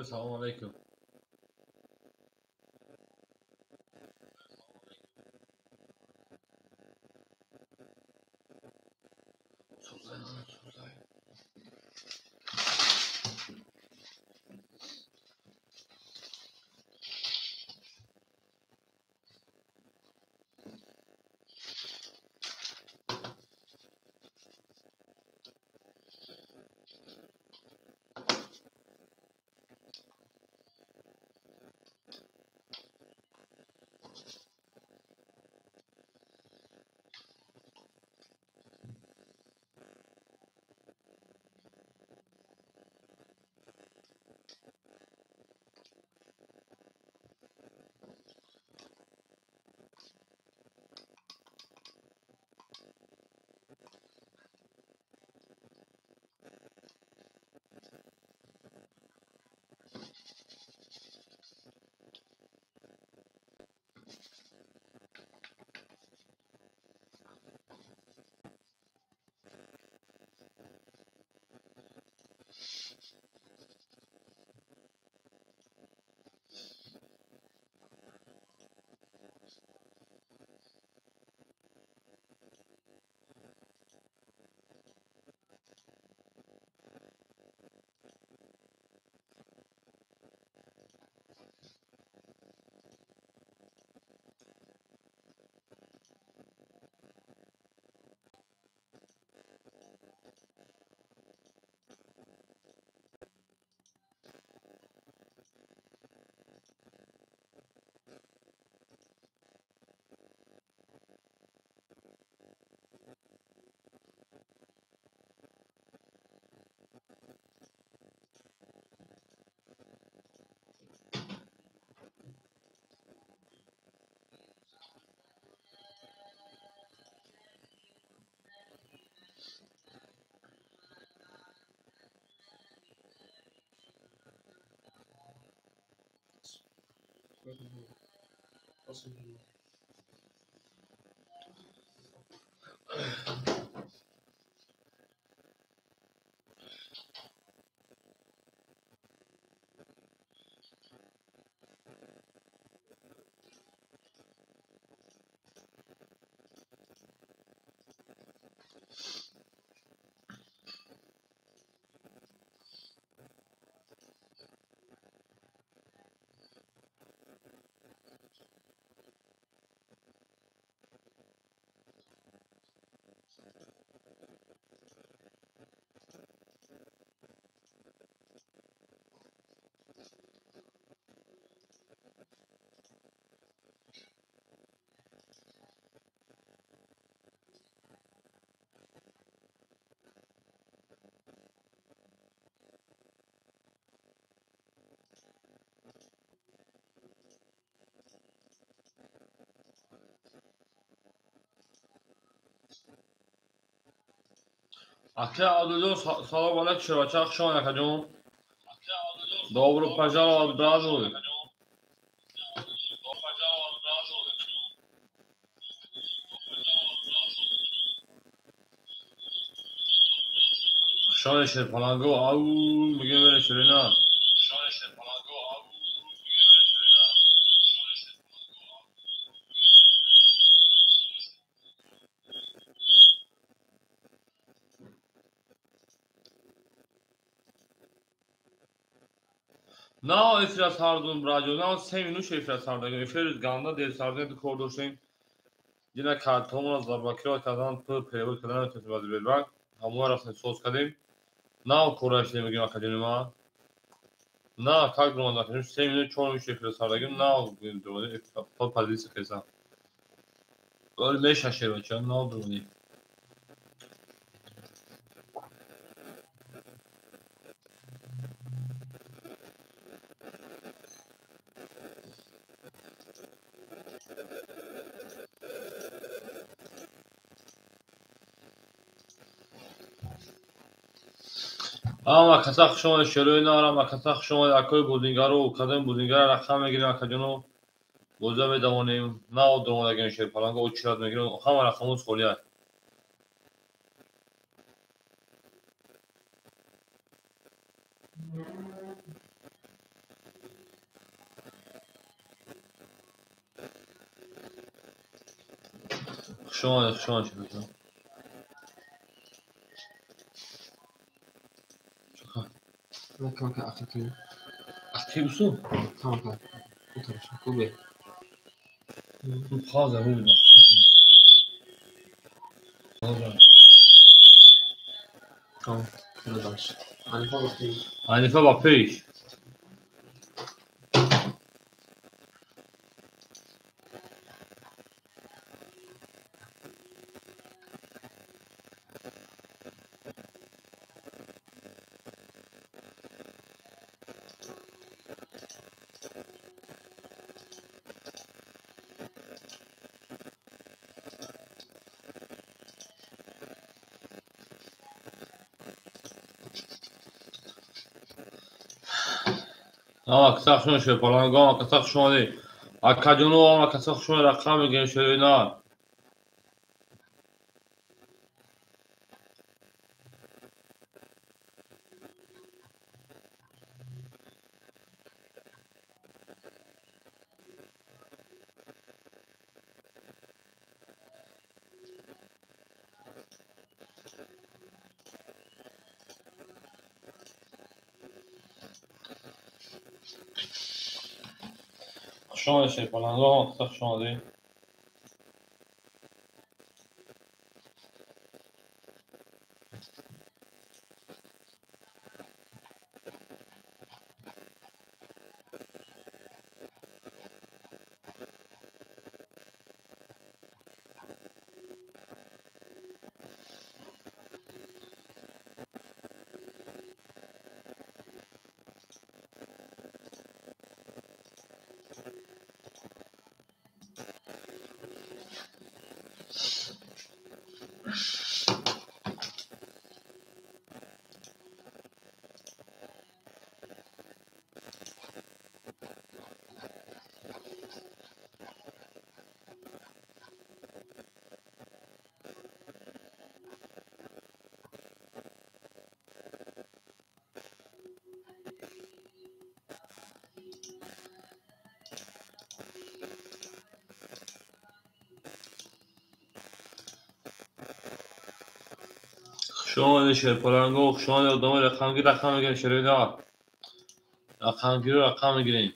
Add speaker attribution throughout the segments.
Speaker 1: Салом алейкум. Ака Абдулло, салом алейкум, широча, хуш омадед, акаҷон. Добро пожаловать, здравствуй. Хуш омадед, шерпаланго, ау, мегем бере ширина. На эфира сардум браҷо, на 3 минут эфира сардагим. Эфир ганда дер сардем кор доштем. Дина картомона заблокировать кардан, пул перевод кардан наметонистем ба Сбербанк. Ҳамон рафтем соз кардем. На кора шидем мегӯем акаҷони ман. На как дуромад акаҷон 3 минут 4 минут эфира сардагим. На дуромадем то позиция хезам. Вале мешаше бача, на дуромадем. Ама каса хуш омадед шерои нар, ама каса хуш омадед акои бозингару кадоми бозингара рақам мегирем акаҷону боза медавонем. На дуромадагем шерпаланга очират мегирем, ҳама рақамоз холӣ аст. Хуш омадед, хуш омадед шерпаланга.
Speaker 2: Kanka aktif.
Speaker 1: Aktif usul?
Speaker 2: Tamam kanka. O tarafa. Kube.
Speaker 1: Fazla bu bak.
Speaker 2: Tamam. Sıradan. Hanife bak.
Speaker 1: Hanife bak peş. Ама каса хуш омадед шерпаланга, ама каса хуш омадед акаҷону, ама каса хуш омадед рақам мегирем шерои нар. Хуш омадед шерпаланга, ама каса хуш омадед. Хуш омадед шерпаланга, хуш омадед одамои рақамгир, рақам мегирем шерои нар. Рақамгирро рақам мегирем.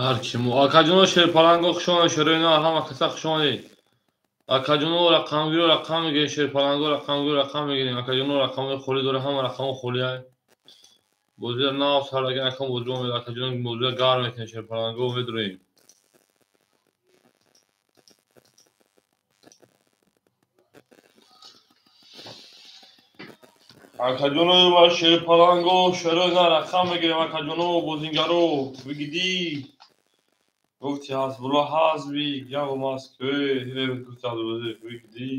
Speaker 1: Ҳар киму. Акаҷоно шерпаланго хушомадед, шерои нар ҳама каса хушомадед. Акаҷоно рақамгиро рақам мегирем, шерпаланго рақамгиро рақам мегирем. Акаҷоно рақамҳои холӣ дора, ҳама рақамҳо холӣ ай. Бозиро нав сардаген акам бозиро омед, акаҷоно бозиро гарм мекунем, шерпаланго медроем. Акаҷоно ва шерпаланго шерои нар рақам мегирем, акаҷоно бозингаро бигидӣ. Гуфти Ҳасбулло ҳазби, яго Москве, гуфти Абдулазиз бигидӣ.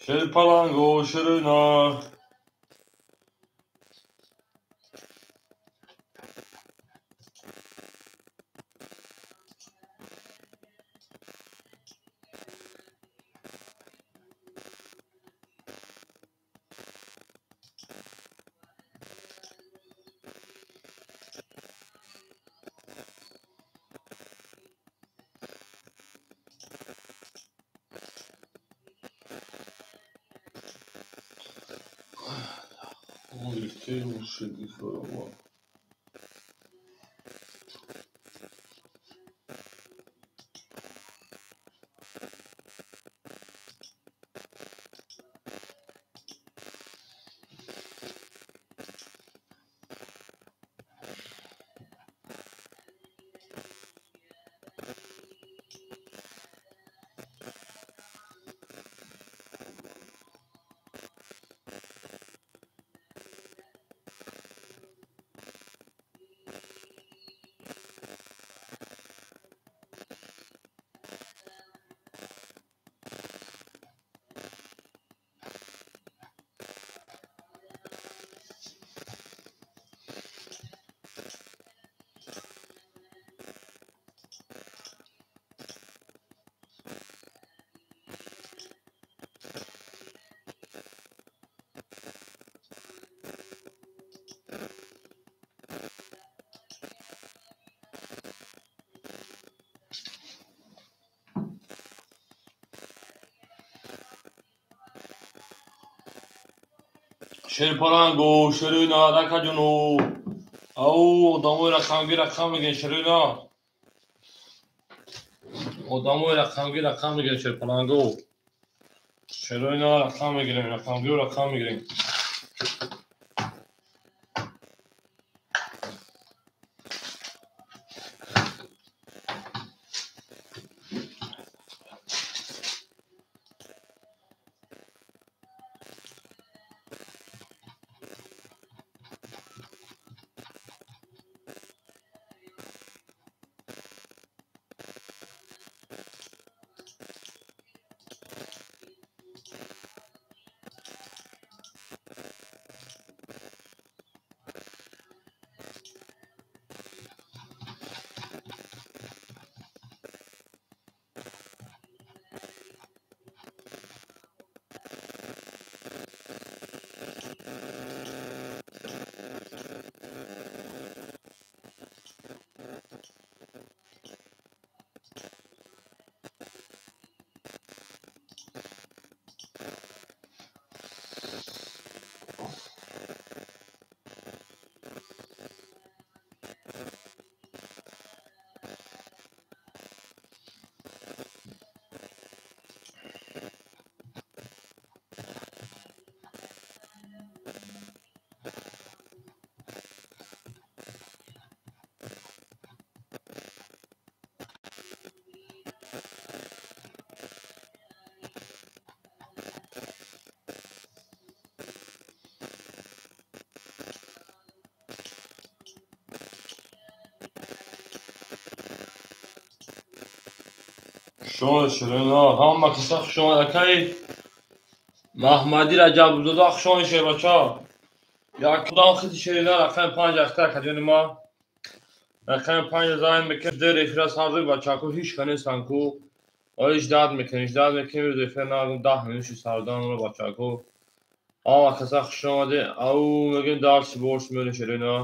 Speaker 1: Шерпаланго, шерои нар. Шерпаланго, шерои нар, акаҷоно. Ау, одамои рақамгир рақам мегирем, шерои нар. Одамои рақамгир рақам мегирем, шерпаланго. Шерои нар рақам мегирем, рақамгиро рақам мегирем. Шумо ширина, ҳама каса хуш омад. Акаи Маҳмадӣ Раҷабзода хуш омадӣ шербача. Як кудам хити ширина рақами 5 ахта акаҷони ма. Рақами 5 занг мекунем, дер эфира сар дод бачако ҳеч ка нестан ку. Оли ждат мекунем, ждат мекунем, рӯз эфир нагум 10 минут шуд сардан ро бачако. Ҳама каса хуш омадӣ. Ау мегӯем дарси борш меорем ширина.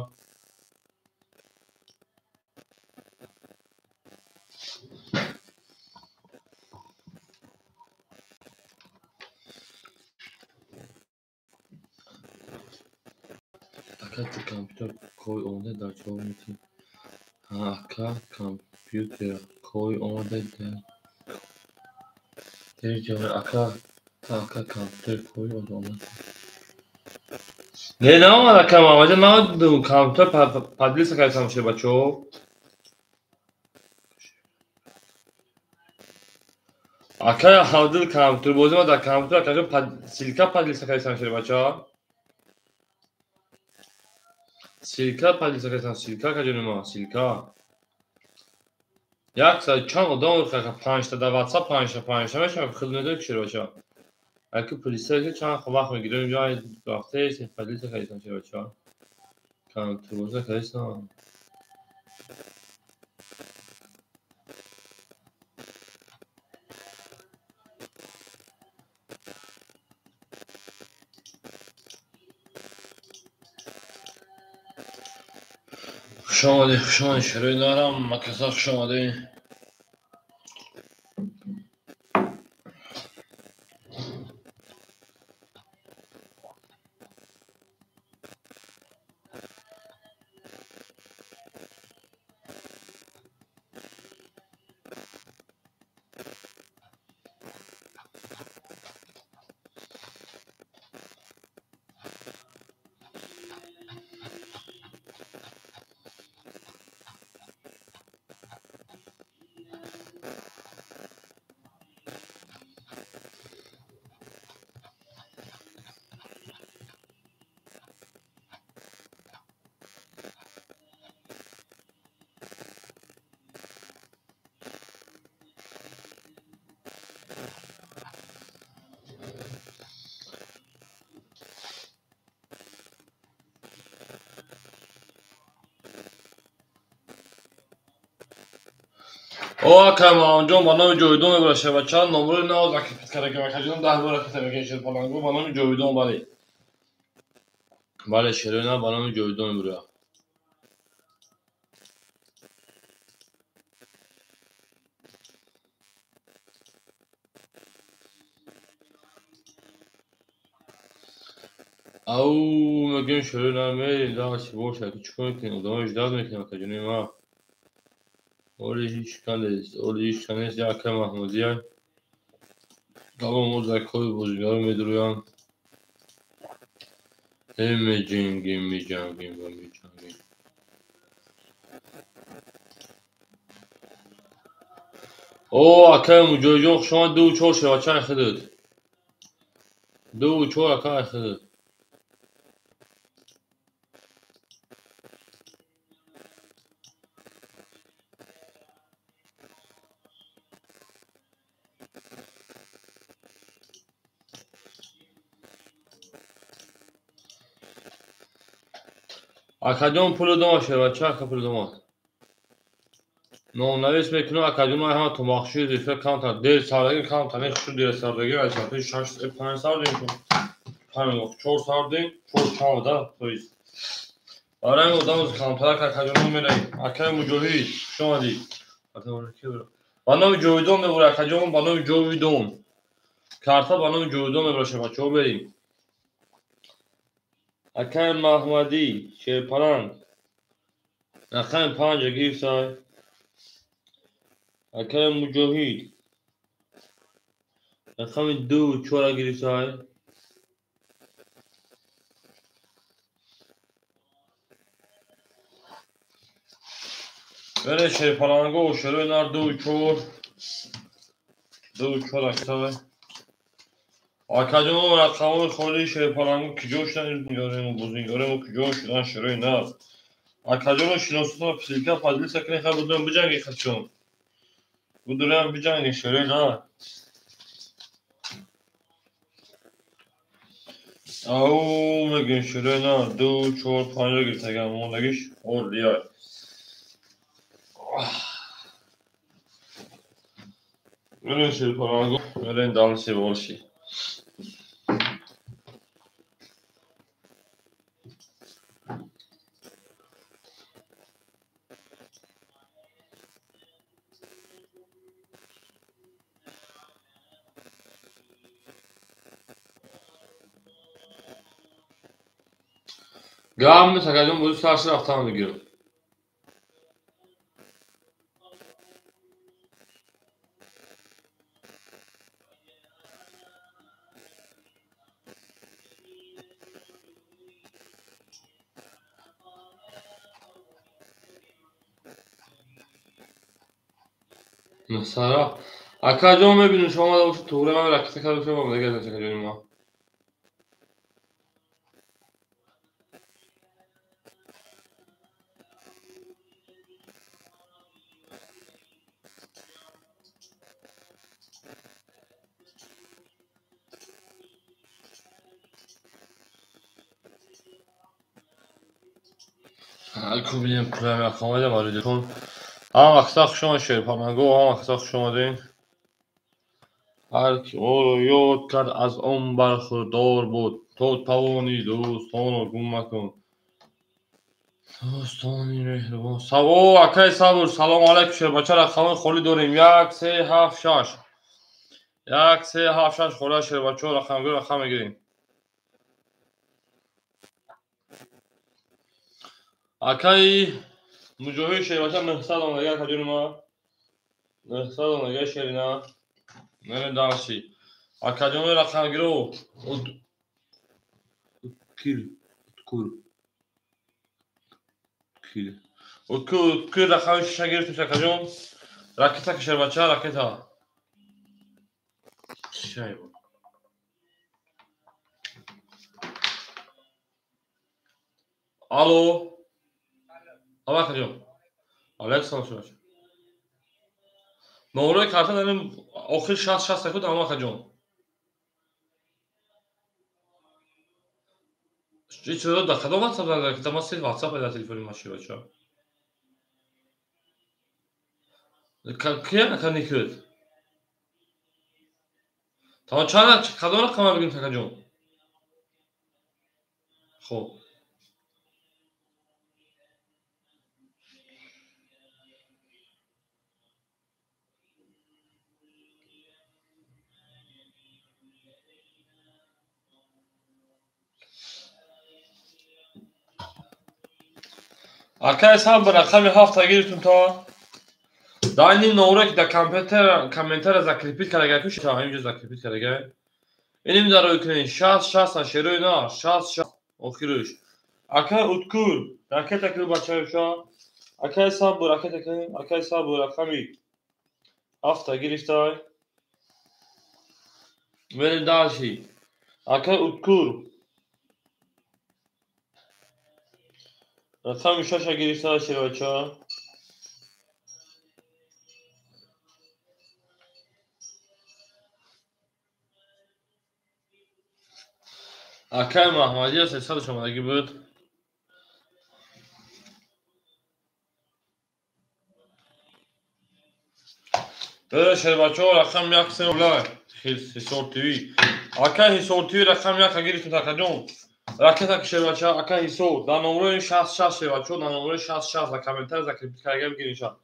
Speaker 1: Ака ту компютер кой омода дар ҷавоб метиҳӣ? Ҳа, ака компютер кой омода дар ҷавоб ака ака компютер кой омода. Не наомад ака Муҳаммадҷон, ман компютер подлиса кардам шербачаҳо. Ака Абдул компютер бозӣ ма дар компютер акаҷон ссылка подлиса кардам шербачаҳо. Ссылка подлиса кардам, ссылка акаҷони ма, ссылка. Як саат чанд одам панҷта дар WhatsApp панҷта панҷта мешавад, худ медонӣ ки шербачаҳо. Аки полиса чанд вақт мегирем, инҷо рафтаест, подлиса кардам шербачаҳо. Компютер бозӣ кардам. Хуш омадед, хуш омадед, шерои нарам, макаса хуш омадед. О ака Муҳаммадҷон ба номи Ҷовидон мебарад шербача, номрои нав закрепить карда ки акаҷон 10 бор ракета мекунед шерпалангу ба номи Ҷовидон, бале. Бале, шерои нав ба номи Ҷовидон мебарад. Ау мегӯем шерои нав мерем, дарси боша, ки чӣ кор мекунем? Одамои ждат мекунем акаҷони ма. Оли ҳеч ка нест, оли ҳеч ка нест, як ака Маҳмудия. Давом мозакҳои бозигаро медурӯянд. Э меҷангем, меҷангем ва меҷангем. О акаи Муҷоҳидҷон хуш омад, 2-4 шербача худат. 2-4 акаи худат. Акаҷон пулу дома шербача, ака пулу дома. Номнавис мекунам акаҷон ман ҳама тумахши зифра камтар дер сардагӣ камтар не хушу дер сардагӣ аз соати 6 5 сардем 5 4 сардем 4 чанд да то есть. Барои одам камтар акаҷон мераем. Акаи Муҷоҳид хуш омадӣ. Ба номи Ҷовидон мебурад акаҷон, ба номи Ҷовидон. Карта ба номи Ҷовидон мебурад шербачаҳо берем. Акаи Маҳмадӣ шерпаланг рақами 5 гирифтай. Акаи Муҷоҳид рақами 2-4 гирифтай. Бере шерпаланго шерои нар 2-4 2-4 актай. Акаҷон рақамҳои холии шерпалангу киҷо шудан нигорем бозигарему киҷо шудан шерои нар. Акаҷоно шиносотон ссылка поделиться кунед, хай будем биҷанги хачон. Будурам биҷангем шерои на. Ау мегӯем шерои на. 2, 4, 5 гирифтагам мондагиш олияй. Мерем шерпаланго, мерем дальше больше. Гам акаҷон, бозӣ сарши рафтан мегирам. Сара акаҷон, мебинем, шумо омада бошед, туғри ман ракета карда бошем, омадагӣ аз акаҷони ма. Кубинем пулам омадам аридикун. Ҳам вақта хуш омад шерпаланго, ҳам вақта хуш омадем. Ҳар ки ӯро ёд кард, аз он бархӯрдор буд. То тавонӣ дӯстонро гум макун. Дӯстони меҳрубон. Саво акай Сабр, салому алайкум шербача, рақамҳои холӣ дорем. 1, 3, 7, 6. 1, 3, 7, 6 холӣ шербачаҳо, рақамгӯ рақам мегирем. Акай Муҷоҳид шербача 900 омадага акаҷони ма. 900 омадага шерина. Мерем дальше. Акаҷони рақамгиро. Уткил, уткур. Уткил. Уткур, уткур рақами шиша гирифтем акаҷон. Ракета ки шербача, ракета. Шай буд. Алло. Ава акаҷон. Алайкум салом шербача. Номрои карта дарем охир 60 60 секунд ама акаҷон. Чӣ дар кадом WhatsApp занг ракета? Ма се WhatsApp дар телефони ма шербача. Кия ака никӯд? Тамом, чанд кадом рақама бигӯем акаҷон? Хоб. Акай Сабр, рақами 7 гирифтум то. Дар ин номро ки дар компютер комментария закрепить карда ку шита ҳаминҷо закрепить карда. Иним дар рӯй кунед 60 60 шерои на 60 60 охириш. Акай Уткур, ракета ки бачаёша. Акай Сабр, ракета ки, акай Сабр рақами 7 гирифтай. Мерем дальше. Акай Уткур рақами 6 гирифта шербача. Акай Маҳмадия 300 омадагӣ буд. Бера шербачаҳо рақам 1 се улай. Ҳисор ТВ. Акай Ҳисор ТВ рақам 1 гирифтем акаҷон. Ракета ки шербача, акай Ҳисор дар номрои 60 60 шербачаҳо, дар номрои 60 60 дар комментария закрепить карда бигиред иншоалло.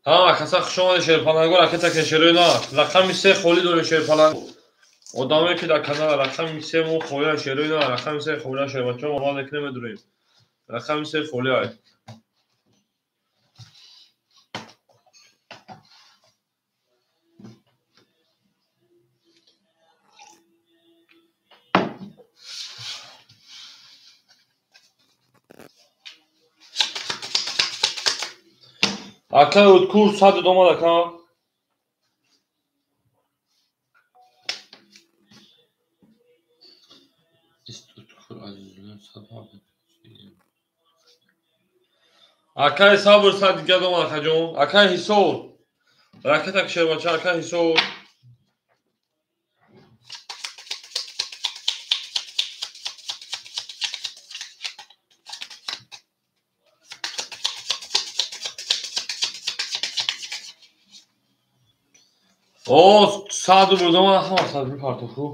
Speaker 1: Ҳа, каса хуш омадед шерпаланго, ракета ки шерои на. Рақами 3 холӣ дорем шерпаланго. Одамое ки дар канал рақами 3 мо холия шерои на, рақами 3 холия шербачаҳо, мо мекунем медурем. Рақами 3 холия. Акай Уткур 100 омад ака. Акай Сабр сад дигар омад акаҷон. Акай Ҳисор. Ракета шербача акай Ҳисор. О, 100 рубл омад, ҳама 100 рубл партоху.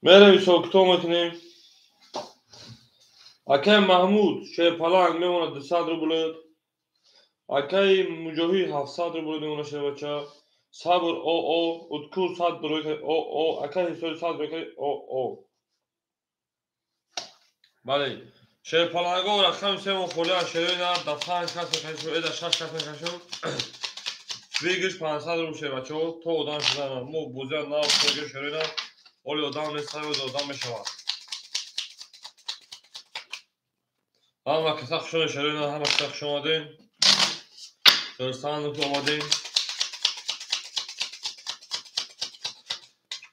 Speaker 1: Мерем ҳисоб китоб мекунем. Акай Маҳмуд шерпаланг мемонад 200 рубл. Акай Муҷоҳид 700 рубл мемонад шербача. Сабр ОО, Уткур 100 рубл ОО, акай Ҳисори 100 рубл ОО. Бале, шерпаланго рақами сеюм холиа шерои нар да 5 кас мекашем, да 6 кас мекашем. Выигрыш 500 рубл шербачаҳо то одам шудан. Мо бозиа нав проигрыш шерои нар, оли одам нест, одам мешавад. Ҳама каса хуш омадед шерои нар, ҳама каса хуш омадед. Хурсанд омадем.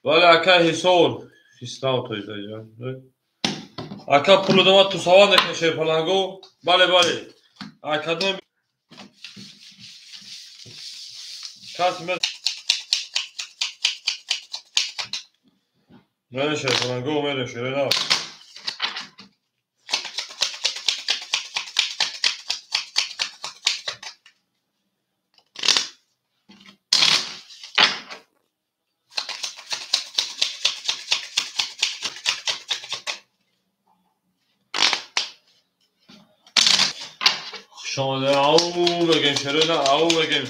Speaker 1: Бале, акай Ҳисор, Ҳисрав тоидаҷа. Ака пул одамад ту савол мекунӣ шерпаланго? Бале, бале. Акадом кас мере шерпаланго, мере шерои нар. Шомаде, ау мегем шерои нар, ау мегем.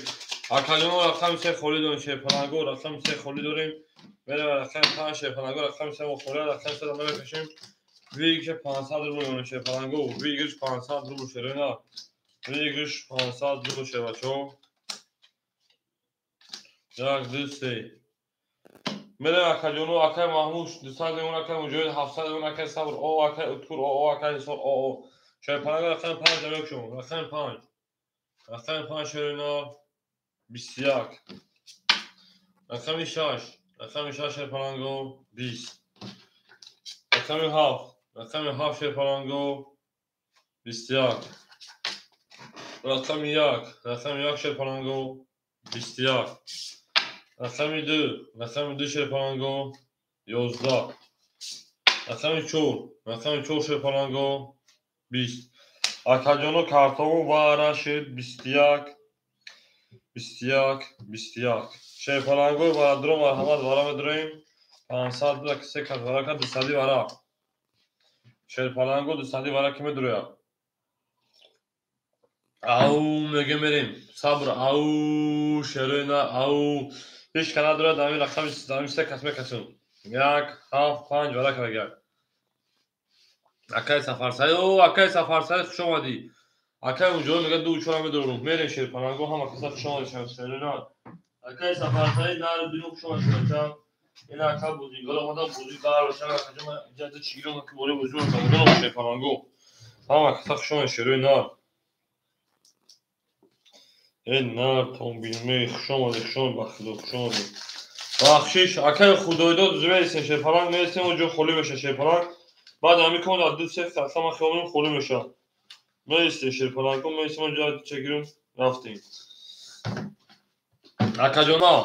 Speaker 1: Акаҷоно рақами се холӣ дорем шерпаланго, рақами се холӣ дорем. Мерем рақами панҷ шерпаланго, рақами се мо холӣ, рақами се намекашем. Выигрыш 500 рубл мемонем шерпаланго, выигрыш 500 рубл шерои нар. Выигрыш 500 рубл шербачаҳо. Як, ду, се. Мерем акаҷоно, акай Маҳмуд 200 мемонад, акай Муҷоҳид 700 мемонад, акай Сабр О, акай Уткур О, акай Ҳисор О. Шерпаланго рақами панҷ намекушем, рақами панҷ. Рақами панҷ шерои нар 21. Рақами шаш, рақами шаш шерпаланго 20. Рақами ҳафт, рақами ҳафт шерпаланго 21. Рақами як, рақами як шерпаланго 21. Рақами ду, рақами ду шерпаланго 11. Рақами чор, рақами чор шерпаланго 20. Акаҷоно картомо вара шид 21, 21, 21. Шерпалангои варадро марҳамат вара медроем. 500 се кас вара кард, 200 вара. Шерпаланго 200 вара ки медрояд. Ау мегем мерем. Сабр, ау шерои на, ау. Ҳеч ка надорад, ҳамин рақами ҳамин се кас мекасем. Як, ҳафт, панҷ вара кард. Акай Сафарсаид, о, акай Сафарсаид хуш омадӣ. Акай Муҷоҳид мегӯяд ду чора медорам. Мерем шерпаланго, ҳама каса хуш омадед шерои нар. Акай Сафарсаид нар бину хуш омадед шербача. Ина ака бозингар омада, бозӣ дар бошад, акаҷон ман иҷоза чӣ гирам ки бораи бозӣ мекунам шерпаланго. Ҳама каса хуш омадед шерои нар. Э нар томбилме хуш омадед, хуш омадед, ба худо хуш омадед. Бахшиш, акай Худойдод мересем шерпаланг, мересем он ҷо холӣ мешавад шерпаланг. Баъд ҳамин кон дар ду се каса ман хиёл мекунам холӣ мешавад. Мересем шерпаланго, мересем он ҷо чегирем, рафтем. Акаҷона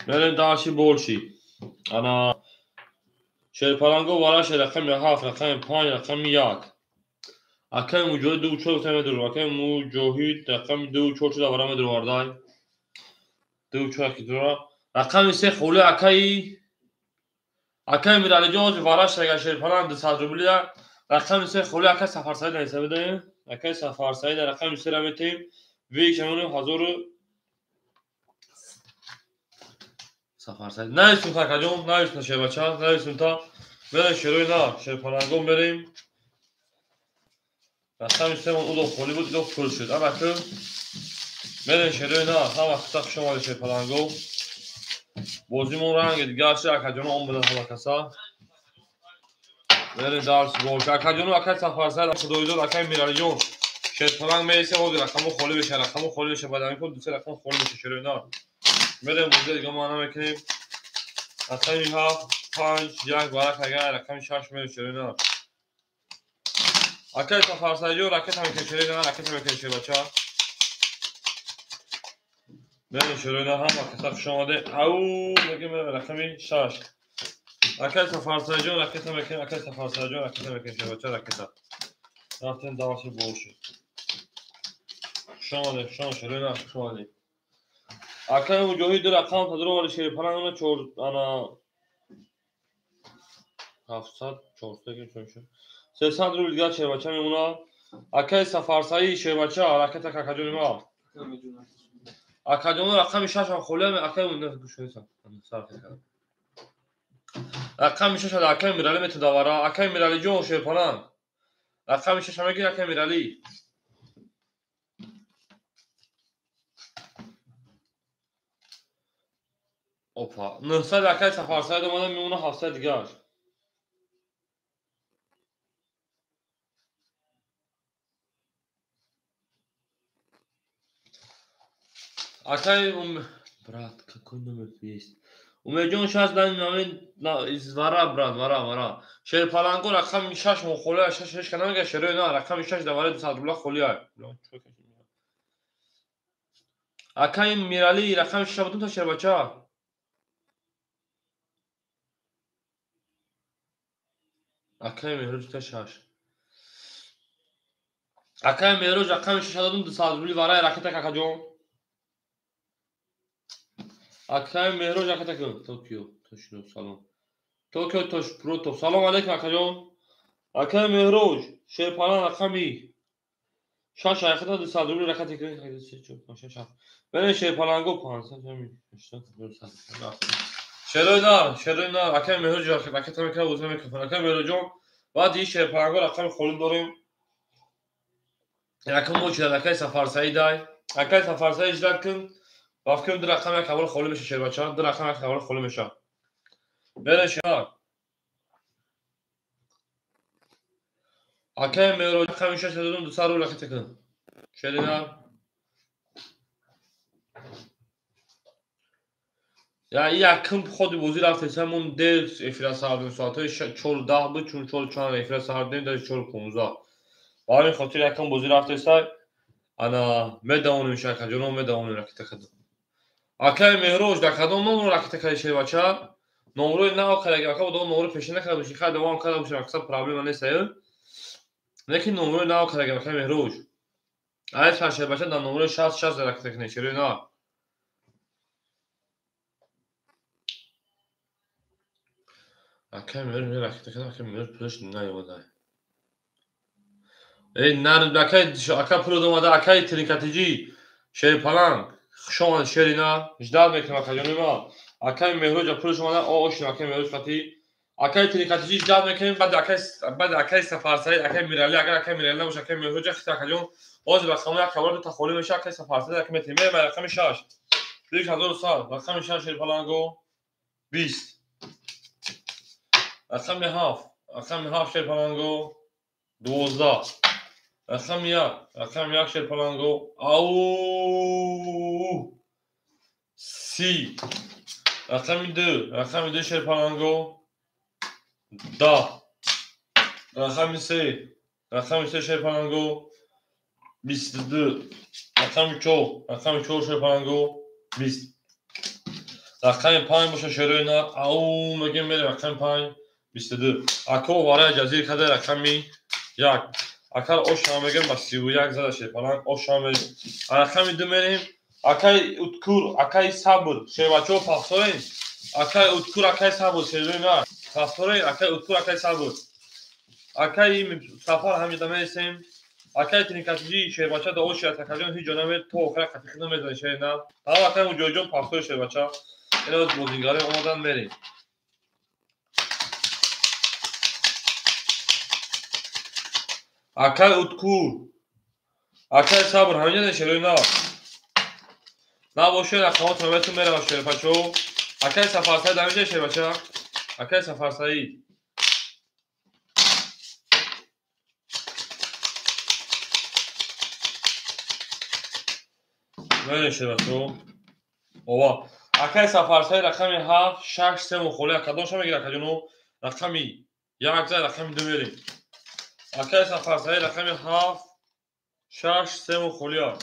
Speaker 1: мерем дарши борши. Ана шерпаланго вараше рақами ҳафт, рақами панҷ, рақами як. Акай Муҷоҳид ду чор гуфта медорам. Акай Муҷоҳид рақами ду чор шуда вара медоровардай. Ду чор ки дора. Рақами се холӣ акай Миралиҷон ҳозир вараш агар шерпаланг 200 рублия. Рақами се холӣ акай Сафарсаид ҳисоб медаҳем. Акай Сафарсаид рақами сера метаҳем. Выигрыш мемонем ҳазору Сафарсаид. Нависум акаҷон, нависум шербача, нависум та. Мерем шерои на, шерпаланго мерем. Рақами семон удо холӣ буд, идо пур шуд. Анаку мерем шерои на, ҳама каса хуш омадед шерпаланго. Бозимон ранги дигар шуд, акаҷоно омадан ҳама каса. Мерем дарси бош. Акаҷоно, акай Сафарсаид, Худойдод, акай Миралиҷон. Шерпаланг мересем, ҳозир рақамо холӣ мешавад, рақамо холӣ мешавад. Баъд ҳамин кун ду се рақам холӣ мешавад шерои на. Мерем бозиа дига маъна мекунем. Рақами ҳафт, панҷ, як варақ агар рақами шаш мерем шерои на. Акай Сафарсаидҷон ракета мекунем шерои на, ракета мекунем шербача. Мерем шерои на, ҳама каса хуш омаде. Ау, мегем мерем рақами 6. Акай Сафарсаидҷон ракета мекунем, акай Сафарсаидҷон ракета мекунем шербача, ракета. Рафтем даваши болши. Хуш омаде, хуш омад шерои на, хуш омаде. Акай Муҷоҳид ду рақам тадровали шерипаланг чор ана 700 400 чун шуд. 300 рубл дигар шербача мемонад. Акай Сафарсаид шербача ракета какаҷони ма. Акаҷоно рақами 6 ҳам холия акай рақами 6 акай Миралӣ метадавара. Акай Миралиҷон шерпаланг. Рақами 6 мегир акай Миралӣ. Опа, 900 акай Сафарсаид омада мемона 700 дигар. Акай, брат, какой номер есть? Умеджон 6 дан момент из вара, брат, вара, вара. Шерпаланго рақами 6 мо холия 6 6 кана мега шерои на рақами 6 давара 200 рубла холия. Акай Мирали рақами 6 бутун та шербача. Акай Меҳроҷ та 6. Акай Меҳроҷ рақами 6 додум 200 рубли вара ракета какаҷон. Акай Меҳроҷ ракета кун. Токио, Тошино, салом. Токио Тош Прото. Салом алейкум акаҷон. Акай Меҳроҷ, шерпалан рақами 6 ракета 200 рубли ракета кун. 3 4 5 6 7. Бен шерпаланго 500 ҳамин 800 200. Шерои нар, шерои нар. Акай Меҳроҷ ракета мекунад, бозӣ мекунад. Акай Меҳроҷон, баъд ин шерпаланго рақами холӣ дорем. Якум очередь акай Сафарсаидай. Акай Сафарсаид иҷрат кун. Вафким ду рақам як ҳавола холӣ меша шербача, ду рақам як ҳавола холӣ меша. Бере шер. Акай Меҳроҷ рақами 6 додум 200 рубл ракета кун. Шери нар. Я якум ходи бозӣ рафтесам мон дер эфира сардем соатҳои 4:10 буд, чун 4 чанд эфира сардем, даже 4:15. Ба ҳамин хотир якум бозӣ рафтесай, ана медавонем шакаҷоно, медавонем ракета кардем. Акай Меҳроҷ дар кадом номро ракета карди шербача? Номрои нав кардаги, ака бодо номро пешин накарда боши, хай давом карда боши, аксар проблема нест аю. Лекин номрои нав кардаги акай Меҳроҷ. Ай сар шербача дар номрои 60 60 ракета кунед, шерои нав. Акай Меҳроҷ ракета карда, акай Меҳроҷ пулаш наёмада. Эй нар акай ака пул омада, акай Тринкатиҷи шерпаланг. Хуш омад шерина, ждал мекунам акаҷони ма. Акай Меҳроҷа пулаш омада, о ошина акай Меҳроҷ хати. Акай Тринкатиҷи ждал мекунем, баъд акай Сафарсаид, акай Мирали, агар акай Мирали набошад, акай Меҳроҷа хит акаҷон. Ҳозир рақами як хабар ду та холӣ меша, акай Сафарсаид акай метем. Мерем рақами 6. 1100, рақами 6 шерпаланго 20. Рақами 7, рақами 7 шерпаланго 12. Рақами 1, рақами 1 шерпаланго ау 30. Рақами 2, рақами 2 шерпаланго 10. Рақами 3, рақами 3 шерпаланго 22. Рақами 4, рақами 4 шерпаланго 20. Рақами 5 боша шерои нар, ау мегем мерем рақами 5 22. Ако вараи ҷазир када рақами 1. Акар ошам мегем ба 31 зада шерпаланг ошам мерем. Рақами 2 мерем. Акай Уткур, акай Сабр, шербачо пахсорен. Акай Уткур, акай Сабр, шерои нар. Пахсорен, акай Уткур, акай Сабр. Акай Сафар ҳамида мересем. Акай Тринкатиҷи шербача да оши атакаҷон ҳеҷ ҷо намер, то охира қатиқи намезани шери нар. Тамом акай Муҷоҳидҷон пахсори шербача. Ина бозингаре омадан мерем. Акай Уткур, акай Сабр, ҳамида шерои нар. Набошед, рақамотро бетун меравад шербачо. Акай Сафарсаид ҳамида шербача. Акай Сафарсаид. Мерем шербачо. Ова. Акай Сафарсаид рақами 7, 6, 3 мухолия. Кадомша мегирад акаҷоно? Рақами 1 зад, рақами 2 мерем. Акай Сафарсаид рақами 7 6 3 холия.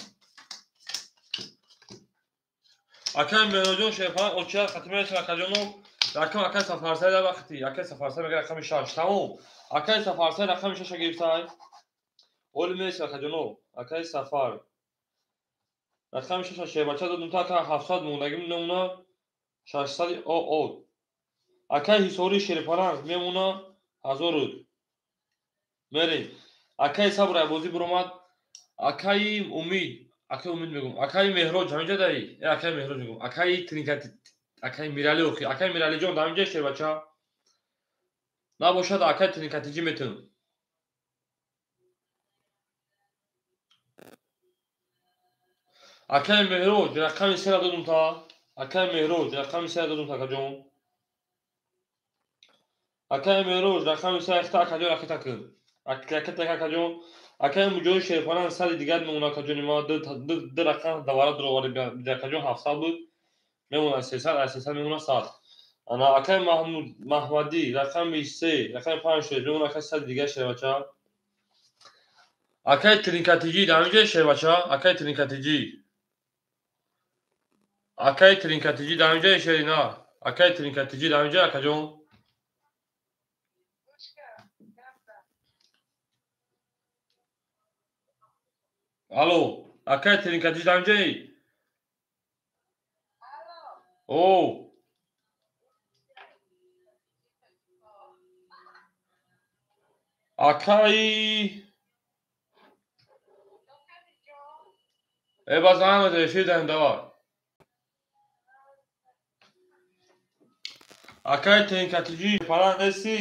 Speaker 1: Акай Меҳроҷон Шерпаланг оча хатимаи акаҷонов рақам акай Сафарсаид вақти акай Сафарсаид мега рақами 6 тамом. Акай Сафарсаид рақами 6 гирифтай. Оли меси акаҷонов акай Сафар рақами 6 шербача додум та ака 700 мондагӣ мемона 600 о. Акай Ҳисори Шерпаланг мемона 1000 руд. Мерем. Акай Сабр бозӣ буромад. Акай Умид, акай Умид мегум. Акай Меҳроҷ ҳаминҷа даи? Акай Меҳроҷ мегум. Акай Тринкат, акай Мирали охи. Акай Миралиҷон дар ҳаминҷа шербача? Набошад акай Тринкатиҷӣ метун. Акай Меҳроҷ рақами 3 додум та. Акай Меҳроҷ рақами 3 додум та акаҷон. Акай Меҳроҷ рақами 3 ахта акаҷон ракета кун. Ракета акаҷон. Акай Муҷоҳид Шерпаланг сади дигар мемона акаҷони ма ду рақам давара дуроварди акаҷон 700 буд. Мемона 300, аз 300 мемона 100. Ана акай Маҳмуд Маҳмадӣ рақами 3, рақами 5 шер мемона акай сади дигар шербача. Акай Тринкатиҷӣ дар ҳаминҷа шербача? Акай Тринкатиҷӣ. Акай Тринкатиҷӣ дар ҳаминҷа шери на. Акай Тринкатиҷӣ дар ҳаминҷа акаҷон. Алло, акай Тринкатиҷӣ дар ҳаминҷаи? О. Акай базан эфир даем давай. Акай Тринкатиҷӣ паланг неси?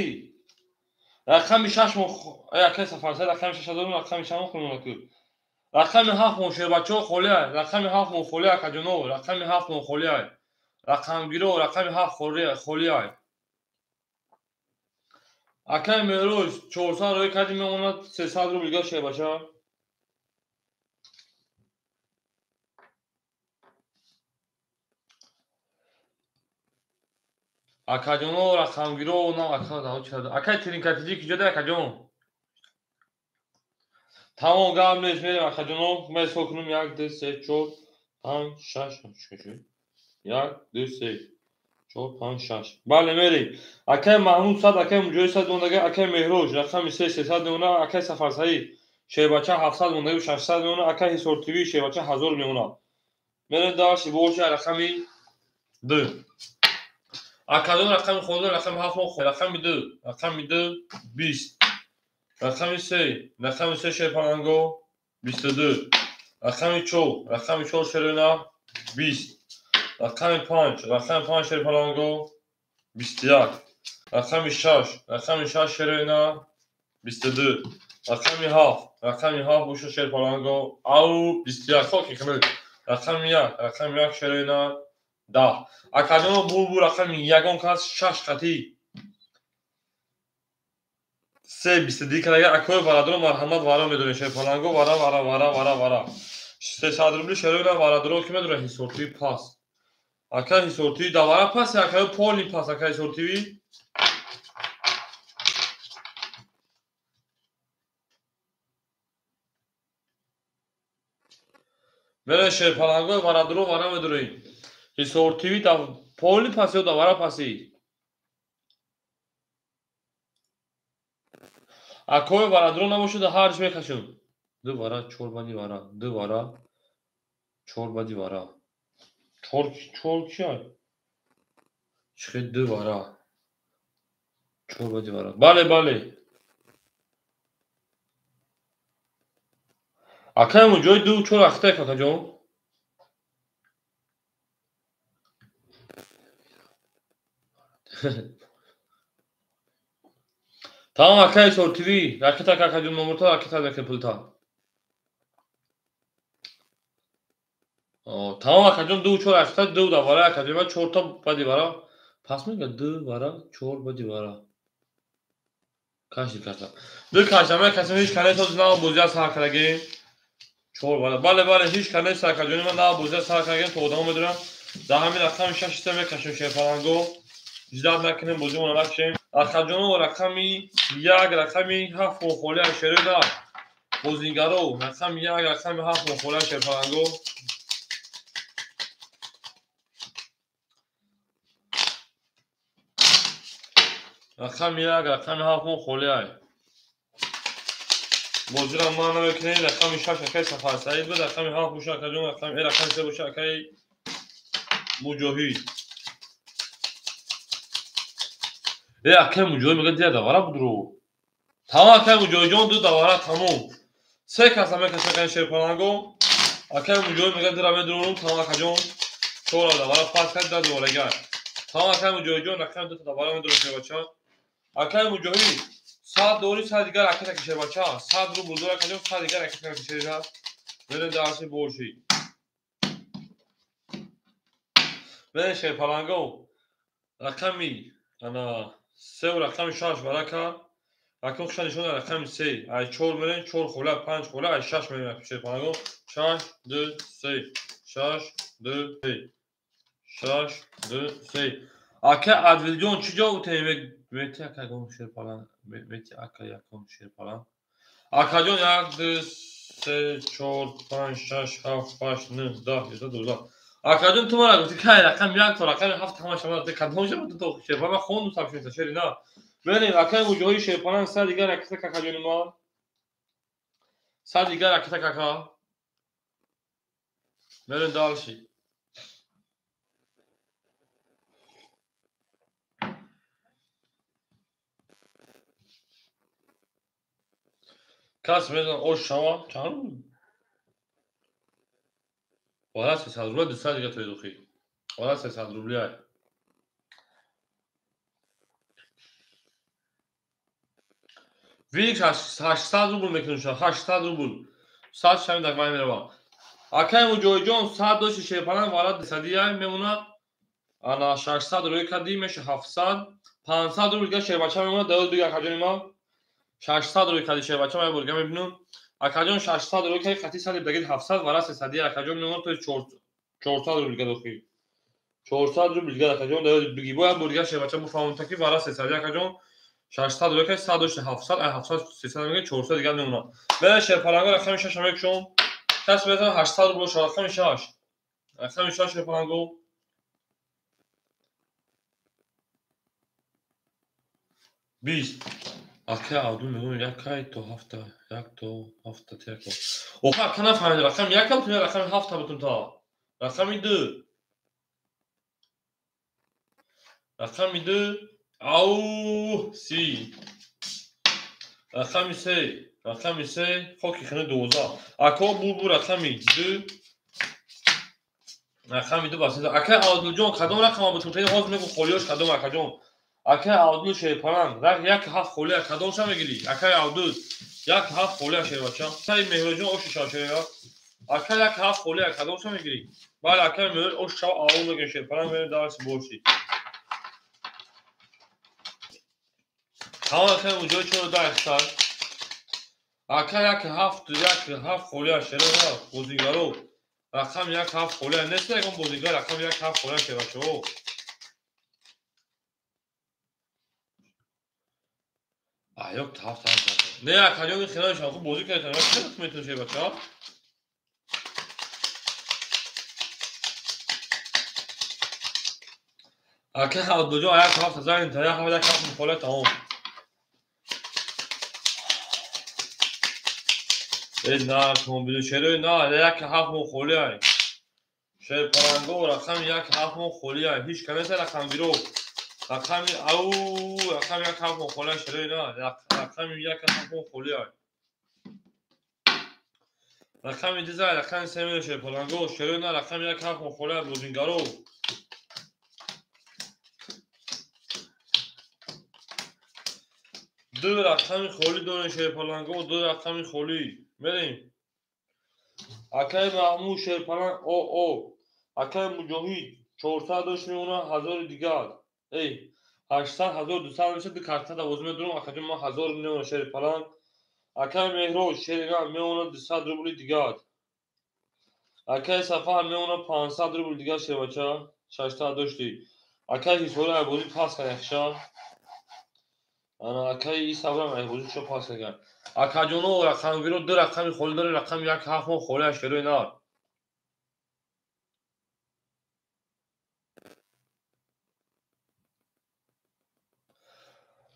Speaker 1: Рақами 6 мо акай Сафарсаид рақами 6 додум, рақами 6 мо хонум ку. Рақами 7 мо шербачаҳо холия, рақами 7 мо холия акаҷоно, рақами 7 мо холия. Рақамгиро рақами 7 холия. Акай Меҳроҷ 400 рӯй кардӣ мемонад 300 рубл дигар шербача. Акаҷоно рақамгиро на ака акай Тринкатиҷӣ киҷода акаҷон? Тамом гап нест мерем акаҷоно. Ман ҳисоб кунам 1 2 3 4 5 6 1 2 3 4 5 6. Бале мерем. Акай Маҳмуд 100, акай Муҷоҳид 100 мондага, акай Меҳроҷ рақами 3 300 мемона, акай Сафарсаид шербача 700 мондаги 600 мемона, акай Ҳисор ТВ шербача 1000 мемона. Мерем дарси боша рақами 2. Акаҷон рақами 15, рақами 7 мо рақами 2, рақами 2 20. Рақами 3, рақами 3 шерпаланго 22. Рақами 4, рақами 4 шерона 20. Рақами 5, рақами 5 шерпаланго 21. Рақами 6, рақами 6 шерона 22. Рақами 7, рақами 7 боша шерпаланго ау 21. Хоки хмел. Рақами 1, рақами 1 шерона 10. Акаҷоно бу рақами ягон кас 6 хати 3 22 кардага акои варадро марҳамат вара медонед шерпаланго вара вара вара вара вара 300 рубли шерона варадро ки медонед Ҳисор ТВ пас. Акай Ҳисор ТВ да вара пас, акай поли пас, акай Ҳисор ТВ. Мере шерпаланго варадро вара медонед. Ҳисор ТВ да поли пас ё да вара паси? Акои варадро набошад ҳарч мекашам. 2 вара 4 бади вара, 2 вара 4 бади вара. 4 4 чи? Чихе 2 вара 4 бади вара. Бале, бале. Акай ҷои 2 4 ахтай какаҷон. Тамом акай Ҳисор ТВ, ракета какаҷон номерта ракета мекунем пулта. Тамом акаҷон 2 4 ахта 2 да вара акаҷон 4 та бади вара. Пас мега 2 вара 4 бади вара. Каши каса. Ду кашама касем ҳеч кане соз на бозия сар кардаги. 4 вара. Бале бале ҳеч кане сар кардаги ман на бозия сар кардаги то одамо медорам. Да ҳамин рақами 6 мекашем шерпаланго. Ждат накунем бозимона накушем. Акаҷоно рақами 1 рақами 7 мохоли шерина. Бозингаро рақами 1 рақами 7 мохоли шерпаланго. Рақами 1 рақами 7 мохоли ай. Бозиро ман намекунем. Рақами 6 акаи Сафар Саид буд, рақами 7 боша акаҷон, рақами 3 боша акаи Муҷоҳид. Акаи Муҷоҳид мегӯяд дия давара будро. Тамом акаи Муҷоҳидҷон ду давара тамом. Се каса мекашакани шерпаланго. Акаи Муҷоҳид мегӯяд дира медурум. Тамом акаҷон. Чора давара пас кард да дуварагар. Тамом акаи Муҷоҳидҷон рақами дута давара медурум шербача. Акаи Муҷоҳид сад дори сад дигар ракета кишербача. 100 рубл дор акаҷон, 100 дигар ракета кишера. Берем дарси боши. Берем шерпаланго. Рақами ана 3 рақами 6 варака. Рақами хуша нишон рақами 3. Ай 4 мерем, 4 хола, 5 хола, ай 6 мерем шерпаланго. 6 2 3 6 2 3 6 2 3. Ака Адилҷон чӣ ҷавоб тем? Мети акагон шерпалан, мети ака якон шерпалан. Акаҷон 1 2 3 4 5 6 7 8 9 10 11 12. Акаҷон ту мара гуфти кай рақам 1 то рақами 7 ҳама шама кадом шама ту то шерпалан хонду сабшин шери на. Мерем акаи Муҷоҳид шерпалан сад дигар ракета какаҷони ман. Сад дигар ракета кака. Мерем дальше. Кас мезан ош шава чанд рубл? Вала 300 рубл 200 дига той духи. Вала 300 рубли ай. Вик 800 рубл мекунем ша 800 рубл. 100 шами дагмай мерава. Акаи Муҷоҳидҷон 100 дошти шерпалан вала 200 ай мемона. Ана 600 рӯй кади меша 700, 500 рубл дига шербача мемона даёд бига акаҷони ма. 600 рӯй кади шербача ман бурга мебинам. Акаҷон 600 рӯй кади хати 100 дагид 700 вара 300 акаҷон мемона то 400 рубл дига дохи. 400 рубл дига акаҷон даёд биги. Бояд бурга шербача буфаҳмон таки вара 300 акаҷон 600 рӯй кади 100 дошти 700 ай 700 300 мега 400 дига мемона. Бера шерпаланго рақами 6 мекушом. Кас мезанам 800 рубл шо рақами 6. Рақами 6 шерпаланго. 20. Ака Абдул мегӯям як кай то ҳафта, як то ҳафта тяко. Оха ака нафаҳмидам рақами 1 бутум ё рақами 7 бутум то. Рақами 2. Рақами 2 ау си. Рақами 3, рақами 3 хоки хина 12. Ако бу рақами 2. Рақами 2 басида. Ака Абдулҷон кадом рақама бутум? Тани ҳозир мегӯм холиёш кадом акаҷон. Акаи Абдул шерпаланг, 1 7 холия кадомша мегирӣ? Акаи Абдул 1 7 холия шербача. Акаи Меҳроҷон оши шав шерба. Акаи 1 7 холия кадомша мегирӣ? Бале акаи Меҳроҷ ош шав аввал мегирем шерпаланг мерем дарси боши. Тамом акаи Муҷоҳид чор даҳ сар. Акаи 1 7 1 7 холия шерба бозигаро. Рақами 1 7 холия нест ягон бозигар рақами 1 7 холия шербачаҳо. Аёк таф таф. Не акаҷон хеле хуб бозӣ кардем. Чаро метавонӣ шербача? Ака Абдулҷон як ҳафта занг та як ҳафта як ҳафта мухоле тамом. Э на комбилу шерои на як ҳафт мухоле ай. Шерпаланго рақами як ҳафт мухоле ай. Ҳеч кам нест рақамгиро. Рақами ау рақами як ҳафт мухоле шерои на рақами як ҳафт мухоле ай. Рақами диза рақами се мео шерпаланго шерои на рақами як ҳафт мухоле ай бозингаро. Ду рақами холӣ дорем шерпаланго, ду рақами холӣ. Мерем. Акаи Маҳмуд шерпаланг о. Акаи Муҷоҳид 400 дошт мемонад, 1000 дигар. Эй, 800, 1200 мешавад, ду карта давоз медорам, акаҷон ман 1000 мемонад шерпаланг. Акаи Меҳроҷ шеринан мемонад 200 рубли дигар. Акаи Сафар мемонад 500 рубли дигар шербача, 600 доштӣ. Акаи Ҳисори айбозӣ пас кан яхша. Ана акаи исабрам айбозӣ чо пас кард. Акаҷоно рақамгиро ду рақами холӣ дорем, рақами як ҳафт мо холӣ аст, шерои нар.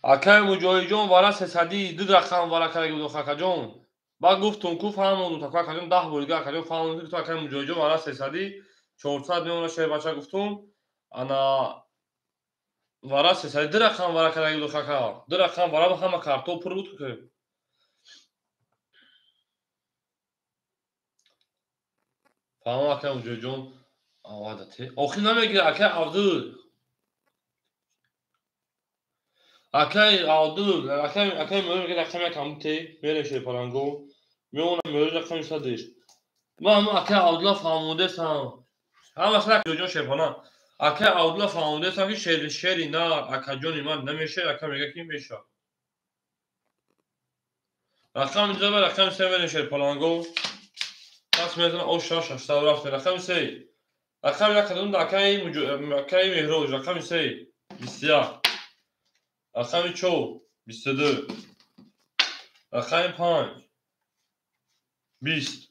Speaker 1: Акаи Муҷоҳидҷон вара сесадӣ ду рақам вара кардаги буд акаҷон. Баъд гуфтум ку фаҳмондум таку акаҷон 10 бор дига акаҷон фаҳмондум ки ту акаи Муҷоҳидҷон вара сесадӣ 400 меона шербача гуфтум. Ана вара сесадӣ ду рақам вара кардаги буд ака. Ду рақам вара ҳама картҳо пур буд ку. Фаҳмам акаи Муҷоҳидҷон. Авадате. Охир намегирад акаи Абдул. Акаи Абдул, акаи меои мегӯяд рақами якам те, мерем шерпаланго. Меонам меои рақами садеш. Ман ҳама акаи Абдулла фаҳмондесам. Ҳама масала акаҷон шерпалан. Акаи Абдулла фаҳмондесам ки шери нар акаҷони ман намешавад, ака мегӯяд ки мешавад. Рақами ду рақами се мерем шерпаланго. Пас мезанам о шаш шашсад рафте. Рақами се. Рақами як кадом акаи Меҳроҷ, рақами се 21. Рақами 4 22. Рақами 5 20.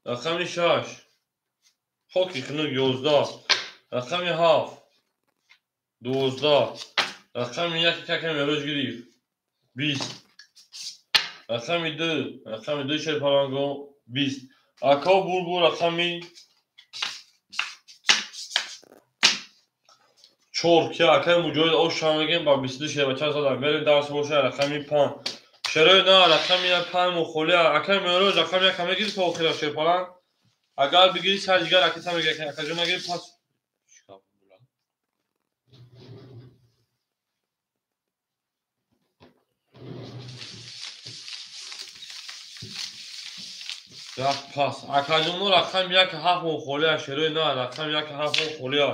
Speaker 1: Рақами 6 хоки хунук 11. Рақами 7 12. Рақами 1 кака Меҳроҷ гирифт 20. Рақами 2, рақами 2 шерпаланго 20. Ака бурбур рақами 4 ки акаи Муҷоҳид ош мегем ба 22 шербача задам. Мерем дарс боша рақами 5. Шерои на рақами 5 мухоли акаи Меҳроҷ рақами 1 мегири то охира шерпалан. Агар бигири сар дигар акиса мегири, акаҷон нагири пас. Рафт пас. Акаҷоно рақами 1 7 мухоли шерои на рақами 1 7 мухоли.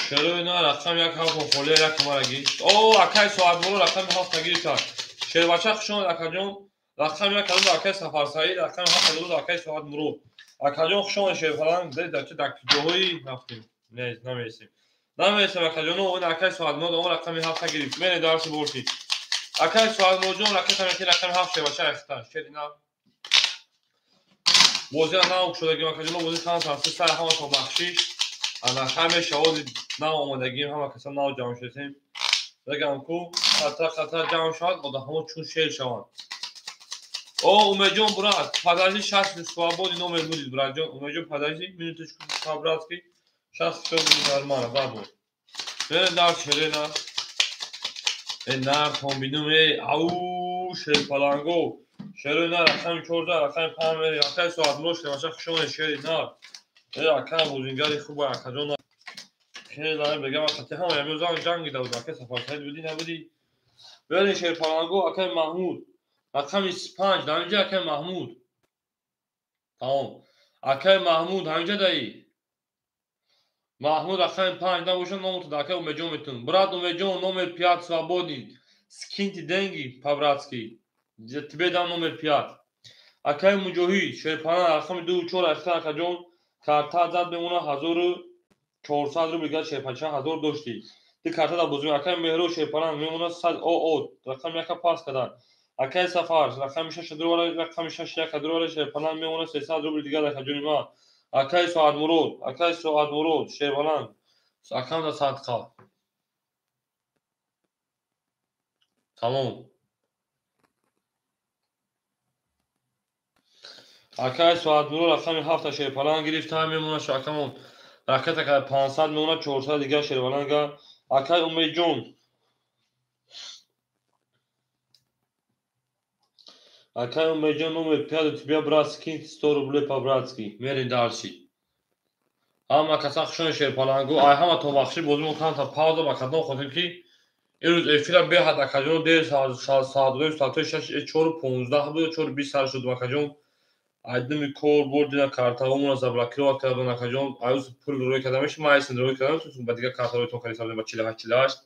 Speaker 1: Шерои на рақами 1 7 мухоли як мара гирифт. О, акаи Соатмуро рақами 7 гирифт. Шербача хуш омад акаҷон. Рақами 1 кадом акаи Сафарсаид, рақами 7 кадом акаи Соатмуро. Акаҷон хуш омад шерпалан. Дар ҷоҳои рафтем. Не, намерасем. Намерасем акаҷоно, он акаи Соатмуро он рақами 7 гирифт. Мерем дарси боршид. Акаи Соатмуроҷон рақами 7 шербача ахта. Шери на. Бозиа нав шудагим акаҷоно, бози чанд сар сар ҳаматон бахшиш. Ана ҳамеша ози нав омадагим, ҳама каса нав ҷамъ шудем. Бегам ку хатра хатра ҷамъ шавад, одаҳамо чун шер шаванд. О, Умедҷон брат, подожди, 60 свободный номер будет, братҷон. Умедҷон, подожди, минуточку по-братски. 60 всё будет нормально, бабу. Мерем дар шерена. Э, нар комбинум, э, ау, шерпаланго. Шерои нар рақами 14, рақами 5 мерем. Акаи Соатмуро шербача хуш омадед, шери нар. Э, ака бозингари хуба, акаҷон. Хеле дорем бегам, акати ҳама ямёзан ҷангида буд, акаи Сафарсаид будӣ набудӣ? Берин шерпаланго, акаи Маҳмуд. Рақами 5, дар инҷа акаи Маҳмуд. Тамом. Акаи Маҳмуд ҳаминҷа даи. Маҳмуд рақами 5 набошад, номото дар акаи Умедҷон метун. Брат Умедҷон, номер 5 свободный. Скиньте деньги по-братски. Тебе дам номер 5. Акаи Муҷоҳид, шерпалан рақами 2 4 ахта акаҷон. Карта зад мемона 1400 рубл гар шерпача 1000 доштӣ. Ди карта да бозӣ акаи Меҳро шерпалан мемона 100 о рақами 1 пас кардан. Акаи Сафар рақами 6 дувара рақами 6 1 дувара шерпалан мемона 300 рубл дигар акаҷони ман. Акаи Соатмурод, акаи Соатмурод шерпалан акам да садқа. Тамом. Акаи Соатмурод рақами 7 шерпалан гирифта мемона акамон ракета ка 500 мемона 400 дигар шерпаланга. Акаи Умедҷон акаи Умедҷон номер 5 у тебя брат скинь 100 рублей по-братски. Мерем дальше. Ҳама каса хушони шерпалангу, ай ҳама то бахши бозимон камта пауза ба кадом хотир ки имрӯз эфира беҳад акаҷон дер соатҳои соатҳои 6 4:15 буд, 4:20 сар шуд акаҷон. Айдими кор бурдина картаҳомона заблокировать кардан акаҷон. Аюз пул рӯй карда меши, ман айсин рӯй кардам, ба дигар карта рӯйтон кардем ба 48 48.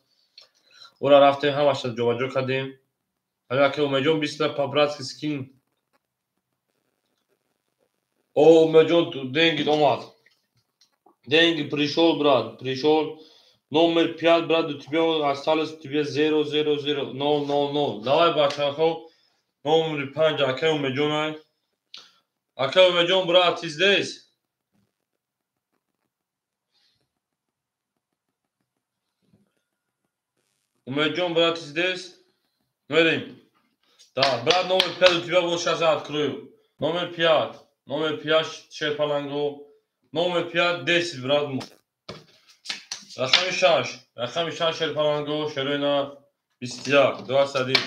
Speaker 1: Ура рафтем ҳамаша ҷобаҷо кардем. Ҳамин акаи Умедҷон 20 по-братски скин. О, Умедҷон, деньги омад. Деньги пришёл, брат, пришёл. Номер 5, брат, у тебя осталось тебе 0, 0, 0, 0, 0, 0. Давай, бачаҳо, номери 5, акай Умеҷон ай. Акай Умеҷон, брат, ты здесь? Умеҷон, брат, ты здесь? Мерим. Да, брат, номер 5 у тебя вот сейчас я открою. Номер 5, номер 5, Шерпаланго. Номер 5, 10, брат мой. Рақами 6, рақами 6 Шерпаланго, Шерена 21, 21.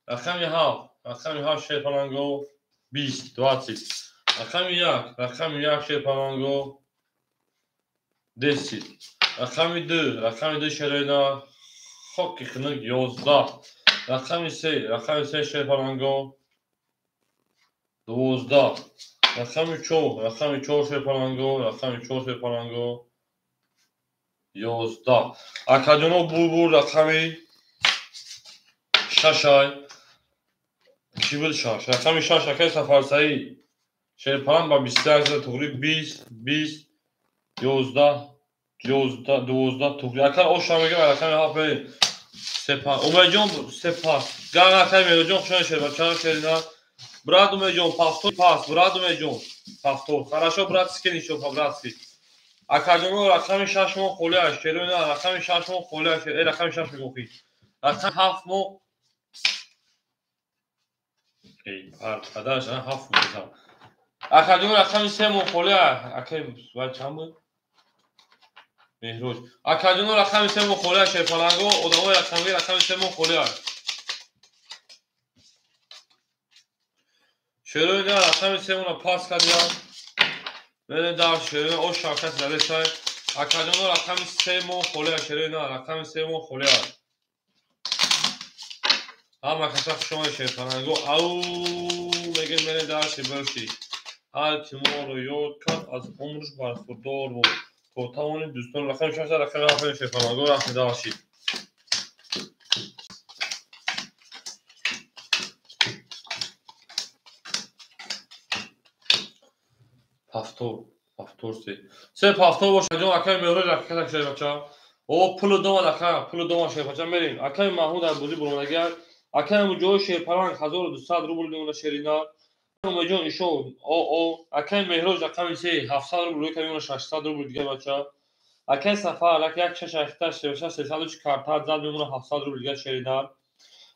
Speaker 1: Рақами 7, рақами 7 Шерпаланго, 20, 20. Рақами 1, рақами 1 Шерпаланго, 10. Рақами 2, рақами 2 Шерена, хоки хунук 11. Рақами 3, рақами 3 Шерпаланго, 12. Рақами 4, рақами 4 Шерпаланго, рақами 4 Шерпаланго, 11. Акаҷоно бурбур рақами 6 ай. Кӣ буд 6? Рақами 6 акай Сафарсаид. Шерпаланг ба 21 зада туғри 20, 20, 11, 11, 12 туғри. Акай оша мегӯям рақами 7 берем. Сепас. Умеҷон сепас. Ган акай Меҳроҷон хушон шербача шерина. Брат Умеҷон повтор пас, брат Умеҷон повтор. Хорошо, брат, скинь ещё по-братски. Акаҷоно рақами 6 мо холӣ аст. Шерона рақами 6 мо холӣ аст. Рақами 6 мегӯхӣ. Рақами 7 мо эй, падараш 7 мегӯям. Акаҷоно рақами 3 мо холӣ аст. Акай ва чанд буд? Меҳроҷ. Акаҷоно рақами 3 мо холӣ аст. Шерпаланго одамои рақамги рақами 3 мо холӣ аст. Шерона рақами 3 моро пас кардиям. Мерем дар шерона ош шавкат задесай. Акаҷоно рақами 3 мо холӣ аст. Шерона рақами 3 мо холӣ аст. Ҳама каса хуш омадед Шерпаланго. Ау мегем мерем дар шибоши. Ҳар ки моро ёд кард аз умрш бархурдор буд. То тавонед дӯстон рақами 6 рақами 7 Шерпаланго рафтем дарши. Повтор, повтор се. Се повтор бошад ҷон акай Меҳроҷ рақами шербача. О пулу домад ака, пулу домад шербача мерем. Акай Маҳмуд аз бозӣ буромадагар. Акай Муҷоҳид Шерпаланг 1200 рубл мемонад шерина. Умеҷон ишо о о. Акай Меҳроҷ рақами 3 700 рубл рӯй мемонад 600 рубл дигар бача. Акай Сафар як 6 8 6 300 карта зад мемонад 700 рубл дигар шерина.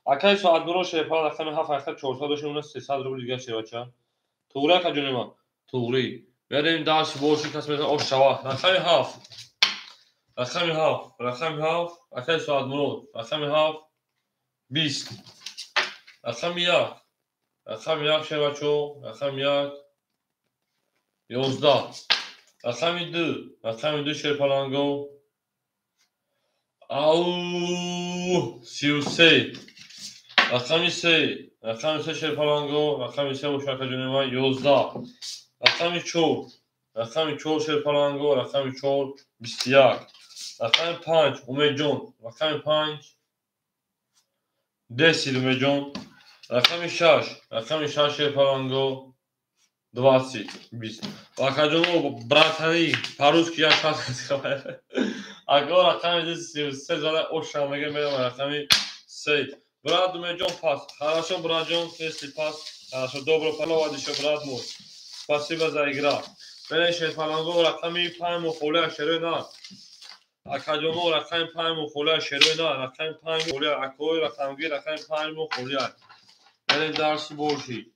Speaker 1: Акай Соатмурод Шерпаланг рақами 7 8 400 мемонад 300 рубл дигар шербача. Туғри ака ҷони ман. Туғри. Берем дальше больше кас мезан ош шава. Рақами 7. Рақами 7, рақами 7, акай Соатмурод, рақами 7 20. Рақами 1. Рақами 1 шербачо, рақами 1 11. Рақами 2, рақами 2 Шерпаланго. Ау 33. Рақами 3, рақами 3 Шерпаланго, рақами 3 боша ака ҷони ман 11. Рақами 4, рақами 4 Шерпаланго, рақами 4 21. Рақами 5 Умеҷон, рақами 5 10 Умеҷон. Рақами 6, рақами 6 Шерпаланго 20, 20. Акаҷоно братани по-русски я шаш. Ако рақами 33 зада оша мега мерам рақами 3. Брат Умеҷон пас. Хорошо, братҷон, если пас. Хорошо, добро пожаловать ещё, брат мой. Спасибо за игра. Берем Шерпаланго рақами 5 мо холӣ аст шерона. Акаҷоно рақами 5 мо холӣ аст шерона, рақами 5 холӣ аст. Акои рақамги рақами 5 мо холӣ аст. Берем дарси боши.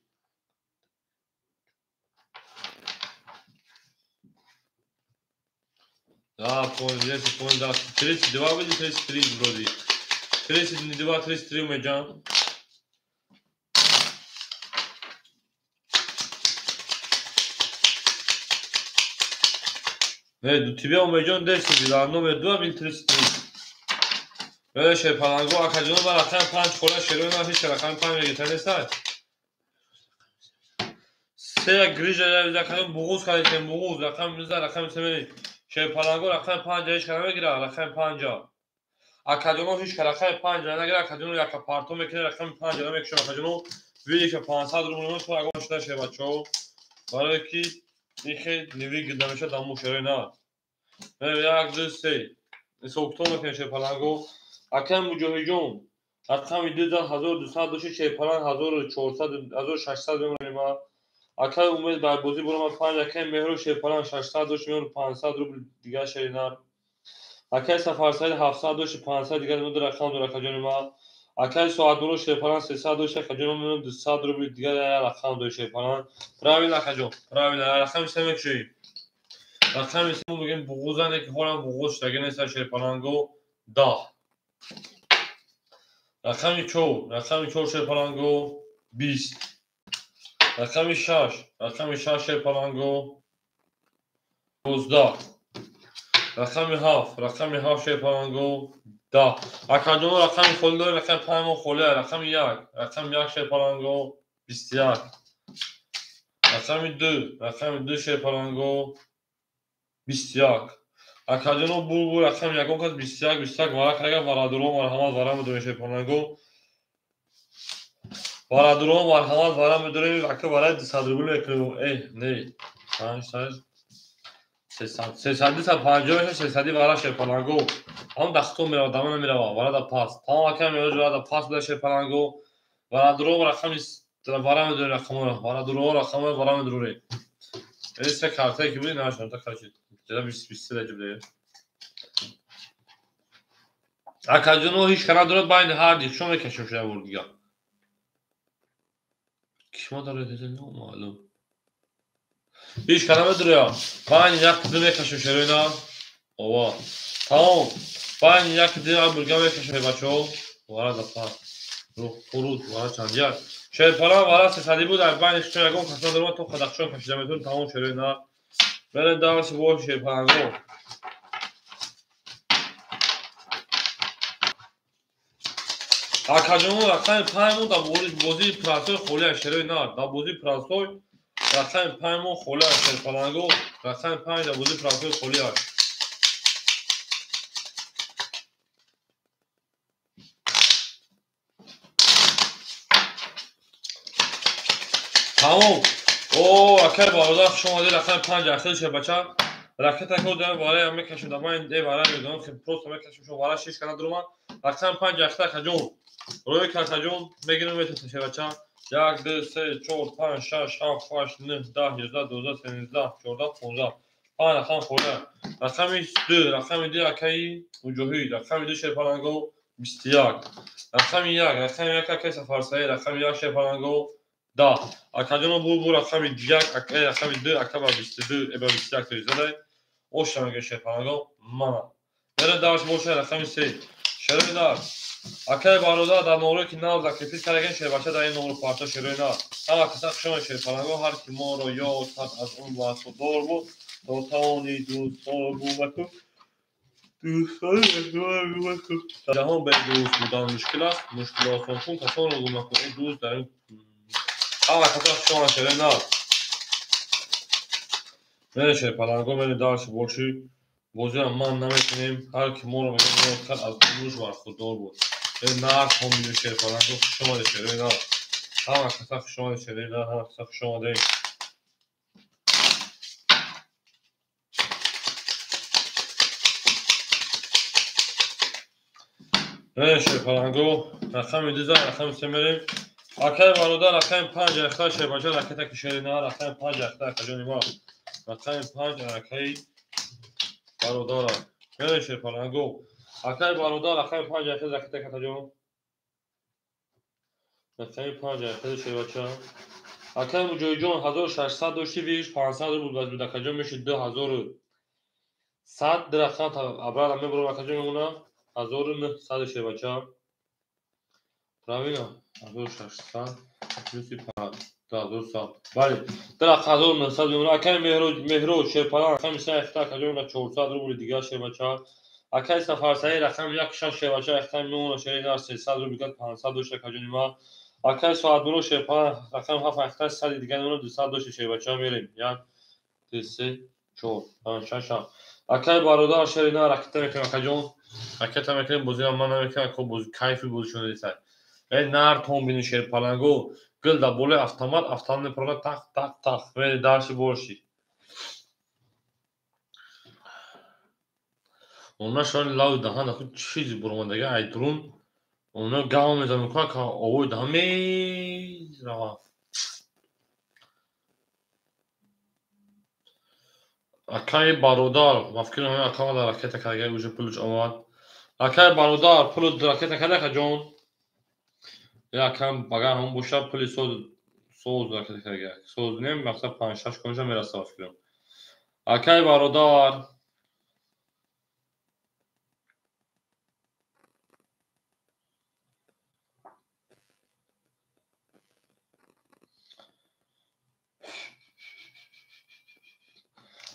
Speaker 1: Да, понял, 10, понял, да. 32 или 33 вроде. 32, 33 Умеҷон. Не, тебе Умеҷон 10, да, номер 2 был 33. Берем Шерпаланго, акаҷоно ба рақами 5 холӣ шерона, ҳеч рақами 5 мегирта нестай. Се грижа рақами буғуз кардем, буғуз, рақами 19, рақами 3 мерем. Шерпаланго рақами 5 ҳеч кара мегирад, рақами 5. Акаҷоно ҳеч кара рақами 5 нагирад, акаҷоно яка парто мекунад, рақами 5 намекушад, акаҷоно види ки 500 рубл мемонад, агар шуда шербачаҳо. Барое ки ин хел невыгодно мешавад дамо шерои на. 1, 2, 3. Ҳисоб-китоб мекунем шерпаланго. Акай Муҷоҳидҷон, рақами 2 зад 1200 дошти шерпаланг 1400 1600 мемонем. Акай Умед бар бозӣ баромад 5, акай Меҳру шерпаланг 600 дошт мемон 500 рубл дигар шеринар. Акай Сафарсаид 700 дошти 500 дигар ду рақам дорад акаҷони ман. Акай Соатмурод шерпаланг 300 дошт акаҷони ман 200 рубл дигар як рақам дошт шерпаланг. Правильно акаҷон, правильно. Рақами 3 мекушоем. Рақами 3 мегӯем буғузане ки ҳолам буғуз шудаги нест шерпаланго 10. Рақами 4, рақами 4 шерпаланго 20. Рақами 6, рақами 6 шерпаланго 19. Рақами 7, рақами 7 шерпаланго 10. Акаҷоно рақами холӣ дорем, рақами 5 мо холӣ, рақами 1, рақами 1 шерпаланго 21. Рақами 2, рақами 2 шерпаланго 21. Акаҷоно булбул рақами ягон кас 21, 21 варақ ага варадуро марҳамат вара медорем шерпаланго. Варадуро марҳамат вара медорем, ака вараи 200 рубл мекунем. Не, 5 6 300, 350 мешавад, 300 вара шерпаланго. Ҳам дахто мерава, дама намерава, вара да пас. Тамом ака меоҷ вара да пас буда шерпаланго. Варадуро рақами вара медорем рақаморо. Варадуро рақаморо вара медорем. Се картае ки буди нашам та короче. Ҷада 20 даҷа буде. Акаҷоно ҳеҷ кара дорад байни ҳар ди шумо мекашем шуда бур дига. Кишма дорад маълум. Ҳеҷ кара медорад. Байни як ду мекашем шерина. Ова. Тамом. Байни як ду бурга мекашем бачаҳо. Вара да пас. Рух фуруд вара чанд як. Шерпалан вара 300 буд, дар байни шумо ягон кас надорад, то қадақшон кашида метавонад тамом шерина. Берем дарси бош шерпаланго. Акаҷоно рақами 5 мо дар бозии простой холӣ аст шерои нар. Дар бозии простой рақами 5 мо холӣ аст шерпаланго. Рақами 5 дар бозии простой холӣ аст. Тамом. О, акай бародар хуш омадед. Рақами 5 ахир шербача. Ракета ко дар вара мекашем, дар ман вара медонам, ки просто мекашем, шо вара 6 кана дурума. Рақами 5 ахир акаҷон. Рӯи какаҷон мегирем метасем шербача. 1 2 3 4 5 6 7 8 9 10 11 12 13 14 15. 5 рақам холӣ. Рақами 2, рақами 2 акаи Муҷоҳид, рақами 2 шерпаланго 21. Рақами 1, рақами 1 акаи Сафарсаид, рақами 1 шерпаланго 10. Акаҷоно булбул рақами 1, акаи рақами 2, ака ба 22, ба 21 то задай. Оша мега шерпаланго мана. Берем дарс боша рақами 3. Шерои нар. Акаи бародар дар норое ки нав закрепит кардаген шербача дар ин нору парта шерои нар. Ҳама каса хушомад шерпаланго, ҳар ки моро ёд кард аз он бархурдор буд, то тавони дӯстон гумаку. Дӯстон гумаку. Ҷаҳон бе дӯст будан мушкил аст, мушкил осон кун касонро гумаку. Ин дӯст дар ин ҳама каса хушомад шерои нар. Мерем шерпаланго, мерем дарси боши. Бозиам ман наметунем, ҳар ки моро мегӯяд кард аз дӯш бархурдор буд. Нар ҳомили шерпаланго хуш омадед шерои нар. Ҳама каса хуш омадед шерои нар, ҳама каса хуш омадед. Мерем шерпаланго, рақами 2 зад, рақами 3 мерем. Акаи бародар рақами 5 ахта шербача ракета ки шери нар, рақами 5 ахта акаҷони ма. Рақами 5 акаи бародарам. Мерем шерпаланго. Акаи бародар рақами 5 ахта ракета катаҷон. Рақами 5 ахта шербача. Акаи Муҷоҳидҷон 1600 дошти, виш 500 рубл буд, акаҷон мешуд 2100 рақам абрала мебурам акаҷон мемона 1900 шербача. Правильно? 1600 плюс 5 2100. Бале, 1900 мемона. Акаи Меҳру шерпалан рақами 3 ахта акаҷон 400 рубл дигар шербача. Акаи Сафарсаид рақами 1 6 шербача ахта мемона шери нар 300 рубл дигар 500 дошт акаҷони ма. Акаи Соатмурод шерпалан рақами 7 ахта 100 дигар мемона 200 дошт шербача. Мерем 1 2 3 4 5 6 7. Акаи бародар шери нар ракета мекунем акаҷон. Ракета мекунем, бозиам ман намекунам, ко бози кайфи бозишон дисай. Нар тон бини шерпаланго, гул дар болои автомат, автомат мепарад тақ тақ тақ. Мери дарси боши. Она шони лави даҳан аху чизи буромадага ай дурун. Она гав мезанад ка овои даҳан мерава. Акаи бародар, ба фикри ман ака дар ракета карда уже пулш омад. Акаи бародар, пул ракета карда ҷон. Якам багар ҳам боша пули соз ракета карда. Соз нем, мақсад 5-6 конжа мераса ба фикрам. Акаи бародар,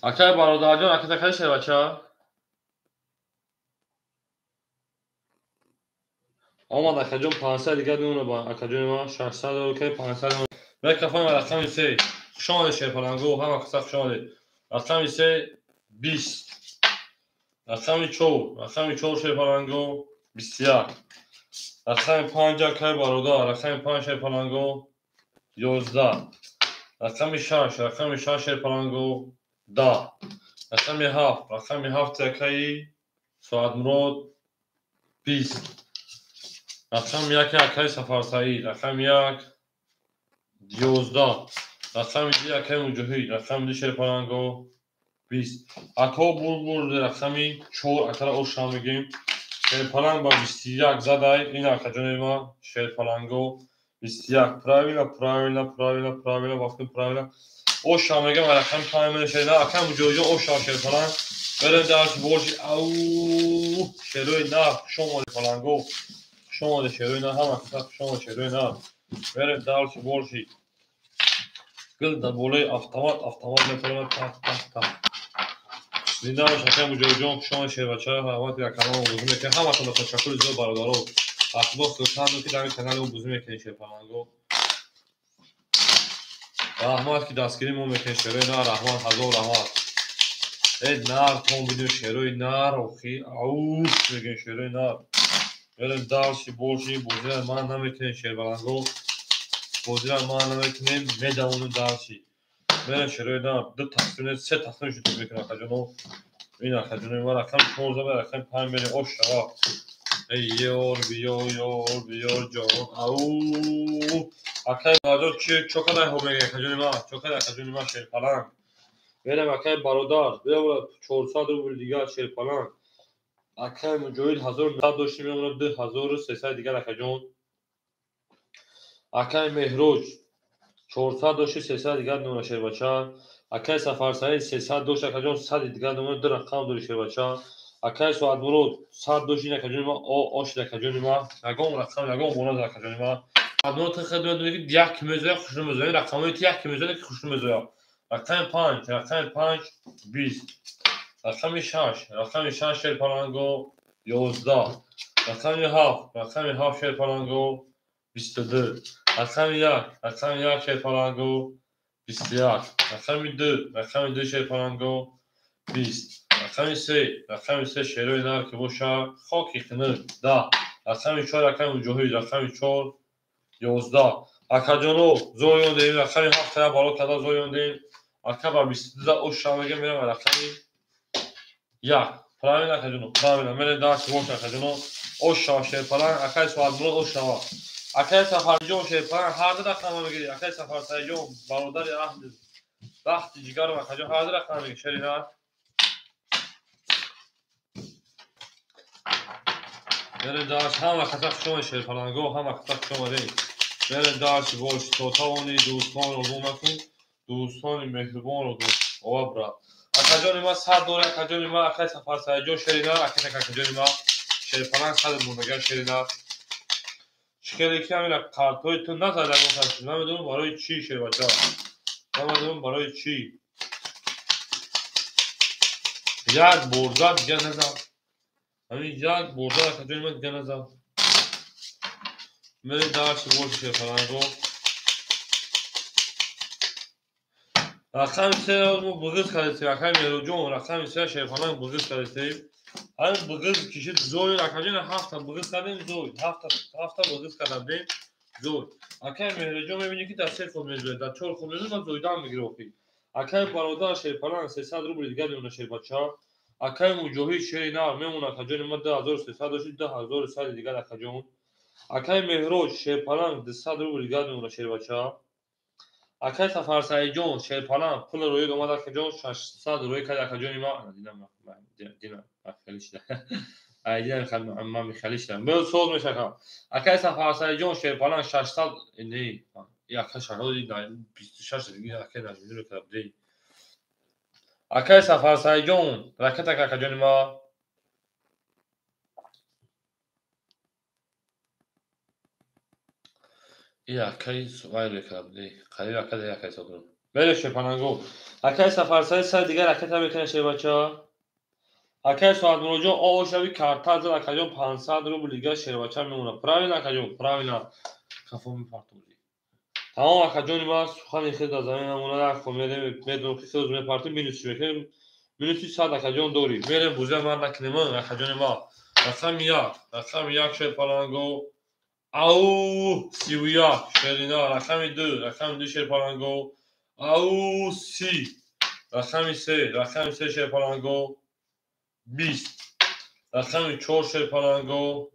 Speaker 1: акаи бародарҷон, ракета карда шербача? Омад акаҷон 500 дигар мемона акаҷони ман 600 окей 500 мемона. Микрофон ва рақами 3. Хуш омадед шерпалангу, ҳама каса хуш омадед. Рақами 3 20. Рақами 4, рақами 4 шерпалангу 21. Рақами 5 акаи бародар, рақами 5 шерпалангу 11. Рақами 6, рақами 6 шерпалангу 10. Рақами 7, рақами 7 акаи Соатмурод 20. Рақами 1 акаи Сафарсаид, рақами 1 11. Рақами 2 акаи Муҷоҳид, рақами 2 шерпаланго 20. Ако бурд рақами 4 акара оша мегем. Шерпаланг ба 21 задай, ин акаҷони ма шерпаланго 21. Правильно, правильно, правильно, правильно, вақти правильно. Оша мегем рақами 5 мешена, акаи Муҷоҳидҷон оша шерпаланг. Берем дарс боши. Ау, шерои нар, хуш омадед паланго. Хуш омадед шерои нар, ҳама каса хуш омадед шерои нар. Берем дарси боши. Гул дар болои автомат, автомат метавонад тах тах тах. Зинда бош акаи Муҷоҳидҷон, хуш омадед шербача, ҳурмати канал бозӣ мекунед. Ҳаматон ташаккури зиёд бародаро. Ахлоқ султан ки дар ин канали мо бозӣ мекунед шерпаланго. Раҳмат ки дастгирӣ мо мекунед шерои нар, раҳмат, ҳазор раҳмат. Э нар тон бидем шерои нар, охи ауф мегӯем шерои нар. Берем дарси боши, бозира ман намекунем шербаланго. Бозира ман намекунем, медавонем дарси. Берем шерои нар, ду тақсим, се тақсим шуд мекунем акаҷоно. Ин акаҷоно ма рақами 14 ба рақами 5 берем, ош шава. Эй ёр, биё, ёр, биё ҷон. Ау! Акаи бародар чи чо кадай хоб мегӯяд акаҷони ма? Чо кадай акаҷони ма шерпаланг? Берем акаи бародар, биё 400 рубл дигар шерпаланг. Акаи Муҷоҳид 1900 доштем, мемонад 2300 дигар акаҷон. Акаи Меҳроҷ 400 дошти, 300 дигар мемонад шербача. Акаи Сафарсаид 300 дошт, акаҷон 100 дигар мемонад, ду рақам дори шербача. Акаи Соатмурод 100 дошт, ин акаҷони ма ошид акаҷони ма. Ягон рақам, ягон монад акаҷони ма. Соатмурод хеле мегӯяд як ки мезоя хушрӯ мезоя. Ин рақамҳои ти як ки мезоя ки хушрӯ мезоя. Рақами 5, рақами 5 20. Рақами 6, рақами 6 шерпаланго 11. Рақами 7, рақами 7 шерпаланго 22. Рақами 1, рақами 1 шерпаланго 21. Рақами 2, рақами 2 шерпаланго 20. Рақами 3, рақами 3 шерои нар ки боша хоки хунук 10. Рақами 4 рақами Муҷоҳид, рақами 4 11. Акаҷоно зоёндем, рақами 7 я бало када зоёндем. Ака ба 22 оша мегем, мерам рақами 1. Правильно акаҷоно, правильно. Мерем дарси боша акаҷоно. Оша шерпаланг, акаи Соатмурод ошава. Акаи Сафарҷон шерпаланг ҳар ду рақама мегирӣ. Акаи Сафарсаидҷон бародари аҳли бахти ҷигарам акаҷон ҳар ду рақама мегирӣ шери нар. Берем дарс, ҳама каса хуш омадед шерпаланго, ҳама каса хуш омадед. Берем дарси бош, то тавонӣ дӯстонро гум накун, дӯстони меҳрубонро гум. Ова брат. Акаҷони ма 100 дора, акаҷони ма, акаи Сафарсаидҷон шери нар, акаҷони ма шерпаланг 100 мондагар шери нар. Чӣ хеле ки ҳамин картҳои ту назад ягон кас, намедонам барои чӣ шербача. Намедонам барои чӣ. Як бор зад, дигар назад. Ҳамин як бор зад, акаҷони ма дигар назад. Мерем дарси боши шерпаланго. Рақами 3 мо буғиз кардем, акаи Меҳроҷон, рақами 3 шерпаланг буғиз кардем. Ҳамин буғиз кишид зои, акаҷон 7 буғиз кардем зои, 7 буғиз кардем зои. Акаи Меҳроҷон мебинӣ ки дар 3 ход мезояд, дар 4 ход мезояд, баъд зоидан мегирӣ охи. Акаи бародар шерпаланг 300 рубл дигар мемонад шербача. Акаи Муҷоҳид шери нар мемонад акаҷони ма 2300 дошти 2100 дигар акаҷон. Акаи Меҳроҷ шерпаланг 200 рубл дигар мемонад шербача. Акаи Сафарсаидҷон шерпаланг пул рӯид омад акаҷон 600 рӯй кард акаҷони ма. Динам хеле шуда. Ай динам ман хеле шудам. Бел соз мешакам. Акаи Сафарсаидҷон шерпаланг 600 не, ака 626 дига акаи Наҷмиддин кард. Акаи Сафарсаидҷон ракета акаҷони ма. И акаи вайре кард. Қариб ака акаи сокунам. Мере шерпаланго. Акаи Сафарсаид сар дигар ракета мекунад шербача. Акаи Соатмуроҷон оошави карта зад акаҷон 500 рубл дигар шербача мемонад. Правильно акаҷон, правильно. Кафо мепартози. Тамом акаҷони ма сухани хел дар замин намонад. Ако мерем медонам ки хел мепартем минуси мекунем. Минуси 100 акаҷон дорӣ. Мерем бузя ман накунем акаҷони ма. Рақами 1, рақами 1 шерпаланго. Ау 31 шерина, рақами 2, рақами 2 шерпаланго. Ау 30, рақами 3, рақами 3 шерпаланго. 20, рақами 4 шерпаланго.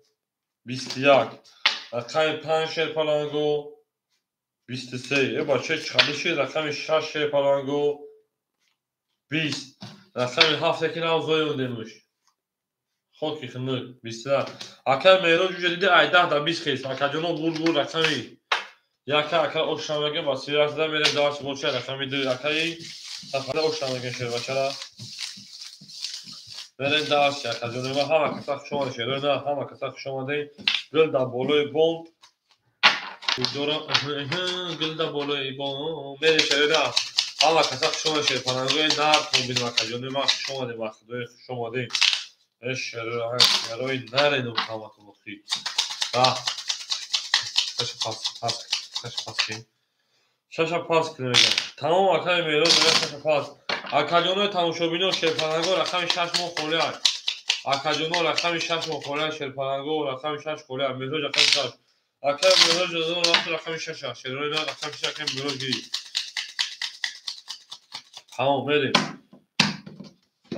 Speaker 1: 21, рақами 5 шерпаланго. 23, э бача чӣ шид? Рақами 6 шерпаланго. 20, рақами 7 ки нав зоёндемуш. Хоки хунук 21. Акаи Меҳроҷ уҷа диди ай 10 да 20 хест. Акаҷоно бур рақами яка ака ошам мегем ба 31 да мерем дарс боча рақами 2 акаи Сафара ошам мегем шербачара. Мерем дарс акаҷоно ма ҳама каса хуш омадед шерои на ҳама каса хуш омадед. Гул дар болои бом. Дора гул дар болои бом. Мерем шерои на ҳама каса хуш омадед шерпалангои нар мобин акаҷоно ма хуш омадед ба худои хуш омадед. Шерои нарену ҳаматон охи. Ба шаша пас пас шаша пас ки. Шаша пас ки мегам. Тамом акаи Меҳроҷ мегам шаша пас. Акаҷонои тамошобино шерпаланго рақами 6 мо холӣ аст. Акаҷоно рақами 6 мо холӣ аст шерпаланго рақами 6 холӣ аст. Меҳроҷ рақами 6. Акаи Меҳроҷ рақами 6 аст. Шерои на рақами 6 акаи Меҳроҷ гирифт. Тамом мерем.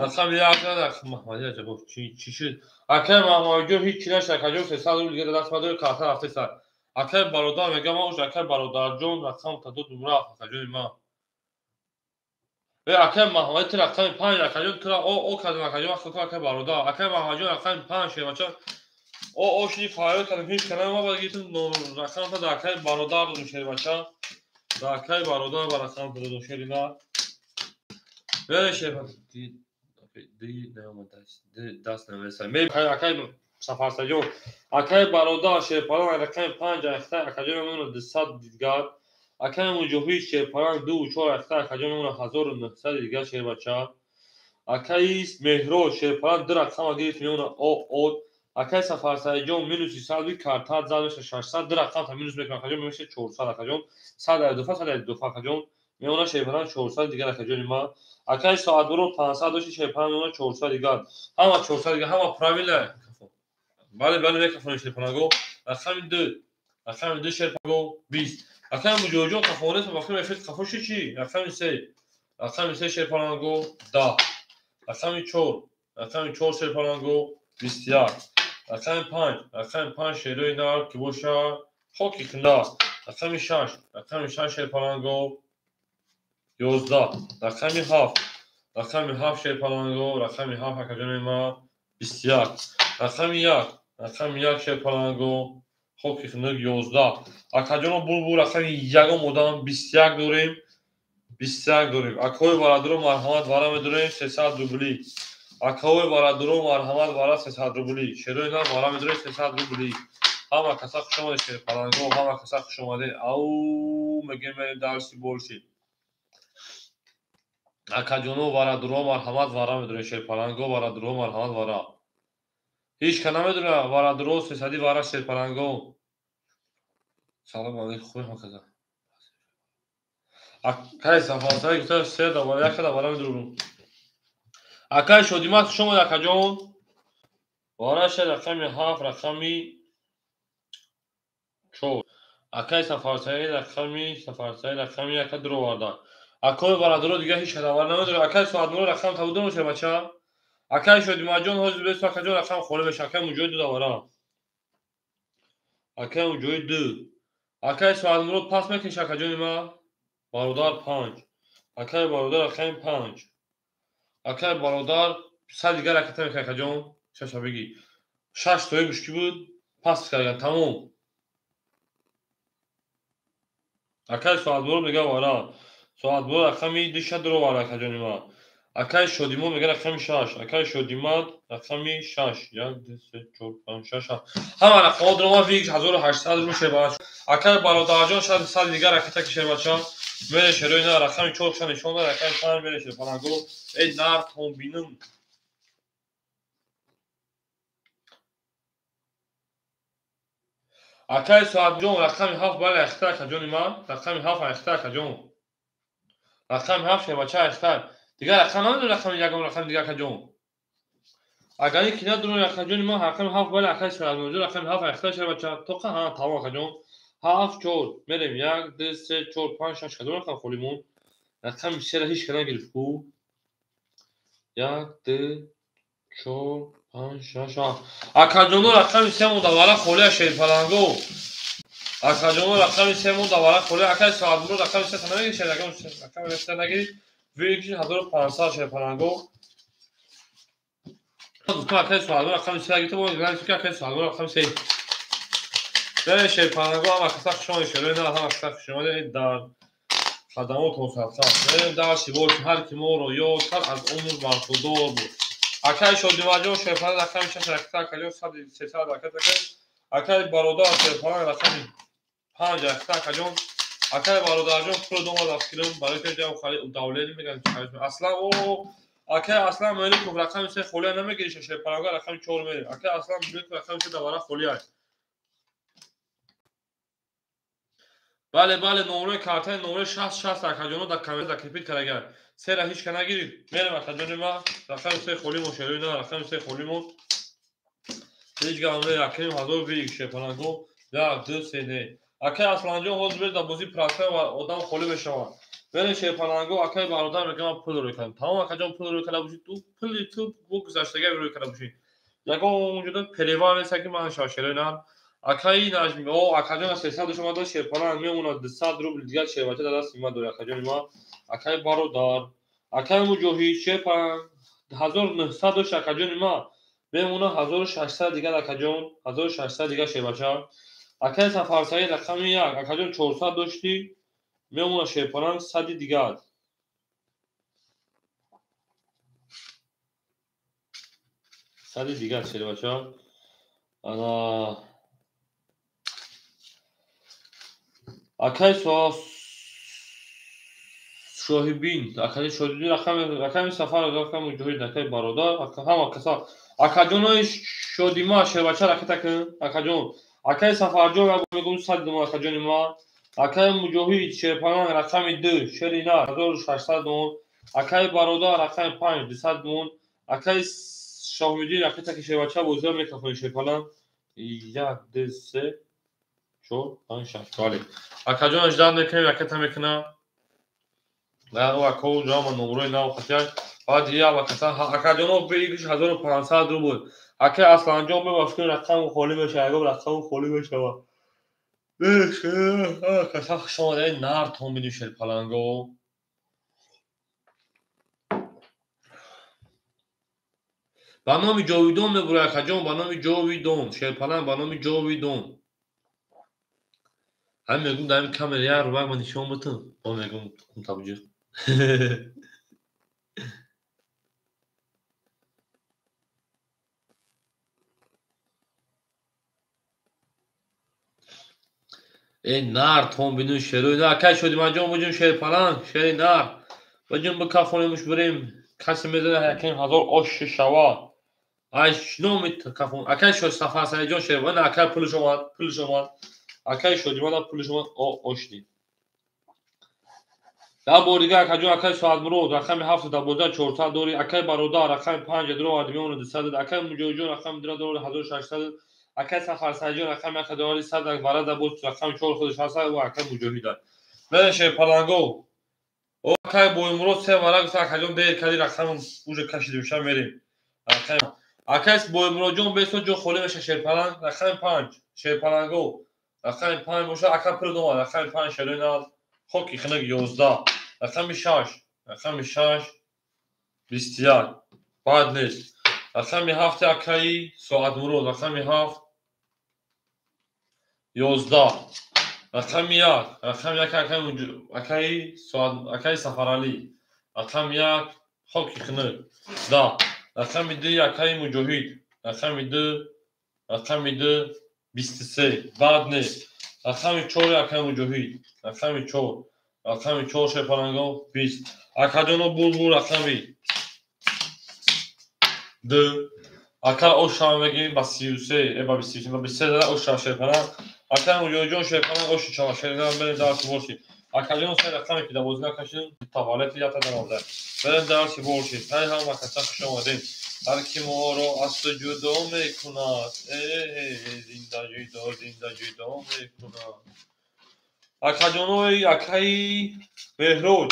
Speaker 1: Рақами 1 рақами Маҳмади Раҷабов чӣ шуд? Акаи Маҳмадиҷон ҳеҷ чӣ нашуд. Акаҷон 300 рубл дига даст мадори карта рафтеса. Акаи бародар мегам ош акаи бародарҷон рақам та дод рафт акаҷони ман. Э акаи Маҳмади ту рақами 5 акаҷон тура о кардам акаҷон вақт ку акаи бародар. Акаи Маҳмадиҷон рақами 5 шербача. О о шуди фарёд кардам ҳеҷ калама ма баъд гирифтам рақам та дар акаи бародар додам шербача. Дар акаи бародар ба рақам та додам шерина. Мере шербача даст намерасад. Акаи Сафарсаҷон, акаи бародар шерпаланг рақами 5 ахта акаҷон мемонад 200 дигар. Акаи Муҷоҳид шерпаланг 2 4 ахта акаҷон мемонад 1900 дигар шербача. Акаи Меҳроҷ шерпаланг 2 рақама гирифт мемонад о о. Акаи Сафарсаидҷон минуси 100 карта зад мешавад 600 2 рақам та минус мекунад акаҷон мешавад 400 акаҷон 100 дуфа 100 дуфа акаҷон мемонад шерпаланг 400 дигар акаҷони ма. Акаи Соатбурон 500 дошти шерпаланг мемонад 400 дигар. Ҳама 400 дигар, ҳама правильно. Бале, бале мекафонем шерпаланго. Рақами 2, рақами 2 шерпаланго 20. Акаи Муҷоҳидҷон қафонест вақти мефирд қафо ши чӣ? Рақами 3, рақами 3 шерпаланго 10. Рақами 4, рақами 4 шерпаланго 21. Рақами 5, рақами 5 шерои нар ки боша хоки хунда. Рақами 6, рақами 6 шерпаланго 11. Рақами 7, рақами 7 шерпаланго, рақами 7 акаҷони ма 21. Рақами 1, рақами 1 шерпаланго хоки хунук 11. Акаҷоно булбул рақами ягон одам 21 дорем. 21 дорем. Акаҳои бародаро марҳамат вара медорем 300 рубли. Акаҳои бародаро марҳамат вара 300 рубли. Шерои нар вара медорем 300 рубли. Ҳама каса хуш омадед шерпаланго, ҳама каса хуш омадед. Ау мегем мерем дарси больше. Акаҷоно бародаро марҳамат вара медорем шерпаланго, бародаро марҳамат вара. Ҳеҷ ка намедонад бародаро 300 вара шерпаланго. Салом алейкум хуби ҳама. Акаи Сафарсаид гуфта се да вара як да вара медорам. Акаи Шодимат хуш омадед акаҷон. Вараша рақами 7, рақами 4. Акаи Сафарсаид рақами Сафарсаид рақами 1 дуроварда. Акои бародаро дигар ҳеҷ кадом вара намедорад. Акаи Соатмурод рақам табудор мешавад бача. Акай Шодимаҷон ҳозир бес акаҷон рақам холӣ мешавад. Акай Муҷоҳид ду давара. Акай Муҷоҳид ду. Акай Соатмурод пас мекуниш акаҷони ма? Бародар панҷ. Акай бародар рақами панҷ. Акай бародар сад дигар ракета мекунад акаҷон. Шаша бигӣ. Шаш тои мушкӣ буд, пас кардан тамом. Акай Соатмурод мега вара. Соатмурод рақами душа дуровард акаҷони ма. Акай Шодимон мега рақами шаш. Акай Шодимад рақами шаш. Як, ду, се, чор, панҷ, шаш, ҳафт. Ҳама рақамҳо дуромад вик 1800 рубл шербача. Акай бародарҷон шад сад дигар ракета ки шербача. Мере шерои на рақами чор ша нишон дад, рақами панҷ мере шерпаланго. Эй нар томбинум. Акай Соатҷон рақами ҳафт бале ахта акаҷони ман. Рақами ҳафт ахта акаҷон. Рақами ҳафт шербача ахта. Дигар рақам намедонам рақами ягон рақами дигар акаҷон. Агар ин ки надонам акаҷони ман рақами ҳафт бале акай Соатҷон рақами ҳафт ахта шербача. Тоқа ҳа тамом акаҷон. Ҳафт чор мерем як ду се чор панҷ шаш кадом рақам холӣ монд? Рақами сера ҳеҷ ка нагирифт ку. Як ду чор панҷ шаш ҳафт. Акаҷоно рақами се монда вара холия шерпаланго. Акаҷоно рақами се монда вара холия. Акай Соатмурод рақами се нагирифт шер рақами се нагирифт. Вик 1500 шерпаланго. Гуфтам акай Соатмурод рақами се нагирифт, бо гирифт ки акай Соатмурод рақами се. Бере шерпаланго ҳама каса хушомадед шерои на ҳама каса хушомадед дар хадамотон садқа. Берем дар шибор ҳар ки моро ёд кард аз умр бархурдор буд. Акай Шодимаҷон шерпаланг рақами шаш ракета акаҷон сади сесад ракета акай. Акай бародар шерпаланг рақами панҷ ракета акаҷон. Акай бародарҷон пул дома дастгирам барои ки ҷав хари давлени меган чӣ аслан о акай Аслан Меликов рақами се холия намегириш шерпаланг рақами чор мерем. Акай Аслан Меликов рақами се давара холия. Бале бале номрои картаи номрои шаст шаст акаҷоно дар камера закрепит карагар. Сера ҳеҷ ка нагирифт. Мерем акаҷони ма рақами се холӣ мон шерои на рақами се холӣ мон. Ҳеҷ гап не якним ҳазор вик шерпаланго. Як ду се не. Акай Асланҷон ҳозир бер дар бозии прасай ва одам холӣ мешавад. Берем шерпаланго акай бародар мегӯям ман пул рӯй кардам. Тамом акаҷон пул рӯй карда бошӣ ту пули ту бо гузаштага рӯй карда бошӣ. Ягон онҷода перевар нест ки ман шава шерои на. Акаи Наҷми, о акаҷон сесад шума дод шерпаланг мемонад 200 рубл дигар шербача дар дасти ма дорӣ акаҷони ма. Акаи бародар, акаи Муҷоҳид шерпаланг 1900 дошт акаҷони ма. Мемонад 1600 дигар акаҷон, 1600 дигар шербача. Акаи Сафарсаид рақами як, акаҷон 400 доштӣ, мемонад шерпаланг сади дигар. Сади дигар шербача. Ана акай Шоҳибин, акаи Шоҳибин рақами Сафар, рақами Муҷоҳид, акаи бародар, ҳама каса. Акаҷонои Шодима шербача ракета кун, акаҷон. Акаи Сафарҷон мегӯм сад дум акаҷони ма. Акаи Муҷоҳид шерпаланг рақами ду, шери на 1600 дум. Акаи бародар рақами панҷ, 200 дум. Акаи Шоҳмиддин ракета ки шербача бозиро мекафонӣ шерпаланг. Як, ду, се, чор, панҷ, шаш. Бале. Акаҷон ждат мекунем, ракета мекуна. Акаҷон ҷама номрои нав хатия. Баъд я акаса акаҷоно бигиш 1500 рубл. Акаи Асланҷон бебахш кун рақам холӣ мешава, ягон рақам холӣ мешава. Каса хуш омадед, нар томбини шерпаланго. Ба номи Ҷовидон мебурад акаҷон, ба номи Ҷовидон, шерпаланг ба номи Ҷовидон. Ҳамин мегӯм дар ин камера як рубак ма нишон битам. Бо мегӯм кунтабуҷиқ. Эй нар томбину шерои нар. Акай Шодимаҷон буҷум шерпаланг, шери нар. Буҷум бикафонемуш бирем. Касе медонад якним ҳазор ош шава. Ай номи кафон. Акай Сафарсаидҷон шерпаланг, акай пулш омад, пулш омад. Акай Шодимада пулш омад, о ошди. Дар бори дигар акаҷон акай Соатмурод рақами ҳафт дабоза 400 дорӣ. Акай бародар рақами панҷ дуровард мемонад 200. Акай Муҷоҳидҷон рақами дура дорад 1600. Акай Сафарсаидҷон рақами як дорад 100 варада боз рақами чор худаш ҳаст ва акай Муҷоҳид. Берем шерпаланго. О акай Боимурод се вара гуфт акаҷон дер кардӣ рақам уже кашидем ша мерем. Акай Боимуроджон бесо ҷо холӣ меша шерпаланг. Рақами 5 шерпаланго. Рақами 5 боша ака пир дома. Рақами 5 шерои наз. Хоки хинак 11. Рақами 6. Рақами 6 21. Бад нест. Рақами 7 акаи Соатмурод. Рақами 7 11. Рақами 1. Рақами 1 акаи Соат акаи Сафаралӣ. Рақами 1 хоки хинак 10. Рақами 2 акаи Муҷоҳид. Рақами 2 рақами 2 23. Бад нест. Рақами 4 акаи Муҷоҳид. Рақами 4. Рақами 4 шерпаланго 20. Акаҷоно булбул рақами 2. Ака ошам мегирим ба 33, ба 23, ба 23 зада оша шерпаланг. Акаи Муҷоҳидҷон шерпаланг оши чава шеринам берем дарси борши. Акаҷон се рақаме ки дар бозӣ накашидем, таваллати ята даромада. Берем дарси борши. Ҳай ҳама каса хуш омадем. Ҳар ки моро аз ту ҷудо мекунад, зинда ҷудо, зинда ҷудо мекунад. Акаҷонои акаи Меҳроҷ,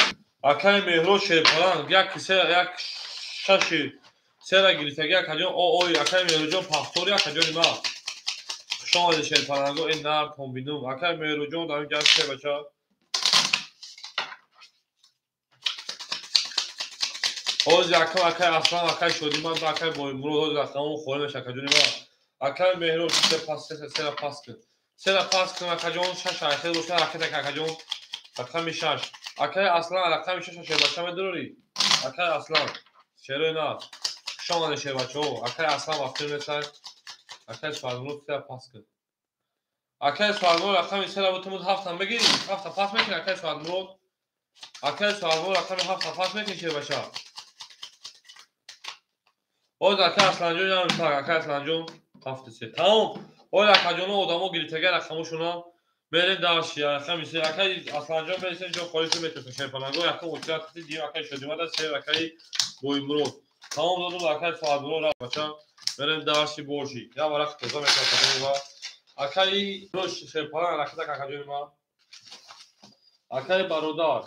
Speaker 1: акаи Меҳроҷ шерпаланг як се як шаши сера гирифтаги акаҷон ой акаи Меҳроҷон пахтори акаҷони ма. Хуш омадед шерпаланго, ин нар комбинум. Акаи Меҳроҷон дар ин ҷаҳат шербача. Ҳозир акам акаи Аслан, акаи Шодиманд ва акаи Боимурод ҳозир рақамон холӣ мешавад акаҷони ма. Акаи Меҳроҷ се пас сера пас кун. Сера пас кун акаҷон, шаш айхел боша ракета акаҷон. Рақами 6. Акаи Аслан рақами 6 шербача медорӣ? Акаи Аслан шерои наз. Хуш омадед шербачаҳо. Акаи Аслан вақти месай. Акаи Соатмурод сера пас кун. Акаи Соатмурод рақами сера бутумуд ҳафтам бигирӣ? Ҳафта пас мекунӣ акаи Соатмурод? Акаи Соатмурод рақами ҳафта пас мекунӣ шербача? Оз акаи Асланҷон ям так, акаи Асланҷон 7 3. Тамом. Оз акаҷоно одамо гирифтага рақамошона берем дарси рақами се. Акаи Асланҷон бересен ҷо холӣ шуд метавонед шерпаланго. Якум очрат кити дигар акаи Шодимада се акаи Боимурод. Тамом додум акаи Соатмурод бача. Берем дарси борши. Я варақ тоза мекунам акаҷони ма. Акаи шерпаланг ракета акаҷони ма. Акаи бародар.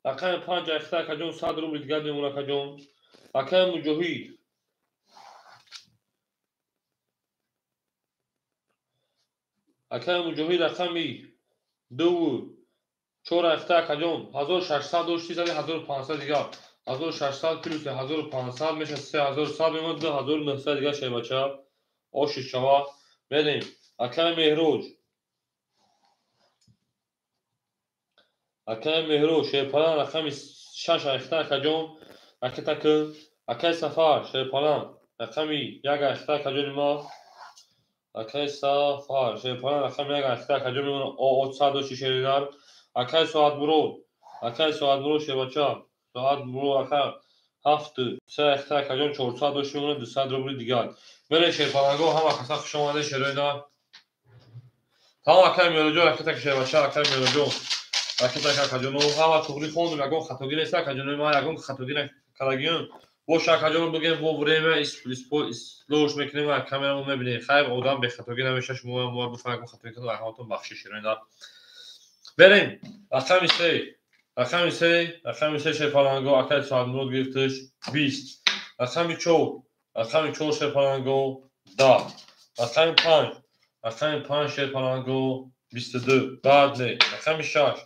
Speaker 1: Рақами 5 айхта акаҷон 100 рубл дигар мемон акаҷон. Акаи Муҷоҳид. Акаи Муҷоҳид рақами 2 4 айхта акаҷон 1600 дошти зади 1500 дигар. 1600 плюс 1500 мешавад 3100 мемонад 2900 дигар шербача. Оши шава. Мерем. Акаи Меҳроҷ. Акаи Меҳроҷ шерпаланг рақами 6 айхта акаҷон. Ракета кун. Акаи Сафар шерпаланг рақами 1 айхта акаҷони ма. Акаи Сафар шерпаланг рақами 1 айхта акаҷон мемонад о сад дошти шеринар. Акаи Соатмурод. Акаи Соатмурод шербача. Соатмурод ака 7 3 айхта акаҷон 400 дошти мемонад 200 рубли дигар. Берем шерпаланго ҳама каса хуш омадед шерои нар. Тамом акаи Меҳроҷон ракета шербача акаи Меҳроҷон. Ракета акаҷоно ҳама туғри хондум ягон хатогӣ нест акаҷонои ман ягон хатогӣ накардагиён. Боша акаҷоно бигем во время ислоҳш мекунем ва камерамо мебинем. Хайр одам бехатогӣ намеша шумо ҳам бояд бифаҳмед ягон хатогӣ кардам ҳаматон бахшиш шерои нар. Берем рақами 3. Рақами 3, рақами 3 шерпаланго акаи Соатмурод гирифташ 20. Рақами 4, рақами 4 шерпаланго 10. Рақами 5, рақами 5 шерпаланго 22. Баъд не. Рақами 6,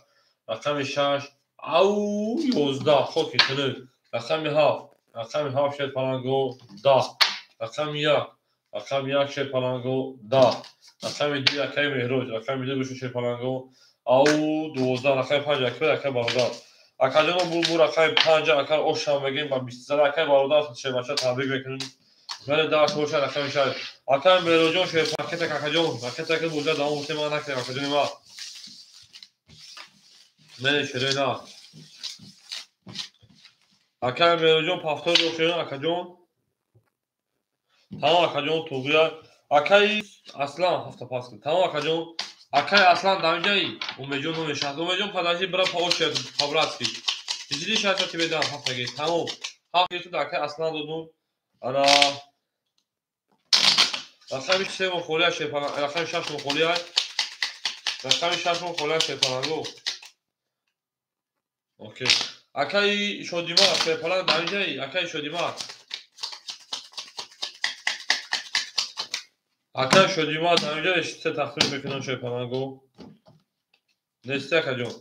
Speaker 1: рақами 6 ау 11 хоки хунук. Рақами 7, рақами 7 шерпаланго 10. Рақами 1, рақами 1 шерпаланго 10. Рақами 2 акаи Меҳроҷ, рақами 2 боша шерпаланго ау 12. Рақами 5 акаи акаи бародар. Акаҷоно булбул рақами 5 ака ошам мегем ба 20 зада акаи бародар шербача табрик мекунем. Мана дарс боша рақами 6. Акаи Меҳроҷон шерпакета акаҷон, ракета ки боза давом гуфтем ман накардем акаҷони ма. Мене шерои на. Акаи Меҳроҷон пафтор дошт акаҷон. Тамом акаҷон туғрия. Акаи Аслан ҳафта пас кун. Тамом акаҷон. Акаи Аслан дар инҷаи Умеҷон номешад. Умеҷон подожди бира по очереди по-братски. Иҷри шаша тебе дам ҳафтаги. Тамом. Ҳафт гирифту акаи Аслан додум. Ана рақами 3 мохолия шерпаланг, рақами 6 мохолия. Рақами 6 мохолия шерпаланго. Окей. Акаи Шодима шерпаланг дар инҷаи? Акаи Шодима, акаи Шодима дар инҷа се тақсим мекунам шерпалангу. Нести, акаҷон.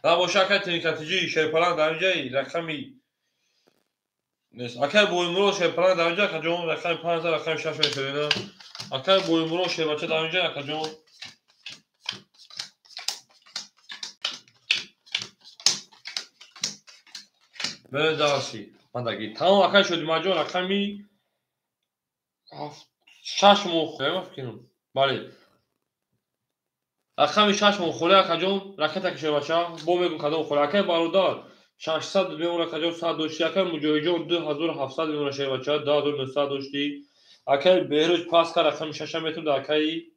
Speaker 1: Набоша, акаи Тиникатиҷи шерпаланг дар инҷаи? Рақами нест. Акаи Боимурод шерпаланг дар инҷа, акаҷон? Рақами панҷ, рақами шаш мешавена. Акаи Боимурод шербача дар инҷа, акаҷон? Мерем дарси бандаги. Тамом, акаи Шодимаҷон, рақами шаш моҳ фикрм. Бале, рақами шаш моҳ холе, акаҷон, ракета ки шербача бо мегум кадом холе. Акаи бародар 600 мемона, акаҷон, 100 доштӣ. Акаи Муҷоҳидҷон 2700 мемона, шербача, 2900 доштӣ. Акаи Беҳрӯз пас кар, рақами шаша метум да акаи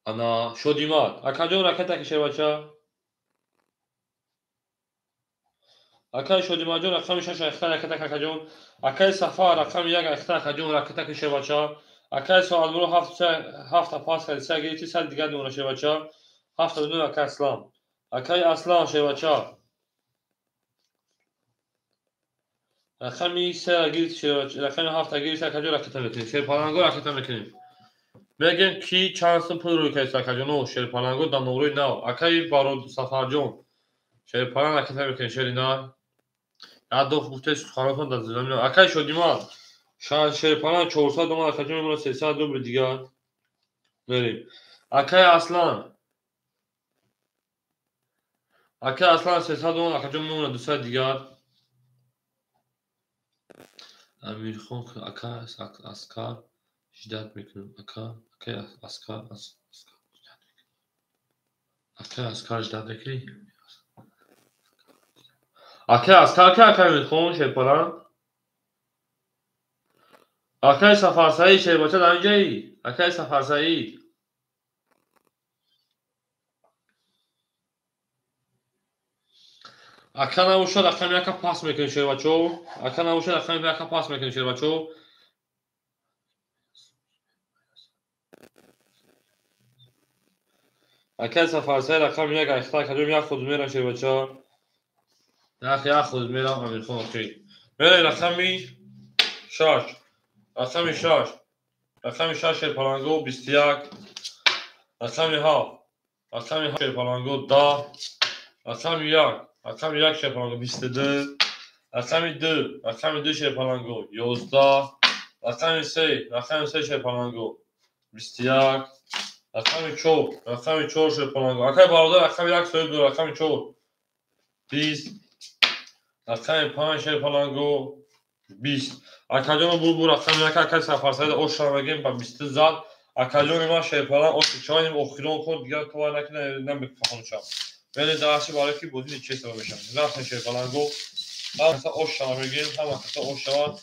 Speaker 1: ана Шодимат. Акаҷон, ракета ки шербача. Акаи Шодимаҷон, рақами шаш айхта ракета, акаҷон. Акаи Сафар, рақами як айхта, акаҷон, ракета ки шербача. Акаи Соатмуро ҳафта пас карди, са гирифти, сад дигар мемона, шербача. 79, акаи Аслан. Акаи Аслан шербача. Рақами се гирифти, шербача, рақами ҳафта гирифти, акаҷон, ракета мекунем. Шерпаланго ракета мекунем. Мегем ки чанд сум пул рӯй кардист, акаҷоно, шерпаланго дар нуғрои нав. Акаи Барод Сафарҷон шерпаланг ракета мекунем, шери нар. Ядоф гуфтаи суханотон дар замин. Акаи Шодиман шерпаланг 400 омад, акаҷон, мемонад 300 рубли дигар. Мерем. Акаи Аслан. Акаи Аслан 300 омад, акаҷон, мемонад 200 дигар. Амирхон, ака Аскар ждать мекунам. Ака, акаи Аскар, акаи Аскар ждать мекунӣ? Акаи Аскар ки, акаи Амирхон шерпаланг? Акаи Сафарсаид шербача дар инҷаи? Акаи Сафарсаид. Ака набошад, рақами яка пас мекунем, шербачо. Ака набошад, рақами яка пас мекунем, шербачо. Акаи Сафарсаид рақами як айхта, акаҷон, як худ мерам, шербача. Як як худ мерам, Амирхон охи. Мерем рақами шаш. Рақами шаш. Рақами шаш шерпаланго 21. Рақами ҳафт. Рақами ҳафт шерпаланго 10. Рақами як. Рақами як шерпаланго 22. Рақами ду. Рақами ду шерпаланго 11. Рақами се. Рақами се шерпаланго 21. Рақами чор. Рақами чор шерпаланго. Акаи бародар, рақами як соҳиб дор, рақами чор. 20. Рақами панҷ шерпаланго 20. Акаҷоно бурбу рақами як, акаи Сафарсаид ош шавагем ба бисту зад. Акаҷони ман шерпаланг оши чойним охирон кун, дигар товар накунам, намефаҳмшам. Вале дарси барои ки бозӣ чӣ сабаб мешавад. Рафтем, шерпаланго. Ҳама каса ош шава мегем, ҳама каса ош шавад.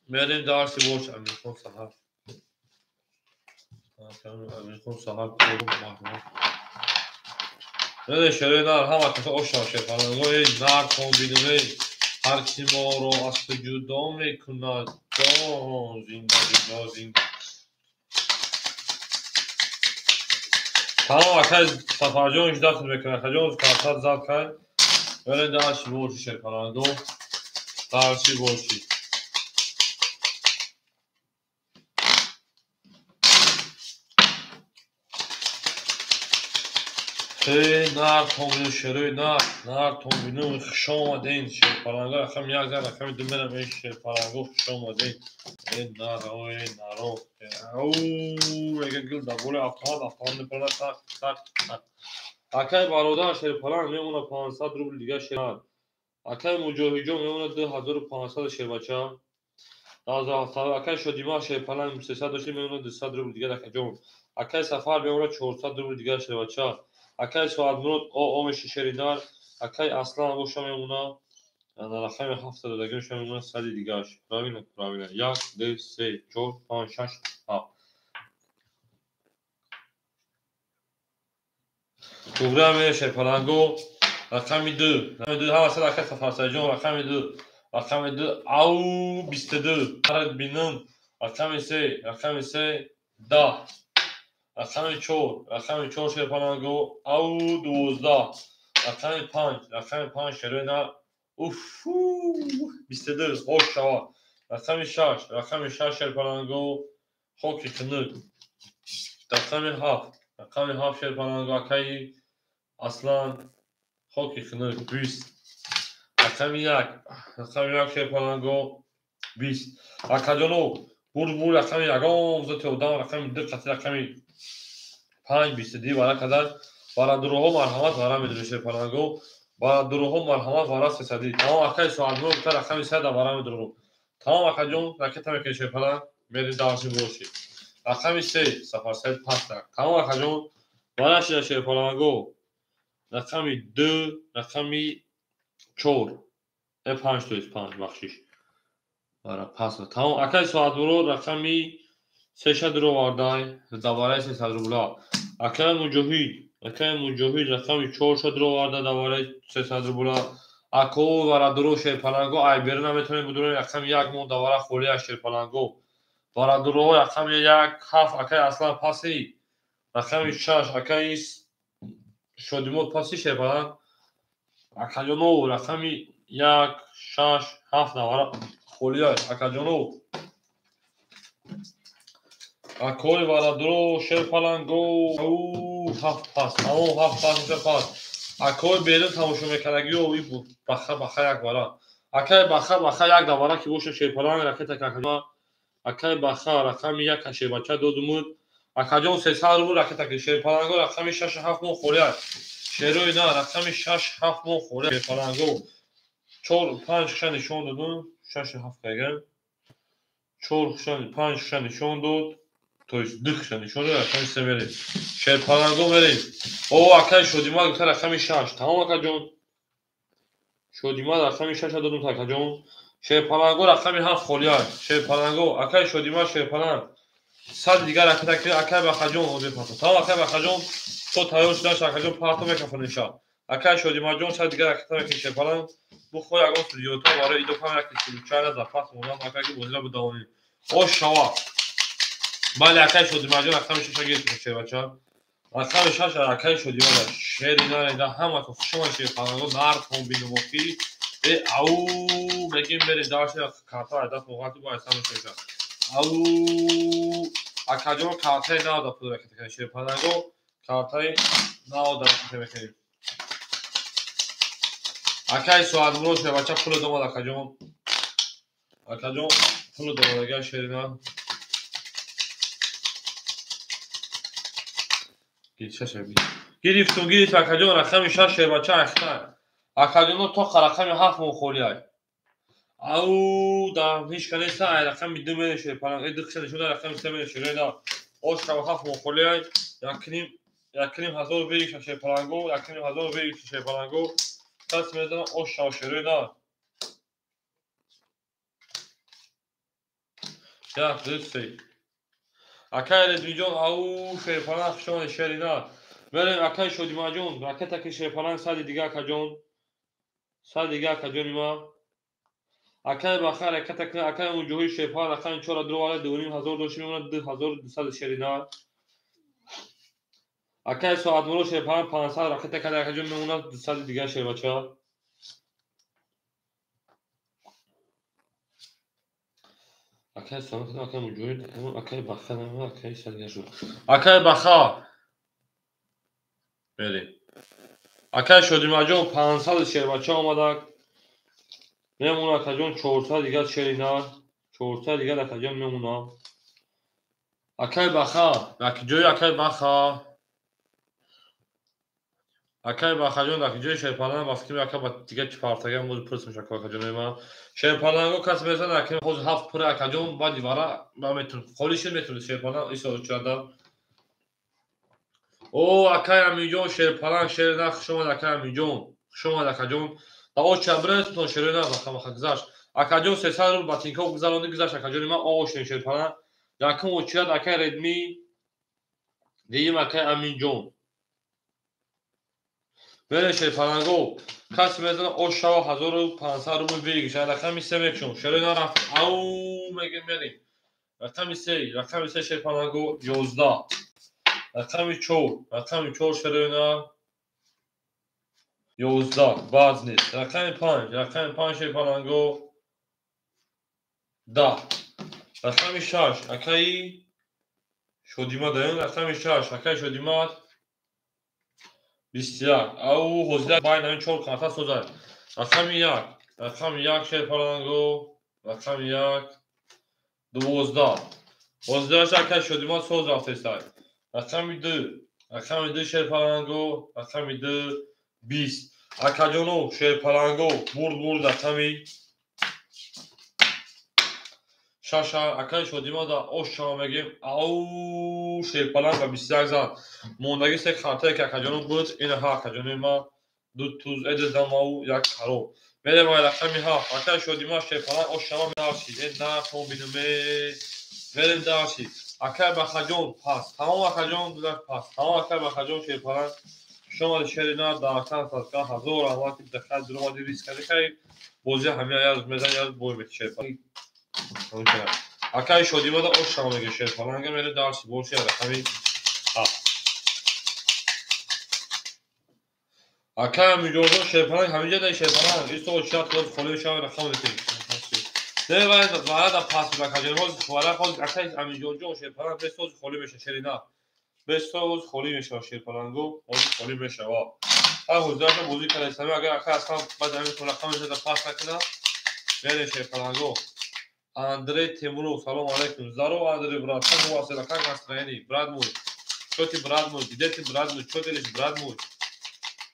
Speaker 1: Мерем дарси бош Амирхон Саҳар. Амирхон Саҳар Мерем шерои нар, ҳама каса ош шава, шерпаланго. Эй нар комбинем, эй ҳар ки моро аз ту ҷудо мекунад, ҷон зинда ҷудо зинда. Тамом, акаи Сафарҷон ждать мекунад. Акаҷон картат зад кард. Мерем дарси боши, шерпаланго. Дарси боши. Эй нар томбину, шерои нар, нар томбину, хуш омаден, шерпаланго, рақами як зад, рақами ду мерам, эй шерпаланго, хуш омаден. Эй наро, эй наро. Ау, мега гил дар болои автомат, автомат мепарад, так, так, так. Акаи бародар шерпаланг мемонад 500 рубл дигар, шер. Акаи Муҷоҳидҷон мемонад 2500, шербача. Акаи Шодима шерпаланг 300 дошти, мемонад 200 рубл дигар, акаҷон. Акаи Сафар мемонад 400 рубл дигар, шербача. Акаи Соатмурод о меши, шеринар. Акаи Аслан боша мемонад рақами ҳафта додагиша мемонад сади дигараш. Правильно, правильно. Як, ду, се, чор, панҷ, шаш, ҳафт. Туғра мере, шерпаланго. Рақами ду. Рақами ду ҳама сад, акаи Сафарсаидҷон, рақами ду. Рақами ду ау 22. Бинам. Рақами се, рақами се 10. Рақами чор, рақами чор шерпаланго ау 12. Рақами 5, рақами 5 шерои нар. Уфу, 22, ош шава. Рақами 6, рақами 6 шерпаланго, хоки хунук. Рақами 7, рақами 7 шерпаланго, акаи Аслан, хоки хунук, 20. Рақами 1, рақами 1 шерпаланго, 20. Акаҷоно, бурбур рақами ягон зоти одам, рақами 2 қати рақами 5, 22 вара кадан. Барадуроҳо марҳамат вара медурӣ шерпаланго. Барадуроҳо марҳамат вара 300. Тамом акаи соатмуро гуфта рақами 100 вара медурам. Тамом акаҷон, ракета мекунӣ шерпаланг, мери дарси бошӣ. Рақами 3, Сафар Саид пастак. Тамом акаҷон, вара шида шерпаланго. Рақами 2, рақами 4. 5 то есть 5 бахшиш. Вара паст. Тамом акаи соатмуро рақами 3 дуровардай, давараи 300 рубла. Акаи Муҷоҳид, акаи Муҷоҳид рақами 4 дуроварда, давараи 300 рубла. Ако варадуро шерпаланго, ай беру наметавонем будурем, рақами 1 мо давара холия шерпаланго. Варадуроҳо рақами 1, 7 акаи Аслан паси, рақами 6 акаи Шодимот паси шерпаланг. Акаҷоно рақами 1, 6, 7 давара холия акаҷоно. Акои варадуро шерпаланго, 7 пас, тамом 7 пас, пас. Акои берун тамошо мекардагиё, и баха баха як вара. Акаи баха баха як давара ки боша шерпаланг ракета какаҷон. Акаи баха рақами 1 шербача додумуд. Акаҷон 300 рубл ракета ки шерпаланго рақами 6 7 мо холия. Шерои на рақами 6 7 мо холия шерпаланго. 4 5 ша нишон додум, 6 7 кайган. 4 ша 5 ша нишон дод. То есть 2 ша нишон дод, рақами 3 мерем. Шерпаланго мерем. О, акаи Шодимат гуфта рақами 6. Тамом акаҷон. Шодимат рақами 6 додум акаҷон. Шерпаланго рақами 7 холия. Шерпаланго акаи Шодимат шерпаланг. 100 дигар ракета ки акаи Бахаҷон ҳозир пато. Тамом акаи Бахаҷон то тайёр шудан акаҷон парто мекафонеша. Акаи Шодиматҷон 100 дигар ракета мекунӣ шерпаланг. Бухо ягон студиёта барои идофам як чайра запас монам акаи ки бозира бидавонем. Ош шава. Бале акаи Шодиматҷон рақами 6 гирифт шербача. Рақами 6 акаи Шодимат шери нареда ҳамато хушомад шерпаланго нартон бинумоки. Ау мегим мерем дарси карта айдас моғати бо айсам шеша. Ау акаҷон картаи нав да пул ракета кунед шерпаланго, картаи нав да ракета мекунем. Акаи соатмуро шербача пул домад акаҷон. Акаҷон пул домадага шерина. Гирифтум, гирифт акаҷон рақами 6 шербача ахта. Акаҷоно то рақами 7 мо холиай. Ау да ҳеч ка неста, ай рақами 2 мере шерпаланг, 2 қиша нишон рақами 3 мере шерои ош шава 7 мо холиай. 1.5 ҳазор вегиша шерпаланго, 1.5 ҳазор вегиша шерпаланго. Кас мезанам ош шава шерои на. 1 2 3. Акаи Резмиҷон, ау шерпаланг хушомад шерина. Мерем акаи Шодимаҷон, ракета ки шерпаланг сади дига акаҷон. Сади дига акаҷони ма. Акаи Баха ракета ки акаи Муҷоҳид шерпаланг рақами 4 дуроварда 2.5 ҳазор дошт мемонад 2200 шерина. Акаи Соатмуро шерпаланг 500 ракета карда акаҷон мемонад 200 дига шербача. Акаи Соатмуро, акаи Муҷоҳид, акаи Баха, акаи садига шуд. Акаи Баха мерем. Акаи Шодимаҷон 500 шербача омадак. Мемонад акаҷон 400 дигар шерина. 400 дигар акаҷон мемонад. Акаи Баха, ҷои акаи Баха. Акаи Бахаҷон дар ҷои шерпаланг ба фикри ака ба дигар чӣ партагам боз пурс мешавад акаҷонои ман. Шерпаланго кас мезанад акаи ҳозир 7 пура акаҷон баъди вара ба метавон холӣ шид метавонед шерпаланг исо чада. О акаи Аминҷон шерпаланг шерина хушомад акаи Аминҷон. Хушомад акаҷон. Ба оча бирестон шерина баха баха гузашт. Акаҷон 300 рубл ботинкҳо гузаронди гузашт акаҷони ман оошем шерпаланг. Якум очират акаи Редми, дуюм акаи Аминҷон. Мерем шерпаланго. Кас мезанад ош шава 1500 рубл выигрыш. Рақами 3 мекушам. Шерина рафт. Ау мегем мерем. Рақами 3, рақами 3 шерпаланго 11. Рақами 4, рақами 4 шерина. 11 баз нест. Рақами 5, рақами 5 шерпаланго 10. Рақами 6 акаи Шодимад, рақами 6 акаи Шодимад 21. Ау ҳозира байн ҳамин 4 карта созад. Рақами 1, рақами 1 шерпаланго, рақами 1 12. Ҳозираша акаи Шодимад соз рафтесай. Рақами 2, рақами 2 шерпаланго, рақами 2 20. Акаҷоно шерпаланго бурд бурд рақами 6 акаи Шодимада ош шава мегем. Ау шерпаланга 21 зад. Мондаги се хартае ки акаҷоно буд, ина ҳа акаҷонои ма ду туз эдезамау як қаро. Мерем ай рақами 7. Акаи Шодима шерпаланг ош шава меравши. Э на бинуме. Мерем дарши. Акаи Бахаҷон пас. Тамом акаҷон гузашт пас. Тамом акаи Бахаҷон шерпаланг. Шумо шерина даҳтан садқа ҳазор раҳмати дахат дуромади риск кардӣ. Хай бозӣ ҳамин яз мезан яз бой мети шерпаланг. Акаи Шодимада ош шава меге шерпаланга мере дарси боши рақами 7. Акаи Амиҷонҷон шерпаланг ҳаминҷа дай шерпаланг. Исто чият килос холи шава рақам мети. Не вай вара да пас бакаҷон ҳоз вара ҳоз акаи Амиҷонҷон шерпаланг бесоз холи меша шерина. Бесоз холи мешава шерпаланго, ҳоз холи мешава. Ҳар ҳозираша бозӣ карда агар акаи аслан баъд ҳамин рақам мешава пас накуна, мере шерпаланго. Андрей Темуров, салом алейкум. Здорово, Андрей, брат. Как у вас это? Как настроение? Брат мой. Что ты, брат мой? Где ты, брат мой? Что делаешь, брат мой?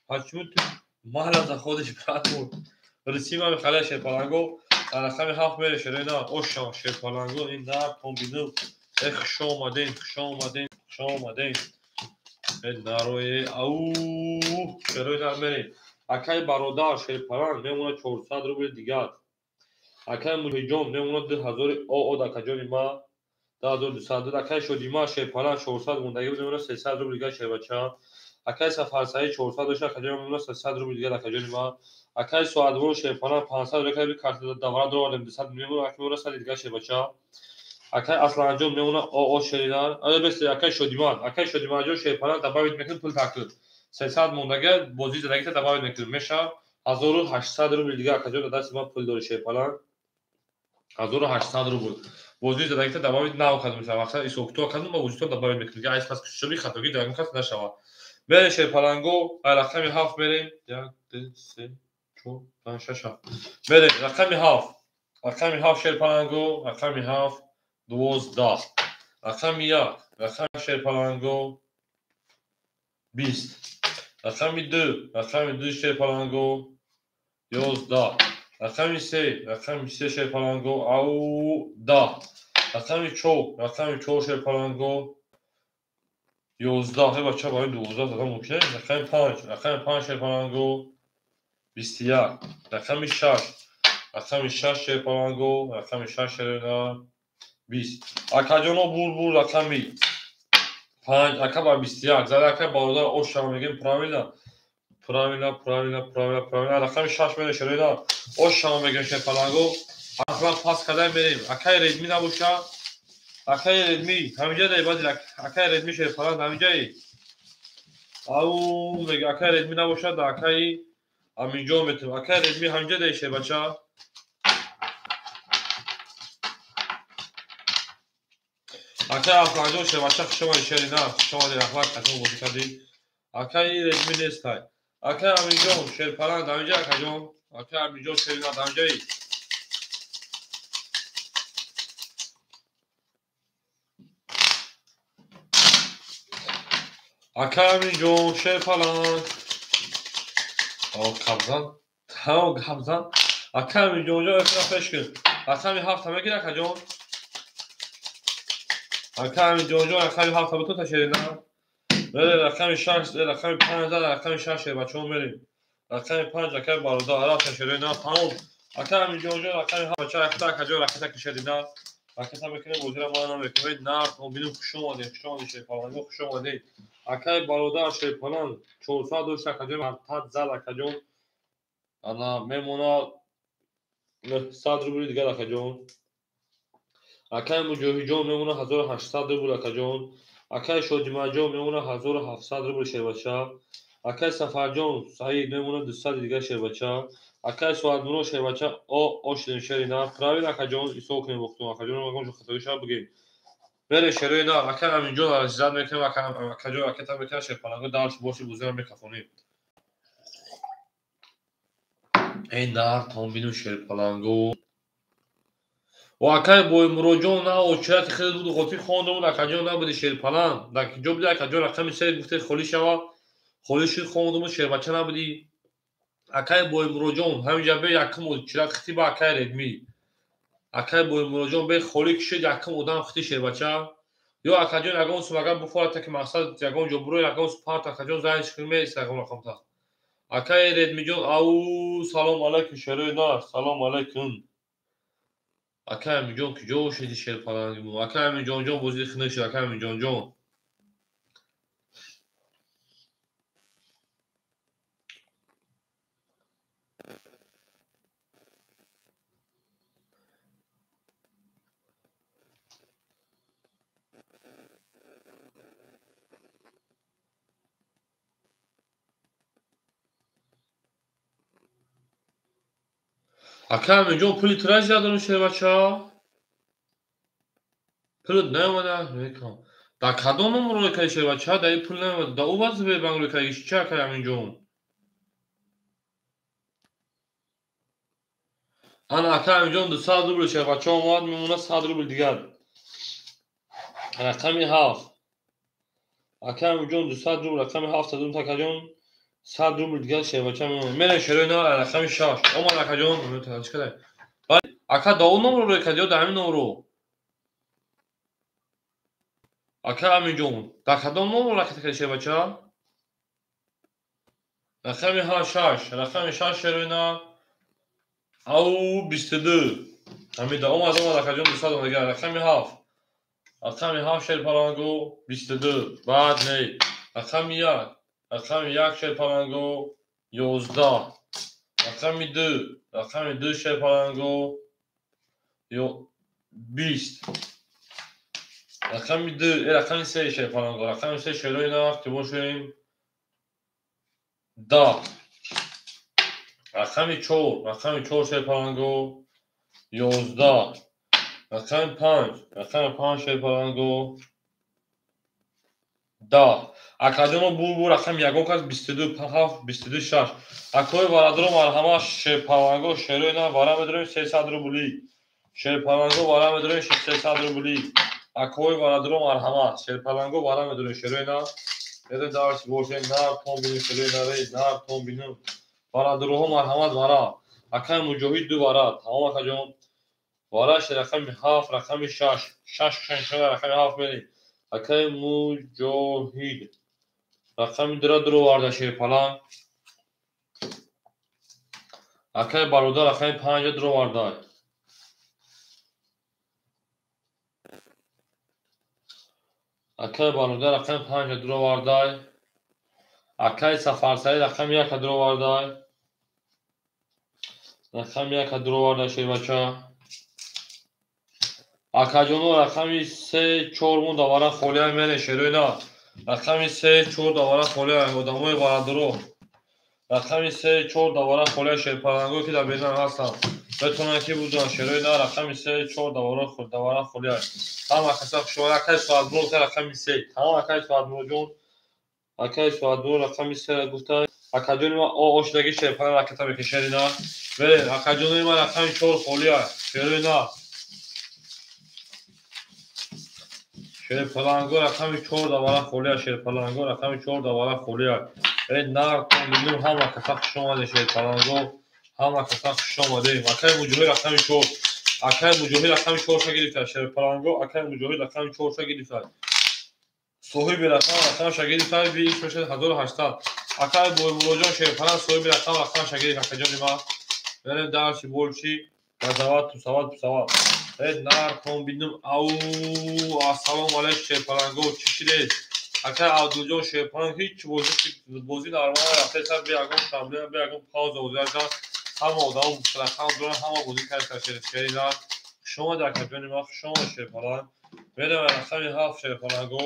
Speaker 1: Почему ты мало заходишь, брат мой? Рисима Михаила шерпаланго. Рақами 7 мере шерена. Оша шерпаланго. Ин нар комбину. Эх, хуш омадем, хуш омадем, хуш омадем. Э нароe. Ау, шерои нар мере. Акаи бародар шерпаланг мемона 400 рубл дигар. Акаи Муҳиҷон мемонад 2000 ОО акаҷони ма 2200. Акаи Шодима шерпаланг 400 мондагӣ буд мемонад 300 рубл дигар шербача. Акаи Сафарсаид 400 дошт акаҷони мемонад 300 рубл дигар акаҷони ма. Акаи Соатвон шерпаланг 500 рубл карта давра дровардем 200 мемонад ака мемонад 100 дигар шербача. Акаи Асланҷон мемонад ОО шеринар. Ая бес акаи Шодиман, акаи Шодиманҷон шерпаланг добавить мекунад пул такр. 300 мондагӣ бозӣ задагита добавить мекунад мешавад 1800 рубл дигар акаҷон дар дасти ман пул дори шерпаланг. 1800 рубл. Бозии задагита добавить нав кардем мешава. Мақсад исоктуа кардем ва бозитон добавить мекунем. Ай пас кушоби хатогӣ дар кас нашава. Мерем шерпаланго, ай рақами 7 мерем. 1 2 3 4 5 6 7. Мерем рақами 7. Рақами 7 шерпаланго, рақами 7 12. Рақами 1, рақами шерпаланго 20. Рақами 2, рақами 2 шерпаланго 11. Рақами 3, рақами 3 шерпаланго ау 10. Рақами 4, рақами 4 шерпаланго 11. Ҳе бача барои 12 задан мумкин аст. Рақами 5, рақами 5 шерпаланго 21. Рақами 6, рақами 6 шерпаланго, рақами 6 шерина 20. Акаҷоно бур бур рақами 5, ака ба 21. Зада ака бародар ош шава мегем правильно. Правильно, правильно, правильно, правильно. Рақами 6 мере шерина. Ош шава мегем шерпаланго. Аслан пас кардан мерем. Акаи Редми набоша. Акаи Редми, ҳаминҷа дай баъди акаи Редми шерпаланг ҳаминҷаи. Ау мега акаи Редми набоша да акаи Аминҷон метем. Акаи Редми ҳаминҷа дай шербача. Акаи Асланҷон шербача хуш омадӣ шерина. Хуш омадӣ раҳмат катон бозӣ кардӣ. Акаи Редми нестай. Акаи Аминҷон шерпаланг ҳаминҷа акаҷон. Акаи Аминҷон шерина ҳаминҷаи. Акаи Аминҷон шерпаланг. О қабзан. Тамом қабзан. Акаи Аминҷонҷон эфира пеш кун. Рақами 7 мегир акаҷон. Акаи Аминҷонҷон рақами 7 бутун та шерина. Мерем рақами 6, рақами 5 зад, рақами 6 шербачаҳо мерем. Рақами 5 акаи бародар рафта шерина. Тамом. Акаи Аминҷонҷон рақами 7 бача ракета акаҷон ракета ки шерина. Ракета мекунем бозиро ма намекунем. Нар бинем хуш омадем, хуш омадем шерпаланго, хуш омадем. Акаи бародар шерпаланг 400 дошт акаҷон, тад зад акаҷон. Ана мемонад 900 рубли дигар акаҷон. Акаи Муҷоҳиҷон мемонад 1800 рубл акаҷон. Акаи Шодимаҷон мемонад 1700 рубл шербача. Акай Сафарҷон Саид мемонад 200 дигар шербача. Акай Соатмуро шербача о ошидем шери нар. Правил акаҷон исо кунем бохтум. Акаҷон ягон ҷо хатоӣ шава бигем. Бере шерои нар. Акай Аминҷон арзизат мекунем. Акаҷон ракета мекунем. Шерпаланго дарш боши бузира мекафонем. Эй нар томбину шерпаланго. О акай Боймуроҷон на очирати хеле буд ғофӣ хондамуд акаҷон набуди шерпаланг. Дар ҷо буди акаҷон рақами се гуфте холӣ шава. Холӣ шуд хондамуд шербача набуди. Акай Боймуроҷон ҳаминҷа бе якум очират хити ба акай Редмӣ. Акай Боймуроҷон бе холӣ кишид якум одам хити шербача. Ё акаҷон ягон сум агар буфората ки мақсад ягон ҷо буро ягон сум парт акаҷон занг кунӣ меист ягон рақамта. Акай Редмиҷон ау салом алайкум шерои нар. Салом алайкум. Акай Аминҷон куҷо шуди шерпалангимо? Акай Аминҷонҷон бозии хунук шуд. Акай Аминҷонҷон. Акай Аминҷон пули тура надорам шербача? Пулат наомада? Мекам. Дар кадом номер рӯй кардӣ шербача? Дар ин пул наомада. Дар ӯ вазифаи банк рӯй кардӣ чӣ акай Аминҷон? Ана акай Аминҷон 200 рубл шербача омад, мемонад 100 рубл дигар. Рақами 7. Акай Аминҷон 200 рубл, рақами 7 задум акаҷон. 100 рубл дигар шербача мемонад. Мерем шерои нар рақами 6. Омад акаҷон. Чӣ кадай? Ака дар он номер рӯй кардӣ ё дар ҳамин номерро? Ака Аминҷон, дар кадом номер ракета кардӣ шербача? Рақами 6. Рақами 6 шерои нар. Ау 22. Ҳамида омад омад акаҷон 200 дигар. Рақами 7. Рақами 7 шерпаланго 22. Баъд не. Рақами 1. Рақами 1 шерпаланго 11. Рақами 2. Рақами 2 шерпаланго 20. Рақами 2, рақами 3 шерпаланго. Рақами 3 шерои нар ки бошем 10. Рақами 4, рақами 4 шерпаланго 11. Рақами 5, рақами 5 шерпаланго 10. Акаҷоно бур рақами ягон кас 22 7 22 6. Акои бародаро марҳамат шерпаланго шерои нар вара медорем 300 рубли. Шерпаланго вара медорем 300 рубли. Акои бародаро марҳамат шерпаланго вара медорем шерои нар. Едем дарс бошем нар тон бинем шерои нар нар тон бинем. Бародароҳо марҳамат вара. Акай Муҷоҳид 2 вара. Тамом акаҷон. Вара рақами 7 рақами 6. 6 6 рақами 7 мерем. Акай Муҷоҳид рақами 2 дуроварда шерпаланг. Акай бародар рақами 5 дуроварда. Акай бародар рақами 5 дуроварда. Акай Сафарсаид рақами 1 дуроварда. Рақами 1 дуроварда шербача. Акаҷоно рақами 3 4 мон давара холия мере шерои на. Рақами 3 4 давара холия одамои бародаро. Рақами 3 4 давара холия шерпаланго ки дар берун ҳастанд. Метавонанд ки буданд шерои на рақами 3 4 давара холия. Ҳама каса хушомад. Акай Соатмуро рақами 3. Тамом акай Соатмуроҷон. Акай Соатмуро рақами 3 гуфта. Акаҷони ма ошидаги шерпаланг ракета мекашед на. Берем акаҷони ма рақами 4 холия шерои на. Шерпаланго рақами 4 давара холия шерпаланго рақами 4 давара холия. Э нар тон ҳама каса хуш омадед шерпаланго. Ҳама каса хуш омадед. Акай Муҷоҳид рақами 4. Акай Муҷоҳид рақами 4 гирифта шерпаланго. Акай Муҷоҳид рақами 4 гирифта. Соҳиби рақам рақамша гирифта би иш мешавад 1800. Акай Боймуроҷон шерпаланг соҳиби рақам рақамша гирифта акаҷони ма. Берем дарси болчи газават тусават пусават. Э нар тон бинум ау ассалому алайкум шерпаланго чӣ шидед? Акай Абдулҷон шерпаланг ҳеҷ бозӣ нормал рафтеса бе ягон проблема бе ягон пауза бозӣ кардан. Ҳама одамо рақам доранд ҳама бозӣ карда шери нар. Хуш омадед акаҷони ма хуш омадед шерпаланг. Берем рақами 7 шерпаланго.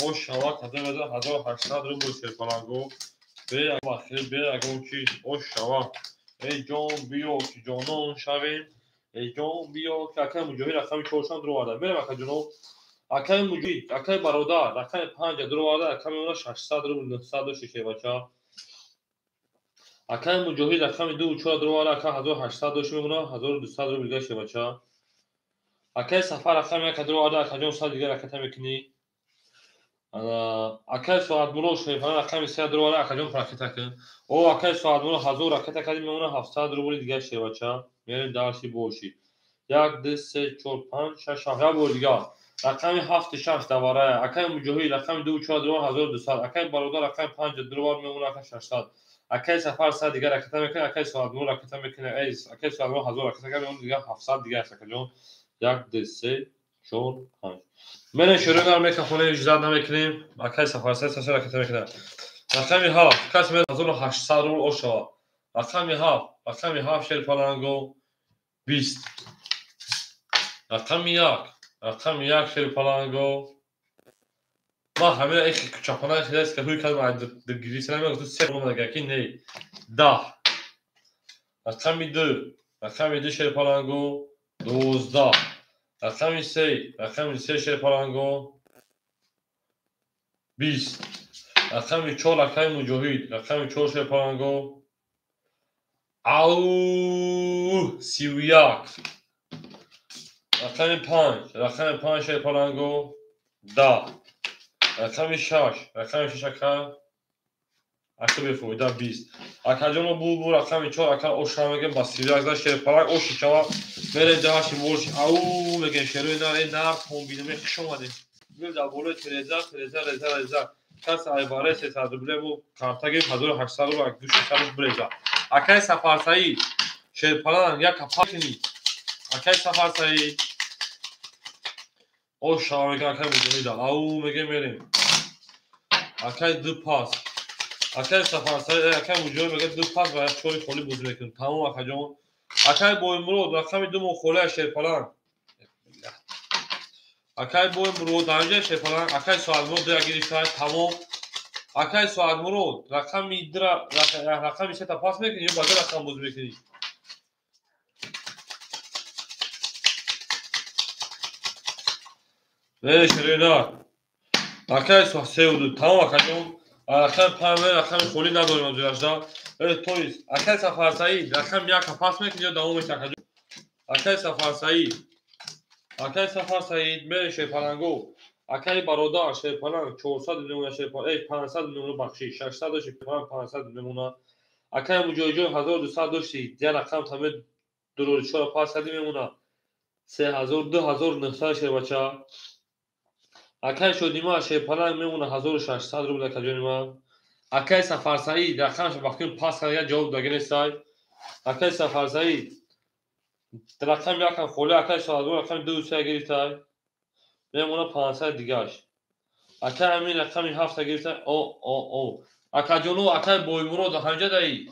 Speaker 1: О шавак 1800 рубл шерпаланго. Бе вақти бе ягон чиз ош шава. Эй ҷон биё ки ҷонон шавем. Эй ҷон биё ки акай Муҷоҳид рақами чоршам дуроварда. Мерем акаҷоно. Акай Муҷоҳид, акай бародар, рақами панҷа дуроварда, ака мемона 600 рубл 900 дошти шербача. Акай Муҷоҳид рақами ду чора дуроварда, ака 1800 дошти мемона 1200 рубл дига шербача. Акай Сафар рақами яка дуроварда, акаҷон 100 дига раката мекунӣ. Акай Соатмурод шерпаланг рақами се дуроварда, акаҷон ракета кун. О, акай Соатмурод 1000 ракета кардӣ, мемона 700 рубли дига шербача. Мерем дарси боши. 1 2 3 4 5 6 7 як бор дига. Рақами 7 6 даварая. Акай Муҷоҳид рақами 2 4 дуровар 1200. Акай бародар рақами 5 дуровар мемона ака 600. Акай Сафар 100 дига ракета мекунад, акай Соатмурод ракета мекунад. Эй, акай Соатмурод 1000 ракета кард, мемона дига 700 дига аст акаҷон. 1 2 3 4 5. Мерем шӯрои нар мекафонем, иҷозат намекунем. Акай Сафар 100 ракета мекунад. Рақами 7 кас меояд 1800 рубл ош шавад. Рақами 7, рақами 7 шерпаланго 20. Рақами 1, рақами 1 шерпаланго. Ман ҳамина ихи кучапана хелес ки ҳуй кардам, гирифта намегуфт се омада ки не. 10. Рақами 2, рақами 2 шерпаланго 12. Рақами 3, рақами 3 шерпаланго 20. Рақами 4 акай Муҷоҳид, рақами 4 шерпаланго ау 31. Рақами 5, рақами 5 шерпаланго 10. Рақами 6, рақами 6 ака ака бефоида 20. Акаҷоно бу рақами 4 ака оша мегем ба 31 за шерпаланг оши шава. Мере даҳаши борши ау мегем шерои нар, эй нар комбинаме хуш омадем. Биб дар болои тереза, тереза, реза, реза. Кас айбаре 300 рубле бу карта гирифт 1800 рубл гӯши сараш биреза. Акай Сафарсаид шерпаланг як капакни. Акай Сафарсаид ош шава мегем акай Муҷоҳида. Ау мегем мерем. Акай ду пас. Акай Сафарсаид, акай Муҷоҳид мегӯяд ду пас ва як чори холӣ бозӣ мекунем. Тамом акаҷон. Акай Боймурод рақами ду мо холия шерпаланг. Акай Боймурод ҳамҷа шерпаланг. Акай Соатмурод ду як гирифта. Тамом. Акай Соатмурод рақами рақами сета пас мекунӣ ё ба ду рақам бозӣ мекунӣ? Не, шерои нар. Акай се ду. Тамом акаҷон. Рақами панҷ рақами холӣ надорем ҳозирашда. То есть акай Сафарсаид рақами яка пас мекунӣ ё давом мекунӣ акаҷон? Акай Сафарсаид, акай Сафарсаид мере шерпаланго. Акай бародар шерпаланг 400 мемона шерпаланг, эй 500 мемона бахшиш, 600 дошти шерпаланг 500 мемона. Акай Муҷоҳидҷон 1200 дошти, я рақам таме дурори чора пас кардӣ мемона 3000 2900 шербача. Акай Шодима шерпаланг мемона 1600 рубл акаҷони ман. Акай Сафарсаид рақамаш вақти пас карда ҷавоб дага нестай. Акай Сафарсаид рақами якам холӣ, акай Соатмурод рақами ду се гирифтай мемона 500 дигаш. Акай Амин рақами ҳафта гирифтай. О о о. Акаҷоно, акай Боймурод ҳамҷа даи.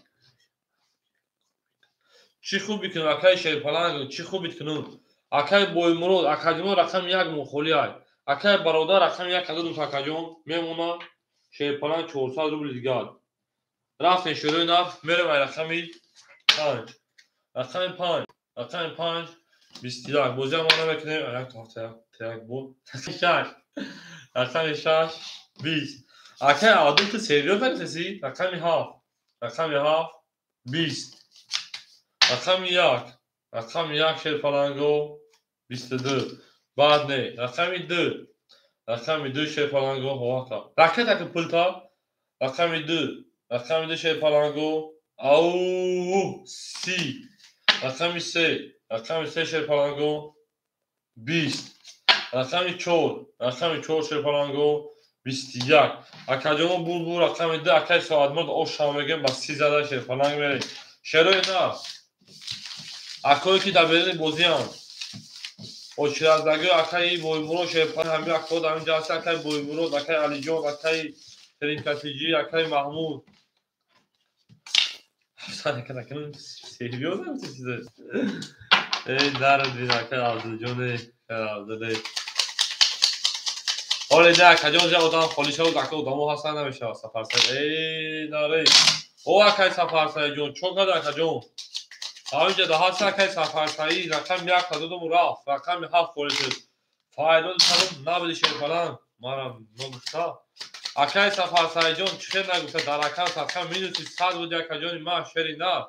Speaker 1: Чӣ хуб бикунам акай шерпаланг, чӣ хуб бикунам? Акай Боймурод, акаҷоно рақами як мо холӣ ай. Акай бародар рақами як кадом акаҷон мемона шерпаланг 400 рубл дигар. Рафтем шӯрои нарх, мерем ай рақами 5. Рақами 5, рақами 5 21. Бозиам мо намекунем, як ҳафта як буд. 6. Рақами 6 20. Акай Адил ту серьёз нарисеси? Рақами 7, рақами 7 20. Рақами 1, рақами 1 шерпаланго 22. Баъд не, рақами 2, рақами 2 шерпаланго ҳовака. Ракета ки пулта, рақами 2, рақами 2 шерпаланго ау 30. Рақами 3, рақами 3 шерпаланго 20. Рақами 4, рақами 4 шерпаланго 21. Акаҷоно бу рақами 2 акай Соатмурод ош мегем ба 30 зада шерпаланг мерем. Шерои нар. Акое ки дар беруни бозианд. Очираздагӣ акаи Боймурод шерпаланг ҳамин акод ҳамин ҷаласа акаи Боймурод, акаи Алиҷон, акаи Теринкасиҷӣ, акаи Маҳмуд. Серьёзно чизе? Эй, дард бин акаи Абдулҷон, эй, Абдул. Ҳоле не, акаҷон, ҷа одам холӣ шавад, ака одамо ҳастан намешавад Сафарсаид. Эй, наре. О, акай Сафарсаидҷон, чо кард акаҷон? Ҳаминҷа да ҳаст акай Сафарсаид, рақами 1 додуму рафт, рақами 7 холӣ шуд. Файдоди салом набуди шерпаланг. Мара ногуфта. Акай Сафарсаидҷон чӣ хел нагуфта, дар акам садқа минуси 100 буди акаҷони ман, шери нар.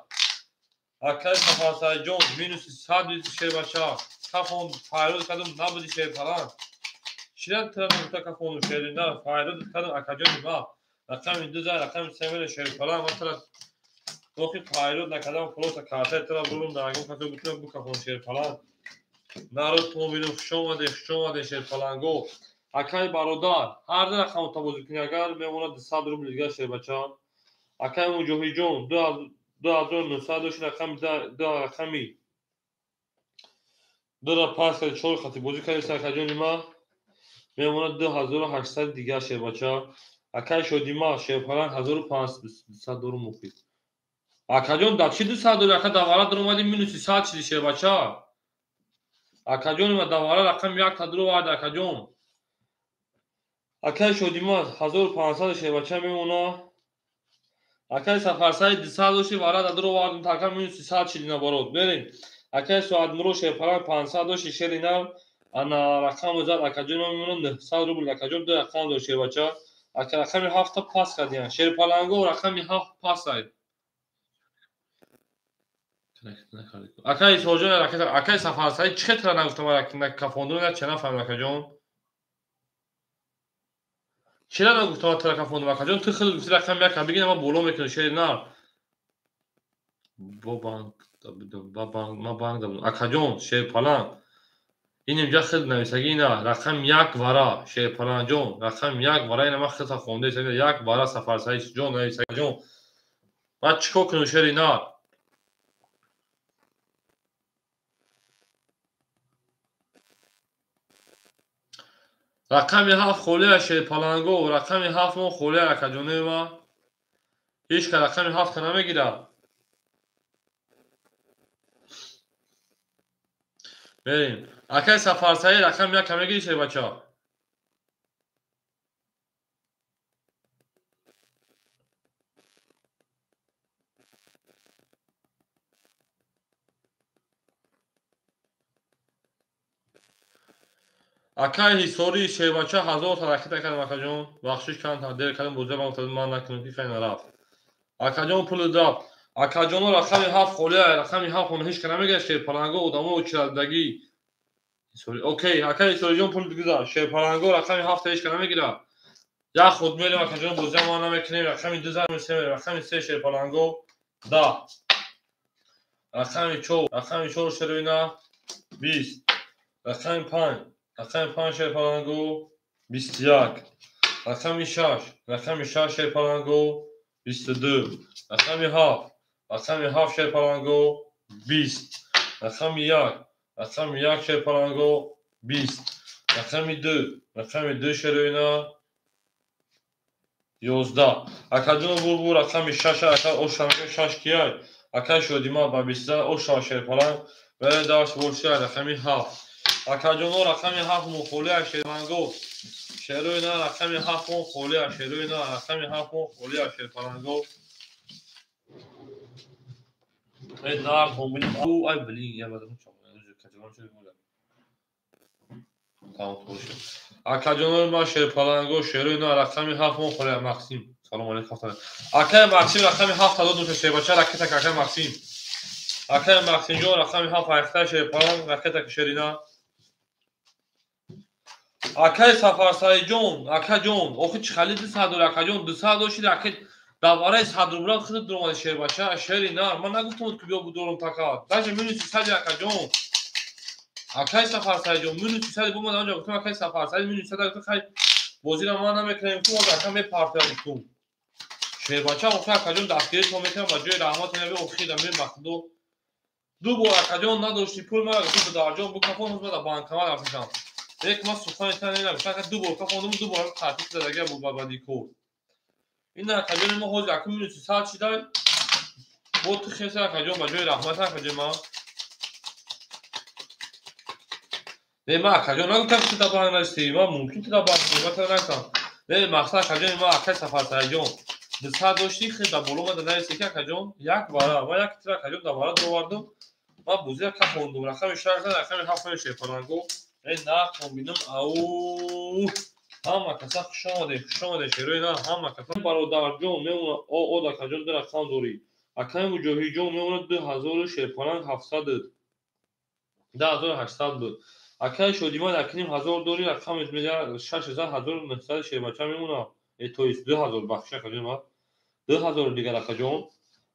Speaker 1: Акай Сафарсаидҷон минуси 100 буди шербача. Кафон файрод кардум набуди шерпаланг. Чира тира нагуфта кафону шери нар, файрод кардум акаҷони ман. Рақами 2 зад, рақами 3 мере шерпаланг. Ман тира охи файрод накардам, просто картаи тира бурум даргон касо бутунам букафон шерпаланг. Народ томобилум хуш омаде, хуш омаде шерпаланго. Акай бародар, ҳар ду рақамро табозӣ кунӣ, агар мемонад 200 рубл дигар шербача. Акай Муҷоҳидҷон, 2900 дошт, рақами 2 рақами 2-ра пас кард, 4 хати бозӣ кардӣ акаҷони ман, мемонад 2800 дигар шербача. Акай Шодима, шерпаланг 1500 дору муфид. Акаҷон, дар чӣ 200 дори? Ака давара даромадӣ минуси 100 шиди шербача. Акаҷони ман давара рақами 1 та дуровард акаҷон. Акай Шодима 1500 шербача мемона. Акай Сафарсаид 200 дошти, вара да дуровардум, така минуси 100 шиди наоборот. Берем. Акай Соатмуро шерпаланг 500 дошти, шери нав. Ана рақамро зад акаҷон мемона 900 рубл акаҷон, ду рақам дошт шербача. Ака рақами 7 та пас кардиян. Шерпаланго рақами 7 пас ай. Акай Исоҷон, акай Сафарсаид чӣ хел тира нагуфтам, кафондум, на ча нафаҳмидам акаҷон. Чира нагуфтам тира кафондум акаҷон, ту хел гуфти рақами 1 бигин, ман боло мекунам шери нар. Бо банк ба банк, ман банк дабудам. Акаҷон, шерпаланг. Ин инҷа хел нависагӣ ина рақами 1 вара шерпалангҷон, рақами 1 вара ина ман хел хонда 1 вара Сафарсаид ҷон нависагиҷон. Ман чӣ кор кунам шери нар? Рақами 7 холия шерпаланго, рақами 7 мо холия акаҷонои ман. Ҳеҷ ка рақами 7 та намегирад. Берем. Акай Сафарсаид рақами 1 мегири шербача? Акай Ҳисорӣ шербача 1000 та ракета кардам акаҷон. Бахшиш кардам, дер кардам, бозия ман гуфтам ман накунам ки хай нарафт. Акаҷон пул рафт. Акаҷоно рақами 7 холия, рақами 7 он ҳеҷ ка намегирад шерпаланго, одамо чирадагӣ. Окей, акай Ҳисориҷон пул гузашт. Шерпаланго рақами 7 ҳеҷ ка намегирад. Як худ мерем акаҷон, бозия ман намекунем. Рақами 2 зад мешавем, рақами 3 шерпаланго 10. Рақами 4, рақами 4 шеруина 20. Рақами 5, рақами 5 шерпаланго 21. Рақами 6, рақами 6 шерпаланго 22. Рақами 7, рақами 7 шерпаланго 20. Рақами 1, рақами 1 шерпаланго 20. Рақами 2, рақами 2 шеруина 11. Акаҷон бурбу рақами 6, ака ошамга 6 кияй. Акай Шодима ба 20 ошава шерпаланг. Берем дарс бошия рақами 7. Акаҷоно рақами 7 мо холия шерпаланго. Шеруина рақами 7 мо холия, шеруина рақами 7 мо холия шерпаланго. Эй нар комбини. Ай блин, я бадам чам. Каҷон шуд мола. Тамом шуд. Акаҷоно ма шерпаланго, шеруина рақами 7 мо холия Максим. Салом алейкум. Акай Максим рақами 7 дод муша шербача ракета акай Максим. Акай Максимҷон рақами 7 айхта шерпаланг ракета шерина. Акай Сафарсаидҷон, акаҷон, охи чӣ хали 200 дори акаҷон, 200 дошти ракет давараи 100 рубла худат дуромади шербача, шери нар. Ман нагуфтам ки биё будорам така. Даже минуси 100 акаҷон. Акай Сафарсаидҷон, минуси 100 бо ман онҷо гуфтам акай Сафарсаид минуси 100 гуфтам хай бозиро ман намекунем, гуфтам ака мепартоям гуфтам. Шербача охи акаҷон дастгирӣ то мекунам ба ҷои раҳмат наби охи дамир ба худо. Ду бор акаҷон надошти пул мара гуфтам дарҷон букафон ҳозир дар банкомат рафтам. Як ман сухани тан ненавиштам, ака ду бор кафондум, ду бор қатъи задага буд ба бадикор. Ин акаҷони мо ҳозир ака минуси 100 шидай. Бо ту хеса акаҷон ба ҷои раҳмат акаҷон ман. Не, ман акаҷон нагуфтам, ки ту дар банк нависӣ. Ман мумкин ту дар банк, ман ту нагуфтам. Не, мақсад, акаҷони ман, акай Сафарсаидҷон, 200 доштӣ, хел дар боло мада нависӣ, ки акаҷон як вара, ман як тира акаҷон дар вара довардум. Ман бузия кафондум, рақами шаш, рақами ҳафт шерпаланго. Э, нахон бинам, ау. Ҳама каса хуш омадед, хуш омадед, шерои на, ҳама каса. Бародарҷон мемона, о, о, акаҷон ду рақам дорӣ. Акаи Муҷоҳидҷон мемона 2000 шерпаланг 700. 2800 буд. Акаи Шодиман 1500 дорӣ, рақамет медиҳад 6900 шербача мемона. Э, то есть 2000, бахшиш, акаҷон ман. 2000 дигар, акаҷон.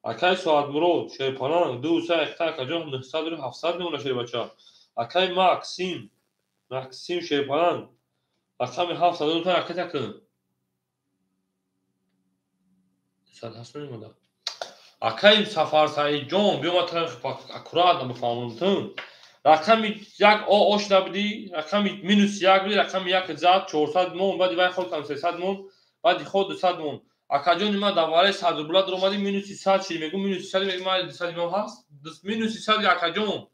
Speaker 1: Акаи Соатмурод шерпаланг ду се якта, акаҷон 900 700 мемона шербача. Акаи Максим, Максим шерпаланг рақами 700 та ракета кун. 108 мемонад. Акаи Сафарсаидҷон, биё ман тара аккуратно бифаҳмонам тун. Рақами як о ошда будӣ, рақами минус як будӣ, рақами як зад 400 мон, баъди вай ход кам 300 мон, баъди ход 200 мон. Акаҷони ман дар вараи 100 рубла дуромадӣ, минуси 100 шид, мегӯ минуси 100, мегӯ ман 200 мон ҳаст, минуси 100, акаҷон.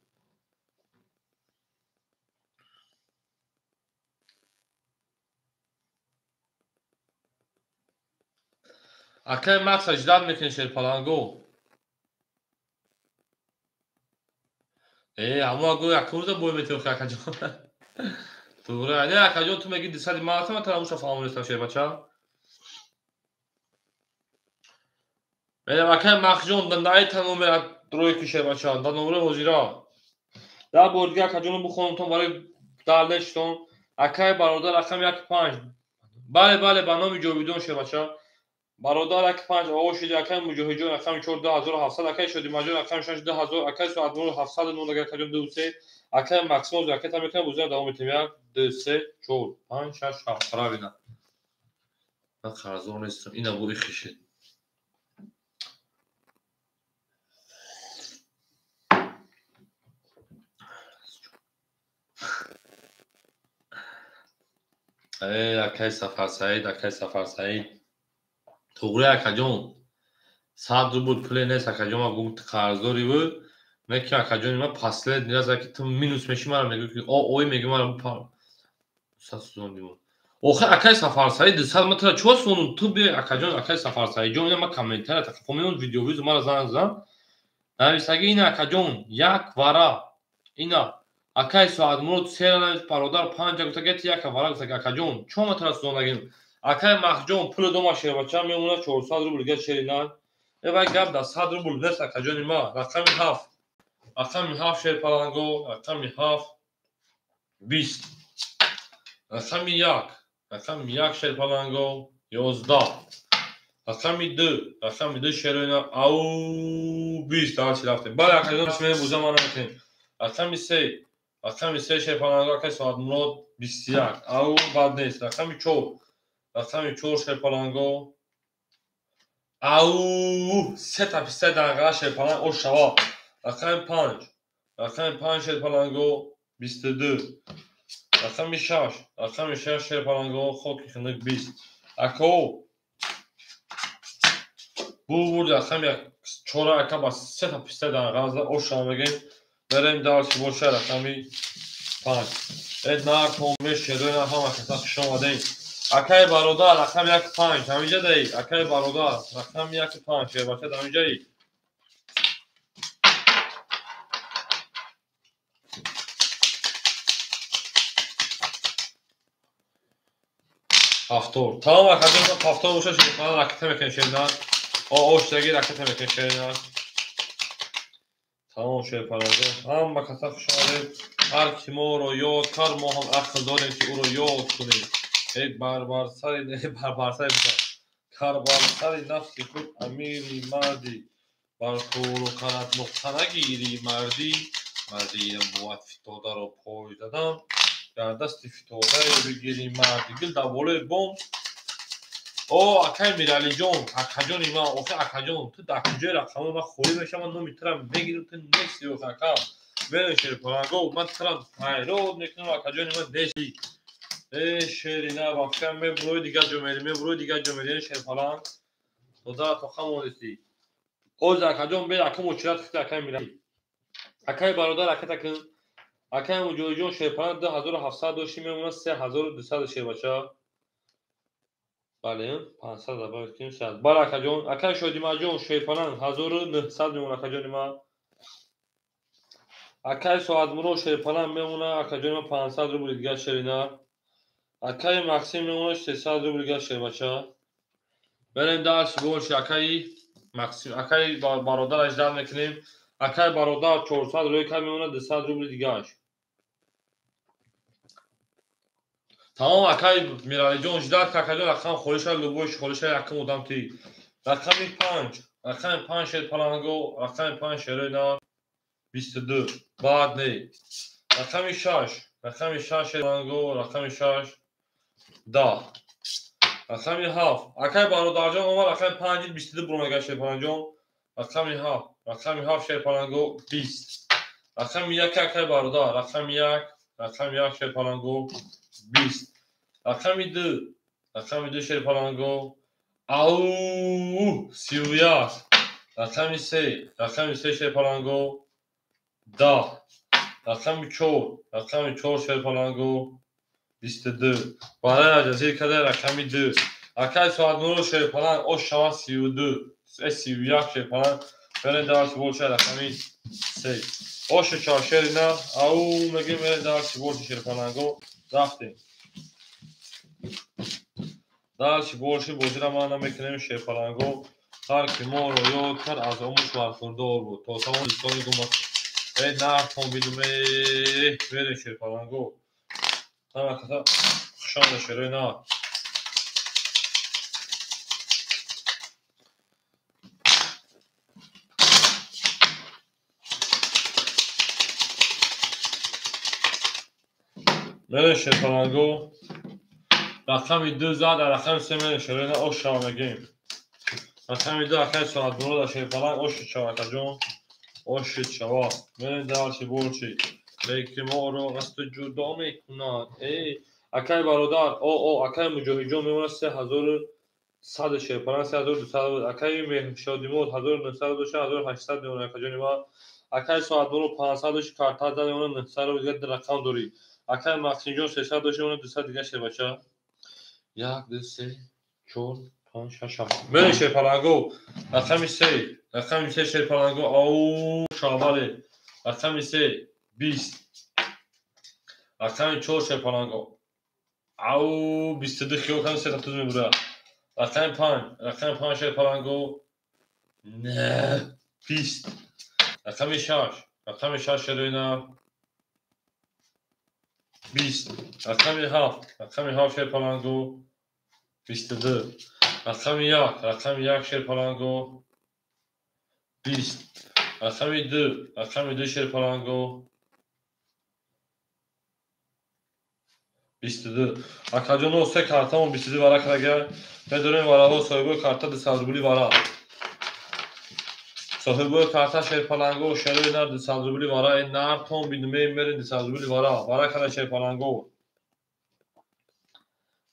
Speaker 1: Акаи Макса ждать мекунӣ, шерпаланго. Э, ҳамон гӯ якум рӯза бой метиҳ, акаҷон. Туғри, не, акаҷон, ту мегӣ 200 ман ҳастам, ман тара ҳамуша фаҳмонистам, шербача. Мерам, акаи Махҷон, наита номер тройки, шербача, дар номери ҳозира. Дар бори дига акаҷоно бихонамтон барои далештон. Акаи бародар рақами як панҷ. Бале, бале, ба номи Ҷовидон, шербача. Бародар як панҷ оғоз шуди, акаи Муҷоҳидҷон рақами чор 2700, акаи Шодимаҷон рақами шаш 2000, акаи Соатмурод 700 нол, акаҷон ду се, акаи Максимов ракета мекунад, буза давом метем. Як, ду, се, чор, панҷ, шаш, ҳафт. Правильно. Ман қарздор нестам. Ина бу ихишед. Э, акаи Сафарсаид, акаи Сафарсаид. Туғри, акаҷон, 100 рубл пуле нест, акаҷон, ман гуфт қарздори буд. Не ки акаҷони ман последний раз ки ту минус меши, мара мегӯ ки о ой мегӯ мара сад сӯзондимон. Охи, акаи Сафарсаид, 200 ман тура чо сӯзондум? Ту би, акаҷон, акаи Сафарсаидҷон, ина ман комментария тақафо меон видеовизу мара занг зан. Нависаги ина, акаҷон, як вара. Ина акаи Соатмурод сера навис, бародар панҷа гуфта гети як вара гуфта, акаҷон, чо ман тура сӯзондагим? Акаи Махҷон пули дома, шербача мемона 400 рубл дига шерина. Э, вай гап дар 100 рубл нест, акаҷони ман. Рақами ҳафт. Рақами ҳафт, шерпаланго, рақами ҳафт 20. Рақами як. Рақами як, шерпаланго, 11. Рақами ду. Рақами ду, шерина, ау 20 дальше рафтем. Бале, акаҷон, мебуза ман наметем. Рақами се. Рақами се, шерпаланго, акаи Соатмурод 21. Ау бад нест. Рақами чор. Рақами чор, шерпаланго. Ау сета писта данғара, шерпаланг, ош шава. Рақами панҷ. Рақами панҷ, шерпаланго, 22. Рақами шаш. Рақами шаш, шерпаланго, хоки хунук 20. Ако бу бурди рақами чора, ака ба сета писта данғара ош шава мегем. Берем дальше боша рақами панҷ. Э, наркоме шерои ҳама каса хуш омадем. Акаи бародар, рақами як панҷ, ҳамиҷа даи, акаи бародар, рақами як панҷ, шербача, ҳамиҷаи. Ҳафтор. Тамом, акаҷон, ҳафтор боша, шерпаланг ракета мекунем, шерина. О, оштаги ракета мекунем, шерина. Тамом, шерпаланго. Ҳама каса хуш омадед. Ҳар ки моро ёд кард, мо ҳам ақл дорем, ки ӯро ёд кунем. Эй барбарсари, барбарсари, карбарсари нафси худ амири марди, бар кору карат нуқта нагири мардӣ, мардӣ бувад фитодаро пой задан, дар дасти фитодае бигири марди. Гил дар болои бом. О, акаи Миралиҷон, акаҷони ман, охи акаҷон, ту дар куҷои рақамҳои ман холӣ мешавам, ман номи тура мегирам, ту нести, охи ака. Мерем, шерпаланго, ман тура ҳайрон мекунам, акаҷони ман, нести. Э, шерина, бахшам, мебурои дигар ҷо мери, мебурои дигар ҷо мери, шерпаланг. Дода тоқа монести. Оз, акаҷон, бе акам очират хити акаи Мирали. Акаи бародар, ракета кун. Акай Муҷоҳидҷон шерпаланг 2700 дошти мемонад 3200 шербача. Бале, 500 добавить кунем 300. Бале акаҷон, акай Шодимаҷон шерпаланг 1900 мемонад акаҷони ман. Акай Соатмурод шерпаланг мемонад акаҷони ман 500 рубл дигар шерина. Акай Максим мемонад 300 рубл дигар шербача. Берем дальше больше акай Максим, акай бародар ждать мекунем. Акай бародар 400 рубл кам мемонад 200 рубл дигар. Тамом акай Миралиҷон ждать акаҷон рақам холиша любой холиша якум одам ти. Рақами 5, рақами 5 шер паланго, рақами 5 шерои на 22. Баъд не. Рақами 6, рақами 6 шер паланго, рақами 6 10. Рақами 7. Акай бародарҷон омад рақами 5 22 буромага шер паланҷон. Рақами 7, рақами 7 шер паланго 20. Рақами 1 акай бародар, рақами 1, рақами 1 шер паланго 20. Рақами 2, рақами 2 шер паланго ау 31. Рақами 3, рақами 3 шер паланго 10. Рақами 4, рақами 4 шер паланго 22. Барои ҷазир када рақами 2. Акай Соатмурод шерпаланг ош шава 32. 31 шерпаланг. Берем дальше больше рақами 3. Ош чор шерина ау мегем берем дальше больше шерпаланго. Рафтем. Дальше больше бозира ма намекунем шерпаланго. Ҳар ки моро ёд кард аз омӯш бархӯрдор буд. То тамоми дӯстони гумат. Эй нартон бидуме берем шерпаланго. Ҳама каса хушомада шерои нар. Мерем шерпаланго. Рақами 2 зад, рақами 3 мерем шерои нар ош шава мегем. Рақами 2 акай Соатмурод шерпаланг ош шава акаҷон. Ош шава. Мерем дальше больше. Лекин моро аз ту ҷудо мекунад. Эй, акай бародар, о, акай Муҷоҳидҷон мемонад 3100 шерпаланг, 3200 буд. Акай Меҳшодимод 1900 дошт, 1800 мемонад акаҷони ман. Акай Соатмурод 500 дошт, карта зад мемонад 900 рубл дигар рақам дорӣ. Акай Максимҷон 300 дошт, мемонад 200 дигар шербача. 1 2 3 4 5 6 7. Мерем шерпаланго. Рақами 3, рақами 3 шерпаланго. Ау, шабале. Рақами 3 20. Рақами 4 шерпаланго. Ау, 22 хиёл кардам, се туз мебура. Рақами 5, рақами 5 шерпаланго. Не, 20. Рақами 6, рақами 6 шероина 20. Рақами 7, рақами 7 шерпаланго 22. Рақами 1, рақами 1 шерпаланго 20. Рақами 2, рақами 2 шерпаланго 22. Акаҷоно се картамон 22 вара кардагар. Медонем вараҳо соҳибои карта 200 рубли вара. Соҳибои карта шерпаланго шерои нар 200 рубли вара. Ин нартон бидуме мерем 200 рубли вара. Вара кара шерпаланго.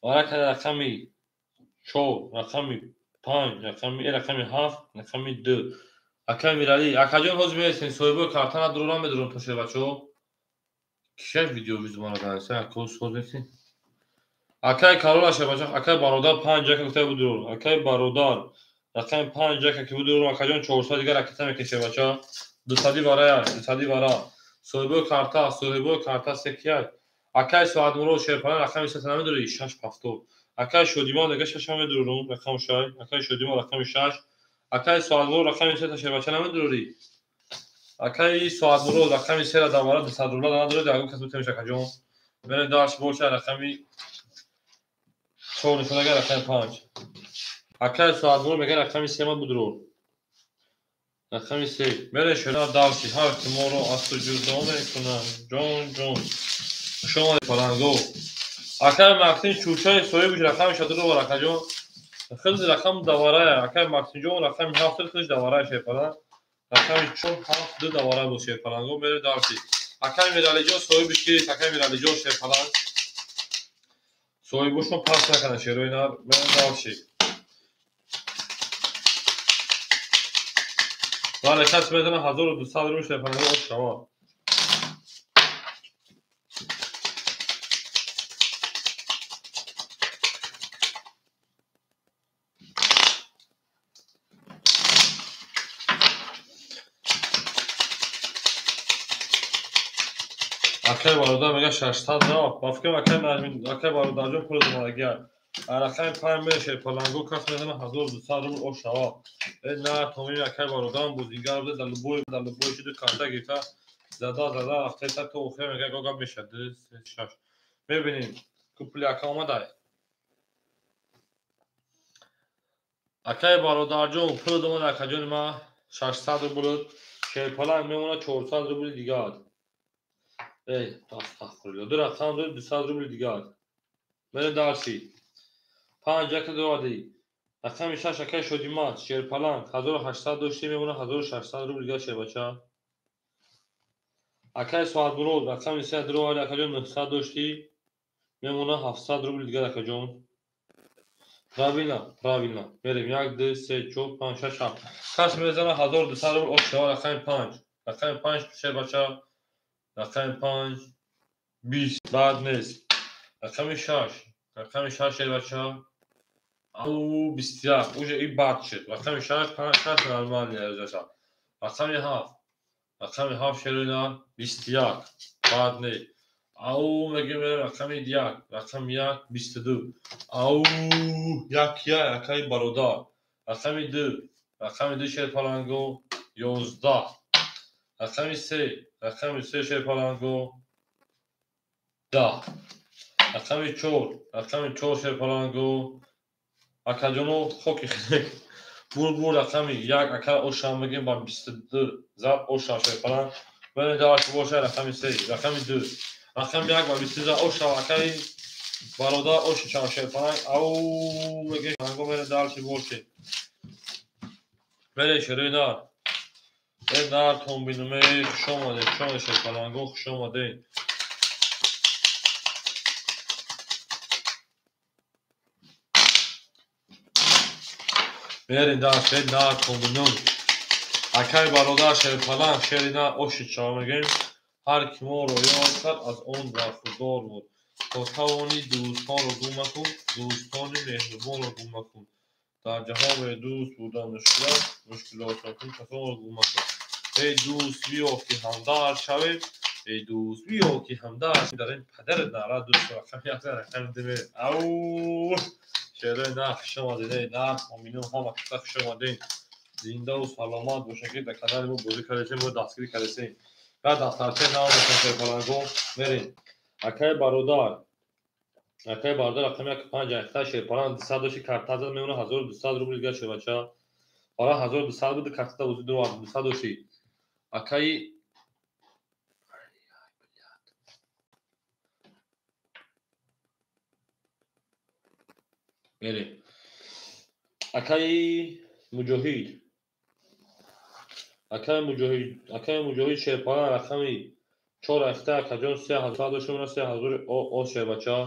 Speaker 1: Вара кара рақами 4, рақами 5, рақами 7, рақами 2. Акай Мирали, акаҷон ҳозир мересем соҳибои карта надорам медорам то шербачаҳо. Кишак видео визумара данеса, акоз соз нестин. Акай Карола шербача, акай бародар 5 яка гуфта будур. Акай бародар рақами 5 яка ки будур, акаҷон 400 дигар ракета мекунем шербача. 200 вара, 200 вара. Соҳибои карта, соҳибои карта секияк. Акай Соатмурод шерпаланг рақами 3 намедорӣ 6 70. Акай Шодимон дига 6 намедорум, рақами 6. Акай Шодимон рақами 6. Акай Соатмурод рақами 3 шербача намедорӣ. Акай Соатмурод рақами 3 ра давара 200 рубла надорад, ягон кас бутемиш акаҷон. Мерем дальше больше рақами 4 нишонага рақами 5. Акай Соатмурод мегӯяд рақами 3 ман будур. Рақами 3. Мерем шуна дальше ҳар ки моро аз ту ҷудо мекунад. Ҷон ҷон. Хуш омадед паланго. Акай Максим чӯчаи соҳибиш рақами шадуро вар акаҷон. Хеле рақам даварая. Акай Максимҷон рақами 7 хеле даварая шерпаланг. Рақами 4 7 2 давара буд шерпаланго. Мерем дальше. Акай Миралиҷон соҳибиш кист? Акай Миралиҷон шерпаланг. Соҳибошон пас накарданд шерои нар. Мерем дальше. Бале, кас медонад 1200 рубл шерпаланго ош шавад. Акай бародар мега 600 рафт. Ба фикрам акай Наҷмиддин, акай бародарҷон пул домадагия. Рақами 5 мере шерпаланго кас мезана 1200 рубл ошава. На томин акай бародарам бозингар буда дар любой чиду карта гирифта зада зада рафтаиса то охир мега гога мешад. 2 3 6. Мебинем ку пули ака омадай. Акай бародарҷон пул домад акаҷони ма 600 рубл. Шерпаланг мемонад 400 рубли дигар. Эй, астағфирулло. Ду рақам дод 200 рубли дигар. Мерем дарси. 5 як довади. Рақами 6 акай Шодимат, шерпаланг 1800 дошти мемонад 1600 рубл дигар шербача. Акай Соатмурод рақами 3 довади акаҷон 900 дошти мемонад 700 рубл дигар акаҷон. Правильно, правильно. Мерем 1 2 3 4 5 6 7. Кас мезана 1200 рубл ошава рақами 5. Рақами 5 шербача. Рақами 5 20 бад нест. Рақами 6. Рақами 6 шербача. Ау 21. Уже и бад шуд. Рақами 6 5 6 нормально язаша. Рақами 7. Рақами 7 шерина 21. Бад нест. Ау мегем рақами 1. Рақами 1 22. Ау 1 1 акай бародар. Рақами 2. Рақами 2 шерпаланго 11. Рақами 3. Рақами 3 шерпаланго 10. Рақами 4. Рақами 4 шерпаланго акаҷоно хоки хелек. Бур рақами 1 ака ошам мегем ба 22 зад ошам шерпаланг. Бене дарш боша рақами 3, рақами 2. Рақами 1 ба 22 ошам акаи бародар ошам шерпаланг. Ау мегем паланго бере дарш боше. Бере шерина. Э нар томбинуме хуш омадед, хуш омадед шерпаланго, хуш омадед. Берин дарш, э нар томбинум. Акай бародар шерпаланг шерина оши чаво мегем. Ҳар ки моро ёд кард аз он бархурдор буд. То тавонӣ дӯстонро гум макун, дӯстони меҳрубонро гум макун. Дар ҷаҳон бе дӯст будан мушкил аст, мушкилотакун касонро гум макун. Эй дӯст биё ки ҳамдард шавем, эй дӯст биё ки ҳамдард дар ин падарат нара дӯст рақами як рақами ду мерем. Ау шерои на хуш омадед, эй на оминум ҳама каса хуш омадед. Зиндаву саломат бошед ки дар канали мо бозӣ кардесем, мо дастгирӣ кардесем. Баъд дафтарчаи нав мешавем шерпаланго мерем. Акай бародар, акай бародар рақами 1 5 ахта шерпаланг 200 дошти карта зад мемонад 1200 рубл дигар шербача. Ҳоло 1200 буд карта бозӣ 200 дошти. Акай мерем. Акай Муҷоҳид. Акай Муҷоҳид, акай Муҷоҳид шерпаланг рақами 4 ахта акаҷон 3000 дошт мемонад 3000 о шербача.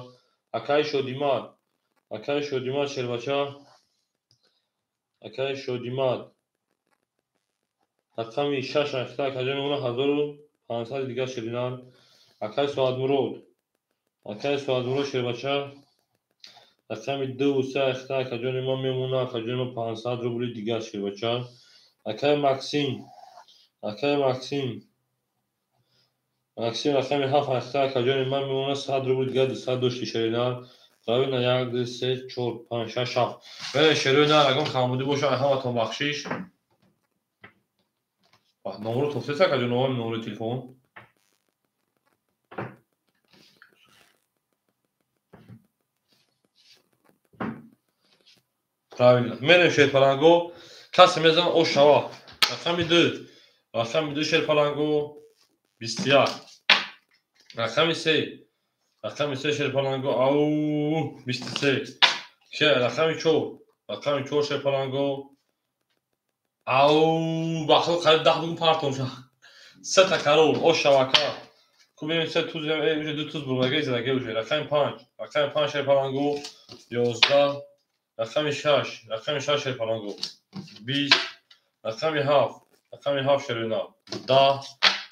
Speaker 1: Акай Шодимат, акай Шодимат шербача. Акай Шодимат рақами 6 ахта акаҷон мемонад 1500 дигар ширинан. Акай Соатмурод, акай Соатмурод шербача. Рақами 2 3 ахта акаҷони ма мемонад акаҷони ма 500 рубли дигар шербача. Акай Максим, акай Максим, Максим рақами 7 ахта акаҷони ман мемонад 100 рубл дигар 200 дошти шерина. Правильно 1 2 3 4 5 6 7. Бере шерина ягон камбудӣ боша ҳаматон бахшиш. Номро тофтеса акаҷон, номи номри телефон. Правильно. Мерем шерпаланго. Касе мезанад ошава. Рақами 2. Рақами 2 шерпаланго 21. Рақами 3. Рақами 3 шерпаланго ау 23. Рақами 4. Рақами 4 шерпаланго ау бахл қариб 10 бугун партом ша. Се та карол ошава ака. Ку бибин се туз, уже ду туз бурдаги задаги уже. Рақами 5. Рақами 5 шерпаланго 11. Рақами 6. Рақами 6 шерпаланго 20. Рақами 7. Рақами 7 шерина 10.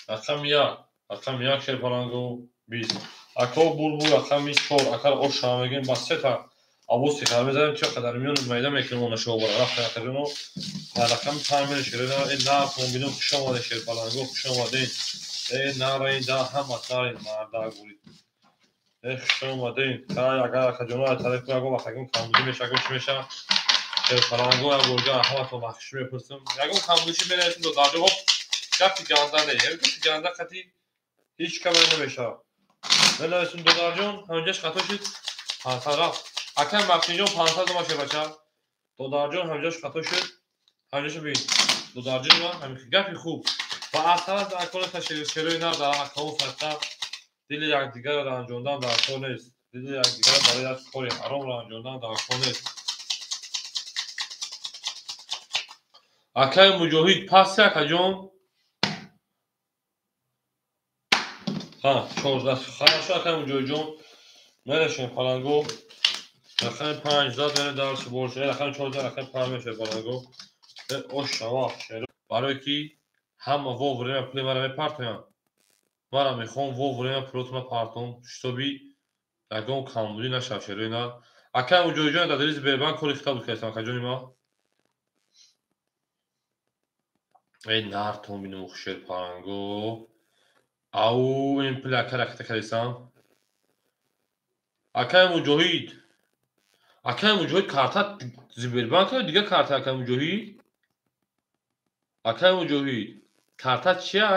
Speaker 1: Рақами 1. Рақами 1 шерпаланго 20. Ако булбул рақами 4. Акар ошава мегем ба се та абоси хар мезанем чӣ қадар миёни майда мекунем она шобара. Рафта акаҷоно рақами 5 мере шерина. Э на комбино хуш омадед шерпаланго, хуш омадед. Э, нараин, да, ҳама нарин, марда гурид. Э, хуш омадем. Агар акаҷоно тарафи ягон вақт ягон камбудӣ меша, ягон чӣ меша, фаранго як борга ҳаматон бахшиш мепурсам. Ягон камбудиши менависем, додарҷон, ҳоп, гапи ганда не, гапи ганда қати ҳеҷ камай намешавад. Менависем, додарҷон, ҳаминҷаш хато шуд, 500 рафт. Акай Мақсимҷон 500 дома шебача. Додарҷон, ҳаминҷаш хато шуд. Ҳаминҷашо бин. Додарҷон ма ҳамин гапи хуб. Ва аз тараф акони шерои нар дар акаон сахта дили якдигарро ранҷондан дар кор нест. Дили якдигарро барои як кори ҳаром ранҷондан дар кор нест. Акай Муҷоҳид паси акаҷон. Ҳа, 14. Хорошо, акай Муҷоҳидҷон. Мерешем фаланго. Рақами 5 зад мене дарси бош. Рақами 14, рақами 5 мешавад фаланго. Ош шава шеро. Барои ки ҳама во время пули мара мепартоянд. Мара мехоҳам во время пулотона партом, шитоби ягон камбудӣ нашавад шерои нар. Акай Муҷоҳидҷон дар дили Сбербанк кори хита буд кардам акаҷони ма. Эй, нартон бинем шер паранго. Ау, ин пули ака ракета кардисам. Акай Муҷоҳид. Акай Муҷоҳид карта Сбербанк ё дигар карта акай Муҷоҳид? Акай Муҷоҳид, карта чия?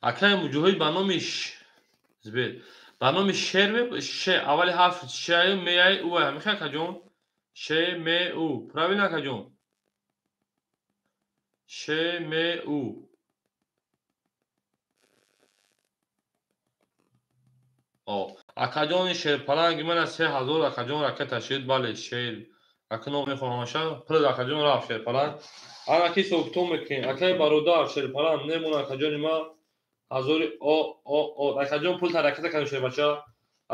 Speaker 1: Акай Муҷоҳид ба номи Сбер, ба номи шер ше аввали ҳарф ше меяй у ҳамихе акаҷон? Ше ме у. Правильно акаҷон? Ше ме у. Акаҷони шерпаланги мана 3000 акаҷон ракета шид, бале, шер. Ака ном мехоҳам пул акаҷон рафт шерпаланг. Анаки ҳисобкитоб мекунем. Акаи бародар шерпаланг немона акаҷони ма ҳазори о о о акаҷон пул та ракета кардем шербача.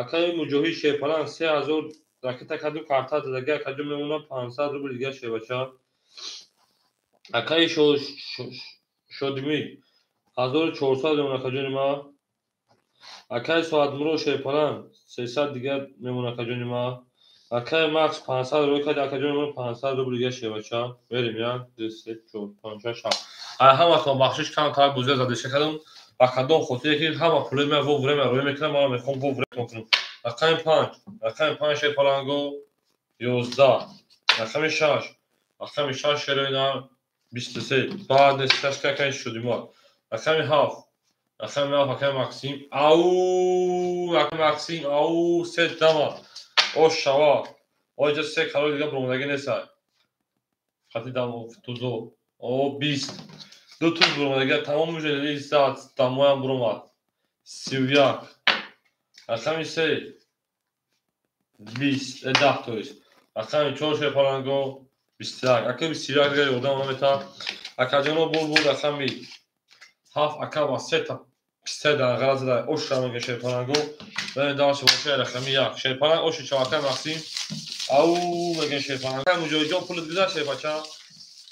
Speaker 1: Акаи Муҷоҳид шерпаланг 3000 ракета кардем карта задаги акаҷон мемона 500 рубл дига шербача. Акаи Шодимир 1400 мемона акаҷони ма. Акаи Соатмуро шерпаланг 300 дигар мемона акаҷони ма. Акаи Макс 500 рӯй кард акаҷони ма 500 рубл дига шербача. Мерем 1 2 3 4 5 6 7. Ай ҳаматон бахшиш камтар бузия задиша кардам. Ба кадом хотире ки ҳама пулои ман во время рӯй мекунам, ман мехоҳам во время кунам. Рақами 5, рақами 5 шерпаланго 11, рақами 6, рақами 6 шерои нар 23. Баъд нест 6 какай шудимот. Рақами 7, рақами 7 акай Максим. Ау, акай Максим, ау, се дама. Ош шава. Оҷа се кароли дига буромадагӣ несай. Хати дам тузо. О, 20. Ду туз буромадага, тамом уже лизат, дамоям буромад. 31. Рақами 3. 20, 10 то есть. Рақами 4 шерпаланго 21. Ака 21 дига ёрдам намета. Акаҷоно бур рақами 7 ака ва се та писта дар ғараз зада ош мега шерпаланго. Бен дарси боша рақами 1. Шерпаланг оши чав акай Максим. Ау мега шерпаланг. Акай Муҷоҳидҷон пулат гузашт шербача.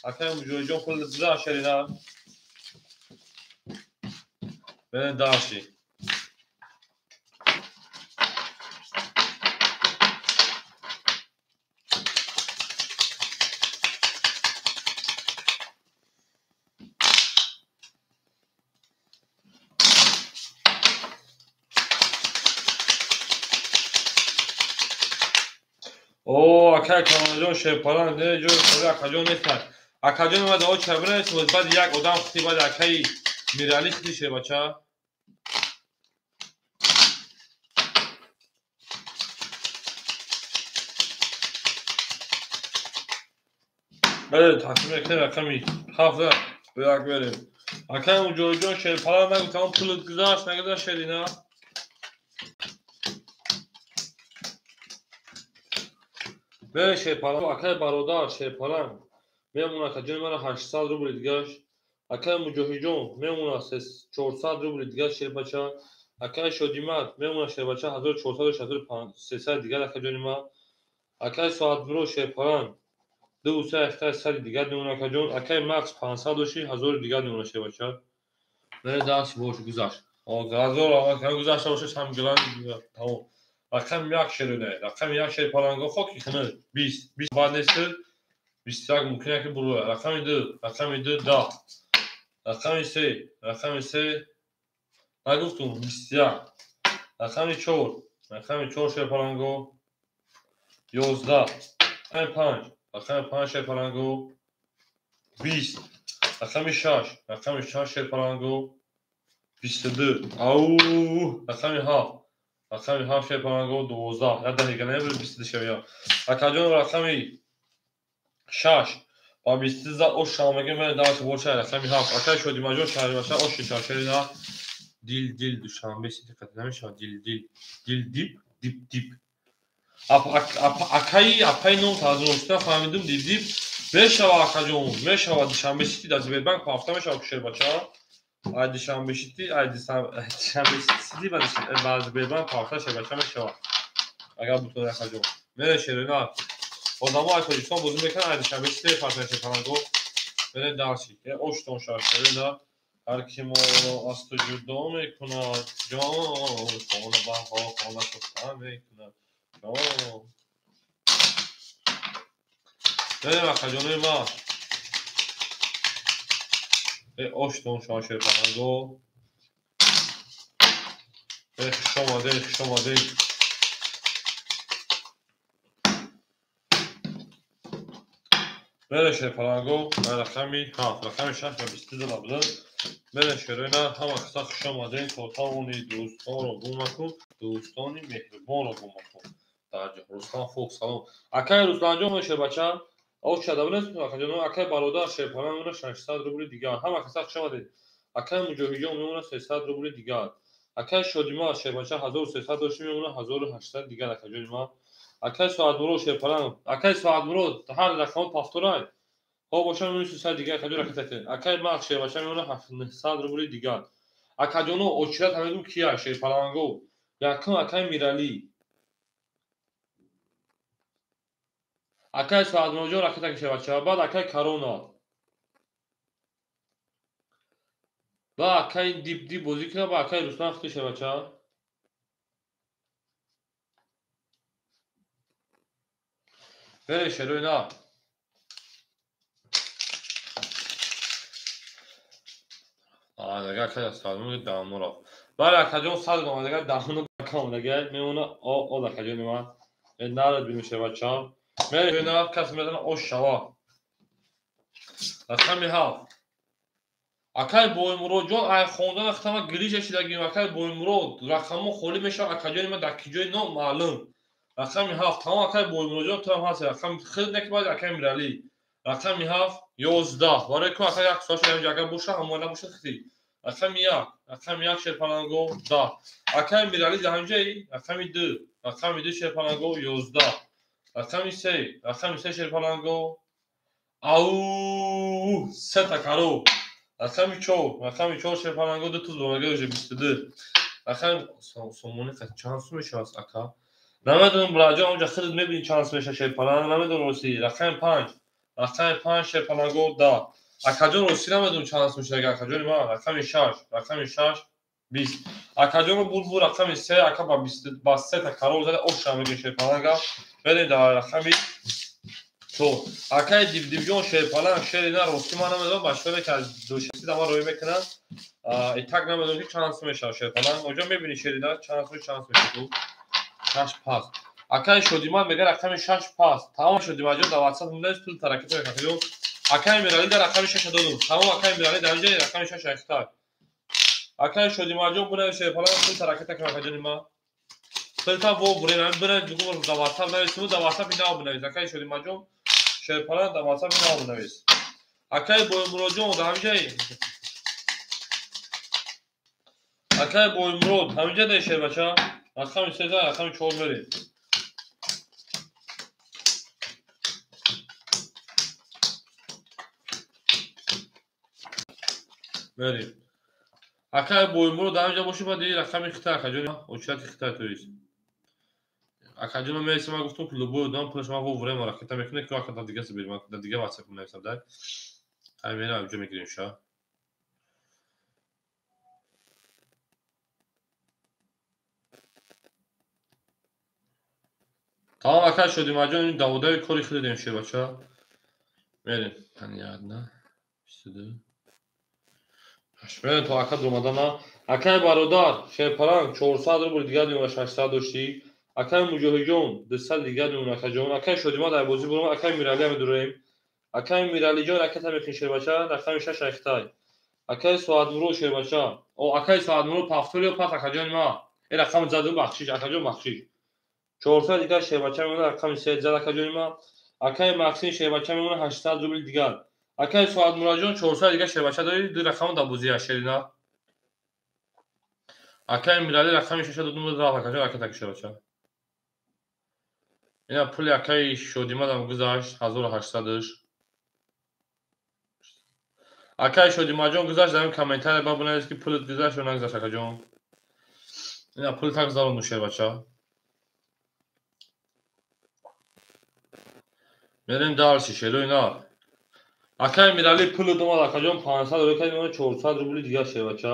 Speaker 1: Акай Муҷоҳидҷон пулат гузашт шерина. Бен дарси. О, акай Камалҷон шерпаланг не ҷои холи акаҷон нестад. Акаҷон омад о чабра баъд як одам хити баъд акаи Мирали хити шербача. Бале, тақсим мекунем рақами 7 ба як мерем. Акай Муҷоҳидҷон шерпаланг нагу тамом пулат гузашт, нагузашт шерина. Бере шерпаланг, акай бародар шерпаланг мемона акаҷони мара 800 рубли дигаш. Акай Муҷоҳидҷон мемона 400 рубли дигаш шербача. Акай Шодимат мемона шербача 1400 300 дигар акаҷони ма. Акай Соатмуро шерпаланг 200 дигар мемона акаҷон. Акай Макс 500 доши 1000 дигар мемона шербача. Бере дарси бош гузашт. Ҳазор гузашта бошад ҳамгилан тамом. Рақами 1 шеруна. Рақами 1 шер паланго хоки хина 20. 20 бад нест. 21 мумкин ки буруя. Рақами 2, рақами 2 10. Рақами 3, рақами 3 нагуфтум 21. Рақами 4, рақами 4 шер паланго 11. Рақами 5, рақами 5 шер паланго 20. Рақами 6, рақами 6 шер паланго 22. Ау, рақами 7, рақами 7 шер паланго 12. Я даҳига намебуд 22 шавия. Акаҷон рақами 6 ба 22 за ош шавмеги мен даваш боша рақами 7. Акай Шодимаҷон шаҳрибаша ош шашерина дил дил Душанбе сити қати намешавад дил дил дил дип дип дип. Акаи апаи ном тазуностина фаҳмидум дип дип мешава акаҷон мешава Душанбе сити дар Сбербанк пафта мешава кушербача. Ай Душанбе сити ай Душанбе сити ба Сбербанк пафта шербача мешава. Агар бутон акаҷон. Мере шерина. Одамо ай Тоҷикистон бозӣ мекунанд, ай Душанбе сити мепартанд шерпаланго. Мере дарси. Оштон шар шерина. Ҳар ки моро аз ту ҷудо мекунад, ҷон, хона баҳо хона шуста мекунад. Ҷон. Мерем акаҷонои ман. Оштон шар шерпаланго. Хуш омадед, хуш омадед. Мере шерпаланго, рақами 7, рақами 6 ва 22 лабда. Мере шерина, ҳама каса хуш омадед. То тавони дӯстонро гум макун, дӯстони меҳрубонро гум макун. Дар Руслан Фок салом. Акай Русланҷон шербача, ош шада билед, акаҷон, акай бародар шерпаланг мемона 600 рубли дигар. Ҳама каса хуш омадед. Акай Муҷоҳидҷон мемона 300 рубли дигар. Акай Шодима шербача 1300 дошти мемона 1800 дигар акаҷони ман. Акай Соатмурод шерпаланг, акай Соатмурод ҳар рақам пафторай. Хо боша мемона 300 дигар акаҷон ракетате. Акай Мах шербача мемона 900 рубли дигар. Акаҷоно очират ҳамедум кия шерпаланго. Якум акай Миралӣ. Акай Соатмуродҷон ракетаки шербача, баъд акай Карона. Ба акай Дип-Дип бозӣ кунад, ба акай Руслан хити шербача. Бере шерои на. Дагар акай Соатмурод даҳоно рафт. Бале акаҷон сад гом, дагар даҳоно кам, дагар мемона о акаҷони ман. Нарад бинем шербача. Бере шерои на кас медана ош шава. Рақами 7. Акай Боймуродҷон ай хондан хитама гирижа шидагим. Акай Боймурод рақамҳо холӣ мешавад, акаҷони ман дар ки ҷои номаълум. Рақами 7 тамом акай Боймуродҷон туам ҳаст. Рақами хид не ки баъд акай Миралӣ. Рақами 7 11. Барои ку акай як соат шуда инҷа агар боша ҳамон набоша хити. Рақами 1, рақами 1 шерпаланго 10. Акай Миралӣ дар ҳамҷаи рақами 2, рақами 2 шерпаланго 11. Рақами 3, рақами 3 шерпаланго ау сета каро. Рақами 4, рақами 4 шерпаланго 2 туз бомага уже 22. Рақами сомони чанд сум мешавад ака? Намедонам браҷон, онҷа худат мебинӣ чанд сум мешавад шерпаланг, намедонам рости. Рақами 5, рақами 5 шерпаланго 10. Акаҷон рости намедонам чанд сум мешавад акаҷони ман. Рақами 6, рақами 6 20. Акаҷоно буд рақами 3, ака ба 20 ба 3 та карол зада ош шамеги шерпаланга. Берем дар рақами 4. Акай Дибдибҷон шерпаланг шерина рости ман намедонам, бачаҳое ки аз душанбе дама роӣ мекунанд, итак намедонам ки чанд сум мешавад шерпаланг. Оҷо мебинӣ шерина чанд сум мешавад. 6 пас. Акай Шодиман мегӯяд рақами 6 пас. Тамом Шодиманҷон дар WhatsApp мондаст, пул таракета мекунад. Акай Миралӣ дар рақами 6 додум. Тамом акай Миралӣ дар инҷа рақами 6 яхтар. Акай Шодиманҷон бунавис шерпаланг пул таракета кунад акаҷони ман. Пулта во бурем, ҳамин бунавис бугум дар WhatsApp нависему, дар WhatsApp инав бунавис. Акай Шодиманҷон шерпаланг дар WhatsApp инав бунавис. Акай Боймуродҷон дар ҳаминҷаи Акай Боймурод ҳаминҷа дар шербача. Рақами 3, рақами 4 мерем. Мерем. Акай Боймурод дар ҳаминҷа бошӣ, баъд рақами хита акаҷон, очирати хита тоист. Акаҷон ман ман гуфтам ки любой одам пулаш ман вовремя ракета мекунад, ки ака дар дига дар дига WhatsApp менависам дар. Ҳамин мерам инҷо мегирем ша. Тамом акай Шодимаҷон, ин даводави кори худ дидем шербача. Мерем. Понятно. 22. Мерем то ака дуромадана. Акай бародар, шерпаланг 400 рубл дигар мемона 600 доштӣ. Акай Муҷоҳидҷон 200 дигар мемона акаҷон. Акай Шодима дар бозӣ буром, акай Миралӣ медуроем. Акай Миралиҷон ракета мекунӣ шербача, рақами 6 рахтай. Акай Соатмурод шербача. О, акай Соатмурод пафтолиё пас акаҷони ма. Э рақами задум бахшиш, акаҷон бахшиш. 400 дигар шербача мемона рақами 3 зад акаҷони ма. Акай Максим шербача мемона 800 рубл дигар. Акай Соатмуроджон 400 дигар шербача дорӣ, ду рақам дар бозӣ шерина. Акай Миралӣ рақами 6 додум рафт акаҷон ракета шербача. Ина пули акаи Шодимадам гузашт 1800-ш. Акаи Шодимаҷон гузашт, дар ин комментария ба бинавис ки пулат гузашт ё нагузашт акаҷон. Ина пули так гузаронду шербача. Мерем дальше шерои на. Акаи Миралӣ пулат омад акаҷон 500 рубл кардем, 400 рубли дигар шербача.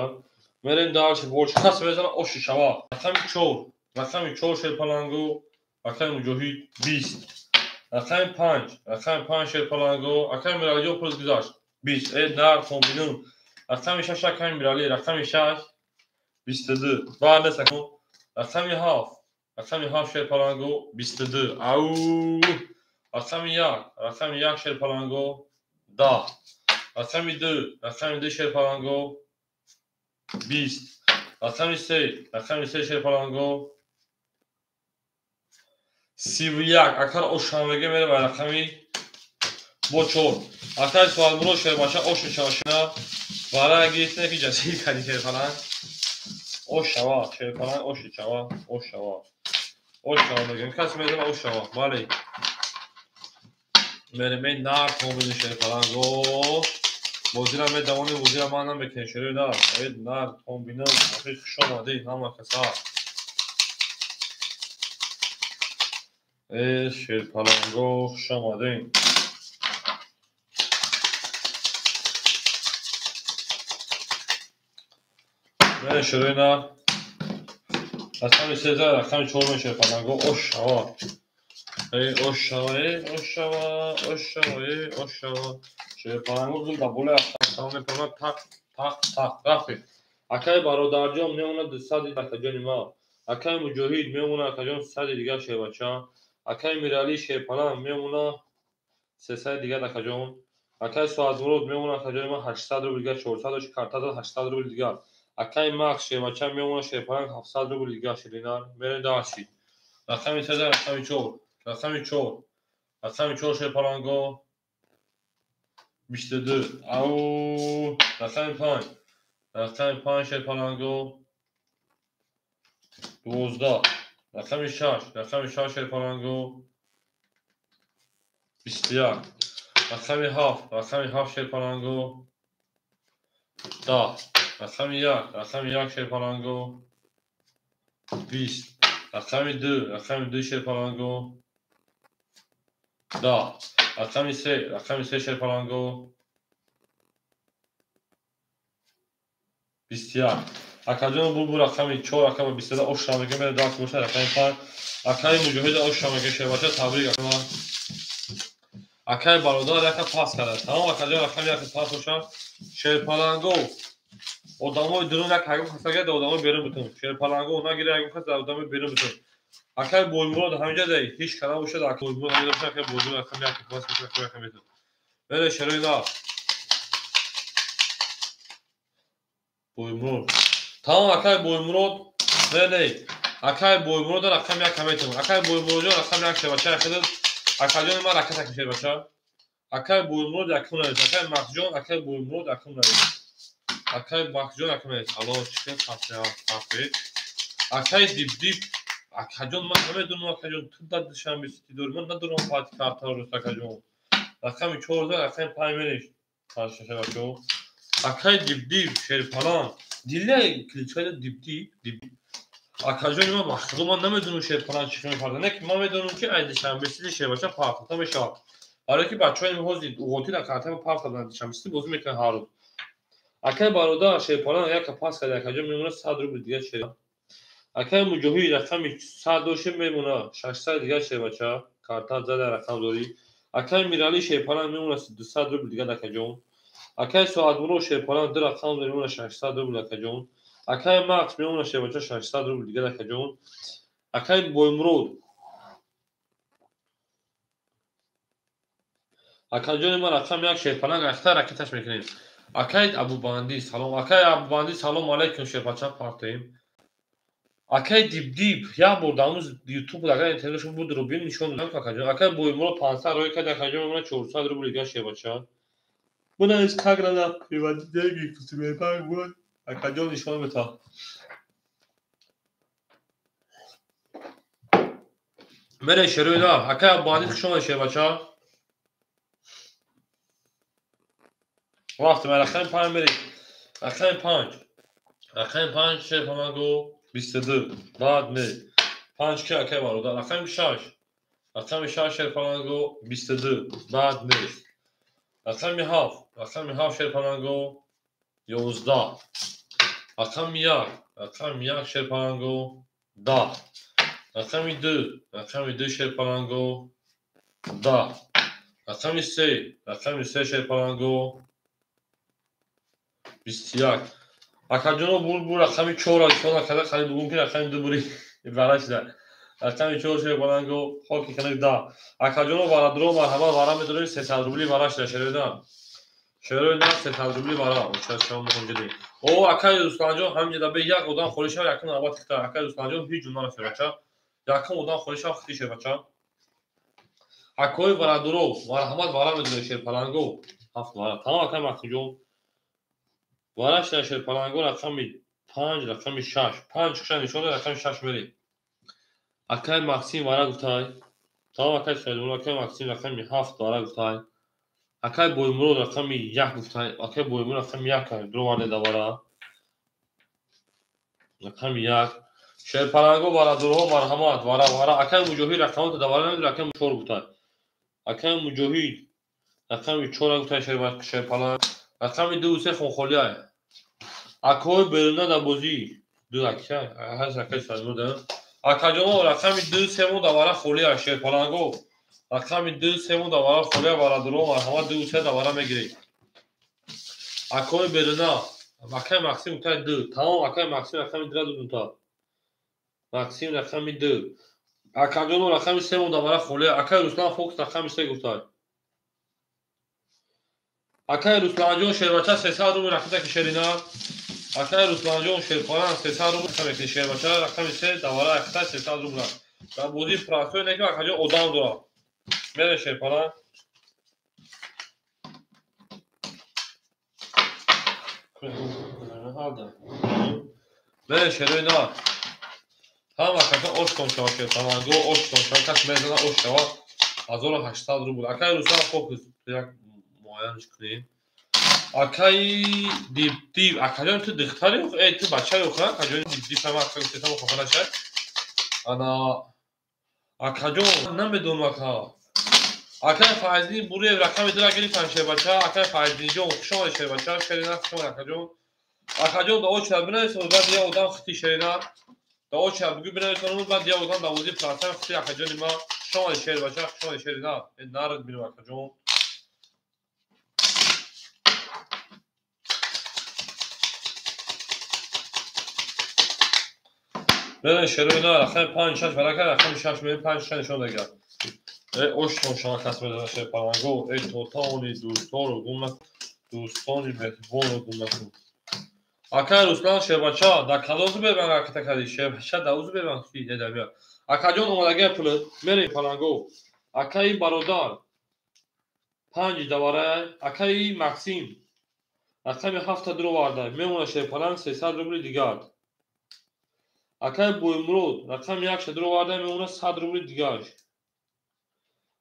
Speaker 1: Мерем дальше, больше кас мезана оши шава. Рақами 4, рақами 4 шерпалангу, акаи Муҷоҳид 20. Рақами 5, рақами 5 шерпалангу, акаи Миралиҷон пулат гузашт 20. Э нар комбинум. Рақами 6 акаи Миралӣ, рақами 6 22. Баъд акун. Рақами 7, рақами 7 шерпалангу 22. Ау! Рақами 1, рақами 1 шерпалангу 10. Рақами 2, рақами 2 шерпалангу 20. Рақами 3, рақами 3 шерпалангу 31. Акар ошамеге мере ба рақами бо 4. Акай Соатмурод шербача ош шашина вара гирифтне ки ҷасир кади шерпаланг. Ош шава, шерпаланг ош шава, ош шава. Ош шава мегем. Кас мезана ош шава. Бале. Мерем нар комбини шерпаланго. Бозира медавонем, бозира ман намекунем шерои нар. Э нар комбинам, ахи хуш омадед ҳама каса. Э шерпаланго хуш омадед. Мерем шерои нар. Рақами 3 рақами 4 шерпаланго ош шава. Эй ош шава, эй ош шава, ош шава, эй ош шава. Шерпаланго гул дар болои автомат мепарад, тақ тақ тақ рафтем. Акаи бародарҷон мемонад 200 акаҷони ма. Акаи Муҷоҳид мемонад акаҷон 100 дигар шербача. Акаи Миралӣ шерпаланг мемонад 300 дигар акаҷон. Акаи Соатмурод мемонад акаҷони ма 800 рубл дигар, 400 дошт карта зад 800 рубл дигар. Акаи Макс шербача мемонад шерпаланг 700 рубл дигар ширинар. Мерем дальше. Рақами 3 рақами 4, рақами 4, рақами 4 шерпаланго 22. Ау, рақами 5, рақами 5 шерпаланго 12. Рақами 6, рақами 6 шерпаланго 21. Рақами 7, рақами 7 шерпаланго 10. Рақами 1, рақами 1 шерпаланго 20. Рақами 2, рақами 2 шерпаланго 10. Рақами 3, рақами 3 шерпаланго 21. Акаҷон булбул рақами 4, рақами 22 ош шамеге мере даст боша рақами 5. Акаи Муҷоҳид ош шамеге шербача табрик акама. Акаи бародар яка пас карда. Тамом акаҷон рақами 1 пас боша. Шерпаланго одамои дурун як ҳагм хасага да одамои берун бутун. Шерпаланго нагира ҳагм хаса одамои берун бутун. Акаи Боймурод ҳаминҷа дай ҳеч кара бошад, акаи Боймурод ҳаминҷа бошад, акаи Боймурод рақами 1 пас боша, рақами 1 метун. Мере шерои на. Боймурод. Тамом акаи Боймурод, не не. Акаи Боймурод рақами 1 метун. Акаи Боймуродҷон рақами 1 шербача хидад. Акаҷони ман ракета шербача. Акаи Боймурод якум навис. Акаи Максҷон, акаи Боймурод якум навис. Акаи Максҷон якум навис. Алло, чӣ хафе. Акаи Дибдиб, акаҷон ман намедонам акаҷон, ту дар Душанбе сити дорӣ, ман надорам пати картаро рост акаҷон. Рақами 4 рақами 5 мереш. Шербачо. Акаи Дибдиб, шерпаланг. Дилия кличкаи Дибдиб, Дибдиб. Акаҷони ман бахудо ман намедонам шерпаланг чӣ хел мепарда. Не ки ман медонам ки ай Душанбе сити шербача партофта мешавад. Барои ки бачаҳои ҳозир уғотӣ дар картаи партофтанд Душанбе сити бозӣ мекунанд ҳар рӯз. Акаи бародар шерпаланг яка пас карда акаҷон мемонад 100 рубл дигар шер. Акай Муҷоҳид рақами 100 дошем мемона 600 дигар шербача. Карта зада рақам дорӣ. Акай Мирали шерпаланг мемона 200 рубл дигар акаҷон. Акай Соатмурод шерпаланг ду рақам дорӣ мемона 600 рубл акаҷон. Акай Макс мемона шербача 600 рубл дигар акаҷон. Акай Боймурод акаҷони ман рақами 1 шерпаланг ахта ракеташ мекунем. Акай Абубандӣ салом. Акай Абубандӣ салом алейкум шербача партем. Акай Дибдиб як бор дар ютуб агар интернетшон буд рубим нишон додам акаҷон. Акай Боймурод 500 рӯй кард акаҷон мемона 400 рубл дигар шербача. Бунавис как надо переводить деньги в Сбербанк вот. Акаҷон нишон мета. Мере шерои акай Абубандӣ хуш омадед шербача. Вақти ман рақами 5 мерем. Рақами 5. Рақами 5 шерпаланго 22. Баъд не. 5 ки акай бародар. Рақами 6. Рақами 6 шерпаланго 22. Баъд нест. Рақами 7. Рақами 7 шерпаланго 11. Рақами 1. Рақами 1 шерпаланго 10. Рақами 2. Рақами 2 шерпаланго 10. Рақами 3. Рақами 3 шерпаланго 21. Акаҷоно бур рақами 4 нишон накарда, қариб бугум ки рақами 2 бури вара шуда. Рақами 4 шерпаланго хоки канак 10. Акаҷоно варадро марҳамат вара медорем 300 рубли вара шуда шерои шерои на 300 рубли вара. Оча шумо мунҷиди. О акай Русланҷон ҳаминҷа да бе як одам холӣ шава якум навбат хита. Акай Русланҷон ҳеҷ ҷун нарафт бача. Якум одам холӣ шава хити шер бача. Акои варадро марҳамат вара медорем шерпаланго 7 вара. Тамом акай Махсуҷон. Вара шуда шерпаланго рақами 5, рақами 6. 5 хуша нишон дод, рақами 6 мерем. Акай Максим вара гуфтай. Тамом акай Саидмурод, акай Максим рақами 7 вара гуфтай. Акай Боймурод рақами 1 гуфтай. Акай Боймурод рақами 1 дроварде да вара. Рақами 1. Шерпаланго варадорҳо марҳамат вара вара. Акай Муҷоҳид рақамото да вара намедонад, рақами 4 гуфтай. Акай Муҷоҳид рақами 4 гуфтай шерпаланг. Рақами 2 3 хонхолиай. Акои беруна дар бозӣ 2 акша ҳар акай Саидмурод. Акаҷоно рақами 2 3 мо дар вара холия шерпаланго. Рақами 2 3 мо дар вара холия варадоро марҳамат 2 3 дар вара мегиред. Акои беруна акай Максим гуфтай 2. Тамом акай Максим рақами 2 ду та. Максим рақами 2. Акаҷоно рақами 3 мо дар вара холия. Акай Руслан Фокс рақами 3 гуфтай. Акай Русланҷон шербача 300 рубл рақита ки шерина. Акай Русланҷон шерпаланг 300 рубл рақами шербача рақами 3 давара рақита 300 рубл. Дар бозии простой не ки акаҷон одам дорад. Мере шерпаланг. Мере шерои на. Ҳама акаҷон оштон шава шерпаланго, оштон шава, кас мезана ош шава 1800 рубл. Акай Руслан Фокус як муайянш кунем. Акай Дибдиб, акаҷон ту духтари э ту бачаи охира, акаҷон Дибдиб ҳама акаҷон гуфтам хафа нашад. Ана акаҷон намедонам ака. Акай Файзиддин Буриев рақами 2 гирифтан шербача. Акай Файзиддинҷон хуш омадед шербача. Шерина хуш омадед акаҷон. Акаҷон да оча бинависед баъд як одам хити шерина. Да оча бигӯ бинависед баъд як одам дар бозии процент хити акаҷони ма. Хуш омадед шербача, хуш омадед шерина. Нард бинам акаҷон. Мере шерои на рақами 5 6 вара кард, рақами 6 мерем 5 6 нишон дагар. Э оштон шава кас мезана шерпаланго, э тотаони дӯстонро гум накун, дӯстони меҳрубонро гум накун. Акай Руслан шербача, дар кадом Сбербанк ракета кардӣ? Шербача дар ӯ Сбербанк ки дедам я. Акаҷон омадагия пулат, мерем паланго. Акаи бародар 5 даварай, акаи Максим рақами 7 дуроварда, мемона шерпаланг 300 рубли дигар. Акай Боймурод рақами 1 дуроварда, мемона 100 рубли дигар.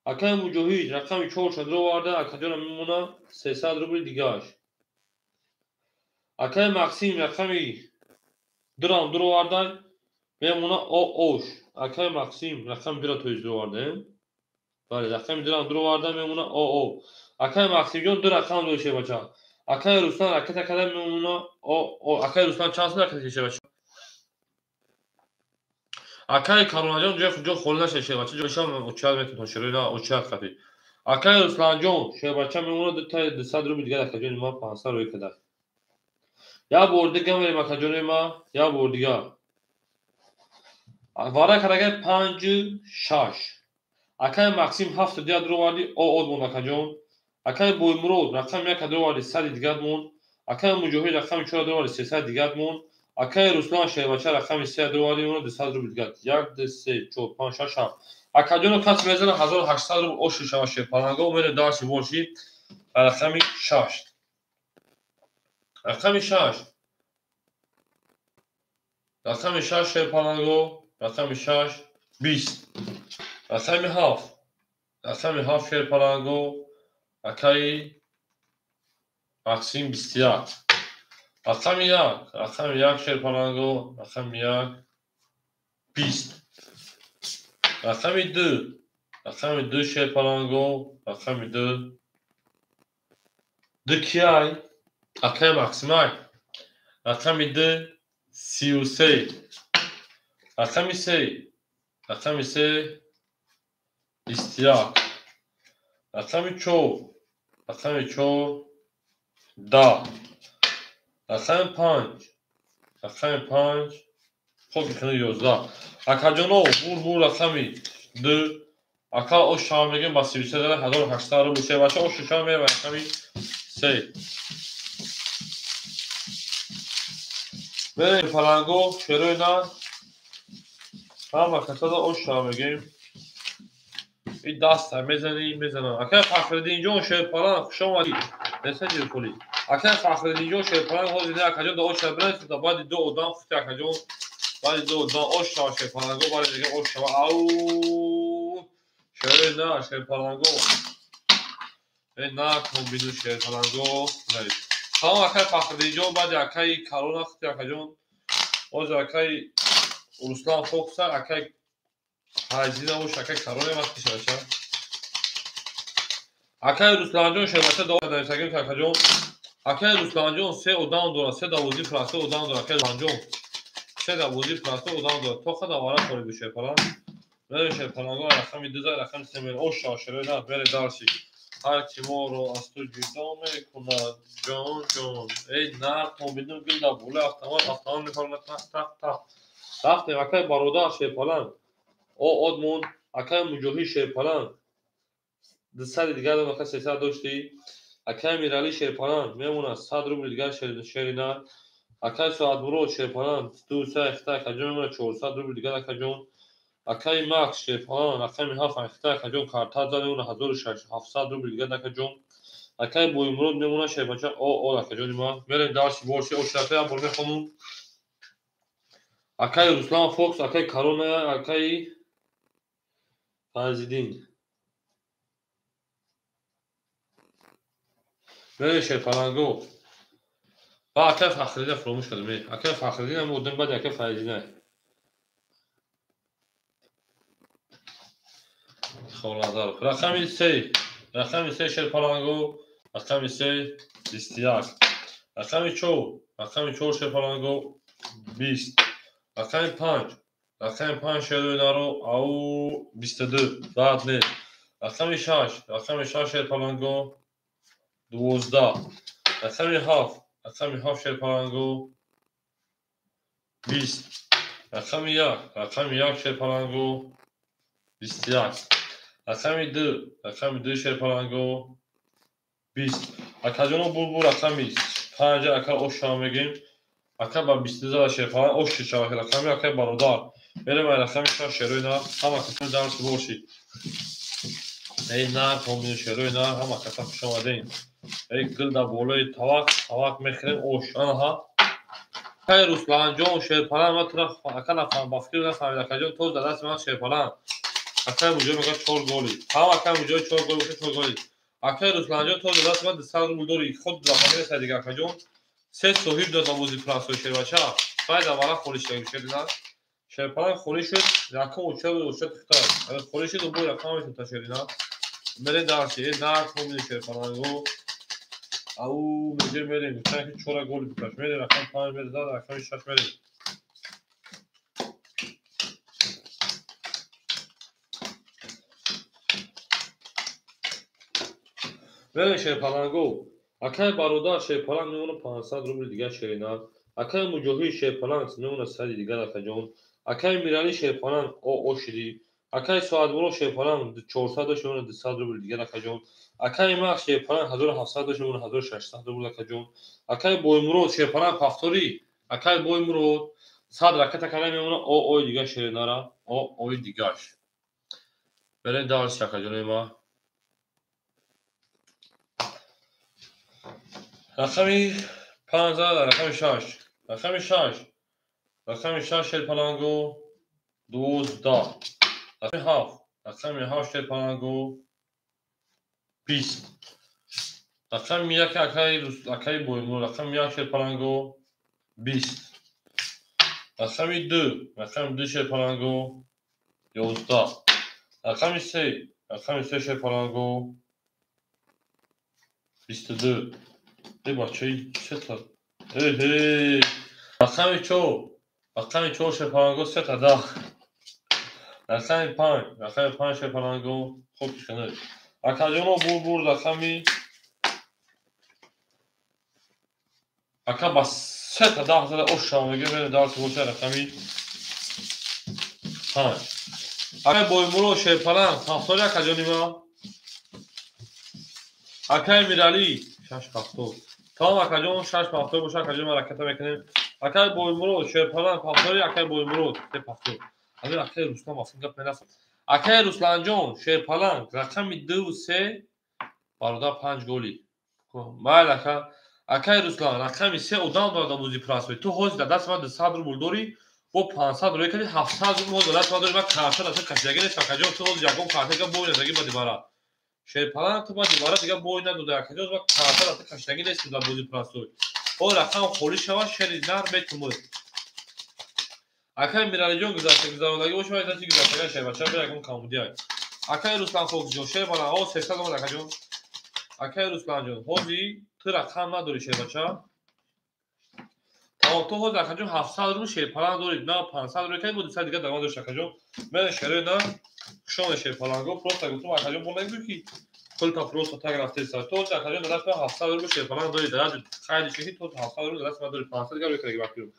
Speaker 1: Акай Муҷоҳид рақами 4 дуроварда, акаҷона мемона 300 рубли дигар. Акай Максим рақами 2 дуроварда, мемона ош. Акай Максим рақами 2 тоиз дуроварда. Бале, рақами 2 дуроварда, мемона о. Акай Максимҷон 2 рақам дошт бача. Акай Руслан ракета карда мемона о. Акай Руслан чанд сол ракета кашида бача? Акаи Каронаҷон ҷо холӣ нашед, шербача ҷоишам очият метавон шерои очият хати. Акаи Русланҷон шербача мемонад дутаи 200 рубл дигар акаҷони ман 500 рӯй када. Як бор дига мерем акаҷони ман, як бор дига. Вара карагай 5 6. Акаи Максим 7 дигар дуроварди, од монд акаҷон. Акаи Боймурод рақами 1 дуроварди, 100 дигар монд. Акаи Муҷоҳид рақами 4 дуроварди, 300 дигар монд. Акаи Руслан шербача рақами 3 дуроварди, мемонад 200 рубл дигар. 1 2 3 4 5 6 7. Акаҷоно кас мезанад 1800 рубл ош шава шерпаланго мерем дарси боши рақами 6. Рақами 6. Рақами 6 шерпаланго, рақами 6 20. Рақами 7. Рақами 7 шерпаланго, акаи Максим 21. Рақами 1, рақами 1 шерпаланго, рақами 1 20. Рақами 2, рақами 2 шерпаланго, рақами 2. 2 кияй? Акаи Максимай. Рақами 2 33. Рақами 3, рақами 3 21. Рақами 4, рақами 4 10. Рақами 5, рақами 5 хоки хини 11. Акаҷоно бур рақами 2. Ака ош шава мегем ба 33 зада 1800 рубл шербача ош шава мегем ба рақами 3. Мерем паланго шерои на ҳама касада ош шава мегем. И даста мезани мезанам. Акаи Фахриддинҷон шерпаланг хуш омадӣ. Несаҷир холи. Акаи Фахриддинҷон шерпаланг ҳозир не акаҷон да ош шава бирасид баъди ду одам хути акаҷон. Баъди ду одам ош шава шерпаланго баъди дига ош шава. Ау шерои на шерпаланго. Э на комбину шерпаланго. Салом акаи Фахриддинҷон баъди акаи Карона хути акаҷон. Ҳозир акаи Руслан Фокса акаи Файзина бош акаи Карона вақти шаваша. Акаи Русланҷон шербача дуо нависагим акаҷон. Акаи Русланҷон се одам дорад, се давози франса одам дорад. Акаи Русланҷон се давози франса одам дорад. Тоха давара холи ду шерпаланг. Мерем шерпаланго рақами 2 зад рақами 3 мерем. Ош шава шерои на мерем дарси. Ҳар ки моро аз ту ҷудо мекунад ҷон ҷон. Эй нар комбину гул дар болои автомат автомат мефармояд тах тах тах. Рафтем акаи бародар шерпаланг. Од монд. Акаи Муҷоҳид шерпаланг. 200 дигар дод, ака 300 доштӣ. Акаи Миралӣ шерпаланг мемонад 100 рубл дигар шерина. Акаи Соатмурод шерпаланг 200 ихта акаҷон мемонад 400 рубл дигар акаҷон. Акаи Макс шерпаланг рақами 7 ихта акаҷон карта зад мемонад 1700 рубл дигар акаҷон. Акаи Боймурод мемонад шербача од акаҷони ман. Мерем дарси борси ошрафа як бор мехонум. Акаи Руслан Фокс, акаи Карона, акаи Файзиддин. Мерем шерпаланго. Ба акаи Фахриддин фуромӯш кардем. Акаи Фахриддин ҳам одам баъди акаи Файзиддин. Холназаров. Рақами 3. Рақами 3 шерпаланго. Рақами 3 21. Рақами 4. Рақами 4 шерпаланго 20. Рақами 5. Рақами 5 шерои наро ау 22. Баъд не. Рақами 6. Рақами 6 шерпаланго 12. Рақами 7. Рақами 7 шерпаланго 20. Рақами 1. Рақами 1 шерпаланго 21. Рақами 2. Рақами 2 шерпаланго 20. Акаҷоно бур рақами 5 ака ош шава мегем. Ака ба 22 зада шерпаланг ош шава рақами акаи бародар. Мерем ай рақами 6 шерои на ҳама касони дарси боши. Эй на комбини шерои на ҳама каса хуш омадем. Эй гул дар болои тавақ тавақ мехӯрем ош. Анаҳа. Акаи Русланҷон шерпаланг ман тура ака нафаҳм ба фикр нафаҳмид акаҷон то дар дасти ман шерпаланг. Акаи Муҷоҳид мегӯяд 4 голи. Ҳама акаи Муҷоҳид 4 гол гуфта 4 голи. Акаи Русланҷон то дар дасти ман 200 рубл дорӣ. Худ рафаҳмида сай дига акаҷон. Се соҳиб дод навози франсои шербача. Баъд аввала холӣ шуд шерина. Шерпаланг холӣ шуд, якум уча уча тухта. Холӣ шуд бо рақам метавон шерина. Мерем дарси, нар комини шерпаланго. Ау меҷер мерем, гуфтан ки 4 гол бикаш. Мерем рақами 5 мерем, зад рақами 6 мерем. Мерем шерпаланго. Акай бародар шерпаланг мемона 500 рубли дигар шерина. Акай Муҷоҳид шерпаланг мемона 100 дигар акаҷон. Акай Миралӣ шерпаланг о шидӣ. Акай Соатмурод шерпаланг 400 дошт мемона 200 рубли дигар акаҷон. Акай Макс шерпаланг 1700 дошт мемона 1600 рубл акаҷон. Акай Боймурод шерпаланг ҳафторӣ. Акай Боймурод 100 ракета када мемона о ой дигар шеринара. О ой дигаш. Берем дарс акаҷони ма. Рақами 5, рақами 6. Рақами 6. Рақами 6 шерпаланго 12. Рақами 7. Рақами 7 шерпаланго 20. Рақами 1 акай Боймурод. Рақами 1 шерпаланго 20. Рақами 2. Рақами 2 шерпаланго 11. Рақами 3. Рақами 3 шерпаланго 22. Эй бачаи сета. Эй эй. Рақами 4. Рақами 4 шерпаланго 3 10. Рақами 5. Рақами 5 шерпаланго хуб кишканад. Акаҷоно бур рақами ака ба 3 10 зада ош шава мегӯям, мерем дарси боша рақами 5. Акай Боймурод шерпаланг 71 акаҷони ма. Акай Миралӣ 6 70. Тамом акаҷон 6 70 боша акаҷони ма ракета мекунем. Акай Боймурод шерпаланг 71 акай Боймурод 3 70. Азин акай Руслан аслан гап мерасад. Акай Русланҷон шерпаланг рақами 2 3 бародар 5 голи. Майли ака. Акай Руслан рақами 3 одам дорад бозии простой. Ту ҳозир дар дасти ман 200 рубл дорӣ, бо 500 рӯй кардӣ 700 рубл ҳозир дар дасти ман дорӣ, ман карта даста кашидаги нест акаҷон, ту ҳозир ягон карта дига бой надоги ба дибара. Шерпаланг ту ба дибара дига бой надода акаҷон, ман карта даста кашидаги нест дар бозии простой. Ҳо рақам холӣ шавад шери нар метумуд. Акай Миралиҷон гузашта гузарондагӣ боша, вай значит гузаштага шербача бе ягон камбудиай. Акай Руслан Фоксҷон шербаланг о 300 омад акаҷон. Акай Русланҷон ҳозир ту рақам надорӣ шербача. Тамом ту ҳозир акаҷон 700 рубл шерпаланг дорӣ, на 500 рубл кай бо 200 дигар даромад дошт акаҷон. Мен шерои на хушоне шерпаланго просто гуфтам акаҷон бо нагӯ ки пулта просто так рафтеса. Ту ҳозир акаҷон дар дасти ман 700 рубл шерпаланг дорӣ, дар хайди шихи ту 700 рубл дар дасти ман дорӣ, 500 дигар рӯй кардаги вақти.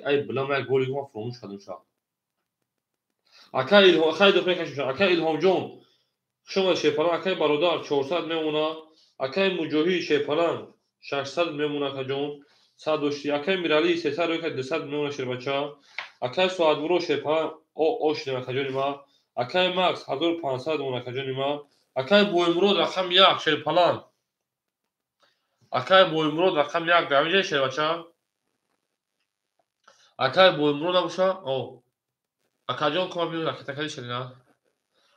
Speaker 1: Ай билам як голи ман фуромӯш кардам шаб. Акай Илҳом хай дух мекашем. Акай Илҳомҷон хуш омадед шерпаланг, акай бародар 400 мемона. Акай Муҷоҳид шерпаланг 600 мемона акаҷон. 100 доштӣ. Акай Миралӣ 300 рӯй кард 200 мемона шербача. Акай Соатмурод шерпаланг о о шидем акаҷони ма. Акай Макс 1500 мемона акаҷони ма. Акай Боймурод рақами 1 шерпаланг. Акай Боймурод рақами 1 дар ҳамин ҷо шербача. Акай Боймурод набоша? О. Акаҷон кума биё ракета кади шерина.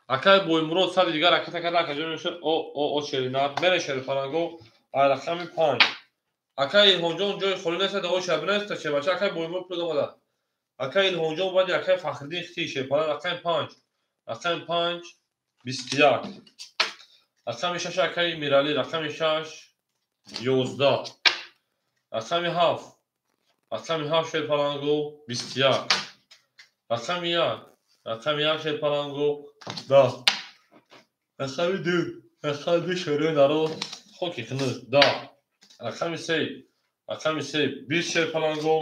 Speaker 1: Акай Боймурод 100 дигар ракета карда акаҷон меша о о о шерина. Мере шерпаланго ай рақами 5. Акай Илҳомҷон ҷои холӣ нест, давои шаб нест, шербача акай Боймурод пул омада. Акай Илҳомҷон баъди акай Фахриддин хити шерпаланг рақами 5. Рақами 5 21. Рақами 6 акай Миралӣ рақами 6 11. Рақами 7. Рақами 7 шерпаланго 21. Рақами 1. Рақами 1 шерпаланго 10. Рақами 2. Рақами 2 шерои наро хоки хинуд 10. Рақами 3. Рақами 3 20 шерпаланго.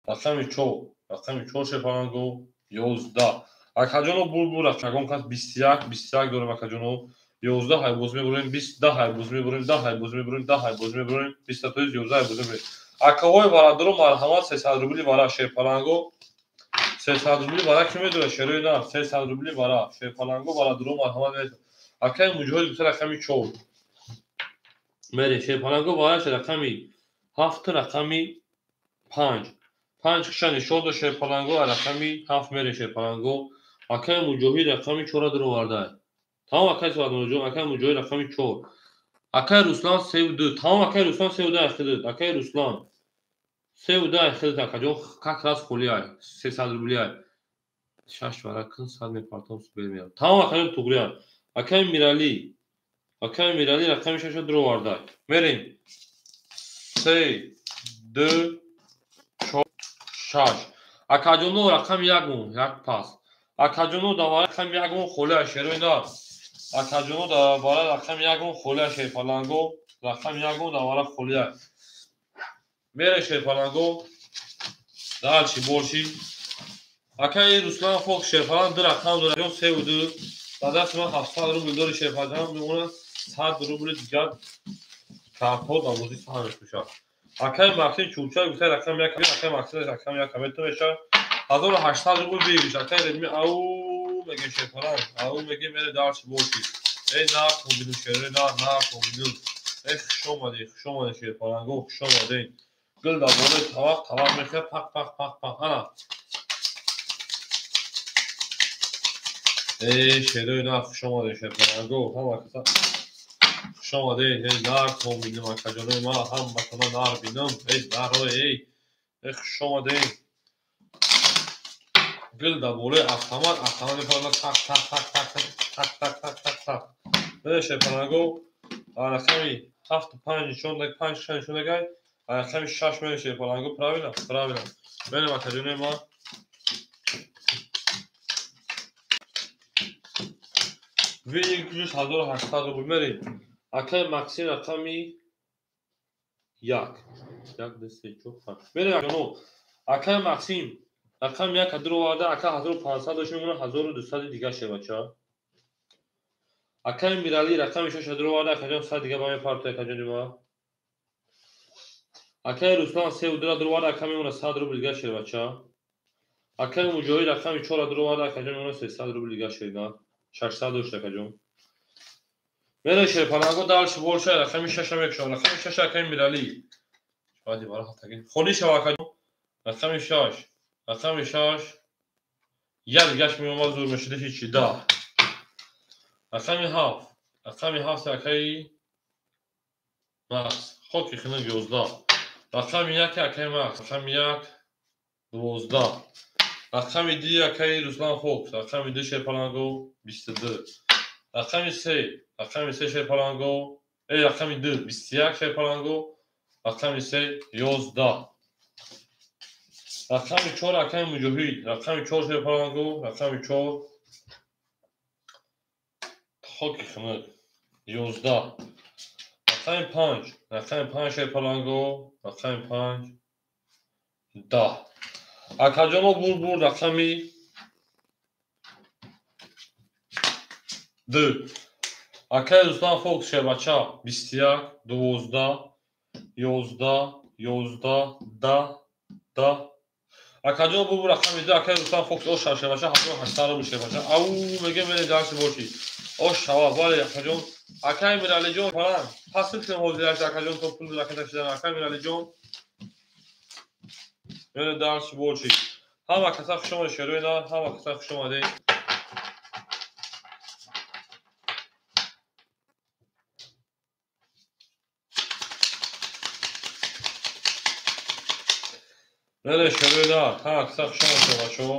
Speaker 1: Рақами 4. Рақами 4 шерпаланго 11. Акаҷоно бур ягон кас 21 21 дорем акаҷоно. 11 ҳай боз мебурем, 20 10 ҳай боз мебурем, 10 ҳай боз мебурем, 10 ҳай боз мебурем, 20 то 11 ҳай боз мебурем. Акаҳои бародаро марҳамат 300 рубли вара шерпаланго. 300 рубли вара ки медорад шерои нар 300 рубли вара шерпаланго бародаро марҳамат мерасад. Акаи Муҷоҳид гуфта рақами 4. Мере шерпаланго вараш рақами 7 рақами 5. 5 хиша нишон дод шерпаланго рақами 7 мере шерпаланго. Акаи Муҷоҳид рақами 4 дароварда. Тамом акаи Соатмуродҷон, акаи Муҷоҳид рақами 4. Акаи Руслан 3 2. Тамом акаи Руслан 3 2 ахидид. Акаи Руслан 3 2 ахидид акаҷон как раз холӣ ай 300 рубли ай. 6 вара кун 100 мепартом субер меям. Тамом акаҷон туғри ай. Акаи Миралӣ. Акаи Миралӣ рақами 6 дароварда. Мерем. 3 2 4 6. Акаҷоно рақами 1 мон, як пас. Акаҷоно давара рақами 1 мон холӣ ай шерои нар. Акаҷоно дар бара рақами ягон холия шерпаланго, рақами ягон дар бара холия. Мере шерпаланго, дальше больше. Акаи Руслан Фок шерпаланг ду рақам дорад, ҷон 3 ва 2. Ба дасти ман 700 рубл дори шерпаланг мемонад, 100 рубли дигар картҳо дар бозӣ саҳм мешавад. Акаи Максим Чулча гуфта рақами як, акаи Максим рақами як метавонад 1800 рубл бигириш. Акаи Редми ау мегем шерпаланг, ау мегем мере дальше больше. Эй нарх мобилу шере, нарх мобилу. Эй хуш омадӣ, хуш омадӣ шерпаланго, хуш омадӣ. Гул дар болои тавақ, тавақ мехӯрад, пақ пақ пақ пақ. Ана. Эй шерои нарх хуш омадӣ шерпаланго, ҳама каса хуш омадӣ. Эй нарх мобилу акаҷонои ман, ҳаматона нар бинам. Эй нарҳои, эй, эй хуш омадӣ. Гул дар болои автомат, автомат мепарад, тақ тақ тақ тақ тақ тақ тақ тақ тақ. Мере шерпаланго, рақами 7 5 нишон даг, 5 6 нишон дагай, рақами 6 мере шерпаланго, правильно? Правильно. Мерем акаҷонои ман. Вининг плюс 1800 рубл мерем. Акаи Максим рақами 1. 1 2 3 4 5. Мерем акаҷоно. Акаи Максим рақами 1 дур оварда, ака 1500 дошт мемонад, 1200 дигар шербача. Акаи Мирали рақами 6 дур оварда, акаҷон 100 дигар ба мепартояд, акаҷони ма. Акаи Руслан 3 ва 2 дур оварда, ака мемонад 100 рубл дигар шербача. Акаи Муҷоҳид рақами 4 дур оварда, акаҷон мемонад 300 рубл дигар шерна. 600 дошт акаҷон. Мере шерпаланго дальше больше, рақами 6 мекушам. Рақами 6 акаи Мирали. Баъди бара хатаги. Холӣ шава акаҷон. Рақами 6. Рақами 6. Як дигаш меомад зур мешуда ҳичи 10. Рақами 7. Рақами 7 акаи Макс. Хоки хинак 11. Рақами 1 акаи Макс. Рақами 1 12. Рақами 2 акаи Руслан Фокс. Рақами 2 шерпаланго 22. Рақами 3. Рақами 3 шерпаланго. Рақами 2 21 шерпаланго. Рақами 3 11. Рақами 4 акаи Муҷоҳид. Рақами 4 шерпаланго. Рақами 4 хоки хинак 11. Рақами 5. Рақами 5 шерпаланго. Рақами 5 10. Акаҷоно бур рақами 2. Акаи Руслан Фокс шербача 21 12 11 11 10 10. Акаҷон бур рақами 2. Акаи Руслан Фокс ош шербача 1800 рубл шербача. Ау мегем мере дальше боши. Ош шава бале акаҷон. Акаи Миралиҷон палан. Пас кунем ҳозираш акаҷон то пул ракета шидан. Акаи Миралиҷон мере дальше боши. Ҳама каса хуш омадед шерои нар, ҳама каса хуш омадед. Мере шерои нар, ҳама каса хуш омадед бачаҳо.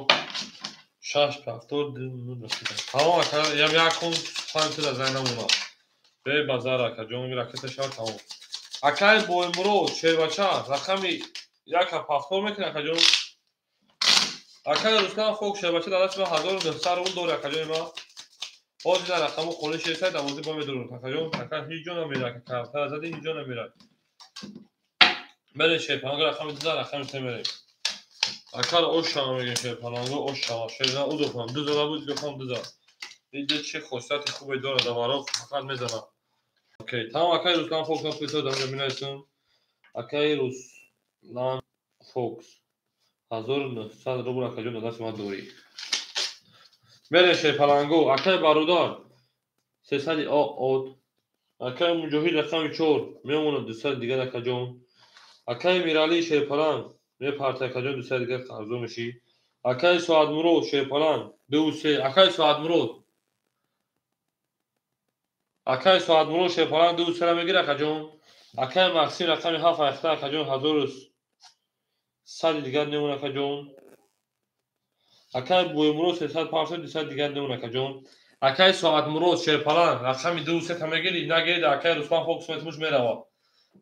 Speaker 1: 6 7 2 9 Тамом ака, ям якум панҷ тира зай намона. Бе базар акаҷон, ракета шава тамом. Акаи Боимурод шербача рақами 1 пафтор мекунад акаҷон. Акаи Руслан Фок шербача дар дасти ман 1900 рубл дори акаҷони ман. Ҳозир дар рақаму холӣ шерсай дарвоза ба медурад акаҷон. Ака ҳеҷ ҷо намерад, ака картара зади ҳеҷ ҷо намерад. Мере шерпаланго рақами 2 рақами 3 мере. Акар ош шава мегем шерпаланго, ош шава. Шерна удохам, 2 зада буд, дохам 2 зад. Инҷа чӣ хосияти хубе дорад, даваро фақат мезанад. Окей, тамом акаи Руслан Фокс ман пулсо дар инҷа менависам. Акаи Руслан Фокс 1900 рубл акаҷон дар дасти ман дорӣ. Мере шерпаланго, акаи Бародар 300 от. Акаи Муҷоҳид рақами 4 мемонад 200 дигар акаҷон. Акаи Мирали шерпаланг мепарта акаҷон 200 дигар қарздор мешӣ. Акаи Соатмурод шерпаланг 2 3. Акаи Соатмурод. Акаи Соатмурод шерпаланг 2 3 мегирад акаҷон. Акаи Максим рақами 7 айхта акаҷон 1100 дигар мемонад акаҷон. Акаи Боимурод 300 партои 200 дигар мемонад акаҷон. Акаи Соатмурод шерпаланг рақами 2 3 та мегирӣ, нагирӣ акаи Руслан Фокс метмуш меравад.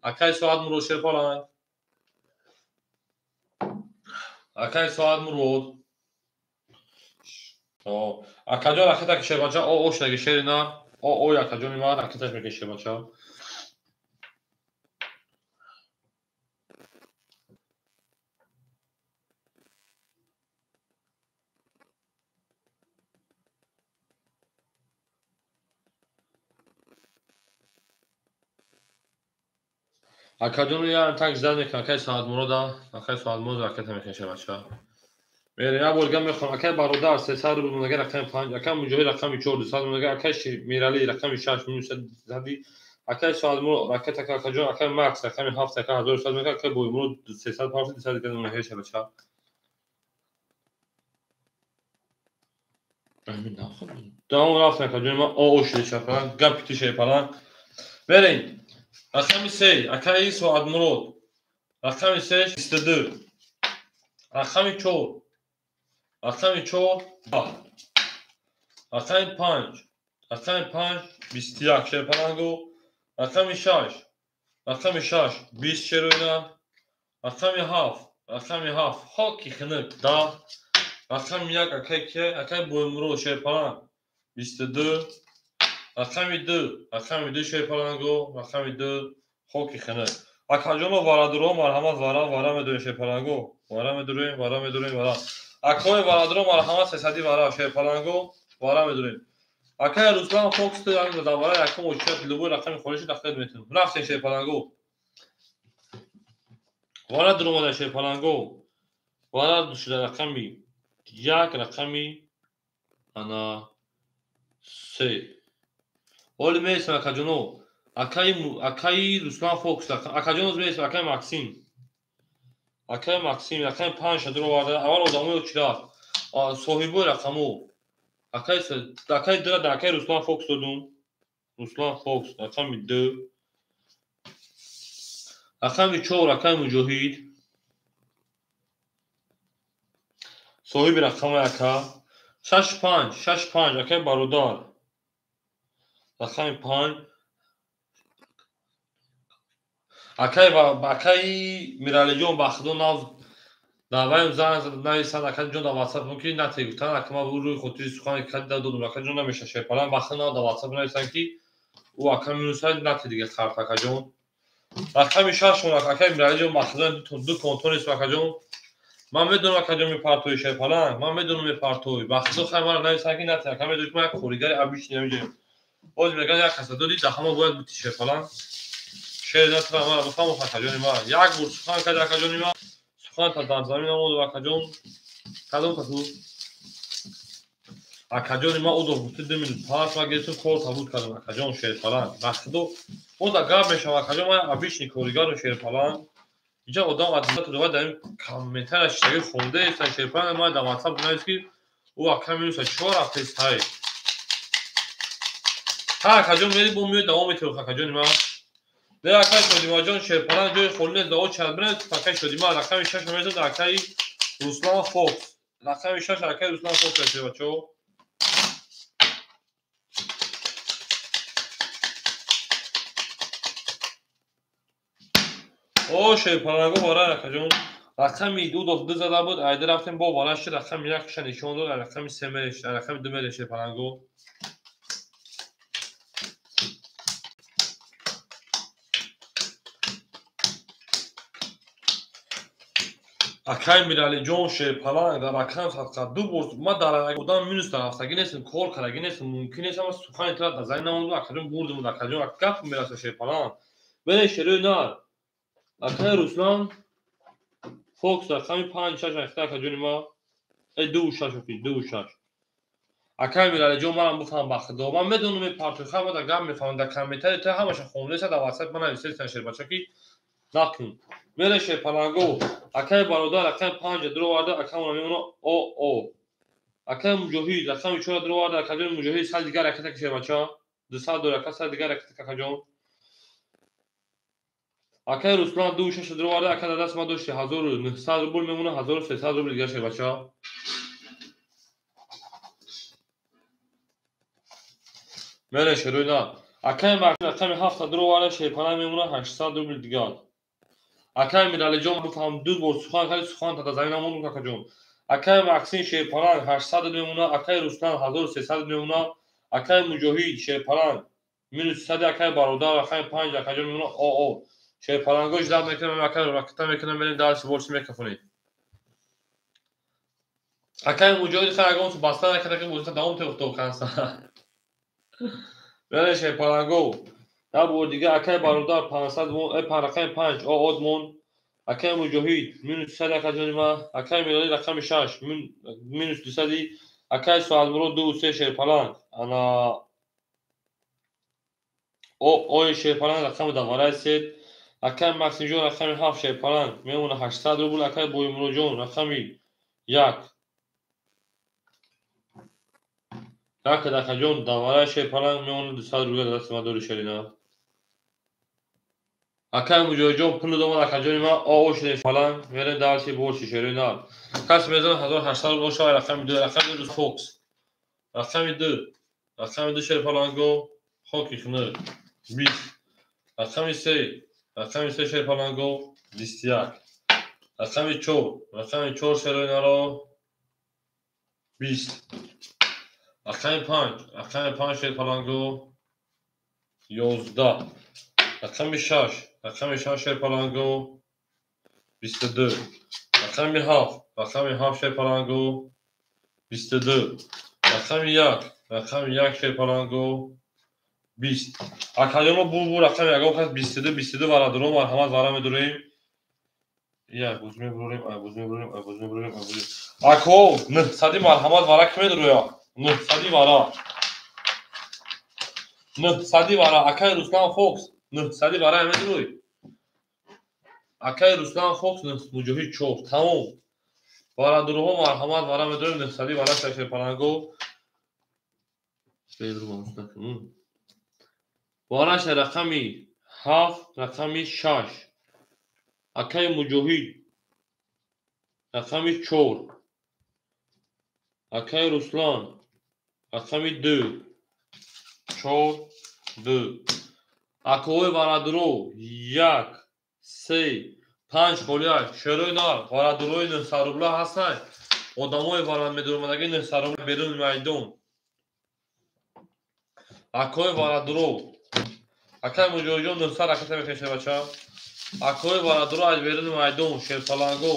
Speaker 1: Акаи Соатмурод шерпаланг. Акаи Соатмурод. Акаҷон ракета ки шербача о ош наги шери на. О акаҷони ман ракеташ мекашид бачаҳо. Акаҷону я так ждать мекунам, акай Соатмурода, акай Соатмурод ракета мекашад бачаҳо. Мерем, як бор дигар мехонам. Акай Бародар 300 рубл мондаги рақами 5, акай Муҷоҳид рақами 4 200 мондаги, акай Миралӣ рақами 6 минус 100, акай Соатмурод ракета акаҷон, акай Макс рақами 7 акай 1100 мондаги, акай Боймурод 300 пафт 200 дигар мондаги бачаҳо. Давом рафтем акаҷони ман, о шуда шапалан, гап пити шепалан. Мерем. Рақами 3, акаи Соатмурод. Рақами 3 22. Рақами 4. Рақами 4 10. Рақами 5. Рақами 5 21 шерпаланго. Рақами 6. Рақами 6 20 шероина. Рақами 7. Рақами 7 хоки хинук 10. Рақами 1 акаи ки? Акаи Боймурод шерпаланг 22. Рақами 2, рақами 2 шерпаланго, рақами 2 хоки хинук. Акаҷоно варадуро марҳамат вара, вара медурем шерпаланго, вара медурем, вара медурем, вара. Акои варадуро марҳамат 300 вара шерпаланго, вара медурем. Акаи Руслан Фокс дар вара якум очият любой рақами холиши тахтид метунем. Рафтем шерпаланго. Вара дуромада шерпаланго. Вара шуда рақами 1, рақами ана 3. Оли мересем акаҷоно. Акаи Руслан Фокс, акаҷоно мересем акаи Максим. Акаи Максим, рақами 5 дуроварда. Аввал одамои чира соҳибои рақамо. Акаи 2 дар акаи Руслан Фокс додум. Руслан Фокс рақами 2. Рақами 4 акаи Муҷоҳид. Соҳиби рақами ака. 6 5, 6 5 акаи Бародар. Рақами 5. Акаи Миралиҷон ба худо нав дар ваем занг нависанд, акаҷон дар WhatsApp мумкин нате гуфтанд, ака ман рӯи хотири сухани кади додум, акаҷон намеша шерпалан, ба худо нав дар WhatsApp нависанд ки ӯ ака минусай нате дига карт акаҷон. Рақами 6 акаи Миралиҷон ба худо ду контонест акаҷон. Ман медонам акаҷон мепартои шерпалан, ман медонам мепартои. Ба худо хай мара нависанд ки нате, ака медонӣ ки ман як коригари обычный намеҷоем. Боз мегӯянд як каса додӣ, дар ҳама бояд бути шерпалан. Шер натра мара бифаҳму акаҷони ман. Як бор сухан кард акаҷони ман, сухан та дар замин намоду акаҷон. Кадом касу? Акаҷони ман удо гуфти 2 минут пас ман гирифтум кор табуд кардам акаҷон шерпалан. Ба худо боз гап мешавам акаҷон, ман обычный коригару шерпалан. Инҷа одам адилату давай дар ин комментария шиштагӣ хондаеста шерпалан, ман дар WhatsApp навис ки ӯ ака минуса чор рафтест ҳай. Ҳа акаҷон мери бо меояд давом метавад акаҷони ман. Не акаи Шодимаҷон шерпалан ҷои холӣ нест, дао чанд акаи Шодима рақами 6 мезад акаи Руслан Фокс. Рақами 6 акаи Руслан Фокс аст бачаҳо. О шерпаланго вара акаҷон. Рақами 2 дод 2 зада буд, айда рафтем бо вара шид рақами 1 ша нишон дод, рақами 3 мереш, рақами 2 мереш шерпаланго. Акаи Миралиҷон шерпаланг дар рақам садқа ду бор ман дар одам минус рафтагӣ нестам, кор кардагӣ нестам, мумкин нест, ама сухани тра дар замин намонду, акаҷон бурдум, акаҷон гап мераса шерпаланг. Бере шерои нар. Акаи Руслан Фокс рақами 5 6 ахта акаҷони ман. 2 6 офи 2 6. Акаи Миралиҷон манам бифаҳмам ба худо. Ман медонам мепартои хай ман дар гап мефаҳмам, дар комментарии та ҳамаша хондаеста, дар WhatsApp ман нависестан шербача ки накун. Мере шерпаланго. Акаи Бародар рақами 5 дуроварда, акамона мемона о о. Акаи Муҷоҳид рақами 4 дуроварда, акаҷони Муҷоҳид сад дигар ракета ки шербача. 200 дора ака сад дигар ракета акаҷон. Акаи Руслан 2 6 дуроварда, ака дар даст ман дошти 1900 рубл мемона, 1300 рубл дигар шербача. Мере шерои на. Акаи Максим рақами 7 дуроварда, шерпалан мемона 800 рубл дигар. Акаи Миралиҷон бифаҳм ду бор сухан карди, сухан та дар замин намондум акаҷон. Акаи Максим шерпалан 800 мемона, акаи Руслан 1300 мемона, Акай Муҷоҳид шерпаланг минус 100 акай бародар рақами 5 акаҷон мемона ОО. Шерпаланго ждат мекунам, акай ракета мекунам, мерем дарси борси мекафонем. Акай Муҷоҳид хай ягон су баста накарда ки бозита давом теухто канса. Бере шерпаланго. Як бор дига акай бародар 500 мон, рақами 5 ОО мон. Акай Муҷоҳид минус 100 акаҷони ма, акай Милали рақами 6 минус 200, акай Соатмурод 2 3 шерпаланг. Ана ОО шерпаланг рақами давараи сет. Акай Максимҷон рақами 7 шерпаланг мемона 800 рубл. Акай Боимуроҷон рақами 1. Як акаҷон давараи шерпаланг мемона 200 рубл дасти ма дори шерина. Акай Муҷоҳидҷон пул домад акаҷони ма ОО шерпаланг мерем дарси борси шерина. Кас мезанад 1800 рубл шава рақами 2, рақами 2 Фокс. Рақами 2, рақами 2 шерпаланго хоки хунук 20. Рақами 3, рақами 3 шерпаланго 21. Рақами 4, рақами 4 шероинаро 20. Рақами 5, рақами 5 шерпаланго 11. Рақами 6, рақами 6 шерпаланго 22. Рақами 7, рақами 7 шерпаланго 22. Рақами 1, рақами 1 шерпаланго 20. Акаҷоно бу рақами ягон кас 22 22 варадуро марҳамат вара медурем. Як буз мебурем, ай буз мебурем, ай буз мебурем, ай буз. Ако 900 марҳамат вара ки медуроя? 900 вара. 900 вара акай Руслан Фокс 900 вара медурой. Акай Руслан Фокс Муҷоҳид 4. Тамом. Варадуроҳо марҳамат вара медурем 900 вара шерпаланго. Вараша рақами 7, рақами 6. Акай Муҷоҳид рақами 4. Акай Руслан рақами 2. 4 2. Акои варадуро 1 3 5 холия шерои нар варадурои 900 рубла ҳастанд. Одамои варад медуромадаги 900 рубла берун майдон. Акои варадуро акай Муҷоҳидҷон 900 ракета мекашад бача. Акои варадуро аз беруни майдон шерпаланго.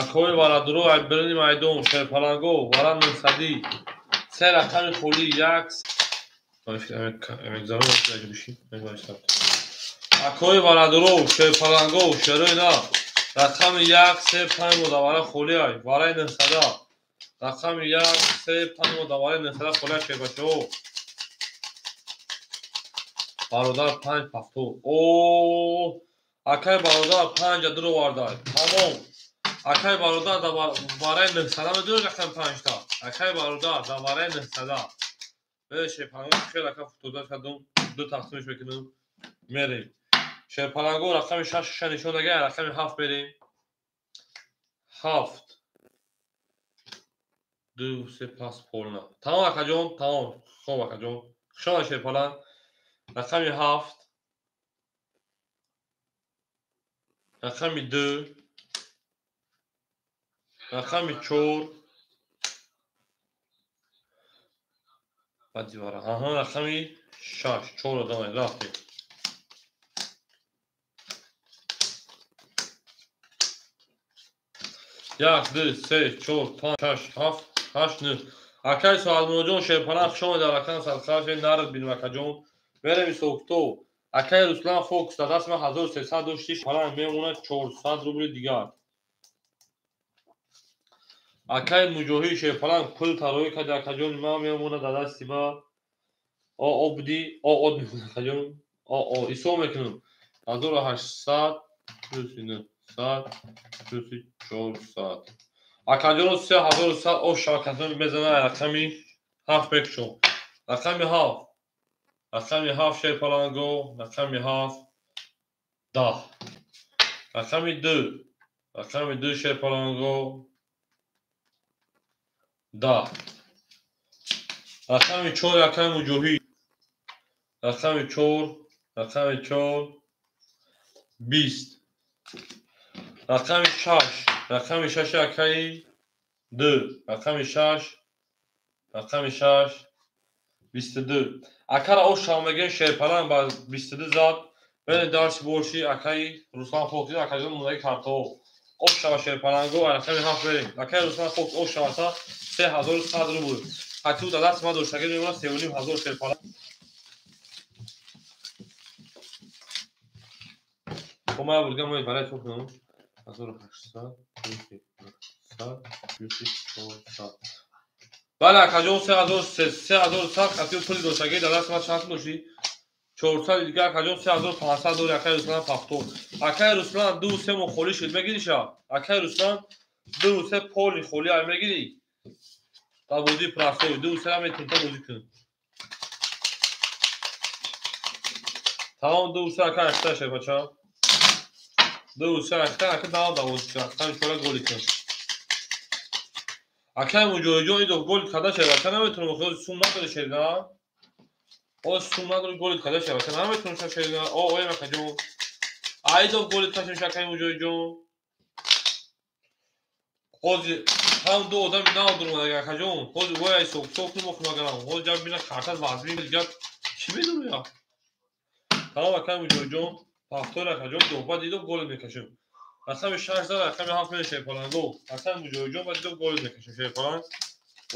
Speaker 1: Акои варадуро аз беруни майдон шерпаланго вара 900. Се рақами холӣ 1. Акои варадуро шерпаланго шерои на рақами 1 3 5 модавара холиай вараи 900. Рақами 1 3 5 модавараи 900 холиай шербачаҳо. Бародар 5 ҳафто. О акай бародар 5 дуровардай. Тамом. Акай бародар дар вараи 900 медурӣ рақами 5 та. Акай бародар дар вараи 900. Бере шерпаланго хеле ака футода кардум. Ду тақсимш мекунам. Мерем. Шерпаланго рақами 6 6 нишон дага, рақами 7 мерем. 7 2 3 пас полна. Тамом акаҷон, тамом. Хоб акаҷон. Хуш омад шерпаланг. Рақами 7 рақами 2 рақами 4 баъди вара. Аҳа, рақами 6 4 одам рафтем. Як, ду, се, чор, панҷ, шаш, ҳафт, ҳашт, нӯҳ. Акай Соатмуроҷон шерпаланг хуш омад дар рақам садқаш нард бинем акаҷон. Мерем ҳисобкитоб. Акай Руслан Фокс дар дасти ман 1300 дошти шерпаланг мемонад 400 рубли дигар. Акай Муҷоҳид шерпаланг пул тароӣ кард акаҷони ман мемонад дар дасти ман. ОО будӣ, ОО мемонад акаҷон. ОО ҳисоб мекунам. 1800 плюс 900 плюс 400. Акаҷоно 3100 оф шабакатон мезанад рақами 7 мекушом. Рақами 7. Рақами 7 шерпаланго, рақами 7 10. Рақами 2. Рақами 2 шерпаланго 10. Рақами 4 акай Муҷоҳид. Рақами 4, рақами 4 20. Рақами 6, рақами 6 акаи 2, рақами 6, рақами 6, 22. Акара ош шавмеген шерпалан ба 22 зад. Бене дарси борши акаи Руслан Фокс, акаҷон мундаги картао. Ош шава шерпаланго, рақами 7 берем. Акаи Руслан Фокс ош шаваса 3100 рубл. Ҳатиу дар даст ма доштаги мемонад 3500 шерпаланг. Хоб ман бургам мои барои то кунам. 1800 900 400. Бале акаҷон 3100 хатиу пули доштаги дар даст ма чанд дошти? 400 дига акаҷон 3500 дори акаи Руслан пахтор. Акаи Руслан 2-3 мо холӣ шуд мегириша? Акаи Руслан 2-3 поли холӣ ай мегирӣ? Дар бозии простой 2-3 метавонӣ та бозӣ кунӣ. Тамом 2-3 ака ахта шебача. 2-3 ахта ака давом да бозӣ кун. Ахта чора голи кун. Акаи Муҷоҳидҷон идо гол када шебача наметавонам хеле сум надори шерина. О сум надори голи када шебача наметавонам шерина. О ой акаҷон. Айдо голи кашем акаи Муҷоҳидҷон. Ҳозир ҳам ду одами нав дуромад акаҷон. Ҳозир вой ай сок мохӯрам. Ҳозир ҷаб бина карта вазмин дигар чӣ медонам? Тамом акаи Муҷоҳидҷон. Пахтор акаҷон доба дидо гол мекашем. Рақами 6 зад, рақами 7 меша шерпаланго. Рақами Муҷоҳидҷон ба дидо гол мекашем шерпаланг.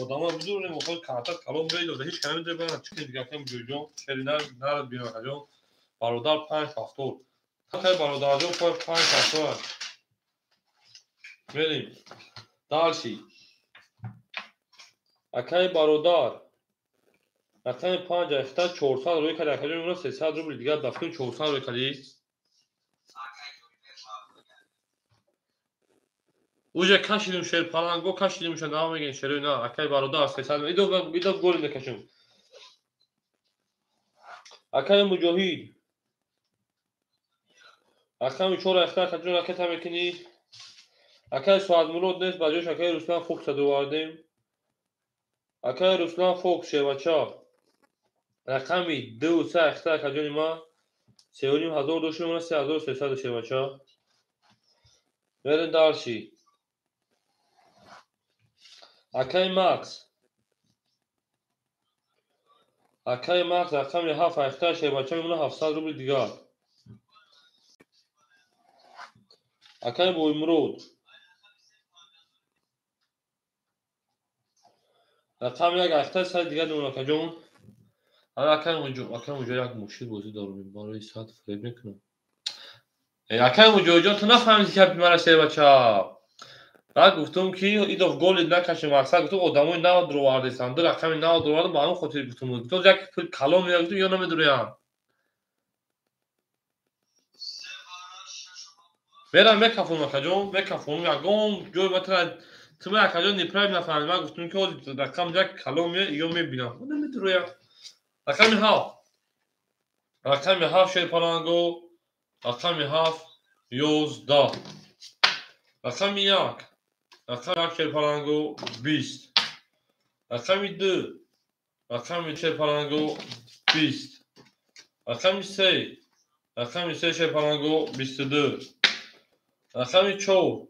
Speaker 1: Одама бизурем охир карта калон бедода ҳеч кам намедонад чӣ дигар акаи Муҷоҳидҷон. Шери нарад биё акаҷон. Бародар 5 пахтор. Акаи бародарҷон 5 пахтор. Мерем. Дальше. Акаи бародар. Рақами 5 ахта 400 рӯй кард акаҷон мемонад 300 рубл дигар дафтум 400 рӯй кардӣ. Уже кашидим шерпаланго кашидим ша намегин шерои на акаи бародар 300 идо гол мекашем. Акаи Муҷоҳид. Рақами 4 ахта акаҷон ракета мекунӣ. Акаи Соатмурод нест, ба ҷояш акаи Руслан Фокса дувардем. Акаи Руслан Фокс шевача. Рақами 2 3 ахта акаҷони ма 3500 дошт мемонад 3300 шевача. Мерем дальше. Акаи Макс. Акаи Макс рақами 7 ахта шевача мемонад 700 рубл дигар. Акаи Боймурод. Рақами 1 ахта 100 дигар мемонад акаҷон. Акаи Муҷоҳид як мушкил бозӣ дорум барои 100 фиреб мекунам. Акаи Муҷоҳидҷон ту нафаҳмидӣ гапи мара шевача. Баъд гуфтум ки идов голид накашем мақсад гуфтум одамои нав дуровардесам. Ду рақами нав дуровардам ба ҳамон хотир гуфтум. Гуфтум як пул калон меояд гуфтум ё намедуроям. Мерам мекафонам акаҷон, мекафонам ягон ҷой матра ту ма акаҷон неправильно нафаҳмидӣ. Ман гуфтум ки ҳозир рақам як калон меояд ё мебинам. Намедуроям. Рақами 7. Рақами 7 шерпаланго. Рақами 7 11. Рақами 1. Рақами 1 шерпаланго 20. Рақами 2. Рақами шерпаланго 20. Рақами 3. Рақами 3 шерпаланго 22. Рақами 4.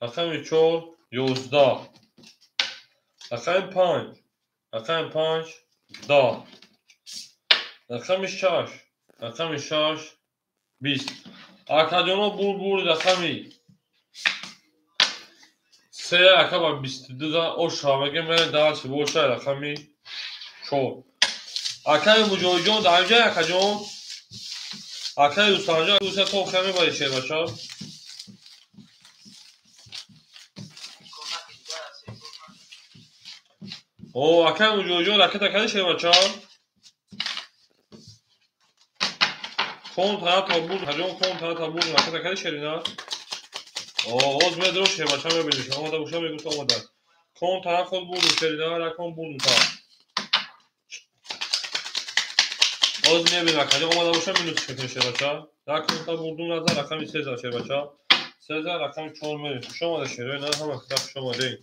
Speaker 1: Рақами 4 11. Рақами 5. Рақами 5 10. Рақами 6. Рақами 6 20. Акаҷоно бур рақами 3 ака ба 22 за ош шаваге мере дальше боша рақами 4. Акаи Муҷоҳидҷон дар ҷай акаҷон. Акаи Рустамҷон дусе то хами бари шербача. О акаи Муҷоҳидҷон ракета кади шербача. Кон та табур акаҷон кон та табур ракета кади шерина. О оз медро шербача мебиниш. Омада боша мегуфт омада. Кон та худ бурду шерина ракон бурду та. Оз мебинам акаҷон омада боша минус мекунӣ шербача. Ракон та бурду назар рақами 3 за шербача. 3 за рақами 4 мерем. Хуш омада шерои на ҳама кита хуш омадем.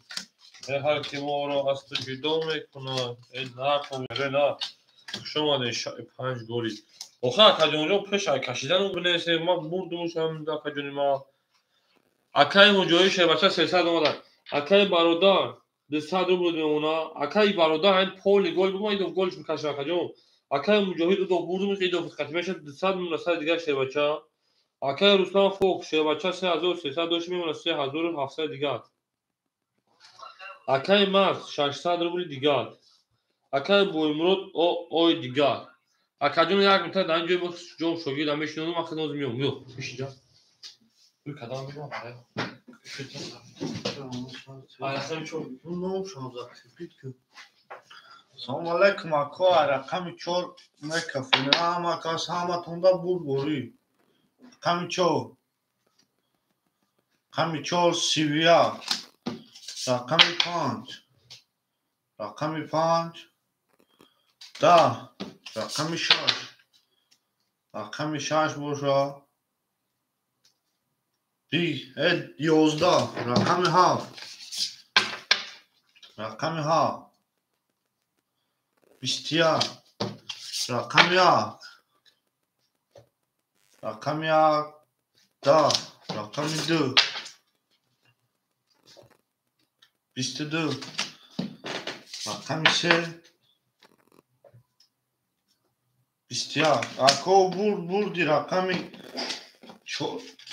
Speaker 1: Ҳар ки моро аз ту ҷудо мекунад, э накун шерои на. Хуш омадем 5 голи. Охе акаҷонҷон пеш ай кашидану бинависем, ман бурдумушам акаҷони ман. Акаи Муҷоҳид шербача 300 омада. Акаи бародар 200 рубл мемона. Акаи бародар ҳамин поли гол бигӯ, ман идоф голш мекашам акаҷон. Акаи Муҷоҳид удоф бурдумуш, идоф қатӣ мешад 200 мемона сари дигар шербача. Акаи Руслан Фок шербача 3300 дошт мемона 3700 дигар. Акаи Макс 600 рубли дигар. Акаи Боймурод ой дигар. Акаҷон як минута дар ин ҷой бо ҷом шогирдам мешинонам, ман хидмат меом. Ё, бишинҷа. Ӯ кадам мегӯям,
Speaker 3: Салом алайкум, ако, рақами 4 мекафони. Ҳама кас ҳаматонда бурдборӣ. Рақами 4. Рақами 4 31. Рақами 5. Рақами 5 10. Рақами 6. Рақами 6 боша. 11. Рақами 7. Рақами 7. 21. Рақами 1. Рақами 1 10. Рақами 2. 22. Рақами 3. 21. Ако бурди рақами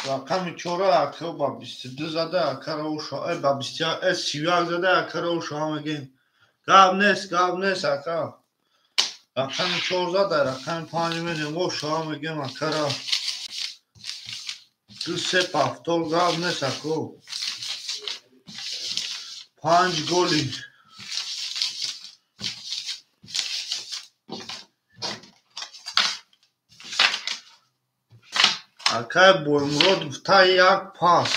Speaker 3: рақами 4 ако ба 22 зада, акара ушо, ба 21, 31 зада, акара ушо мегем. Гап нест, ака. Рақами 4 зада, рақами 5 мегем, ушо мегем, акара. 2 3 повтор гап нест, ако. 5 голи. Акай Боймурод гуфта як пас.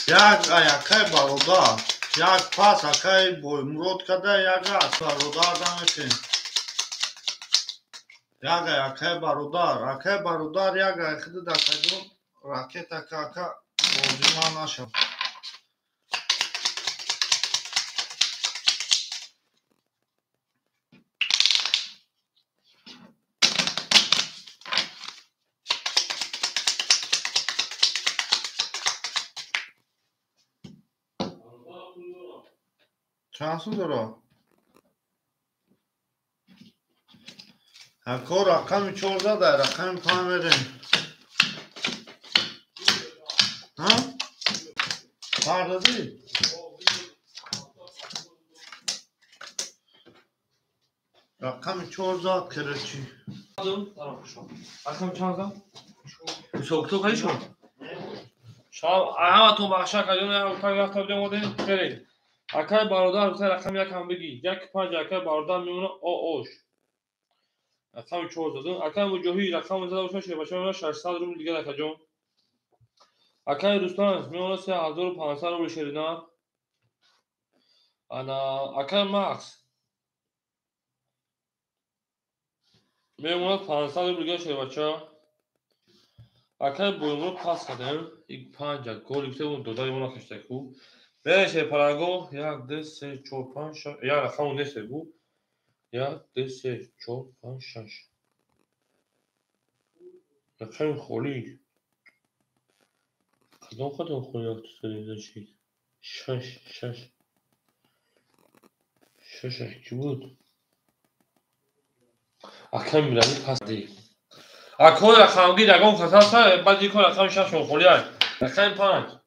Speaker 3: Як акай бародар. Як пас акай Боймурод када, як бародар даметем. Як акай бародар, акай бародар, як худ акайҷон ракета кака бозима нашав. Чанд сум дора? Ако рақами 4 зада, рақами 5 мерем. Ҳа? Пардадӣ? Рақами 4 зад, короче.
Speaker 1: Рақами чанд зад? Ҳисоб китоб кардӣ шумо? Ҳаматон бахша кардем, як та будем одем, хеле. Акай бародар гуфта рақами 1 ҳам бигӣ. 1 5 акай бародар мемона ош. Рақами 4 задум. Акай Муҷоҳид рақами зада бошад, шербача мемона 600 рубл дигар акаҷон. Акай Руслан мемона 3500 рубл шерина. Ана акай Макс мемона 500 рубл дигар шербача. Акай Боймурод пас кардем. 5 гол гуфта додари мо накашта ку. Береше параго 1 2 3 4 5 6 як рақаму нест гу. 1 2 3 4 5 6. Рақами холӣ. Кадом қадам холӣ 1 2 3 4 6 6 6 ки буд? Акай Миралӣ пас ди. Акои рақамгир ягон кас ҳаста, баъд икор рақами 6 холӣ ай. Рақами 5.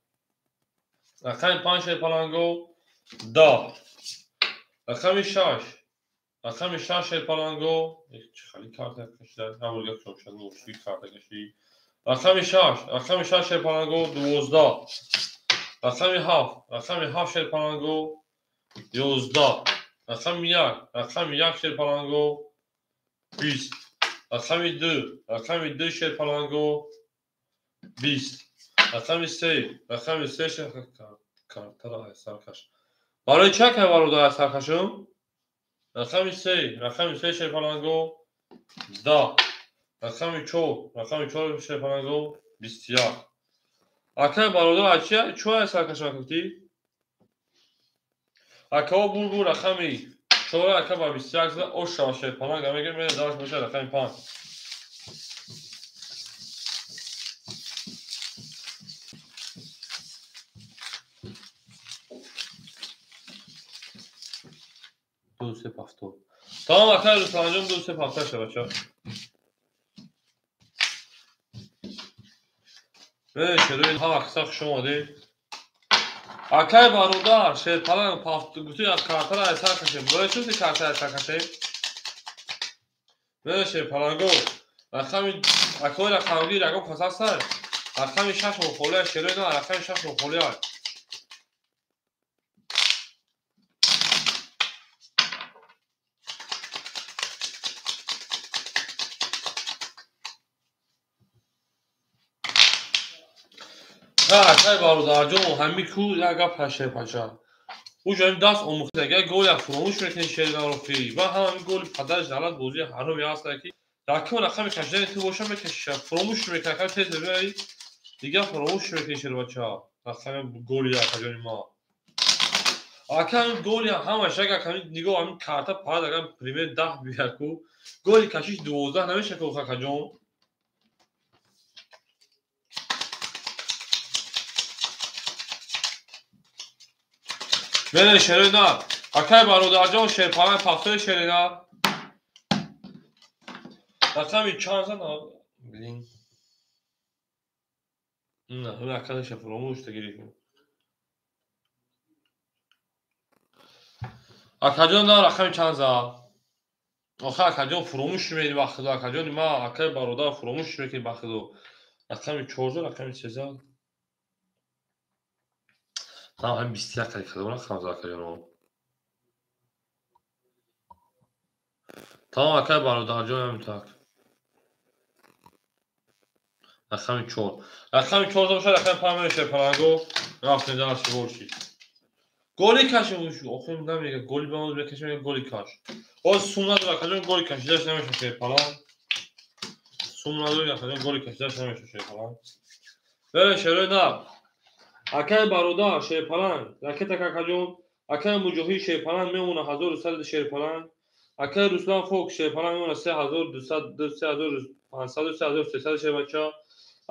Speaker 1: Рақами 5 шерпаланго 10. Рақами 6. Рақами 6 шерпаланго чӣ хали карта кашида, ҳамурга шомшад ноши карта каши. Рақами 6, рақами 6 шерпаланго 12. Рақами 7, рақами 7 шерпаланго 11. Рақами 1, рақами 1 шерпаланго 20. Рақами 2, рақами 2 шерпаланго 20. Рақами 3, рақами 3 картара саркаш. Барои чӣ акай бародар аз саркашум? Рақами се, рақами се шерпаланго 10. Рақами 4, рақами 4 шерпаланго 21. Акай бародар аз чӣ чӣ аз саркашум гуфтӣ? Акао бурбу рақами 4 ака ба 21 зада ош шава шерпаланг мегирем, мерем даш боша рақами 5. Ду се пафто. Тамом акай Русланҷон ду се пафта шава бача. Шерои ҳама қисса хуш омадед. Акай бародар шерпаланг пафт гуфти аз картара аз сар кашем. Барои чӣ гуфти картара аз сар кашем? Бе шерпаланго рақами акои рақамгир ягон кас ҳастад? Рақами 6 мухолия шерои на рақами 6 мухолия. Акай бародарҷон ҳами ку як гап шерпача. Уҷо ҳами даст омӯхта як гол як фуромӯш мекунӣ шернарофӣ. Ва ҳам ҳами голи падараш давлат бозии ҳароми ҳаста ки якум рақами кашидани ту боша мекашиша фуромӯш мекунӣ акай тез мебиёи дигар фуромӯш мекунӣ шербача. Рақами голи акаҷони ма. Ака ҳами голи ҳамаш як ҳами нигоҳ ҳами карта парад агар пример 10 биёяд ку голи кашиш 12 намеша ку акаҷон. Бере шерои на. Акай бародарҷон шерпаланг пафтои шери на. Рақами чанд зад? Блин. На, ҳами акадаша фуромӯш тагирифтем. Акаҷон на рақами чанд зад? Охир акаҷон фуромӯш мекунӣ ба худо. Акаҷони ма акай бародар фуромӯш мекунӣ ба худо. Рақами 4 зад, рақами 3 зад. Там ҳами 21 қади кадом рақам зад акаҷоно? Тамом акай бародарҷон ҳами так. Рақами 4. Рақами 4 бошад, рақами 5 мешавад паланго. Рафтем дарси борчи. Голи кашем охир намега голи ба мо мекашем мега голи каш. Ҳоз сум надора акаҷон голи кашидаш намешавад шерпаланг. Сум надора акаҷон голи кашидаш намешавад шерпаланг. Бере шерои на. Акай бародар шерпаланг, ракета какаҷон, акай Муҷоҳид шерпаланг мемона 1100 шерпаланг, акай Руслан Фок шерпаланг мемона 3200, 3500, 3300 шербача,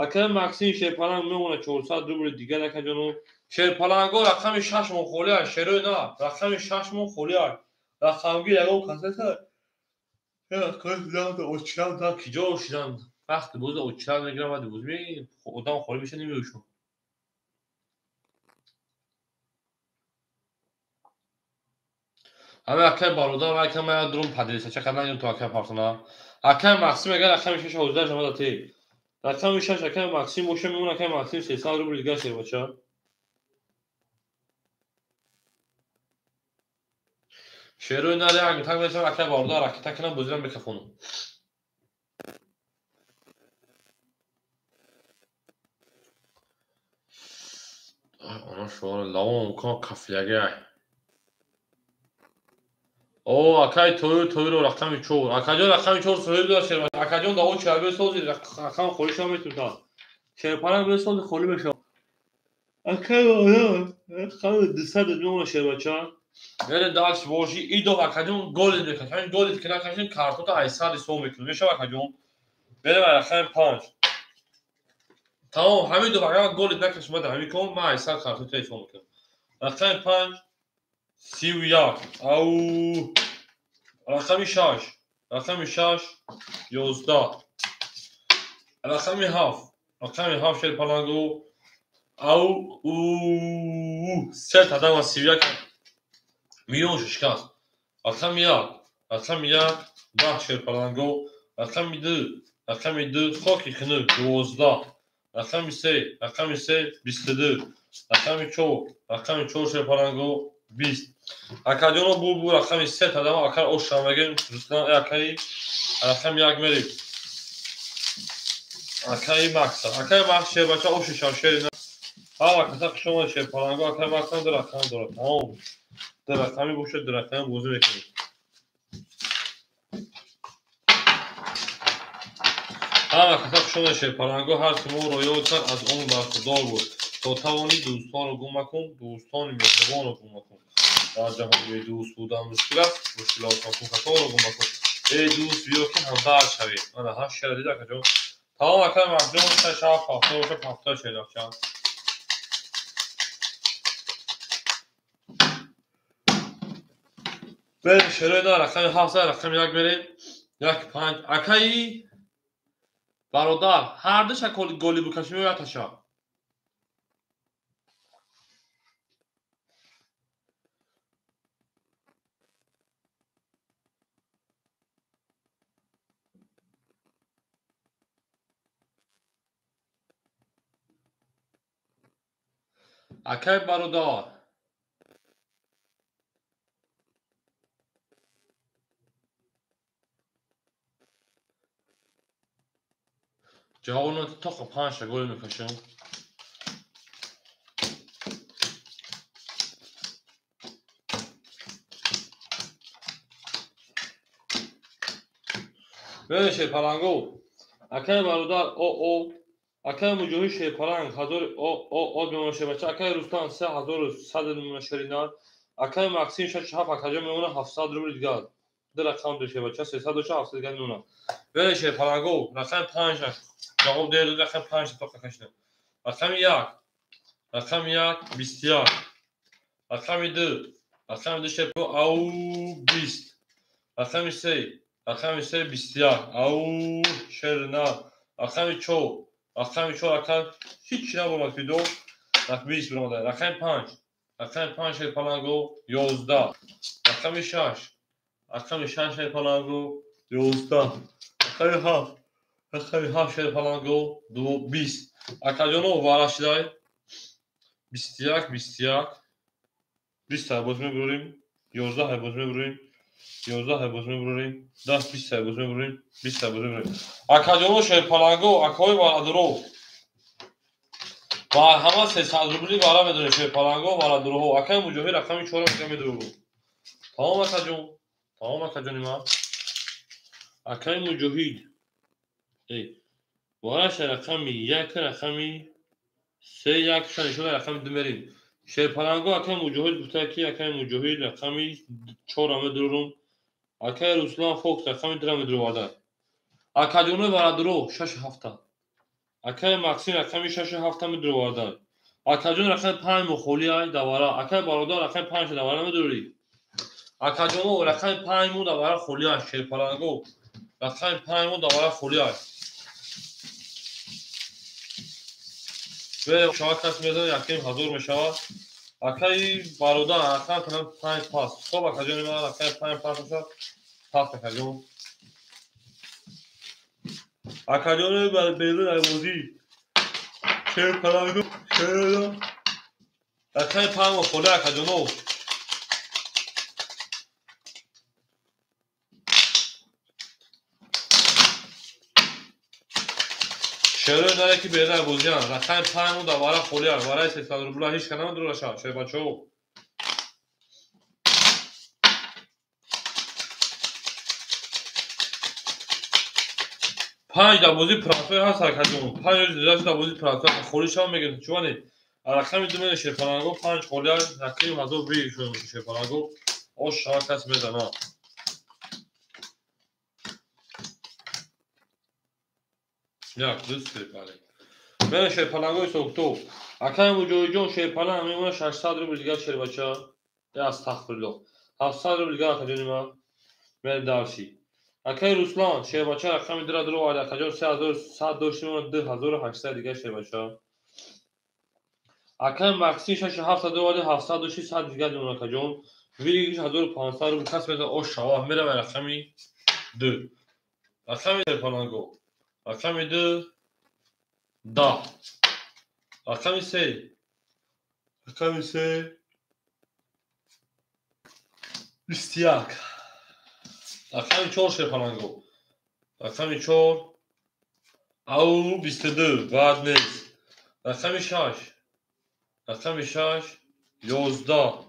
Speaker 1: акай Максим шерпаланг мемона 400 рубли дигар акаҷоно. Шерпаланго рақами 6 мон холия, шерои на, рақами 6 мон холия. Рақамгир ягон кас ҳаст? Очирам да киҷо шидан? Вақти боз очирам мегирам, баъди боз одам холӣ меша намеушам. Ҳами акай бародар акай ман дурум падрисача кардан ё то акай Фарсона. Акай Максим агар рақами 6 ҳозир шавад те. Рақами 6 акай Максим боша мемон акай Максим 300 рубл дигар шербача. Шерои наре як так мешавад акай бародар ракета кунам бозирам микрофону. Она шуара лавом кон кафляга. О, акай тою тойро рақами 4. Акаҷон рақами 4 соҳиб дорад шербача. Акаҷон да очи бесози рақам холӣ шава метавонад. Шерпаланг бесози холӣ мешавад. Акай рақами 200 мемона шербача. Бере дальше боши идо акаҷон голи мекашад. Ҳамин голи ки накашем картота 800 ҳисоб мекунем. Мешавад акаҷон? Берем рақами 5. Тамом ҳамин ду агар голи накашем баъд ҳамин кон ман 800 картота ҳисоб мекунам. Рақами 5 31. Ау рақами 6, рақами 6 11. Рақами 7, рақами 7 шерпаланго. Ау у се тадама 31 миллион шикаст. Рақами 1, рақами 1 10 шерпаланго. Рақами 2, рақами 2 хоки хунук 12. Рақами 3, рақами 3 22. Рақами 4, рақами 4 шерпаланго 20. Акаҷоно бу рақами 3 тадама акар ош мегем. Руслан акаи рақами 1 мерем. Акаи Макс. Акаи Макс шербача оши шав шери. Ҳама каса хуш омад шерпаланго. Акаи Макс ҳам дорад, рақам дорад. Тамом. Ду рақами бошад, ду рақами бозӣ мекунем. Ҳама каса хушомад шерпаланго, ҳар ки моро ёд кард, аз он бархурдор буд. То тавонӣ дӯстонро гум макун, дӯстони меҳрубонро гум макун. Дар ҷаҳон бедӯст будан мушкил аст, мушкилотро касонро гум макун. Эй дӯст, биё ки ҳамдард шавем. Ана ҳашт шера дида акаҷон. Тамом акай Маҳҷон, шаш ҳафт ҳафта бошад, ҳафта шерахча. Берем шерои на рақами ҳафт, рақами як мерем. Як панҷ. Акаи бародар, ҳар душа голи букашим ё якташа? Акай бародар, ҷавоб надод, тоқа панҷта голи мекашам. Бибин шерпаланго, акай бародар о акай Муҷоҳид шерпаланг ҳазори о мемона шербача, акай Рустам 3100 мемона шеринар, акай Максим шашу ҳафт акаҷон мемона 700 рубли дигар. Ду рақам ду шербача, 300 доша, 700 дигар мемона. Бибин шерпаланго, рақами панҷ ҷавоб дер, рақами панҷ тоқа кашидам. Рақами як, рақами як 21, рақами ду, рақами ду шерпаланго ау 20, рақами се, рақами се 21, ау шеринар, рақами чор, рақами чор ака ҳеҷ набурад фидо, 20 биромада. Рақами панҷ, рақами панҷ шерпаланго 11, рақами шаш, рақами шаш шерпаланго 11, рақами ҳафт, рақами ҳафт шерпаланго 20. Акаҷоно варашидай 21, 21, 20 ҳайбоз мебурем, 11 ҳайбоз мебурем, 11 ҳайбоз мебурем, 10 20 ҳайбоз мебурем, 20 ҳайбоз мебурем. Акаҷоно шерпаланго, акаҳои бародаро, марҳамат 300 рубли бара медонем шерпаланго бародароҳо. Акаи Муҷоҳид рақами чорро мега медуру. Тамом акаҷон, тамом акаҷони ман. Акаи Муҷоҳид вараша рақами як, рақами се, як ша нишона рақами ду мерем. Шерпаланго акаи Муҷоҳид гуфта ки акаи Муҷоҳид рақами чорро медурум. Акаи Руслан Фокс рақами дуро медуроварда. Акаҷонои бародаро шашу ҳафта. Акаи Максим рақами шашу ҳафта медуроварда. Акаҷон рақами панҷ мухоли ай давара. Акаи бародар рақами панҷ давара медурӣ. Акаҷоно рақами панҷ му давара холи ай шерпаланго. Рақами панҷ му давара холи ай. Шава кас мезанад, яким ҳазор мешавад. Акаи бародар рақами панҷ пас. Хоб акаҷони ман рақами панҷ пас бошад. Пас акаҷон. Акаҷони берун ай бозӣ. Шерпаланго, шерпаланго. Рақами панҷ мухоли акаҷоно. Шерои наре ки берун ай бозианд. Рақами панҷ му давара холи ай. Вараи 300 рубла ҳеҷ ка намедураша шербачаҳо. Панҷ дар бозӣ пратои ҳаст акаҷон. Панҷ дар бозӣ пратои холи шава мегирем. Чуване? Рақами ду мене шерпаланго панҷ холи ай. Яким ҳазор бигирем шерпаланго. Ош шава кас мезанад. Як, ду, се, бале. Мене шерпаланго ҳисоб Акаи Муҷоҳидҷон шерпаланг мемона 600 рубл дигар шербача. Астағфируллоҳ. 700 рубл дигар акаҷони ман. Мене дарси. Акаи Руслан шербача рақами дура дуровард. Акаҷон 3100 дошти мемона 2800 дигар шербача. Акаи Максим шашу ҳафта дуровард, 700 дошти 100 дигар мемона акаҷон. Виригиш 1500 рубл кас мезанад. Ош шава меравад рақами ду. Рақами шерпаланго. Рақами ду 10. Рақами се, рақами се 21. Рақами чор шерпаланго. Рақами чор ау 22 бад нест. Рақами шаш, рақами шаш 11.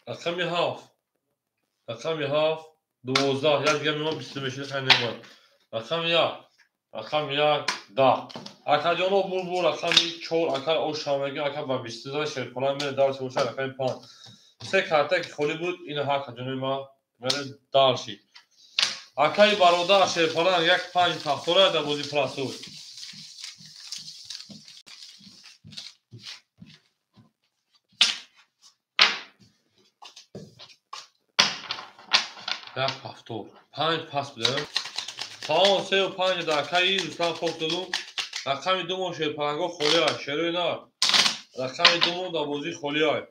Speaker 1: Рақами 7. Рақами 7 12. Як дига мемонад 20 мешид, хай немонад. Рақами 1. Рақами 1 10. Акаҷоно бурбур рақами 4 ака оша мегӯ, ака ба 20 зада шерпаланг мере дарси боша рақами 5. Се карта ки холӣ буд, ина ҳа акаҷонои ма мере дарши. Акаи бародар шерпаланг як 5 пахтора дар бози прасуд. Як пафтор. 5 пас будем. Тамом 3 ва 5 дар акаи Руслан хок додум. Рақами 2 мо шерпаланго холӣ ай, шерои на. Рақами 2 мо дар бозӣ холӣ ай.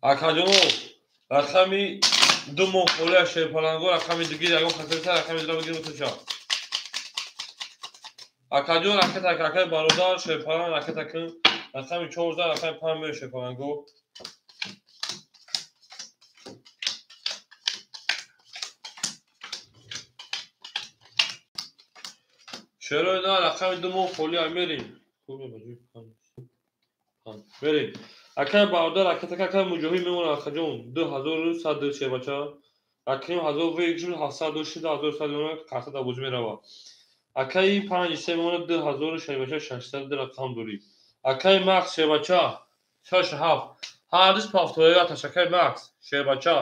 Speaker 1: Акаҷоно, рақами 2 мо холӣ ай шерпаланго, рақами 2 гир ягон касеса рақами 2 бигир буташа. Акаҷон ракета акаи бародар шерпаланг ракета кун. Рақами 14 рақами 5 мер шерпаланго. Шерои на рақами 2 мо холӣ ай мерим. Мерим. Акаи бародар ракета акаи муҷоҳид мемонад акаҷон 2100 шербача. Акаи 1000 век шуд 700 шуд 1100 мемонад карта дар бозӣ меравад. Акаи 5 3 мемонад 2000 шербача 600 рақам дорӣ. Акаи Макс шербача 6 7. Ҳардуш пафтоя аташ акаи Макс шербача.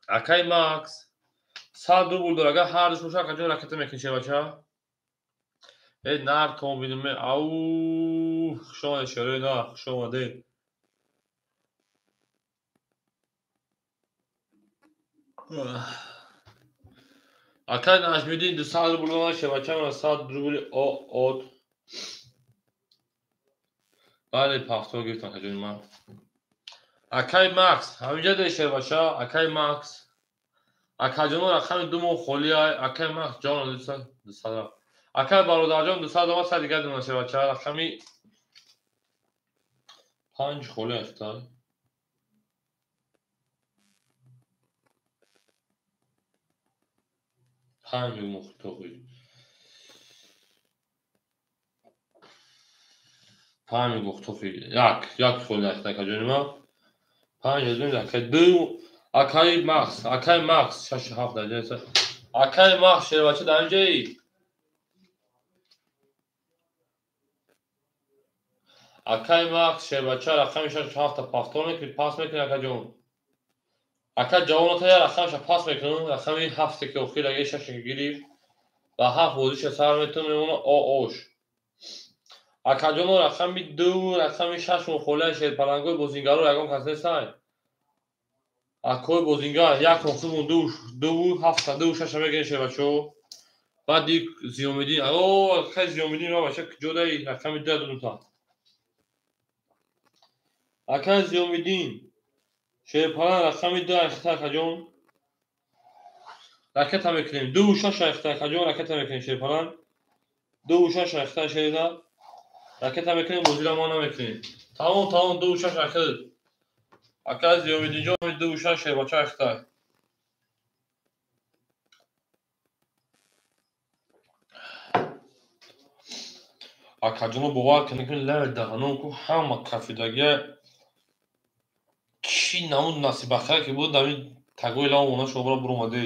Speaker 1: Акаи Макс 100 рубл дор. Агар ҳардуш боша акаҷон ракета мекунӣ шербача. Э нар тон бинуме. Ау, хуш омадед шерои на, хуш омадед. Акаи Наҷмиддин 200 рубл дорад, шербача мана 100 рубли от. Бале, пафтор гирифтам акаҷони ман. Акаи Макс, ҳаминҷа дори шербача, акаи Макс. Акаҷоно рақами 2 мо холӣ ай, акаи Макс ҷон 200 200. Акаи бародарҷон 200 дома 100 дигар дона шербача, рақами 5 холӣ аст. 5 мухтоқи. 5 мухтоқи. Як холӣ аст акаҷони ман. 5 аз акаи 2 акаи Макс, акаи Макс 6 7 дар ҷояст. Акаи Макс шербача дар инҷаи. Акаи Макс шербача рақами 6 7 пафтор мекунӣ, пас мекунӣ акаҷон. Ака ҷавоната я рақамша пас мекунам, рақами 7 ки охир аге 6 ки гирифт ва 7 бозиша сар метавон мемона ош. Акаҷоно рақами 2, рақами 6 мухолия шерпалангои бозингаро ягон кас нестай. Акои бозингар як хуб 2 2 7 2 6 мегирем шербачо. Баъд Зиёмиддин, о акаи Зиёмиддин ро бача куҷо даи рақами 2 додум. Акаи Зиёмиддин шерпаланг рақами 2 айхта акаҷон. Ракета мекунем. 2 6 айхта акаҷон ракета мекунем шерпаланг. 2 6 айхта шерина. Ракета мекунем, бозиро мо намекунем. Тамом, тамом 2 6 айхта. Акаи Зиёмиддинҷон 2 6 шербача айхта. Акаҷоно бовар кунед, ки лаби даҳанон ку ҳама кафидагия чӣ намуд насибахара ки буд дар ин тагои лава она шобра буромаде.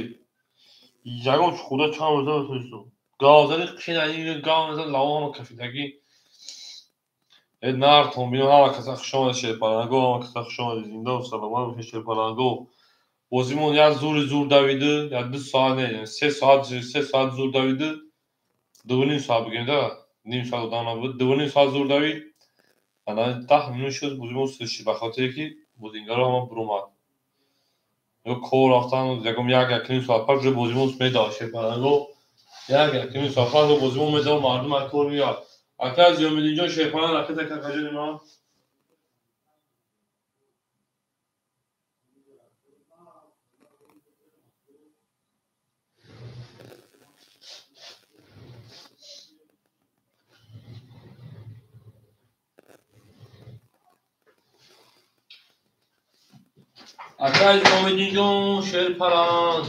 Speaker 1: Ягон худа чанд рӯза метонистум. Гавзари қина ин гав мезад лава ҳама кафидагӣ. Э нартон бино ҳама каса хуш омадед шерпаланго, ҳама каса хуш омадед, зинда ва саломат бошед шерпаланго. Бозимон як зури зур давиду, як 2 соат не, 3 соат, 3 соат зур давиду, 2.5 соат бигем да. Ним соат одам набуд, 2.5 соат зур давид. Ана 10 минут шуд бозимон сушид ба хотире ки бозингаро ҳама буромад. Ё кор рафтан, ягон як 1.5 соат пас уже бозимон медод шерпаланго. Як 1.5 соат пас бозимон медод, мардум аз кор меяд. Акаи Зиёмиддинҷон шерпаланг ракета какаҷони ман. Акаи Зиёмиддинҷон шерпаланг.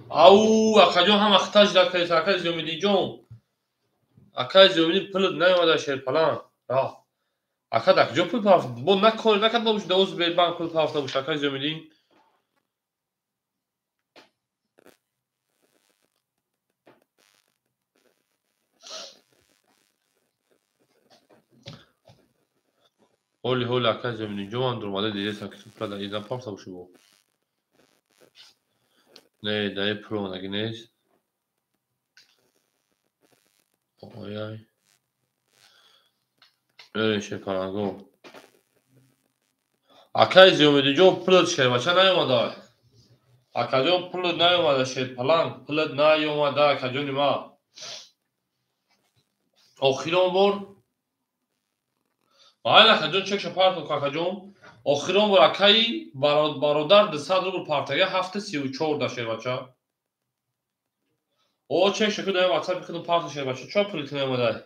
Speaker 1: Ау, акаҷон ҳама хита жида кардед, акаи Зиёмиддинҷон. Акаи Зиёмиддин пулат наёмада шерпаланг. Рафт. Ака дар куҷо пул пафт? Бо накор накарда боши, дар Сбербанк пул пафта боши, акаи Зиёмиддин. Ҳоли ҳоли акаи Зиёмиддин ҷон дуромада дидесам ки ту пула дар иза пафта боши бо. Не, дар ин пул омадаги нест. Ой-ай. Мерем шерпаланго. Акаи Зиёмиддинҷон пулат шербача наёмада. Акаҷон пулат наёмада шерпаланг, пулат наёмада акаҷони ма. Охирон бор майли акаҷон чекша партов акаҷон. Охирон бор акаи бародар 200 рубл партага 7:34 да шербача. О чекша ку дар WhatsApp худам партов шербача. Чо пулит наёмада?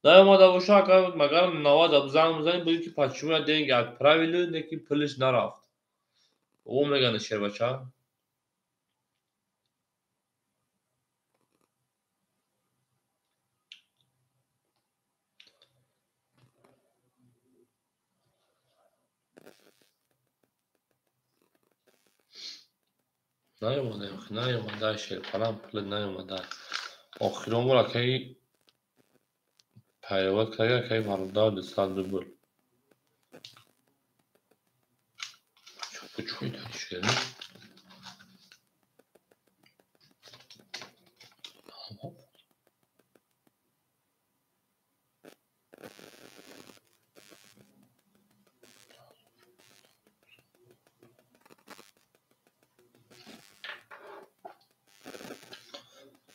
Speaker 1: Наёмада боша ака магар 90 занг мезанӣ буди ки почему я деньги отправили, неки пулиш нарафт. О мегана шербача. Наёмада, наёмада шерпалам пулит наёмада. Охирон бор акаи пайрават карда акаи бародар 200 рубл. Чӯй шуд?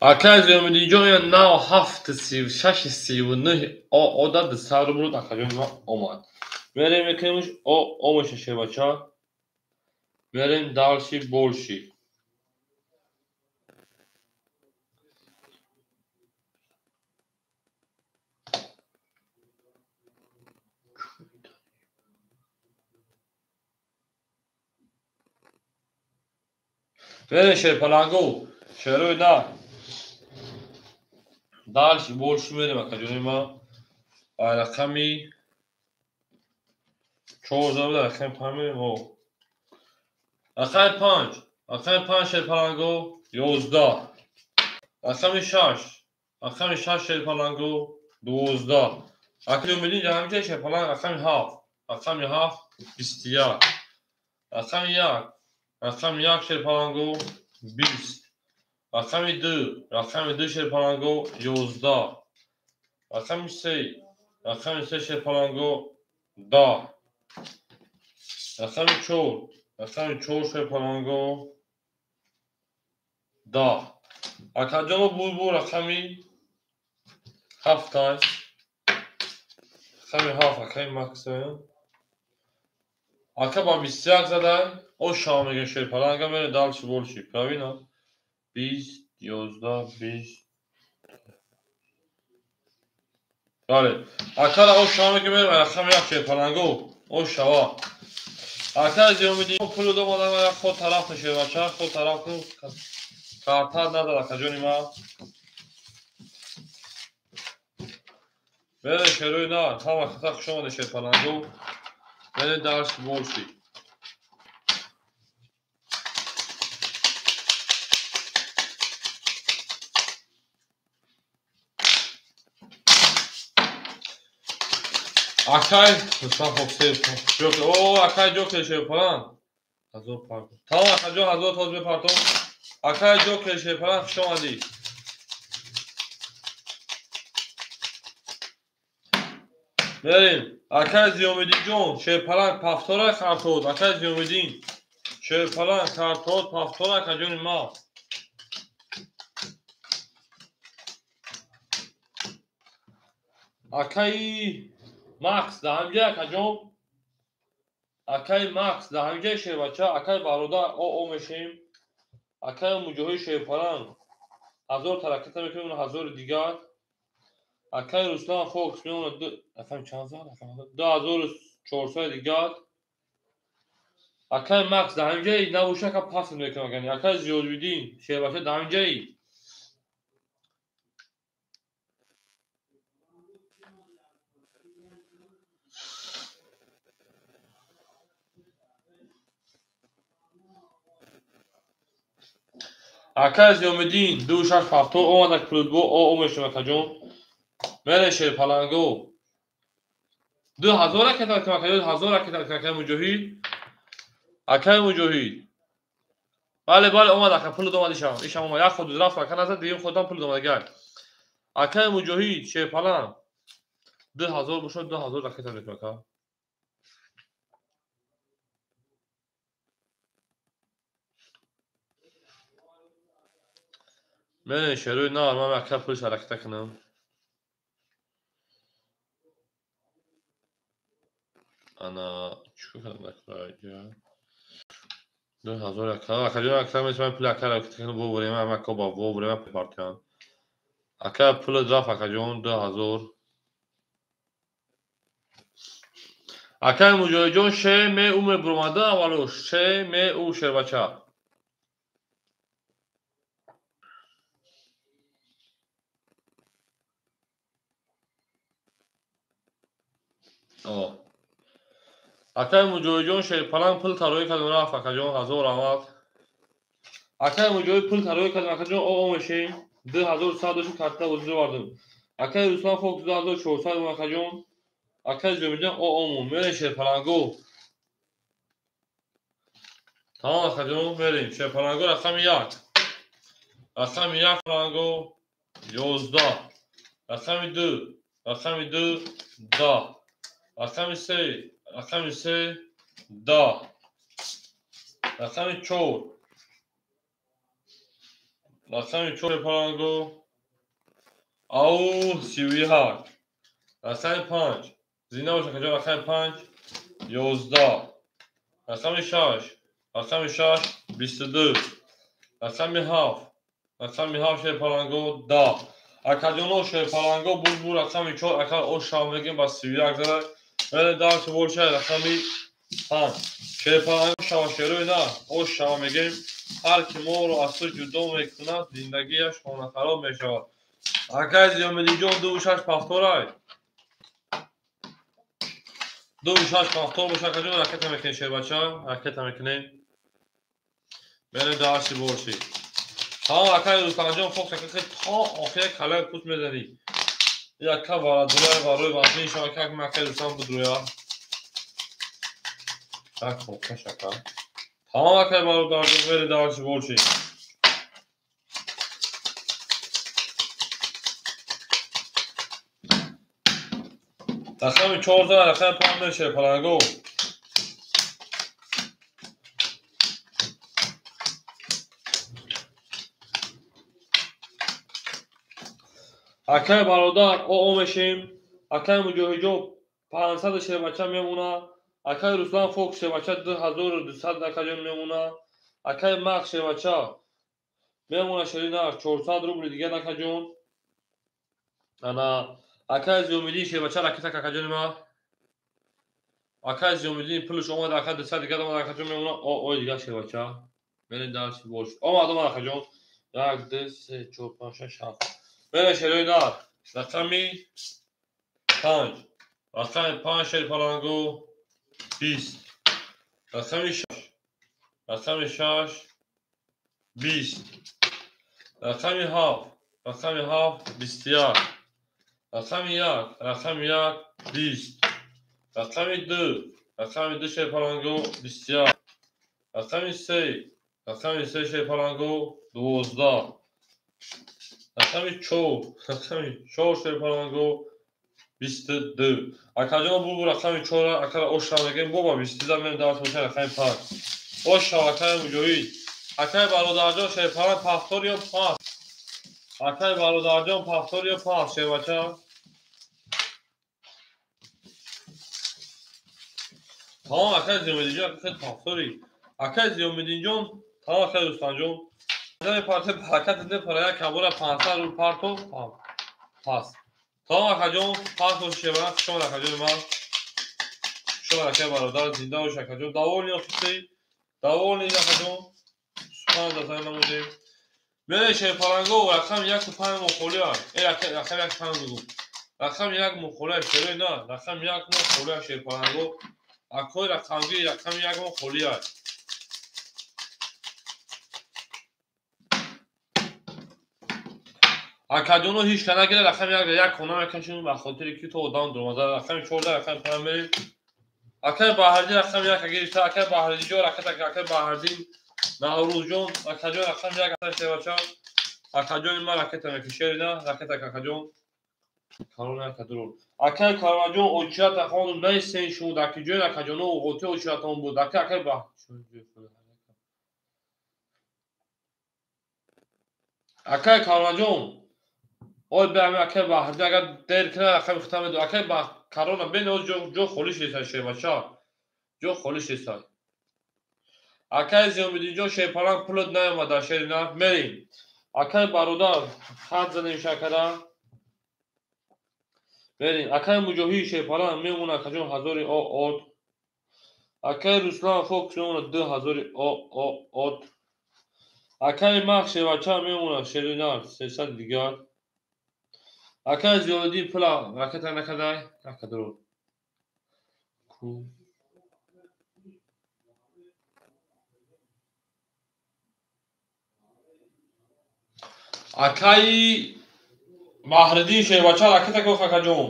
Speaker 1: Акаи Зиёмиддинҷон я нав 7:36:39 ода 200 рубл акаҷони ма омад. Мерем мекунемш о омеша шербача. Мерем дальше больше. Мерем шерпаланго, шерои на. Дальше больше мерем акаҷони ма. Рақами 4 зада рақами 5 мерем. О. Рақами 5, рақами 5 шерпаланго 11. Рақами 6, рақами 6 шерпаланго 12. Акаи Умиддин ҷаҳамҷа шерпаланг рақами 7, рақами 7 21. Рақами 1, рақами 1 шерпаланго 20. Рақами 2, рақами 2 шерпаланго 11. Рақами 3, рақами 3 шерпаланго 10. Рақами 4, рақами 4 шерпаланго 10. Акаҷоно булбул рақами 7 аст. Рақами 7 акаи Максим. Ака ба 21 задай. О шава мегӯям шерпаланга мере дальше больше. Правильно? 20, 11, 20. Бале. Акара о шава мегӯям мере рақами 1 шерпаланго. О шава. Акаи Зиёмиддин пулу домада худ тараф шербача, худ тараф кун. Карта надорад акаҷони ма. Мере шерои на, ҳама хата хуш омадед шерпаланго. Мере дарс больше. Акай, Руслан Хоксеев. Ҷокер. О, акай Ҷокер шерпаланг. 1000 партов. Тамом акаҷон 1000 тоз мепартом. Акай Ҷокер шерпаланг хуш омадӣ. Мерем. Акай Зиёмиддинҷон шерпаланг пафтора картод. Акай Зиёмиддин шерпаланг картод пафтора акаҷони ма. Акаи Макс дар ҳамҷа акаҷон. Акаи Макс дар ҳамҷаи шербача, акаи бародар о мешем. Акаи Муҷоҳид шерпаланг 1000 тараката мекунем, 1000 дигар. Акаи Руслан Фокс меонад рақами чанд зад? 2400 дигар. Акаи Макс дар ҳамҷаи набоша ака пас мекунам. Акаи Зиёдиддин шербача дар ҳамҷаи. Акай Зиёмиддин 2670 омадак пулутбо о мешем акаҷон. Мере шерпаланго. 2000 ракета акаҷон, 1000 ракета акай Муҷоҳид. Акай Муҷоҳид. Бале, бале, омад ака, пулут омад ишам. Ишам омад. Як худ рафт ака назад, дигим худам пулут омад гай. Акай Муҷоҳид шерпаланг 2000 бошад, 2000 ракета мекунам ака. Мере шерои нар, ман ака пулш ҳараката кунам. Ана чӣ кардам ака? 2000 ака, акаҷон ака метавонам пул ака ҳараката кунам, вовремя ам ака ба вовремя партиям. Ака пул рафт акаҷон 2000. Акаи Муҷоҳидҷон ше ме у мебуромада аввало ше ме у шербача. Акаи Муҷоҳидҷон шерпаланг пул тароӣ кардем рафт акаҷон, 1000 раҳмат. Акаи Муҷоҳид пул тароӣ кардем акаҷон, о мешем 2100 дошт карта бозӣ овардем. Акаи Руслан Фокс 2400 акаҷон. Акаи Зиёмиддин о омон мерем шерпаланго. Тамом акаҷон мерем шерпаланго рақами 1. Рақами 1 паланго 11. Рақами 2, рақами 2 10. Рақами 3, рақами 3 10. Рақами 4. Рақами 4 паланго ау 38. Рақами 5. Зинда бош акаҷон, рақами 5 11. Рақами 6, рақами 6 22. Рақами 7, рақами 7 шерпаланго 10. Акаҷоно шерпаланго буд рақами 4 ака о шав мегем ба 31 зада. Мере дарси болша рақами 5. Шерпаланго шава шерои на, о шава мегем. Ҳар ки моро аз ту ҷудо мекунад, зиндагиаш хонахароб мешавад. Акаи Зиёмиддинҷон 26 повторай. 26 повтор боша акаҷон, ракета мекунем шербача, ракета мекунем. Мерем дарси борши. Тамом акаи Рустамҷон Фокс ака то охир калаи пуст мезанӣ. Яка варадурай варои вазни шава как акаи Рустам будруя. Так хокаш ака. Тамом акаи бародарҷон, мерем дарси борши. Рақами 4 рақами 5 мешавад паланго. Акаи бародар о мешем. Акаи Муҷоҳидҷон 500 шербача мемона. Акаи Руслан Фокс шербача 2200 акаҷон мемона. Акаи Мак шербача мемона шерина 400 рубли дигар акаҷон. Ана акаи Зиёмиддин шербача ракета акаҷони ма. Акаи Зиёмиддин пулш омад ака 200 дигар омад акаҷон мемона. О ой дигар шербача. Мерем дарси бош. Омад омад акаҷон. 1 2 3 4 5 6 7. Мере шерои нар. Рақами 5. Рақами 5 шерпаланго 20. Рақами 6. Рақами 6 20. Рақами 7. Рақами 7 21. Рақами 1, рақами 1 20. Рақами 2, рақами 2 шерпаланго 21. Рақами 3, рақами 3 шерпаланго 12. Рақами 4, рақами 4 шерпаланго 22. Акаҷон бу рақами 4 акара оша мегем боба 22 мем дарс боша рақами 5. Оша акаи Муҷоҳид. Акаи бародарҷон шерпаланг повтор ё пас. Акаи бародарҷон повтор ё пас шербача. Тамом акаи Зиёмиддинҷон акаи повтори. Акаи Зиёмиддинҷон тамом акаи Рустамҷон. Парте ҳаракат непара як кабора 500 рубл парто пас. Тамом акаҷон пас бош шербача. Хуш омад акаҷони ман. Хуш омад акаи бародар, зинда бош акаҷон. Довольни офиси, довольни акаҷон. Сухан дазай намудем. Мере шерпаланго рақами 1 5 мухолия. Рақами 1 5 мегӯм. Рақами 1 мухолия шерои на, рақами 1 мухолия шерпаланго. Акои рақамги рақами 1 мухолия. Акаҷоно ҳеч ка нагирад, рақами як як хона мекашем ба хотири ки то одам дуромада. Рақами 14, рақами 5 мерем. Акай Баҳриддин рақами 1 гирифта, акай Баҳриддинҷон ракета, акай Баҳриддин Наврӯзҷон, акаҷон рақами 1 ата шербача. Акаҷони ман ракета мекушери на, ракета акаҷон. Карона кадур. Акай Карваҷон очията хондум, наистен шуд, акиҷои акаҷоно оғоти очиятон буд. Акай акай ба Акай Карваҷон, ой бе ами акай Баҳриддин агар дер кунад рақами хита медо. Акай ба Карона бен оз ҷо холӣ шеста шербача. Ҷо холӣ шеста. Акай Зиёмиддинҷон шерпаланг пулат наомада шерина. Мерем. Акай бародар хат задем шакара. Мерем. Акай Муҷоҳид шерпаланг мемона акаҷон 1000 от. Акай Руслан Фокс мемона 2000 от. Акай Мах шербача мемона шерина 300 дигар. Акай Зиёддин пула ракета накадай, накадро. Ку. Акай Баҳриддин шербача ракета гуфт акаҷон.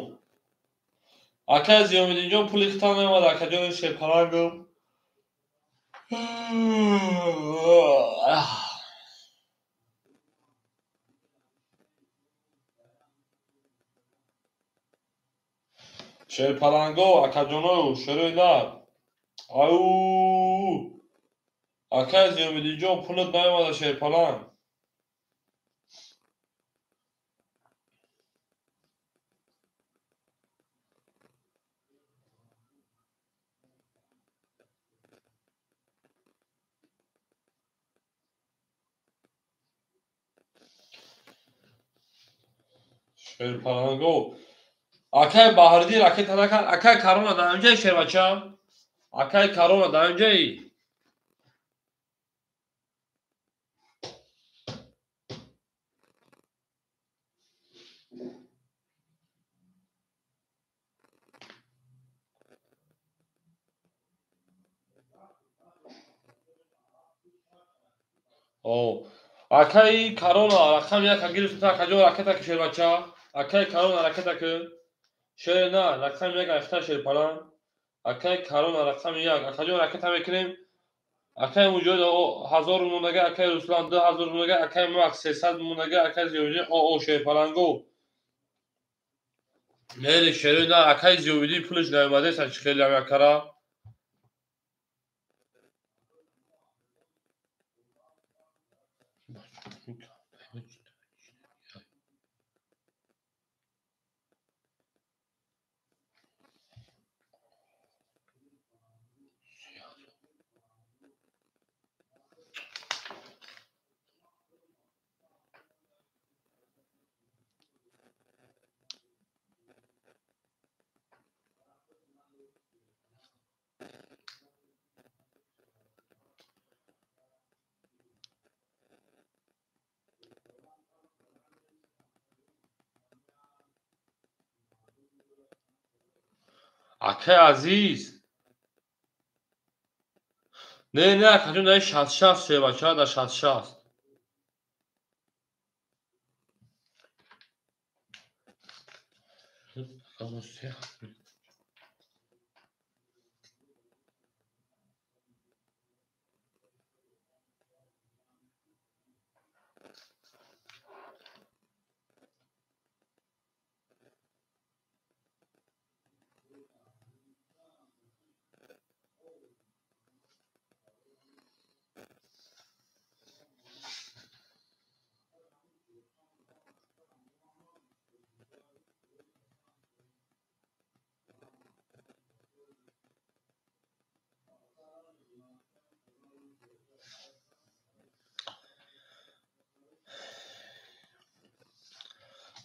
Speaker 1: Акай Зиёмиддинҷон пули хита наомад, акаҷони шерпалангам. Шерпаланго, акаҷоно, шерои нар. Ау! Акай Зиёмиддинҷон пулат наомада шерпаланг. Шерпаланго. Акай Баҳриддин ракета накард. Акай Карона дар инҷаи шербача. Акай Карона дар инҷаи. О, акай Карона рақами 1 гирифт, акаҷон ракета ки шербача. Акай Карона ракета ки. Шер на, рақами 1 ахта шерпаланг. Акай Карона рақами 1. Акаҷон ракета мекунем. Акай Муҷоҳид 1000 монага, акай Руслан 2000 монага, акай Мах 300 монага, акай Зиёвиддин о шерпаланго. Мери шерои на, акай Зиёвиддин пулаш наомадеса чӣ хеле акара. Акай Азиз. Не, не, акаҷон дар 66 шербача, дар 66.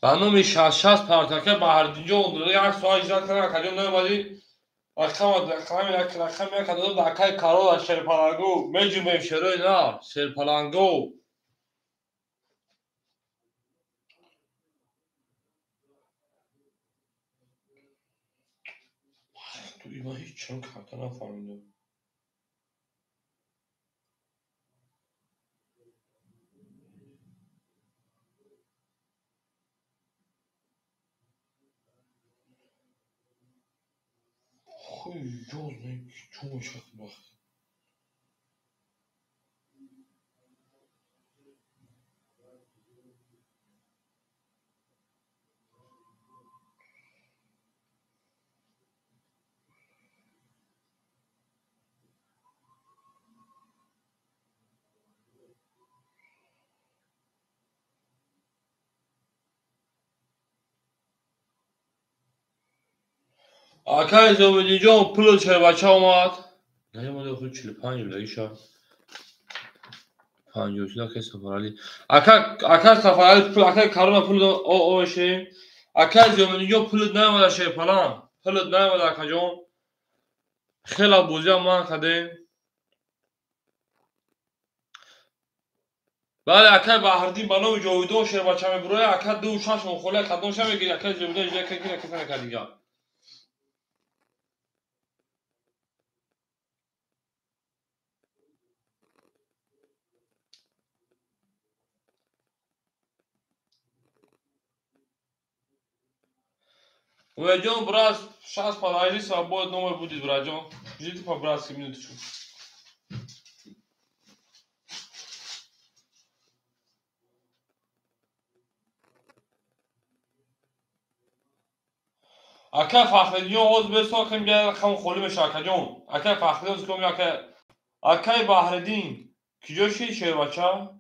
Speaker 1: Ба номи 66 партака Баҳриддинҷон як соат иҷро кардам, акаҷон наомадӣ. Рақами як рақами як додам акай Карола шерпаланго. Меҷумем шерои на, шерпаланго. Ман ҳеҷ чиро карда нафаҳмидам. Хуй ҷоз чӯ мешавад бахт. Акай Зобидинҷон пули шербача омад. Наёмада худ 45 будаги ша. 53 акай Сафаралӣ. Ака Сафаралӣ пул акай Карона пул о ошем. Акай Зобидинҷон пулит наёмада шерпалан. Пулит наёмада акаҷон. Хела бозиам ман кардем. Бале акай Баҳриддин ба номи Ҷовидон шербача мебурояд. Ака 2-6 мохола кадом ша мегири акай Зобидин иҷра кар ки нака дигар. Уйдем, брат, сейчас подожди, свободный номер будет, братжон. Ждите по-братски минуточку. Ака Фахриддин ҳоз бесоким рақам холӣ меша акаҷон. Ака Фахриддин ком ака акай Баҳриддин киҷо шид шербача?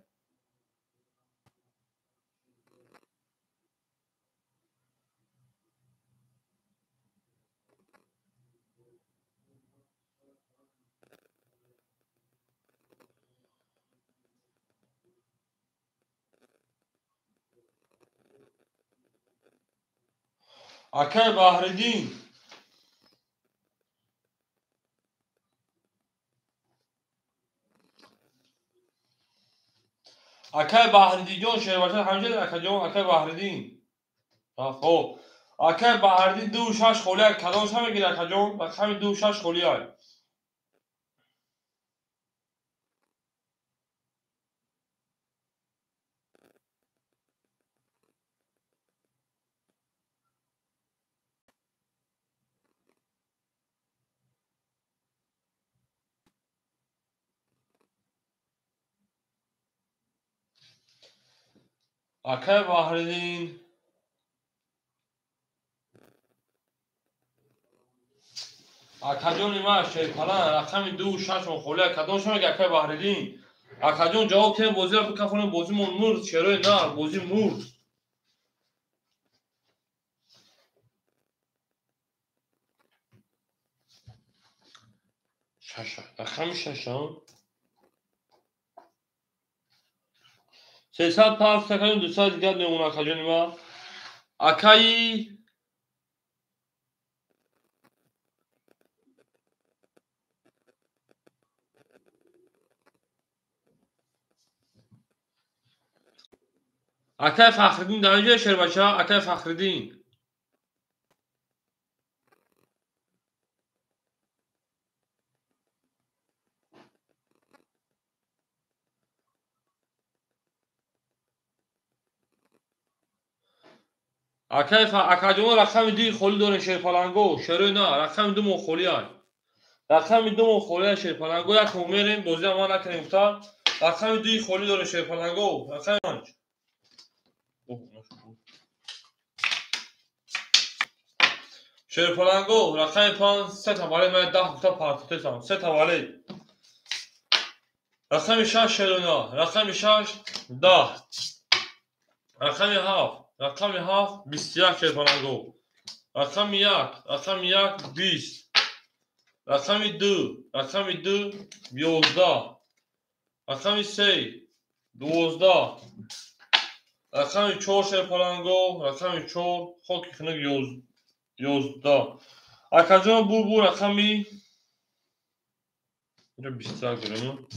Speaker 1: Акай Баҳриддин акай Баҳриддинҷон шербача ҳамҷа акаҷон акай Баҳриддин. Хоб акай Баҳриддин 2-6 холия кадом ша мегири акаҷон? Рақами 2-6 холия. Акай Баҳриддин акаҷони ман шерпалан рақами 2-6 холия кадом ша меги акай Баҳриддин? Акаҷон ҷавоб кунем бозиро бикафонем бозимон мурд шерои нар бозӣ мурд. Шаша рақами шаша 300 пафт акаҷон 200 дигар мемонад акаҷони ман. Акаи акай Фахриддин дар инҷо шербача акай Фахриддин. Акай акаҷон рақами 2 холӣ дорем шерпаланго шерои на рақами 2 мо холиай. Рақами 2 мо холиай шерпаланго як мерем бозиам ман накунем гуфта. Рақами 2 холӣ дорем шерпаланго рақами 5. Шерпаланго рақами 5 се таваллуд ман 10 гуфта партотесам се таваллуд. Рақами 6 шерои на рақами 6 10 рақами 7 рақами 7 21 шерпаланго рақами 1 рақами 1 20 рақами 2 рақами 2 11 рақами 3 12 рақами 4 шерпаланго рақами 4 хоки хунук 11. Акаҷон бу рақами 21 дорем.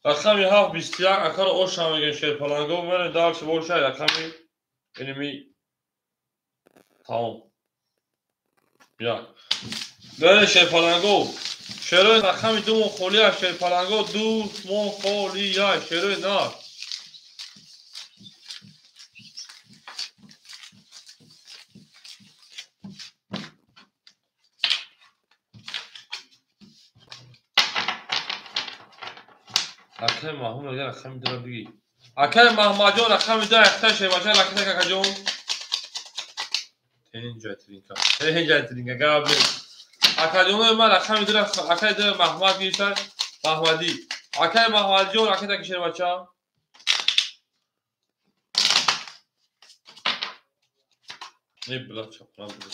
Speaker 1: Рақами 7 21 акаро оша мегем шерпаланго ман дальше больше рақами иними тамом. Як. Дале шерпаланго. Шерои рақами 2 мон холия шерпаланго 2 мон холия шерои нар. Акай Маҳмуд мегӯяд рақами дура бигӣ. Акай Маҳмадҷон рақами ду якта шербача ракета какаҷон. Тенҷа тринка. Тенҷа тринка гап нест. Акаҷонои ман рақами дура акай дура Маҳмад гирифта Маҳмадӣ. Акай Маҳмадҷон ракета ки шербача. Не била чапна била.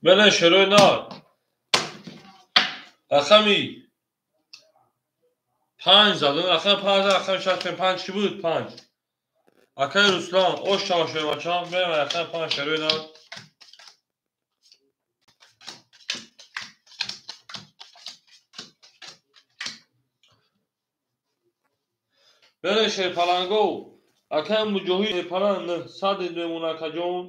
Speaker 1: Бена шерои нар. Рақами 5 задан, рақами 5 задан, рақами 6 5 чӣ буд? 5. Акай Руслан, ош шава шербачам, бена рақами 5 шерои нар. Бена шерпаланго, акай Муҷоҳид шерпаланг 900 мемонад акаҷон.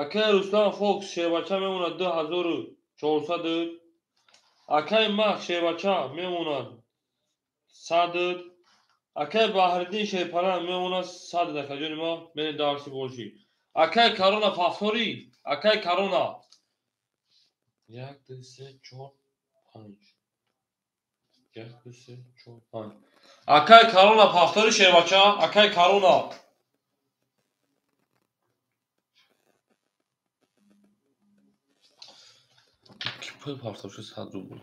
Speaker 1: Акай Руслан Фокс шербача мемонад 2400. Акай Мах шербача мемонад 100. Акай Баҳриддин шерпаланг мемонад 100 акаҷони ма, бени дарси бошӣ. Акай Корона повтори, акай Корона. 1 2 3 4 5. 1 2 3 4 5. Акай Корона повтори шербача, акай Корона. Пул партовши 100 рубл.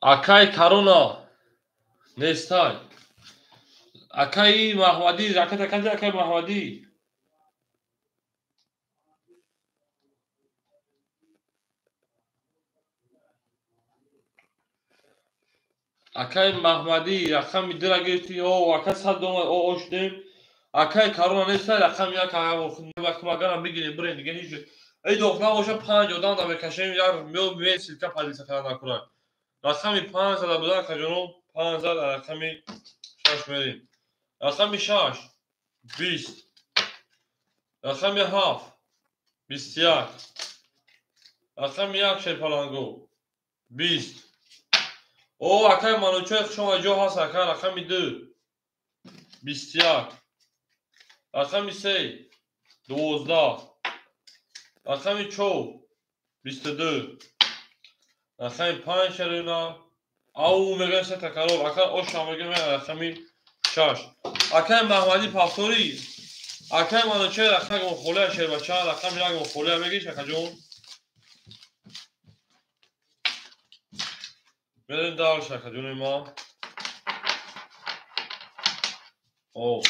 Speaker 1: Акай Корона нестай. Акай Маҳмадӣ ракета кади акай Маҳмадӣ. Акай Маҳмадӣ рақами дура гирифтӣ, о ака 100 доллар о шудем. Акай Корона нестай рақами як агарам бигирем бирем дига ҳеҷ. Эй дохна боша 5 одам да мекашем як мео силка падиса карда накунад. Рақами 5 зада будан акаҷоно 5 зад рақами 6 мерем. Рақами 6 20. Рақами 7 21. Рақами 1 шерпаланго 20. О, акай Манучер хушомад ҷо ҳаст ака рақами 2 21. Рақами 3 12. Рақами 4 22. Рақами 5 шерина. Ау мегӯям се такрор. Ака оша мегӯям рақами 6. Акай Маҳмадӣ повтори. Акай Манучер рақами холия шербача рақами 1 холия мегиш акаҷон. Мерем дальше, акаҷони ма. О,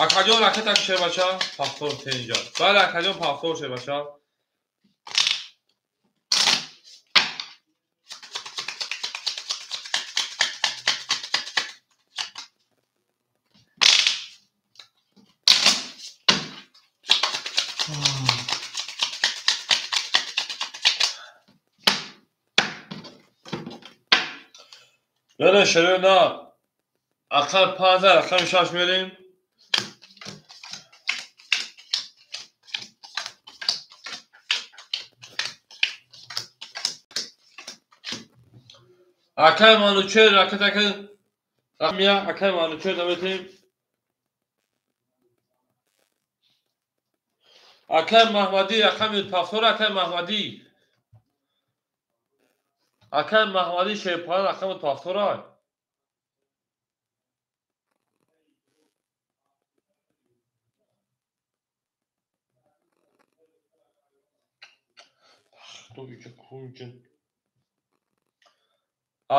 Speaker 1: акаҷон ракета шербача повтор тенҷа. Бале акаҷон повтор шербача. Бена шерина рақами 5 рақами 6 мерем. Акай Манучер ракета ки рақами 1 акай Манучер наметем. Акай Маҳмадӣ рақами повтор акай Маҳмадӣ. Акай Маҳмадӣ шерпаланг рақами повтора.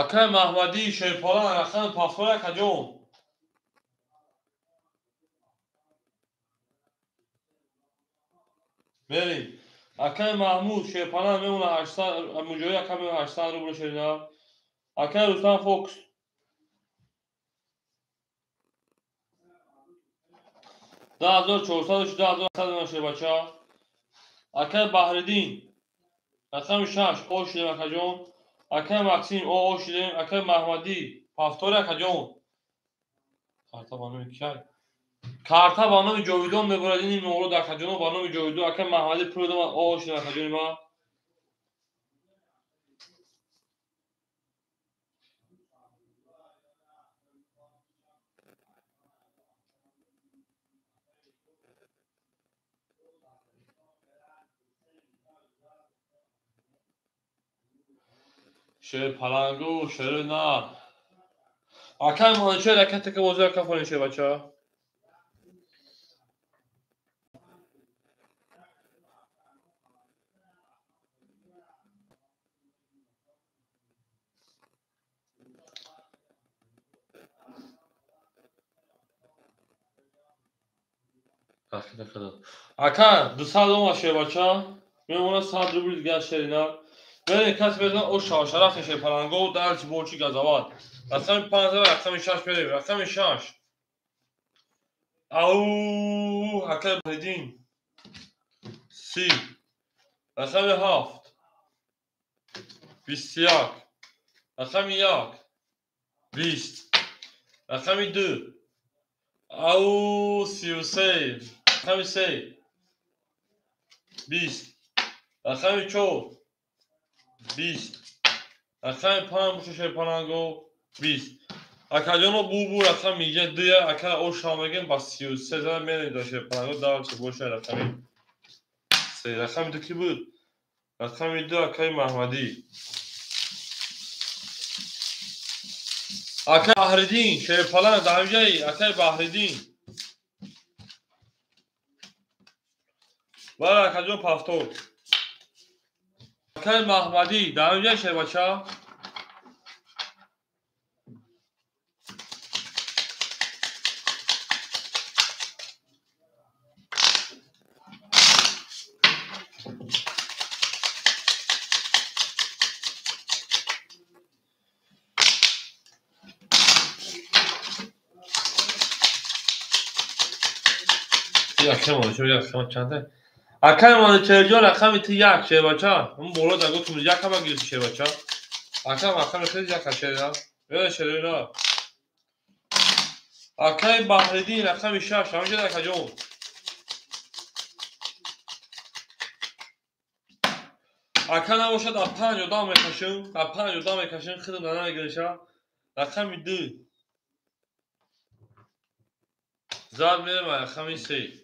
Speaker 1: Акай Маҳмадӣ шерпаланг рақами повтора акаҷон. Мерем. Акай Маҳмуд шерпаланг мемонад 800, Муҷоҳид ака мемонад 800 рубл шерина. Акай Руслан Фокс 2400 2800 шербача. Акай Баҳриддин рақами 6 о шудем акаҷон. Акай Максим о шудем. Акай Маҳмадӣ повтори акаҷон. Карта ба номи кай? Карта ба номи Ҷовидон мебурад ини муғлуд акаҷоно ба номи Ҷовидон. Акай Маҳмадӣ пул додам о шудем акаҷони ма. Шерпалангу, шери нар. Акай Манучер ракета ки бозӣ ака фонӣ шербача. Ака 200 ома шербача. Мемона 100 рубл дигар шери нар. Берем кас безан о шараф шерпалангу дар чи болчи газават. Рақами 5 рақами 6 берем. Рақами 6. Ау, акай Баҳриддин. 30. Рақами 7. 21. Рақами 1. 20. Рақами 2. Ау, 33. Рақами 3. 20. Рақами 4. 20. Рақами 5 боша шерпалангу 20. Акаҷоно бубу рақами 2 ака оша мегем ба 33 зада мерем да шерпалангу дар чи боша рақами 3. Рақами 2 ки буд? Рақами 2 акаи Маҳмадӣ. Акаи Баҳриддин шерпаланг дар ҳамҷаи акаи Баҳриддин. Бара акаҷон пафтор. Акаи Маҳмадӣ дар ҳамҷаи шербача. Акаи Манучерҷон рақами ту 1 шербача. Он боло да гуфтум 1 ҳама гирифти шербача. Акам рақами хеле 1 шера. Э шерина. Акаи Баҳриддин рақами 6 ҳамҷо акаҷон. Ака набошад а 5 одам мекашем, а 5 одам мекашем, худам намегириша. Рақами 2. Зад мерем рақами 3.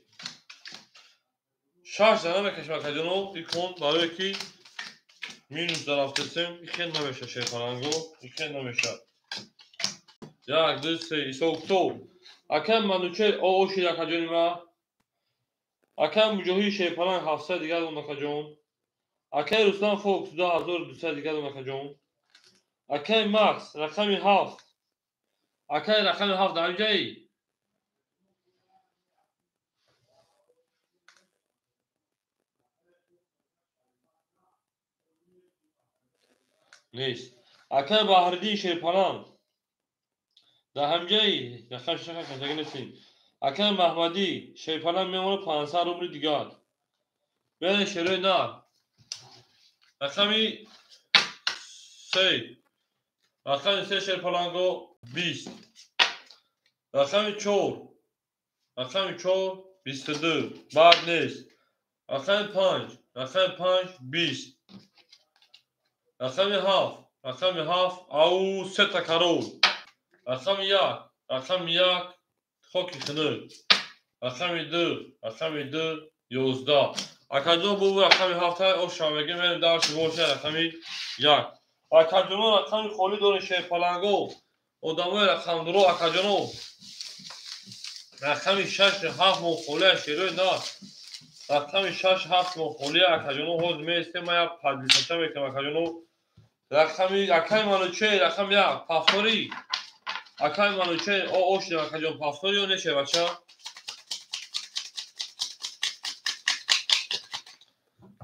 Speaker 1: 6 дана мекашем акаҷоно, икон барое ки минус дарафтесем, ихел намеша шерпаланго, ихел намеша. 1 2 3 ҳисоб китоб. Акаи Манучер ошид акаҷони ма. Акаи Муҷоҳид шерпаланг 700 дигар дон акаҷон. Акаи Руслан Фокс 2200 дигар дон акаҷон. Акаи Макс рақами 7. Акаи рақами 7 дар ҷаи. Нест. Акаи Баҳриддин шерпаланг дар ҳамҷаи рақами 6 кашаги нестем. Акаи Маҳмадӣ шерпаланг мемонад 500 рубли дигар. Берем шерои нар. Рақами 3. Рақами 3 шерпаланго 20. Рақами 4. Рақами 4 22. Бад нест. Рақами 5. Рақами 5 20. Рақами 7. Рақами 7 ау сета карол. Рақами 1. Рақами 1 хоки хунук. Рақами 2. Рақами 2 11. Акаҷон бубу рақами 7 оша мегем мерем дарши боша рақами 1. Акаҷоно рақами холӣ дорем шерпаланго. Одамои рақамдуро акаҷоно. Рақами 6 7 мо холӣ шерои на. Рақами 6 7 мо холӣ акаҷоно ҳозир меистем ман як падлисача мекунам акаҷоно. Рақами акаи Манучер рақами 1 пафторӣ. Акаи Манучер ошидем акаҷон пафторӣ ё не шербача?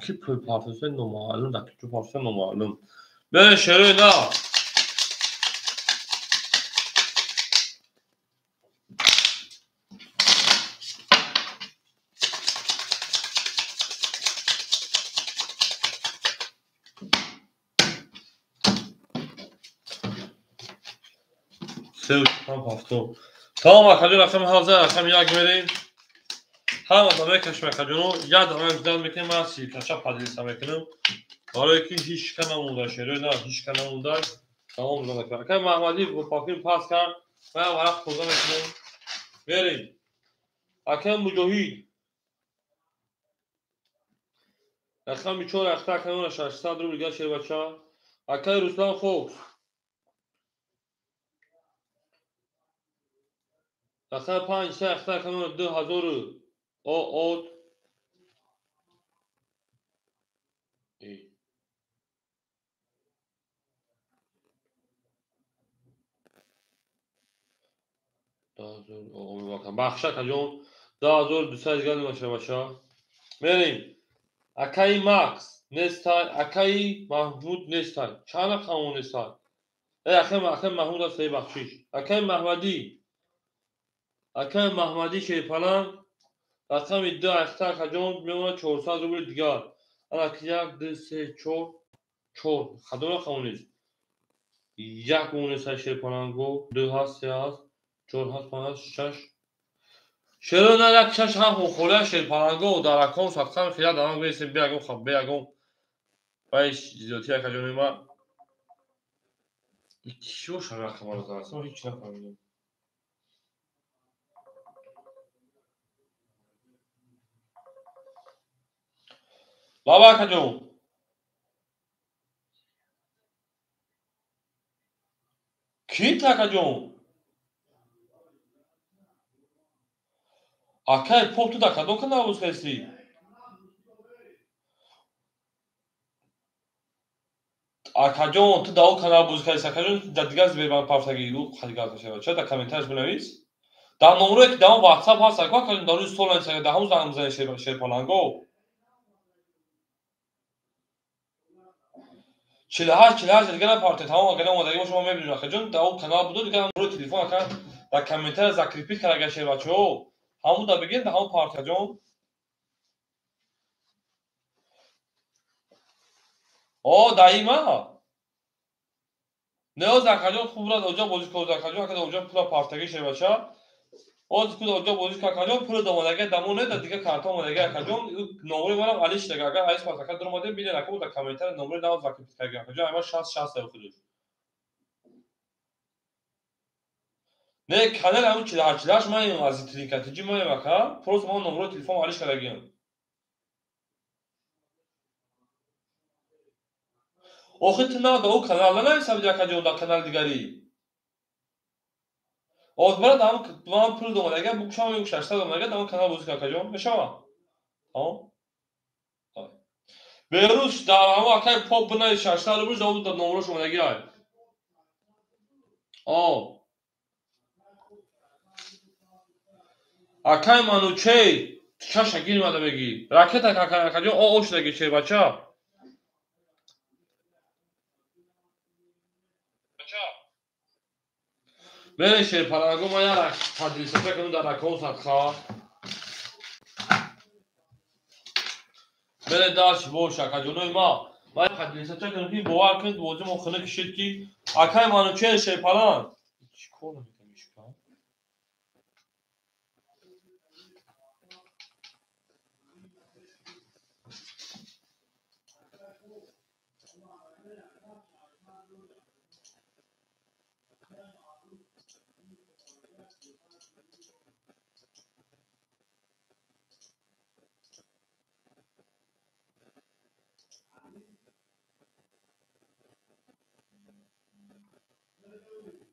Speaker 1: Ки пул партофта номаълум, дар куҷо партофта номаълум. Берем шерои на. Се пафто. Тамом акаҷон рақами 7 рақами 1 мерем. Ҳама да мекашем акаҷоно, як дама ждал мекунем, ман силкаша поделиться мекунам. Барое ки ҳеч ка намонда шерои на, ҳеч ка намонда. Тамом ждал мекунам. Акаи Маҳмадӣ бо пафир пас кард. Ман варақ тоза мекунам. Мерем. Акаи Муҷоҳид. Рақами 4 ахта акаи 600 рубл дигар шербача. Акай Руслан Фокс. Рақами 5 се ахта рақами 2000 о от. Эй. Бахша акаҷон 2200 дигар мебошад бача. Мерем. Акаи Макс нестай, акаи Маҳмуд нестай. Чанд рақамон нестай? Акаи Маҳмуд аст, бахшиш. Акаи Маҳмадӣ. Акаи Маҳмадӣ Шерпаланг рақами 2 ахта акаҷон мемонад 400 рубли дигар. Ана 1 2 3 4 4 кадом рақамон нест? 1 мон нестай Шерпаланго, 2 ҳаст, 3 ҳаст, 4 ҳаст, 5 ҳаст, 6. Шеро на 1 6 7 холия Шерпаланго дар аком садқам хира дарам бесем беагом хаб беагом. Баиш зиёдти акаҷони ма. Чӣ бошад рақамаро зарасам ҳеҷ нафаҳмидам. Баба акаҷон. Кит акаҷон? Акай поп ту дар кадом канал боз кардӣ? Акаҷон, ту дар он канал боз кардӣ, акаҷон дар дигар Сбербанк пафтагӣ ӯ дигар шава. Ча дар комментарияш бинавис? Дар номрое ки дар он WhatsApp ҳаст, акаҷон дар рӯи стол навис, дар ҳамон занг мезанӣ Шерпаланго. 48 48 дигар напартед, тамом агар омадагӣ бошад мо мебинем акаҷон, дар он канал буду дигар рӯи телефон ака дар комментария закрепить карда шербачаҳо. Ҳамон да бигир, дар ҳамон партаҷон. О, даима. Не, оз акаҷон хуб рад оҷа бозӣ кун, акаҷон ака оҷа пула партагӣ шербача. Оз куд оҷа бозӣ кун акаҷон, пула домадаги дамо не, дар дигар карта омадаги акаҷон. Номери манам Алиш дага, агар Алиш пас ака дуромадем, бинед ака дар комментария номери нав закрепить карда акаҷон, ама 60 60 ай худаш. Не, канал ҳамун 48 48 маем аз тринкатиҷи маем ака, просто ман номерои телефон Алиш кардагиам. Охи ту на дар он канал нанависабиди акаҷон, дар канали дигарӣ. Оз брат ҳамун ман пул домадага, букшам ё 600 домадага, дар он канал бозӣ кун акаҷон, мешава? Тамом? Берӯз дар ҳамон акаи поп бинавис 600 рубл, дар он номерош омадаги ай. О. Акай Манучей, чаша гир мада мегӣ. Ракета акаҷон о о шудаги шербача. Мере Шерпаланго ма як тадрисата кунам дар ракаҳо садқа. Мере даш бош акаҷонои ма. Ма як тадрисата кунам ки бовар кунед бозӣ мо хунук шид ки акай Манучей Шерпаланг. Чӣ кор намекунам ишка?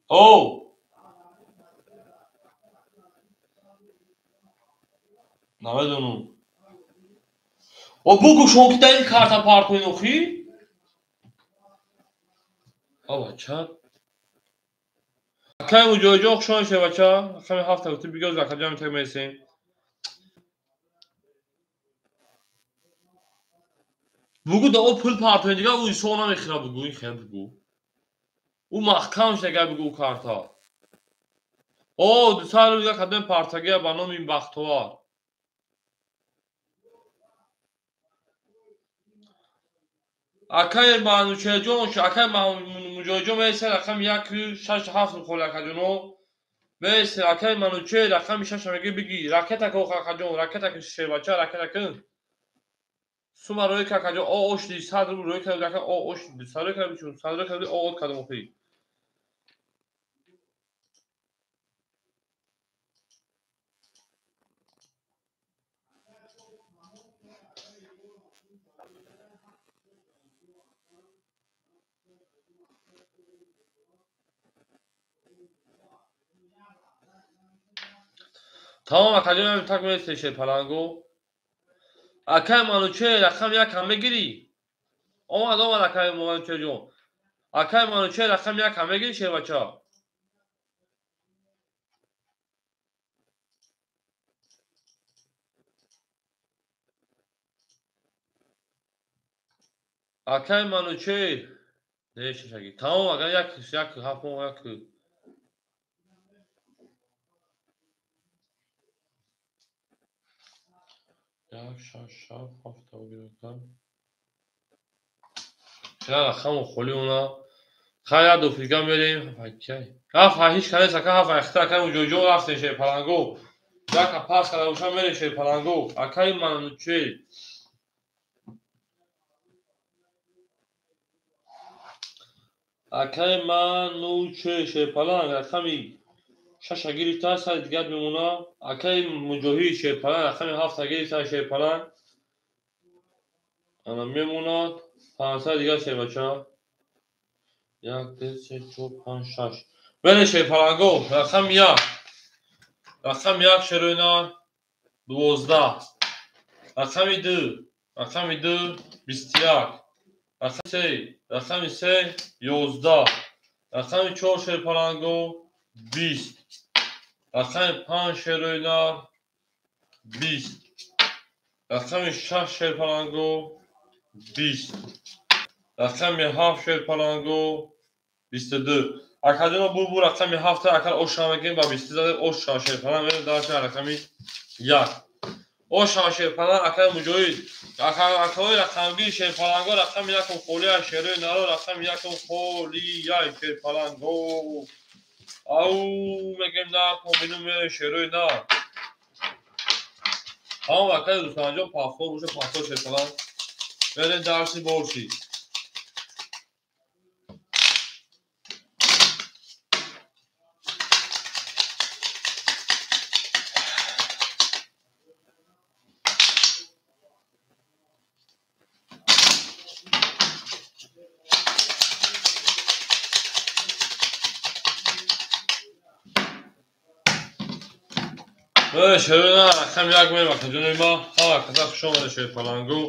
Speaker 1: О! Намедонам. О, бугу шумо ки дар ин карта партоин охи? О, бача. Акай муҷоҳиҷон хушон шуда бача. Рақами 7 гуфтӣ бигоз акаҷон метак мерасем. Бугу да о пул партоин дигар ӯ исо намехӯра бугу, ин хел бугу. Ӯ маҳкам шуда агар бугу ӯ карта. О, 200 рубл дигар кадоми партагия ба номи Бахтовар. Акай Манучеҷон, акай Муҷоҳиҷон мерасад рақами 1 6 7 холи акаҷоно. Мерасад акай Мануче рақами 6 меги биги. Ракета ко акаҷон, ракета ки шербача, ракета кун. Сума рӯй ка акаҷон, о о шуди 100 рубл рӯй кард ака, о о шуди 100 рӯй кард, 100 рӯй кард, о о кардам охи. Тамом акаҷон, так мересем шерпалангу. Акай Манучер рақами якам мегирӣ? Омад, омад акай Манучерҷон. Акай Манучер рақами якам мегирӣ шербача? Акай Манучер нешашаги. Тамом ака як як ҳафт як як шаш шаш ҳафт гирифтам. Чара рақаму холи уна. Хай як дофига мерем. Ҳафт ҳеч канес ака ҳафт ахта акай ҷоҷо рафтем шерпалангу. Яка пас карда боша мерем шерпалангу. Акай Манучер. Акай Манучер шерпаланг рақами шаша гирифта, сари дигар мемона. Акай Муҷоҳид шерпаланг рақами ҳафта гирифта шерпаланг. Ана мемонад. Панҷсад дигар шербача. Як, ду, се, чор, панҷ, шаш. Бере шерпаланго, рақами як. Рақами як шероина 12. Рақами ду, рақами ду, 21. Рақами се, рақами се, 11. Рақами чор шерпаланго, 20. Рақами панҷ шероина 20. Рақами шаш шерпаланго, 20. Рақами ҳафт шерпаланго, 22. Акаҷоно бу рақами ҳафта акар оша мекунем ба 20 задем оша шерпаланг мерем дар рақами як. Оша шерпаланг акаи Муҷоҳид. Акаҳои рақамгири шерпаланго рақами якум холия шерои наро рақами якум холия шерпаланго. Ау мегем на помину мерем шерои на. Тамом акаи Рустамҷон пафтор боша пафтор шерпаланг. Мерем дарси борши. Шерона рақами як мерем акаҷонои ма. Ҳама каса хуш омада шерпалангу.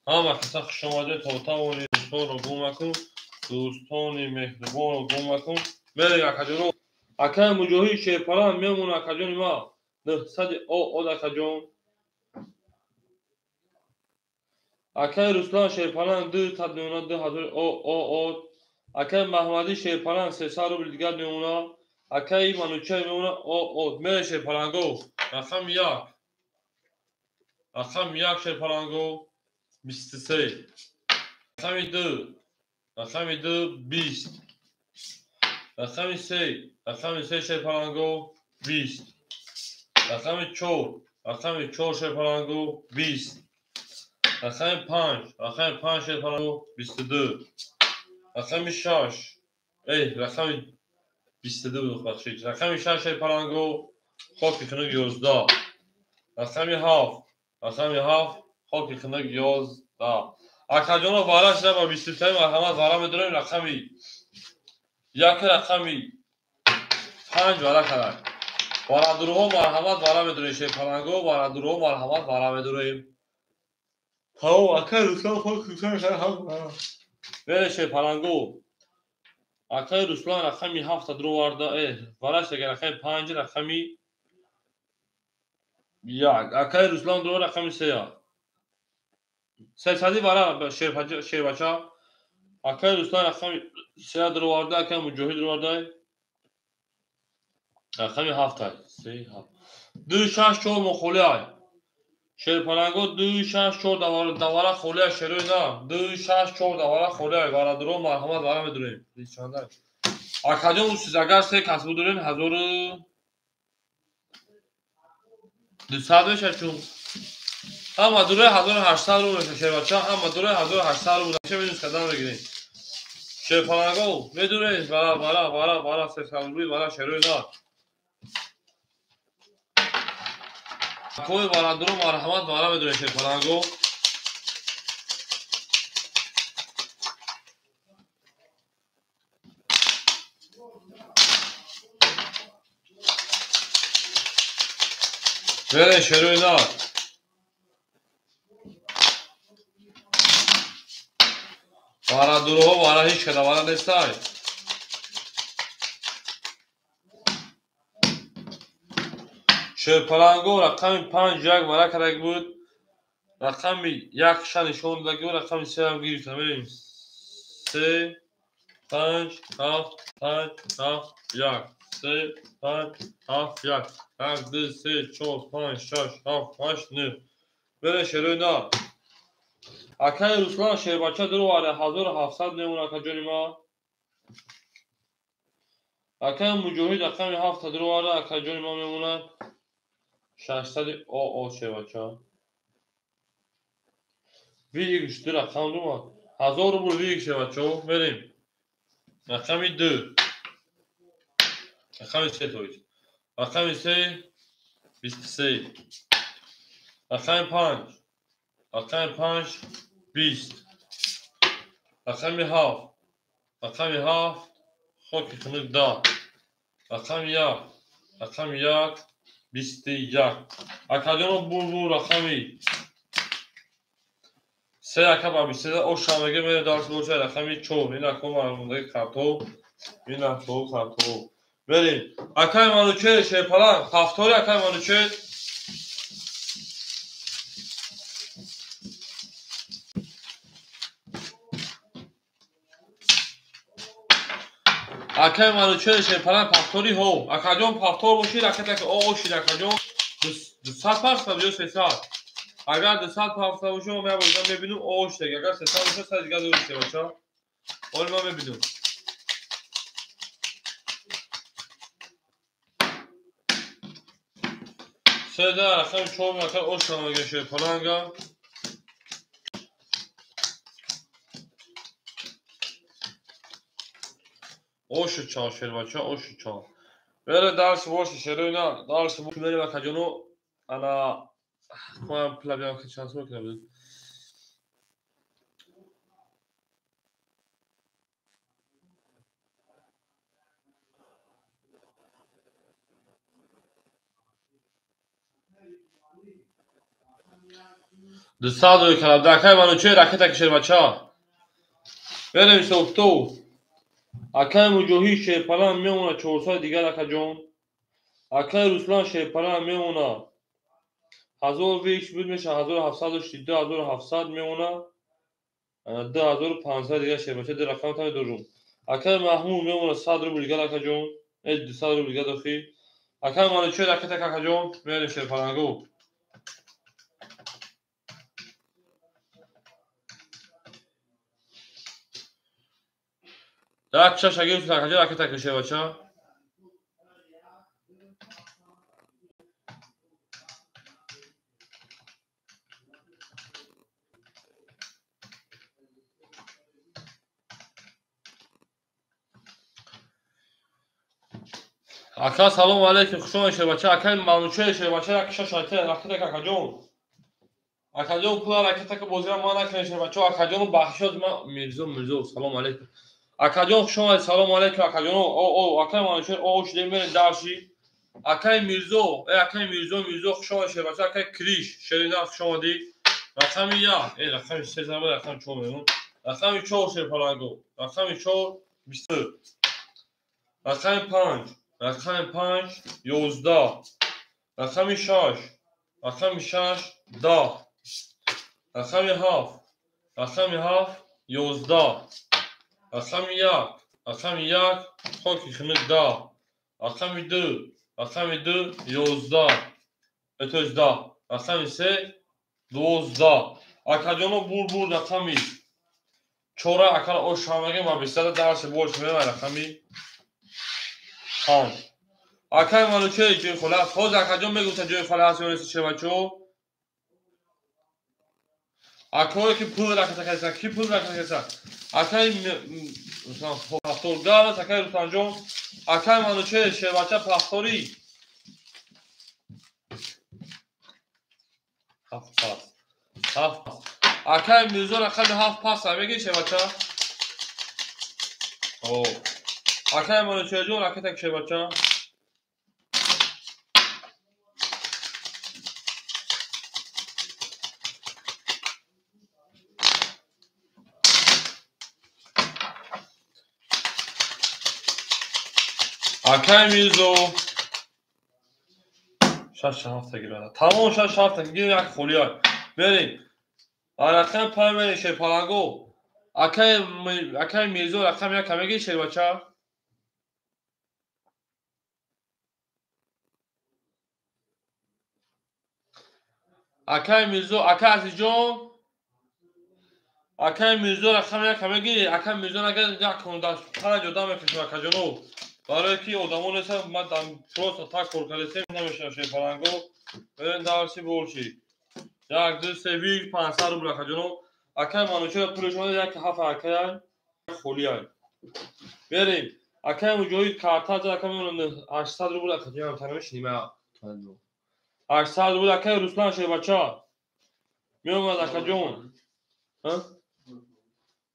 Speaker 1: Ҳама каса хуш омада. То тавони дӯстонро гум макун. Дӯстони меҳрубонро гум макун. Мерем акаҷоно. Акаи Муҷоҳид шерпаланг мемона акаҷони ма. 900 од акаҷон. Акаи Руслан шерпаланг 200 мемона 2000 од. Акаи Маҳмадӣ шерпаланг 300 рубл дигар мемона. Акаи Манучер мемона од. Мерем шерпаланго. Рақами як. Рақами як шерпаланго 23. Рақами ду. Рақами ду 20. Рақами се. Рақами се шерпаланго 20. Рақами чор. Рақами чор шерпаланго 20. Рақами панҷ. Рақами панҷ шерпаланго 22. Рақами шаш. Рақами 22 бахшид. Рақами шаш шерпаланго хоки хунук 11. Рақами ҳафт. Рақами ҳафт хоки хунук 11. Акаҷоно вара шуда ба 23 марҳамат вара медорем рақами як рақами панҷ вара кард. Варадурҳо марҳамат вара медорем шерпаланго варадурҳо марҳамат вара медорем. Тамом акай Руслан хоки хунук ҳафт вара. Бере шерпаланго. Акаи Руслан рақами ҳафта дуроварда, вара шуда рақами панҷ рақами як. Акаи Руслан дуро рақами сея. Сесади вара шербача. Акаи Руслан рақами сея дуроварда, акаи Муҷоҳид дуроварда. Рақами ҳафта. Се ҳафт. Ду шаш чор мо холия. Шерпаланго ду шаш чор давара холия шерои на. Ду шаш чор давара холия. Варадуро марҳамат вара медорем. Акаҷон усиз агар се кас будорем 1200 мешавад чун. Ҳама дурои 1800 рубл мешавад шербача. Ҳама дурои 1800 рубл. Ча минус кардан мегирем. Шерпаланго медорем вара вара вара вара 300 рубли вара шерои на. Акои варадуро марҳамат вара медорем шерпаланго. Мерем шерои нар. Вара дуруҳо вара ҳеҷ када вара нестай. Шерпаланго рақами 5 1 вара кардаги буд. Рақами 1 ша нишон додаги буд, рақами 3 ҳам гирифта. Мерем 3 5 7 5 7 1 3 5 7 1 1 2 3 4 5 6 7 8 9. Мерем шерои нар. Акаи Руслан шербача дуроварда 1700 мемонад акаҷони ма. Акаи Муҷоҳид рақами 7 дуроварда акаҷони ма мемонад 600 ОО шербача. Вигш ду рақам дума. 1000 рубл вигш шербачо. Мерем. Рақами 2. Рақами 3 тоист. Рақами 3 23. Рақами 5. Рақами 5 20. Рақами 7. Рақами 7 хоки хунук 10. Рақами 1. Рақами 1 21. Акаҷоно бурбур рақами 3 ака ба 23 оша меге мере дарс боша рақами 4. Ин ака мармундаги картоф, ин ака картоф. Мерем. Акаи Манучер шерпаланг, ҳафтори акаи Манучер. Акаи Манучер шерпаланг пафтори ҳо. Акаҷон пафтор бошид, акатак оошид акаҷон. 200 пафта ё 300. Агар 200 пафта бошад, ман як бор мебинам оошид. Агар 300 бошад, сад дигар дурусте бача. Ҳоли ман мебинам. Седа рақами 4 ака оша мега шерпаланга. Ошу чал шербача, ошу чал. Бере дарс боше шерои на, дарс боше мерем акаҷоно ана ман плабиам ки чанд сум кунам. Дусад рӯй кардам. Акаи Манучер ракета ки шербача. Берем ҳисобто. Акаи Муҷоҳид шерпаланг мемонад 400 дигар акаҷон. Акаи Руслан шерпаланг мемонад 1000 викс буд мешавад 1762 1700 мемонад 2500 дигар шербача ду рақам тами дорум. Акаи Маҳмуд мемонад 100 рубл дигар акаҷон. 200 рубл дигар дохил. Акаи Манучер ракета акаҷон мерем шерпаланго. Так, шаш агирифт акаҷон ракета ки шербача. Ака салому алейкум, хуш омадед шербача. Акаи Манучер шербача як шаш ракета акаҷон. Акаҷон пула ракета ки бозира ман накунед шербача. Акаҷону бахшишот ман Мирзо Мирзо салому алейкум. Акаҷон хуш омадед, салому алейкум акаҷоно. О о акаи Манучер о шудем мерем дарши. Акаи Мирзо, акаи Мирзо Мирзо хуш омадед шербача. Акаи Криш шерина хуш омадед. Рақами 1, рақами 3 зама рақами 4 мемон. Рақами 4 шерпаланго. Рақами 4 23. Рақами 5 рақами 5 11. Рақами 6 рақами 6 10. Рақами 7 рақами 7 11. Рақами 1 рақами 1 хоки хунук 10. Рақами 2 рақами 2 11. То есть 10. Рақами 3 12. Акаҷоно бур рақами 4 акара ош ҳамагем ва 23 дарси бош мемай рақами 5. Акаи Манучер ҷои холӣ аст. Ҳозир акаҷон мегуфта ҷои холӣ ҳаст ё нест шербачо. Акое ки пул раката кардасан, ки пул раката кардасан? Акаи пафторгар аст, акаи Рустамҷон. Акаи Манучер шербача пафтори. 7 пас. 7 пас. Акаи Мирзо рақами 7 пас мегӣ шербача? О. Акаи Манучерҷон ракета ки шербача. Акай Мирзо 6 7 гирад. Тамом 6 7 гир як холия. Мерем. Рақами 5 мерем шерпаланго. Акай Мирзо рақами 1 мегири шербача? Акай Мирзо, акай Азизҷон, акай Мирзо рақами 1 мегири? Акай Мирзо нагар як 5 одам мефиристам акаҷоно. Барое ки одамо нестанд, ман просто так кор кардесем намешавам шерпаланго. Мерем дарси больше. Як, ду, се, виг 500 рубл акаҷоно. Акай Манучер пулиш омада як ҳафт акай холияй. Мерем. Акай Муҷоҳид карта зад акай 800 рубл акаҷонам танамешинима. 800 рубл акай Руслан шербача. Меомад акаҷон.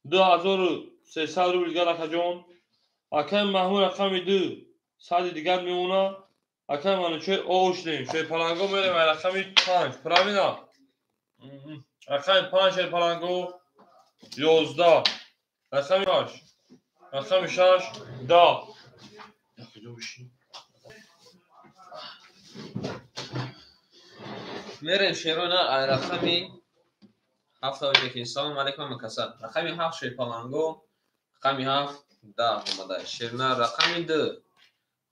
Speaker 1: 2300 рубл дигар акаҷон. Акай Маҳмуд рақами 2 сади дигар мемона. Акай Манучер ошдем. Шерпаланго мерем рақами 5. Правильно? Рақами 5 шерпаланго 11. Рақами 6. Рақами 6 10.
Speaker 2: Мерем шерона ай рақами 7 ки. Салом алейкум макаса. Рақами 7 шерпаланго, рақами 7 10 омада. Шерна рақами 2.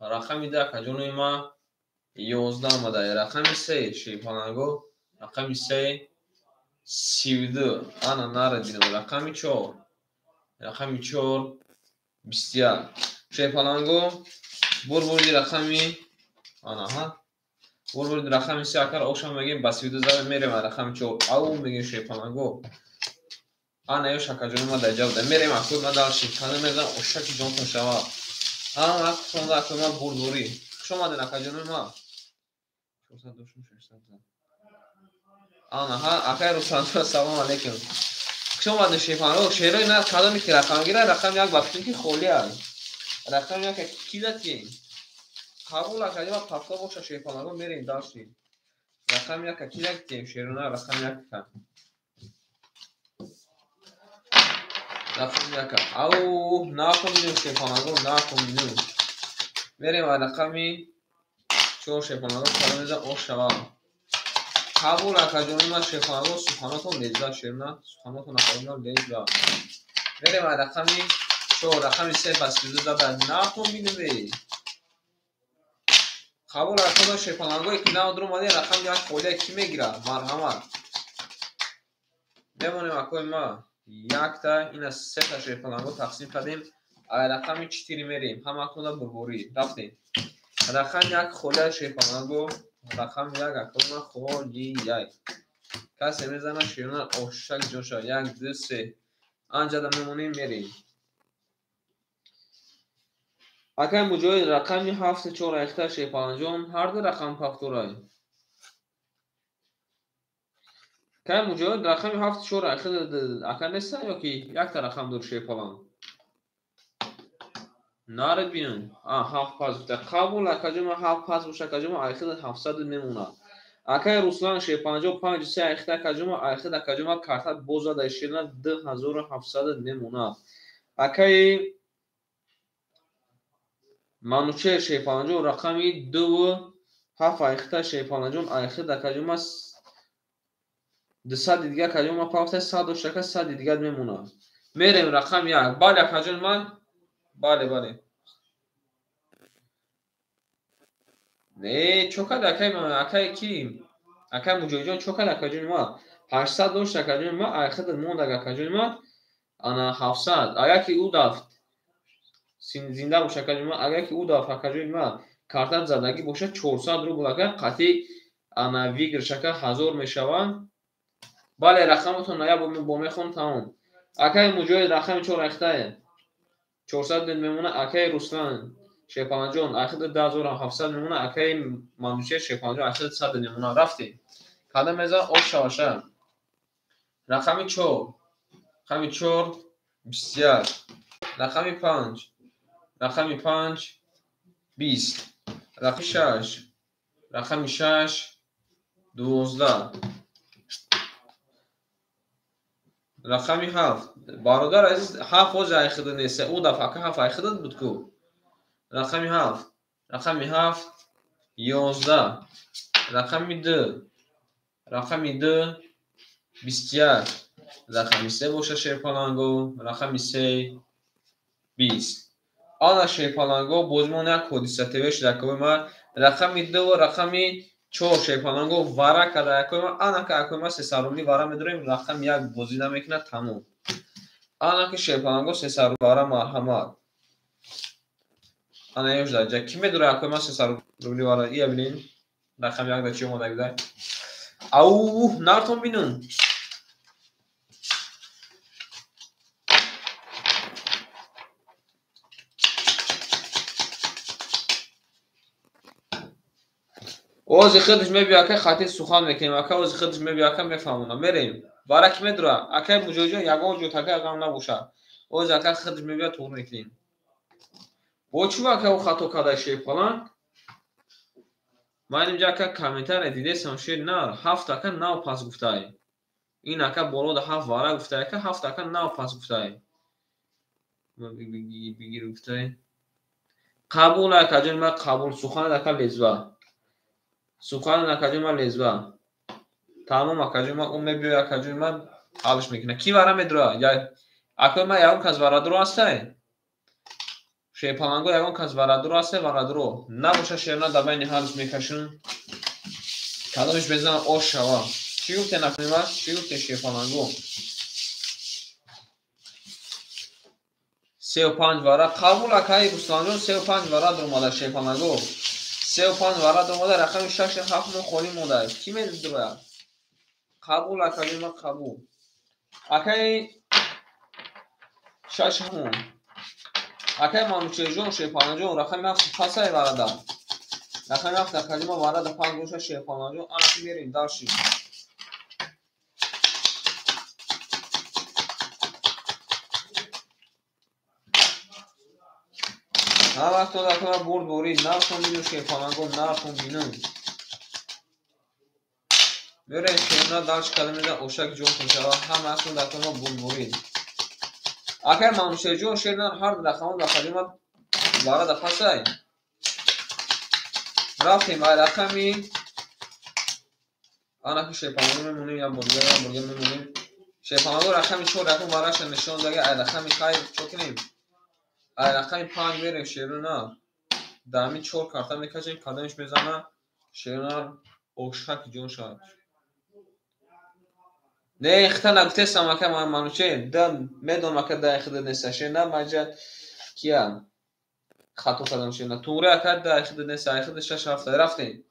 Speaker 2: Рақами 2 акаҷонои ма 11 омада. Рақами 3 шерпаланго, рақами 3 32. Ана нара дидам. Рақами 4. Рақами 4 21. Шерпаланго бурбурди рақами ана ҳа. Бурбурди рақами 3 акар ошам мегем ба 32 зада мерем рақами 4. Ау мегем шерпаланго. Ана ё шакаҷони ма дар ҷавда. Мерем акои ма дальше. Када мезан ошаки ҷонтон шава. Ҳама аксонда акои ма бурдурӣ. Хуш омаден акаҷони ма. 400 дошум 600 зад. Ана ҳа акай Руслан салом алейкум. Хуш омаден шерпаланго. Шерои на кадоме ки рақам гира рақами 1 ба фикр ки холӣ аст. Рақами 1 ки дад ки? Қабул акаҷон ма пафта боша шерпаланго мерем дальше. Рақами 1 ки дад ки шерона рақами 1 ка. Рақами 1. Ау, нахондем шерпаланго, нахондем. Мерем рақами 4 шерпаланго кадомеза ош шава. Қабул акаҷони ма шерпаланго суханотон леза шерна, суханотон акаҷон леза. Мерем рақами 4, рақами 3 ба 32 зада нахондем. Қабул акаҷон шерпалангое ки нав дуромадем рақами 1 холия кӣ мегирад? Марҳамат. Мемонем акои ма. Якта ина сета шерпаланго тақсим кардем. Ай рақами 4 мерем. Ҳаматонда бурбурӣ. Рафтем. Рақами 1 холия шерпаланго, рақами 1 акои ма холияй. Касе мезана шерона ошак ҷоша. 1 2 3. Анҷада мемонем мерем. Акай Муҷоҳид рақами 7 4 айхта шерпаланҷон ҳар ду рақам пафторай. Акай Муҷоҳид рақами 7 4 айхта ака неста ё ки якта рақам дор шерпалан? Наред бинам. А 7 5 гуфта. Қабул акаҷон ма 7 5 боша акаҷон ма айхта 700 мемонад. Акай Руслан шерпаланҷон 5 3 айхта акаҷон ма айхта акаҷон ма карта боз зада шерна 2700 мемонад. Акай Манучер шерпаланҷон рақами 2 7 айхта шерпаланҷон айхта акаҷон ма 200 дигар акаҷон ма пафта 100 дошта ака 100 дигар мемонад. Мерем рақами 1. Бале акаҷон ман бале бале. Не, чо кард акай акай ки? Акай Муҷоҳидҷон чо кард акаҷони ма? 800 дошт акаҷони ма, айхта монд акаҷони ма. Ана 700. Агар ки ӯ дафт зинда боша акаҷони ма, агар ки ӯ дафт акаҷони ма карта задагӣ боша 400 рубл ака қатъи ана выигрыш ака 1000 мешаванд. Бале рақамотон ная бо мехон тамом. Акай Муҷоҳид рақами 4 айхтае. 400 мемона акай Руслан шерпаланҷон айхта 2700 мемона акай Манучер шерпаланҷон айхта 100 мемона. Рафтем. Када мезан ош шаваша. Рақами 4. Рақами 4 21. Рақами 5. Рақами 5 20. Рақами 6. Рақами 6 12. Рақами 7. Бародар азиз 7 ҳозир айхида нест. Ӯ дафъа ака 7 айхида буд ку. Рақами 7. Рақами 7 11. Рақами 2. Рақами 2 21. Рақами 3 боша шерпаланго. Рақами 3 20. Ана шерпаланго бозимон як ҳодиса ТВ шуда акои ма. Рақами 2 ва рақами 4 шерпаланго вара када акои ма. Анака акои ма 300 рубли вара медорем. Рақами 1 бозӣ намекунад, тамом. Анаки шерпаланго 300 рубли вара марҳамат. Ана ёш даҷа. Ки медора акои ма 300 рубли вара? Ия бинин. Рақами 1 да чӣ омада гудай? Ау, нартон бинун. Ози худаш мебия ака, хати сухан мекунем ака, ози худаш мебия ака, мефаҳмонам. Мерем. Вара ки медора? Акай муҷоҷон ягон ҷо така ғам набоша. Ози ака худаш мебия туғ мекунем. Бо чӣ ака ӯ хато карда шерпаланг? Ман инҷа ака комментария дидесам шер нар, 7 ака нав пас гуфтай. Ин ака боло да 7 вара гуфтай ака, 7 ака нав пас гуфтай. Бигир гуфтай. Қабул ака ҷон, ма қабул сухан ака лезва. Сухан ака ҷон, ма лезва. Тамом ака ҷон, ма ӯ мебиёй ака ҷон, ма ҳалш мекунам. Ки вара медура? Акои ма ягон кас варадуро ҳастай? Шерпаланго ягон кас варадуро ҳастай? Варадуро набоша шерна дар байни ҳалш мекашам. Кадомиш мезанам ош шава. Чӣ гуфте накунем? Чӣ гуфте шерпаланго? 35 вара қабул акаи Русланҷон, 35 вара дуромада шерпаланго. 35 вара дуромада, рақами 6 7 мо холӣ монда. Ки медурояд? Қабул акаи ма, қабул. Акаи 6 мо. Акаи Манучерҷон, шерпаланҷон, рақами 7 пасай варада. Рақами 7 акаи ма варада 5 боша шерпаланҷон. Ана ки мерем дарши. Ҳар вақт акаи ма бурд борид, нархон бину шерпаланго, нархон бину. Мерем шерна дарш када мезан ошак ҷон куншава. Ҳама астон акаи ма бурд борид. Акай Манучерҷон, шернар ҳар рақамон акаи ма варада пасай. Рафтем ай рақами анаки шерпаланго мемонем, як бор дигар, як бор дигар мемонем. Шерпаланго рақами 4 рақам вараша нишон дага, ай рақами хайр чо кунем? Ай рақами 5 мерем шерна. Дар ҳамин 4 карта мекашем, кадомиш мезана шерна ошак ҷон шавад. Не, хита нагуфтесам ака Манучер, да медонам ака да хида неста шерна, маҷа кия хато кардам шерна. Туғри ака да хида неста, ай хида 6 7 рафтем.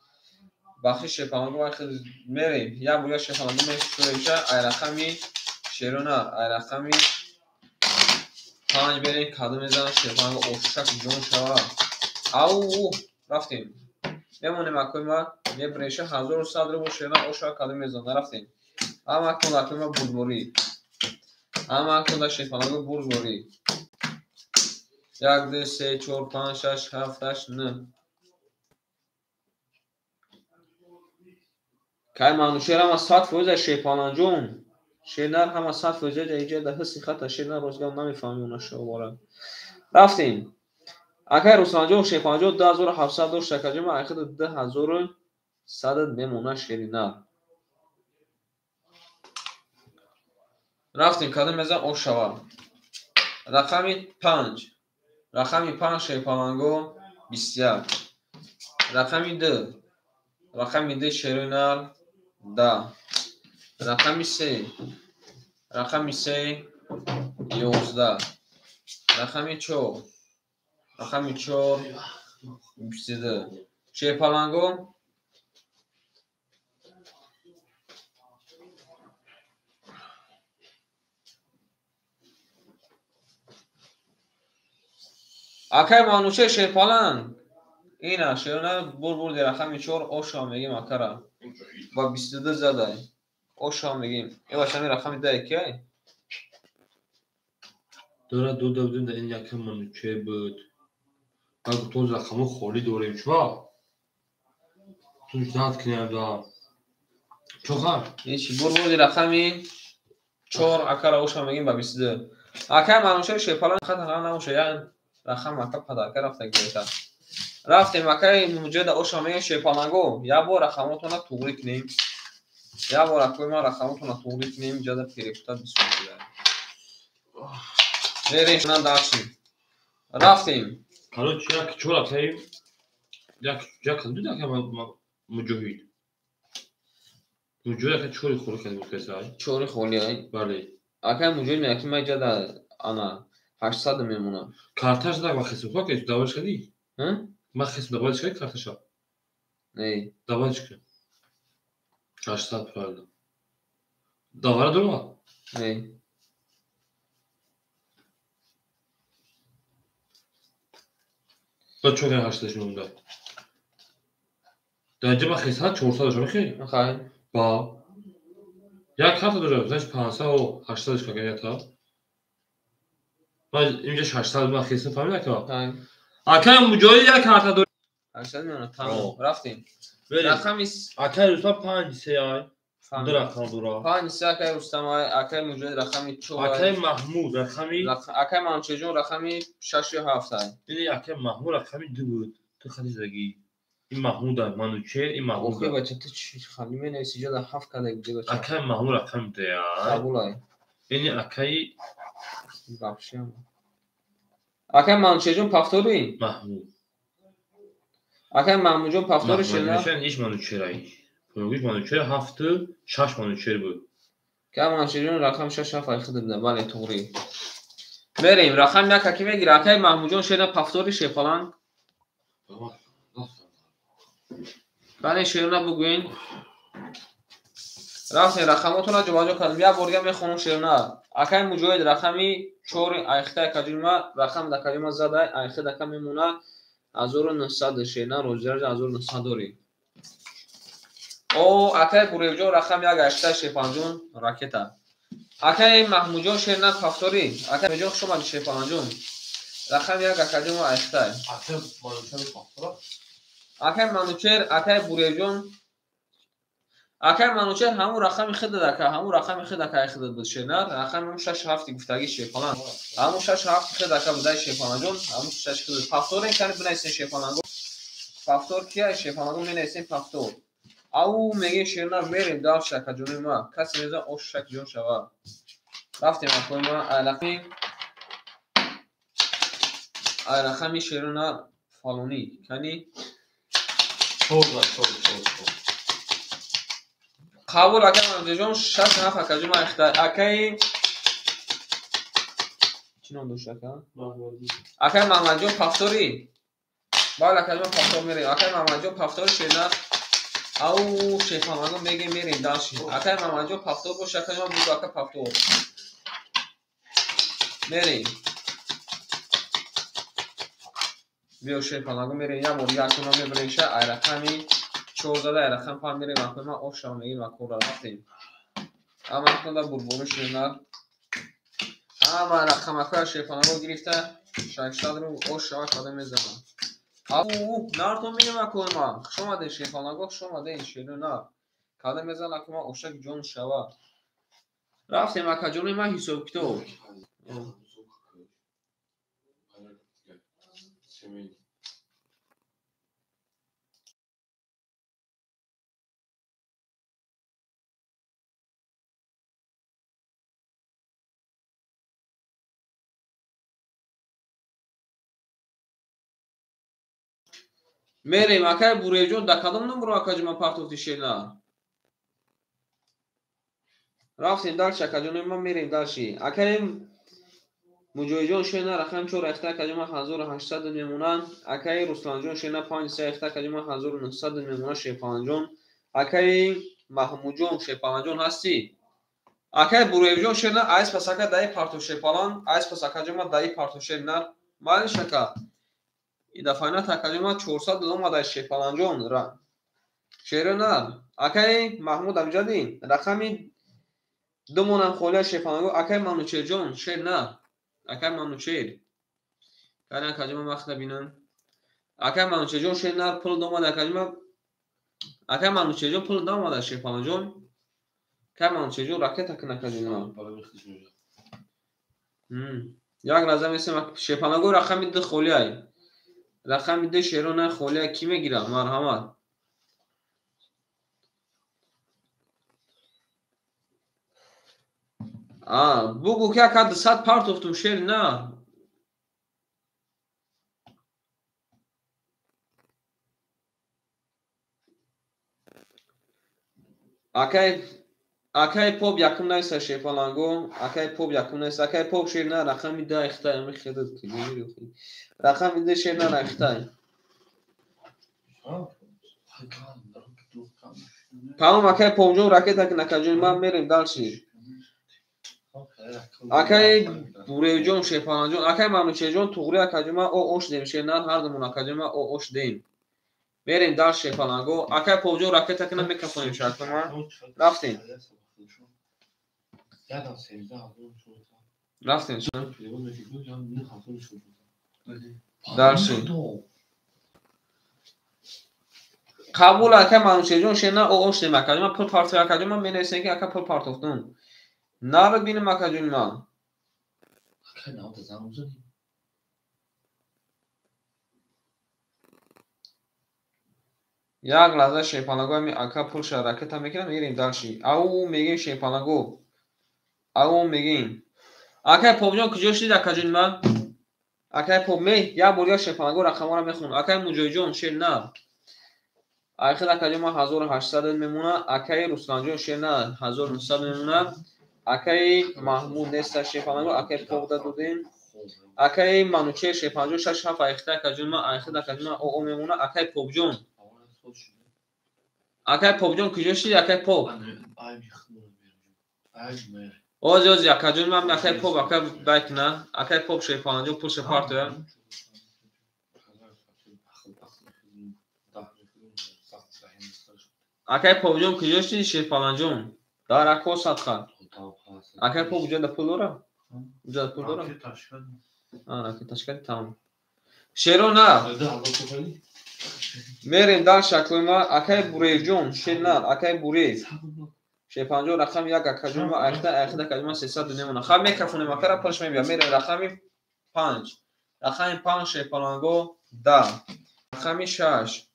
Speaker 2: Бахши шерпаланго ай хида мерем. Як бор шерпаланго мешуремша, ай рақами шерона, ай рақами 5 берем, кадом мезанам шерпаланго ошак ҷон шавад. Ау, рафтем. Мемонем акои ма, мебреша 1100 рубл шерна ошак кадом мезана, рафтем. Ҳама акон акои ма бурдборӣ. Ҳама акон да шерпаланго бурдборӣ. 1 2 3 4 5 6 7 8 9. Кай Манучер ҳама 100% шерпаланҷон. Шернар ҳама 100% иҷа да ҳисси хата шернар розгам намефаҳмем она шовора. Рафтем. Акай Русланҷон, шерпаланҷон 2700 дошт акаҷон, ма айхида 2100 мемона шеринар. Рафтем, кадом мезан ош шава. Рақами 5. Рақами 5 шерпаланго 21. Рақами 2. Рақами 2 шеринар 10. Рақами 3. Рақами 3 11. Рақами 4. Рақами 4 22. Шерпаланго акай Манучер шерпаланг. Ина шерна бур-бурди рақами 4 оша мегим акара. Ба 22 задай. Оша мегим. Эва шами рақами 10 киай?
Speaker 1: Дора ду дабдим да ин якам Манучер буд. Ба гуфтон рақамо холӣ дорем чува? Ту ждат кинем да. Чоха?
Speaker 2: Ҳеч бур-бурди рақами 4 акара оша мегим ба 22. Акай Манучер шерпаланг хата набоша, як рақам ака падарка рафта гирифта. Рафтем акай Муҷоҳида оша мегем шерпаланго. Як бор рақамотона туғрӣ кунем. Як бор акои ман рақамотона туғрӣ кунем, иҷоза перепута бисёр шуда. Мерем шунан дарчи. Рафтем.
Speaker 1: Короче, як чор акай як ду акай Муҷоҳид. Муҷоҳид акай чори холӣ кард гуфтасай.
Speaker 2: Чори холӣ ай?
Speaker 1: Бале.
Speaker 2: Акай Муҷоҳид мегӯяд ки ман иҷода ана 800 мемонам.
Speaker 1: Карташ да ва хисм ка даваш кардӣ?
Speaker 2: Ҳа?
Speaker 1: Ман хисм даваш кардӣ карташа?
Speaker 2: Не.
Speaker 1: Даваш кардӣ. 800 правильно. Давара дурума?
Speaker 2: Не.
Speaker 1: Ба чор 800 мемонда. Дар инҷа ман хисм 400 дошам, мехоҳӣ?
Speaker 2: Мехоҳӣ.
Speaker 1: Ба. Як ҳафта дорам, значит 500 800 какая та. Ман инҷа 600 ман хисм фаҳмидам ака? Акай Муҷоҳид як ҳафта дорам.
Speaker 2: 800 мемонад, тамом. Рафтем. Рақами
Speaker 1: акай Рустам 5 3 ай. Ду рақам дора.
Speaker 2: 5 3 акай Рустам ай, акай Муҷоҳид рақами 4 ай.
Speaker 1: Акай Маҳмуд рақами
Speaker 2: акай Манучеҳҷон рақами 6 7 ай.
Speaker 1: Ини акай Маҳмуд рақами 2 буд. Ту хати задагӣ. Ин Маҳмуд ай, Манучеҳ, ин Маҳмуд.
Speaker 2: Охи бача, ту чӣ хали менависӣ? Иҷода 7 када буди бача.
Speaker 1: Акай Маҳмуд рақами 2 ай.
Speaker 2: Қабул ай.
Speaker 1: Ини акай
Speaker 2: вообще. Акай Манучеҳҷон повтори?
Speaker 1: Маҳмуд.
Speaker 2: Акай Маҳмудҷон повтори шена?
Speaker 1: Иш Манучеҳ ай. Пойгиш Манучеҳ 7 6 Манучеҳ буд.
Speaker 2: Акай Манучеҳҷон рақам 6 7 ай худам да, бале туғри. Мерем, рақам 1 аки мегира. Акай Маҳмудҷон шена повтори шефалан. Бале шерона бугӯен. Рафтем рақамотона ҷобаҷо кардем. Як бор дига мехонам шерона. Акай Муҷоҳид рақами 4 айхта каҷума рақам да каҷума зада айхта дака мемона 1900 шерна розиярҷа 1900 дорӣ. О акай Буревҷон рақам 1 айхта шерпанҷон ракета. Акай Маҳмудҷон шерна повтори. Акай Маҳмудҷон хуш омадӣ шерпанҷон. Рақам 1 акаҷума айхта.
Speaker 1: Акай Манучеҳ повтора.
Speaker 2: Акай Манучеҳ, акай Буревҷон. Акай Манучеҳ ҳамун рақами худат ака, ҳамун рақами худ акай худат буд шернар, рақами ҳамун 6 7 гуфтагӣ шерпалан. Ҳамун 6 7 худ ака будай шерпаланҷон, ҳамун 6 худ. Повторен кани бинависен шерпаланго. Повтор кия шерпаланго менависен повтор. Ау мегем шернар мерем дальше акаҷони ма. Касе мезан ош шак ҷон шава. Рафтем акои ма ай рақами шерона фалонӣ. Кани
Speaker 1: 4 4 4.
Speaker 2: Қабул акай Манучеҳҷон 6 7 акаҷон ман ихта. Акай чӣ ном дошт ака? Акай Маҳмадҷон повтори. Бале акаҷон повтор мерем. Акай Маҳмадҷон повтори шена. Ау шефамаго мегем мерем дальше. Акай Маҳмадҷон повтор бош акаҷон буду ака повтор. Мерем. Биё шефамаго мерем як бор як куна мебарем ша ай рақами 4 зада ай рақам 5 мерем акои ман ош шава мегем акора рафтем. Ама кунда бурбору шернар. Ама рақамакоя шефанаго гирифта 600 ру ош шава када мезанам. Ау нартон мегем акои ман. Хуш омадед шефанаго, хуш омадед шернар. Када мезанам акои ман ошак ҷон шава. Рафтем акаҷони ман ҳисоб китоб. Мерем акай Буревҷон да кадом номро акаҷон ман партофти шерна? Рафтем дальше акаҷони ман мерем дальше. Акай Муҷоҳидҷон шерна рақам 4 айхта акаҷон ман 1800 мемонанд. Акай Русланҷон шерна 5 3 айхта акаҷон ман 1900 мемонанд шерпаланҷон. Акай Маҳмудҷон шерпаланҷон ҳастӣ? Акай Буревҷон шерна айс пас ака даи партоф шерпалан, айс пас акаҷон ман даи партоф шерна. Малиш ака. Идафайна такаҷума 400 омада шерпаланҷон. Шерона. Акай Маҳмуд Амҷадӣ рақами 2 монам холия шерпаланго. Акай Манучеҳҷон шерна. Акай Манучеҳ. Кани акаҷума вақта бинам. Акай Манучеҳҷон шерна пул домада акаҷума. Акай Манучеҳҷон пул домада шерпаланҷон. Акай Манучеҳҷон ракета кун акаҷума. Як лаҳза месем шерпаланго рақами 2 холия. Рақами 2 шерона холия кӣ мегирад? Марҳамат. Бугу ки ака 200 партофтум шер на. Акай поп якум неста шерпаланго, акай поп якум неста, акай поп шер на рақами 10 ихтай, ами хедат ки гирифти. Рақами 2 шер на ихтай. Тамом акай попҷон ракета ки накаҷон ман мерем дальше. Акай Буревҷон шерпаланҷон, акай Манучерҷон туғри акаҷон ман о ош дем шер нар ҳардумон акаҷон ман о ош дем. Мерем дар шерпаланго. Акай попҷон ракета ки намекафонем шартма. Рафтем. Рафтем. Дальше. Қабул акай Манучерҷон шер на о ош дем акаҷон ман пул партоф акаҷон ман менависем ки ака пул партофтум. Народ бинем акаҷон ман. Як лаҳза шерпалаго ами ака пулша ракета мекунам мерем дальше. Ау мегем шерпалаго. Ау мегем. Акай попҷон куҷо шудид акаҷон ман? Акай поп ме як бор дигар шерпалаго рақамҳоро мехонам. Акай Муҷоҳидҷон шер на. Айхел акаҷон ман 1800 мемона. Акай Русланҷон шер на 1900 мемона. Акай Маҳмуд неста шерпалаго, акай поп да додем. Акай Манучер шерпалаго 6 7 айхта акаҷон ман, айхел акаҷон ман о мемона. Акай попҷон. Акай попҷон куҷо шудид акай поп? Ози ози акаҷон ман акай поп ака байк на. Акай поп шерпаланҷон пулша партоя. Акай попҷон куҷо шудид шерпаланҷон? Дар ако садқа. Акай поп уҷа да пул дора? Уҷа да пул дора? Ракеташкади тамом. Шеро на. Мерем дар шаклои ма. Акай Буревҷон шер на, акай Бурев. Шерпанҷон рақами 1 акаҷон ма айхта айхта акаҷон ма 300 мемона. Хаб мекафонем акара пулш мебия. Мерем рақами 5. Рақами 5 шерпаланго 10. Рақами 6.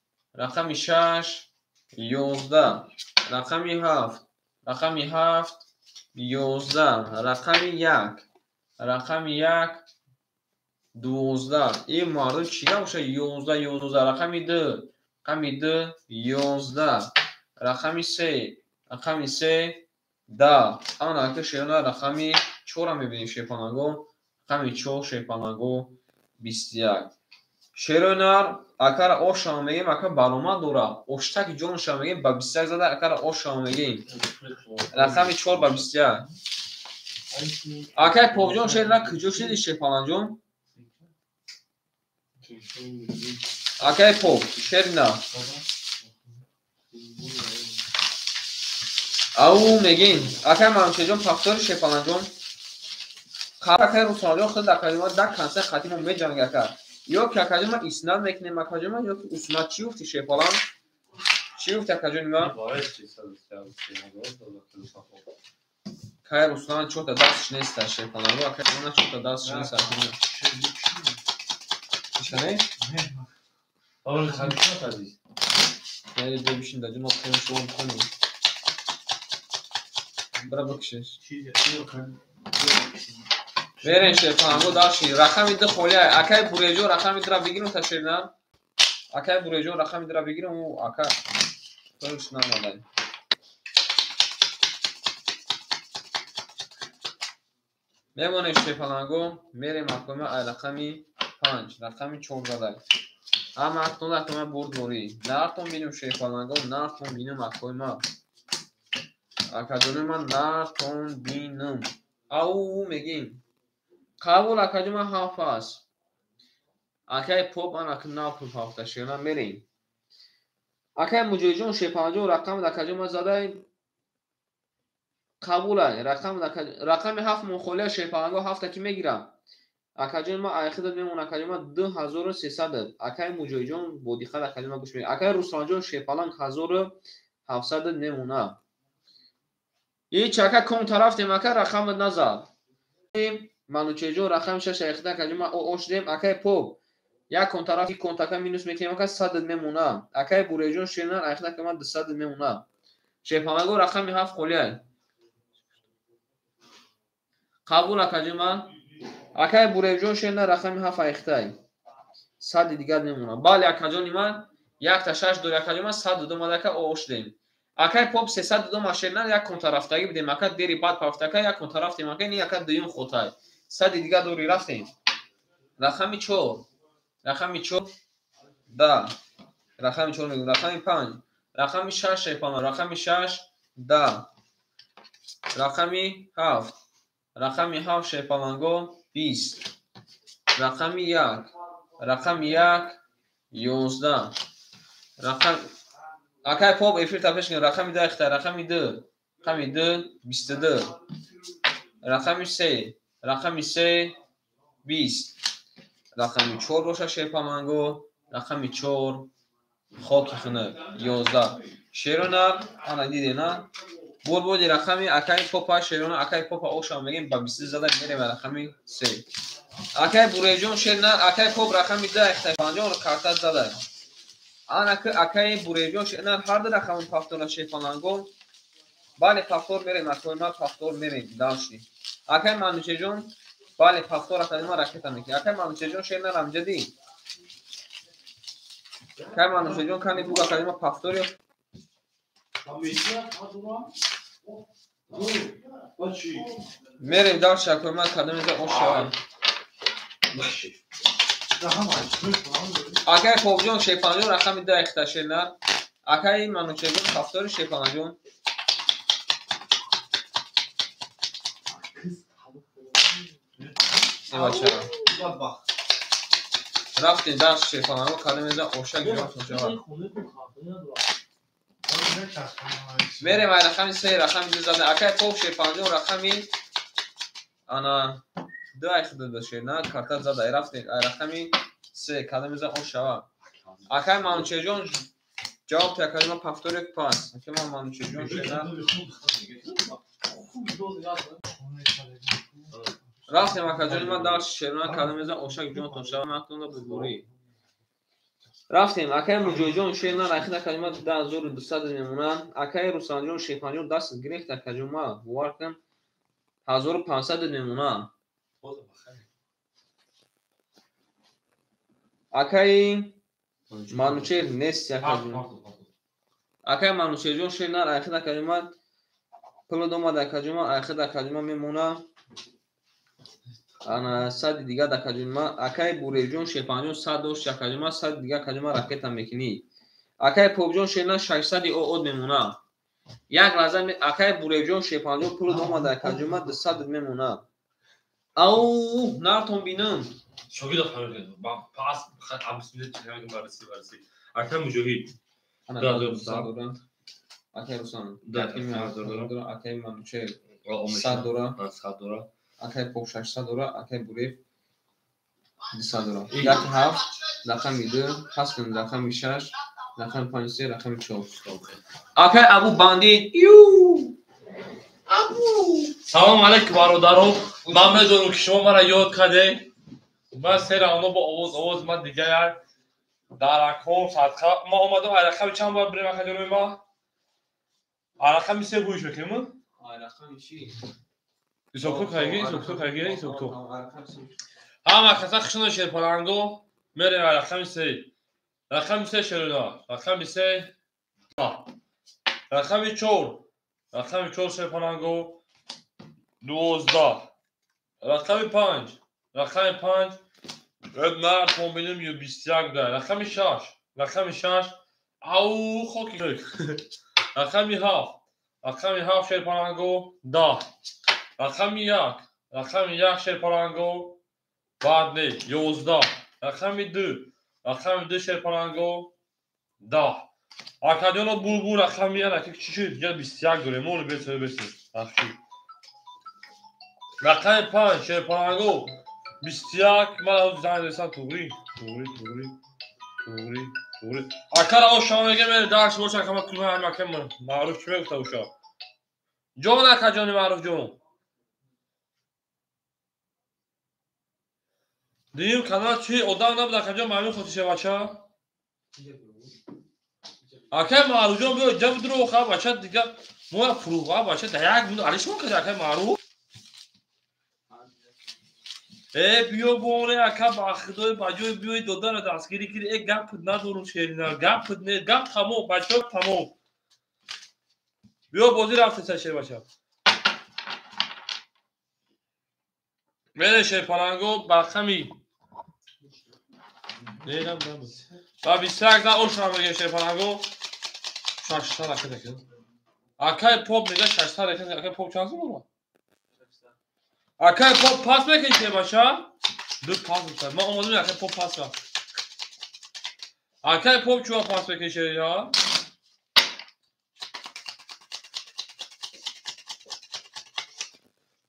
Speaker 2: Рақами 6 11. Рақами 7. Рақами 7 11. Рақами 1. Рақами 1 12. Ин мардум чӣ гап боша? 11 11. Рақами 2. Рақами 2 11. Рақами 3. Рақами 3 10. Ана ака шерона рақами 4 мебинем шерпалаго. Рақами 4 шерпалаго 21. Шеронар акара ошам мегем, ака баромад дора. Оштаки ҷонша мегем ба 21 зада акара ошам мегем. Рақами 4 ба 21. Акай попҷон шерна куҷо шуди шерпаланҷон? Акай поп шерна. Ау мегин. Акай Манучерҷон пахтори шерпаланҷон. Акай Русланҷон худ акаҷон ма да консер хатимо меҷанг ака. Ё ки акаҷон ма иснад мекунем акаҷон ма ё ки уснад. Чӣ гуфти шерпалан? Чӣ гуфти акаҷон ма? Кай Руслан чота дастш неста шерпаланго. Акай Руслан чота дастш неста. Чӣ не? Бишин даҷо ма шумо бихонем. Бра бикшеш. Мерем шерпаланго дальше. Рақами 2 холия. Акай Буревҷон рақами 2-ра бигирем та шерна. Акай Буревҷон рақами 2-ра бигирем, ӯ ака пулш намодай. Мемонем шерпаланго, мерем акома ай рақами 5, рақами 4 задай. Ама актон акома бурдворӣ. Нартон бинем шерпаланго, нартон бинем акома. Акаҷони ман нартон бинем. Ау мегим. Қабул акаҷон ман 7 аст. Акай поп ан ака нав пул ҳафта шерна мерем. Акай Муҷоҳидҷон шерпаланҷон рақам акаҷон ман задай. Қабул ай рақами 7 мухолия шерпаланго 7 ки мегирам. Акаҷон ман айхидат мемон акаҷон ман 2300. Акай Муҷоҳидҷон бо диққат акаҷон ман гӯш мекунад. Акай Русланҷон шерпаланг 1700 мемона. Ҳеч ака ком тарафтем ака рақамат назад. Манучерҷон рақами 6 айхида акаҷон ман о шудем. Акай поп Як контараф и контака минус мекунем, ака 100 мемона. Акай Буреҷон шернар айхта кама 200 мемона. Шерпаланго рақами 7 холиай. Қабул акаҷима. Акай Буреҷон шернар рақами 7 айхтай. 100 дигар мемона. Бале акаҷони ман якта 6 дори акаҷима 102 мадака ош дем. Акай поп 302 машернар як контарафтагӣ бидем. Ака дери бад пафтака як контарафтем. Ака ни ака дуюм хотай. 100 дигар дори рафтем. Рақами 4. Рақами 4 да. Рақами 4 мегӯм. Рақами 5. Рақами 6 шайпана. Рақами 6 да. Рақами 7. Рақами 7 шайпаланго 20. Рақами 1. Рақами 1 11. Рақам акай поп эфир та пеш кун. Рақами 10 ихта. Рақами 2. Рақами 2 22. Рақами 3. Рақами 3 20. Рақами 4 боша шерпаланго. Рақами 4 хоки хунук 11. Шерона ана дидена. Бурбуди рақами акай попа шерона акай попа оша мегем ба 20 зада мерем рақами 3. Акай Буреҷон шерна акай поп рақами 10 ихта 50 карта зада. Ана ки акай Буреҷон шерна ҳар ду рақами пафтора шерпаланго. Бале пафтор мерем акай ма пафтор мерем дальше. Акай Манучеҷон бале пафтор акай ма ракета мекунем. Акай Манучеҷон шерна рамҷадӣ. Акай Манучеҷон кани буг акай ма пафтори. Мерем дальше акай ма кадом иза ош шавад. Акай Попҷон шерпаланҷон рақами 10 ихта шерна. Акай Манучеҷон пафтори шерпаланҷон. Рафтем дарс шерпаланго кадом иза ошак ҷонтон шавад. Мерем ай рақами 3 рақами 2 зада. Акай поп шерпаланҷон рақами ана 2 айхда шерна карта зада. Рафтем ай рақами 3 кадом иза ош шавад. Акай Манучеҷон ҷавоб та акай ма пафтори пас. Акай ма Манучеҷон шерна. Рафтем акаҷони ман дарс шерна кадом иза ошак ҷонтон шавад. Мактонда бурбурӣ. Рафтем акай Муҷоҳидҷон шерна рахид акаҷон ма 10200 мемона. Акай Рустамҷон шерпанҷон даст гирифт акаҷон ма бовар кун 1500 мемона. Акай Манучер нест акаҷон. Акай Манучерҷон шерна рахид акаҷон ма пул домад акаҷон ма айхид акаҷон ма мемона. Ана 100 дигар акаҷон ма. Акай Буреҷон шерпанҷон 100 дошт акаҷон ма 100 дигар акаҷон ма ракета мекунӣ. Акай Попҷон шерна 600 оод мемона. Як лаҳза акай Буреҷон шерпанҷон пул домад акаҷон ма 200 мемона. Ау нартон бинам.
Speaker 1: Шогирд фармуд. Пас абсмид чаҳ барси барси. Акай Муҷоҳид 2200.
Speaker 2: Акай Руслан 2000 дора. Акай Манучер 100 дора.
Speaker 1: 100 дора.
Speaker 2: Акай поп 600 дора. Акай Бурев 200 дора. 1 7 рақами 2 ҳастн рақами 6 рақами 5 3 рақами 4.
Speaker 1: Акай Абу Бандит.
Speaker 2: Абу.
Speaker 1: Салом алейкум бародарон. Ман медонам ки шумо мара ёд кардед. Ман сера оно бо овоз ман дигар дар рақам садқа ма омадам. Ай рақами чанд бояд бирем акай ҷонои ма? Ай рақами 3 гӯиш мекунем?
Speaker 2: Ай рақами чи?
Speaker 1: Исокту кайги, исокту кайги, исокту. Ҳама каса хушно шерпаланго мерем ай рақами 3. Рақами 3 шерона. Рақами 3. Рақами 4. Рақами 4 шерпаланго 12. Рақами 5. Рақами 5. Нар комбиним 21 да. Рақами 6. Рақами 6. Ау хоки. Рақами 7. Рақами 7 шерпаланго 10. Рақами 1. Рақами 1 шерпаланго баъд не 11. Рақами 2. Рақами 2 шерпаланго 10. Акадионо булбул рақами 1 ки чӣ шуд? 21 дорем. Моли бесо бесо. Бахшид. Рақами 5 шерпаланго 21. Ман ҳозир занг дорам туғри. Туғри, туғри. Туғри, туғри. Акара о шумо мегем дарс боша акама куна ҳам акам маъруф чӣ мегуфта уша? Ҷон ака ҷони маъруф ҷон. Дуюм канал чи одам набуд акаҷон, ба ҳамин хотир шербача. Акай Маъруфҷон биё ҷа бидро ха бача дига мо фурӯға бача да як минут али шумо кади акай Маъруф. Э биё боне ака ба худои ба ҷои биёи додара дастгирӣ киди. Э гап надорум шерина, гап не, гап тамом, бачаҳо тамом. Биё бозӣ рафтеса шербача. Мере шерпаланго ба рақами ба 21 да ошра мегем шерпаланго. 600 ракета кин. Акай поп мега 600 ракета, акай поп чанд сум дорад? Акай поп пас мекунӣ шербача? Ду пас мекунад. Ман омадам акай поп пас рафт. Акай поп чӯ пас мекунӣ шерина?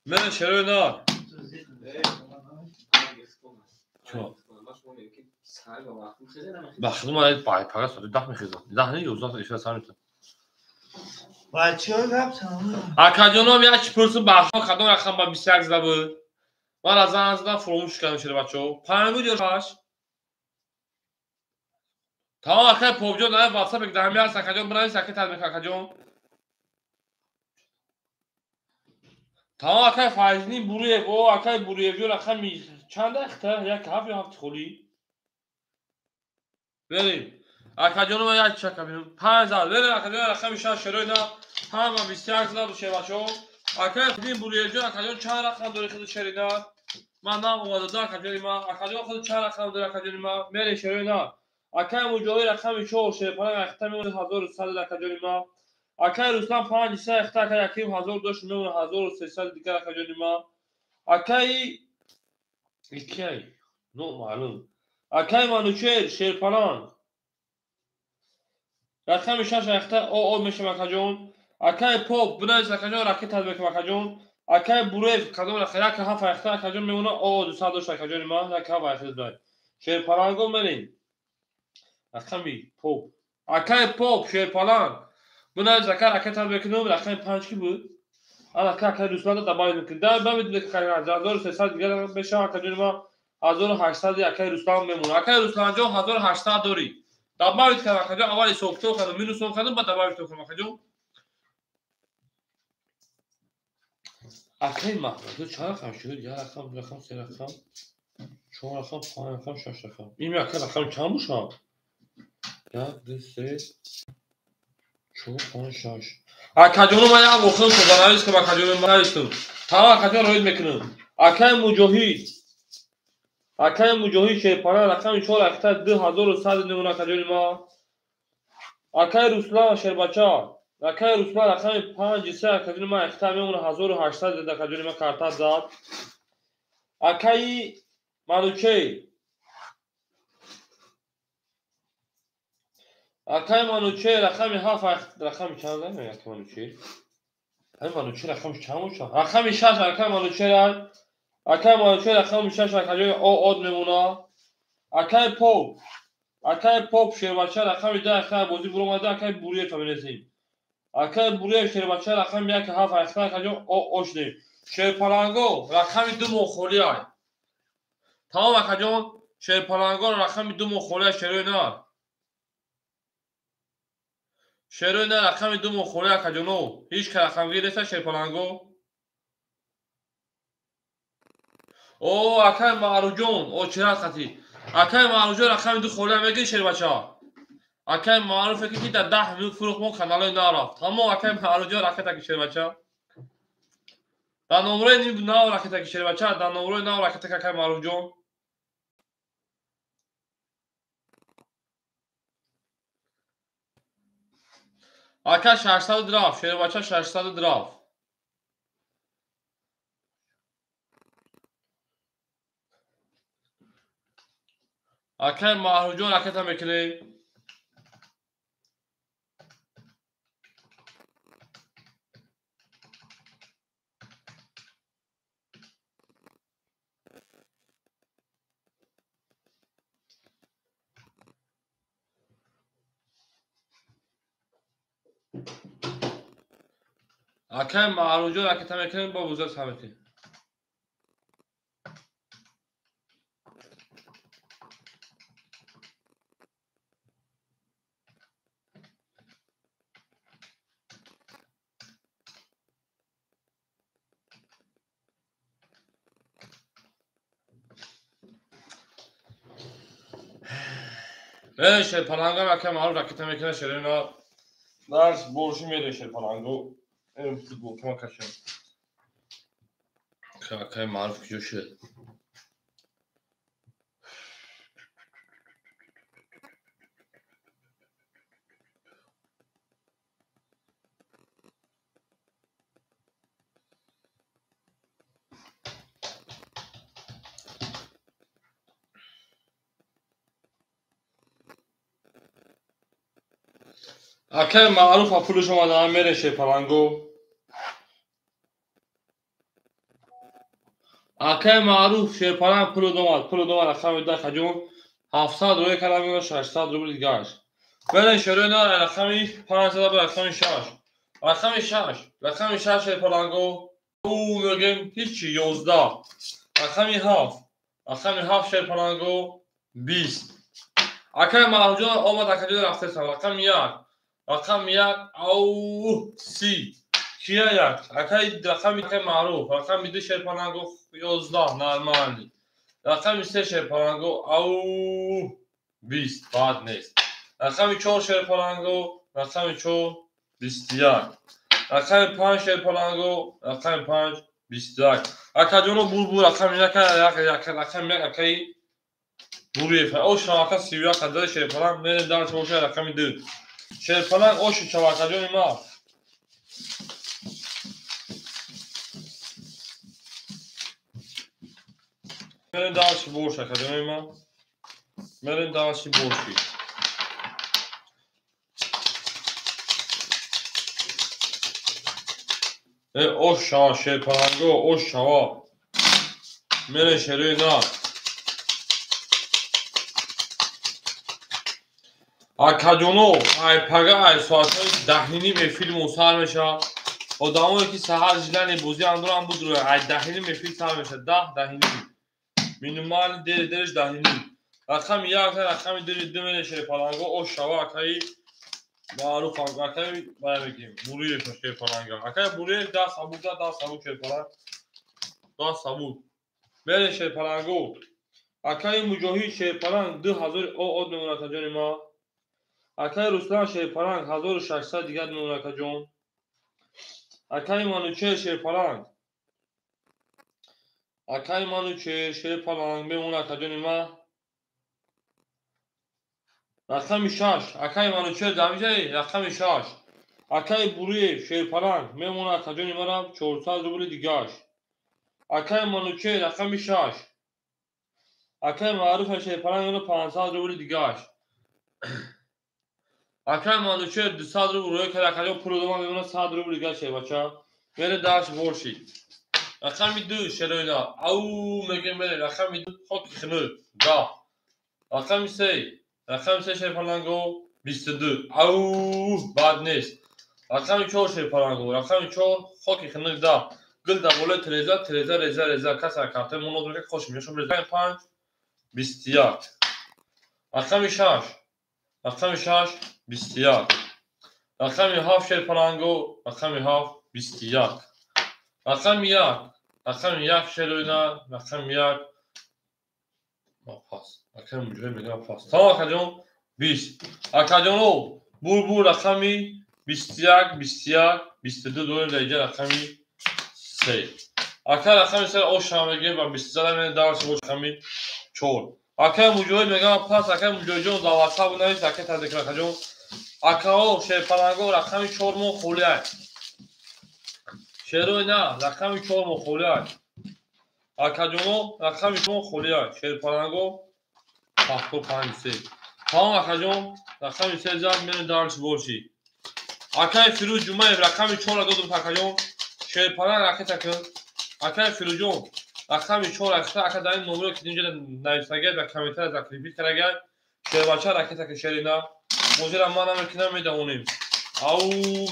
Speaker 1: Мере шерои нар. Ба худо ман пага соати 10 мехезам. 10 не, 11 эфир сар метавам.
Speaker 3: Бачаҳо гап тамом.
Speaker 1: Акаҷоном як чӣ пурсум бахшо кадом рақам ба 21 зада буд? Ман аз занг задам фуромӯш кардам шуда бачаҳо. 5 буд ё 6? Тамом акай попҷон дар WhatsApp як даҳми аст акаҷон бинавис акай тадмик акаҷон. Тамом акай Файзиддин Буриев, о акай Буриевҷон рақами чанд ахта? Як ҳафт ё ҳафти холӣ? Берем. Акаҷоном як чака бинам. 5 зад. Берем акаҷон рақами 6 шерои на. 5 ба 21 зада буд шербачаҳо. Акай Файзиддин Буриевҷон акаҷон чанд рақам дори худи шерина? Ман на омада акаҷони ма. Акаҷон худи чанд рақам дори акаҷони ма? Мерем шерои на. Акай Муҷоҳид рақами 4 шерпаланг ахта мемонад 1100 акаҷони ма. Акай Руслан 5 се ахта акай Аким 1000 дошт мемонад 1300 дигар акаҷони ма. Акай икай номаълум. Акай Манучер шерпаланг рақами 6 ахта о мешавад акаҷон. Акай Поп бинавис акаҷон ракета мекунам акаҷон. Акай Буреев кадом рақам як ҳафт ахта акаҷон мемонад о 200 дошт акаҷони ма як ҳафт ахта дай. Шерпаланго мерем. Рақами Поп. Акай Поп шерпаланг бинавис ака ракета мекунам рақами 5 ки буд? Ана ака акай Руслан добавить мекунам. Добавить мекунам 1300 дигар мешавад акаҷони ма 1800 акай Руслан мемонад. Акай Русланҷон 1800 дорӣ. Добавить кардам акаҷон, аввал ҳисоб-китоб кардам, минусом кардам, баъд добавить кардам акаҷон. Акай Маҳмуд чанд рақам шуд? Як рақам, ду рақам, се рақам, чор рақам, панҷ рақам, шаш рақам. Ин акай рақам чанд бошад? Як, ду, се, чор, панҷ, шаш. Акаҷоно ман як охирон шуда навистам, акаҷоно ман навистам. Тамом акаҷон роид мекунам. Акай Муҷоҳид. Акай Муҷоҳид шерпаланг рақами 4 ахта 2100 мемонад акаҷони ма. Акай Руслан шербача. Акай Руслан рақами 5 се акаҷони ма ахта мемонад 1800 акаҷони ма карта зад. Акай Манучер. Акай Манучер рақами 7 рақами чанд зад? Акай Манучер. Акай Манучер рақами чанд бошад? Рақами 6 акай Манучер. Акай Манучер рақами 6 акаҷони о од мемонад. Акай Поп. Акай Поп шербача рақами 10 ахта бозӣ буромада акай Буриев менесем. Акай Буриев шербача рақами 1 7 ахта акаҷон о о шудем. Шерпаланго рақами 2 моҳ холӣ ай. Тамом акаҷон шерпаланго рақами 2 моҳ холӣ ай шерои нар. Шерои нар рақами 2 моҳ холӣ акаҷоно. Ҳеҷ ка рақамгир неста шерпаланго. О акай Маъруфҷон, о чират хати. Акай Маъруфҷон рақами 2 холӣ мегирӣ шербача. Акай Маъруфе ки дар 10 минут фурӯхт мо каналои нарафт. Тамом акай Маъруфҷон ракета ки шербача. Дар номрои нав ракета ки шербача, дар номрои нав ракета ки акай Маъруфҷон. Ака 600 рафт, шербача 600 рафт. Акай Маъруфҷон ракета мекунем. Акай Маъруфҷон ракета мекунем, бо бузург сар мекунем. Мере шерпаланга акай маъруф ракета мекунад шерина. Дарс борши мере шерпалангу. Футболкама кашем. Акай маъруф куҷо шуд? Акай маъруф пулш омада мере шерпалангу. Акай маъруф шерпаланг пул омад, пул омад рақами 10 хаҷон 700 рӯй кардам, 600 рубл гашт. Мере шерона рақами 5 ба рақами 6. Рақами 6, рақами 6 шерпалангу. У мегем ҳеҷ 11. Рақами 7, рақами 7 шерпалангу 20. Акай маъруф омад, акаҷон рафтесам. Рақами 1. Рақами 1 ау 30. Кия як? Акай рақами акай маъруф. Рақами 2 шерпалангу 11 нормальный. Рақами 3 шерпалангу ау 20 бад нест. Рақами 4 шерпалангу, рақами 4 21. Рақами 5 шерпалангу, рақами 5 21. Акаҷоно булбул рақами 1 рақами 1 акай Буриев. О шавака 31 қадар шерпаланг мере дар боша рақами 2. Шерпаланг оши чавакаҷони ма. Мерем дарси бош акаҷони ма. Мерем дарси боши. Ош шава шерпаланго, ош шава. Мере шерои на. Акаҷоно, ай пага ай соатҳои 10:30 эфир мусар мешавад. Одамое ки саҳар жилани бозӣ андорам буд рӯя, ай 10:30 эфир сар мешавад. 10, 10:30. Минимал дери дериш 10:30. Рақами 1, рақами 2 мере шерпаланго, ош шава акаи маъруф акаи бая мегем. Буриев шерпаланга. Акаи Буриев 10 сабук, 10 сабук шерпаланг. 10 сабук. Мере шерпаланго. Акаи Муҷоҳид шерпаланг 2000 од мемонад акаҷони ма. Акаи Руслан шерпаланг 1600 дигар мемонад акаҷон. Акаи Манучер шерпаланг. Акаи Манучер шерпаланг мемонад акаҷони ма. Рақами 6. Акаи Манучер дамиҷаи рақами 6. Акаи Буриев шерпаланг мемонад акаҷони мара 400 рубли дигаш. Акаи Манучер рақами 6. Акаи Маъруф шерпаланг мемонад 500 рубли дигаш. Акаи Манучер 200 рубл рӯй кард, акаҷон пул дома мемонад 100 рубл дигар шербача. Мере даш борши. Рақами 2 шероина. Ау мегем мере рақами 2 хоки хинук 10. Рақами 3, рақами 3 шерпаланго 22. Ау бад нест. Рақами 4 шерпаланго, рақами 4 хоки хинук 10. Гул дар болои тереза, тереза реза реза каса карта моноз мекунад хош мешум реза 5 21. Рақами 6, рақами 6 21. Рақами 7 шерпаланго, рақами 7 21. Рақами 1, рақами 1 шероина, рақами 1 пас. Акаи Муҷоҳид мегӯям пас. Тамом акаҷон 20. Акаҷоно булбул рақами 21, 21, 22 дорем дар инҷа рақами 3. Акаи рақами 3 ош шава мегӯем ва 20 зада мерем дарси бош рақами 4. Акаи Муҷоҳид мегӯям пас. Акаи Муҷоҳидҷон дар WhatsApp навис, акаи Тазикр акаҷон. Акао шерпаланго рақами 4 мо холиай. Шерои на рақами 4 мо холиай. Акаҷоно рақами 4 мо холиай. Шерпаланго 75 3. Тамом акаҷон рақами 3 зад мерем дарси боши. Акаи Фирӯз Ҷумаев рақами 4 додум акаҷон. Шерпаланг ракета кун. Акаи Фирӯзҷон рақами 4 ракета ака дар ин номеро ки инҷо нависагай дар комментария закрепить карагай. Шербача ракета ки шерина. Бозира ман намекунам медавонем. Ау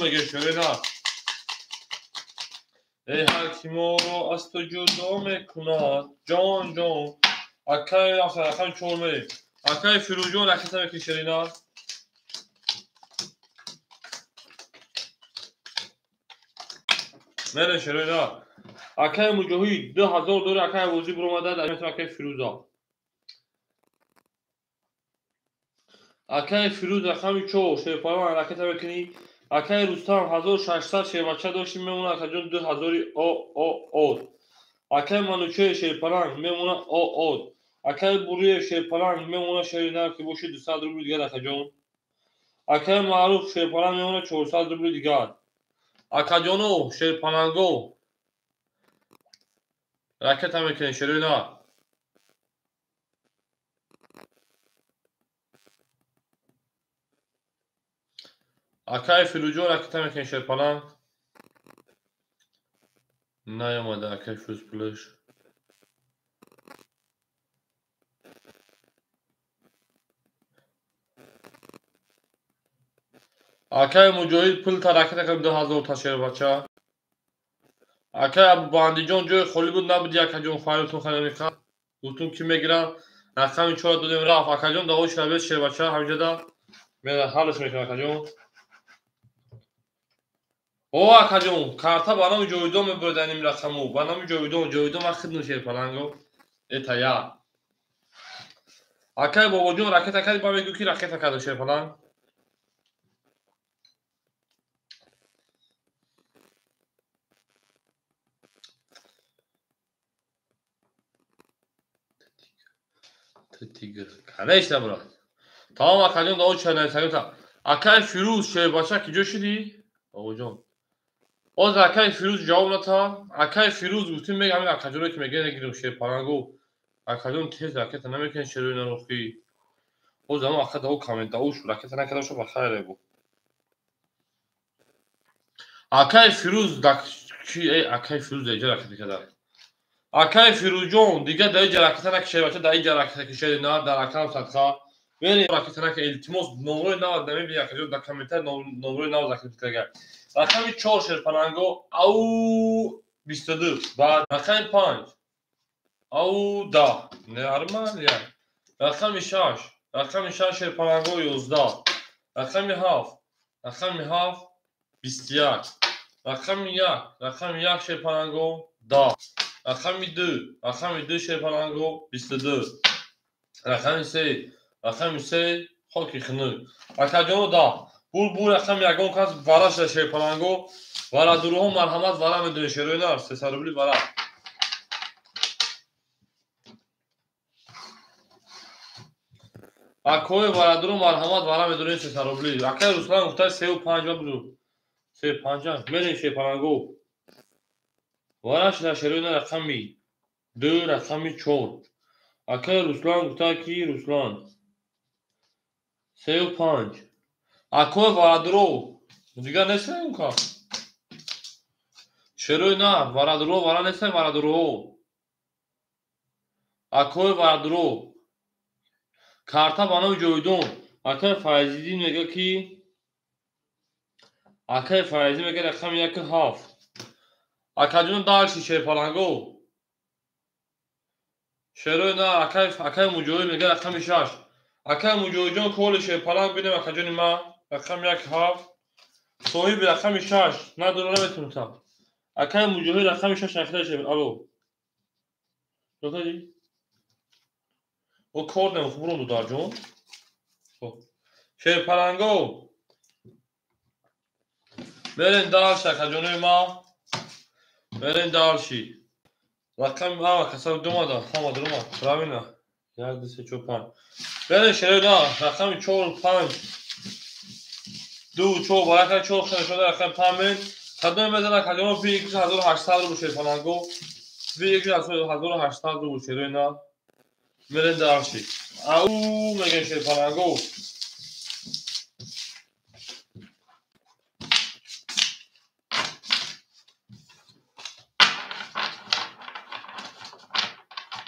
Speaker 1: меге шерина. Эй ҳар ки моро аз ту ҷудо мекунад ҷон ҷон. Акаи рақами 4 мерем. Акаи Фирӯзҷон ракета мекунӣ шерина. Мере шерина. Акаи Муҷоҳид 2000 дори акаи бозӣ буромада дар акаи Фирӯза. Акаи Фирӯз рақами 4 шерпаланг ракета мекунӣ. Акаи Рустам 1600 шербача доштим, мемона акаҷон 2000 о о о. Акаи Манучер шерпаланг мемона о о. Акаи Буриев шерпаланг мемона шери нар ки боши 200 рубли дигар акаҷон. Акаи Маъруф шерпаланг мемона 400 рубли дигар. Акаҷоно шерпаланго ракета мекунед шерои нар. Акаи Фирӯзҷон ракета мекунед шерпаланг. Наёмада акаи Фирӯз пулаш. Акаи Муҷоҳид пул та ракета кардем 2000 та шербача. Акаи Абубандиҷон ҷои холӣ буд набуди акаҷон фарёдтон хеле мекард. Гуфтум ки мегирам. Рақами 4 додем рафт. Акаҷон даво шавед шербача ҳамҷада. Мера ҳалш мекунам акаҷон. О акаҷон, карта ба номи Ҷовидон мебуред ин рақаму. Ба номи Ҷовидон, Ҷовидон ман хидмат шерпаланго. Эта я. Акаи Бобоҷон ракета карди, ба мегӯ ки ракета карда шерпаланг. Тигр. Конечно, брат. Тамом акаҷон даво чанай. Акаи Фирӯз шербача ки ҷо шидӣ? Бобоҷон. Оз акаи Фирӯз ҷавоб ната. Акаи Фирӯз гуфтим мега ҳамин акаҷоне ки мега нагирем шерпалангу. Акаҷон тез ракета намекунед шерои нарохӣ. Оз ҳамон ака даво коммент даво шу ракета накарда шу ба хайре бу. Акаи Фирӯз ки акаи Фирӯз даиҷа ракета карда. Акаи Фирӯзҷон дига даиҷа ракета наки шербача даиҷа ракета ки шери нар дар акам садқа. Вери ракета наки илтимос номрои нав намебини акаҷон дар комментар номрои нав закрепить карда. Рақами 4 шерпаланго ау 22, баъд рақами 5 ау 10, нормал я. Рақами 6, рақами 6 шерпаланго 11, рақами 7, рақами 7 21, рақами 1, рақами 1 шерпаланго 10, рақами 2, рақами 2 шерпаланго 22, рақами 3, рақами 3 хоки хунук. Акаҷоно 10. Бур рақами ягон кас вара шуда шерпаланго. Варадуруҳо марҳамат вара медонед шерои нар 300 рубли вара. Акои варадуро марҳамат вара медонед 300 рубли. Акаи Руслан гуфта 3 5 ба бузу. 3 5 мерем шерпаланго. Вара шуда шерои нар рақами 2 рақами 4. Акаи Руслан гуфта ки Руслан 3 5. Акои варадуро дигар нестем ка. Шерои нар варадуро вара нестем варадуро. Акои варадуро карта ба номи Ҷовидон. Акаи Файзиддин мега ки акаи Файзӣ мега рақами 1 7. Акаҷон дальше шерпаланго. Шерои нар акаи Муҷоҳид мега рақами 6. Акаи Муҷоҳидҷон коли шерпаланг бинем акаҷони ман. Рақами 1 7. Соҳиби рақами 6 надора наметунам. Акаи Муҷоҳид рақами 6 нахида шеб. Алло. Докади? О кор нем хуброн дударҷон. Хоб. Шерпаланго. Мерем дальше акаҷонои ма. Мерем дальше. Рақами ама каса думада, ҳама дурума. Правильно. 1 2 3 4 5. Мерем шерои нар рақами 4 5 2 4 барака 4 шуда рақами 5 мен. Кадом мезана акаҷоно 1800 рубл шерпаланго. 1800 рубл шерои нар. Мерем дальше. Ау мегем шерпаланго.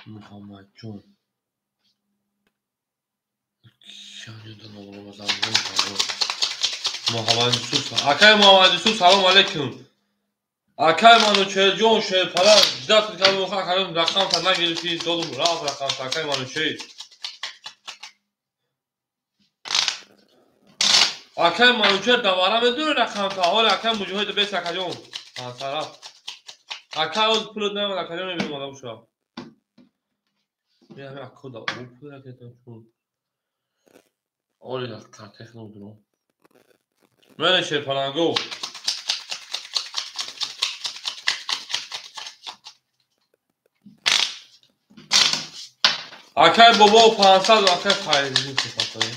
Speaker 1: Муҳаммадҷон. Муҳаммад Юсуф. Акаи Муҳаммад Юсуф салом алейкум. Акаи Манучерҷон шерпаланг ждат кардам акаҷон рақам та нагирифтӣ додум рафт рақам та акаи Манучер. Акаи Манучер давара медури рақам та ҳоли акаи Муҷоҳид бес акаҷон. Сараф. Акаи оз пулот намад акаҷон мебинам одам шуа. Акода пул ракета чун. Оли картехно дуром. Мене шерпаланго. Акай бобо 500 акай файзин сифатаи.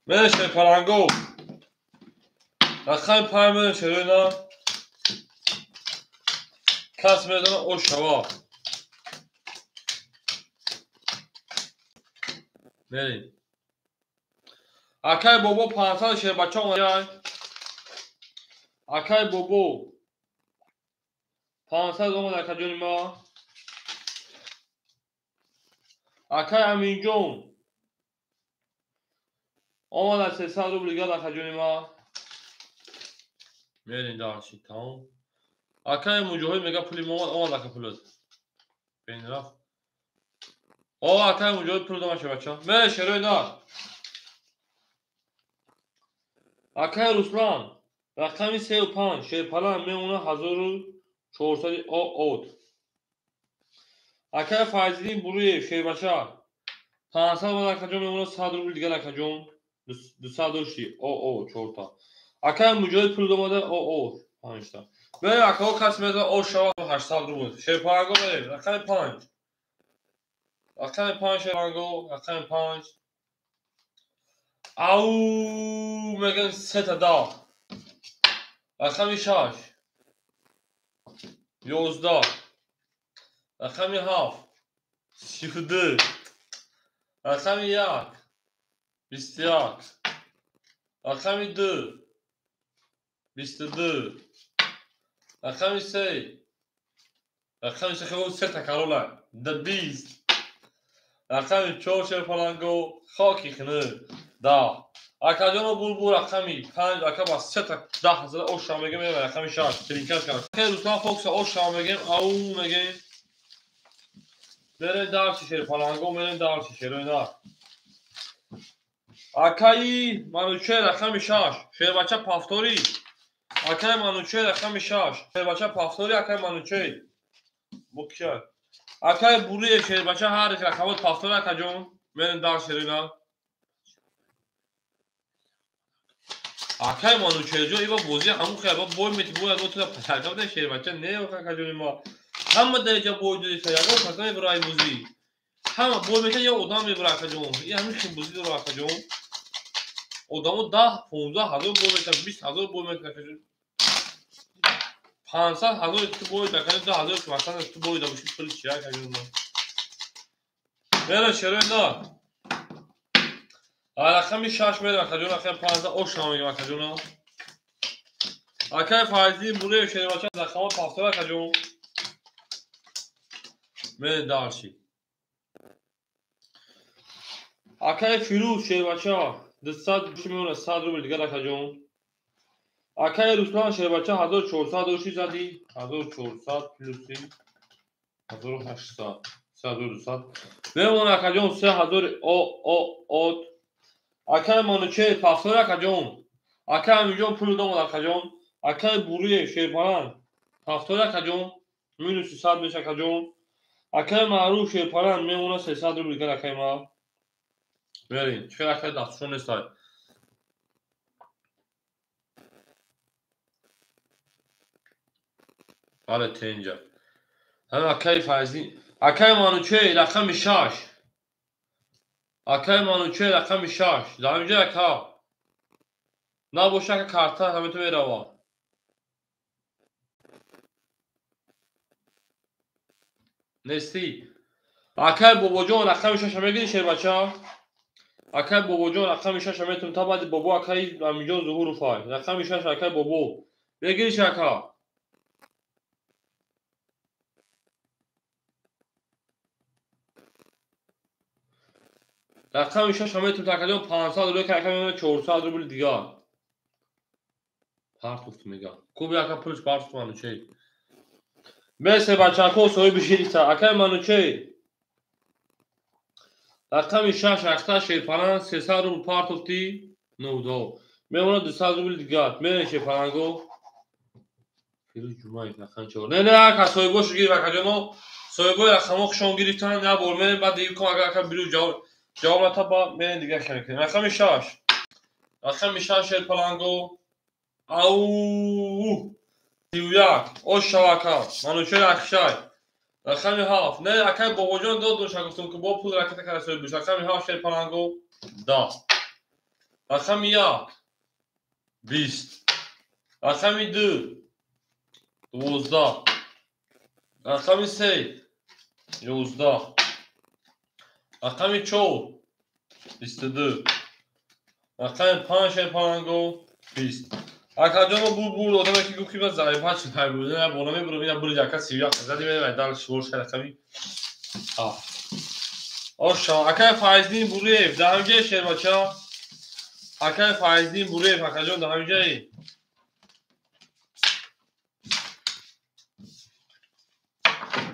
Speaker 1: Мене шерпаланго. Рақами панҷ мене шерона. Кас медона о шава. Мерем. Акай бобо 500 шербача омада. Акай бобо 500 омада акаҷони ма. Акай Аминҷон омада 300 рубл дигар акаҷони ма. Мерем дарши тамом. Акай Муҷоҳид мега пули мо омад, омад ака пулот. Бен рафт. О, акай Муҷоҳид пул дома шебача. Мере шерои нар. Акай Руслан рақами 35 шерпалан мемона 1400 от. Акай Файзиддин Буруев шербача 500 омад акаҷон мемона 100 рубл дигар акаҷон. 200 дошти о чорта. Акай Муҷоҳид пул домада о панҷта. Мерем акаҳо кас медона о шава 800 рубл. Шерпаланго мерем рақами 5. Рақами 5 шерпаланго рақами 5. Ау мегӯям сета даҳ. Рақами 6 11. Рақами 7 32. Рақами 1 21. Рақами 2 22. Рақами 3. Рақами 3 сета карола 20. Рақами 4 шерпаланго хоки хинӯ 10. Акаҷоно булбул рақами 5 ака ба сета 10 зада оша мегем рақами 6 тринкаш кард. Акай Руслан Фокса оша мегем ау мегем. Мерем дарси шерпаланго мерем дарси шерои нар. Акаи Манучер рақами 6 шербача пафтори. Акай Манучер рақами 6 шербача пафтори акай Манучер. Бу кия? Акай Буриев шербача ҳар як рақамот пафтори акаҷон. Мерем дарси шерои нар. Акай Манучерҷон ива бозӣ ҳамун хел ба бой мети бояд бо тура пасарка буда шербача не акаҷони ма. Ҳама дараҷа бой додиса ягон кас намебара ай бозӣ. Ҳама бой метан я одам мебара акаҷон. И ҳамин хел бозӣ дора акаҷон. Одамо 10 15 ҳазор бой метан 20 ҳазор бой метан акаҷон. 500 ҳазор ту бой дакани 2 ҳазор масалан ту бой дабоши пул чи акаҷон ма. Мера шерои на. Рақами 6 мерем акаҷон рақами 5 оша мегем акаҷона. Акай Файзиддин Буриев шербача рақамот пафтор акаҷон. Мерем дарши. Акай Фирӯз шербача 200 мемона 100 рубл дигар акаҷон. Акай Руслан шербача 1400 дошти зади 1400 плюси 1800 3200 мемона акаҷон 3000 от. Акай Манучер пафтор акаҷон. Акай Аминҷон пул домад акаҷон. Акай Буриев шерпалан пафтор акаҷон минуси 100 меша акаҷон. Акай Маъруф шерпалан мемона 300 рубл дигар акай ма. Мерем чӣ хел акай дастшон нестай. Бале тенҷа. Ҳам акай Файзиддин акай Манучер рақами 6. Акай Манучер рақами 6. Дар инҷа ака. Набоша ака карта ҳамин ту мерава. Нестӣ. Акай Бобоҷон рақами 6 мегирӣ шербача? Акай Бобоҷон рақами 6 метум та баъди бобо акай Аминҷон Зуҳуров ай. Рақами 6 акай Бобо. Мегириш ака? Рақами 6 метум та акаҷон 500 рубл ака мемона 400 рубл дигар. Партуфт мега. Куби ака пулш партуфт Манучер. Бесе бачако соҳиби шириса. Акай Манучер рақами 6 ахта шерпалан 300 рубл партуфти 92. Мемона 200 рубл дигар. Мерем шерпаланго. Фирӯз Ҷумаев рақами 4. Не не ака соҳибошо гирифт акаҷоно. Соҳибои рақамҳо хушон гирифтанд. Як бор мерем баъд дигар ком агар ака бирӯз ҷавоб. Ҷавоб ната ба мерем дигар хел мекунем. Рақами 6. Рақами 6 шерпаланго. Ау! 31. Ош шавака. Манучер Ахшай. Рақами 7. Не, акай Бобоҷон дод доша гуфтум ки бо пул ракета кара соҳиб бош. Рақами 7 шерпаланго 10. Рақами 1 20. Рақами 2 12. Рақами 3 11. Рақами 4 22. Рақами 5 шерпаланго 20. Акаҷоно бур одаме ки гуфт ки ман заифа чӣ пай буд. Не, боло мебурам, ина бури яка 31 зади мерам дал шур рақами 7. Оша, акай Файздин Буриев, дар ҳамҷои шербача. Акай Файздин Буриев, акаҷон дар ҳамҷои.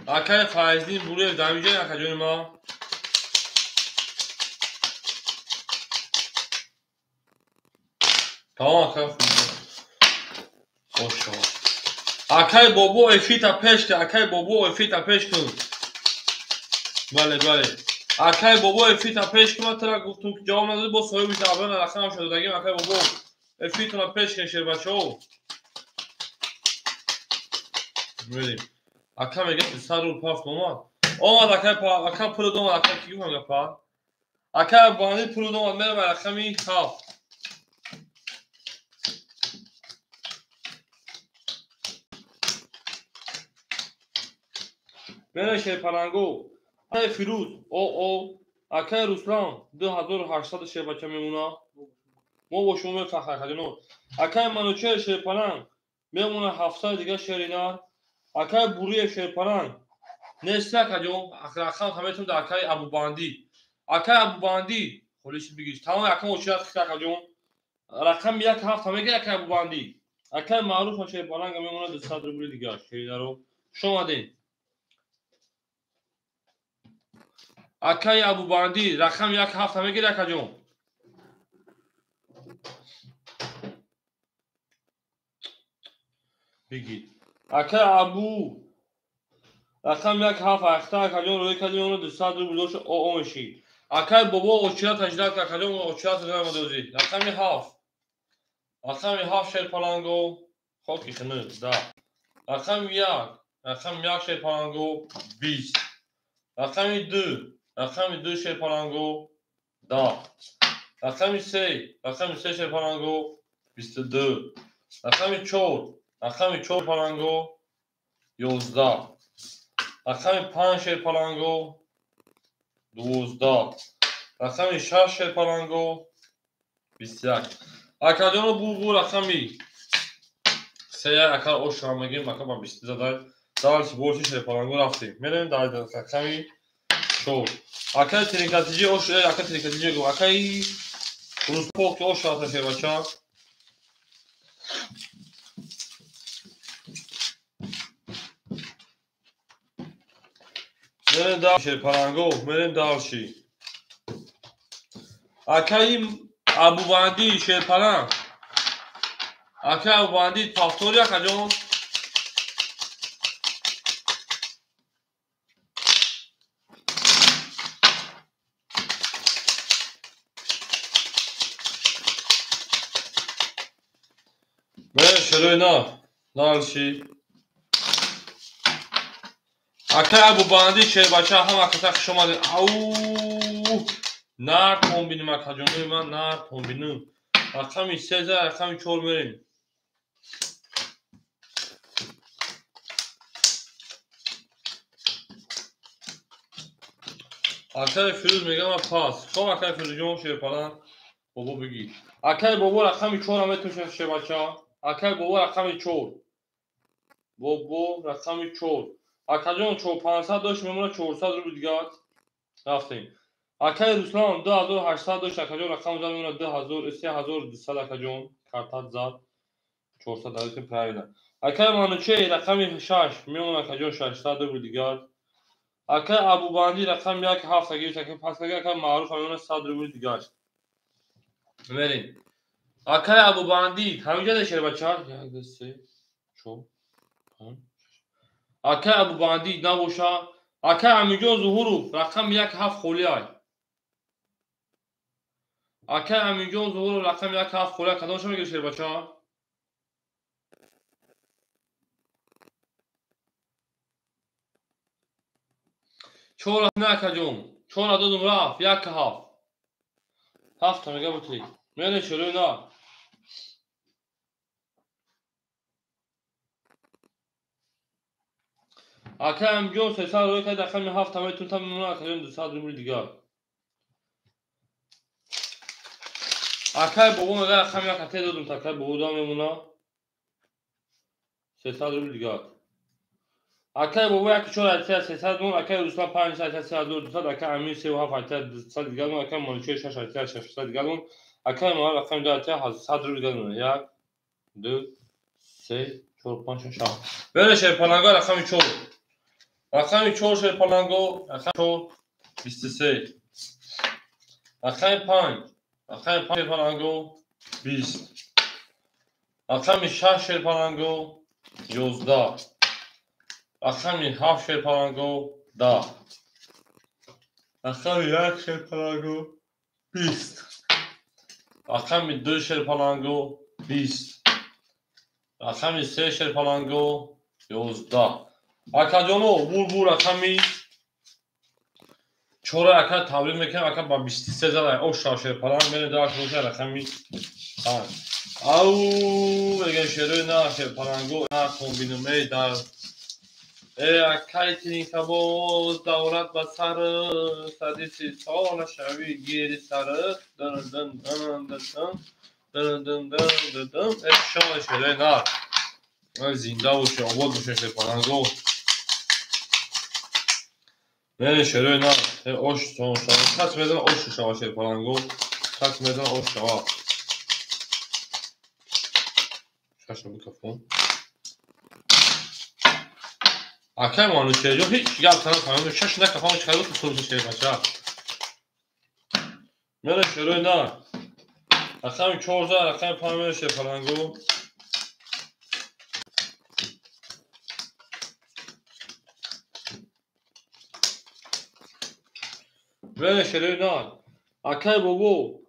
Speaker 1: Акай Файздин Буриев дар ҳамҷои акаҷони ма. Тамом акай Оша. Акай Бобо эфита пеш кун, акай Бобо эфита пеш кун. Бале, бале. Акай Бобо эфита пеш кун, ман тура гуфтум ки ҷавоб надодӣ, бо соҳиби давран рақамам шуда додагим. Акай Бобо эфитона пеш кун, шербачаҳо. Мерем. Ака мегӯяд 200 рубл пафт омад. Омад акай, ака пул омад, ака ки гуфтам гапа. Акай банди пул омад, мерам рақами 7. Мерем шерпаланго. Акай Фирӯз, о, акай Руслан 2800 шербача мемона. Мо бо шумо мефахр акаҷоно. Акай Манучер шерпаланг мемона 700 дига шеринар. Акай Буриев шерпаланг нест акаҷон, рақам ҳаметон дар акай Абубандӣ. Акай Абубандӣ холиши бигир. Тамоми акам очират хит акаҷон. Рақами 1 7 мегир акай Абубандӣ. Акай Маъруф шерпаланг мемона 200 рубли дига шеринаро. Хуш омадед. Акай Абубандӣ рақам 1 7 мегир акаҷон. Бигир. Акай Абу рақам 1 7 ахта акаҷон рӯй кардем оно 200 рубл дошт о мешид. Акай Бобо очират таҷдад акаҷон очират намадозӣ. Рақами 7. Рақами 7 шерпаланго хоки хинук да. Рақами 1 рақами 1 шерпаланго 20. Рақами 2 рақами 2 шерпаланго 10. Рақами 3 рақами 3 шерпаланго 22. Рақами 4 рақами 4 паланго 11. Рақами 5 шерпаланго 12. Рақами 6 шерпаланго 21. Акаҷоно бу рақами 3 ака оша мегем, ака ба 20 задай. Дальше больше шерпаланго рафтем. Мерем дар рақами 4. Акай тринкатиҷи ош, акай тринкатиҷи гу, акай Руспок ош рафта шербача. Мерем дар шерпаланго, мерем дальше. Акай Абубандӣ шерпаланг. Акай Абубандӣ повтори акаҷон. Мерем шерои на. Дальше. Акай Абубандӣ шербача ҳама каса хуш омадед. Ау! Нар комбиним акаҷонои ман, нар комбиним. Рақами 3 рақами 4 мерем. Акай Фирӯз мегӯяд ман пас. Хоб акай Фирӯзҷон шерпаланг Бобо бигир. Акай Бобо рақами 4 метавонад шербача. Акай Бобо рақами 4. Бобо рақами 4. Акаҷон 500 дошт мемонад 400 рубл дигар. Рафтем. Акай Руслан 2800 дошт акаҷон рақам зад мемонад 2000 3200 акаҷон картат зад 400 дадем правильно. Акай Манучер рақами 6 мемонад акаҷон 600 рубл дигар. Акай Абубандӣ рақами 1 7 гирифт акай пас акай Маъруф мемонад 100 рубл дигар. Мерем. Акай Абубандӣ ҳаминҷа да шербача 1 2 3 4 5. Акай Абубандӣ набоша. Акай Амиҷон Зуҳуров рақами 1 7 холӣ ай. Акай Аминҷон Зуҳуров рақами 1 7 холия кадомша мегири шербача? Чор на акаҷон. Чора додум рафт, 1 7. Ҳафта мега бутри. Мере шерои на. Акай Аминҷон 300 рӯй кард, рақами 7 метун та мемона акаҷон 200 рубли дигар. Акай бобо мега рақами 1 те додум, акай бобо да мемона 300 рубли дигар. Акай бобо 1 4 300 мон, акай Руслан 5 3200, акай Амир 3 7 200 дигар мон, акай Манучер 6 600 дигар мон, акай Муҳаммад рақами 2 100 рубли дигар мон. 1 2 3 4 5 6 7. Бере шерпаланго рақами 4. Рақами 4 шерпаланго, рақами 4 23. Рақами 5, рақами 5 шерпаланго 20. Рақами 6 шерпаланго 11. Рақами 7 шерпаланго 10. Рақами 1 шерпаланго 20. Рақами 2 шерпаланго 20. Рақами 3 шерпаланго 11. Акаҷоно, бур рақами 4 ака табрик мекунем, ака ба 23 зада оша шерпаланг мере да шуша рақами 5. Ау, мегем шерои на шерпаланго на комбинуме дар акай тинкабоз давлат ба сар садиси сола шави гири сар дын дын дын дын дын дын дын дын дын шома шерои на зинда боше, обод боше шерпаланго. Не шерои на ош шава кас мезана ош шава шерпаланго, кас мезана ош шава. Шаша бикафон. Акай Манучерҷон ҳеҷ гап нафаҳмидам. Шаш накафам чӣ хеле сурхи шербача. Мере шерои на. Рақами 14, рақами 5 мере шерпаланго. Мере шерои на. Акай бобо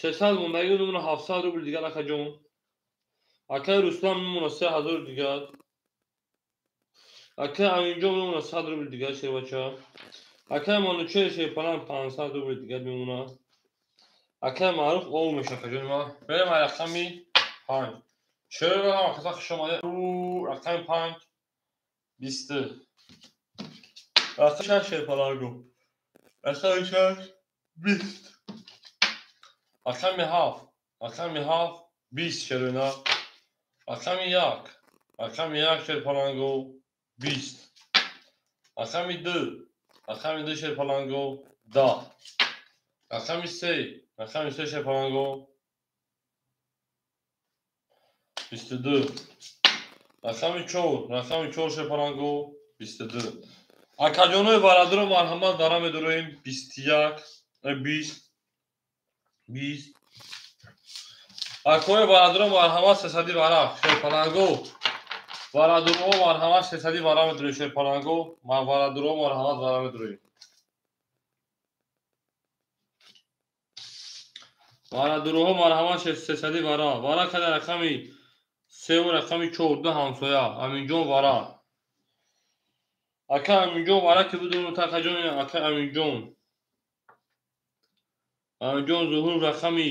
Speaker 1: 300 мондагӣ мемона 700 рубл дигар акаҷон. Акай Руслан мемона 3000 дигар. Акай Аминҷон мемона 100 рубл дигар шербача. Акай Манучер шерпаланг 500 рубл дигар мемона. Акай Маъруф ов меша акаҷони ман. Мерем рақами 5. Шерои ҳама каса хуш омада. Рақами 5 20. Рақами 6 шерпаланго. Рақами 6 20. Рақами 7, рақами 7 20 шерои на. Рақами 1, рақами 1 шерпаланго 20. Рақами 2, рақами 2 шерпаланго 10. Рақами 3, рақами 3 шерпаланго 22. Рақами 4, рақами 4 шерпаланго 22. Акаҷонои бародаро марҳамат дара медороем 21, 20, 20. Акои бародаро марҳамат 300 варақ шерпаланго. Варадурҳо марҳамат 300 вара медороем шерпаланго. Варадурҳо марҳамат вара медороем. Варадурҳо марҳамат 300 вара. Вара када рақами 3 ва рақами 4 ҳамсоя. Аминҷон вара. Ака Аминҷон вара ки будум такаҷон ака Аминҷон. Аминҷон Зуҳур рақами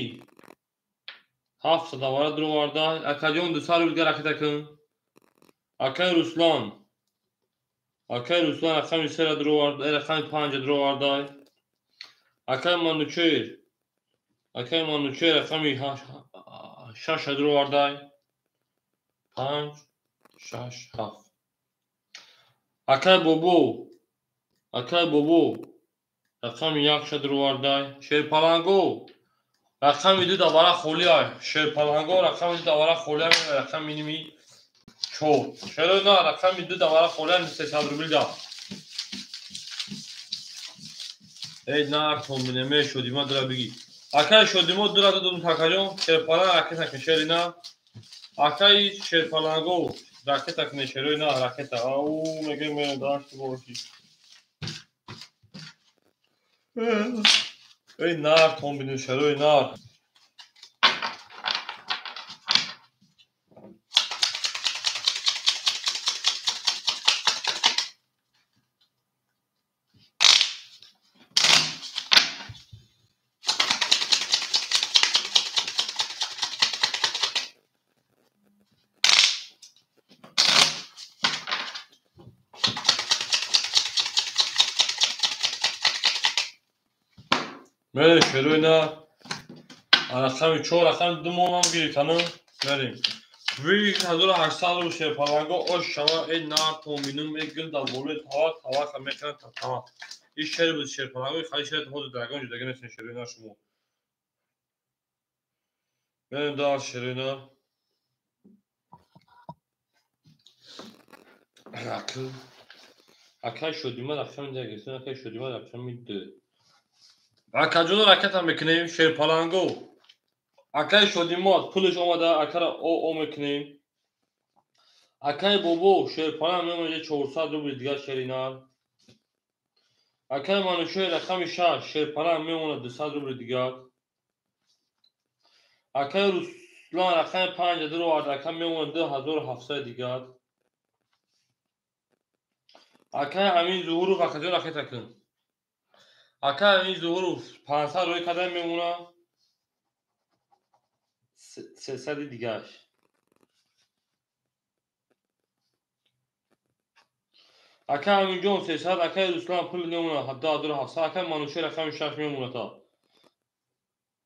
Speaker 1: 7 вара дуроварда. Акаҷон 200 рубл дигар ракета кун. Акай Руслан. Акай Руслан рақами 3 дуроварда, рақами 5 дуроварда. Акай Манучер. Акай Манучер рақами 6 дуроварда. 5 6 7. Акай бобо. Акай бобо рақами 1 дуроварда. Шерпаланго рақами 2 давара холия. Шерпаланго рақами 2 давара холия, рақами ними 4. Шерои на рақами 2 давара холия 300 рубл да. Эй на комбинеме шодима дора биги. Акай шодимо дора додум такаҷон. Шерпаланг ракета кун шери на. Акай шерпаланго ракета кун шерои на ракета. Ау мегем ме дашт боши. Эй нар комбине шерои нар. Мерем шерои на рақами 4, рақами 2 монам гирифтану мерем. 1800 рубл шерпаланго ош шава, эй нар томинум, эй гил дар болои тавак, тавака мехӯранд тавак. Ин шери буд шерпаланго, хали шери ҳозир дар ягон ҷудагӣ нестем шерои на шумо. Мерем дар шерои на. Акай шодима рақами 1 гирифтем, акай шодима рақами 2. Акаҷоно ракета мекунем шерпаланго. Акай шодимот пулаш омада, акара о мекунем. Акай бобо шерпаланг мемонад 400 рубл дигар шеринар. Акай манушои рақами 6 шерпаланг мемонад 200 рубл дигар. Акай Руслан рақами 5 даровард, ака мемонад 2700 дигар. Акай Амин Зуҳуров акаҷон ракета кун. Акай Амин Зуҳуров 500 рӯй карда мемонад 300 дигараш. Акай Аминҷон 300, акай Руслан пул мемонад 2700, акай Манушер рақами 6 мемонад та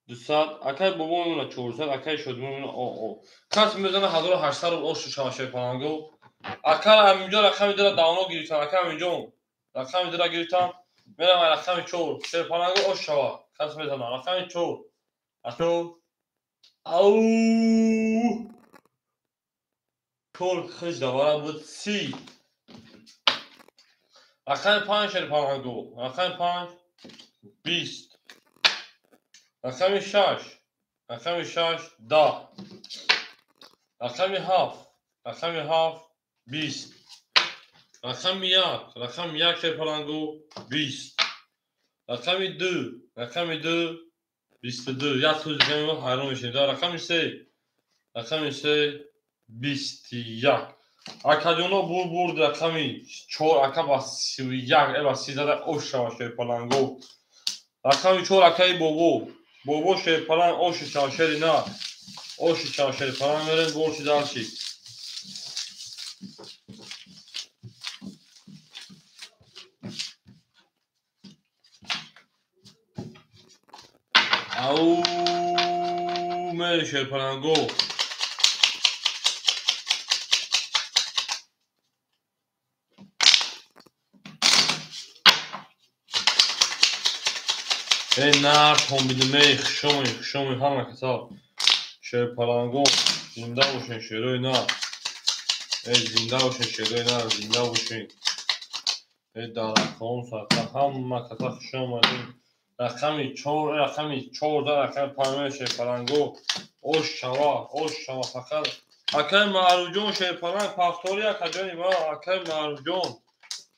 Speaker 1: 200, акай Бобо мемонад 400, акай Шодимон мемонад о. Кас мезанад 1800 рубл ош шава шерпаланго. Акай Аминҷон рақами 2 давно гирифтан, акай Аминҷон рақами 2 гирифтан. Мерам рақами 4 шерпаланго ош шава. Кас мезанад рақами 4. Акай ау 4 хиш давара буд 30. Рақами 5 шерпаланго, рақами 5 20. Рақами 6, рақами 6 10. Рақами 7, рақами 7 20. Рақами 1, рақами 1 шерпаланго 20. Рақами 2, рақами 2 22. Як сӯз дига мемонад, ҳайрон мешавем. Рақами 3, рақами 3 21. Акаҷоно бурд рақами 4, ака ба 31, ба 30 зада ош шава шерпаланго. Рақами 4 акаи бобо. Бобо шерпаланг оши шава шери на. Оши шава шерпаланг мерем борчи дарчи. Ау мерем шерпаланго. Эй нар томбидимей хушоми хушоми ҳама каса шерпаланго зинда бошен шерои нар. Эй зинда бошен шерои нар, зинда бошен. Эй дарахтон садқа ҳама каса хуш омадем. Рақами 4, рақами 14, рақами 5 шерпаланго ош шава, ош шава фақат. Акай Маъруфҷон шерпаланг пахтори акаҷони ма, акай Маъруфҷон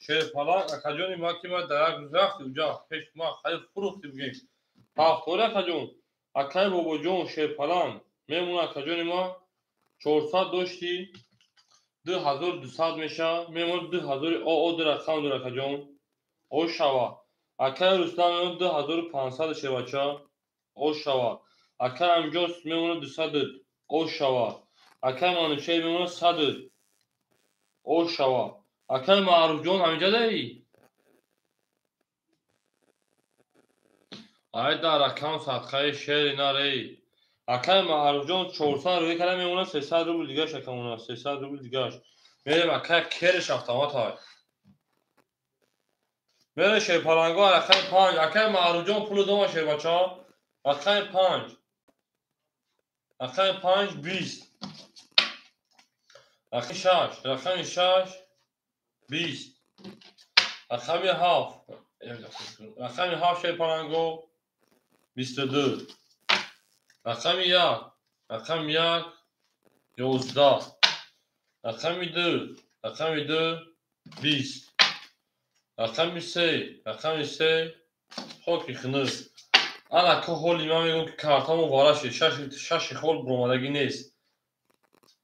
Speaker 1: шерпаланг акаҷони ма ки ма дар як рӯз рафти уҷа пеш ма хайр фурӯхти бигем. Пахтори акаҷон, акай Бобоҷон шерпаланг мемонад акаҷони ма 400 дошти 2200 мешавад, мемонад 2000 о ду рақам дор акаҷон. Ош шава. Акай Руслан мемонад 2500 шербача. Ош шава. Акай Аминҷон мемонад 200. Ош шава. Акай Манушер мемонад 100. Ош шава. Акай Маъруфҷон ҳаминҷадаи? Ай дар рақам садқаи шери нарей. Акай Маъруфҷон 400 рӯй карда мемонад 300 рубл дигаш акамона, 300 рубл дигаш. Мерем акай кереш автомат ҳай. Мерем шерпаланго рақами 5. Акай Маъруфҷон пулу дома шербача. Рақами 5. Рақами 5 20. Рақами 6, рақами 6 20. Рақами 7, рақами 7 шерпаланго 22. Рақами 1, рақами 1 11. Рақами 2, рақами 2 20. Рақами 3, рақами 3 хоки хунук. Ана ко ҳоли ман мегӯям ки картамо вара шуд, шаши хол буромадагӣ нест.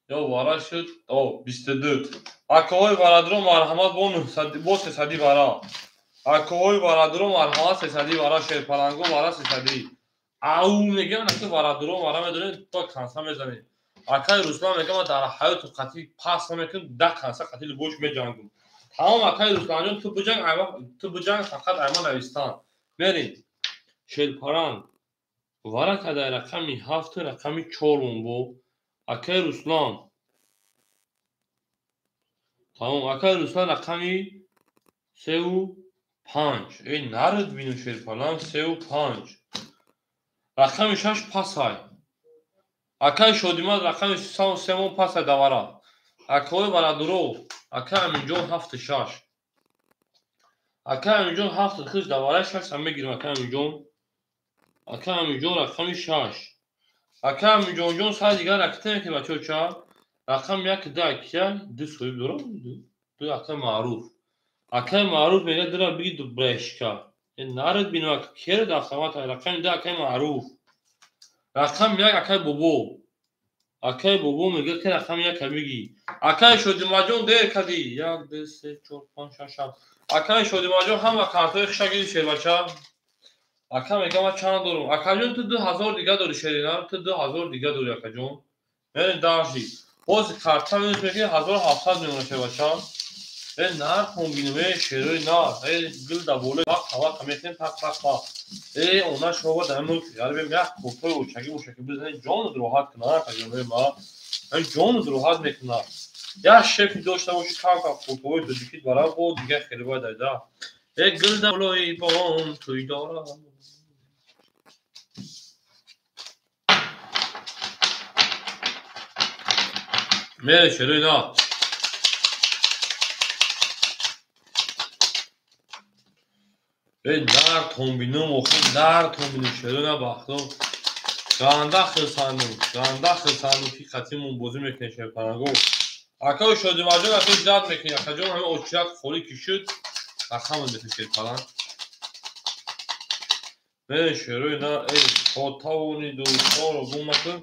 Speaker 1: Ё вара шуд, о 22. Акоҳои варадро марҳамат бо 900 бо 300 вара. Акоҳои варадро марҳамат 300 вара шерпаланго вара 300. Ау мегӯям аки варадро вара медонед то канса мезанед. Акай Руслан мегӯям ман дар ҳаёту қатъи пас намекунам, 10 канса қатъи любош меҷангум. Тамом акай Русланҷон ту биҷанг, ту биҷанг фақат айма навистан. Мерем. Шелпаранг варака дар рақами 7 рақами 4 бо. Акай Руслан. Тамом, акай Руслан рақами 3 5. Эй нард бину шерпаланг 3 5. Рақами 6 пасай. Акай Шодимад рақами 3 мон пасай давара. Акои Барадуров, акай Аминҷон 7 6. Акай Аминҷон 7 хиш давара 6 мегирим акай Аминҷон. Акай Аминҷон рақами 6. Акай Аминҷонҷон сар дигар ракета мекунем бачаҳо ча. Рақами 1 2 акия 2 соҳиб дорам. 2 акай Маъруф. Акай Маъруф мегӯяд дира биги ду брешка. Нард бину керд автомат рақами 2 акай Маъруф. Рақами 1 акай Бобо. Акай Бобо мегӯяд ки рақами 1 биги. Акай Шодимаҷон дер кардӣ. 1 2 3 4 5 6 7. Акай Шодимаҷон ҳама картҳои хиша гирифт шербача. Ака мегӯяд ман чанд дорам? Акаҷон ту 2000 дига дорӣ шерина, ту 2000 дига дорӣ акаҷон. Яъне дарши. Боз карта минус мекунӣ 1700 мемонад шербача. Э нар комбинум, э шерои нар, э гул да болои вақт вақт мекунем пак пак пак. Э она шова дар мулки ғарибем як копои очаги мошаки бизанед ҷонат роҳат кунад акаҷон э ма. Ҷонат роҳат мекунад. Як шефи дошта боши кам кам копои тоҷикит барав бо дигар хеле бояд айда. Э гул да болои бом туй дорам. Мере шерои нар. Эй нар томбинум, охи нар томбинум, шеро на бахтом. Ганда хирсандум, ганда хирсандум ки қатимон бозӣ мекунем шерпаранго. Акаи Шодимаҷон акаи ждат мекунем, акаҷон ҳамин очират холӣ ки шуд, рақамат метавон шерпаланг. Мере шерои нар, эй то тавони дӯстонро гум макун,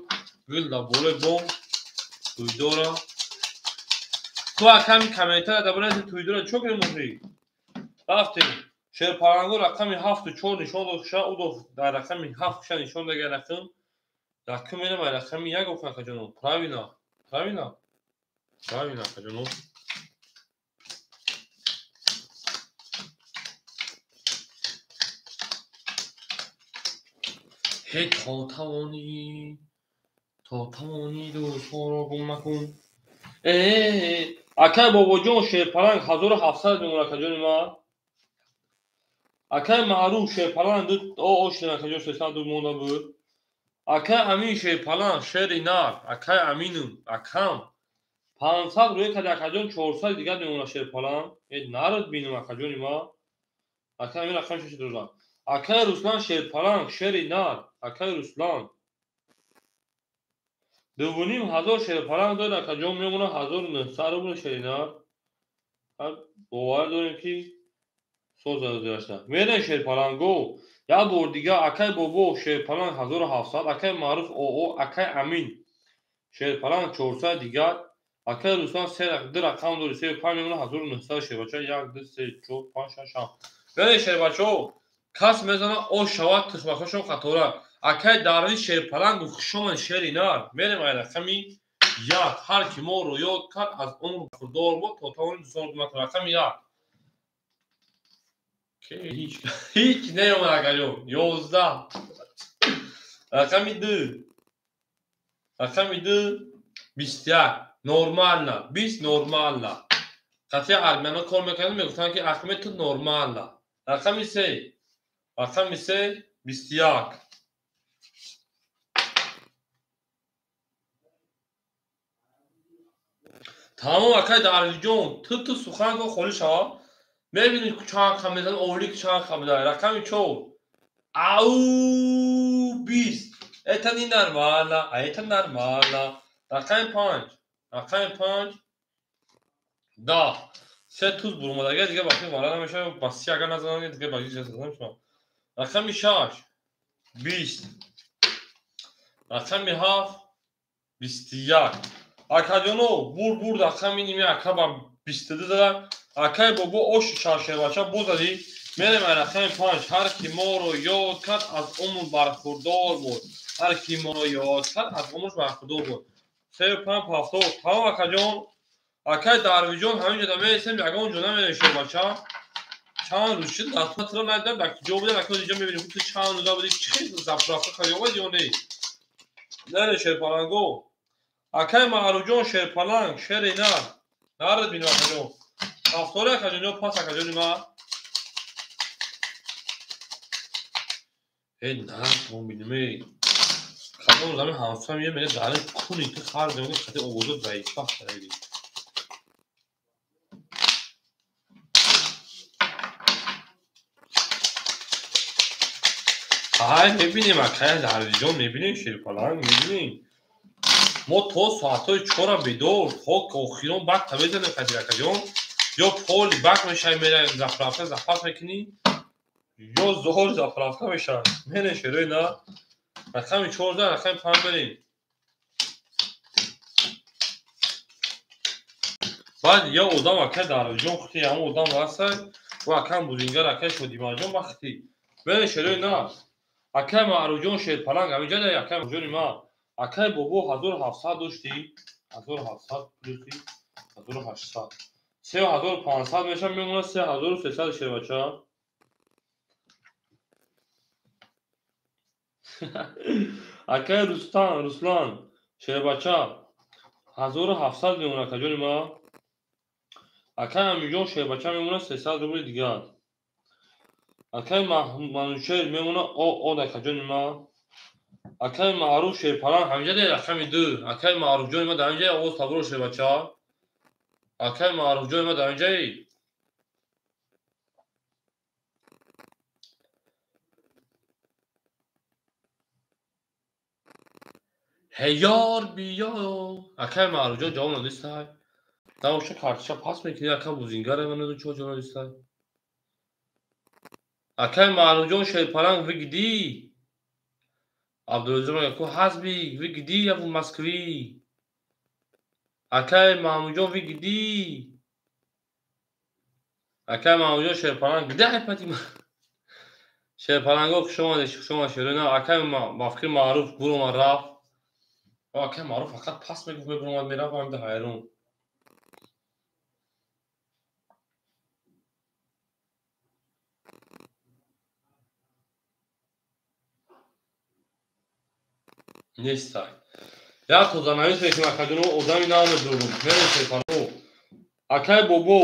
Speaker 1: гул дар болои бом туйдора. Ту аками комментария дар бораи туйдора чо кунем охи? Рафтем. Шерпаранго рақами 7 4 нишон дод ша, ӯ дар рақами 7 ша нишон дага рақам. Рақам менам ай рақами 1 охи акаҷоно. Правильно, правильно. Правильно акаҷоно. Ҳе то тавонӣ дӯстонро гум макун. Акай Бобоҷон шерпаланг 1700 мемонад акаҷони ман. Акай Маъруф шерпаланг ду ошина акаҷон 302 монда буд. Акай Амин шерпаланг шери нар, акай Аминум, акам 500 рӯя кард акаҷон 400 дигар мемонад шерпаланг. Э нард бинум акаҷони ман. Акай Амин рақам 6 дорад. Акай Руслан шерпаланг шери нар, акай Руслан 2500 шерпаланг дорад акаҷон мемонад 1900 рубл шери нар. Бовар дорем ки соза мерен шерпаланго. Як бор дига акай Бобо шерпаланг 1700, акай Маъруф ОО, акай Амин шерпаланг 400 дигар, акай Руслан 3 рақам дори 3 5 мемонад 1900 шербача. 1 2 3 4 5 6 7. Мерен шербачаҳо кас мезанад ош шавад тухмакҳошон қатора. Акай Дарвиш шерпаланг хушомад шери нар. Мерем ай рақами 1. Ҳар ки моро ёд кард аз умр хурдор буд то тавонем дӯстонро гум накунем. Рақами 1. Ҳеҷ неомад акаҷон. 11. Рақами 2. Рақами 2 21. Нормально. 20 нормально. Қатъи армяно кор мекардем мегуфтанд ки Ахмед ту нормально. Рақами 3. Рақами 3 21. Тамом акай Дарвиҷон, ту сухан кун холӣ шава. Мебинед чанд қам мезанад, олик чанд қам мезанад. Рақами 4. Ау 20. Это не нормально, а это нормально. Рақами 5. Рақами 5. 10. Се туз бурумадага дига бахти вара намешавад, ба си агар назанад дига ба ҳеҷ зада намешавад. Рақами 6. 20. Рақами 7. 21. Акаҷоно бур рақами ними ака ба 22 зада. Акай Бобо оши шаршербача бозадӣ. Мерем ай рақами 5. Ҳар ки моро ёд кард аз умр бархурдор буд. Ҳар ки моро ёд кард аз умрш бархурдор буд. 3 5 7. Тамом акаҷон. Акай Дарвиҷон ҳамин ҷода мересем, ягон ҷо намерем шербача. Чанд рӯз шуд дастматро надидам, дар куҷо будам, акнун инҷо мебинем. Ту чанд рӯза будӣ, чӣ хел заправка кардӣ, омадӣ ё не? Не, шерпаланго. Акай Маъруфҷон шерпаланг, шери нар. Нарад бинем акаҷон. Ҳафтори акаҷон ё пас акаҷони ман? Э, наратон бинем, эй. Кадом замин ҳамсоя меяд, мегӯяд дарин куни ту хар мегӯяд, хати овозо заифбахт кардаи. Ай, мебинем акай Дарвизҷон, мебинем шерпаланг, мебинем. Мо то соатҳои чора бедор, то охирон бакта мезанем хати акаҷон. Ё поли бак мешавӣ, меравем заправка запас мекунӣ, ё зоҳор заправка мешавад. Мерем шерои на. Рақами 14, рақами 5 мерем. Баъд я одам акай Дарвизҷон хути, ҳамон одам ҳаста, ва акам бузингар акай Шодимаҷон бахти. Мерем шерои на. Акай Маъруфҷон шерпаланг, ҳаминҷа да акай Маъруфҷони ман. Акай бобо 1700 доштӣ, 1700 плюси 1800. 3500 мешавад, мемонад 3300 шербача. Акай Рустам, Руслан, шербача 1700 мемонад акаҷони ман. Акай Амиҷон шербача мемонад 300 рубли дигар. Акай Манучер мемонад о акаҷони ман. Акай Маъруф шерпаланг ҳаминҷа да рақами 2. Акай Маъруфҷони ман дар инҷа овоз табуро шербача. Акай Маъруфҷони ман дар инҷаи. Ҳеёр биё. Акай Маъруфҷон ҷавоб надистай. Давоша картиша пас мекунӣ, ака бузингара ман наду чо ҷавоб надистай. Акай Маъруфҷон шерпаланг вигдӣ. Абдулазиз мегӯяд ку ҳазби вигдӣ я в Москве. Акай Маҳмудҷон вигдӣ. Акай Маҳмудҷон шерпаланг где айпати ма? Шерпаланго хуш омадед, хуш омад шерона. Акай ба фикри Маъруф буромад рафт. Акай Маъруф фақат пас мегуфт, мебуромад мерафт, ҳамида ҳайрон. Нестай. Як тозанавис мекунем акаҷоно, одами намедорум. Мерем шерпаланго. Акай бобо.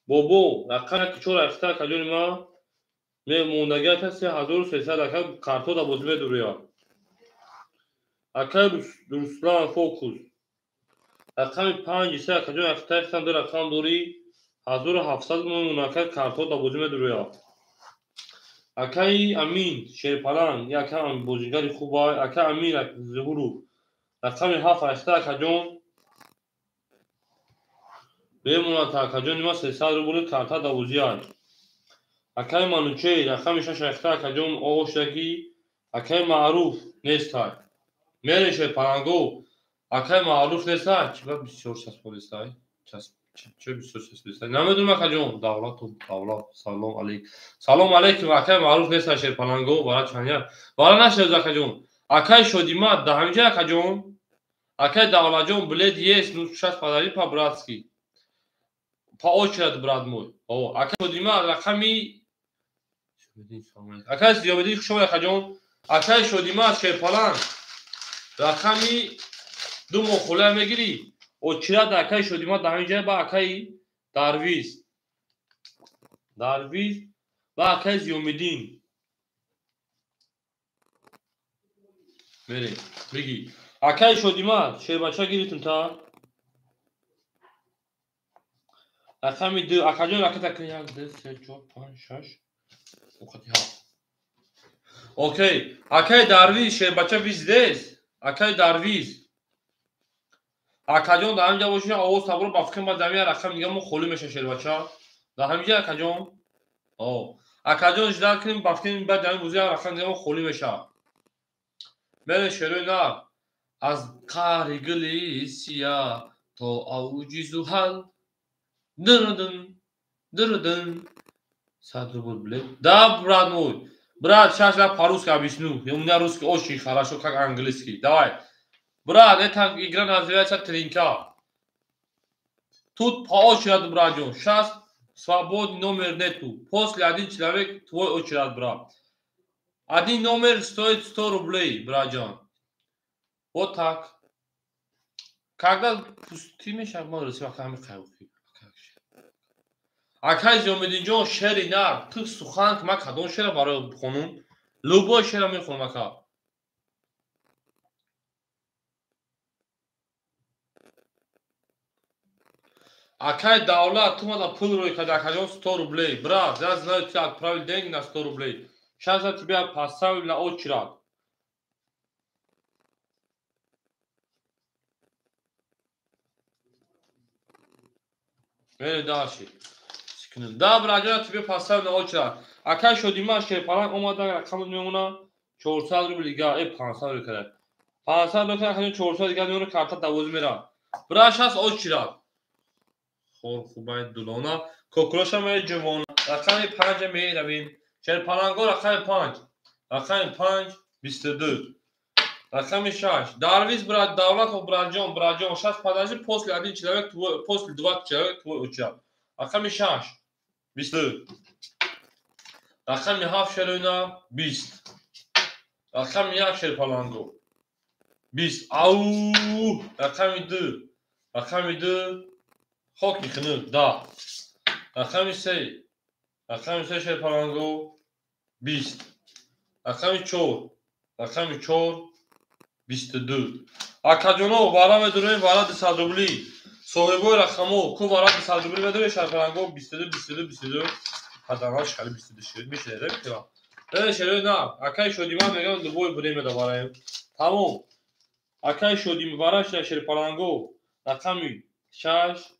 Speaker 1: Бобо, рақами 4 рафта акаҷони ман. Мемондагӣ ака 3300 ака карто да бозӣ медурӯяд. Акай Руслан фокус. Рақами 5 се акаҷон рафта ду рақам дорӣ. 1700 мемонад ака карто да бозӣ медурӯяд. Акай Амин шерпаланг, яка бозигари хуб ай. Акай Амин Зуҳуров. Рақами 7 рафта акаҷон. Мемонад акаҷони ман 300 рубли карта да бозӣ ай. Акай Манучер рақами 6 рафта акаҷон оғоштагӣ. Акай Маъруф нестай. Мерем шерпаланго. Акай Маъруф нестай. Чӣ ба бисёр часпонистай? Чӣ бисёр часпонистай? Намедонам акаҷон. Давлату давлат. Салом алейкум. Салом алейкум. Акай Маъруф нестай шерпаланго. Бара чанд як. Бара нашнед акаҷон. Акай Шодимат да ҳаминҷа акаҷон. Акай Давлатҷон билет есть, ну сейчас подари по-братски. По очереди, брат мой. О, акай Шодимат рақами Акай Зиёбиддин хуш омадед акаҷон. Акай Шодимат шерпаланг рақами 2 моҳ холия мегирӣ. Очирад акай Шодимат дар ҳаминҷа ба акай Дарвиз. Дарвиз ба акай Зиёмиддин. Мерем, бигӣ. Акай Шодимат шербача гирифтум та. Рақами 2 акаҷон ракета 1 2 3 4 5 6 7 8. Окей. Акай Дарвиз шербача виздес. Акай Дарвиз. Акаҷон дар ҳаминҷа бошед, овоз табуро ба фикри ман дар ҳамин рақам дига мо холӣ меша шербача. Дар ҳаминҷа акаҷон. О, акаҷон ждал кунем, ба фикри баъд дар ҳамин бозӣ рақам дига мо холӣ меша. Мерем шерои нар. Аз қаъри гули сия то авҷи зуҳал. Дурудун, дурудун. 100 рубл билет. Да, брат мой. Брат, сейчас я по-русски объясню. У меня русский очень хорошо, как английский. Давай. Брат, эта игра называется тринка. Тут по очереди, братҷон. Сейчас Свободный номер нету. После один человек твой очередь, брат. Один номер стоит 100 рублей, браҷон. Вот так. Когда пусти мешавад, мо расим ака ҳами қайғи. Акай Зиёмиддинҷон, шери нар, ту сухан ки ман кадом шера барои бихонум? Любой шера мехонам, ака. Акай Давлат, ту мада пул рӯй карди, акаҷон, 100 рублей. Брат, я знаю, ты отправил деньги на 100 рублей. Сейчас я тебя поставлю на очередь. Мерем дальше. Да, браҷон, тебе поставлю на очередь. Акай Шодима, шерпаланг омада, рақам мемона 400 рубл дига, 500 рубл карда. 500 рубл карда, 400 дига мемона, карта давоз мера. Брат, сейчас очередь. Хор хубай дулона. Кокроша мери ҷувона. Рақами 5 меравем. Шерпаланго рақами 5. Рақами 5 22. Рақами 6. Дарвиз, брат, Давлатов, браҷон, браҷон. Сейчас подожди, после один человек твой, после два человек твой очередь. Рақами 6 22. Рақами 7 шеруина 20. Рақами 1 шерпаланго 20. Ау! Рақами 2. Рақами 2 хоки хунук 10. Рақами 3. Рақами 3 шерпаланго 20. Рақами 4. Рақами 4 22. Акаҷоно, вара медурем, вара 200 рубли. Соҳибои рақамо, ку вара 200 рубли медурем, шерпаланго 22 22 22. Ҳаданаш хали 22 шуд, мешавад, мешавад. Не, шерои на. Акай Шодиман мегӯям, любой время давараем. Тамом. Акай Шодим вара шерпаланго рақами 6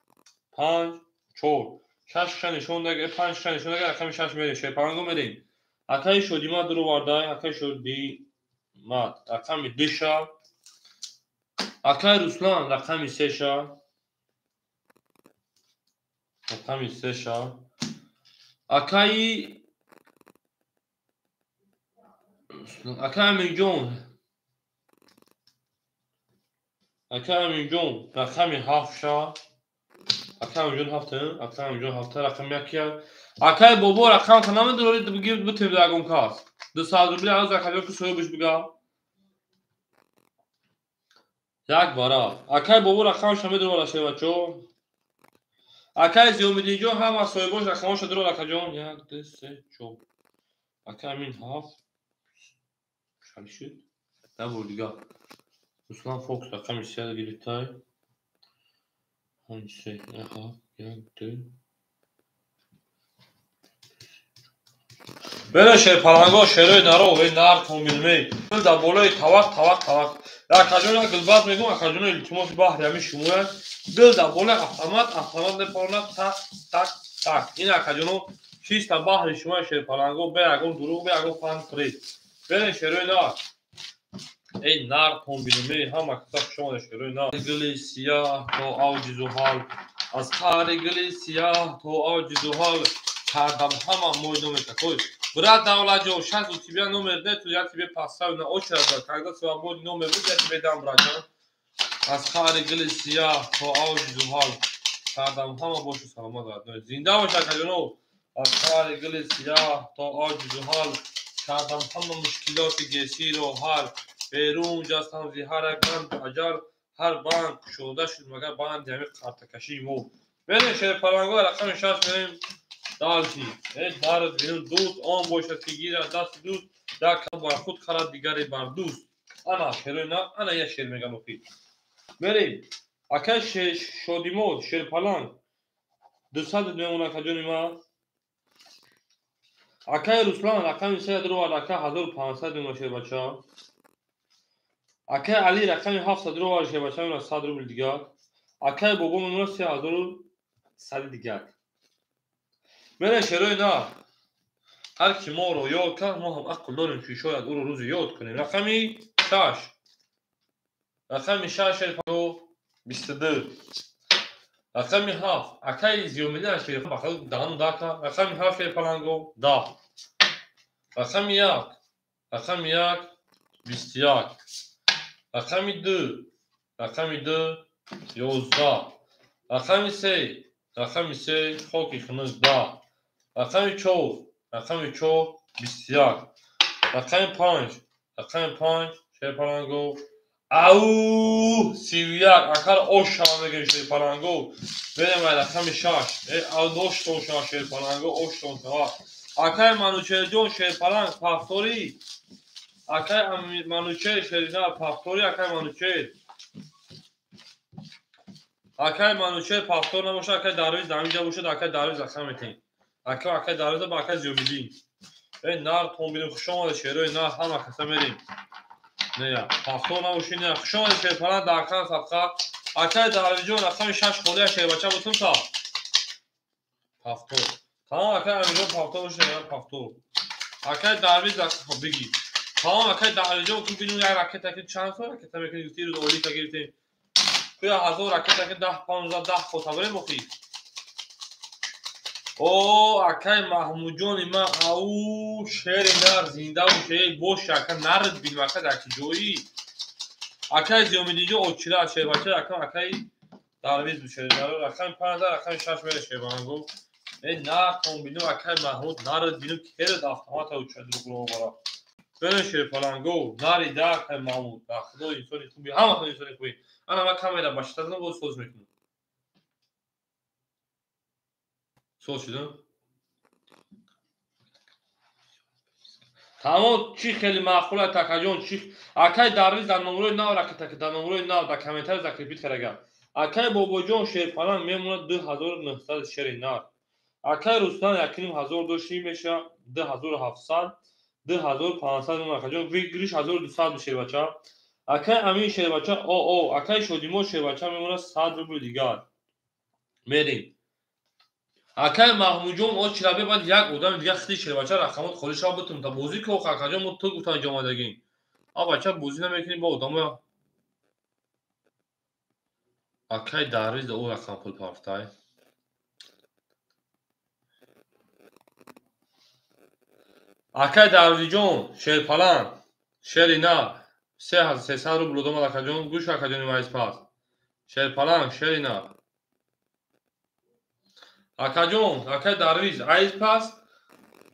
Speaker 1: 5 4. 6 ша нишон даг, 5 ша нишон даг, рақами 6 мерем, шерпаланго мерем. Акай Шодима дуровардай, акай Шодимат рақами 2 ша. Акай Руслан рақами 3 ша. Рақами 3 ша. Акай Аминҷон. Акай Аминҷон рақами 7 ша. Акай Аминҷон 7, акай Аминҷон 7, рақами 1. Акай Бобо рақам та намедорӣ, бигир битем ягон кас. 200 рубли аз акаҷон ки соҳибаш бига. Як бара. Акай Бобо рақамша медорад, шевачо. Акай Зиёмиддинҷон ҳама соҳибош рақамоша дорад, акаҷон. 1 2 3 4. Акай Амин 7. Шали шуд. Набур дига. Руслан Фокс рақами 3 гирифтай. 5 3 7 1 2. Бере шерпаланго, шерои наро, ве нар томилме. Дар болои тавақ, тавақ, тавақ. Акаҷон, як гулбаз мегӯм, акаҷоно, илтимоси баҳри ҳамин шумоя. Гул дар болои автомат, автомат мепорнад, так, так, так. Ин акаҷоно чиста баҳри шумоя шерпаланго, бе ягон дурӯғ, бе ягон фан фред. Бере шерои нар. Эй нар томилме, ҳама каса хуш омада шерои нар. Гули сияҳ то авҷи зуҳал, аз қаъри гули сияҳ то авҷи зуҳал, кардам ҳама мой номер такой. Брат Давлатҷон, сейчас у тебя номер нету, я тебе поставлю на очередь, когда свободный номер будет, я тебе дам, братан. Аз қаъри гули сияҳ то авҷи зуҳал, кардам ҳама бошу саломат, родной. Зинда бош, акаҷоно. Аз қаъри гули сияҳ то авҷи зуҳал, кардам ҳама мушкилоти гесиро ҳал. Берун ҷастам зи ҳар як банд аҷал, ҳар банд кушода шуд, магар банди ҳамин қартакашии мо. Берем шерпаланго, рақами 6 мерем. Дальше. Дард берун дӯст он бошад ки гирад дасти дӯст, як бар худ харад, дигаре бар дӯст. Ана шерои на, ана як шер мегам охир. Мерем. Акай Шодимод, шерпаланг 200 мемона, акаҷони ман. Акай Руслан рақами 3 дуровард, ака 1500 мемона, шербача. Акай Али рақами 7 дуровард, шербача мемона 100 рубл дигар. Акай Бобо мемона 3100 дигар. Мере шерои на. Ҳар ки моро ёд кард, мо ҳам ақл дорем, ки шояд ӯро рӯзе ёд кунем. Рақами 6. Рақами 6 шерпаланго 22. Рақами 7. Акай Зиёмиддин шерпаланго бахал даҳану дака. Рақами 7 шерпаланго 10. Рақами 1. Рақами 1 21. Рақами 2. Рақами 2 11. Рақами 3. Рақами се хоки хунук 10. Рақами 4, рақами 4 21. Рақами 5, рақами 5 шерпаланго. Ау 31. Акар ош шава мегирем шерпаланго. Берем ай рақами 6. Ау доштон шава шерпаланго, оштон шава. Акай Манучерҷон шерпаланг пафтори. Акай Манучер шерина пафтори, акай Манучер. Акай Манучер пафтор набошад, акай Дарвиз дар инҷа бошад, акай Дарвиз рақам метем. Акай Дарвиз ба акай Зиёмиддин. Эй нар тон бинем, хуш омада шерои нар, ҳама каса мерем. Не, пафтор набоши, не, хуш омада шерпаланг дар акан садқа. Акай Дарвизҷон рақами 6 холия шербача бутун та. Пафтор. Тамом акай Амирҷон пафтор бошад, пафтор. Акай Дарвиз рақам бигир. Тамом акай Дарвизҷон ку бинем як ракета ки чанд сол ракета мекунӣ, гуфти рӯз олика гирифтем. Куя 1000 ракета ки 10 15 10 хотабарем охи. О, акай Маҳмудҷони ман, ау шери нар зинда боше, боше ака нард бинем ака дар чӣ ҷоӣ. Акай Зиёмиддинҷон очира шербача рақам акай Дарвиз бу шери нар рақами 5 рақами 6 мере шербанго. Эй нар тон бинем акай Маҳмуд нард бинем керад автомата учад ругро бара. Берем шерпаланго, нари да акай Маҳмуд, ба худо инсони хуби, ҳаматон инсони хуби. Ана ман камера башта задам, боз соз мекунам. Соз шудам? Тамом чӣ хеле маъқул аст акаҷон, чӣ акай Дарвиз дар номрои нав ракета ки дар номрои нав дар комментарий закрепит карага. Акай Бобоҷон шерпаланг мемонад 2900 шери нар. Акай Рустам 1500 дошти меша 2700, 2500 мемонад акаҷон, выигрыш 1200 шербача. Акай Амин шербача о, акай Шодимо шербача мемонад 100 рубл дигар. Мерем. Акай Маҳмудҷон оз чирабе баъд як одами дигар хити шербача рақамот холӣ шава бутум та бозӣ ки охи акаҷон мо ту гуфтан инҷо омадагем. А бача бозӣ намекунӣ бо одамо. Акай Дарвиз да ӯ рақам пул пафтай. Акай Дарвизҷон шерпаланг шери на 3300 рубл одамад акаҷон, гӯш акаҷони майз пас. Шерпаланг шери на. Акаҷон, акай Дарвиз, айз пас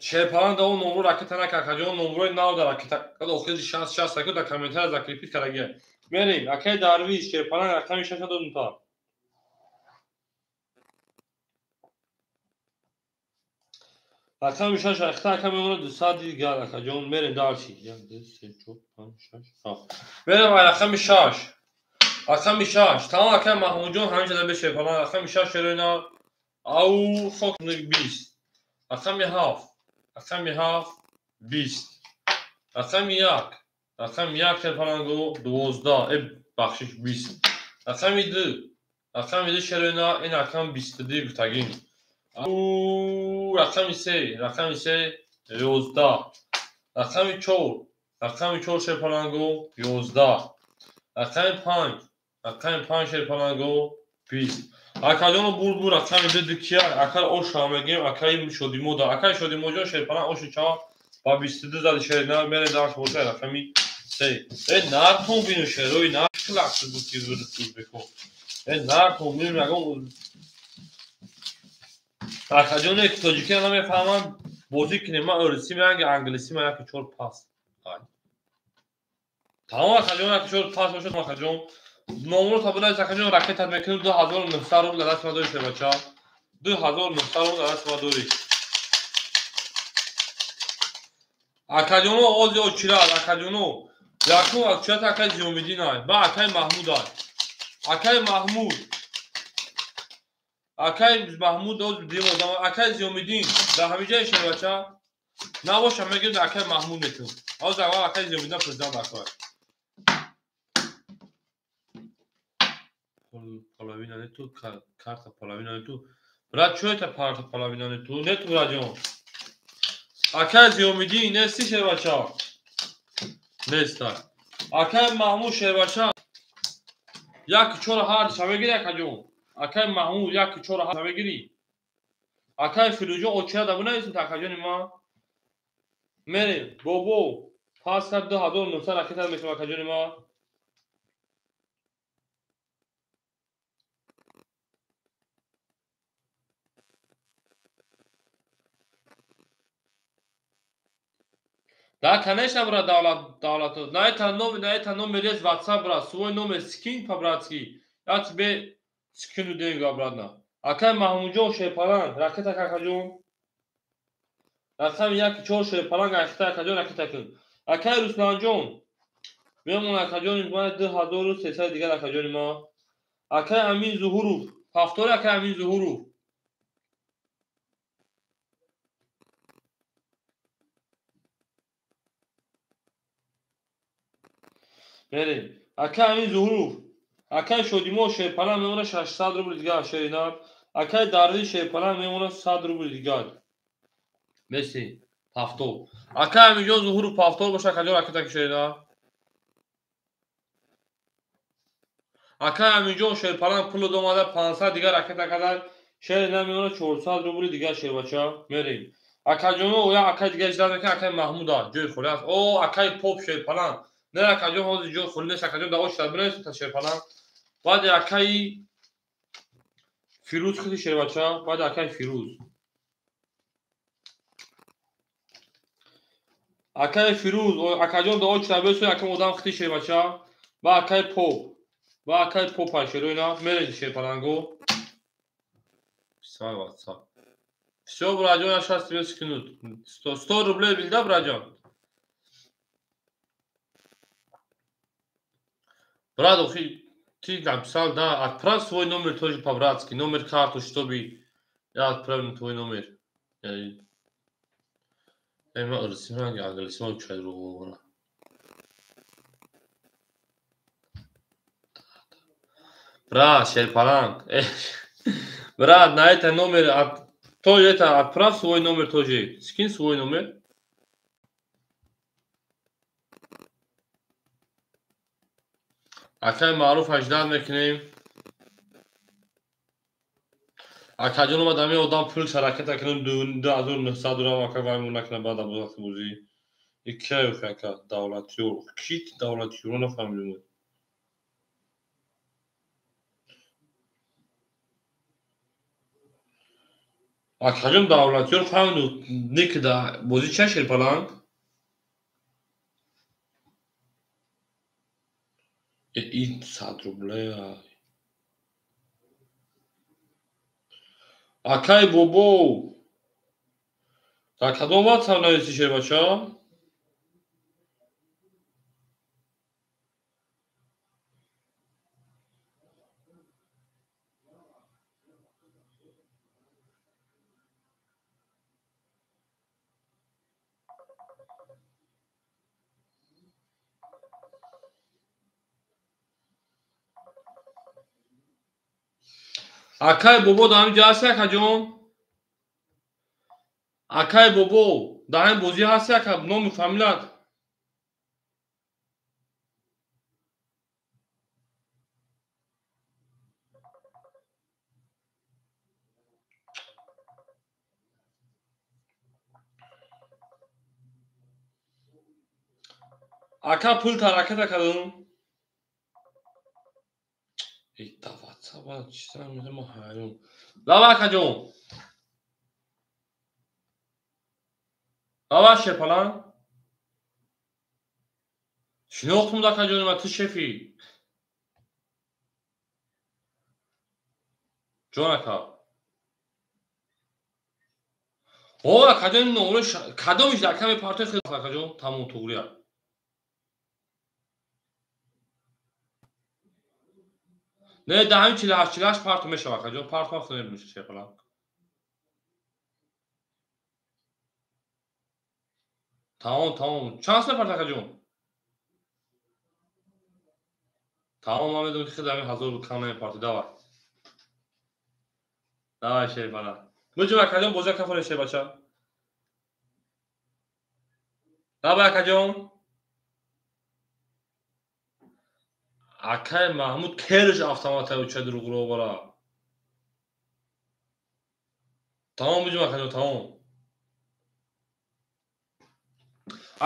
Speaker 1: шерпаланг да он номро ракета нак акаҷон, номрои нав да ракета. Кад охири 60 60 аку да комментария закрепит карагия. Мерем, акай Дарвиз шерпаланг рақами 6 додум та. Рақами 6 ахта ака мемонад 200 дигар акаҷон, мерем дарчи. 1 2 3 4 5 6 7. Мерем ай рақами 6. Рақами 6. Тамом акай Маҳмудҷон ҳаминҷа да бе шерпаланг рақами 6 шерои нав. Ау хок 20. Рақами 7. Рақами 7 20. Рақами 1. Рақами 1 шерпаланго 12. Бахшиш 20. Рақами 2. Рақами 2 шерои нав ин рақам 22 гуфтагин. Ау рақами 3. Рақами 3 11. Рақами 4. Рақами 4 шерпаланго 11. Рақами 5. Рақами 5 шерпаланго 20. Акаҷоно бурбур рақами 2 кия акар оша мегем акаи Шодимо да акаи Шодимоҷон шерпаланг оши чава ба 22 зади шери нар мере дарш боша рақами 3. Э нартон бину шерои нар клак буд ки зуд беко. Э нартон бину ягон акаҷоне ки тоҷикиро намефаҳманд бозӣ кунем. Ман урусӣ меанги англисӣ ман 1 4 пас. Тамом акаҷон 1 4 пас бошад акаҷон. Номро табунай акаҷон ракетат мекунем 2900 рубл дар даст ма дорӣ шербача. 2900 рубл дар даст ма дорӣ. Акаҷоно ози очират акаҷоно. Якум очират акай Зиёмиддин ай. Ба акай Маҳмуд ай. Акай Маҳмуд. Акай Маҳмуд оз дим одам. Акай Зиёмиддин дар ҳамин ҷои шербача. Набоша мегирем акай Маҳмуд метун. Оз аввал акай Зиёмиддин президент акай. Половина нету, карта половина нету. Брат, что это карта половина нету? Нету, братҷон. Акай Зиёмиддин нести шербача? Неста. Акай Маҳмуд шербача 1 4 8 мегири акаҷон. Акай Маҳмуд 1 4 8 мегири. Акай Фирӯзҷон очира да бунависем акаҷони ман. Мерем бобо пас кард 2900 ракета мекунам акаҷони ман. Да, конечно, брат, Давлат, Давлат. На это номер есть WhatsApp, брат. Свой номер скинь по-братски. Я тебе скину деньги обратно. Акай Маҳмудҷон Шерпаланг, ракета какаҷон. Рақами як чор Шерпаланг, ракета акаҷон, ракета кун. Акай Русланҷон, мемон акаҷони ма 2300 дигар акаҷони ма. Акай Амин Зуҳуров, ҳафтори акай Амин Зуҳуров. Мерем. Акай Амин Зуҳуров, акай Шодимо Шерпаланг мемона 600 рубл дигар шеринаб. Акай Дарви Шерпаланг мемона 100 рубл дигар. Меси, ҳафтор. Акай Аминҷон Зуҳуров ҳафтор боша, акаҷон ракета шеринаб. Акай Аминҷон Шерпаланг пул омада 500 дигар ракета карда шерина мемона 400 рубли дигар шербача. Мерем. Акаҷоно я акай дигар ждать мекунад, акай Маҳмуда ҷои холӣ аст. О, акай Поп Шерпаланг. Не, акаҷон, ҳозир ҷои холӣ нест, акаҷон дао шуда бинавис та Шерпаланг. Баъди акаи Фирӯз хити шербача, баъди акаи Фирӯз. Акаи Фирӯз, акаҷон дуо шуда бесӯ, акам одам хити шербача. Ба акаи Поп. Ба акаи Поп ай шероина, мерем шерпаланго. Писал WhatsApp. Всё, братҷон, я сейчас тебе скину. 100 рублей бил, да, братҷон? Брат, охи, ты написал, да, отправь свой номер тоже по-братски, номер карту, чтобы я отправил твой номер. Я ма англисима чай другого. Брат, Шерпаланг. Брат, на это номер, тоже это, отправь свой номер тоже. Скинь свой номер. Акай Маъруф ҳаждат мекунем. Акаҷон омад ами одам пул шараката кунем 2900 дурам ака ваймон накунам баъд аз вақти бозӣ. Иккай охи ака Давлатёр. Ки Давлатёрро нафаҳмидем. Акаҷон Давлатёр фаҳмиду никда бозӣ ча Шерпаланг? Ин 100 рублей. Акай Бобо. Дар кадом ватсап нависӣ шербача? Акай Бобо дар ҳамин ҷо ҳасти, акаҷон? Акай Бобо дар ҳамин бозӣ ҳасти, ака, ному фамилият? Ака пул тараката кардам. Эй, ватсап чиза мо ҳайрон. Лава акаҷон. Лава Шерпаланг. Шинохтум акаҷони ма, ту шефӣ. Ҷон ака. О, акаҷон номро кадомиш ака мепартои хел акаҷон тамом туғрия. Не, да ҳамин 48 48 парту мешава акаҷон, парту ҳам хеле мешава Шерпаланг. Тамом, тамом. Чанд сум мепарт акаҷон? Тамом, ман медонам ки хеле ҳамин ҳазор кам намепарти. Давай. Давай Шерпаланг. Буҷум акаҷон, бозия кафоре шербача. Давай акаҷон. Акай Маҳмуд керш автомата уча дурӯғро бара. Тамом буҷум акаҷон, тамом.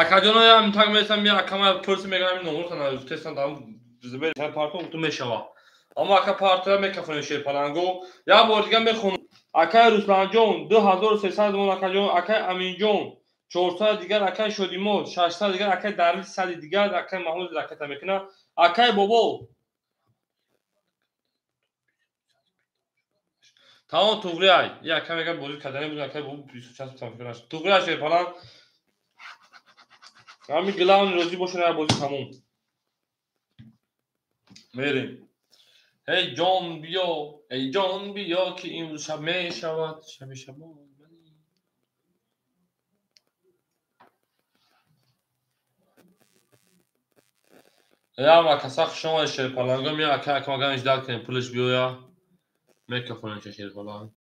Speaker 1: Акаҷоно я так месам я акама пурси мегам ҳамин номро тестан там зибер парту ту мешава. Аммо ака партуя мекафонем Шерпаланго. Як бор дига мехонам. Акай Русланҷон 2300 мон акаҷон, акай Аминҷон 400 дигар акай Шодимо, 600 дигар акай Дарвиш, 100 дигар акай Маҳмуд ракета мекунад. Акай Бобо. Тамом туғри ай. Я акай мегӯяд бозӣ кардани буд, акай Бобо 24 тамошо нашуд. Туғри ай Шерпаланг. Ҳамин главный розӣ бошед, ай бозӣ тамом. Мерем. Эй ҷон биё, эй ҷон биё ки имрӯз шаб мешавад, шаби шабон. Яма каса хуш омадед Шерпаланго, мея ака ака маган иждал кунем, пулаш биёя. Мекафонем Шерпаланг.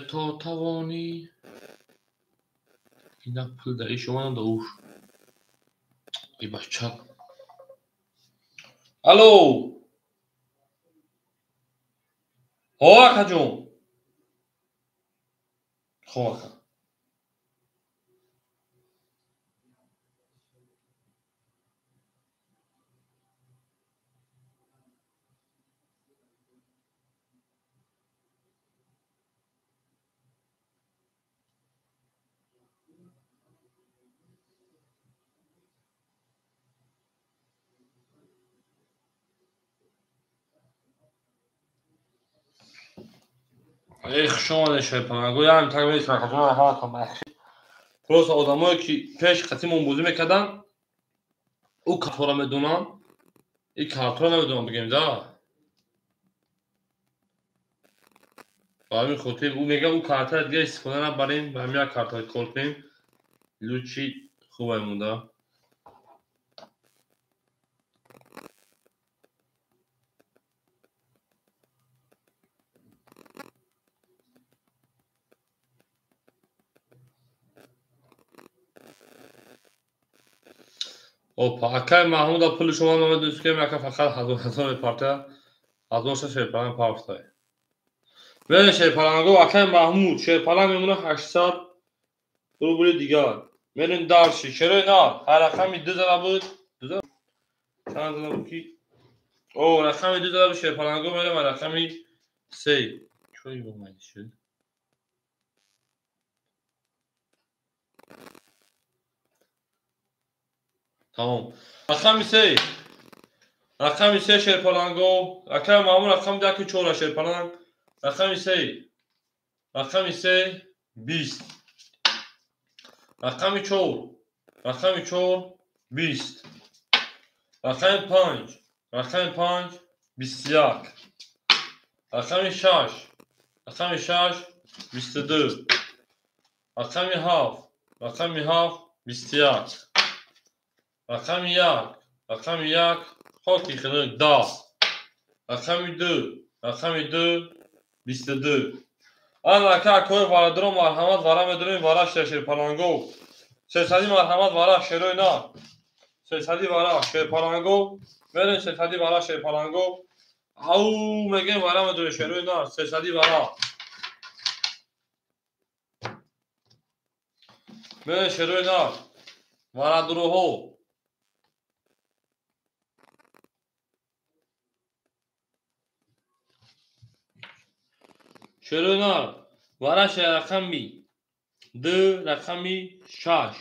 Speaker 1: То тавонӣ ина пул дар иш омадам да уш. Эй бача. Алло. Ҳо акаҷон. Хо ака. Эй хуш омадед Шерпаланго, ям так мешавад акаҷон, ҳаматон бахшид. Просто одамое ки пеш қатимон бозӣ мекарданд, ӯ картҳоро медонанд, ин картҳоро намедонанд бигем да. Ба ҳамин хотир ӯ мегӯяд ӯ картаро дига истифода набарем, ба ҳамин як картаро кор кунем. Лучи хубай монда. Опа, акай Маҳмуда пули шумо намедонист ки ака фақат ҳазор мепарта, ҳазорша Шерпаланг парфтай. Бе Шерпаланго, акай Маҳмуд, Шерпаланг мемона 800 рубли дигар. Мерем дарши, чаро на? Ҳар рақами 2 зада буд. 2 зада? Чанд зада буд ки? О, рақами 2 зада буд Шерпаланго, мерем рақами 3. Чой бомайд шуд? Тамом. Рақами 3. Рақами 3 Шерпаланго. Акай Маҳмуд рақами 1 4 Шерпаланг. Рақами 3. Рақами 3 20. Рақами 4. Рақами 4 20. Рақами 5. Рақами 5 21. Рақами 6. Рақами 6 22. Рақами 7. Рақами 7 21. Рақами 1, рақами 1, хоки хинук 10. Рақами 2, рақами 2, 22. Ана ака акои варадро марҳамат вара медорем, вара Шерпаланго. 300 марҳамат вара шерои на. 300 вара Шерпаланго. Мерем 300 вара Шерпаланго. Ау мегем вара медорем шерои на, 300 вара. Мерем шерои на. Варадроҳо. Шерона, вараша рақами 2, рақами 6.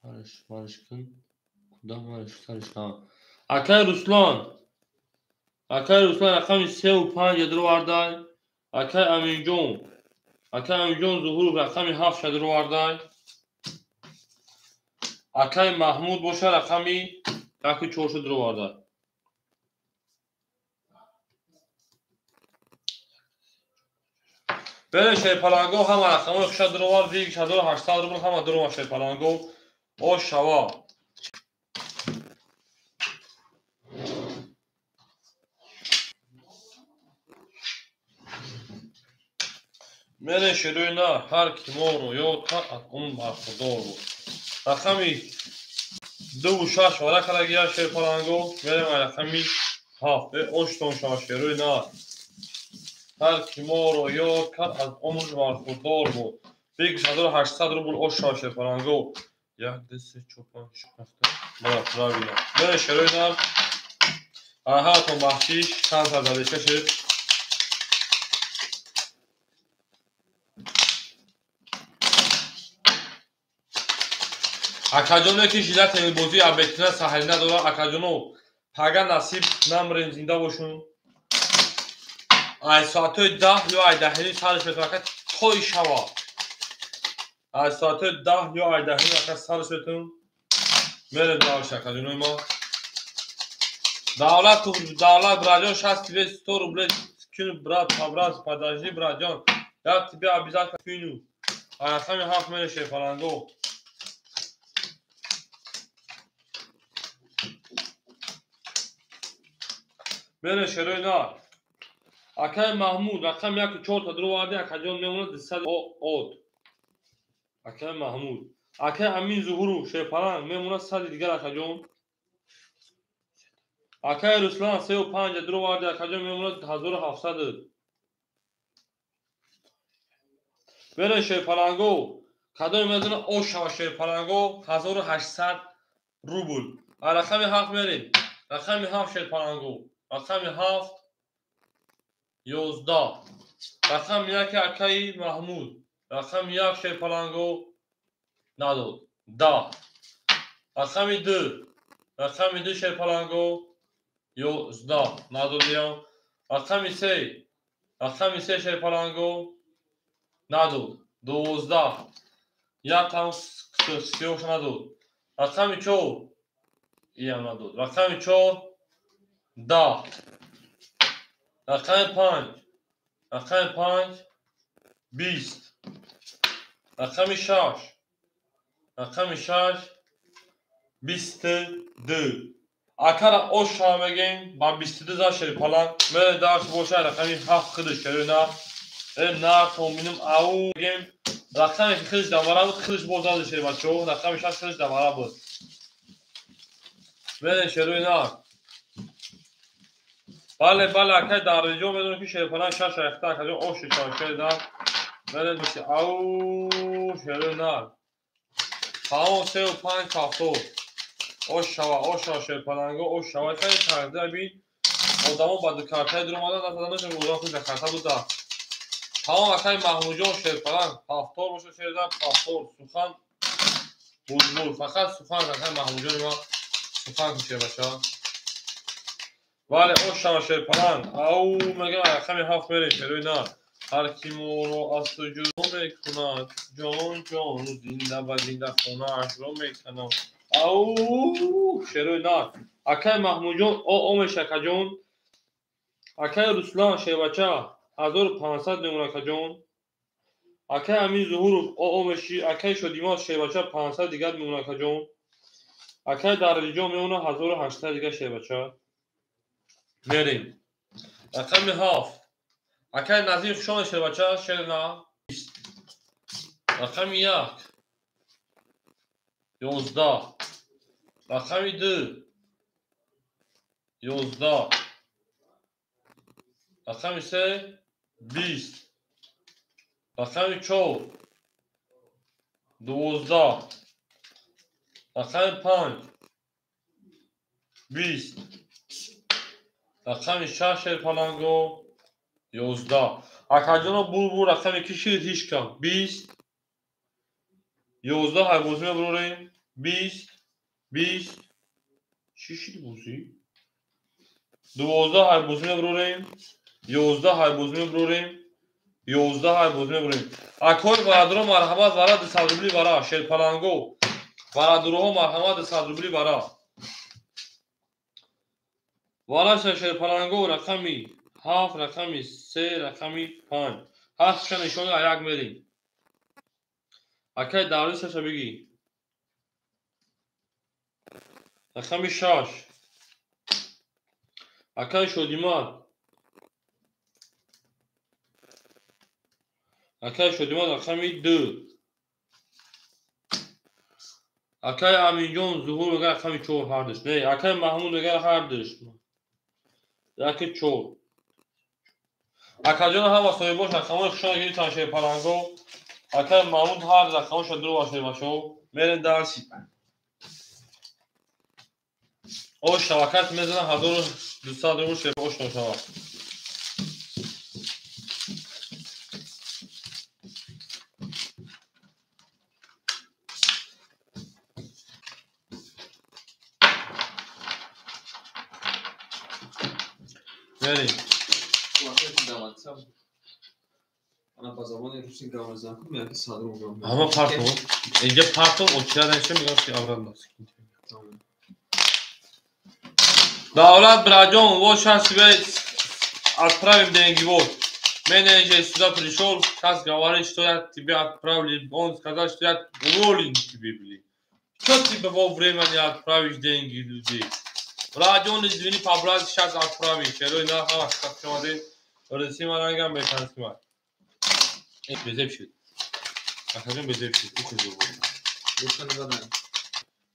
Speaker 1: Вараш, вараш кун. Куда вараш, сараш кун. Акай Руслан. Акай Руслан рақами 3 ва 5 ядро вардай. Акай Аминҷон. Акай Аминҷон Зуҳуров рақами 7 ядро вардай. Акай Маҳмуд боша рақами 1 4 ядро вардай. Бере Шерпаланго ҳама рақамҳои хуша дуровард, 1800 рубл ҳама дуровард Шерпаланго. Ош шава. Мере шерои на, ҳар ки моро ёд кард, аз он бархурдор буд. Рақами 2 ва 6 вара карагия Шерпаланго, мерем рақами 7. Оштон шава шерои на. Ҳар ки моро ёд кард, аз умр бархурдор буд. Бикш 1800 рубл оша шерпаланго. 1 2 3 4 5 6 7. Мана правильно. Бе шерои нар. Аҳатон бахшиш, чанд сар шуд. Акаҷоне ки жилат бозии абетина саҳарӣ надорад, акаҷоно пага насиб намрем, зинда бошун. Ай соатҳои 10 ё ай даҳини сарш метун ака тои шава. Ай соатҳои 10 ё ай даҳини ака сарш метун. Мерем давш акаҷонои ма. Давлат давлат братҷон 60 тебе 100 рублей скину брат, по-брат, подожди братҷон. Я тебе обязательно скину. Ай рақами 7 мере шерпаланго. Бере шерои нар. Акай Маҳмуд рақами 1 4 та дуроварди, акаҷон мемонад 200 од. Акай Маҳмуд. Акай Амин Зуҳуров шерпаланг мемонад 100 дигар акаҷон. Акай Руслан 3 5 дуроварди, акаҷон мемонад 1700. Бере шерпаланго. Кадоме медонад ош шава шерпаланго 1800 рубл. А рақами 7 мерем. Рақами 7 шерпаланго. Рақами 7 11. Рақами 1 акаи Маҳмуд. Рақами 1 шерпаланго надод. 10. Рақами 2. Рақами 2 шерпаланго 11 надодиям. Рақами 3. Рақами 3 шерпаланго надод. 12. Як там сиёш надод. Рақами 4 иям надод. Рақами 4 10. Рақами 5. Рақами 5 20. Рақами 6. Рақами 6 22. Акара ош мегем ба 22 за шерпаланг. Мере дарш боша рақами 7 худш шерона. На томинум ау мегем. Рақами худш давара буд, худш боз зад шербачо. Рақами 6 худш давара буд. Мере шерона. Бале, бале, акай дарҷо медонам ки шерпаланг 6 рахта акаҷон ош шерна. Мере миси ау шерона. Тамом 3 5 7. Ош шава, ош шава шерпаланго, ош шава. Хай тақдир бин. Одамо ба ду картаи дуромадан, натаданашон одам худ карта буда. Тамом акай Маҳмудҷон шерпаланг 7 боша шерна, 7 сухан булбул, фақат сухан акай Маҳмудҷони ма сухан шербача. Бале, ош шава шерпаланг. Ау мегам рақами 7 мерем шерои на. Ҳар ки моро аз ту ҷудо мекунад, ҷон ҷону зинда ба зинда хонаашро мекунам. Ау шерои на. Акай Маҳмудҷон о меша акаҷон. Акай Руслан шербача 1500 мемон акаҷон. Акай Амин Зуҳуров о меши. Акай Шодимоз шербача 500 дигар мемон акаҷон. Акай Дарвиҷон мемонад 1800 дигар шербача. Мерем. Рақами 7. Акай Назир хушон шербача шерна 20. Рақами 1 11. Рақами 2 11. Рақами 3 20. Рақами 4 12. Рақами 5 20. Рақами 6 шерпаланго 11. Акаҷоно булбул рақами ки шид ҳеҷ кам 20 11 ҳайбозӣ мебурорем 20 20 чӣ шид бозӣ 12 ҳайбозӣ мебурорем 11 ҳайбозӣ мебурорем 11 ҳайбозӣ мебурорем. Акои бародаро марҳамат вара 200 рубли вара шерпаланго. Бародароҳо марҳамат 200 рубли вара. Вараша шерпаланго рақами 7 рақами 3 рақами 5. Ҳафтша нишони аяк мерем. Акай даври саша бигӣ. Рақами 6. Акай Шодимад. Акай Шодимад рақами 2. Акай Аминҷон Зуҳур мегӯяд рақами 4 ҳардуш. Не, акай Маҳмуд мегӯяд ҳардуш. 1 4. Акаҷон ҳама соҳибош рақамҳои хушона гирифтан шерпаланго. Акай Маҳмуд ҳар рақамҳоша дуруба шербачаҳо. Мерем дарси. Ош шавакат мезанам 1200 рубл шер ош ношава. Мерем.
Speaker 2: Ана ба забони русӣ гап мезанам, яки садрум гап.
Speaker 1: Ама партов. Инҷа партов очирад мегам ки обратно. Давлат браҷон, вот сейчас тебе отправим деньги, вот. Менеджер сюда пришел, сейчас говорит, что я тебе отправлю. Он сказал, что я уволен тебе, блин. Что тебе вовремя не отправишь деньги людей? Браҷон, извини, по-братски сейчас отправишь. Шерои на ҳама шумаде. Русӣ марангам бетансимай. Безеб шуд. Акаҷон безеб шуд. Ухи зур.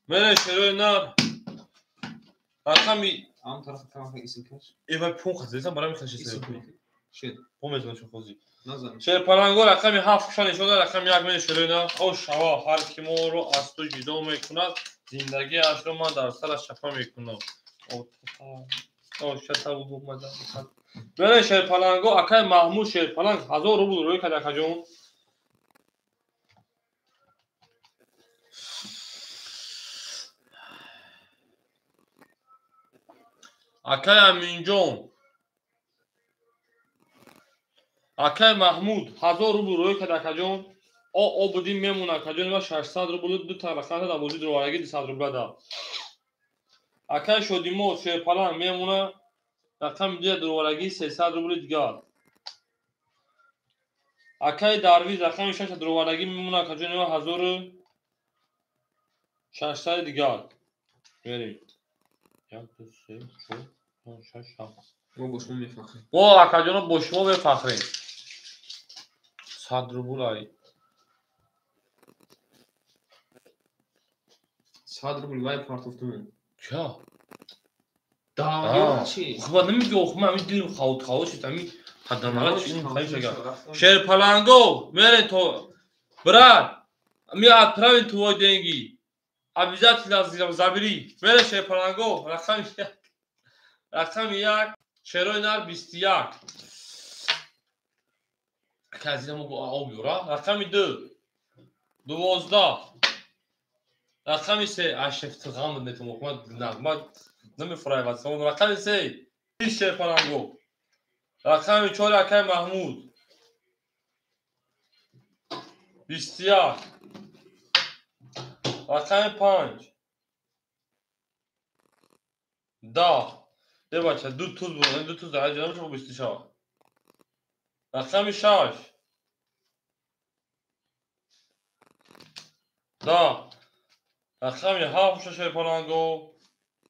Speaker 1: Мере шерои нар. Рақами
Speaker 2: ам тараф камака исмкаш.
Speaker 1: Эва пункт зесам барам хашиса.
Speaker 2: Шед.
Speaker 1: Помезна чо хози.
Speaker 2: Назан.
Speaker 1: Шерпаланго рақами 7 хушан нишон дод, рақами 1 мере шерои нар. О шава ҳар ки моро аз ту ҷудо мекунад, зиндагиашро ман дар сараш чапа мекунам. О шата бумада. Мере шерпаланго акай Маҳмуд шерпаланг 1000 рубл рӯй кард акаҷон. Акай Аминҷон. Акай Маҳмуд 1000 рубл рӯй кард акаҷон. О обудин мемона акаҷон ва 600 рубл ду та рақам дар бозӣ дурвараги 200 рубла да. Акай Шодимо шерпаланг мемона рақами 2 дурвараги 300 рубли дигар. Акай Дарвиз рақами 6 дурвараги мемона акаҷон ва 1600 дигар. Мерем. 1 2 3 4 5 6 7.
Speaker 2: Мо бо шумо мефахрем.
Speaker 1: Мо акаҷоно бо шумо мефахрем. 100 рубл ай.
Speaker 2: 100 рубл вай партофтумон.
Speaker 1: Ча?
Speaker 2: Да, чи?
Speaker 1: Хуб, намегӣ охи ман ҳамин дилим хавот шуд, ҳамин ҳаданара чи ин хаим шага. Шерпаланго, мере то брат, мы отправим твои деньги. Обязательно забери. Мере шерпаланго, рақами 1. Рақами 1, шерои нар 21. Казина мо об юра. Рақами 2. 12. Рақами 3. Ашефт ғам нетум охма нағма намефурайвад. Рақами 3. Шерпаланго. Рақами 4 акай Маҳмуд. 21. Рақами 5. 10. Бача, ду туз буд, ду туз дар ҷаноб шумо 20 шавад. Рақами 6. 10. Рақами 7 шерпаланго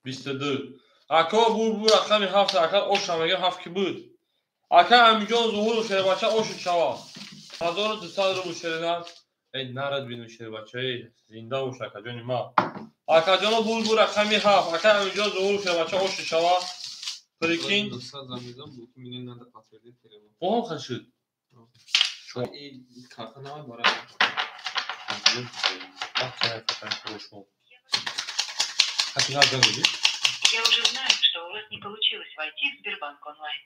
Speaker 1: 22. Ако бур рақами 7 ака оша мега 7 ки буд. Ака Амиҷон Зуҳуров шербача ошу шава. 1200 рубл шерина. Эй нарад бину шербача, эй зинда бош акаҷони ма. Акаҷоно бур рақами 7. Ака Амиҷон Зуҳуров шербача ошу шава. Прикинь.
Speaker 2: 200 замизам, буд мне надо подтвердить перевод.
Speaker 1: О, хорошо.
Speaker 2: И карта навай бара.
Speaker 4: Я уже знаю, что у вас не получилось войти в Сбербанк онлайн.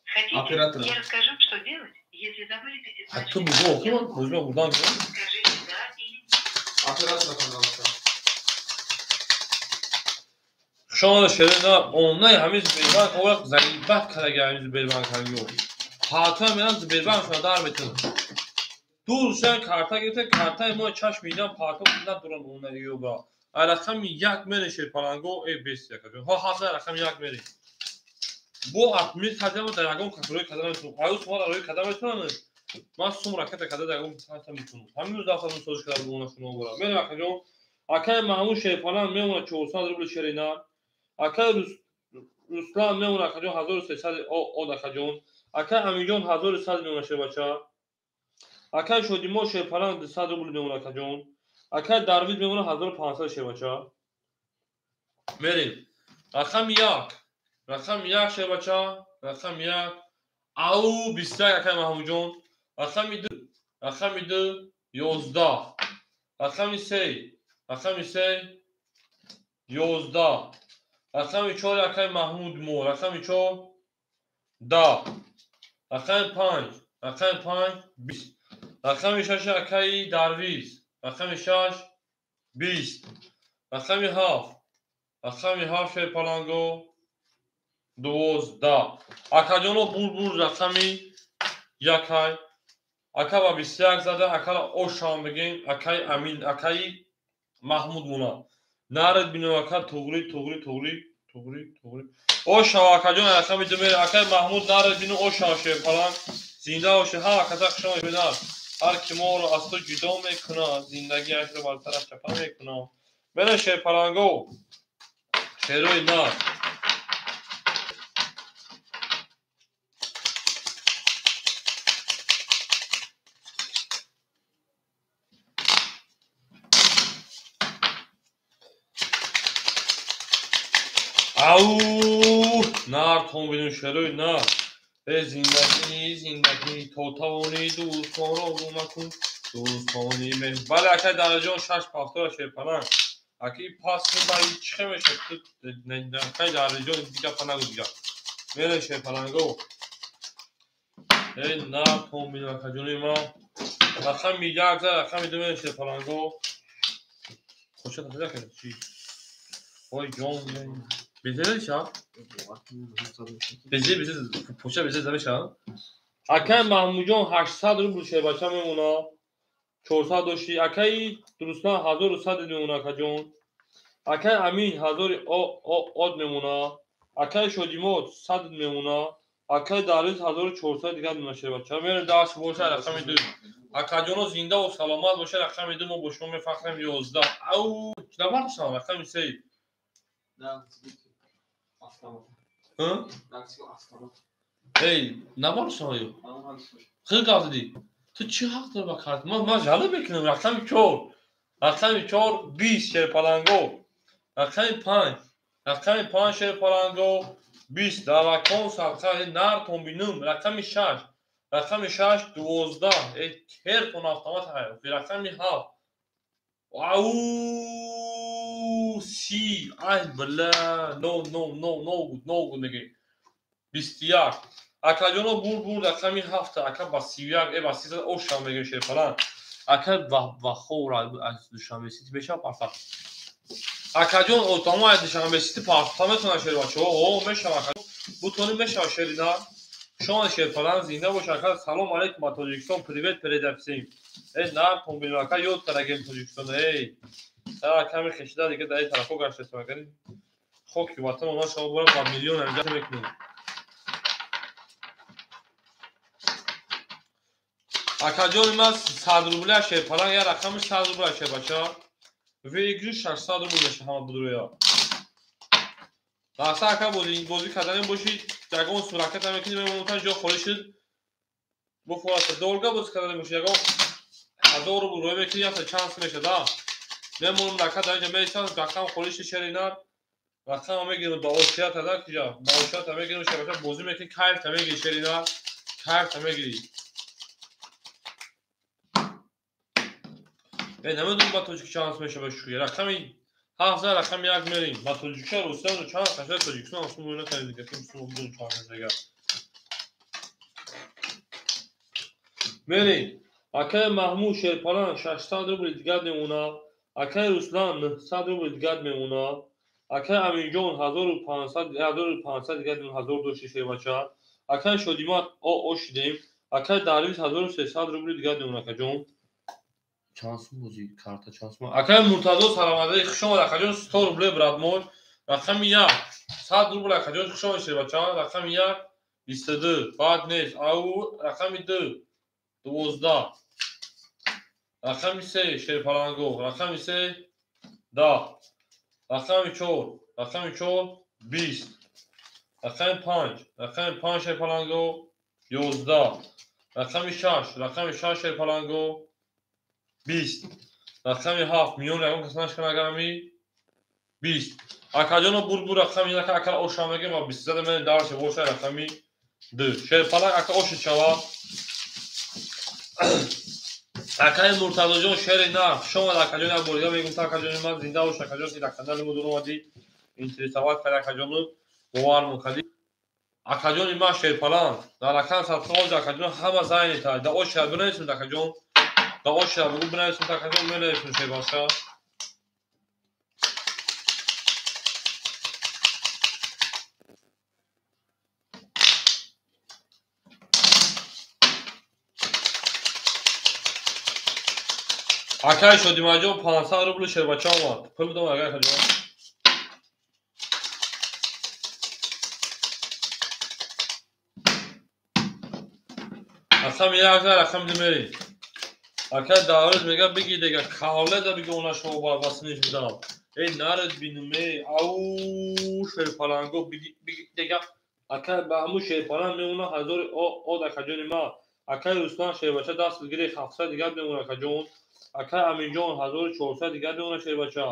Speaker 4: Хотите,
Speaker 2: Оператор.
Speaker 4: я расскажу, что делать, если забыли
Speaker 1: А ты
Speaker 4: пятизначный. Скажите да или нет.
Speaker 2: Оператор, пожалуйста.
Speaker 1: Шумо шерина онлайн ҳамин Сбербанк овард заибат кардаги ҳамин Сбербанк ҳамин. Ҳатман мерам Сбербанк шуна дар метавонам. Ду рӯза карта гирифта, картаи мо чашм мидам партов надорам онлайн ёба. Рақами 1 мере шерпаланго, э бес якаҷон. Ҳо ҳафта рақами 1 мере. Бо админ кардам дар ягон кас рӯй карда наметавонам. Аю сума рӯй карда метавонам. Ман сум ракета карда дар ягон кас метавонам. Ҳамин рӯз дафта созиш карда бумона шуно бора. Мерем акаҷон. Акай Маҳмуд шерпаланг мемона 400 рубл шерина. Акай Руслан мемона акаҷон 1300 од акаҷон. Акай Амиҷон 1100 мемона шербача. Акай Шодимо шерпаланг 200 рубл мемона акаҷон. Акай Дарвиз мемона 1500 шербача. Мерем. Рақами 1. Рақами 1 шербача. Рақами 1. Ау 21 акай Маҳмудҷон. Рақами 2, рақами 2 11. Рақами 3, рақами 3 11. Рақами 4 акай Маҳмуд мо, рақами 4 10. Рақами 5, рақами 5 20. Рақами 6 акаи Дарвиз, рақами 6 20. Рақами 7, рақами 7 шерпаланго 12. Акаҷоно бурбур рақами 1. Ака ба 21 зада, акара ошам бигем, акаи Амин, акаи Маҳмуд мона. Наред бино ака туғри, туғри, туғри, туғри, туғри. Ошав акаҷон рақами 2 мере, акаи Маҳмуд наред бино ошав шерпаланг. Зинда боше, ҳар акаса хушон бинар. Ҳар ки моро аз ту ҷудо мекунад, зиндагиашро бар сараш чапа мекунад. Бере шерпаланго, шерои нар. Ау, нар тон бинун шерои нар. Э зиндагӣ, зиндагӣ, то тавонӣ дӯстонро гум макун, дӯстони меҳ. Бале акай Дараҷон 6 пафтора шерпаланг. Аки пас ба чӣ мешад? Акай Дараҷон дига па нагу дига. Мере шерпаланго. Э нар тон бинун акаҷони ма. Рақами 1 за, рақами 2 мере шерпаланго. Хоша тасада кардӣ чӣ? Ой ҷон. Безе ша? Безе, безе, поча безе замеша? Акай Маҳмудҷон 800 рубл шербача мемона. 400 дошти. Акаи Дурустан 1100 мемона акаҷон. Акай Амин 1000 од мемона. Акай Шодимод 100 мемона. Акай Дарвиз 1400 дигар мемона шербача. Мерем даст боша рақами 2. Акаҷоно зинда ва саломат боша рақами 2 мо бо шумо мефахрем 11. Ау, набардошам рақами 3. Ҳа? Эй, набардошам аю. Хел гап задӣ. Ту чӣ ҳақ дорӣ ба карт? Ман жалоб мекунам. Рақами 4. Рақами 4 20 шерпаланго. Рақами 5. Рақами 5 шерпаланго 20 давакон садқа нартон бинум. Рақами 6. Рақами 6 12. Э кертон автомат ҳай. Рақами 7. Ау, си, ай бля, no, no, no, no good, no good мегӯ. 21. Акаҷоно бур рақами 7, ака ба 31, э ба 30 ошам мегӯ шерпаланг. Ака ва ховра аз Душанбе Сити мешава парта. Акаҷон отамо аз Душанбе Сити парта метавонад шербачаҳо. О, мешава ака. Бутони мешава шерина. Шумо шерпаланг зинда бош ака. Салом алейкум ба Тоҷикистон. Привет передай всем. Э нартон бинем ака ёд карагем Тоҷикистон. Эй. Сара ками хешида дига дар ин тарафҳо гаштаистам. Агар хоки ватан она шумо бора ба миллион анҷа мекунем. Акаҷони ман 100 рубля шерпаланг, я рақами 100 рубля шербача. Выигрыш 600 рубл меша ҳама будроя. Лаҳза ака бозӣ кардани бошӣ, ягон сураката мекунӣ, мемонтан ҷо холӣ шуд. Бухораса долга бозӣ кардани бошӣ, ягон 1000 рубл рӯй мекунӣ, якта чанс мешад, а? Мемонам рака дар инҷа меистам, рақам холӣ шуд шеринар. Рақама мегирам ба ошията да киҷа, ба ошията мегирам шербача бозӣ мекунӣ, кайфта мегирӣ шеринар, кайфта мегирӣ. Э намедонам ба тоҷики чанс мешава шӯхӣ. Рақами 7 за рақами 1 мерем. Ба тоҷикша Русия чанс мешава, Тоҷикистон ҳам сумро накардем дига, ки сумро бидон чанс мешава. Мерем. Акаи Маҳмуд шерпаланг 600 рубл дигар мемона. Акаи Руслан 900 рубл дигар мемона. Акаи Аминҷон 1500 1500 дигар 1000 дошти шербача. Акаи Шодимат ошидем. Акаи Дарвиз 1300 рубл дигар мемона акаҷон. Чанд сум бозӣ карта чанд сум? Акаи Муртазо саломатӣ хуш омад акаҷон 100 рубле брат мой. Рақами 1 100 рубл акаҷон хуш омад шербача. Рақами 1 22 баъд нест. Ау рақами 2 12. Рақами 3 шерпаланго. Рақами 3 10. Рақами 4, рақами 4 20. Рақами 5, рақами 5 шерпаланго 11. Рақами 6, рақами 6 шерпаланго 20. Рақами 7 миён ягон кас нашкан агарами 20. Акаҷоно бурбур рақами 1 акара ошам мегем ва 20 зада менем дарше боша рақами ду. Шерпалак ака оши шава. Акаи Муртазоҷон шери на, хуш омад акаҷон, як бор дига мегӯм та акаҷони ман зинда бош акаҷон, ки дар канали мо дур омадӣ, интересоват кард акаҷону, бовармон кардӣ. Акаҷони ман шерпаланг, дар рақам садқа оз акаҷон ҳама зайнета, да ошира бинависем акаҷон, да ошира бигӯ бинависем акаҷон, менависем шербача. Акай Шодимаҷон 500 рубл шербача омад. Пул бидом акай акаҷон. Рақами як на рақами ду мери. Акай Даврӯз мега биги дега кавледа биги она шумо басиниш бидам. Эй наред бинуме ау шерпаланго биги биги дега акай ба ҳамун шерпаланг мемона ҳазори од акаҷони ма. Акай Руслан шербача даст гири 700 дигар мемона акаҷон. Акай Аминҷон 1400 дигар мемона шербача.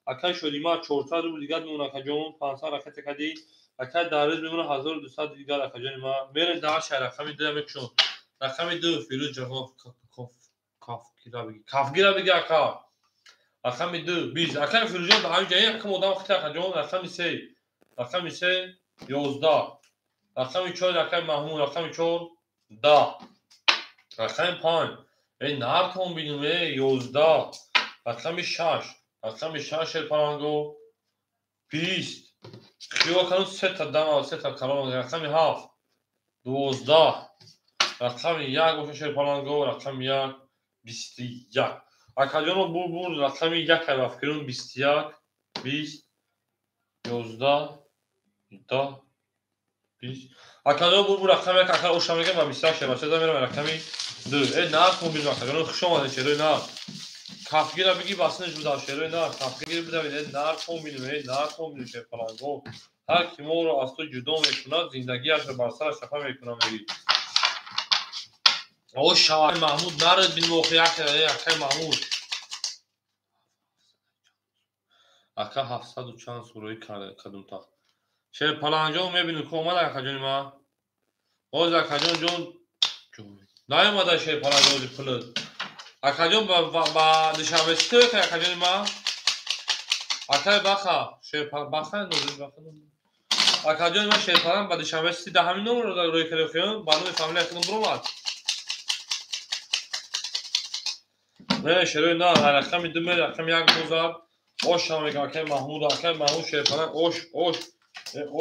Speaker 1: Акай Шодима 400 рубл дигар мемона акаҷон, 500 ракета кадӣ. Акай Дарвиз мемона 1200 дигар акаҷони ма. Мерем дар шаҳр рақами ду мекушон. Рақами ду Фирӯз ҷаҳон кафгира биги. Кафгира биги ака. Рақами ду 20. Акай Фирӯзҷон дар ҳамин ҷо якам одам хити акаҷон. Рақами се. Рақами се 11. Рақами 4 акай Маҳмуд, рақами 4 10. Рақами 5 эй нартон бинум эй 11. Рақами 6. Рақами 6 шерпаланго 20. Хиёл кану сета дама, сета калон. Рақами 7 12. Рақами 1 боша шерпаланго, рақами 1 21. Акаҷоно бур рақами 1 рафкирун 21 20 11 10 20. Акаҷон бур рақами 1 ака оша мегам ва 21 шербача за мерам рақами 2. Эй нарх бинум акаҷоно, хуш омадед шерои нар. Кафгира биги басиниш будав шерои нар. Кафгира бидавед, эй нарх бинум, эй нарх бинум шерпаланго. Ҳар ки моро аз ту ҷудо мекунад, зиндагиашро бар сараш хафа мекунам меги. О шавай Маҳмуд наред бинум охи як акай Маҳмуд. Ака 700 чанд сурои кадум та. Шерпаланҷон мебинем ки омад акаҷони ма. Боз акаҷон ҷон наомада шерпаланҷон ози пулат. Акаҷон ба Душанбе чӣ тӯй кар акаҷони ма? Акай Баха, Баха нозир Баха. Акаҷони ма шерпаланг ба Душанбе чӣ да ҳамин номро рӯй кард хиён, ба номи фамилияи худам биромад. Не, шерои на, рақами ду мер, рақами як бозар. Ош ҳам мегам акай Маҳмуд, акай Маҳмуд шерпаланг ош, ош.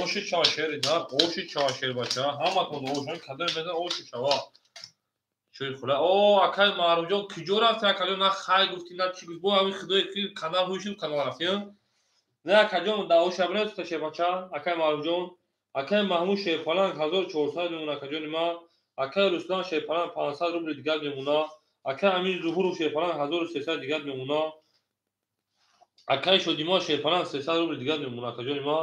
Speaker 1: Оши чава шери на, оши чава шер бача. Ҳаматон ош, ҳам кадом мезан оши чава. Чӯй хула. О, акай Маъруфҷон куҷо рафти акаҷон? На хай гуфтӣ, на чӣ гуфтӣ. Бо ҳамин худое ки канал ҳуй шуд, канал рафтӣ. Не акаҷон, да оша бинавис та шербача, акай Маъруфҷон. Акай Маҳмуд шерпаланг 1400 мемона акаҷони ма. Акай Руслан шерпаланг 500 рубли дигар мемона. Акай Амин Зуҳуров шерпаланг 1300 дигар мемона. Акай Шодима шерпаланг 300 рубли дигар мемона акаҷони ма.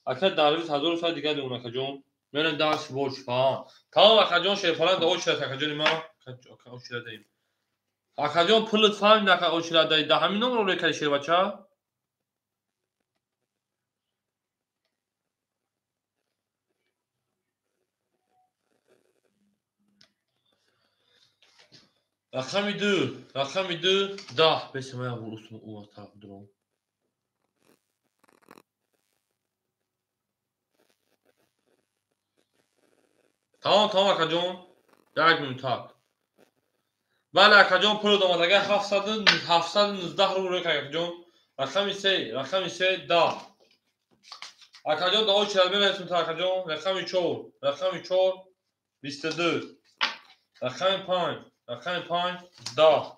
Speaker 1: Акай Дарвиз 1100 дигар мемона акаҷон. Мерем дарс бош фаҳм. Тамом акаҷон шерпаланг да очират акаҷони ма. Очирадаим. Акаҷон пулат фаҳмид ака очирадаи. Да ҳамин номро рӯй карди шербача? Рақами ду, рақами ду, 10. Беса ман як бор устум у тараф дурам. Тамом, тамом акаҷон. Як минутак. Бале акаҷон пул омад. Агар 719 рубл рӯй кард акаҷон. Рақами 3, рақами 3 10. Акаҷон да очират менависем та акаҷон. Рақами 4, рақами 4 22. Рақами 5, рақами 5 10.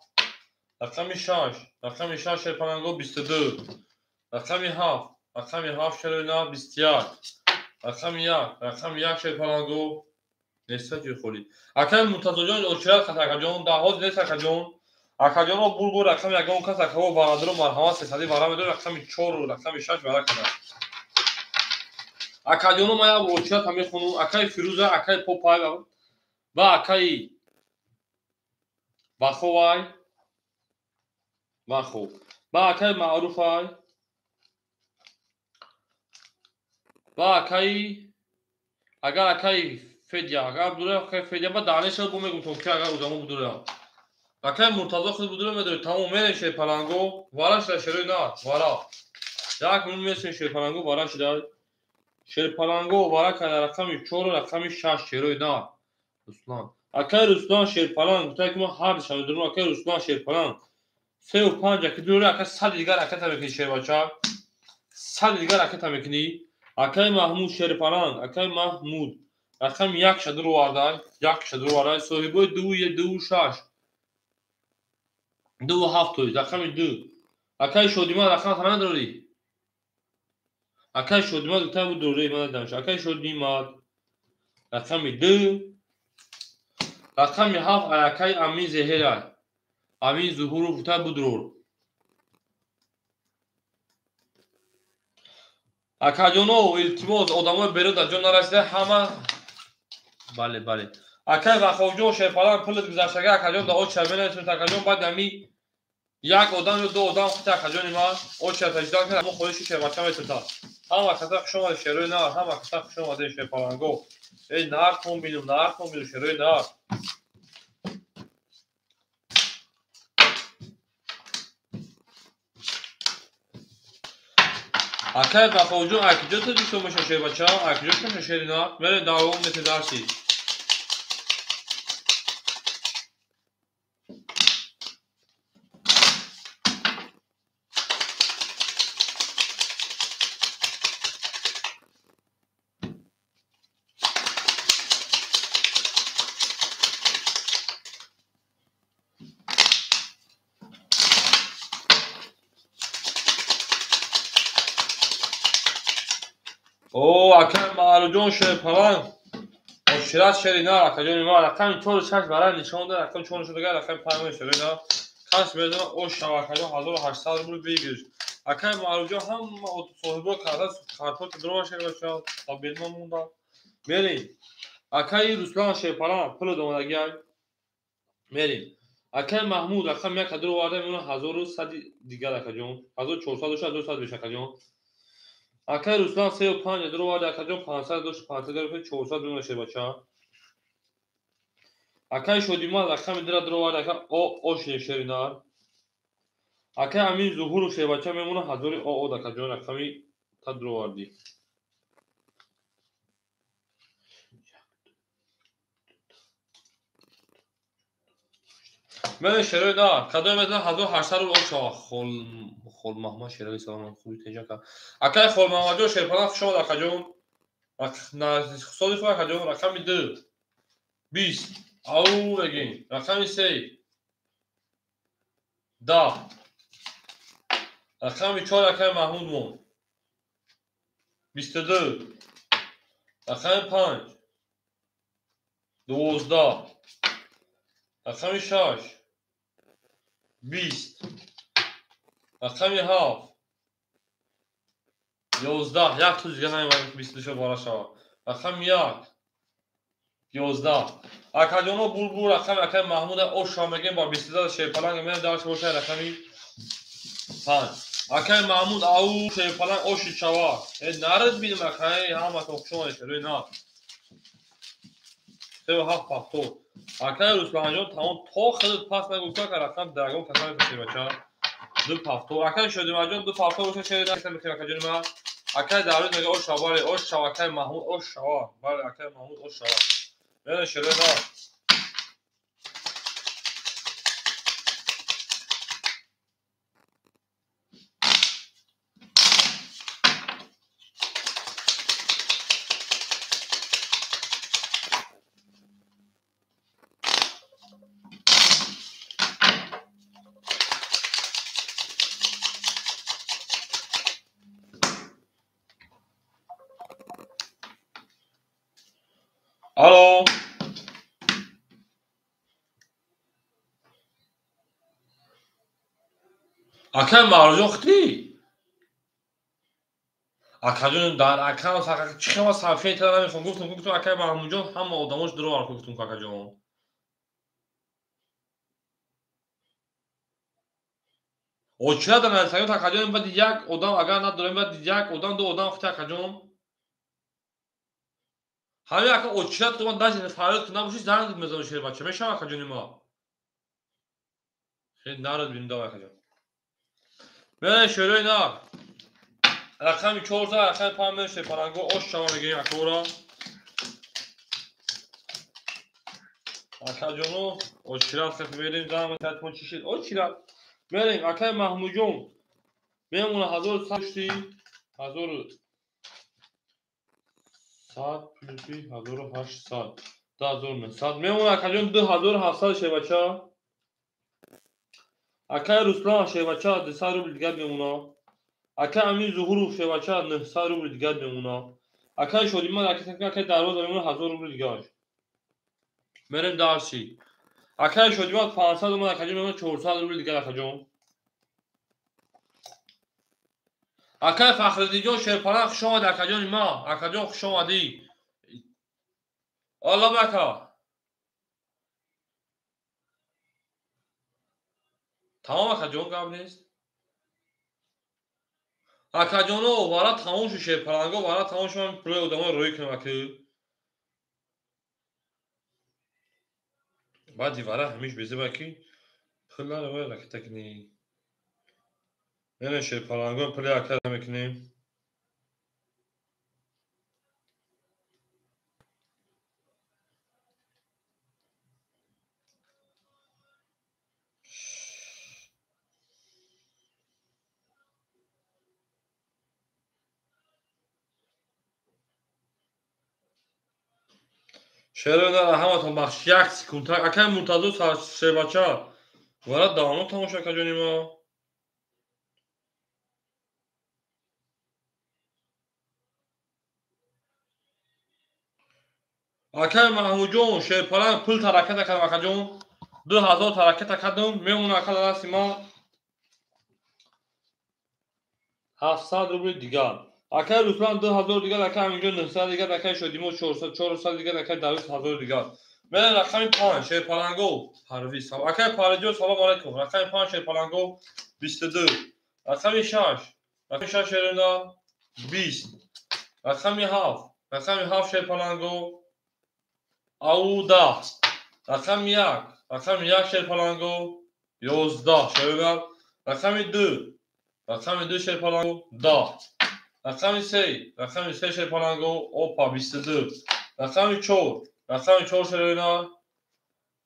Speaker 1: Рақами 6, рақами 6 шерпаланго 22. Рақами 7, рақами 7 шероина 21. Рақами 1, рақами 1 шерпаланго неста ҷои холӣ. Акай Муртазоҷон очират кат акаҷон, дар ҳозир нест акаҷон. Акаҷонро бур рақами ягон кас акаво варадро марҳамат сесадӣ вара медорад, рақами 4 рақами 6 вара кардааст. Акаҷоно ман як очират ҳам мехонам. Акай Фирӯза, акай Попай ва акаи Баховай, Бахов ва акаи Маъруфай ва акаи агар акаи Федя, агар будура, акай Федя ба дарнеша бу мегум то ки агар удамо будура. Акай Муртазо худ будура медори, тамом мерем шерпаланго, вара шуда шерои нар, вара. Як минут месем шерпаланго вара шуда. Шерпаланго вара када рақами 4 рақами 6 шерои нар. Руслан. Акай Руслан шерпаланг, гуфта ки мо ҳар душанбе дурум акай Руслан шерпаланг. 3 5 аки дура акай 100 дигар ракета мекунӣ шербача. 100 дигар ракета мекунӣ. Акай Маҳмуд шерпаланг, акай Маҳмуд. Рақами 1 шадур овардай, 1 шадур овардай, соҳибои 2 1 2 6. 2 7 тои, рақами 2. Акай Шодимад рақам та надорӣ? Акай Шодимад гуфта буд дорӣ, ман надидам. Акай Шодимад рақами 2. Рақами 7 акай Амин Зеҳерай. Амин Зуҳуров гуфта буд рор. Акаҷоно, илтимос, одамои берун дар ҷо нарасида ҳама. Бале, бале. Акай Ваховҷон шерпаланг пулат гузаштага, акаҷон да оча менависем, акаҷон баъд ами як одам ё ду одам худ акаҷони ман оча таҷдид кард, мо хоҳиши шербача метунта. Ҳама каса хуш омадед шерои нар, ҳама каса хуш омадед шерпаланго. Эй нар кон бинум, нар кон бинум шерои нар. Акай Ваховҷон, акиҷо тоҷикистон меша шербача, акиҷо меша шери нар, мерем давом мете дарси. О, акай Маъруфҷон шерпаланг. Ошират шери нар, акаҷони ман рақами 4 6 барай нишон дод, рақами 4 нишон дод, рақами 5 шери нар. Кас медонад ош шава акаҷон 1800 рубл бигир. Акай Маъруфҷон ҳама соҳибо карда картоф дрова шербача, та берма монда. Мерем. Акай Руслан шерпаланг пул домадагиай. Мерем. Акай Маҳмуд рақами 1 кадро оварда, мемона 1100 дигар акаҷон. 1400 дошт, 1200 беш акаҷон. Акай Руслан 3 5 дро оварда, акаҷон 500 дошт, 500 гирифт, 400 мемона шербача. Акай Шодимад рақами 2 дро оварда, ака о ош шери нар. Акай Амин Зуҳуров шербача мемона 1000 о о акаҷон рақами та дро овардӣ. Мен шерои нар, кадом медонам 1800 рубл ош шава. Хол Хол Маҳмад Шерали салом, хуби теҷака. Акай Хол Маҳмадҷон шерпаланг хуш омад акаҷон. Соли худ акаҷон рақами 2 20 ау мегин рақами 3 10 рақами 4 акай Маҳмуд мон 22 рақами 5 12 рақами 6 20 рақами 7 11 як ту дига намемонад ки 22 бора шавад. Рақами 1 11 акаҷоно булбул рақами акай Маҳмуд оша мегем ба 22 шерпаланг меям дарш бошад рақами 5 акай Маҳмуд ау шерпаланг оши шава. Э нарад бинем акай ҳаматон хуш омадед шерои нар. 3 7 70 акай Русланҷон тамом то худат пас нагуфта ка рақам драгон каса мефурӯшӣ бача. 2 70 акай Шодимаҷон 2 70 боша шери нар мехӯрӣ акаҷони ман. Акай Давлат мега ош шава, бале ош шава акай Маҳмуд ош шава, бале акай Маҳмуд ош шава. Мена шерои нар. Алло. Акай Маъруфҷон худӣ? Акаҷон дар акам чӣ хела сообщение тара намехоҳам. Гуфтам, гуфтам акай Маҳмудҷон ҳама одамош дурӯғ арку гуфтам акаҷон. Очира дар нависагиёт акаҷон баъди як одам агар надорем баъди як одам ду одам худӣ акаҷон. Ҳамин ака очират ман даже фарёд ки набоши занг мезанам шербача. Мешава акаҷони ма? Хеле нарад бинем давай акаҷон. Мерем шерои нар. Рақами 4 рақами 5 мерем шерпаланго ош шава мегирем акора. Акаҷоно очират хеф мерем занг метатмон чӣ шид? Очират. Мерем акаи Маҳмудҷон. Мемона 1100 1100 плюси 1800 2900 мемона акаҷон 2700 шербача. Акаи Руслан шербача 200 рубл дигар мемона. Акаи Амин Зуҳуров шербача 900 рубл дигар мемона. Акаи Шодиман акаи Дарвоза мемона 1000 рубл дигар. Мерем дарси. Акаи Шодиман 500 омад акаҷон мемона 400 рубл дигар акаҷон. Акаи Фахриддинҷон шерпаланг хуш омадӣ акаҷони ма. Акаҷон хуш омадӣ. Алло ака. Тамом акаҷон гап нест. Акаҷоно вара тамом шуд шерпаланго вара тамом шуд ман пулои одаморо рӯй кунам ака. Баъди вара ҳамиш безеба ки пул наро ракета кунӣ. Мерем шерпаланго пули ака мекунем. Шерои нар ҳаматон бахш як секунд. Акаи Муртазо шербача. Вара давно тамошо акаҷони ма. Акаи Маҳмудҷон шерпаланг пул тараката кардам акаҷон. 2000 тараката кардам. Мемона ака дар дасти ман 700 рубли дигар. Акаи Руслан 2000 дигар, акаи Аминҷон 900 дигар, акаи Шодимо 400 дигар, акаи Давид 1000 дигар. Мерем рақами 5 шерпаланго Парвиз. Акаи Парвизҷон салом алайкум. Рақами 5 шерпаланго 22. Рақами 6, рақами 6 шерина 20. Рақами 7, рақами 7 шерпаланго ау 10. Рақами 1, рақами 1 шерпаланго 11 шерина. Рақами 2, рақами 2 шерпаланго 10. Рақами 3, рақами 3 шерпаланго опа 22. Рақами 4, рақами 4 шерина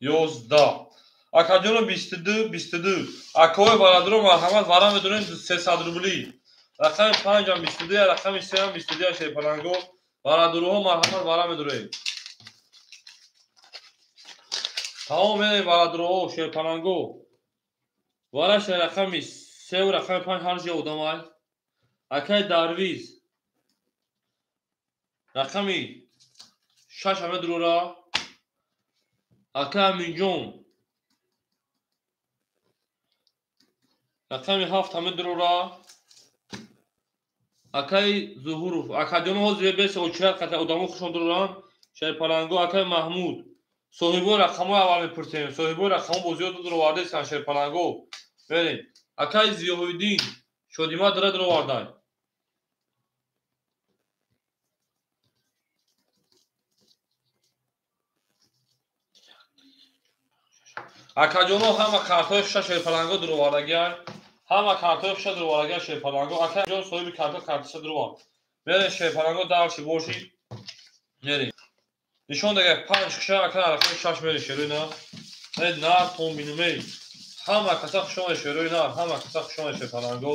Speaker 1: 11. Акаҷоно 22, 22. Акои бародаро марҳамат вара медонем 300 рубли. Рақами 5 ҳам 22, рақами 3 ҳам 22 шерпаланго. Бародароҳо марҳамат вара медонем. Тамом мерем бародароҳо шерпаланго. Вара рақами 3 ва рақами 5 ҳар ҷо одамай. Акаи Дарвиз рақами 6 ҳама дурора. Акаи Аминҷон рақами 7 ҳама дурора. Акаи Зуҳуров акаҷоно ҳозир бес очират қата одамо хушон дуроранд. Шерпаланго акаи Маҳмуд соҳибои рақамҳои аввал мепурсем. Соҳибои рақамҳо бозиёт дуровардаистанд шерпаланго. Мерем. Акаи Зиёҳиддин Шодима дара дуровардай. Акаҷоно ҳама картҳои хуша шерпаланго дуровардагианд. Ҳама картҳои хуша дуровардагианд шерпаланго. Акаҷон соҳиби картҳо картиша дуровард. Мерем шерпаланго дарши боши. Мерем. Нишон дага 5 хуша ака рақами 6 мерем шерои нар. Эй нар тон бинумей. Ҳама каса хушомад шерои нар, ҳама каса хушомад шерпаланго.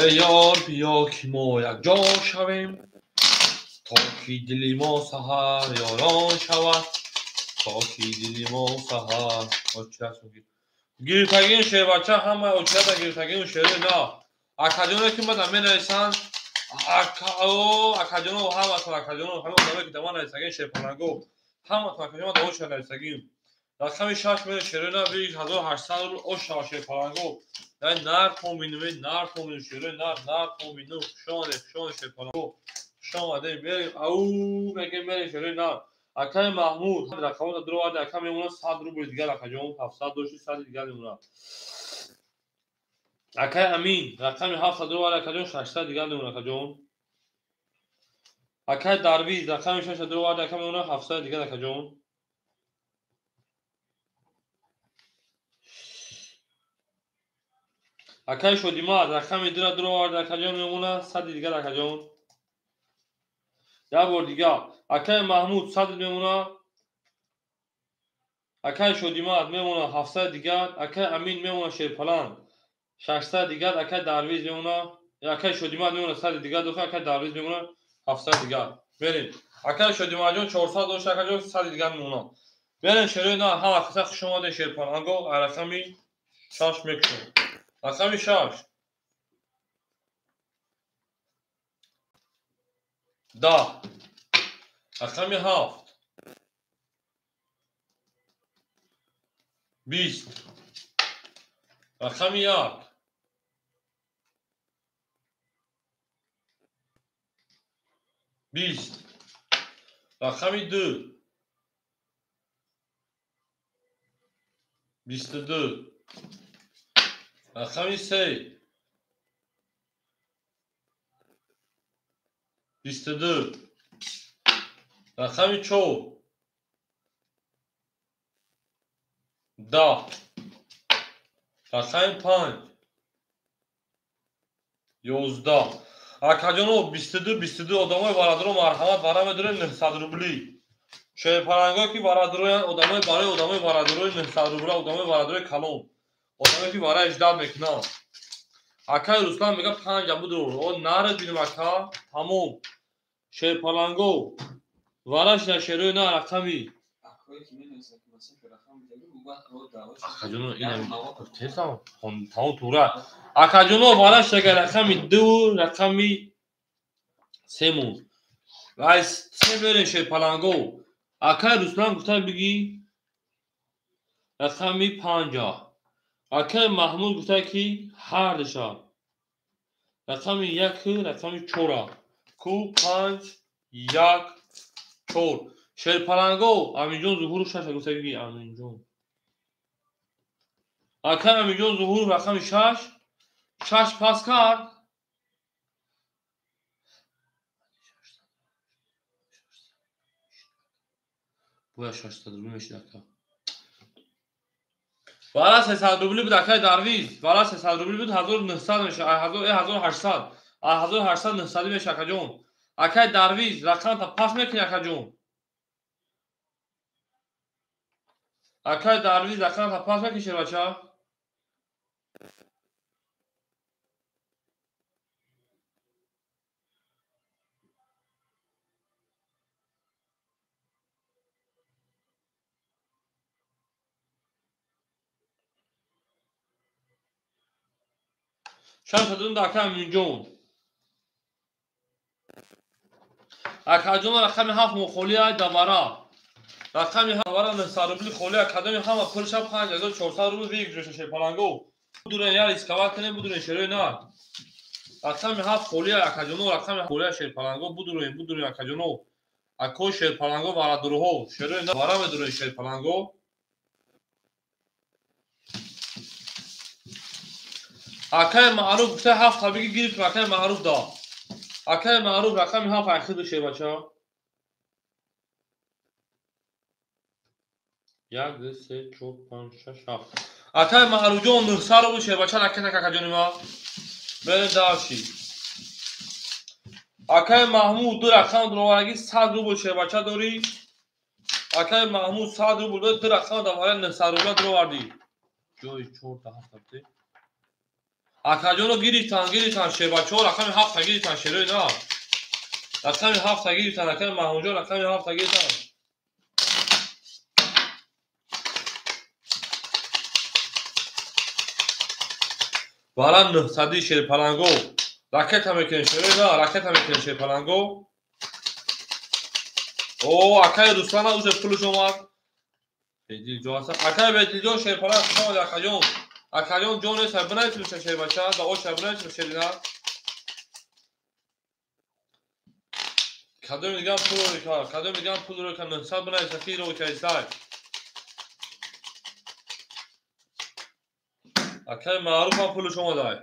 Speaker 1: Эй ёр биё ки мо якҷо шавем, то ки дили мо саҳар ёрон шавад, то ки дили мо саҳар. Гирифтагин шербача ҳама очирата гирифтагин шери на. Акаҷоно ки мада менависанд, акаҷоно ҳаматон акаҷоно ҳама одаме ки дама нависагин шерпаланго ҳаматон акаҷоно мада очира нависагин. Рақами 6 мере шери на 1800 рубл ош шава шерпаланго. Ай нар тон бинем, эй нар тон бинем, шерои нар, нар тон бинем. Хуш омадед, хуш омадед шерпаланго. Хуш омадед. Мерем, ау мегем мерем шерои нар. Акаи Маҳмуд, рақамота дуроварди, ака мемонад 100 рубли дигар, акаҷон, 700 дошти, 100 дигар мемонад. Акаи Амин, рақами 700 дуроварди, акаҷон, 600 дигар мемонад, акаҷон. Акаи Дарвиз, рақами 600 дуроварди, ака мемонад 700 дигар, акаҷон. Акаи Шодимад, рақами 2 дуроварди, акаҷон, мемонад 100 дигар, акаҷон. Як бор дигар. Акаи Маҳмуд 100 мемонад. Акаи Шодимад мемонад 700 дигар. Акаи Амин мемонад шерпаланг 600 дигар. Акаи Дарвиз мемонад. Акаи Шодимад мемонад 100 дигар. Акаи Дарвиз мемонад 700 дигар. Мерем. Акаи Шодимадҷон 400 дошт, акаҷон 100 дигар мемонад. Мерем шерои на, ҳама каса хуш омадед шерпаланго. Рақами 6 мекушем. Рақами 6. 10. Рақами 7. 20. Рақами 1. 20. Рақами 2. 22. Рақами 3. 22. Рақами 4. 10. Рақами 5. 11. Акаҷоно 22 22 одамои барадро марҳамат вара медорем 900 рубли. Шерпаланго ки барадроян одамои барои одамои барадрои 900 рубла, одамои барадрои калон. Одамое ки вара иждат мекунанд. Акаи Руслан мега 5 будро. О нарад бинем ака, тамом. Шерпаланго вараш на шерои на рақами. Акаҷоно ина гуфтесам, тамом тура. Акаҷоно вараш ага рақами 2, рақами 3 мон. Ай се мерем шерпаланго. Акаи Руслан гуфта биги рақами 5. Акаи Маҳмуд гуфта ки ҳардуша. Рақами 1, рақами 4. Ку 5 1 4. Шерпаланго Аминҷон Зуҳуров 6 гуфта ки Аминҷон. Акаи Аминҷон Зуҳуров рақами 6. 6 пас кард. Бояд 600 рубли мешид ака. Вара 300 рубли буд акаи Дарвиз. Вара 300 рубли буд 1900 мешад. 1800. 1800 900 мешад акаҷон. Акаи Дарвиз рақамта пас мекунӣ акаҷон. Акаи Дарвиз рақамта пас мекунӣ шербача. Шашадун ака Аминҷон. Акаҷон рақами 7 мухолия давара. Рақами 7 давара 900 рубли холия кадоми ҳама пулша 5400 рубл выигрыш шерпаланго. Будурен я рисковать кунем, будурен шерои на. Рақами 7 холия акаҷоно, рақами холия шерпаланго будурен, будурен акаҷоно. Ако шерпаланго варадурҳо, шерои на вара медурен шерпаланго. Акаи Маъруф гуфта 7 табиги гирифтем, акаи Маъруф да. Акаи Маъруф рақами 7 айхиду шербача. 1 2 3 4 5 6 7. Акаи Маъруфҷон 900 рубл шербача ракета какаҷони ма. Мерем дальше. Акаи Маҳмуд 2 рақам дуровардаги 100 рубл шербача дорӣ. Акаи Маҳмуд 100 рубл дорӣ, 2 рақам давара 900 рубла дуровардӣ. Ҷои 4 та 7 та. Акаҷоно гирифтан, гирифтан шербачаҳо рақами 7 гирифтан шерои на. Рақами 7 гирифтан, акаи Маҳмудҷон рақами 7 гирифтан. Вара 900 шерпаланго. Ракета мекунем шерои на, ракета мекунем шерпаланго. О, акаи Руслана уже пулш омад. Бедилҷон аст. Акаи Бедилҷон шерпаланг хуш омадед акаҷон. Акаҷон ҷон нест, бинависем шербача, да оша бинависем шерина. Кадом дигар пул рӯй кард, кадом дигар пул рӯй кард, 900 бинависа, ки рӯй кардисай. Акаи Маъруф ҳам пулаш омадай.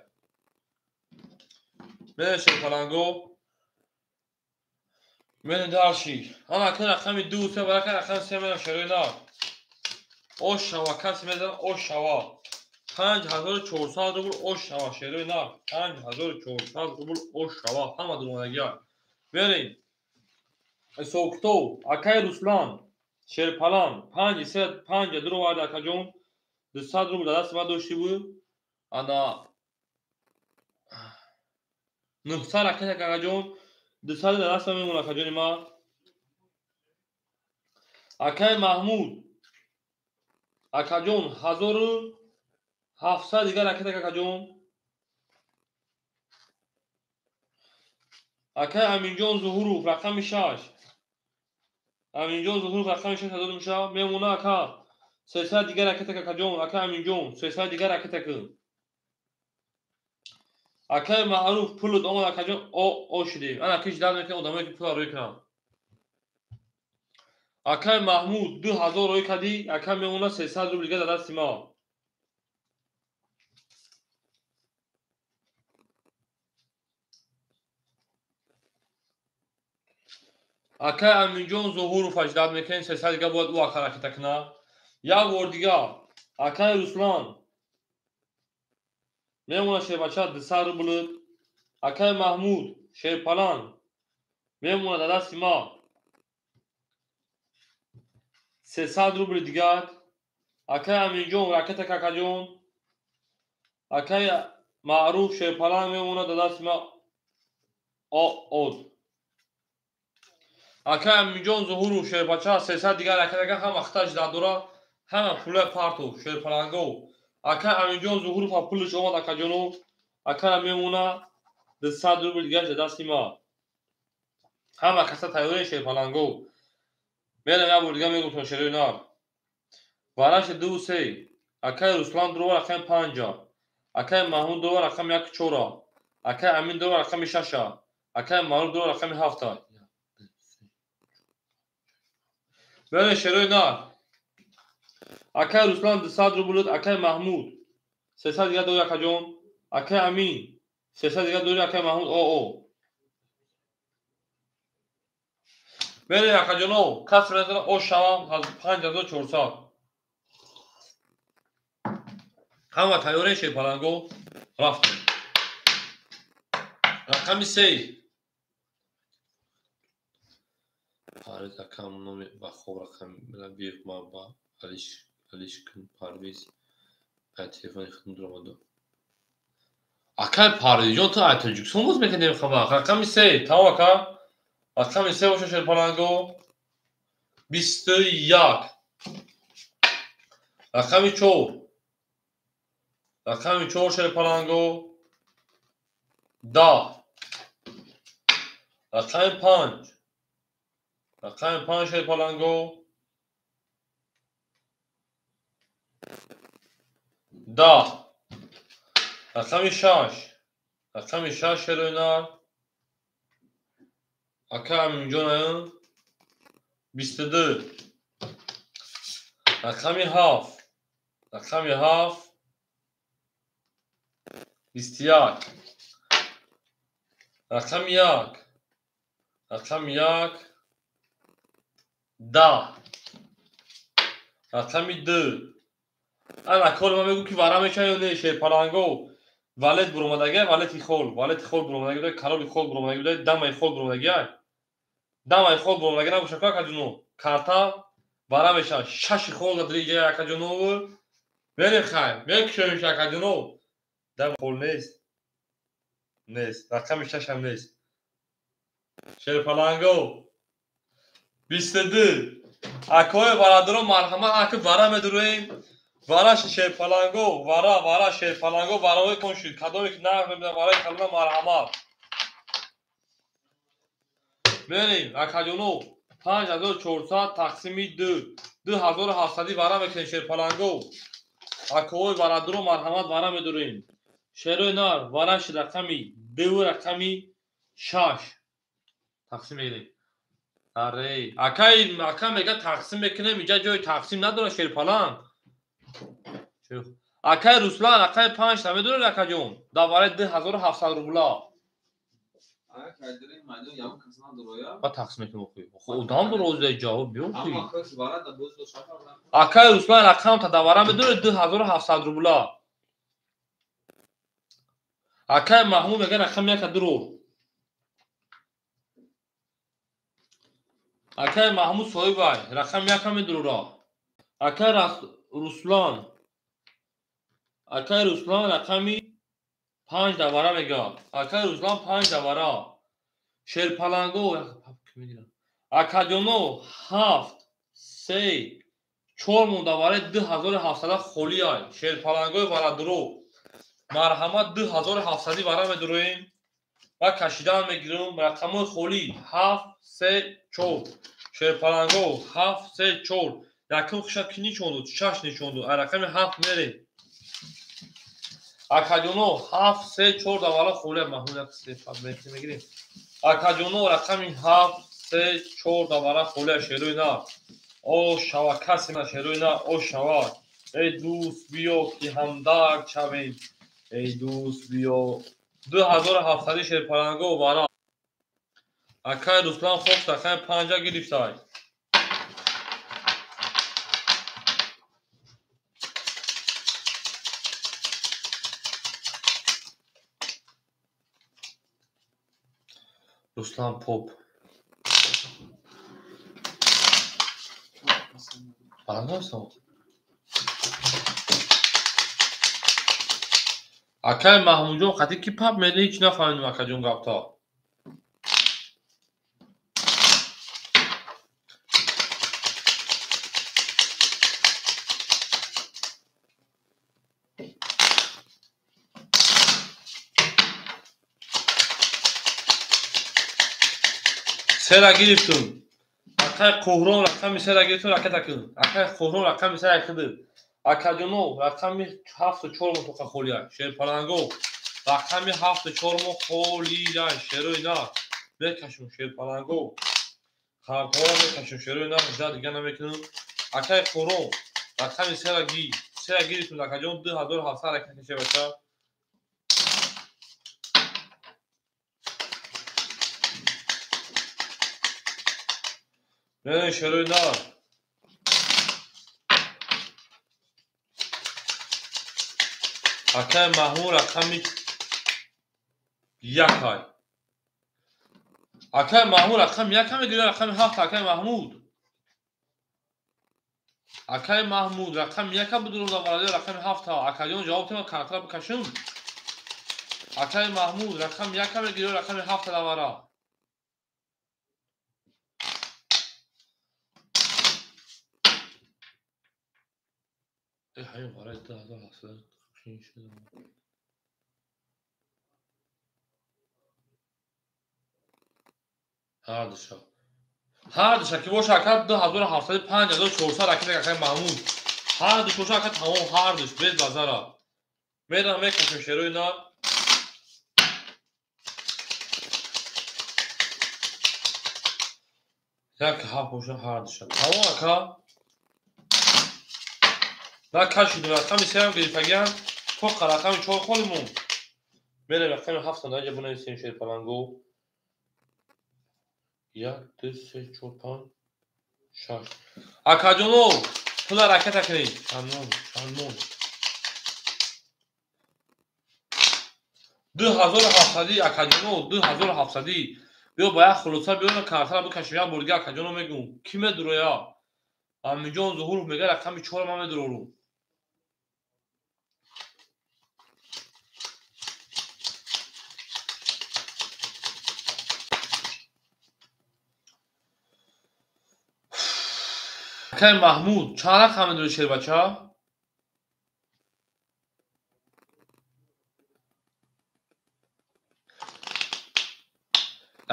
Speaker 1: Мене шерпаланго. Мене дарши. Ана ака рақами 2 3 барака рақами 3 мена шерои нав. Ош шава, каси мезана ош шава. 5400 рубл ош шава шерои нав. 5400 рубл ош шава. Ҳама думонагия. Берем. Ҳисобкитоб. Акаи Руслан шерпалан 5 3 5 дуровард акаҷон. 200 рубл дар дасти ман дошти буд. Ана 900 ракета акаҷон. 200 дар дастам мемонад акаҷони ман. Акаи Маҳмуд акаҷон 1700 дигар ракета акаҷон. Акаи Аминҷон Зуҳуров рақами 6. Аминҷон Зуҳуров рақами 6 ҳазор мешавад. Мемонад ака 300 дигар ракета акаҷон. Акаи Аминҷон 300 дигар ракета кун. Акаи Маъруф пулут омад акаҷон, о шудем. Ана киш дард мекунад одамое ки пула рӯй кунанд. Акаи Маҳмуд 2000 рӯй кардӣ, ака мемонад 300 рубл дигар дар дасти ма. Акаи Аминҷон Зуҳуров аждад мекунем, 300 дигар бояд ӯ ака ракета кунад. Як бор дигар акаи Руслан мемонад шербача 200 рубл. Акаи Маҳмуд шерпалан мемонад дар дасти ма 300 рубли дигар. Акаи Аминҷон ракета какаҷон. Акаи Маъруф шерпалан мемонад дар дасти ма од. Акаи Аминҷон Зуҳуров шербача 300 дигар ракета, ҳама хиташ дадора, ҳама пулаи партов шерпаланго. Акаи Аминҷон Зуҳуров ҳам пулаш омад акаҷоно. Акара мемонад 200 рубл дигар дар дасти ма. Ҳама каса тайёрен шерпаланго. Мерам як бор дигар мегуфтам шерои нав. Вараши 2 3. Акаи Руслан дурова рақами 5. Акаи Маҳмуд дурова рақами 1 4. Акаи Амин дурова рақами 6. Акаи Маъруф дурова рақами 7. Мерем шерои нав. Акаи Руслан 200 рубл, акаи Маҳмуд 300 дигар дори акаҷон. Акаи Амин 300 дигар дори акаи Маҳмуд о. Мерем акаҷоно, кас мезана ош шавам 5400. Ҳама тайёрен шерпаланго, рафтем. Рақами 3. Парвиз акам номи ба хоб рақами биёф ма ба Алишкин Парвиз ай телефони худам дуромаду. Акай Парвизҷон, ту ай Тоҷикистон боз мекунем хабар. Рақами 3, тамом ака. Рақами 3 боша шерпаланго. 21. Рақами 4. Рақами 4 шерпаланго. 10. Рақами 5. Рақами 5 шерпаланго. 10. Рақами 6. Рақами 6 шерои нар. Ака Аминҷон 22. Рақами 7. Рақами 7 21. Рақами 1. Рақами 1 10. Рақами 2. Ана кори ман мегӯм ки вара мешавад ё не шерпаланго. Валет буромадагия, валети хол, валети хол буромадагия буда, кароли хол буромадагия буда, дамаи хол буромадагия. Дамаи хол буромадагия набошад ку акаҷоно. Карта вара мешавад. Шаши хол дар иҷа акаҷоно. Мерем хайр, мекушоем акаҷоно. Дам хол нест. Нест. Рақами 6 ҳам нест. Шерпаланго 22. Акои бародарон марҳамат, аки вара медуроем. Вара шерпаланго, вара, вара шерпаланго, вараҳои кон шуд. Кадоме ки нағз мебинад вараи калона марҳамат. Мерем акаҷоно 5400 тақсими 2. 2700 вара мекунем шерпаланго. Акои варадуро марҳамат вара медурем. Шерои нар вараши рақами 2 рақами 6 тақсим мегирем. Аре, акай ака мега тақсим мекунем, инҷа ҷои тақсим надора шерпаланг. Акай Руслан, акай 5 та медонед акаҷон? Дар вараи 2700 рубла. Ба тақсим мекунем охи. Одам дора озда ҷавоб биё охи. Акай Руслан рақам та дар вара медонед 2700 рубла. Акай Маҳмуд мега рақам 1 дуро. Акай Маҳмуд соҳибай рақам 1 медурора. Акай Руслан, акай Руслан рақами 5 давара мега. Акай Руслан 5 давара. Шерпаланго акаҷоно 7 3 4 мон давараи 2700 холиай. Шерпалангои варадуро марҳамат 2700 вара медуроем ва кашидан мегирем. Рақамҳои холӣ 7 3 4. Шерпаланго 7 3 4. Якум хиша ки нишон дод? 6 нишон дод. Рақами 7 мерем. Акаҷоно 7 3 4 давара холия. Маҳмуд 1 3 5 мегирем. Акаҷоно рақами 7 3 4 давара холия. Шерои нар о шава касе на шерои нар о шава. Эй дӯст биё ки ҳамдард шавем. Эй дӯст биё. 2700 шерпаланго вара. Акай Руслан хоб рақами 5 гирифтай. Руслан Поп. Баландост. Акай Маҳмудҷон қати ки пап меди ҳеч нафаҳмидим акаҷон гапта. Сера гирифтум. Акай Қуҳрон рақами сера гирифтум, ракета кун. Акай Қуҳрон рақами сера киди. Акаҷоно рақами 7 4 мо тоқа холия. Шерпаланго рақами 7 4 мо холия. Шерои на мекашум шерпаланго. Хартора мекашум шерои на жда дига намекунам. Акай Қуҳрон рақами сера ги. Сера гирифтум акаҷон 2700 ракета каше бача. Не, шерои нар. Акай Маҳмуд рақами 1 ай. Акай Маҳмуд рақами 1 мегирад, рақами 7 акай Маҳмуд. Акай Маҳмуд рақами 1 будурум дар варади рақами 7. Акаҷон ҷавоб тема картара бикашум. Акай Маҳмуд рақами 1 мегирад, рақами 7 дар вара. Ҳамин вараи 2700 ҳардуша. Ҳардуша ки боша ака 2700 5400 ракета акай Маҳмуд. Ҳардуш боша ака тамом ҳардуш без базара. Мерам мекашем шерои нар. Як ҳафт боша ҳардуша. Тамом ака. На кашидум рақами 3 гирифтагиам. Тоқа рақами 4 холӣ монд. Мерем рақами 7 даҷа бинависем шерпаланго. 1 2 3 4 5 6. Акаҷоно пула ракета кунед. Чандмон, чандмон. 2700 акаҷоно 2700. Биё ба як хулоса биё картара бикашем як бор дига акаҷоно мегӯм. Ки медуроя? Амиҷон Зуҳуров мега рақами 4 ман медурорум. Акай Маҳмуд чанд рақам медури шербача?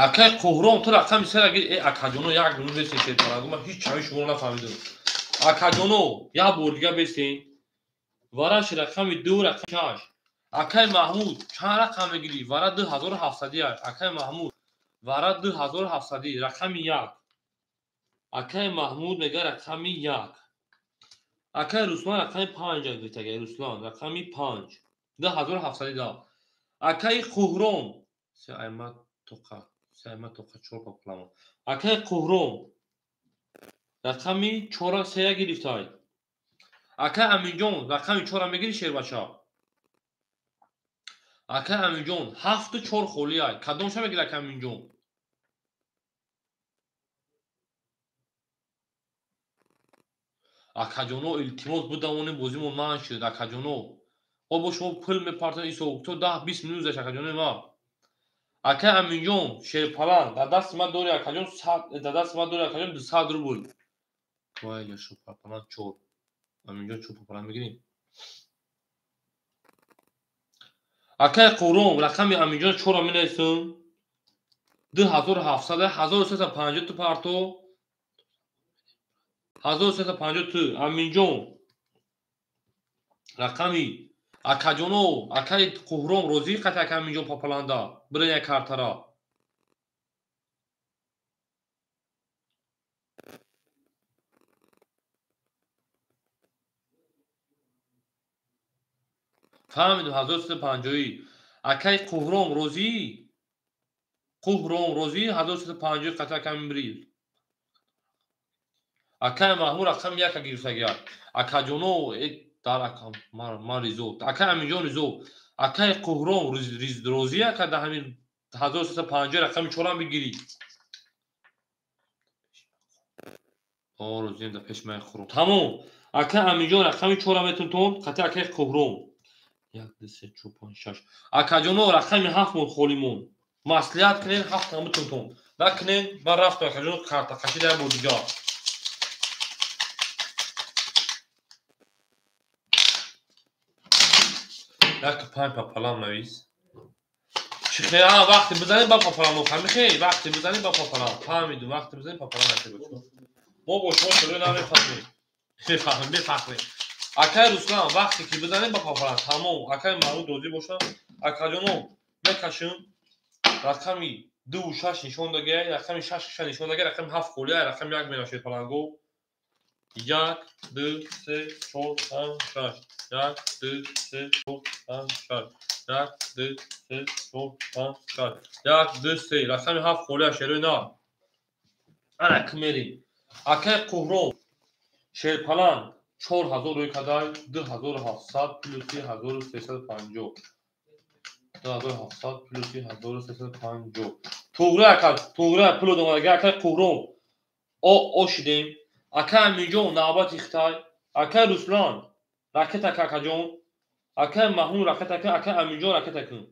Speaker 1: Акай Қуҳрон ту рақами 3 гир. Э акаҷоно як минут бесен шерпаланго ман ҳеч чави шуморо нафаҳмидам. Акаҷоно як бор дига бесен. Вараш рақами 2 рақами 6. Акай Маҳмуд чанд рақам мегирӣ? Вара 2700. Акай Маҳмуд вара 2700 рақами 1. Акай Маҳмуд мега рақами 1. Акай Руслан рақами 5 гирифтага. Руслан рақами 5. 2700 да. Акай Қуҳром се айма тоқа, се айма тоқа 4 паплама. Акай Қуҳром рақами 4 3 гирифтай. Акай Аминҷон рақами 4 мегири шербача. Акай Аминҷон 7 4 холиай. Кадомша мегири акай Аминҷон? Акаҷоно илтимос будавонем бозимон ман шуд. Акаҷоно ҳо бо шумо пул мепартон исо то 10-20 минут заш акаҷонои ма. Акай Аминҷон шерпаланг дар дасти ман дори акаҷон 100, дар дасти ман дори акаҷон 200 рубл. Вайля шерпаланг 4. Аминҷон 4 паланг мегирем. Акай Қуром рақами Аминҷон 4 менависам. 2700 1350 ту парто. 1350 ту Аминҷон рақами акаҷоно акай Қуҳром розӣ қат акай Аминҷон папаланда бирен як картара. Фаҳмидум 1350. Акай Қуҳром розӣ? Қуҳром розӣ 1350 қат акай Амин бирӣ. Акай Маҳмуд рақами 1 гирифтагия. Акаҷоно дар акам ман ризо. Акай Аминҷон ризо. Акай Қуҳром розӣ ака дар ҳамин 1350 рақами 4 бигирӣ. О розием дар пеш май хӯром. Тамом. Акай Аминҷон рақами 4 метунтон қати акай Қуҳром. 1 2 3 4 5 6. Акаҷоно рақами 7 мон холӣ мон. Маслиҳат кунед 7 ҳам битунтон. Накунед ман рафтам акаҷоно карта қашида як бор дигар. Як панҷ папалам навис. Чӣ хел вақте бизанем ба папалам ҳамихе вақте бизанем ба папалам. Фаҳмидум вақте бизанем папалам накунем. Мо бо шумо шӯрӣ намефаҳмем. Мефаҳмем, мефаҳмем. Акай Руслан вақте ки бизанем ба папалам тамом. Акай Маҳмуд розӣ бошам. Акаҷоно мекашем рақами 2 6 нишон дагай, рақами 6 нишон дагай, рақами 7 холия, рақами 1 менашед паланго. 1 2 3 4 5 6. 1 2 3 4 5 6. 1 2 3 4 5 6. 1 2 3 рақами 7 холия шерои на. Ана кимерим. Акай Қуҳром шерпаланг 4000 рӯй кадай 2700 плюси 1350. 2700 плюси 1350. Туғра ака, туғра пул додам акай Қуҳром. О шидем. Акай Аминҷон навбати Хитай. Акай Руслан ракета ка акаҷон. Акай Маҳмуд ракета ка, акай Аминҷон ракета кун.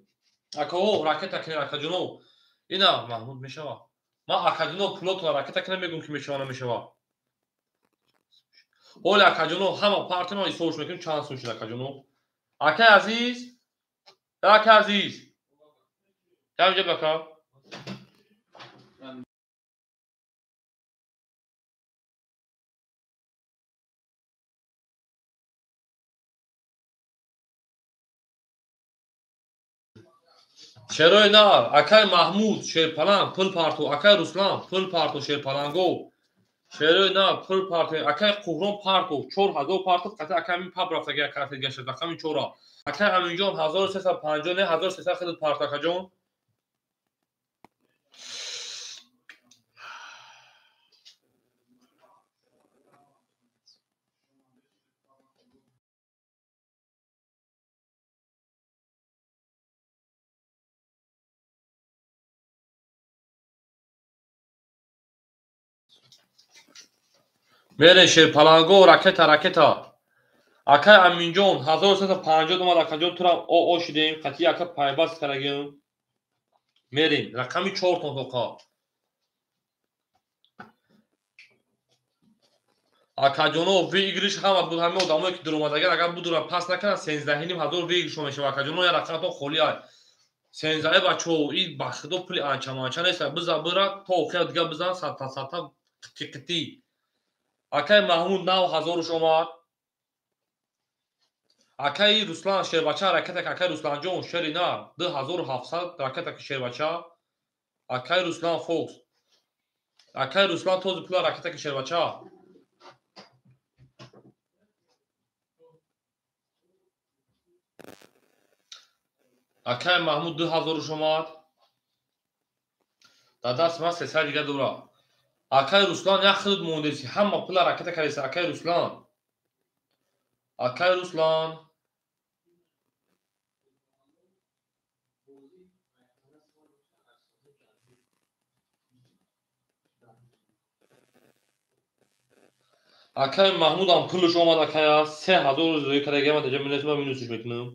Speaker 1: Акао ракета кун акаҷоно. Ина Маҳмуд мешава. Ман акаҷоно пулотро ракета кунам мегӯм ки мешава намешава. Ҳоли акаҷоно ҳама партима ҳисобш мекунем чанд сум шуд акаҷоно. Акай азиз, акай азиз. Ямҷа бака. Шерои нар, акай Маҳмуд шерпаланг пул парту, акай Руслан пул парту шерпаланго. Шерои нар пул парту, акай Қуҳром парту, 4000 парту, қати акай Амин паб рафтаги карти гашт рақами 4. Акай Аминҷон 1350 не 1300 хидат парту акаҷон. Мере шерпаланго ракета ракета. Акай Аминҷон 1350 омад акаҷон тура о шидем қати ака пайваст карагем. Мерем рақами 4 тон тоқа. Акаҷоно выигрыш ҳама буд ҳама одамое ки дуромадагар агар будура пас накунанд 13500 выигрыш мешава акаҷоно я рақаматон холӣ ай. 13 бачо и ба худо пули анча манча нест биза бира то охира дига бизан садта садта қити қити. Акай Маҳмуд 9000 омад. Акаи Руслан шербача ракета акаи Русланҷон шери нар 2700 ракета ки шербача. Акаи Руслан Фокс. Акаи Руслан този пула ракета ки шербача. Акаи Маҳмуд 2000 омад. Дар даст ман 300 дига дора. Акаи Руслан як худут мондеси ҳама пула ракета кардеси акаи Руслан. Акаи Руслан. Акаи Маҳмудам пулаш омад акая 3000 зои кардагиам даҷа минусма минусш мекунам.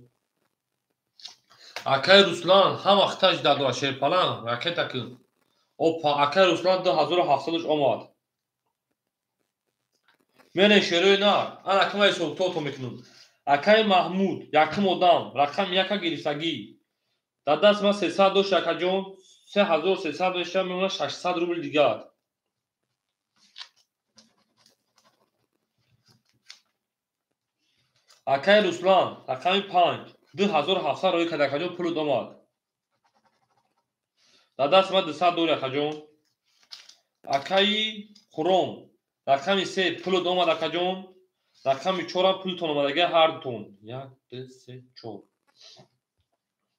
Speaker 1: Акаи Руслан ҳама хиташ дадора шерпалан ракета кун. Опа акаи Руслан 2700 омад. Мене шерои нар, ана кама ҳисоб-китоб мекунам. Акаи Маҳмуд якум одам, рақам яка гирифтагӣ. Дар даст ман 300 дошт акаҷон, 3300 мешавад, мемонад 600 рубл дигар. Акаи Руслан рақами 5 2700 роӣ кард акаҷон, пулут омад. Дар даст ман 200 дори акаҷон. Акаи Хуром рақами 3 пулут омад акаҷон. Рақами 4 пултон омадага ҳар дутон. 1 2 3 4.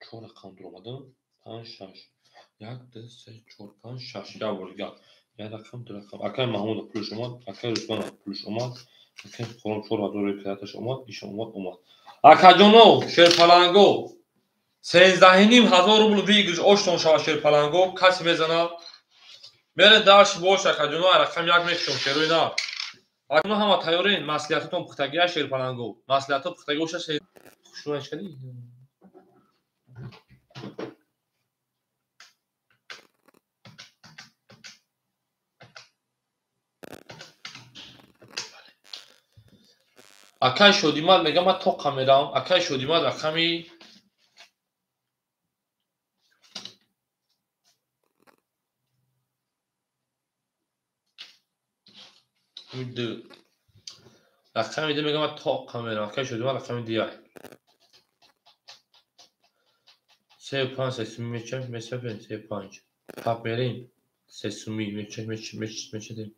Speaker 1: 4 рақам дур омада. 5 6. 1 2 3 4 5 6. Як бор дигар. Як рақам, ду рақам. Акаи Маҳмуд пулаш омад, акаи Руслан пулаш омад, акаи Хуром 4000 рои каяташ омад, иш омад, омад. Акаҷоно, шерпаланго 13500 рубл выигрыш оштон шава шерпаланго, касе мезанад. Мере дарш бош акаҷоно, рақам як мекушом шерои нар. Акаҷоно ҳама тайёрен, маслиҳатотон пухтагия шерпаланго. Маслиҳато пухтагӣ боша хушрӯяш кардӣ? Акаи Шодимад мегӯяд ман тоқа меравам. Акаи Шодимад рақами ду. Рақами ду мегӯяд ман тоқа меравам. Акаи Шодимад рақами ду як. Се панҷ се суми мечам, мечапем се панҷ. Ҳафт мерем се суми мечам, мечадем.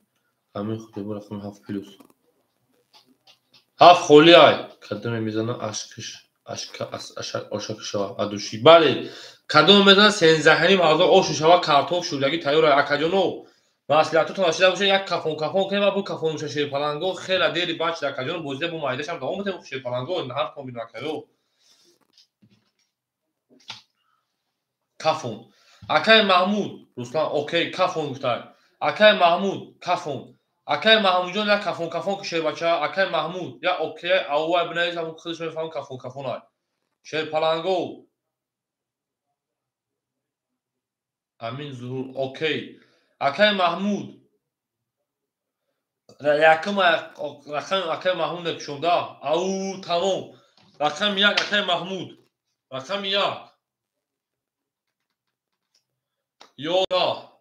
Speaker 1: Ҳамин худо рақами ҳафт плюс. Ҳафт холӣ ай. Кадоме мезана ашкиш, ашка, ошак шава, адуши. Бале, кадоме мезана 13500 ошу шава, картоф шудагӣ тайёр ай. Акаҷоно, маслиҳатотон ашида бошад, як кафон кафон кунем ва бу кафон меша шерпаланго. Хела дери баъд шуда акаҷоно, бозида бу майдашам давом метем шерпаланго, ҳар кон бинем акаё. Кафон. Акаи Маҳмуд, Руслан, окей, кафон гуфтай. Акаи Маҳмуд, кафон. Акаи Маҳмудҷон як кафон кафон ки шербача, акаи Маҳмуд як окей, аввай бинавис, ҳамун худаш мефаҳмад кафон кафон ай. Шерпаланго. Амин Зуҳур, окей. Акаи Маҳмуд. Якум рақами акаи Маҳмуд мекушонда. Ау, тамом. Рақами як акаи Маҳмуд. Рақами як. 11.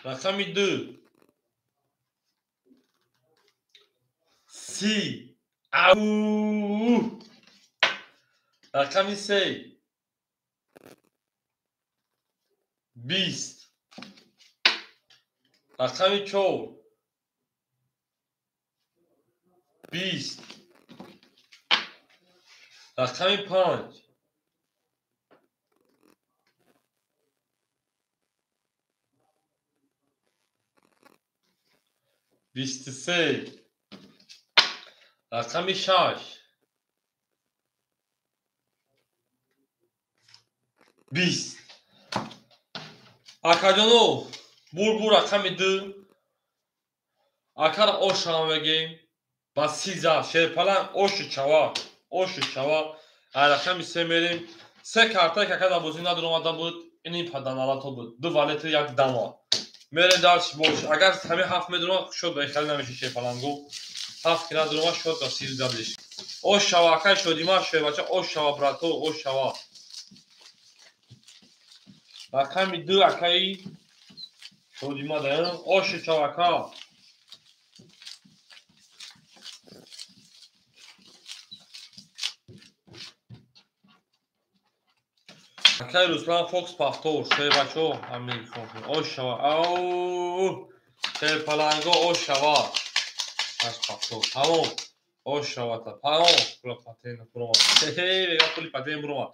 Speaker 1: Рақами ду. 30. Ау. Рақами се. 20. Рақами чор. 20. Рақами панҷ. 23. Рақами шаш. 20. Акаҷоно, бур рақами ду. Акара ошам мегем. Ба сиза шерпаланг оши чава, оши чава. Рақами се мерем. Се картае ки ака дар бозӣ надоромада буд, ини паданалато буд. Ду валети як дама. Мерем дарш бош. Агар ҳамин ҳафт медурам, шод ба ихали намеши шерпаланго. Ҳафт ки надурама, шод ба сиз даблиш. Ош шава акай Шодима, шербача, ош шава брато, ош шава. Рақами ду акаи Шодима даён, оши шава ака. Акай Руслан Фокс повтор, шербачо, амир ош шава. Ау! Шерпаланго ош шава. Аш повтор. Тамом. Ош шава та. Тамом. Пула патен бурома. Хе, мега пули патен бурома.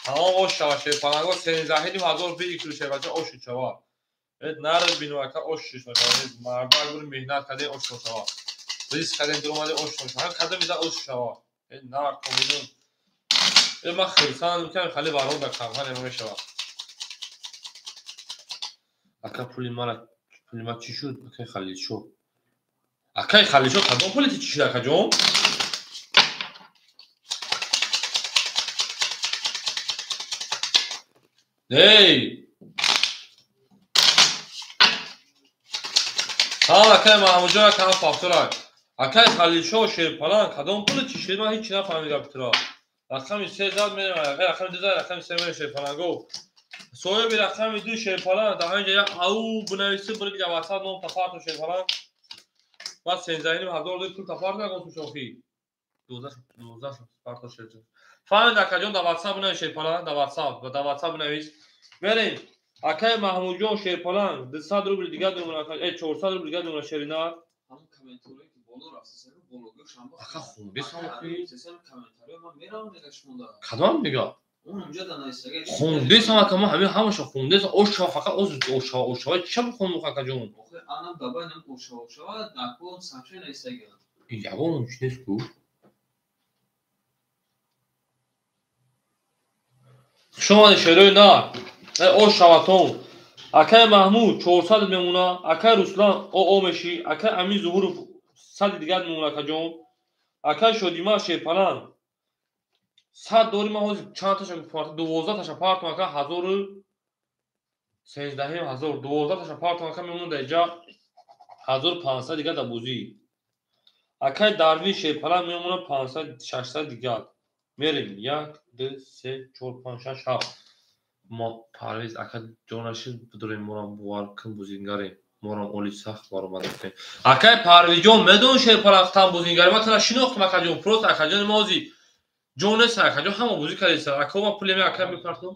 Speaker 1: Тамом ош шава шерпаланго 13 ҳазор би икс шербачо ош шава. Эд нар бину ака ош шава. Мардак бур меҳнат каде ош шава. Риск кадем дуромаде ош шава. Кадем иза ош шава. Эд нар коминун. Ман хирсан мекунам, хали барон дар компания мешавад. Ака пули мара, пули ма чӣ шуд? Акай Халилшо. Акай Халилшо, кадом пули ти чӣ шуд, акаҷон? Эй! Ҳа, акай Маҳмудҷон, ака ҳам повторак. Акай Халилшо, шерпалан, кадом пули чӣ шуд? Ман ҳеҷ чӣ нафаҳмидам туро. Рақами се зад мерем, рақами ду зад, рақами се мерем шерпаланго. Соҳиби рақами ду шерпалан, дар ҳамин ҷо як ау бинависӣ, бири дар ватсап ном тапарту шерпалан. Баъд 13,5 ҳазор ду пул тапарт накун сушохӣ. 12 парто шерпалан. Фаҳмид акаҷон, дар ватсап бинавис шерпалан, дар ватсап бинавис. Мерем. Акай Маҳмудҷон шерпалан, 200 рубл дигар думона, 400 рубл дигар думона шеринар.
Speaker 2: Ҳамон комментариое ки боло рафтесаку боло шанба.
Speaker 1: Ака хундесам охи.
Speaker 2: Комментарио ман меравам мега шумода.
Speaker 1: Кадом мега?
Speaker 2: Он унҷа да нависага.
Speaker 1: Хундесам ака, ман ҳамин ҳамаша хундесам. Ошава фақат оз ошава, ошава ча бихонум акаҷон?
Speaker 2: Охи анам дабай нам ошава, ошава нако санча нависага.
Speaker 1: Ягон чи нест ку. Хуш омадед шерои нар. Ошаватон. Акай Маҳмуд 400 мемона, акай Руслан оо мешӣ, акай Амин Зуҳуров 100 дигар мемона акаҷон. Акай Шодима шерпалан 100 дори, ман ҳозир чанд таша 12 таша партом ака, 1013 ҳазор 12 таша партом ака, мемона дар иҷа 1500 дигар дар бозӣ. Акай Дарвиш шерпалан мемона 500 600 дигар. Мерем як, ду, се, чор, панҷ, шаш, ҳафт. Мо Парвиз ака ҷонаши бидорем, морам бовар кун, бозингарем, морам оли сахт баромад кунем. Акай Парвизҷон, медон шерпалан бозингари, ман тара шинохтам акаҷон, просто акаҷони мо ҳозир ҷон нест, акаҷон ҳама бозӣ кардеста. Ака ма пули ме ака мепартом.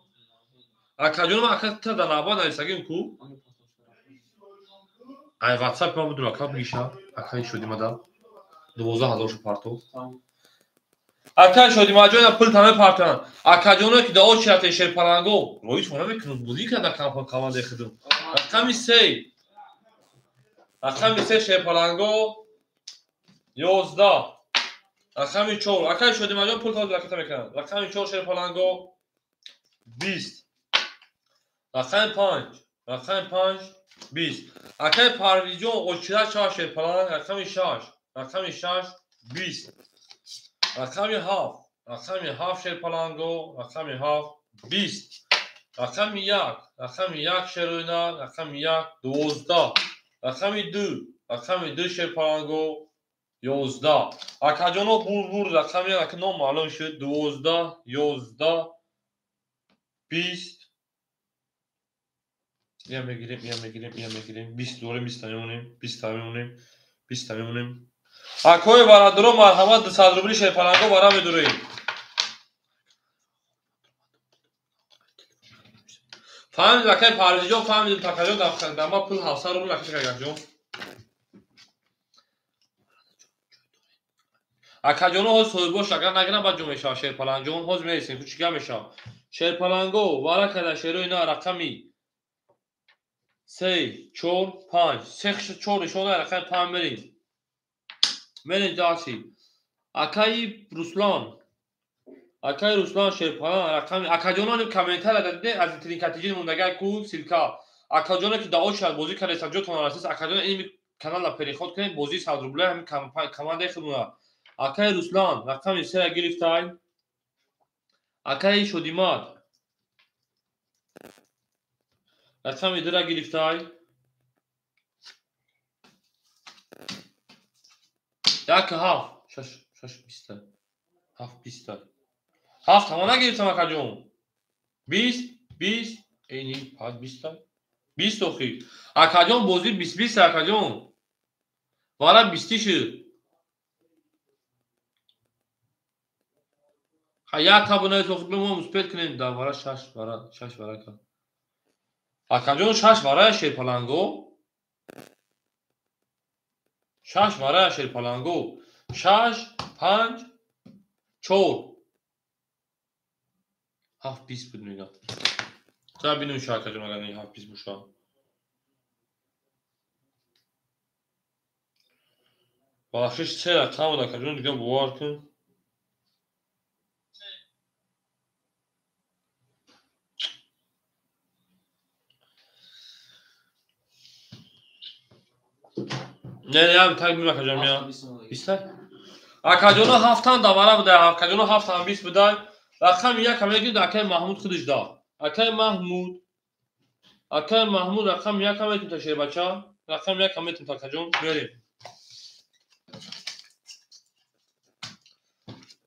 Speaker 1: Акаҷон ма ака тара дар навбат нависагим ку. Ай ватсап ма будум ака бигиша, акаи Шодимада 12 ҳазоршо партов. Акай Шодимаҷон пул та мепартанд. Акаҷоно ки дао чирафте шерпаланго, роитон намекунам, бозӣ карда командаи худум. Рақами се. Рақами се шерпаланго 11. Рақами чор. Акай Шодимаҷон пул та ракета мекунанд. Рақами чор шерпаланго 20. Рақами панҷ. Рақами панҷ 20. Акай Парвизҷон очира шава шерпаланг, рақами шаш. Рақами шаш 20. Рақами ҳафт. Рақами ҳафт шерпаланго, рақами ҳафт 20. Рақами як. Рақами як шероина, рақами як 12. Рақами ду. Рақами ду шерпаланго 11. Акаҷоно бурбур рақами ака ном маълум шуд 12, 11, 20. Я мегирем, я мегирем, я мегирем. 20 дорем, 20 мемонем, 20 мемонем, 20 мемонем. Акои бародаро, марҳамат, 200 рубли шерпаланго бара медурем. Фаҳмидем, акай Парвизҷон, фаҳмидем, такаҷон, дар ма пул 700 рубл акаша акаҷон. Акаҷоно ҳозир соҳибош агар нагирам баъд ҷо мешавад шерпаланҷон, ҳозир мересем, ку чӣ гап мешавад. Шерпаланго вара карда шерои на рақами се, чор, панҷ. Се чор нишон рақами панҷ мерем. Мерем даси. Акаи Руслан. Акаи Руслан шерпалан рақами акаҷоно комментария дадиде аз тринкатиҷи мондагай ку ссылка. Акаҷоно ки дао шад бозӣ кардеса ҷотон расист, акаҷоно ин каналла переход кунед, бозии 100 рубля ҳамин командаи худмона. Акаи Руслан рақами сера гирифтай. Акаи Шодимат рақами дура гирифтай. Як ҳафт, шаш, шаш биста. Ҳафт биста. Ҳафт ҳама нагирифтам акаҷон. 20, 20, эни панҷ биста. 20 охи. Акаҷон бозӣ 20 20 акаҷон. Вара бисти шуд. Як табунаи сохиб мо успеть кунем давара шаш вара, шаш вара кар. Акаҷон шаш варая шерпаланго. Шаш варая шерпаланго. Шаш, панҷ, чор. Ҳафт бист буд мегам. Та бинем ша акаҷон агар ҳафт бист боша. Бахшиш се рақам буд акаҷон, дига бовар кун. Не, не, так бим акаҷон мия. Биста? Акаҷоно ҳафтан давара буда, акаҷоно ҳафтан бист буда. Рақами якам мегирд акаи Маҳмуд худаш да. Акаи Маҳмуд. Акаи Маҳмуд рақами якам метум та шербача. Рақами якам метум та акаҷон. Мерем.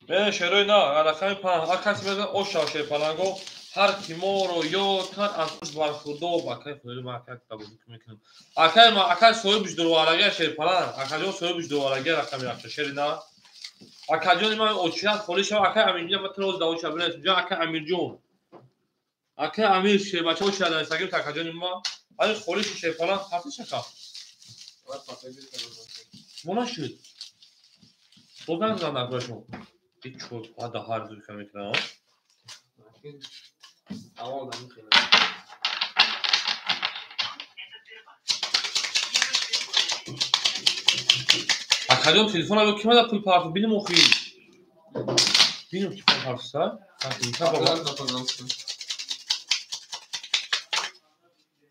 Speaker 1: Мерем шерои на, рақами панҷ. Акаси мезан оша шерпаланго. Ҳар ки моро ёд кард аз худ бархурдор. Акаи худои ман акаи табрик мекунам. Акаи ма акаи соҳибиш дурварагия шерпаланг. Акаҷон соҳибиш дурварагия рақами якша шери на. Акаҷони ман очият холӣ шава. Акаи Амирҷон ман туро давоча бинед. Ҷон акаи Амирҷон. Акаи Амир шербача очият дар Инстаграм акаҷони ма. Ани холӣ шерпаланг ҳафта шака. Мо нашуд. Боз назан акаҷон. Ҳеҷ чор ҳада ҳар зуд мекунам. Акаҷон телефон ки мада пул парту бинем охи. Бинем ки пул партуса.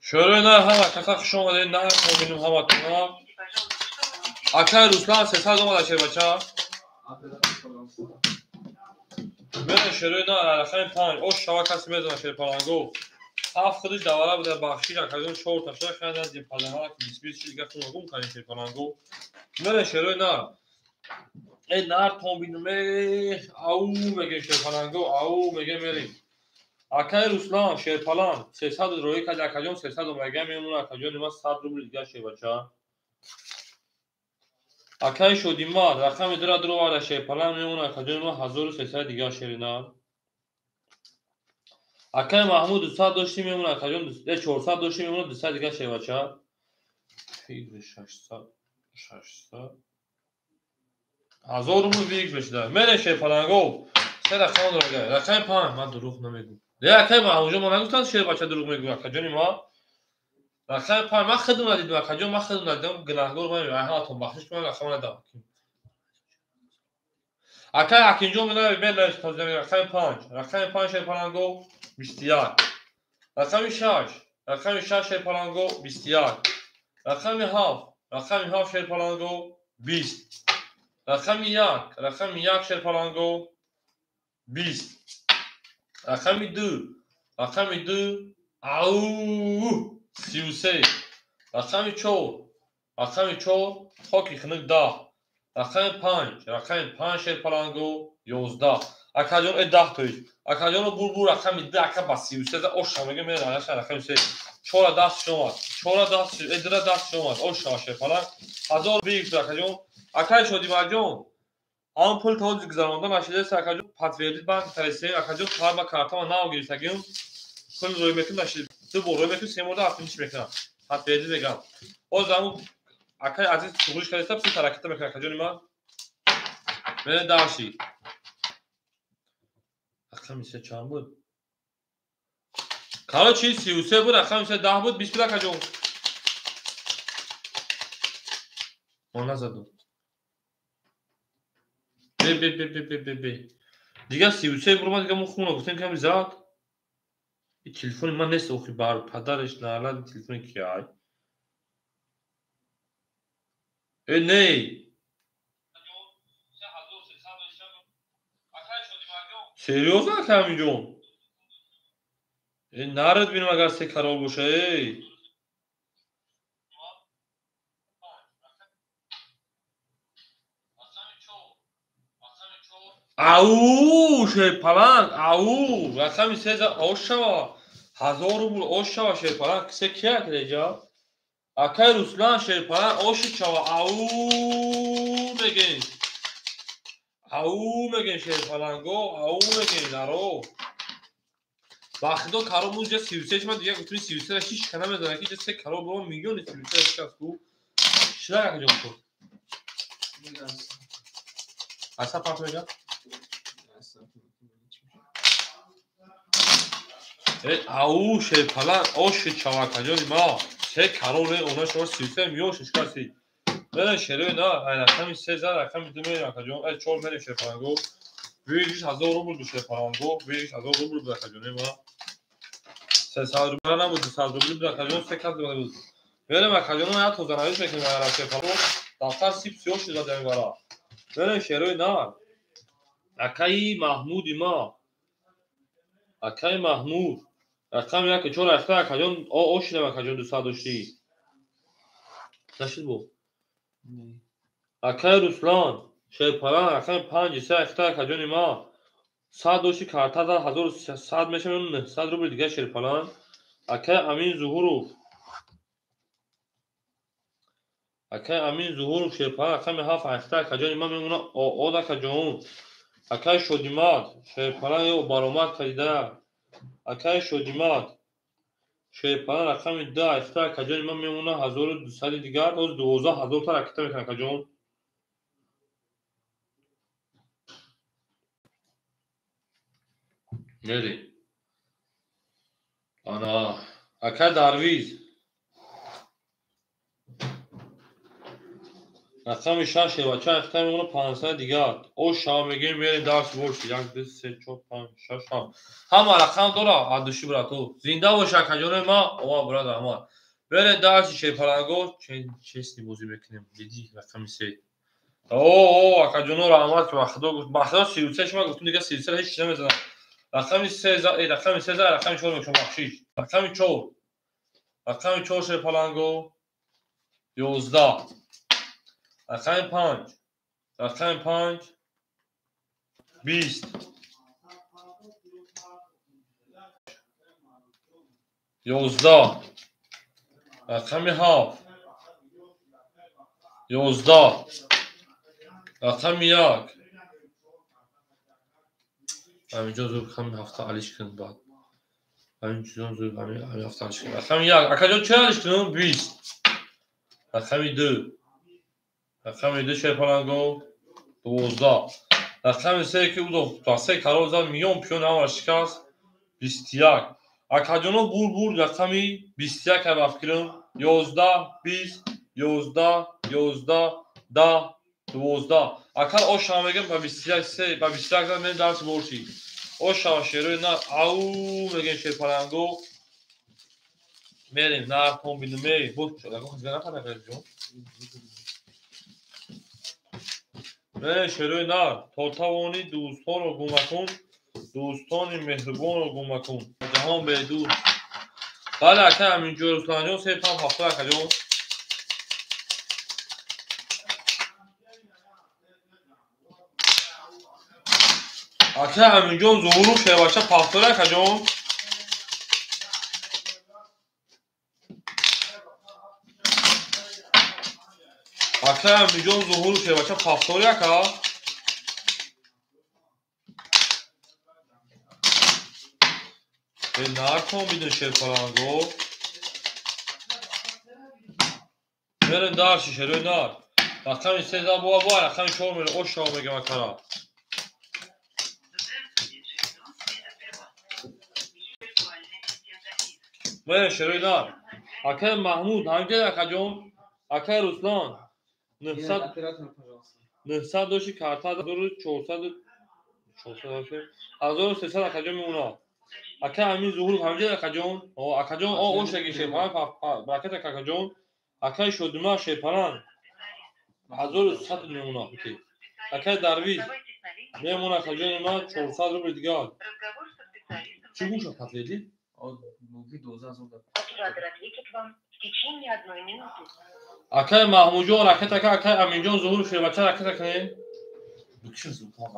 Speaker 1: Шӯрои на ҳама каса хуш омадед, на бинем ҳаматона. Акаи Руслан 300 омада шербача. Мена шерои на рақами панҷ. Ош шава каси мезана шерпаланго. Ҳафт худиш давара буда бахшиш акаҷон чор таша хайдан дим паланга ки бис бис дига хун гум кардем шерпаланго. Мена шерои на. Э нар тон бинум э ау меге шерпаланго ау меге мерем. Акаи Руслан шерпаланг 300 роӣ кард акаҷон 300 омага мемона акаҷони ман 100 рубл дига шербача. Акаи Шодимар рақами дура дуроварда шерпаланг мемона акаҷони ман 1300 дига шерина. Акаи Маҳмуд 200 дошти мемона акаҷон 400 дошти мемона 200 дига шербача. 600 600 1000 рубл вик мешуда. Мере шерпаланго. Се рақам дорага. Рақами панҷ ман дурӯғ намегӯм. Не акаи Маҳмудҷон ман нагуфтам шербача дурӯғ мегӯ акаҷони ма. Рақами панҷ ман худам надидам акаҷон ман худам надидам гунаҳгор ман ҳаматон бахшиш кунам рақам надам. Акаи Акинҷон рақами панҷ. Рақами панҷ шерпаланго 21. Рақами шаш. Рақами шаш шерпаланго 21. Рақами ҳафт. Рақами ҳафт шерпаланго 20. Рақами як. Рақами як шерпаланго 20. Рақами ду. Рақами ду ау 33. Рақами чор. Рақами чор хоки хунук 10. Рақами панҷ. Рақами панҷ шерпаланго 11. Акаҷон 10 тоист. Акаҷоно бур рақами ду ака ба 33 за оша мега мера рақами се. Чора даст шомад. Чора даст эдра даст шомад. Оша шерпаланг. 1000 биг акаҷон. Акаи Шодимарҷон. Ам пул то гузаронда нашидааст акаҷон подтвердить банк тарисе акаҷон парма картама нав гирифтагим. Пул рӯй мекунам нашид. Ду бор рӯй мекунам, се бор ҳафтимиш мекунам. Подтвердить мегам. Боз ҳамун акаи азиз туғриш кардааст, пул ҳараката мекунам акаҷони ман. Мене дарши. Рақами се чанд буд? Короче, 33 буд, рақами се 10 буд, 20 буд акаҷон. Ман назадам. Б б б б б б б. Дига 33 бурма дига мо хуна гуфтем ками зад. И телефони ман нест охи бар падараш наалад телефони ки ай. Э не. Серьёзно акамиҷон? Э нарад бинам агар се карол боша эй. Ау шерпаланг ау рақами се за ошава 1000 рубл ошава шерпаланг се кия креҷа акаи Руслан шерпаланг оши чава ау мегем Ау мегем шерпаланго, ау мегем наро. Ба худо каро муҷа 33 шма дига гуфтем 33 ра ҳеч кана мезана ки се каро бо миллиони 33 шикаст ку. Шила акаҷон ку. Аса парт мега? Ау шерпалан, ош чавакаҷони ма. Се каро ре она шо 33 миллион шикасти. Мерем шерои на, ай рақами 3 зад, рақами 2 мерем акаҷон. Ай 4 мерем шерпаланго. Выигрыш 1000 рубл ду шерпаланго, выигрыш 1000 рубл буд акаҷони ма. 300 рубл набуд, 200 рубл буд акаҷон, се кас буд. Мерем акаҷон, як тозанавис мекунем ай шерпаланго. Дафтар сип сиёҳ шуда дар бара. Мерем шерои на. Акаи Маҳмуди ма. Акаи Маҳмуд. Рақами 1 4 рафта акаҷон, ошинам акаҷон 200 дошти. Нашид бо. Акаи Руслан, шерпалан рақами 5 3 рафта акаҷони ма. 100 дошти карта зад 1100 мешавад 900 рубл дига шерпалан. Акаи Амин Зуҳуров. Акаи Амин Зуҳуров шерпалан рақами 7 рафта акаҷони ма мемона од акаҷон. Акаи Шодимат шерпалан ё баромад кардида. Акаи Шодимат шерпалан рақами 2 рафта акаҷони ма мемона 1200 дигар, боз 12000 та ракета мекунад акаҷон. Мерем. Ана акаи Дарвиз рақами 6 шербача рафта мемона 500 дигар. Ош шава мегӯем мерем дарс боши. 1 2 3 4 5 6 7. Ҳама рақам дора адуши брато. Зинда бош акаҷони ма, ова брат раҳмат. Мерем дарси шерпаланго, честни бозӣ мекунем. Диди рақами 3. О, акаҷоно раҳмат ки ба худо гуфт. Ба худо 33 шума гуфтум дига 33 ҳеч чиз намезанам. Рақами 3 рақами 3 рақами 4 мекунам бахшиш. Рақами 4. Рақами 4 шерпаланго 11. Рақами 5. Рақами 5 20. 11. Рақами 7 11. Рақами 1. Ҳаминҷо зуд ҳамин ҳафта алиш кун баъд. Ҳаминҷо зуд ҳамин ҳафта алиш кун. Рақами 1. Акаҷон чӣ алиш кунам? 20. Рақами 2. Рақами 2 шерпаланго 12. Рақами 3 ки удо се каро зад миллион пиён ҳамаш шикаст 21. Акаҷоно бур бур рақами 21 ҳам афкирам 11 20 11 11 10 12. Акар ошам мегем ба 21 3 ба 21 зад мен дарс борши. Ошам шерои на ау мегем шерпаланго. Мерем нартон бинем. Буд ягон хизга нафарда ҷон. Мерем шерои нар. То тавонӣ дӯстонро гум макун, дӯстони меҳрубонро гум макун. Ҷаҳон бедӯст. Бале ака Аминҷон Русланҷон 3 5 7 акаҷон. Ака Аминҷон Зуҳуров шербача пафтора акаҷон. Ака Аминҷон Зуҳуров шербача пафтори ака. Наркон бидун шерпаланго. Мерем дарси шерои нар. Рақами 3 за буа буа, рақами 4 мерем ош шава мегем акара. Мерем шерои нар. Акаи Маҳмуд, ҳамҷа акаҷон, акаи Руслан 900 дошти карта 1400 1300 акаҷон мемонад. Акаи Амин Зуҳуров ҳамҷа акаҷон, акаҷон ошаги шерпалан баракат акаҷон, акаи Шодима шерпалан 1300 мемонад. Акаи Дарвиз мемонад акаҷони ман 400 рубл дигар. Чӣ гӯша патледи?
Speaker 4: Оператор ответит вам в течение одной минуты.
Speaker 1: Акаи Маҳмудҷон ракет ака, акаи Аминҷон Зуҳуров шербача ракет акне. Бикшин зудтар.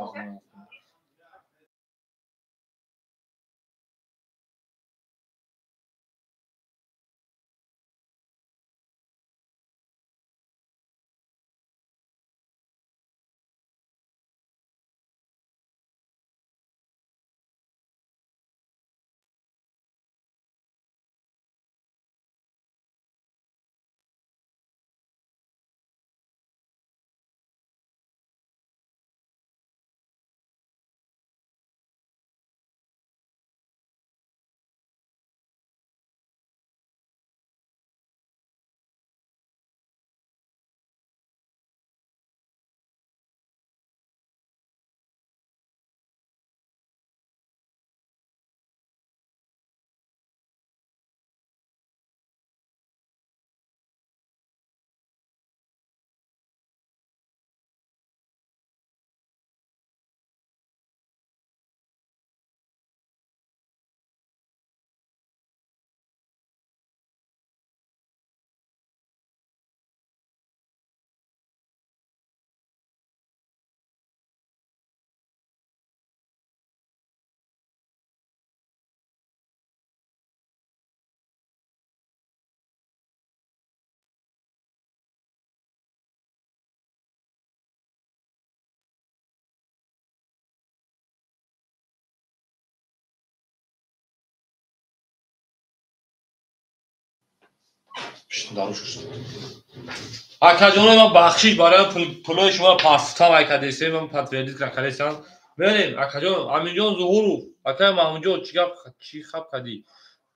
Speaker 1: Акаҷоно, ман бахшиш барои пулои шумо пасфтам айкадесем, ман подтвердить накардесам. Мерем, акаҷон, Аминҷон Зуҳуров, акай Маҳмудҷон, чӣ гап, чӣ хаб кардӣ?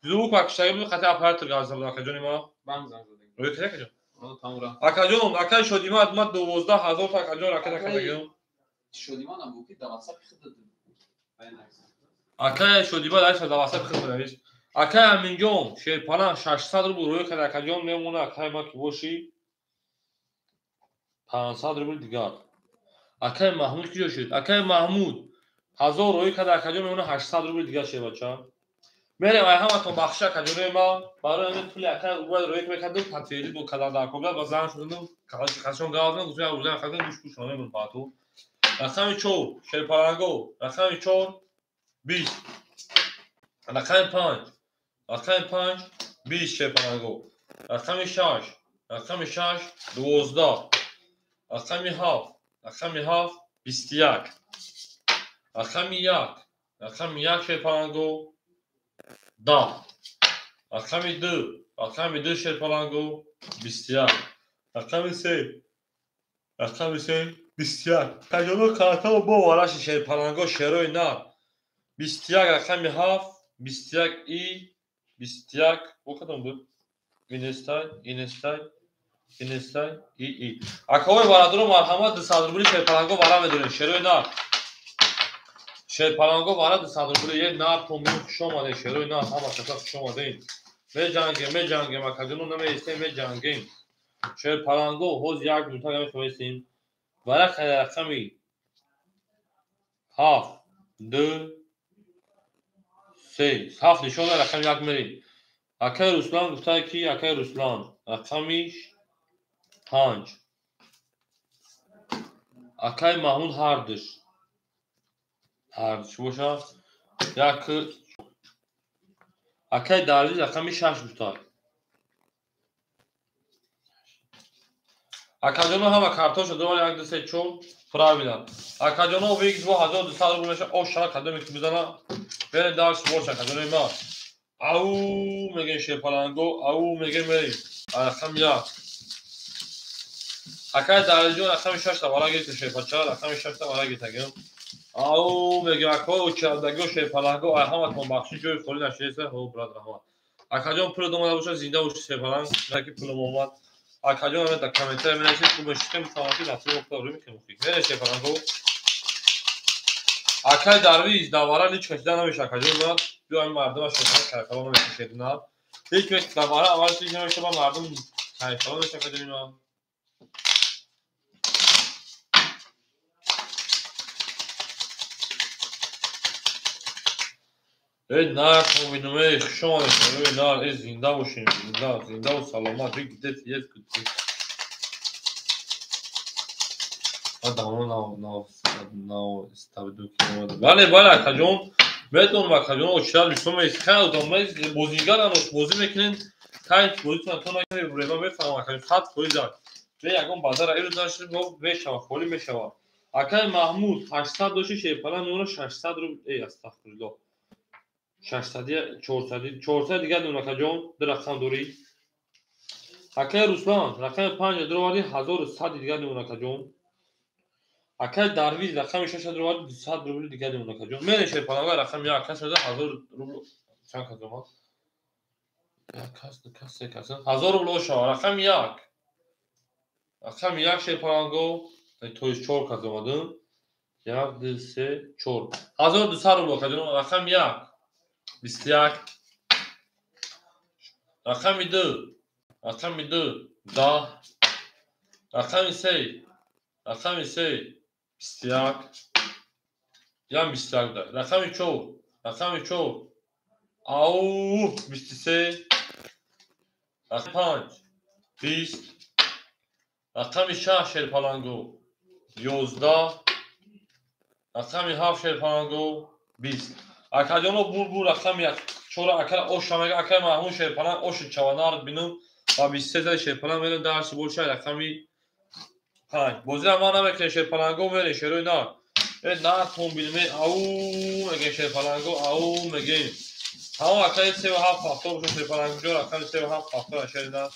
Speaker 1: Звук акшаги буд, хати оператор гап зад, акаҷони ма.
Speaker 2: Банк занг задагӣ.
Speaker 1: Рӯй кардӣ, акаҷон?
Speaker 2: Тамом.
Speaker 1: Акаҷон, акай Шодимат, ма 12 000 та акаҷон ракета кардагиам.
Speaker 2: Шодимат ам ки дар WhatsApp худат.
Speaker 1: Акай Шодимат айша дар WhatsApp худ навишт. Акай Аминҷон, Шерпалан 600 рубл рӯй кард, акаҷон мемона, акай ма ки бошӣ 500 рубл дигар. Акай Маҳмуд киҷо шуд? Акай Маҳмуд 1000 рӯй кард, акаҷон мемона 800 рубл дигар, шербача. Мерем, ай ҳаматон бахшиш, акаҷонои ма, барои ҳамин пули акай бояд рӯй мекардум, подтвердить бо кадан дар кор ба зан шудум, қашон гап задам, гуфтам рӯза хадам гӯш гӯш намемон пату. Рақами 4 Шерпаланго, рақами 4 20, рақами 5, рақами 5 20 Шерпаланго, рақами 6, рақами 6 12, рақами 7, рақами 7 21, рақами 1, рақами 1 Шерпаланго 10, рақами 2, рақами 2 Шерпаланго 21, рақами 3, рақами 3 21. Таҷоно картао бо вараши Шерпаланго шерои нар 21, рақами 7 21 и 21 бо кадом буд? Инестай, инестай, инестай, и и. Акаҳои бародаро, марҳамат, 200 рубли Шерпаланго вара медорем, шерои нар. Шерпаланго вара 200 рубли, як нар тон хуш омадем, шерои нар, ҳама каса хуш омадем. Меҷангем, меҷангем, акаҷоно, намеистем, меҷангем. Шерпаланго ҳоз як минута мехоҳистем. Варақа рақами 7, 2, 3, 7 нишон дод, рақами 1 мерем. Акай Руслан гуфта ки акай Руслан рақами 5. Акай Маҳмуд ҳардуш. Ҳардуш боша. Як акай Дарвиз рақами 6 гуфта. Акаҷоно, ҳама картоша дувор 1 2 3 4 правильно. Акаҷоно, викс бо 1200 рубл меша, о шара кадоме ки бизана. Берем дарс боша, акаҷонои ма. Ау мегем Шерпаланго, ау мегем мерем. Рақами 1. Акай Дарвизҷон рақами 6 та вара гирифта, шерпача, рақами 6 та вара гирифта. Ау мегем акаҳо учардагиҳо Шерпаланго, ай ҳаматон бахшиш, ҷои холӣ нашидаеста. Ҳо брат, раҳмат. Акаҷон, пул омада боша, зинда боши Шерпаланг, ки пулам омад. Акаҷон, ҳамин дар комментария менависед, хуб мешитем, мефаҳмам ки насиб худо рӯй мекунем. Мерем Шерпаланго. Акай Дарвиз давара лич кашида намеша, акаҷон ман. Биё ҳамин мардума шерпаланг кайфало намеша шерина. Ҳеҷ вақт давара аввал лич намеша, ба мардум кайфало меша, акаҷони ман. Эй нар комбинум, эй хуш омадед, эй нар, эй зинда бошем, зинда, зиндаву саломат. Где есть где? Бале, бале, акаҷон, метавонам, акаҷон, очират бисёр меист. Хай одам бозигарам, бозӣ мекунен, тай бозитон то накунед, ман мефаҳмам, акаҷон, 100%. Бе ягон базара ирӯз нашуд, мешава, холӣ мешава. Акай Маҳмуд 800 дошти, Шерпалан мемона 600 рубл, эй астағфируллоҳ. 600, 400, 400 дигар мемона, акаҷон, ду рақам дорӣ. Акай Руслан рақами 5 дуровардӣ, 1100 дигар мемона, акаҷон. Акай Дарвиз рақами 6 дуровардӣ, 200 рубли дигар мемона, акаҷон. Мерем Шерпаланга рақами 1 кас шуда 1000 рубл чанд кас омад? Як кас, ду кас, се кас, 1000 рубл ошава. Рақами 1. Рақами 1 Шерпаланго, то есть 4 кас омадем. 1, 2, 3, 4. 1200 рубл, акаҷон, рақами 1. 21. Рақами 2. Рақами 2 10. Рақами 3. Рақами 3 21. Ям 21 да. Рақами 4. Рақами 4. Ау 23. Рақами 5 20. Рақами 6 Шерпаланго 11. Рақами 7 Шерпаланго 20. Акаҷоно, бур рақами 4 акара оша мега, акай Маҳмуд Шерпаланг оши чаванар бинум ва 23 зада Шерпаланг мерем дарси боша рақами 5. Бозира ман намекунем, Шерпаланго мерем шерои нар. Э нар тон бинем, ау мегем Шерпаланго, ау мегем. Тамом акаи 3 ва 7 70 боша Шерпаланго, рақами 3 ва 7 70 шери нар.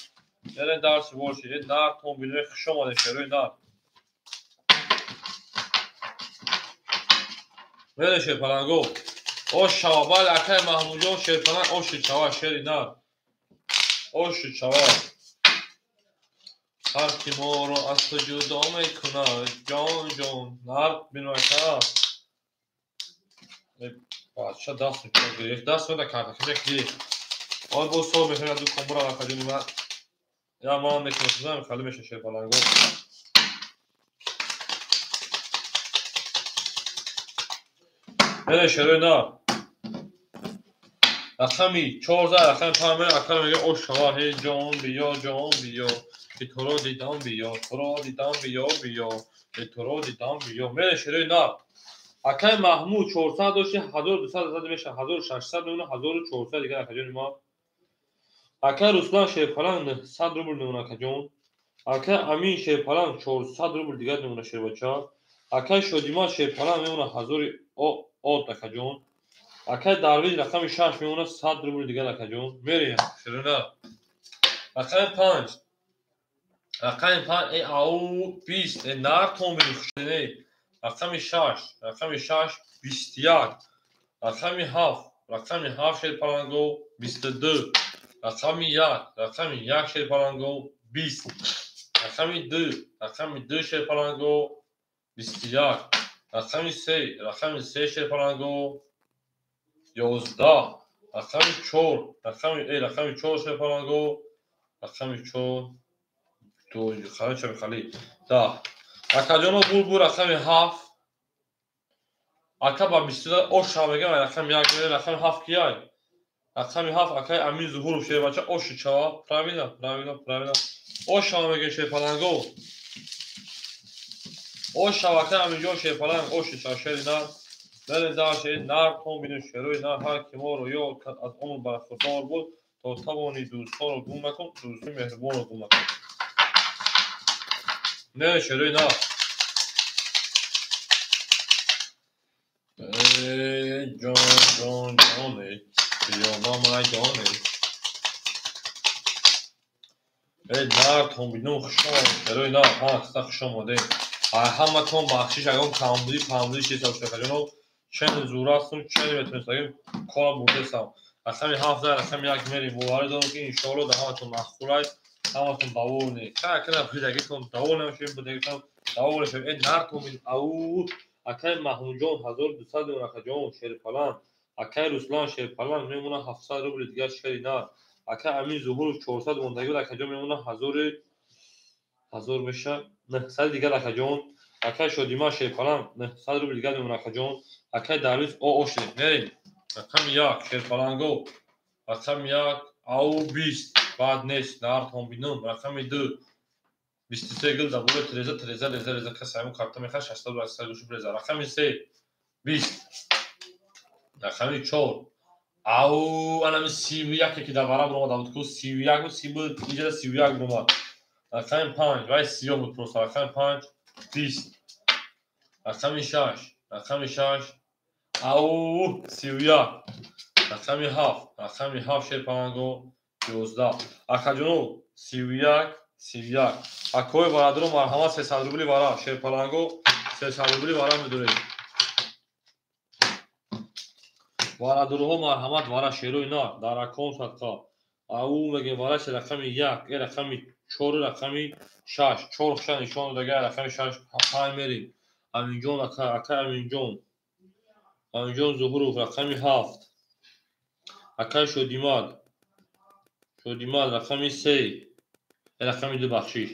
Speaker 1: Мерем дарси боши. Э нар тон бинои хуш омаде шерои нар. Мерем шерпаланго. Ош шава, бале акай Маҳмудҷон шерпаланг оши чава шери нар. Оши чава. Ҳар ки моро аз ту ҷудо мекунад, ҷон ҷон, нар бинока. Бача даст гирифт, даст да картакаша гирифт. Ой боз сол мехоҳад ду комбура акаҷони ман. Я ман мекунам, хали меша шерпаланго. Мере шерои нар. Рақами 14, рақами 5 ака мега ош шава, ҳей ҷон биё, ҷон биё. Ки туро дидам биё, туро дидам биё, биё, ки туро дидам биё. Мере шерои нар. Акай Маҳмуд 400 дошти, 1200 зада меша, 1600 мемона, 1400 дигар акаҷони ма. Акай Руслан шерпаланг 900 рубл мемона акаҷон. Акай Амин шерпаланг 400 рубл дигар мемона шербача. Акай Шодимар шерпаланг мемона 1000 от акаҷон. Акай Дарвиз рақами 6 мемона 100 рубл дигар акаҷон. Мерем шерои нар. Рақами 5. Рақами 5 э ау 20 э нар тон бини хушне. Рақами 6, рақами 6 21. Рақами 7, рақами 7 шерпаланго 22. Рақами 1, рақами 1 шерпаланго 20. Рақами 2, рақами 2 шерпаланго 21. Рақами 3, рақами 3 шерпаланго 11. Рақами 4, рақами 4 шерпаланго, рақами 4 ду хали да. Акаҷоно булбул рақами 7. Ака ба 22 ош мегам рақами 1 рақами 7 кияй? Рақами 7 акай Амин Зуҳуров шербача оши чава. Правильно, правильно, правильно. Ош мегем шерпаланго. Ош шава акай Аминҷон шерпаланг оши чава шери нар. Мерем дар шери нар тон бинем шерои нар ҳар ки моро ёд кард аз он бархурдор буд то тавони дӯстонро гум макун, дӯсти меҳрубонро гум макун. Не, шерои нар. Ҷон, ҷон, ҷоне, биё ба майдоне. Э нар тон бинем хуш омадед, шерои нар, ҳама каса хуш омадед. Ҳаматон бахшиш ягон камбудӣ памбудӣ чиз акаҷоно чен зур ҳастум, чен метонистагим кора бурдесам. Рақами 7 рақами 1 мерем. Боварӣ дорам ки иншоалло дар ҳаматон махқул аст, ҳаматон довольны. Ка будагитон довольны мешавем, будагитон довольны мешавем. Э нар тон бин ау акай Маҳмудҷон 1200 мемона акаҷон шерпаланг. Акай Руслан шерпаланг мемона 700 рубли дигар шери нар. Акай Амин Зуҳуров 400 мондагӣ буд акаҷон мемона 1000 меша 900 дигар акаҷон. Акай Шодимар шерпаланг 900 рубли дигар мемона акаҷон. Акай Дарвиз о ошидем. Мерем. Рақами 1 шерпаланго. Рақами 1 ау 20 баъд нест нар тон бинум. Рақами 2 23 гил дар болои треза треза реза реза кас ҳамон карта мехарад 600 800 гӯши реза. Рақами 3 20. Рақами 4 ау анами 31 ки дар варам омада буд ку 31 буд 30 буд инҷа 31 омад. Рақами 5 вай сиёҳ буд просто. Рақами 5 20. Рақами 6, рақами 6 ау 31. Рақами 7, рақами 7 шерпаланго 11. Акаҷоно 31 31. Акои бародаро марҳамат 300 рубли вара шерпаланго 300 рубли вара медоред. Бародароҳо марҳамат вара шерои нар дар акон садқа. Ау мегем вара се рақами 1, э рақами 4, рақами 6. 4 ша нишон додага рақами 6 5 мерем. Аминҷон ака, акай Аминҷон. Аминҷон Зуҳуров рақами 7. Акай Шодимад. Шодимад рақами 3. Рақами 2 бахшиш.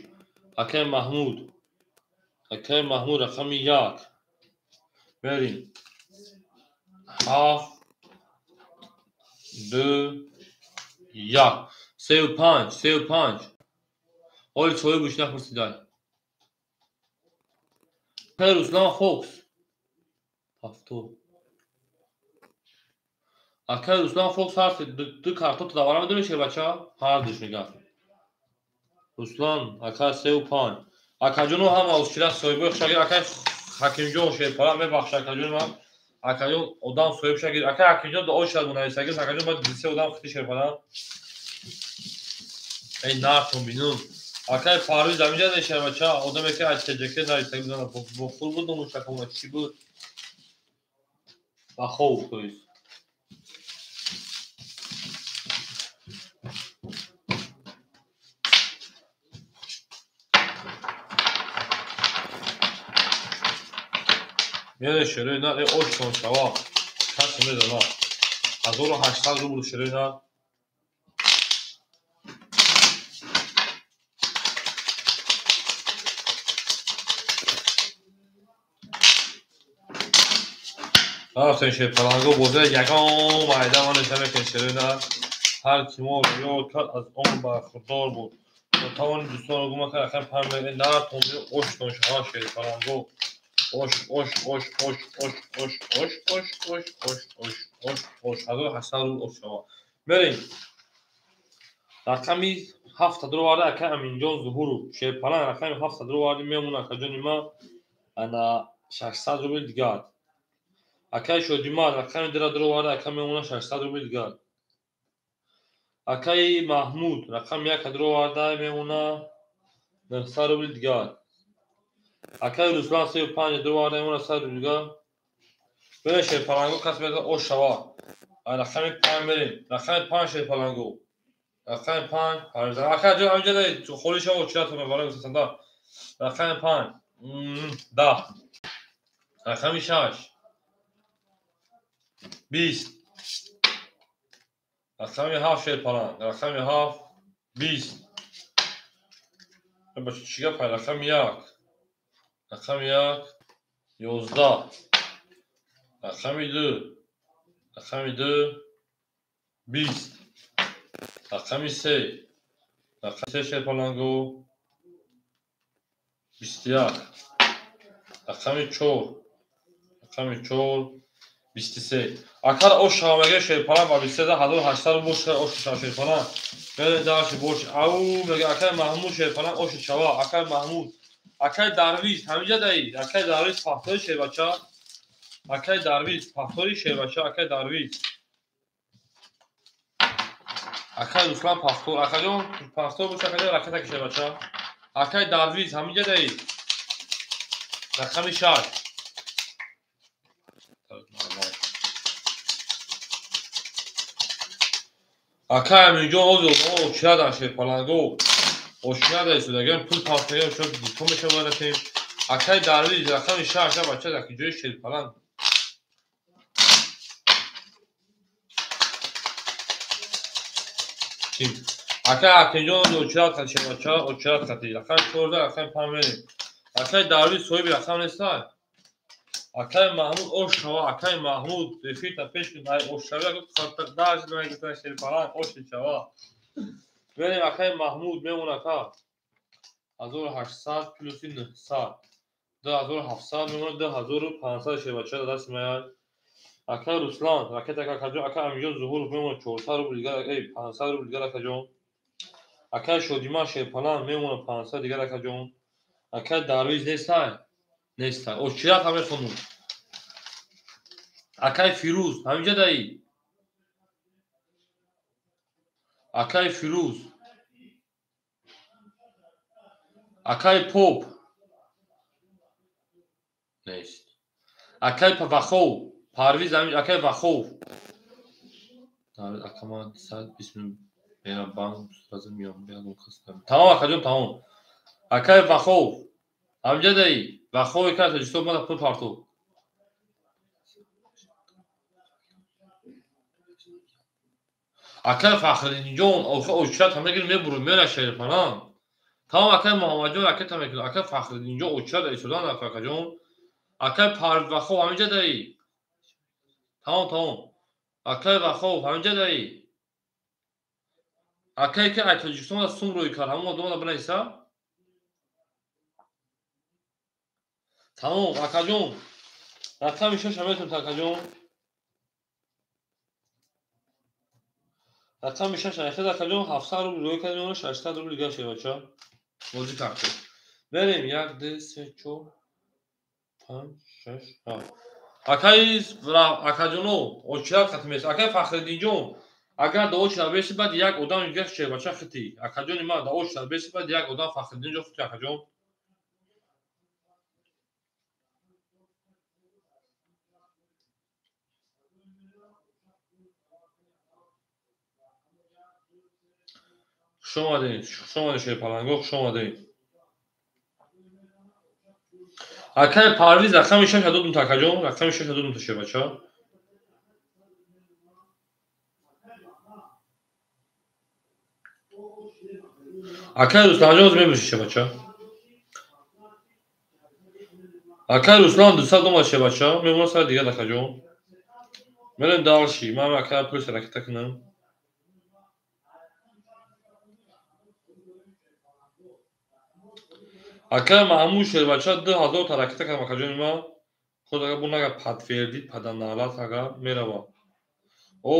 Speaker 1: Акай Маҳмуд. Акай Маҳмуд рақами 1. Мерем. 7 2 1. 3 5, 3 5. Оли чой буш напурсидай. Акай Руслан Фокс. Ҳафто. Акай Руслан Фокс ҳар ду картото дар вара медонӣ шербача? Ҳар душ мегӯяд. Руслан ака 3 5. Акаҷоно ҳама узчира соҳибои хушагир. Акай Ҳакимҷон шерпаланг мебахшад акаҷони ман. Акаҷон одам соҳиб шагир. Акай Ҳакимҷон дуо шуд мунависагир. Акаҷон бояд се одам хити шерпаланг. Эй нартон бинум. Акай Парвиз ҳаминҷа мешавад, бача. Одаме ки аз ТҶК нависта буданд, бохур буд мушакама чӣ буд? Бахов, то есть. Меояд шерои нар, э оштон шава. Касе медонад. 1800 рубл шерои нар. Рафтем шерпаланго бозиро ягон майда ман нишон шерои нар. Ҳар ки мо ёд кард аз он бархурдор буд. То тавони дӯстонро гум накард, рақами панҷ мегӯяд нартон биё оштон шава шерпаланго. Ош, ош, ош, ош, ош, ош, ош, ош, ош, ош, ош, ош, ош. 1800 рубл ош шава. Мерем. Рақами ҳафта дуроварда акай Аминҷон Зуҳуров. Шерпаланг рақами ҳафта дуроварди мемона акаҷони ман ана 600 рубл дигар. Акай Шодимар рақами дира дуроварда ака мемона 600 рубл дигар. Акаи Маҳмуд рақами яка дуроварда мемона 900 рубл дигар. Акаи Руслан 35 дуроварда мемона 100 рубл дигар. Берем шерпаланго кас мегӯяд ош шава. Рақами 5 мерем. Рақами 5 шерпаланго. Рақами 5 Парвиз. Акай ҷон ҳаминҷа холӣ шава чиратон мебарам гуфтасанда. Рақами 5 10. Рақами 6 20. Рақами 7 шерпаланг. Рақами 7 20. Бача чӣ гап? Рақами 1. Рақами 1 11. Рақами 2. Рақами 2 20. Рақами 3. Рақами 3 шерпаланго 21. Рақами 4. Рақами 4 23. Акар ош шава мега шерпаланг ба 23 1800 рубл ош шава шерпаланг. Мерем дальше бош. Ау мега акай Маҳмуд шерпаланг ош шава. Акай Маҳмуд. Акай Дарвиз ҳаминҷа даи. Акай Дарвиз пахтори шербача. Акай Дарвиз пахтори шербача. Акай Дарвиз. Акай Руслан пахтор. Акаҷон пахтор боша акаҷон ракета ки шербача. Акай Дарвиз ҳаминҷа даи. Рақами 6. Акай Аминҷон ҳозир одамо очирадан шерпаланго. Оширада истодаган пул пахтаган шуд дито мешавад рафтем. Акай Дарвиз рақами 6 бача дар ҷои шерпаланг. Ким? Акай Акинҷон очирад хати шербача, очирад хати. Рақами 14 рақами 5 мерем. Акай Дарвиз соҳиби рақам нестай. Акай Маҳмуд ош шава, акай Маҳмуд эфирта пеш кун, ай ош шава, хаттак даш мегӯяд шерпаланг ош шава. Мерем акай Маҳмуд мемона ака. 1800 плюси 900. 2700 мемона 2500 шербача дар дасти меояд. Акай Руслан ракета акаҷон, акай Аминҷон Зуҳуров мемона 400 рубл дигар, эй 500 рубл дигар акаҷон. Акай Шодимар шерпаланг мемона 500 дигар акаҷон. Акай Дарвиз нестай? Нестай. Очират ҳам мехонум. Акай Фирӯз ҳаминҷа даи. Акай Фирӯз. Акай Поп. Нест. Акай Вахов. Парвиз ҳамин акай Вахов. Ака ман 120 минут мерам банк сразу меом. Тамом акаҷон тамом. Акай Вахов. Ҳаминҷа даи. Вахове ки аз Тоҷикистон омада пул партов. Акай Фахриддинҷон охир очират ҳам мегирад мебурад меояд шерпаланг. Тамом акай Муҳаммадҷон ракета мекунад. Акай Фахриддинҷон очират истодан рафт акаҷон. Акай Парвиз Вахов ҳаминҷа даи. Тамом тамом. Акай Вахов ҳаминҷа даи. Акае ки аз Тоҷикистон омада сум рӯй кард ҳамон одамода бинависа. Тамом акаҷон. Рақами 6 ҳам метавонед акаҷон. Рақами 6 айхед акаҷон 700 рубл рӯй кард мемона 600 рубл дигар шербача. Бозӣ кардем. Мерем 1 2 3 4 5 6 7. Акай акаҷоно очират хати мест. Акай Фахриддинҷон. Агар да очередь беси, баъд як одам дига шербача хити. Акаҷони ман, да очередь беси, баъд як одам Фахриддин ҷо хити, акаҷон. Хуш омадед, хуш омадед, шерпаланго, хуш омадед. Акаи Парвиз, рақами шаша додум, акаҷон, рақами шаша додум, шербача. Акаи Русланҷон, мебоши, шербача. Акаи Руслан 200 омад, шербача, мемонад сари дигар, акаҷон. Мерем дальше, ман акаи пулса ракета кунам. Акаи Маҳмуд шербача 2000 та ракета кардам, акаҷони ман. Худ агар бу нага подтвердить паданалат ага мерава. О,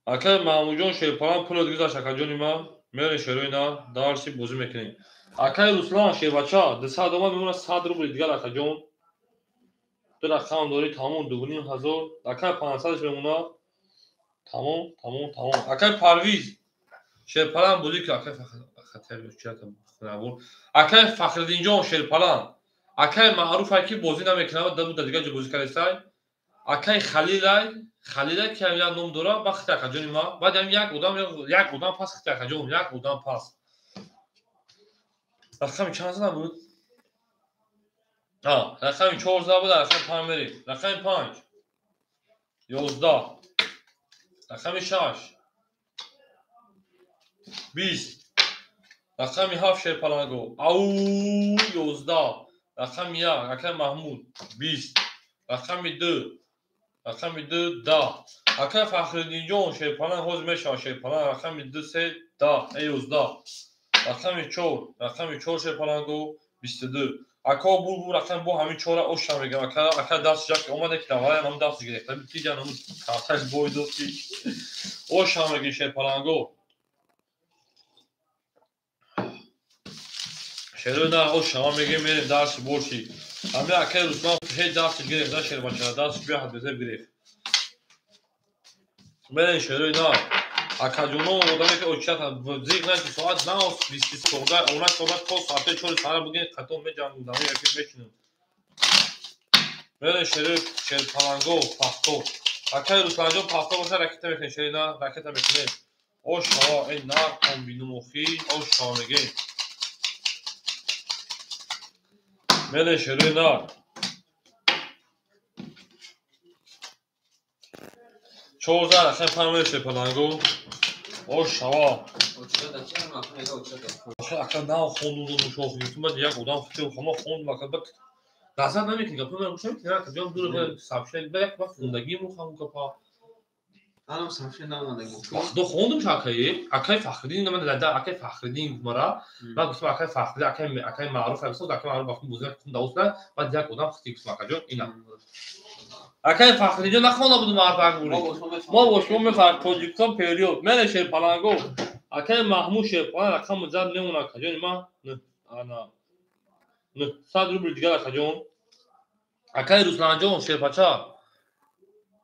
Speaker 1: акаи Маҳмудҷон шерпалан пулат гузашт, акаҷони ман. Мерем шерои на, дарси бозӣ мекунем. Акаи Руслан шербача 200 омад, мемонад 100 рубли дигар, акаҷон. Ду рақам дорӣ, тамом, 2500. Акаи 500-ш мемонад. Тамом, тамом, тамом. Акаи Парвиз шерпалан бозӣ кун, акаи акаи Фахриддинҷон шерпалан. Акаи Маъруф ки бозӣ намекунад, да дигар ҷо бозӣ кардесай. Акаи Халилай, Халилай ки ҳам як ном дорад, ба хити, акаҷони ман. Баъд ҳам як одам, як одам пас хити, акаҷон, як одам пас. Рақами чанд зада буд? Рақами 4 зада буд, рақами 5 мерем. Рақами 5 11, рақами 6 20, рақами 7 шерпаланго, ау 11, рақами 1 акаи Маҳмуд 20, рақами 2, рақами 2 10. Акаи Фахриддинҷон шерпаланг ҳозир мешавад шерпаланг, рақами 2 3 10, 11, рақами 4, рақами 4 шерпаланго 22. Ака бу рақами бо ҳамин чора оша мегам. Ака, ака даст жак омада ки давай ҳам даст гирифта. Тиҷа намуд карташ бой дод ки оша мегим шерпаланго. Шерои на оша мегим, мерем дарси боши. Ҳамин акаи Руслан ҳеҷ дастиш гирифт на шербачара, дастиш бия ҳад гирифт. Мерем шерои на. Акаҷоно одаме ки очият зиқ на ки соат на 23 она соат то соати 4 сара бугин қатон меҷангум дами яки мешинам. Мерем шерои шерпаланго пахто. Акаи Русланҷон пахто боша ракета мекунем, шерои на ракета мекунем. Ошава эй нар комбинумохи ошава мегем. Мерем шерои нар. 14 рақами 5 мерем шерпаланго. Ошава. Ака нав хондум шох гирифтум, баъд як одам хитим хама хондум, ака баъд назар намекунӣ, гапа ман гӯш намекунӣ, ака ҷон дур сообщение, баъд як вақт хондагиму хаму гапа.
Speaker 2: Анам сообщение наомадагӣ.
Speaker 1: Вақто хондум акаи, акаи Фахриддин ман лада акаи Фахриддин гуфт мара, ман гуфтам акаи Фахриддин, акаи акаи Маъруф гуфтам, акаи Маъруф вақт бозӣ кунам давусна, баъд як одам хити гуфтам, акаҷон ина. Акаи Фахриддин нахонда будум арбак бури. Мо бо шумо мефаҳмем Тоҷикистон период. Мене шерпаланго. Акаи Маҳмуд шерпаланг рақаму зад мемонад, акаҷони ман. Ана 900 рубли дигар, акаҷон. Акаи Русланҷон шерпача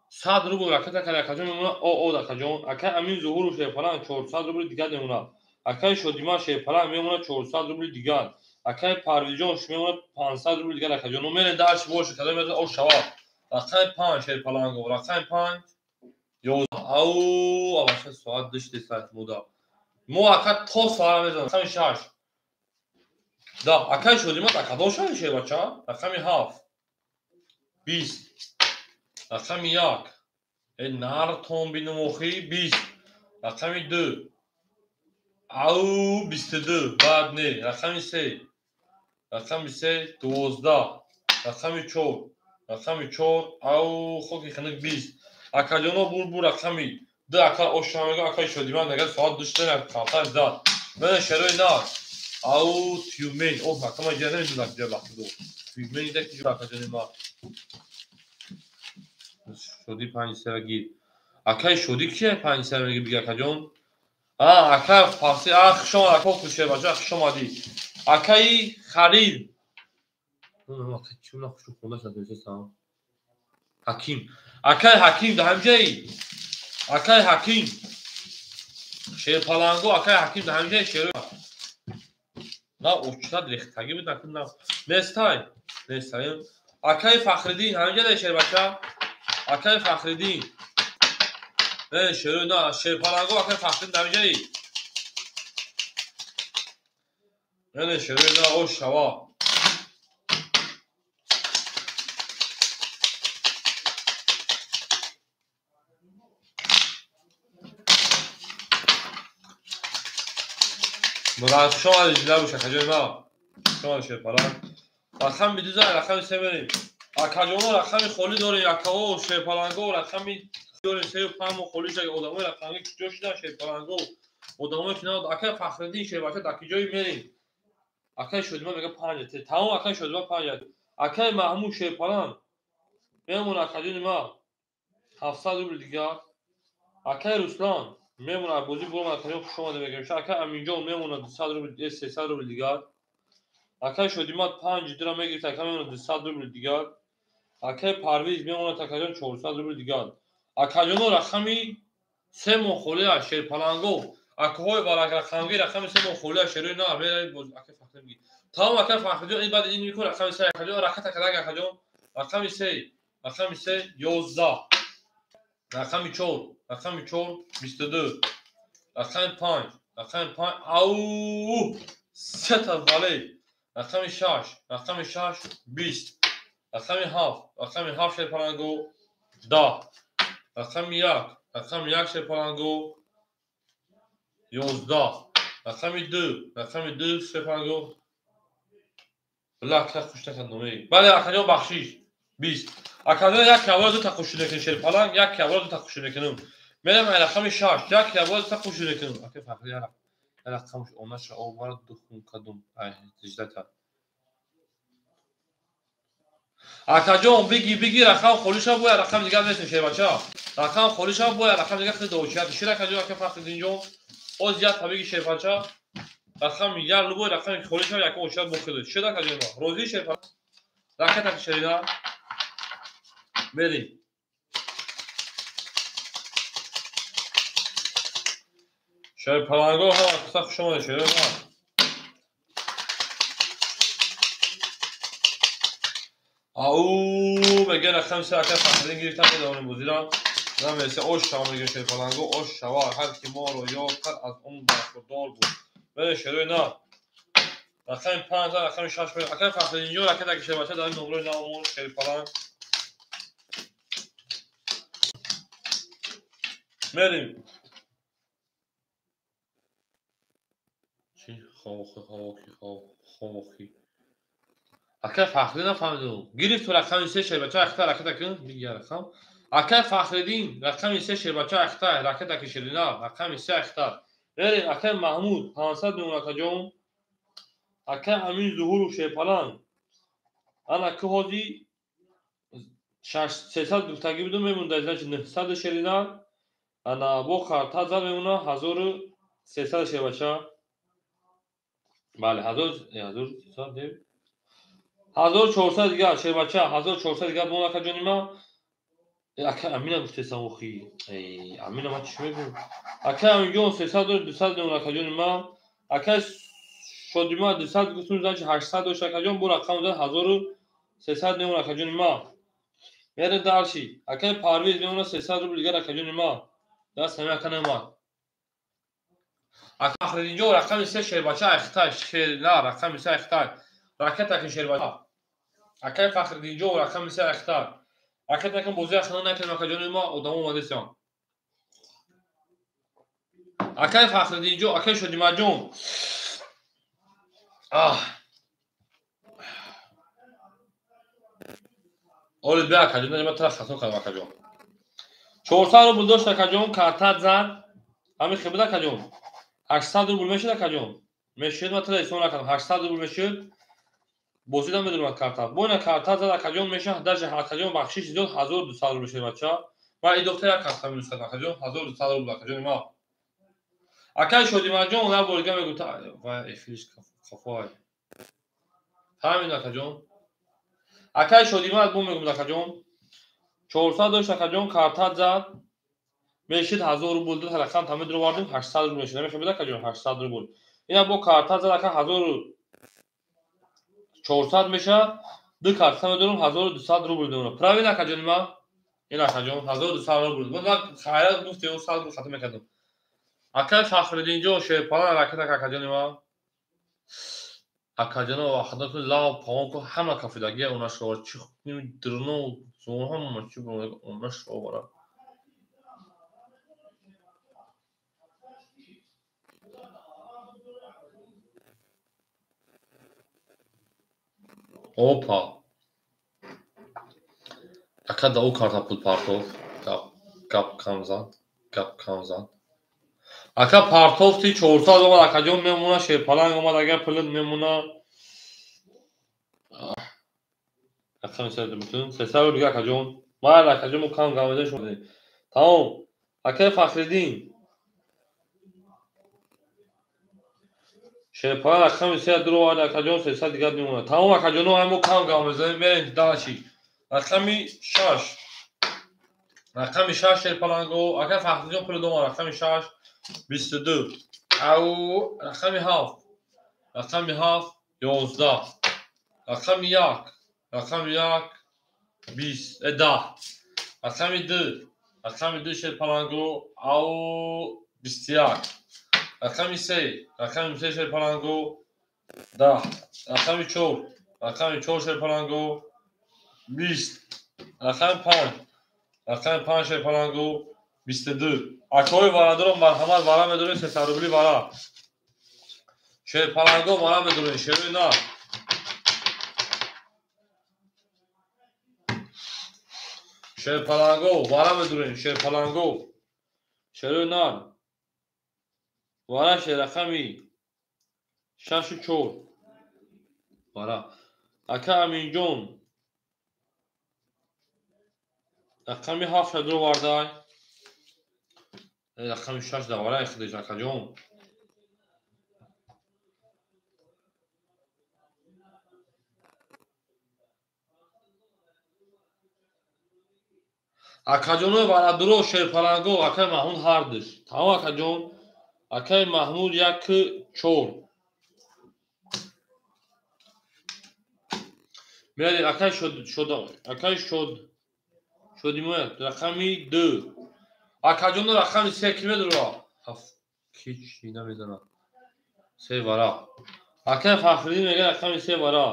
Speaker 1: 100 рубл ракета кард, акаҷон, мемонад о о, акаҷон. Акаи Амин Зуҳуров шерпаланг 400 рубли дигар мемонад. Акаи Шодима шерпаланг мемонад 400 рубли дигар. Акаи Парвизҷон мемонад 500 рубли дигар, акаҷон. Мерем дарси боши, кадом мезанад о шавад. Рақами 5 шерпаланго, рақами 5 11. Ау, аваша соат 2 соат буда. Мо ака то соат мезанем. Рақами 6. Да, акаи Шодима акадон шади шербача. Рақами 7 20. Рақами 1 э нартон бинумохи 20. Рақами 2 ау 22, баъд не. Рақами 3, рақами 3 12. Рақами 4, рақами 4 ау хоки хинак 20. Акаҷоно бур бур рақами 2 ака оша мега, акаи Шодима мега соат 2 шуда карташ зад. Мене шерои на ау Тюмень. О, ака ман ҷа намедонам ҷа вақти ду. Тюмень да ки акаҷони ма. Шоди 5 сера гир. Акаи Шоди кия 5 сера меги бига, акаҷон? А, ака фарси, а хуш омад, ака хушебача, хуш омадӣ. Акаи Халил. Ака чӣ хушу хонда шуда дӯстам? Ҳаким. Акаи Ҳаким да ҳамҷаи. Акай Ҳаким шерпаланго, акай Ҳаким ҳамиша шеро на очрат рехтагӣ буд, накун на нестай, нестай. Акай Фахриддин ҳамиҷа дар шербача, акай Фахриддин не шеро на шерпаланго, акай Фахриддин ҳамиҷаи не шеро на ош шава. Шумо ҷила боша акаҷони ма, шумо шерпаланг. Рақами дуза, рақами се мерем. Акаҷоно рақами холӣ дорем, акаҳо шерпаланго рақами дорем, сею панҷ мо холӣ шуда, одамои рақамӣ куҷо шудан шерпаланго? Одамое ки наод, акай Фахриддин шербача дар куҷои мерем? Акай Шодима мега панҷ, тамом акай Шодима панҷ. Акай Маҳмуд шерпаланг мемона акаҷони ма 700 рубл дигар. Акай Руслан мемона бозӣ буром акаҷон хуш омада мегӯем. Акай Аминҷон мемона 200 рубл, 300 рубл дигар. Акай Шодимат 5 дирам мегирифт, акай мемона 200 рубл дигар. Акай Парвиз мемонад акаҷон 400 рубл дигар. Акаҷоно рақами се моҳ холия шерпаланго. Акаҳои варақрақамги рақами се моҳ холия шерои на меравед боз акай Фахриддин мегӣ. Тамом акай Фахриддин ин баъд ин мекун рақами се акаҷон раката кадаг акаҷон. Рақами се, рақами се 11. Рақами 4, рақами 4 22. Рақами 5, рақами 5 ау сета вале. Рақами 6, рақами 6 20. Рақами 7, рақами 7 шерпаланго 10. Рақами 1, рақами 1 шерпаланго 11. Рақами 2, рақами 2 шерпаланго била ака хуш накард номе. Бале акаҷон бахшиш 20. Акаҷон як кавра ду та хуш мекунем шерпаланг, як кавра ду та хуш мекунем. Мерам ай рақами 6, як кавра ду та хуш мекунем. Ака Фахри я рақамш онаша овард ду хун кадум. Ай тиждата. Акаҷон биги биги рақам холиша бояд рақам дигар нестем шербача. Рақам холиша бояд рақам дигар хеле дочият. Шир акаҷон ака Фахриддинҷон оз як табиги шербача. Рақам як любой рақами холиша як очият бохеле. Шир акаҷон ма. Розӣ шербача. Раката шерина. Мерем. Шерпаланго ҳама каса хуш омадед шерона. Ау мега рақами се ака Фахриддин гирифтан медавонем бозира. Намересе ош шава мега шерпаланго ош шава. Ҳар ки моро ёд кард аз он бархурдор буд. Бере шерои на. Рақами 5 рақами 6 мерем. Акай Фахриддинҷон ракета ки шербача дар номрои наомон шерпаланг. Мерем. Чи хохи хохи хохи. Акай Фахриддин нафаҳмидум. Гирифт рақами се шербача ахта ракета кун, биги рақам. Акай Фахриддин рақами се шербача ахта ракета ки ширина рақами се ахта. Мерем акай Маҳмуд 500 миллион акаҷон. Акай Амин Зуҳуров шерпаланг. Ана ки ҳози 300 гуфтагӣ будум мемонда, значит 900 ширина. Ана бо карта зад мемона 1300 шербача. Бале 1300 1400 дигар шербача, 1400 дигар бон акаҷони ма. Ака Амина гуфтесам охи. Амина ма чӣ мегӯм? Ака Аминҷон 300 дошт, 200 мемон акаҷони ма. Ака Шодима 200 гуфтум, значит 800 дошт акаҷон, бо рақам зад 1300 мемон акаҷони ма. Мерем дарши. Акаи Парвиз мемона 300 рубл дигар акаҷони ма. Даст ҳами ака намад. Ака Фахриддинҷон рақами се шербача ахтай, шер на рақами се ахтай. Ракета ки шербача. Акаи Фахриддинҷон рақами се ахтай. Ракета ки бозӣ ахна накардем акаҷони ма, одамо омадесиям. Акаи Фахриддинҷон, акаи Шодимаҷон. Ах. Оли бия акаҷон, ман тара хато кардам акаҷон. 400 рубл дошт акаҷон, карта зад. Ҳамин хел буд акаҷон. 800 рубл мешуд акаҷон. Мешуд, ман тара ҳисоб накардам. 800 рубл мешуд. Бозӣ намедонам карта. Бо ина карта зад акаҷон мешуд, даже акаҷон бахшиш зиёд 1200 рубл шуд бача. Ман ин дохта як карта минус кардам акаҷон, 1200 рубл акаҷони ма. Акаи Шодимаҷон як бор дига мегӯ вай эфириш қафоай. Фаҳмид акаҷон? Акаи Шодимат бо мегӯм акаҷон. 400 дошт акаҷон, карта зад. Мешид 1000 рубл, ду рақам тамид ро вардем 800 рубл мешид. Намехоҳ буда каҷон 800 рубл. Ина бо карта зад ака 1400 меша, ду карта медорам 1200 рубл мемонад. Правильно акаҷон ма? Ин акаҷон 1200 рубл. Ман хайрат гуфтем 100 рубл хато мекардам. Ака Фахриддинҷон шерпалан ҳаракат акаҷони ма. Акаҷоно ваҳдат лав паон ку ҳама кафидагия онашро чӣ дурно ҳама чӣ онашро бара. Опа. Ака да ӯ карта пул партов. Гап кам зад, гап кам зад. Ака партовти 400 омад, акаҷон мемона, шерпаланг омад, агар пулит мемона. Ака сесад рубл дига акаҷон. Майли акаҷон, мо кам гап мезанем шумо. Тамом. Акаи Фахриддин. Шерпаланг рақами се дуровард акаҷон, 300 дигар мемонад. Тамом акаҷоно, ҳай мо кам гап мезанем, мерем дальше. Рақами 6. Рақами 6 шерпаланго. Ака Фахриддинҷон пули домад, рақами 6 22. Ау рақами 7. Рақами 7 11. Рақами 1. Рақами 1 20 10. Рақами 2. Рақами 2 шерпаланго. Ау 21. Рақами 3. Рақами 3 шерпаланго 10. Рақами 4. Рақами 4 шерпаланго 20. Рақами 5. Рақами 5 шерпаланго 22. Акои варадорон марҳамат, вара медорем 300 рубли вара. Шерпаланго вара медорем, шерои на. Шерпаланго вара медорем, шерпаланго. Шерои нар. Вара шерақами 6 4. Вара. Ака Аминҷон. Рақами 7 дуро вардай. Рақами 6 да вараи худаш акаҷон. Акаҷонои варадуро шерпаланго, акаи Маҳмуд ҳардуш. Тамом акаҷон. Акаи Маҳмуд 1 4. Мерем акаи шод, акаи шод. Шодимоя рақами 2. Акаҷоно рақами 3 ки медура? Ҳафт ки чӣ намедонам. 3 вара. Акаи Фахриддин мегӯяд рақами 3 вара.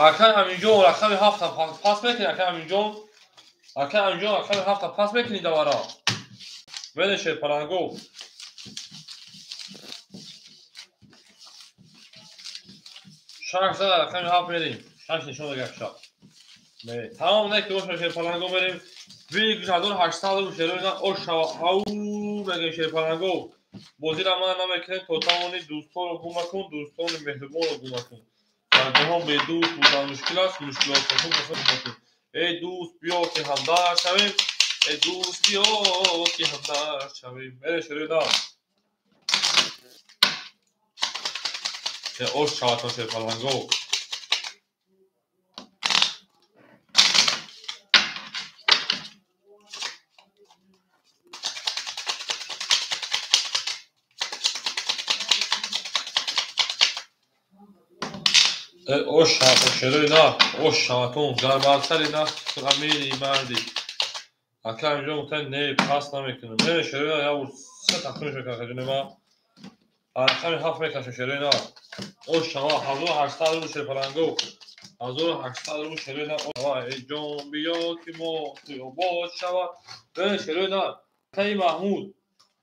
Speaker 1: Акаи Аминҷон рақами 7 пас мекунӣ, акаи Аминҷон? Акаи Аминҷон рақами 7 пас мекунӣ да вара? Мерем шерпаланго. Шаш зада рақами 7 мерем. Шаш нишон дагар шаб. Тамом не ки оша шерпаланго мерем. 1800 рубл шерои на оша ау мегӯем шерпаланго. Бозиро ман намекунем то тавони дӯстонро гум макун, дӯстони меҳрубонро гум макун. Дар ҷаҳон бе дӯст будан мушкил аст, мушкилот гум макун. Эй дӯст биё ки ҳамдард шавем, эй дӯст биё ки ҳамдард шавем. Мерем шерои на. Ош шавад шерпаланго. Ош шаватон шерои на, ош шаватон дар барсари на амири марди. Ака инҷо гуфтан не, пас намекунам. Не, шерои на, як се тақсим шуд акаҷони ма. Рақами 7 мекашем шерои на. Ош шава 1800 рубл шерпаланго. 1800 рубл шерои на. Эй ҷон биё ки мо туёбод шава. Не, шерои на. Акаи Маҳмуд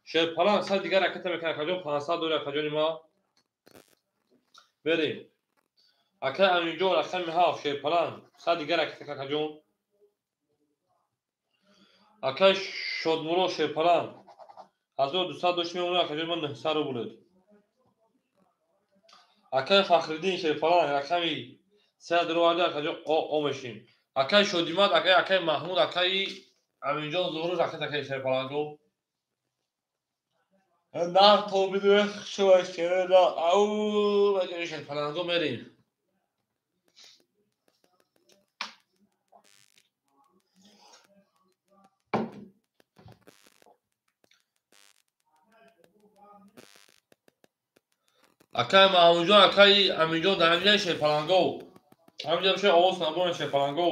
Speaker 1: шерпаланг сад дигар ракета мекунад акаҷон 500 дори акаҷони ма. Берем. Акаи Аминҷон рақами 7 шерпаланг сад дигар ракета акаҷон. Акаи Шодмурод шерпаланг 1200 дошт мемонад акаҷон ман 900 рубл. Акаи Фахриддин шерпаланг рақами 3 дуроварда акаҷон о мешем. Акаи Шодимат, акаи Маҳмуд, акаи Аминҷон Зуҳур ракета акаи шерпаланго. Нар тобиду шува шерои ау акаи шерпаланго мерем. Акай Маҳмудҷон, акай Аминҷон дар ҳаминҷа шерпаланго. Ҳаминҷа бошад овоз наборен шерпаланго.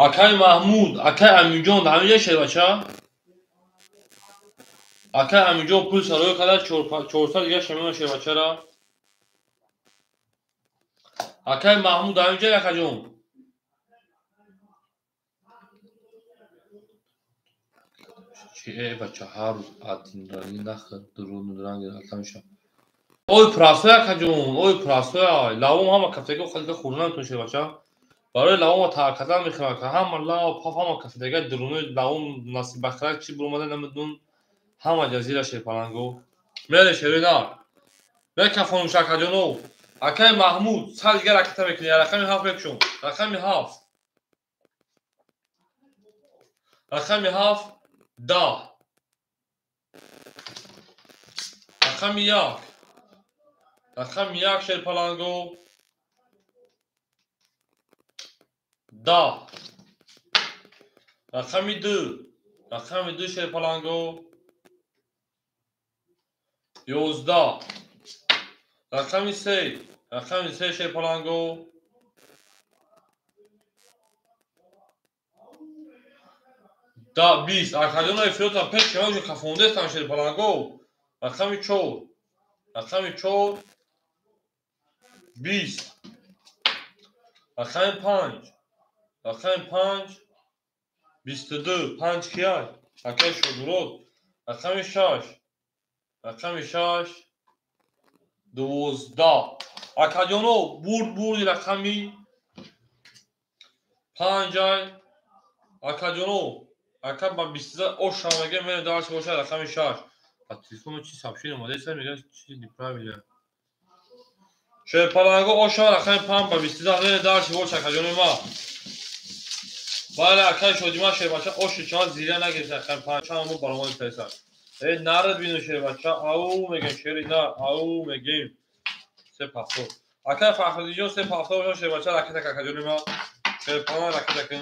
Speaker 1: Акай Маҳмуд, акай Аминҷон дар ҳаминҷа шербача. Акай Аминҷон пул сароя карда 400 дига шамима шербачара. Акай Маҳмуд дар ҳаминҷа акаҷон. Чи бача ҳар рӯз адинрали нахӯр дуруну ранги рафта мешавад. Ой прасоя акаҷон, ой прасоя. Лавом ҳама кафтаги халида хӯрда наметавон шербача. Барои лавома таркадан мехӯрад, ҳама лав, паф ҳама кафтаги дурунои лавом насибахрак чи буромада намедонам. Ҳама ҷазира шерпаланго. Мере шерои нар. Мекафонуш акаҷоно. Акай Маҳмуд, сар дигар ракета мекунӣ. Рақами 7 мекушон. Рақами 7. Рақами 7 10. Рақами 1. Рақами 1 шерпаланго. 10. Рақами 2. Рақами 2 шерпаланго. 11. Рақами 3. Рақами 3 шерпаланго. 20. Акаҷоно эфиротан пеш шумо кафондестан шерпаланго. Рақами 4. Рақами 4 20. Рақами 5. Рақами 5 22. 5 кияй? Акай Шодмурод. Рақами 6. Рақами 6 12. Акаҷоно бурд бурди рақами 5 ай. Акаҷоно ака ба 22 ош шаваге мене дарс бошад рақами 6. Ба телефону чи сообщение омадааст, мегӯяд чи неправильно. Шерпаланго ош шава рақами 5 ба 22 мене дарс бошад акаҷоно ма. Бале акай Шодима шербача оши чанд зиря нагирифт рақами 5 чанд мо баромад таиса. Э нарад бину шербача ау мегем шери на ау мегем. Се пафто. Акай Фахриддинҷон се пафто бошад шербача ракета акаҷони ма. Шерпалан ракета кун.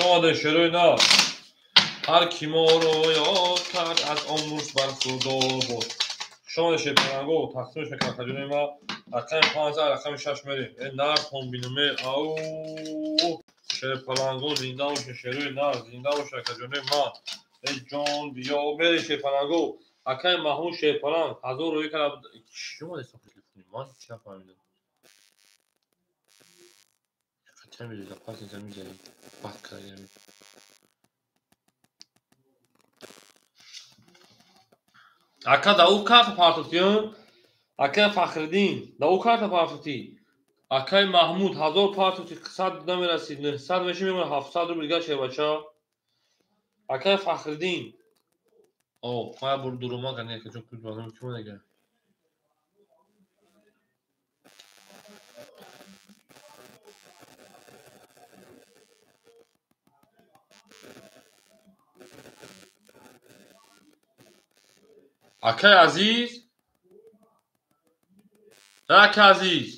Speaker 1: Шомаде шерои на. Ҳар ки моро ёд кард аз он мурс бархӯрдор бод. Шомаде шерпаланго тақсимш мекунад акаҷони ма. Рақами 5 рақами 6 мерем. Э нар комбинуме ау шерпаланго зинда боша шерои нар зинда боша акаҷони ма. Э ҷон биё мерем шерпаланго. Акаи Маҳмуд шерпаланг 1000 рӯй кард. Чӣ омадааст телефони ман чӣ нафаҳмидам. Чанд запас мизанем бад кардем. Ака да ӯ карта партофтӣ? Акаи Фахриддин да ӯ карта партофтӣ? Акаи Маҳмуд 1000 партофтӣ, 100 намерасид, 900 меши мемонад 700 рубл дигар шербача. Акаи Фахриддин. О, мая бур дурума кани акаҷон куд бадам ки монега. Акаи Азиз? На акаи Азиз.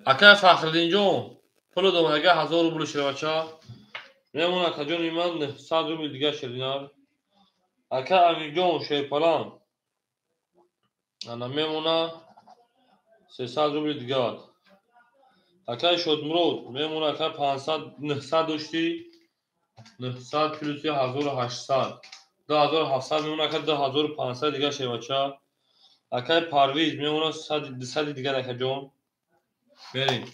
Speaker 1: Акаи Фахриддинҷон, пулу домадага 1000 рубл шербача. Мемон акаҷони ман 900 рубл дигар шердинар. Акаи Аминҷон шерпалан. Ана мемона 300 рубл дигар. Акаи Шодмурод мемона акаи 500 900 доштӣ. 900 плюси 1800. 2700 мемона ака 2500 дигар шербача. Акаи Парвиз мемона 200 дигар акаҷон. Мерем.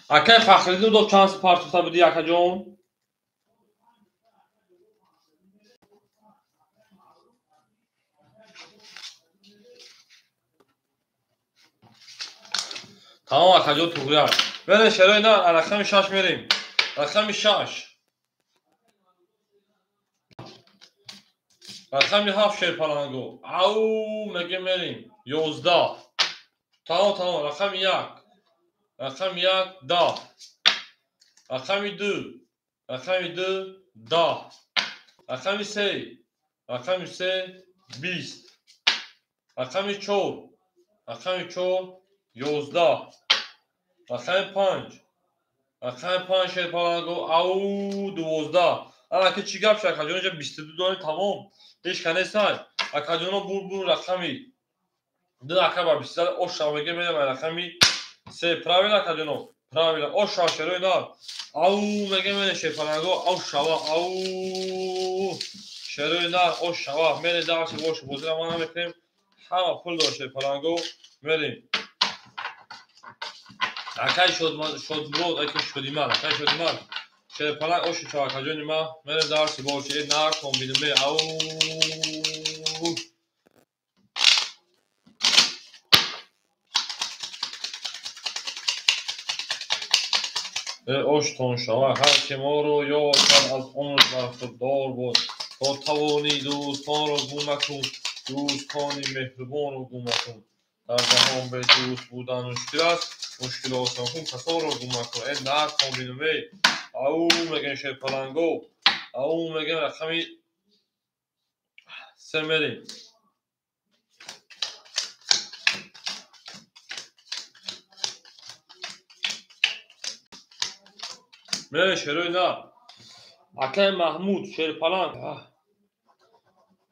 Speaker 1: Акаи Фахриддин дод чанд партофта будӣ акаҷон? Тамом акаҷон туғрияш. Мерем шерои на рақами 6 мерем. Рақами 6. Рақами 7 шерпаланго. Ау меге мерим. 11. Тамом, тамом. Рақами 1. Рақами 1 10. Рақами 2. Рақами 2 10. Рақами 3. Рақами 3 20. Рақами 4. Рақами 4 11. Рақами 5. Рақами 5 шерпаланго. Ау 12. Ана ки чӣ гап шуд, акаҷон, инҷа 22 донем, тамом. Ҳеҷ ка нестай. Акаҷоно бур рақами 2 ака ба 22 ош шава меге мерем рақами 3. Правильно, акаҷоно? Правильно. Ош шава шерои нар. Ау меге мерем шерпаланго, ау шава, ау шерои нар, ош шава. Мерем дарси бош бозира ма намекунем. Ҳама пул дор шерпаланго, мерем. Акай шодмурод, акай шодиман, акай шодиман. Шерпаланг оши шава акаҷони ма. Мерем дарси бош, нар комбинуме, ау. Оштон шава, ҳар ки моро ёд кард аз умр бархурдор буд. То тавонӣ дӯстонро гум макун, дӯстони меҳрубонро гум макун. Дар ҷаҳон бе дӯст будан мушкил аст, мушкил осон кун касонро гум макун. Э нар комбинуме, ау мегем шерпаланго, ау мегем рақами 3 мерем. Мерем шерои нар. Акай Маҳмуд шерпаланг.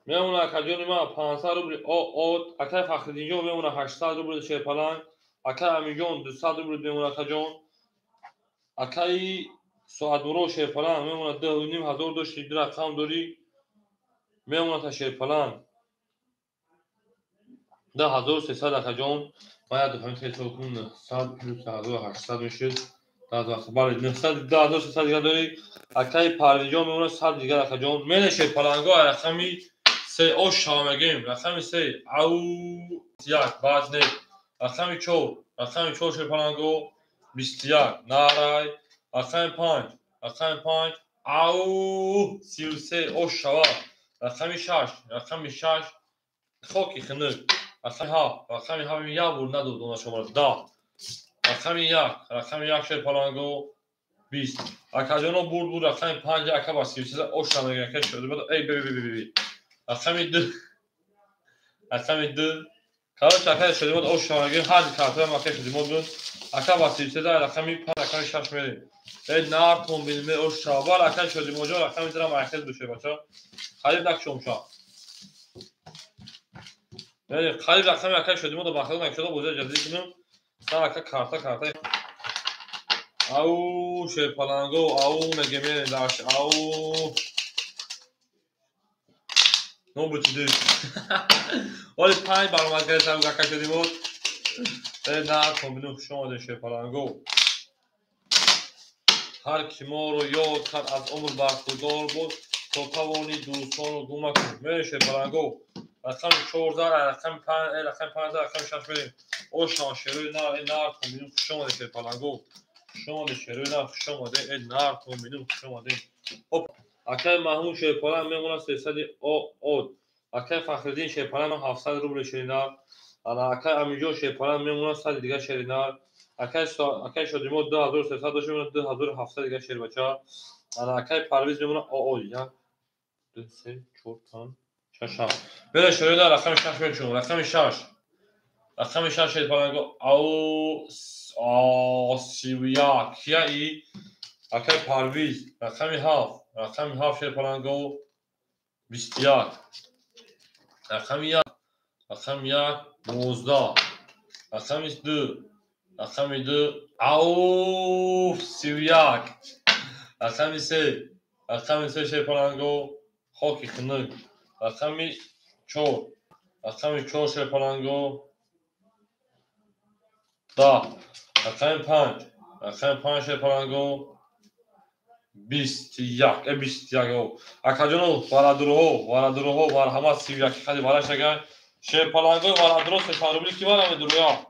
Speaker 1: Мемона акаҷони ман 500 рубли от. Акай Фахриддинҷон мемона 800 рубли шерпаланг. Акай Аминҷон 200 рубли мемона акаҷон. Акаи Соатмурод шерпаланг мемона 2500 дошти, ду рақам дорӣ. Мемона та шерпаланг 2300 акаҷон. Ман як дафъа ҳисоб кунам 900 плюс 1800 мешуд. Бале, 900 2300 дигар дорӣ. Акаи Парвинҷон мемона 100 дигар акаҷон. Мене шерпаланго рақами 3 ош шава мегем. Рақами 3 ау 1 баъд не. Рақами 4, рақами 4 шерпаланго 21 нарай. Рақами 5, рақами 5 ау 33 ош шава. Рақами 6, рақами 6 хоки хунук. Рақами 7, рақами 7 як бор надод она шуморо 10. Рақами 1, рақами 1 шерпаланго 20. Акаҷоно бурд буд рақами 5 ака ба 33 ош шава мегем. Ака шуд. Эй бе бе бе бе. Рақами 2, рақами 2. Короче, ака шудимод ош шава мегем. Ҳар картаам ака шудимод буд. Ака ба 33 рақами 5, рақами 6 мерем. Эй нар комбинме ош шава. Бар ака шудимоҷон рақами 2 майхез бушед бача. Қариб накшом ша. Яъне қариб рақами ака шудимод бахел накшода бозӣ ҷазӣ кунем. Сар ака карта карта. Ау шерпаланго, ау меге мерем даш, ау. Нобути ду. Оли 5 баромад кардем ака шудимод. Эй нар комбину хуш омадед шерпаланго. Ҳар ки моро ёд кард аз умр бархурдор буд, то тавонӣ дӯстонро гум макун. Мерем шерпаланго. Рақами 14, рақами 5, рақами 5, рақами 6 мерем. Ошан шерои нар, эй нар комбину хуш омадед шерпаланго. Хуш омадед шерои нар, хуш омадед, эй нар комбину хуш омадед. Хоп, акай Маҳмуд шерпаланг мемонад 300 от. Акай Фахриддин шерпаланг 700 рубли шери нар. Ана акай Аминҷон шерпаланг мемонад 100 дигар шери нар. Акай Шодимод 2300 дошт мемонад 2700 дигар шер бача. Ана акай Парвиз мемонад о 1 2 3 4 5 6 7. Мерем шерои нар рақами 6 мекушем. Рақами 6. Рақами 6 шерпаланго ау 31 кияи акай Парвиз. Рақами 7, рақами 7 шерпаланго 21. Рақами 1, рақами 1 12. Рақами 2, рақами 2 ау 31. Рақами 3, рақами 3 шерпаланго хоки хунук. Рақами 4, рақами 4 шерпаланго 10. Рақами 5, рақами 5 шерпаланго 21, 21. Акаҷоно варадуроҳо, варадуроҳо марҳамат 31 хади вараш агар шерпалангои варадуро 300 рубли ки вара медуроя.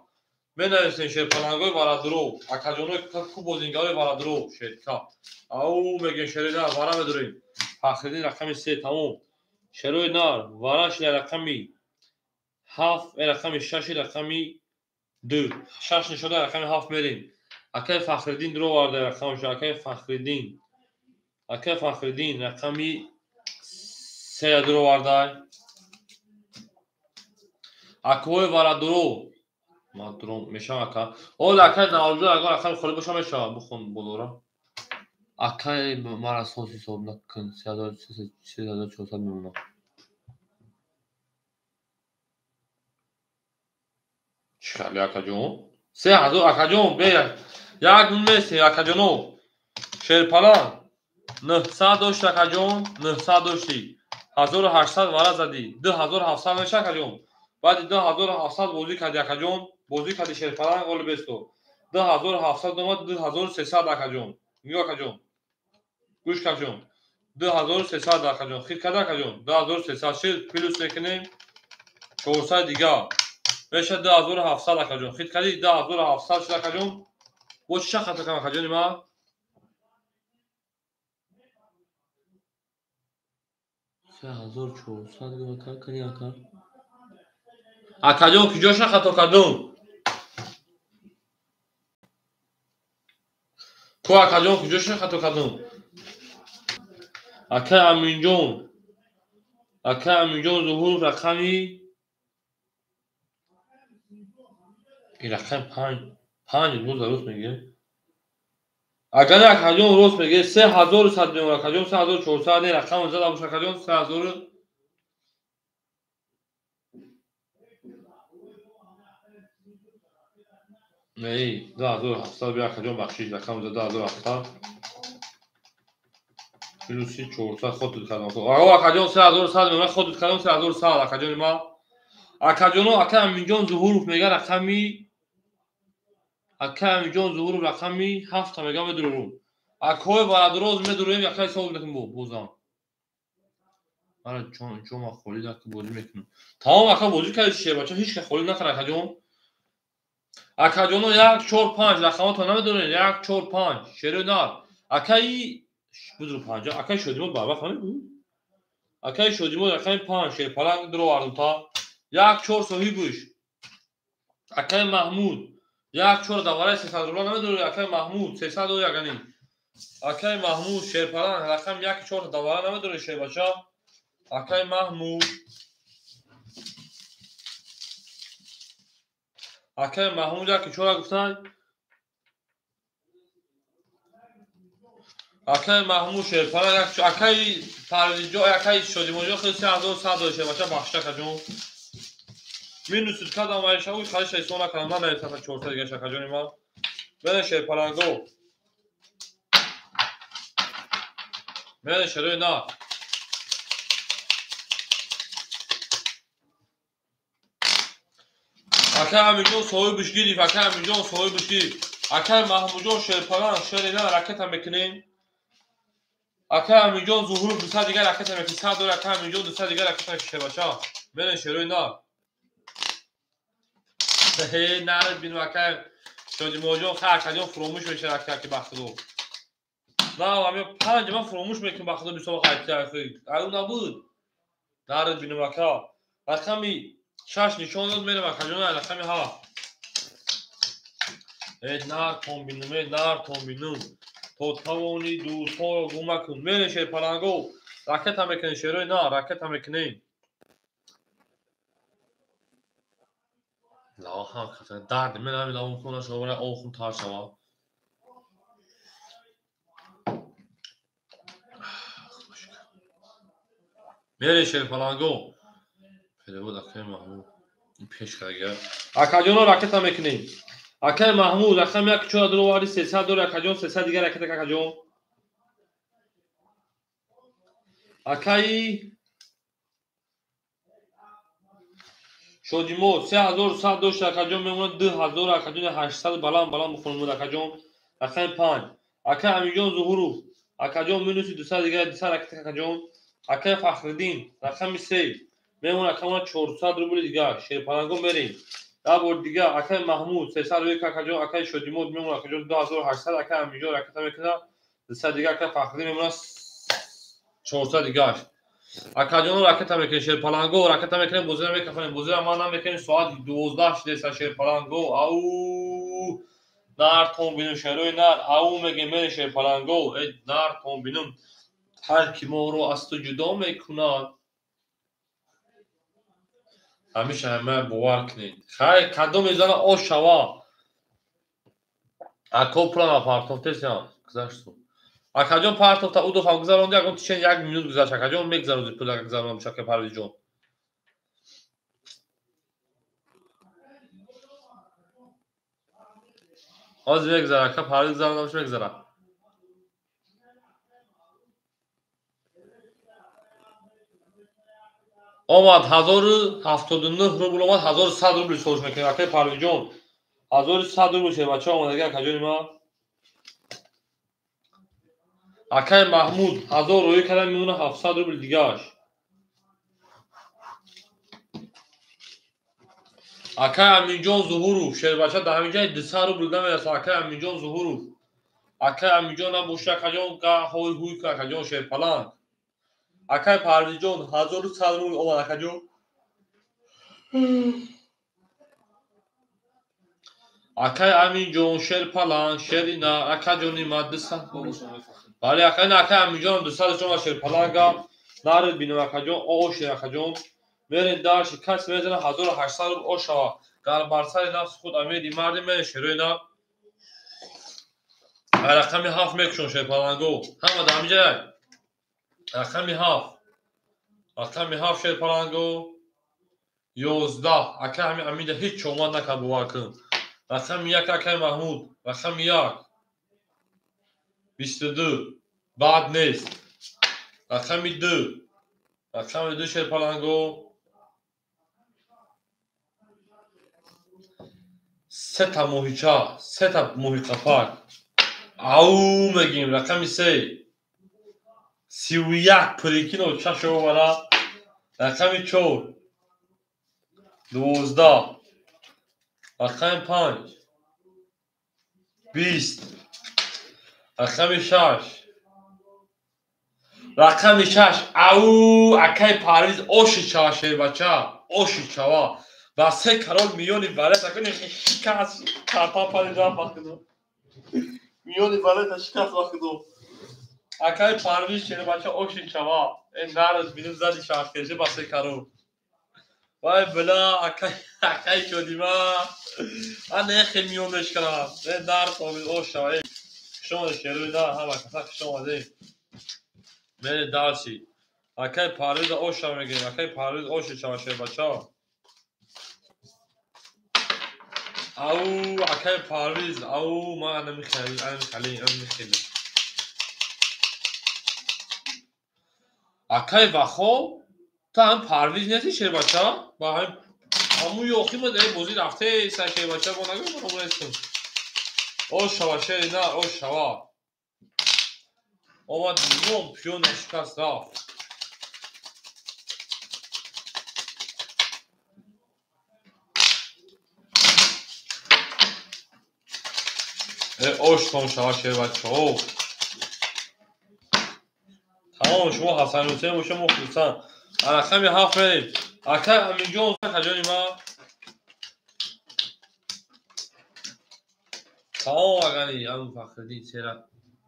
Speaker 1: Менависем шерпалангои варадуро. Акаҷонои ку бозингарои варадуро шерка. Ау мегем шерина вара медурем. Фахриддин рақами 3 тамом. Шерои нар вараш рақами 7, рақами 6, рақами 2. 6 нишода рақами 7 мерем. Акай Фахриддин дуроварда рақамаш, акай Фахриддин. Акай Фахриддин рақами 3 дуроварда. Акои варадуро ма дуром мешавам ака. Ол акай Наврӯзо агар рақами холӣ боша мешава, бухон болора. Акай мара сос ҳисоб накун, 3400 мемонам. Чӣ хали акаҷон? 3000 акаҷон, бе як меси акаҷоно. Шерпалан 900 дошт акаҷон, 900 дошти. 1800 вара задӣ, 2700 меша акаҷон. Баъди 2700 бозӣ кардӣ акаҷон, бозӣ кардӣ шерпалан ғолибесто. 2700 омад, 2300 акаҷон. Нигоҳ акаҷон. Гӯш акаҷон. 2300 акаҷон. Хит карда акаҷон. 2300 шид плюс мекунем 400 дига. Меша 2700 акаҷон. Хит кардӣ 2700 шид акаҷон. Бо чӣ хато кардам акаҷони ман? 3400 гуфта кани ака. Акаҷон куҷоша хато кардум? Ку акаҷон куҷоша хато кардум? Акай Аминҷон. Акай Аминҷон Зуҳуров рақами рақами 5 5 рӯз рост мегӯяд. Агар акаҷон рост мегӯяд 3100 мемонад акаҷон, 3400 не рақам зада бош акаҷон 3000. Не, 2700 бия акаҷон бахшиш, рақам зада 2700 плюси 400 хотуд кардам. Аго акаҷон 3100 мемонад, хотуд кардам 3100 акаҷони ман. Акаҷоно ака Аминҷон Зуҳуров мега рақами ака Аминҷон Зуҳуров рақами 7 мега медурум. Акои барадроз медурем, яка ҳисоб мекунем бозам. Мара ҷон ма холӣ дака бозӣ мекунам. Тамом ака бозӣ кардӣ шербача, ҳеч ка холӣ накард акаҷон. Акаҷоно 1 4 5 рақамото намедонед, 1 4 5 шерои нар. Акаи бузург 5, акаи Шодимод барвақт намебуд. Акаи Шодимод рақами 5 шерпаланг дуровардум та 1 4 соҳибуш. Акаи Маҳмуд 1 4 давараи 300 рубла намедонед, акаи Маҳмуд 300 ягани. Акаи Маҳмуд шерпаланг рақами 1 4 давара намедонед шербача. Акаи Маҳмуд акаи Маҳмуд 1 4 гуфтанд. Акаи Маҳмуд шерпаланг акаи Парвизҷон акаи Шодимоҷон хеле 3100 дод шербача, бахшиш акаҷон. Минус кардам вайшаву халиша ҳисоб накардам, нанависам 400 дига акаҷони ман. Мене шерпаланго. Мене шерои нар. Акай Аминҷон соҳибаш гирифт, акай Аминҷон соҳибаш гирифт. Акай Маҳмудҷон шерпаланг шери нар ракета мекунем. Акай Аминҷон Зуҳуров 200 дига ракета мекунем. 100 дор акай Аминҷон 200 дига ракета мекунем шербача. Мене шерои нар. Нар бинем акай Шодимоҷон, ха акаҷон фуромӯш мешавад ака ки бахтидо. На, ами 5 ман фуромӯш мекунам бахтидо бисёр қайтя. Аю набуд. Нар бинем ака. Рақами 6 нишон дод мерем акаҷон, рақами 7. Э нар комбинум, э нар комбинум. То тавони дӯстҳоро гум накун. Мерем шерпаланго. Ракета мекунем шерои нар, ракета мекунем. Лаҳа дард мен ҳамин лавом хона шава, охун тар шава. Мерем шерпаланго. Перевод акаи Маҳмуд пеш карда. Акаҷоно ракета мекунем. Акаи Маҳмуд рақами 1 4 дуроварди 300 дор акаҷон, 300 дига ракета акаҷон. Акаи Шодимо 3100 дошт акаҷон мемонад 2000 акаҷон 800 баланд баланд бихонем акаҷон. Рақами 5. Акаи Аминҷон Зуҳуров акаҷон минуси 200 дига 200 ракета акаҷон. Акаи Фахриддин рақами 3 мемонад акамона 400 рубли дига. Шерпаланго мерем. Як бор дига акаи Маҳмуд 301 акаҷон, акаи Шодимод мемонад акаҷон 2800, акаи Аминҷон ракета мекунад 200 дига, акаи Фахриддин мемонад 400 дигаш. Акаҷоно ракета мекунем, шерпаланго ракета мекунем, бозира мекафонем, бозира ман намекунем, соат 12 шудеса шерпаланго. Ау нар тон бинум шерои нар, ау мегем мере шерпаланго, э нар тон бинум. Ҳар ки моро аз ту ҷудо мекунад. Ҳамеша ҳама бовар кунед. Хай кадом мезана ош шава. Ако пулама партофтесиам, гузашту. Акаҷон партофта удов ҳам гузаронди, ягон тишен як минут гузашт. Акаҷон мегузароди пул агар гузаронам шака Парвизҷон. Ҳозир мегузара, ака Парвиз гузаронамш мегузара. Омад 1079 рубл омад, 1100 рубл соз мекунем акаи Парвизҷон. 1100 рубл шербача омадаги акаҷони ма. Акаи Маҳмуд 1000 рӯй карда мемона 700 рубл дигааш. Акаи Аминҷон Зуҳуров шербача дар ҳамин ҷай 200 рубл намераса. Акаи Аминҷон Зуҳуров. Акаи Аминҷон набоши акаҷон ҳой ҳуй кун акаҷон шерпаланг. Акаи Парвизҷон 1100 рубл омад акаҷон. Акаи Аминҷон шерпаланг шерина акаҷони ма 200. Бале акаи акаи Аминҷон 200 сом шерпаланга. Нарид бинам акаҷон, ош акаҷон. Мерен дарши кас мезана 1800 рубл ош шава. Гар бар сари нафси худ амиди марди мерен шероина. Рақами 7 мекушон шерпаланго. Ҳама дар ҳамин ҷай. Рақами 7. Рақами 7 шерпаланго. 11. Акаи ҳамин Амида ҳеҷ омад накард бовар кун. Рақами 1 акаи Маҳмуд. Рақами 1. 22. Бад нест. Рақами 2. Рақами 2 шерпаланго. Сета моҳича, сета моҳиқапак. Ау мегим рақами 3. 31 прикино чашо вара. Рақами 4. 12. Рақами 5. 20. Рақами 6. Рақами 6. Ау акаи Парвиз оши чава шербача, оши чава. Ба се карол миёни валета куни шикаст карта парида бахидо. Миёни валета шикаст бахидо. Акаи Парвиз шербача оши чава. Э нараз бинум зади шахтеше ба се карол. Вай била акаи шодима. Ан эхе миён мешканам. Э нарз омид ош шава. Э шумо шеруи да ҳама каса хуш омадед. Мере дарси. Акаи Парвиз ош шава мегирем. Акаи Парвиз оши чава шербача. Ау акаи Парвиз, ау ман намехелам, намехелам. Акаи Вахо, ту ҳам Парвиз нести шербача? Ба ҳам ҳамун ёхи ма дар бозӣ рафте са шербача бо нагӯ ман омадастам. Ош шава шери на, ош шава. Омад миён пиён шикаст рафт. Оштон шава шербачаҳо. Тамом шумо Ҳасан Ҳусейн боша мо хурсанд. Рақами 7 мерем. Акаи Аминҷон акаҷони ман. Тамом агани ам Фахриддин сера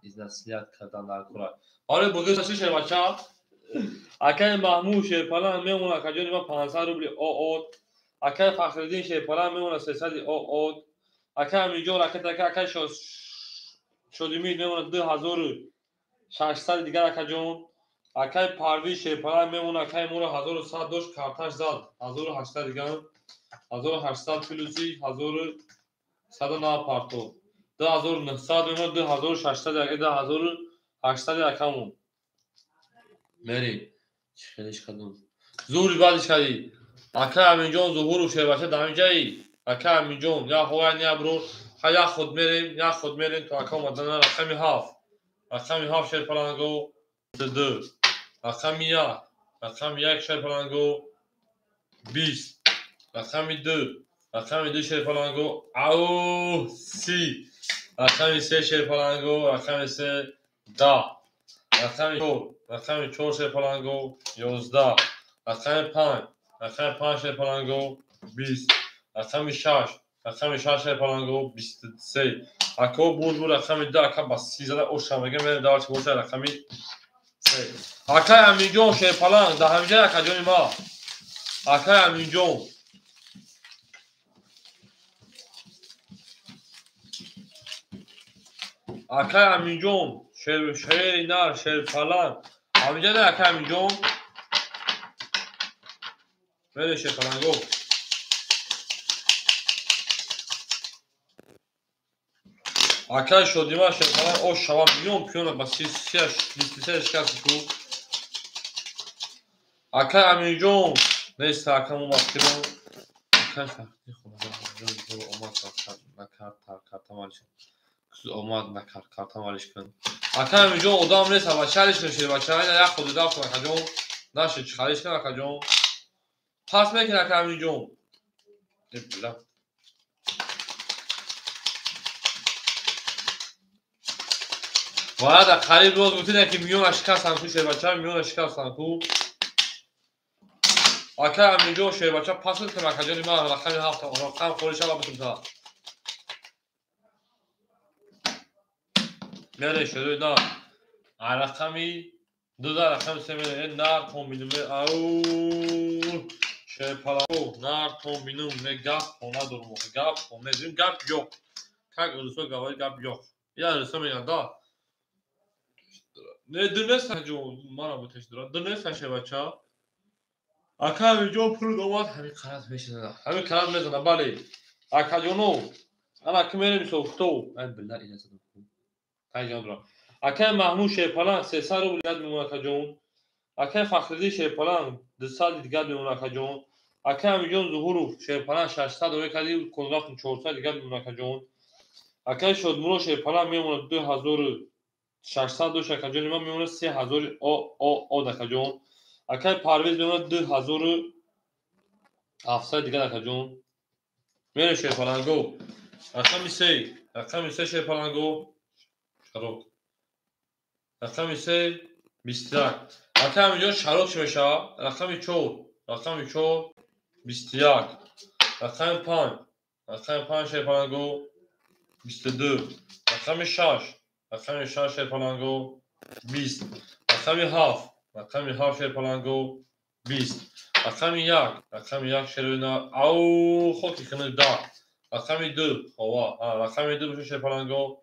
Speaker 1: изнасият кардан дар кора. Барои бузург шербача. Акаи Маҳмуд шерпаланг мемонад акаҷони ман 500 рубли оот. Акаи Фахриддин шерпаланг мемонад 300 оот. Акаи Аминҷон ракета акаи Шодимир мемонад 2600 дигар акаҷон. Акаи Парвиз шерпаланг мемонад акаи моро 1100 дошт карташ зад 1800 дигар. 1800 плюси 1109 партов. 2900 мемонад 2600 2800 акамон. Мерем. Чӣ хелеш кардам. Зури баъдиш кардӣ. Акаи Аминҷон Зуҳуров шербача дар ҳамин ҷаи. Акаи Аминҷон, я ҳовай не абро, ха як худ мерем, як худ мерем то ака омадана. Рақами 7. Рақами 7 шерпаланго 2. Рақами 1. Рақами 1 шерпаланго 20. Рақами 2. Рақами 2 шерпаланго ау 30. Рақами 3 шерпаланго, рақами 3 10. Рақами 4, рақами 4 шерпаланго 11, рақами 5, рақами 5 шерпаланго 20, рақами 6, рақами 6 шерпаланго 23. Ако бурд буд рақами 2, ака ба 30 зада оша мегем, мерем давр чи боша рақами 3. Акай Аминҷон шерпаланг, да ҳамиҷа акаҷони ма. Акай Аминҷон. Акай Аминҷон, шери нар, шерпаланг. Ҳамиҷа да акай Аминҷон. Мере шерпаланго. Акай Шодима шерпаланг ош шава миллион пиёна ба 23 шикасти ку. Акай Аминҷон нест акаму маскирон. Акай Фахти хонада омад накард картамалиш. Омад накард картамалиш кун. Акай Аминҷон одам нест, бача алиш кун шербача. Ина як худи дафт акаҷон. Наши чӣ халиш кун акаҷон. Пас мекун акай Аминҷон. Э била. Вале дар қариб роз гуфтида ки миёна шикастан ку шербача, миёна шикастан ку. Акай Аминҷон шербача пас кун акаҷони ман рақами 7 рақам холӣ шава бутунта. Мере шерои нар. Рақами 2 рақами 3 мере нар комбинум ау шерпалао нар комбинум не гап хона дорум гап хона зим гап ёқ. Как русо говорит гап ёқ. Я русо мегӯянд да. Не дунест ҷон мара бутеш дора. Дунест шербача. Ака Аминҷон пул омад ҳамин қараз мешизана. Ҳамин қараз мезана бале. Акаҷоно ана ки мерем софто. Ай била ина задам. Ай ҷон дора. Акай Маҳмуд шерпаланг 300 рубл дигар мемонад акаҷон. Акай Фахриддин шерпаланг 200 дигар мемонад акаҷон. Акай Аминҷон Зуҳуров шерпаланг 600 рубл кади конрафтум 400 дигар мемонад акаҷон. Акай Шодмурод шерпаланг мемонад 2600 дош акаҷони ман мемонад 3000 о о о акаҷон. Акай Парвиз мемонад 2700 дигар акаҷон. Мерем шерпаланго. Рақами 3, рақами 3 шерпаланго. Шарок. Рақами 3 21. Акай Аминҷон шарок чӣ мешавад? Рақами 4, рақами 4 21. Рақами 5, рақами 5 шерпаланго 22. Рақами 6, рақами 6 шерпаланго 20. Рақами 7, рақами 7 шерпаланго 20. Рақами 1, рақами 1 шерона ау хоки хунук 10. Рақами 2 хова, рақами 2 боша шерпаланго.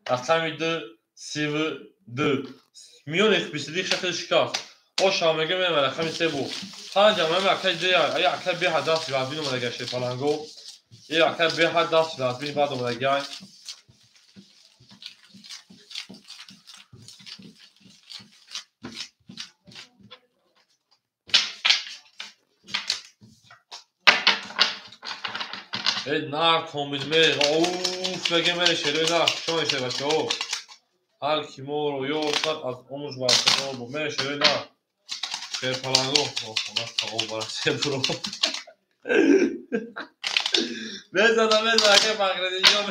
Speaker 1: Рақами 2 32. Миёни 22 шакли шикаст. Оша мегӯям рақами 3 буд. 5 ам акай 2, ай акай беҳад даст вазбин омадага шерпаланго. Э акай беҳад даст вазбин баъд омадага. Э нар комбин ме, уф мегӯям мере шерои нар, шони шербачаҳо. Ҳар ки моро ёд кард аз омӯж бархӯрдор буд. Мере шерои нар. Шерпаланго, хона савоб барасе буро. Мезана, мезана, акай Фахриддинҷон.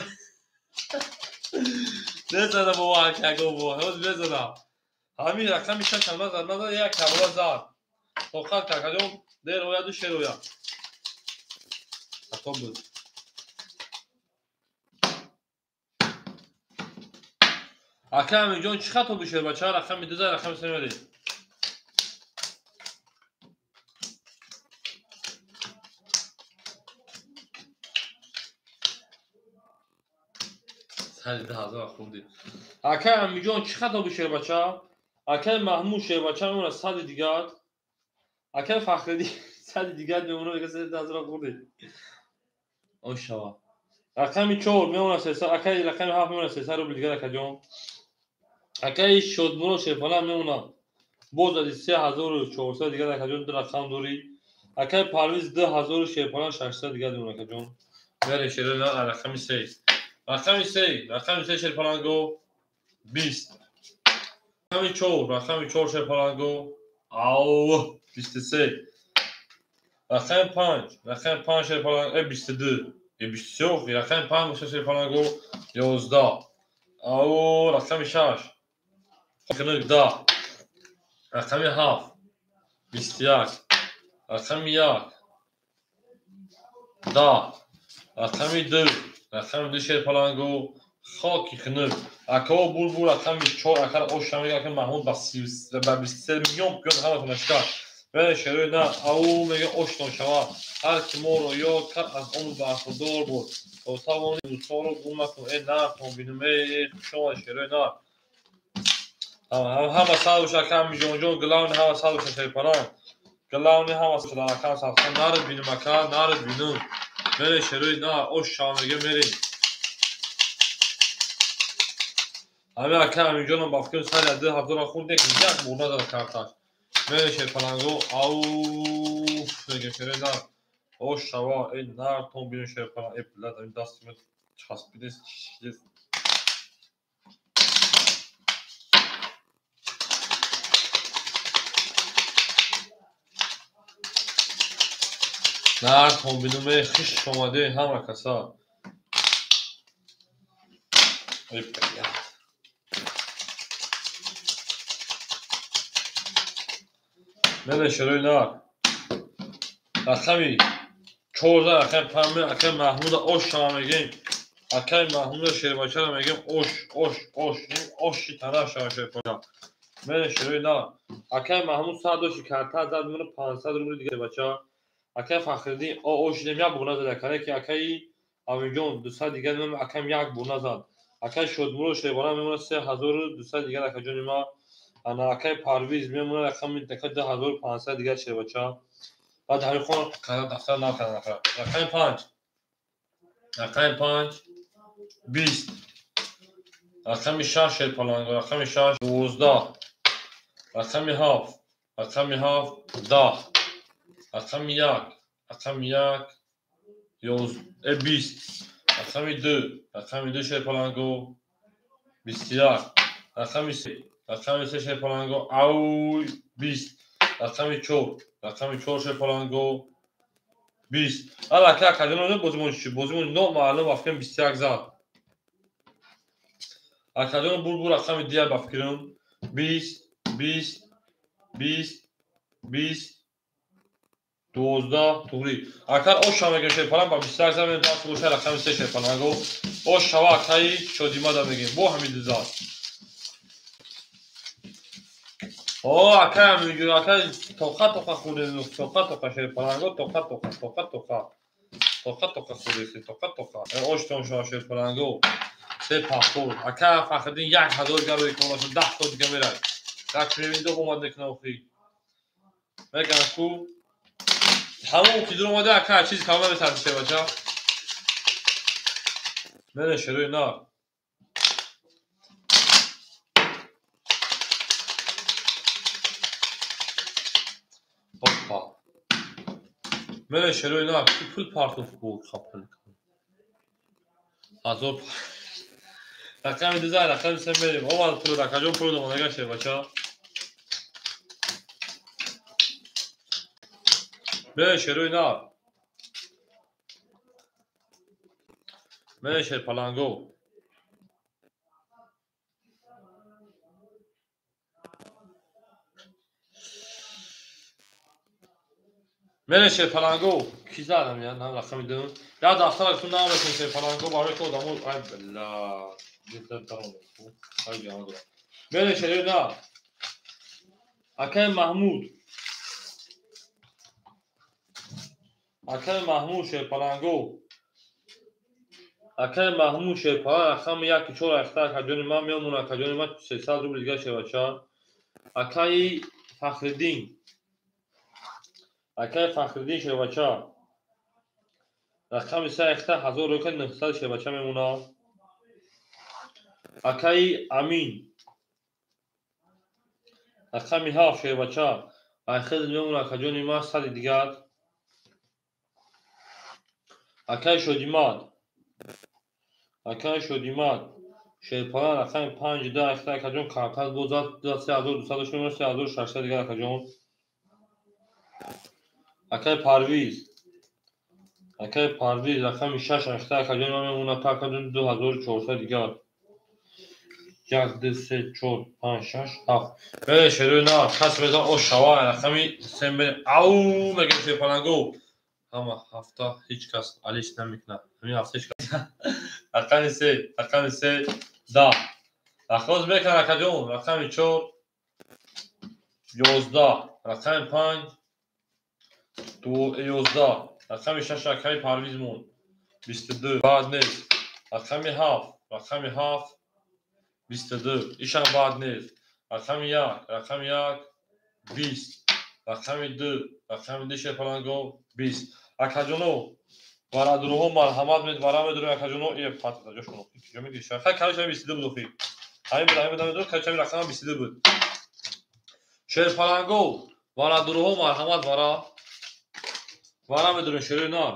Speaker 1: Мезана бо акаго бо, ҳоз мезана. Ҳамин рақами 6 ам назад, назад як кабола зад. Тоқат какаҷон дер ояду шер ояд. Хато буд. Акай Аминҷон чӣ хато буд шербача? Рақами 2 зад, рақами 3 мерем. Сари 2000 хурдӣ. Акай Аминҷон чӣ хато буд шербача? Акай Маҳмуд шербача мемонад 100 дигар. Акай Фахриддин 100 дигар мемонад, мегӯяд 2000 хурдӣ. Ошава. Рақами 4 мемонад 300, акай рақами 7 мемонад 300 рубл дигар акаҷон. Акай Шодмурод шерпаланг мемонад. Боз зади 3400 дигар акаҷон, ду рақам дорӣ. Акай Парвиз 2000 шерпаланг 600 дигар мемонад акаҷон. Мерем шерои рақами 3. Рақами 3, рақами 3 шерпаланго 20. Рақами 4, рақами 4 шерпаланго ау 23. Рақами 5, рақами 5 шерпаланго 22. 23, рақами 5 боша шерпаланго 11. Ау рақами 6. Хунук 10. Рақами 7 21. Рақами 1 10. Рақами 2. Рақами 2 шерпалангу хоки хунук. Акао булбул рақами 4 акар ош мега ака Маҳмуд ба 23 миллион пиён ҳаматон шикар. Вале шерои на ау мега ошно шава. Ҳар ки моро ёд кард аз он бархурдор буд. То тавони дӯстонро гум накун. Э нархон бинум э хушомад шерои нар. Ҳама сад боша ака Амиҷонҷон главни ҳама сад боша шерпаланг. Главни ҳама сад ака садхон нарид бинум ака нарид бинум. Мере шерои нар ош шава мега мерем. Ҳамин ака Амиҷонам ба фикрм сари 2000 хурд як бор назад карташ. Мере шерпаланго ауф мега шерои нар. Ош шава э нартон бинум шерпаланг. Э блядь ҳамин дасти ман часпидест чишидест. Нартон бинум э хиш омаде ҳама каса. Эй блядь. Мере шерои нар. Рақами 14 акай 5 акай Маҳмуда ош шава мегем. Акай Маҳмуда шербачара мегем ош ош ош оши тана шава шербача. Мере шерои нар. Акай Маҳмуд 100 доши карта зад мемона 500 рубли дига шербача. Акай Фахриддин ош дем як бор назад акай ки акай Амиҷон 200 дига мемона акам як бор назад. Акай Шодмурод шербана мемона 3200 дига акаҷони ма. Ана акай Парвиз мемона рақами 2500 дигар шербача. Баъд ҳамин хон дафтар накардан. Рақами 5. Рақами 5 20. Рақами 6 шерпаланго. Рақами 6 12. Рақами 7. Рақами 7 10. Рақами 1. Рақами 1 20. Рақами 2. Рақами 2 шерпаланго 21. Рақами 3. Рақами 3 шерпаланго ау 20. Рақами 4. Рақами 4 шерпаланго 20. Ала ака акаҷон бозимон чӣ? Бозимон номаълум ба фикрам 21 зад. Акаҷон булбул рақами 2 ба фикрам 20 20 20 20 12 туғри. Акар ош шава мегем шерпаланг ба 21 зад мегем даст боша рақами 3 шерпаланго. Ош шава акаи Шодимада мегем. Бо ҳамин ду зад. О, акай мегӯ, акай тоқа тоқа хӯрдем, тоқа тоқа шерпаланго, тоқа тоқа, тоқа тоқа. Тоқа тоқа хӯрдем, тоқа тоқа. Оштон шава шерпаланго. Се пахтор. Акай Фахриддин 1000 гарои конашо 10 то дига мерад. Як мебинӣ ду омад мекунад охи. Мегӯям ку ҳамон ки дур омада акай чиз кам наметарси шербача. Мере шерои нар. Опа. Мере шерои нар ки пул партоф буд хапл. Азор рақами 2 рақами 3 мерем. Омад пул ракаҷон пул омадага шербача. Мере шерои нар. Мере шерпаланго. Мере шерпаланго. Ки задам я на рақами 2. Я дафтаратон намекунем шерпаланго барои ки одамо ай бла ҷиддан даром. Ай ҷамъ дорам. Мере шерои нар. Акай Маҳмуд. Акай Маҳмуд шерпаланго. Акай Маҳмуд шерпаланг рақами 1 4 ахта акаҷони ман мемонад акаҷони ман 300 рубли дига шербача. Акаи Фахриддин. Акай Фахриддин шербача. Рақами 3 ахта 1900 шербача мемонад. Акаи Амин. Рақами 7 шербача. Айхез мемонад акаҷони ман 100 дигар. Акай Шодимад. Акай Шодимад. Шерпаланг рақами 5 2 ахта акаҷон картаз боз зад 3200 мемонад 3600 дигар акаҷон. Акай Парвиз. Акай Парвиз рақами 6 ахта акаҷон ман мемонад акаҷон 2400 дигар. 1, 2, 3, 4, 5, 6, 7. Бере шерои нар, кас мезан ош шава, рақами 3 бере. Ау, мегем шерпаланго. Ҳама ҳафта ҳеҷ кас алиш намекунад. Ҳамин ҳафта ҳеҷ кас. Рақами 3, рақами 3, 10. Рақоз мекунад акаҷон. Рақами 4, 11, рақами 5, 11, рақами 6 акаи Парвизмон 22, баъд нест. Рақами 7, рақами 7, 22, ишам баъд нест. Рақами 1, рақами 1, 20, рақами 2, рақами 2 шерпаланго 20. Акаҷоно, барадурҳо марҳамат мед, вара медурем акаҷоно, е патта ҷошон. Ҷо мегиша. Хай калишам 22 буд охи. Ҳамин буд, ҳамин буд, калишам рақам 22 буд. Шерпаланго, барадурҳо марҳамат вара. Вара медурем шерои нар.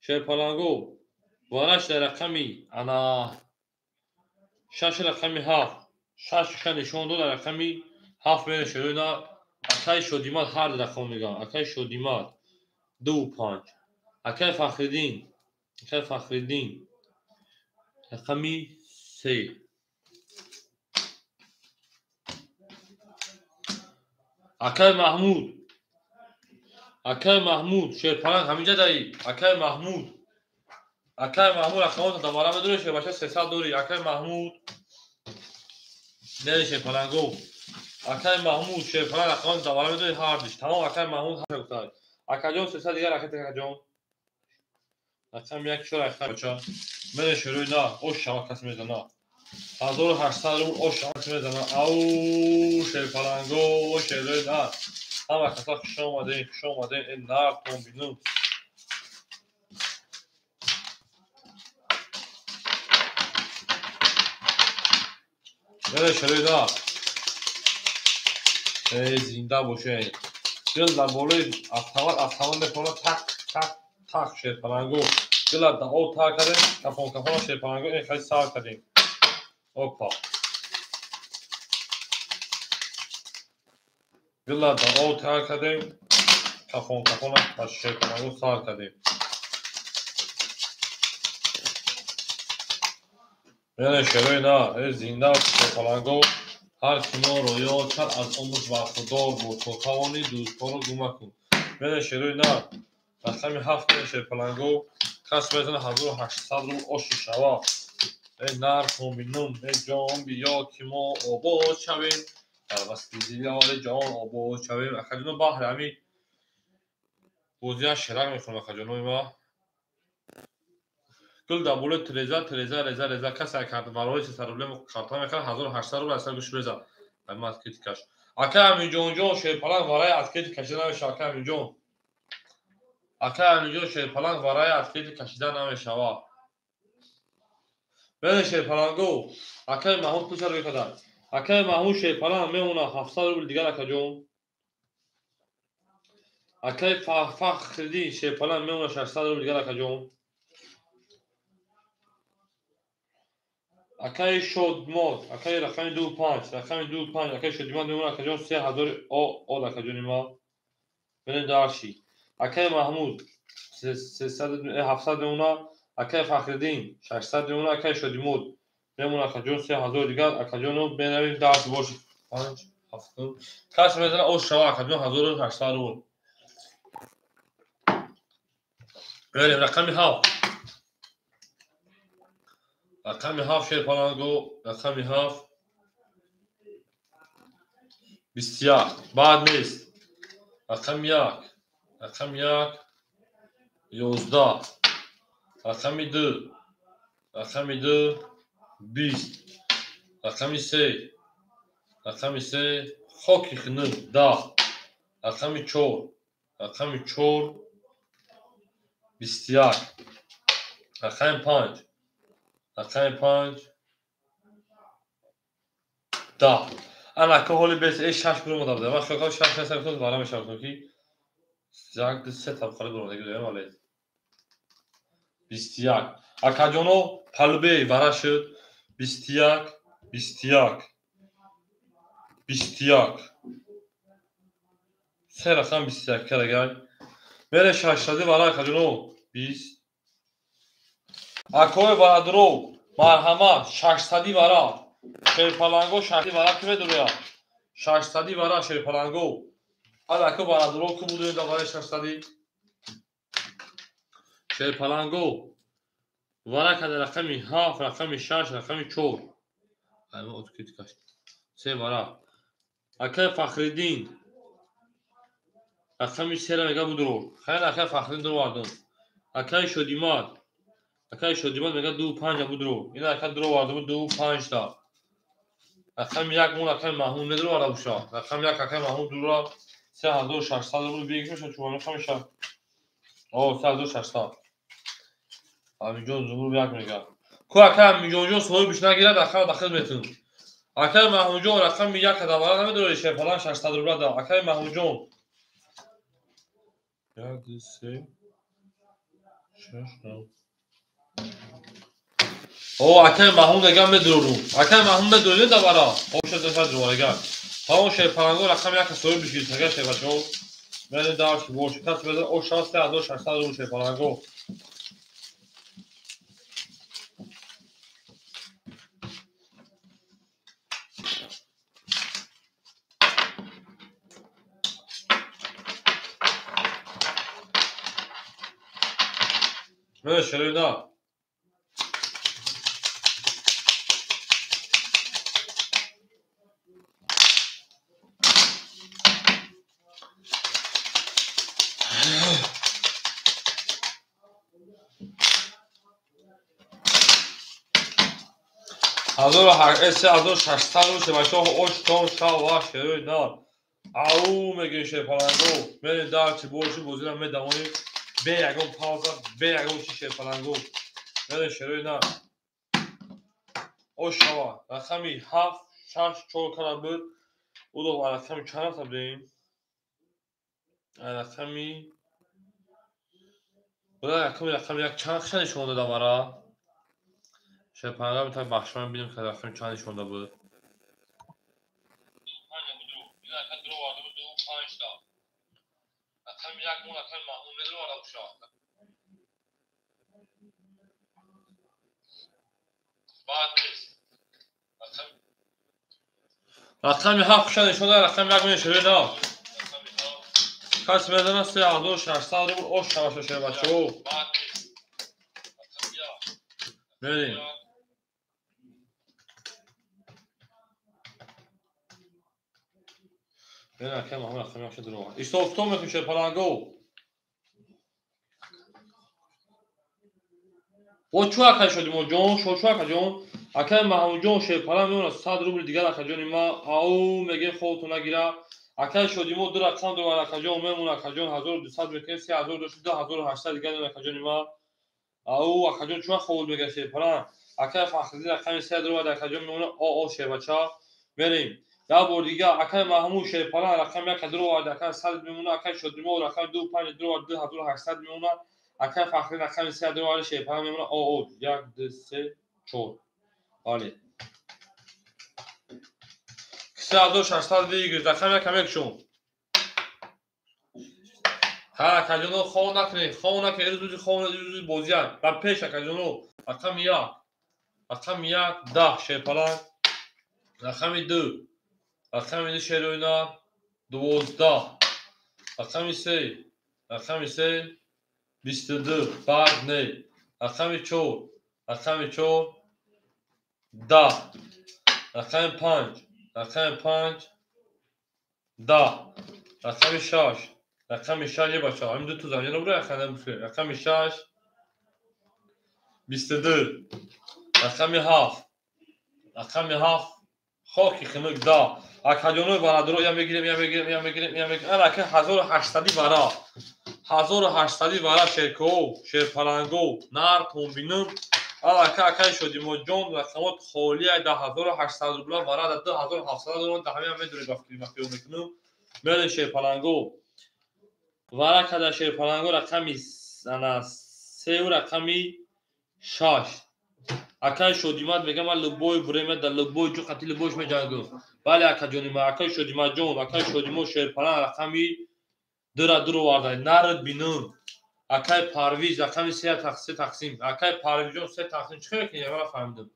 Speaker 1: Шерпаланго, вараш дар рақами ана 6 рақами 7. 6 нишон дод дар рақами 7 мере шерои нар. Акаи Шодимат ҳар рақам мегӯям. Акаи Шодимат 2 5. Акаи Фахриддин, акаи Фахриддин рақами 3. Акаи Маҳмуд, акаи Маҳмуд шерпаланг ҳаминҷа даи. Акаи Маҳмуд, акаи Маҳмуд рақамотро дамара медорӣ, шербача 300 дорӣ. Акаи Маҳмуд нери шерпаланго. Акаи Маҳмуд шерпаланг рақамотро дамара медорӣ ҳардиш. Тамом акаи Маҳмуд ҳар гуфтад. Акаҷон 300 дигар ракет акаҷон. Рақами 1 4 акаи бача. Мене шерои на, ош шава кас мезана. 1800 рубл ош шава кас мезана. Ау шерпаланго шерои на. Ҳама каса хуш омадем, хуш омадем. Э нар тон бину. Мене шерои на. Э зинда бошед. Дил дар болои автомат, автомат мехонад так так так шерпаланго. Дила дар об тар кардем, кафон кафон шерпаланго ин хеле сар кардем. Опа. Дила дар об тар кардем, кафон кафон шерпаланго сар кардем. Яъне шерои на, э зинда шерпаланго. Ҳар ки моро ёд кард аз умр бархурдор буд, то тавонӣ дӯстҳоро гум макун. Мене шерои на, рақами 7 мене шерпаланго. Кас мезана 1800 рубл оши шава. Э нар комбинум, э ҷон биё ки мо обод шавем, дар васти зилёли ҷон обод шавем. Акаҷоно баҳри ҳамин бозиам шерак мехӯрам акаҷонои ма. Гул дар болои треза, треза, реза, реза. Касе кард барои 300 рубле карта мехарад 1800 рубл аз сар гӯш реза. Ҳамин открытый каш. Акаи Аминҷонҷон шерпаланг вараи открытый кашида намешавад. Акаи Аминҷон. Акаи Аминҷон шерпаланг вараи открытый кашида намешавад. Мене шерпаланго. Акаи Маҳмуд пулша рӯй кардад. Акаи Маҳмуд шерпаланг мемонад 700 рубл дигар акаҷон. Акаи Фахриддин шерпаланг мемонад 600 рубл дигар акаҷон. Акаи Шодмод, акаи рақами 2 5, рақами 2 5, акаи Шодимод мемонад акаҷон 3000 ол акаҷони ма. Менем дарши. Акаи Маҳмуд 300 700 мемонад, акаи Фахриддин 600 мемонад, акаи Шодимод мемонад акаҷон 3000 дигар. Акаҷоно менавим дарс боши. 5 7 кас мезана ош шава акаҷон 1800 рубл. Берем рақами 7. Рақами 7 шерпаланго, рақами 7 21, баъд нест. Рақами 1, рақами 1 11, рақами 2, рақами 2 20, рақами 3, рақами 3 хоки хунук 10, рақами 4, рақами 4 21, рақами 5, рақами 5 10. Ана ка ҳоли бес э 6 буромада буда. Ман хиёл кардам 6 нест, гуфтам вара мешавад ки 1 2 3 табқали буромадаги дорем вале 21. Акаҷоно палубе вара шуд 21 21 21. Се рақам 21 карагай. Мере 6 вара акаҷоно 20. Акои бародаро марҳамат 600 вара. Шерпаланго 600 вара ки медуроя? 600 вара шерпаланго. Анака барадуро ку будем да вараи 600. Шерпаланго вара када рақами 7, рақами 6, рақами 4. Айма откидкаш. Се вара. Акай Фахриддин рақами 3 мега будуро. Хайр, акай Фахриддин дуровардум. Акай Шодимат. Акай Шодимат мега 2.5 будуро. Ина ака дуровардум 2.5 та. Рақами 1 мон акай Маҳмуд медуроварда буша. Рақами 1 акай Маҳмуд дура 3600 рубл бигириш чума мехамиша. О, 3600. Амиҷон Зумруд як мега. Ку акай Амиҷонҷон соҳибиш нагирад, акай дахил метун. Акай Маҳмудҷон рақами 1 кадавара намедорӣ шерпалан 600 рубла да. Акай Маҳмудҷон 1 2 3 6 7. О, акай Маҳмуд мега медорум. Акай Маҳмуд медорӣ давара. О, 600 рубла. Ҳамон шерпаланго рақами 1 соҳибиш гирифт, агар шербачаҳо. Мене дарш бош. Кас мезан о 3600 рубл шерпаланго. Мене шерина. Ҳазор шашсад рубл шебачаҳо оштон шава шерои нар. Ау мегӯем шерпаланго. Мене дарчи борчи бозира медавонем. Бе ягон пауза, бе ягон чи шерпаланго. Мене шерои нар. Ош шава. Рақами 7, 6, 4 кара буд. Удо рақами чанд рафта будем? Рақами буда рақами 1 чанд хиша нишон дода мара? Шерпаланго метавон бахшман бинем ки рақами чанд нишон дода буд. Рақами 7 хиша нишон дода, рақами 1 мешавед на. Кас мезанад 3600 рубл ош шаваша шербачаҳо. Мерем. Мерем акай Маҳмуд рақами 1 дурова. Истофтон мекунем шерпаланго. О чӯ акай Шодимоҷон, шо чӯ акаҷон? Акай Маҳмудҷон шерпалан меонад 100 рубл дигар акаҷони ма. Ау мегем хобтон нагира. Акай Шодимо ду рақам дорад акаҷон, мемон акаҷон 1200 мекунем, 3000 дошт, 2800 дигар мемон акаҷони ма. Ау акаҷон чӯ хобот мегирад шерпалан? Акай Фахриддин рақами 3 дорад акаҷон мемонад о шербача. Мерем. Як бор дигар акай Маҳмуд шерпалан рақами 1 дорад акай 100 мемонад, акай Шодимо рақами 25 дорад 2800 мемонад. Акай Фахриддин рақами 3 дорад шерпалан мемонад о 1 2 3 4. Бале. 3600 выигрыш. Рақами 1 мекушум. Ҳа, акаҷоно хов накунед, хов накунед, рӯзи хов рӯзи бозиан. Ба пеш акаҷоно. Рақами 1. Рақами 1 10 шерпалан. Рақами 2. Рақами 2 шероина 12. Рақами 3. Рақами 3 22. Баъд не. Рақами 4. Рақами 4 10. Рақами 5. Рақами 5 10. Рақами 6. Рақами 6 бача. Ҳамин ду ту замина бура рақами 6 22. Рақами 7. Рақами 7 хоки хунук 10. Акаҷонои барадуро я мегирем, я мегирем, я мегирем, я мегирем. Ана ака 1800 вара. 1800 вара шерко, шерпаланго, нар томбинум. Ана ака акай Шодимоҷон рақамот холия 1800 рубла вара да 2700 рубла да ҳамин медуред вақти махёл мекунам. Мерем шерпаланго. Вара када шерпаланго рақами ана 3 рақами 6. Акай Шодимат мегам ман любой время да любой ҷо қати любойш меҷангам. Бале акаҷони ман, акай Шодиматҷон, акай Шодимо шерпалан рақами 2 ра дуроварда. Нард бинум. Акай Парвиз рақами 3 тақсим. Акай Парвизҷон 3 тақсим чӣ мекунӣ? Ман фаҳмидам.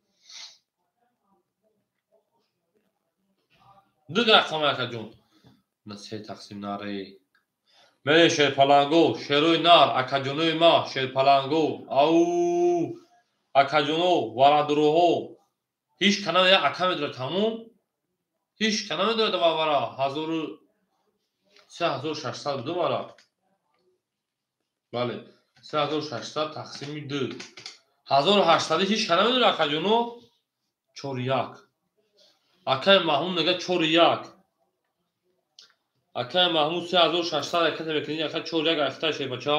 Speaker 1: Ду рақам акаҷон. На се тақсим наре. Мерем шерпаланго, шерои нар, акаҷонои ма, шерпаланго. Ау! Акаҷоно, варадуроҳо. Ҳеҷ кана я ака медора тамом. Ҳеҷ кана медора вара 3600 буду вара. Бале, 3600 тақсими 2. 1800 ҳеҷ кана медора акаҷоно. 4-1. Акаи Маҳмуд мега 4-1. Акаи Маҳмуд 3600 аката мекунӣ, ака 4-1 ахта шербача.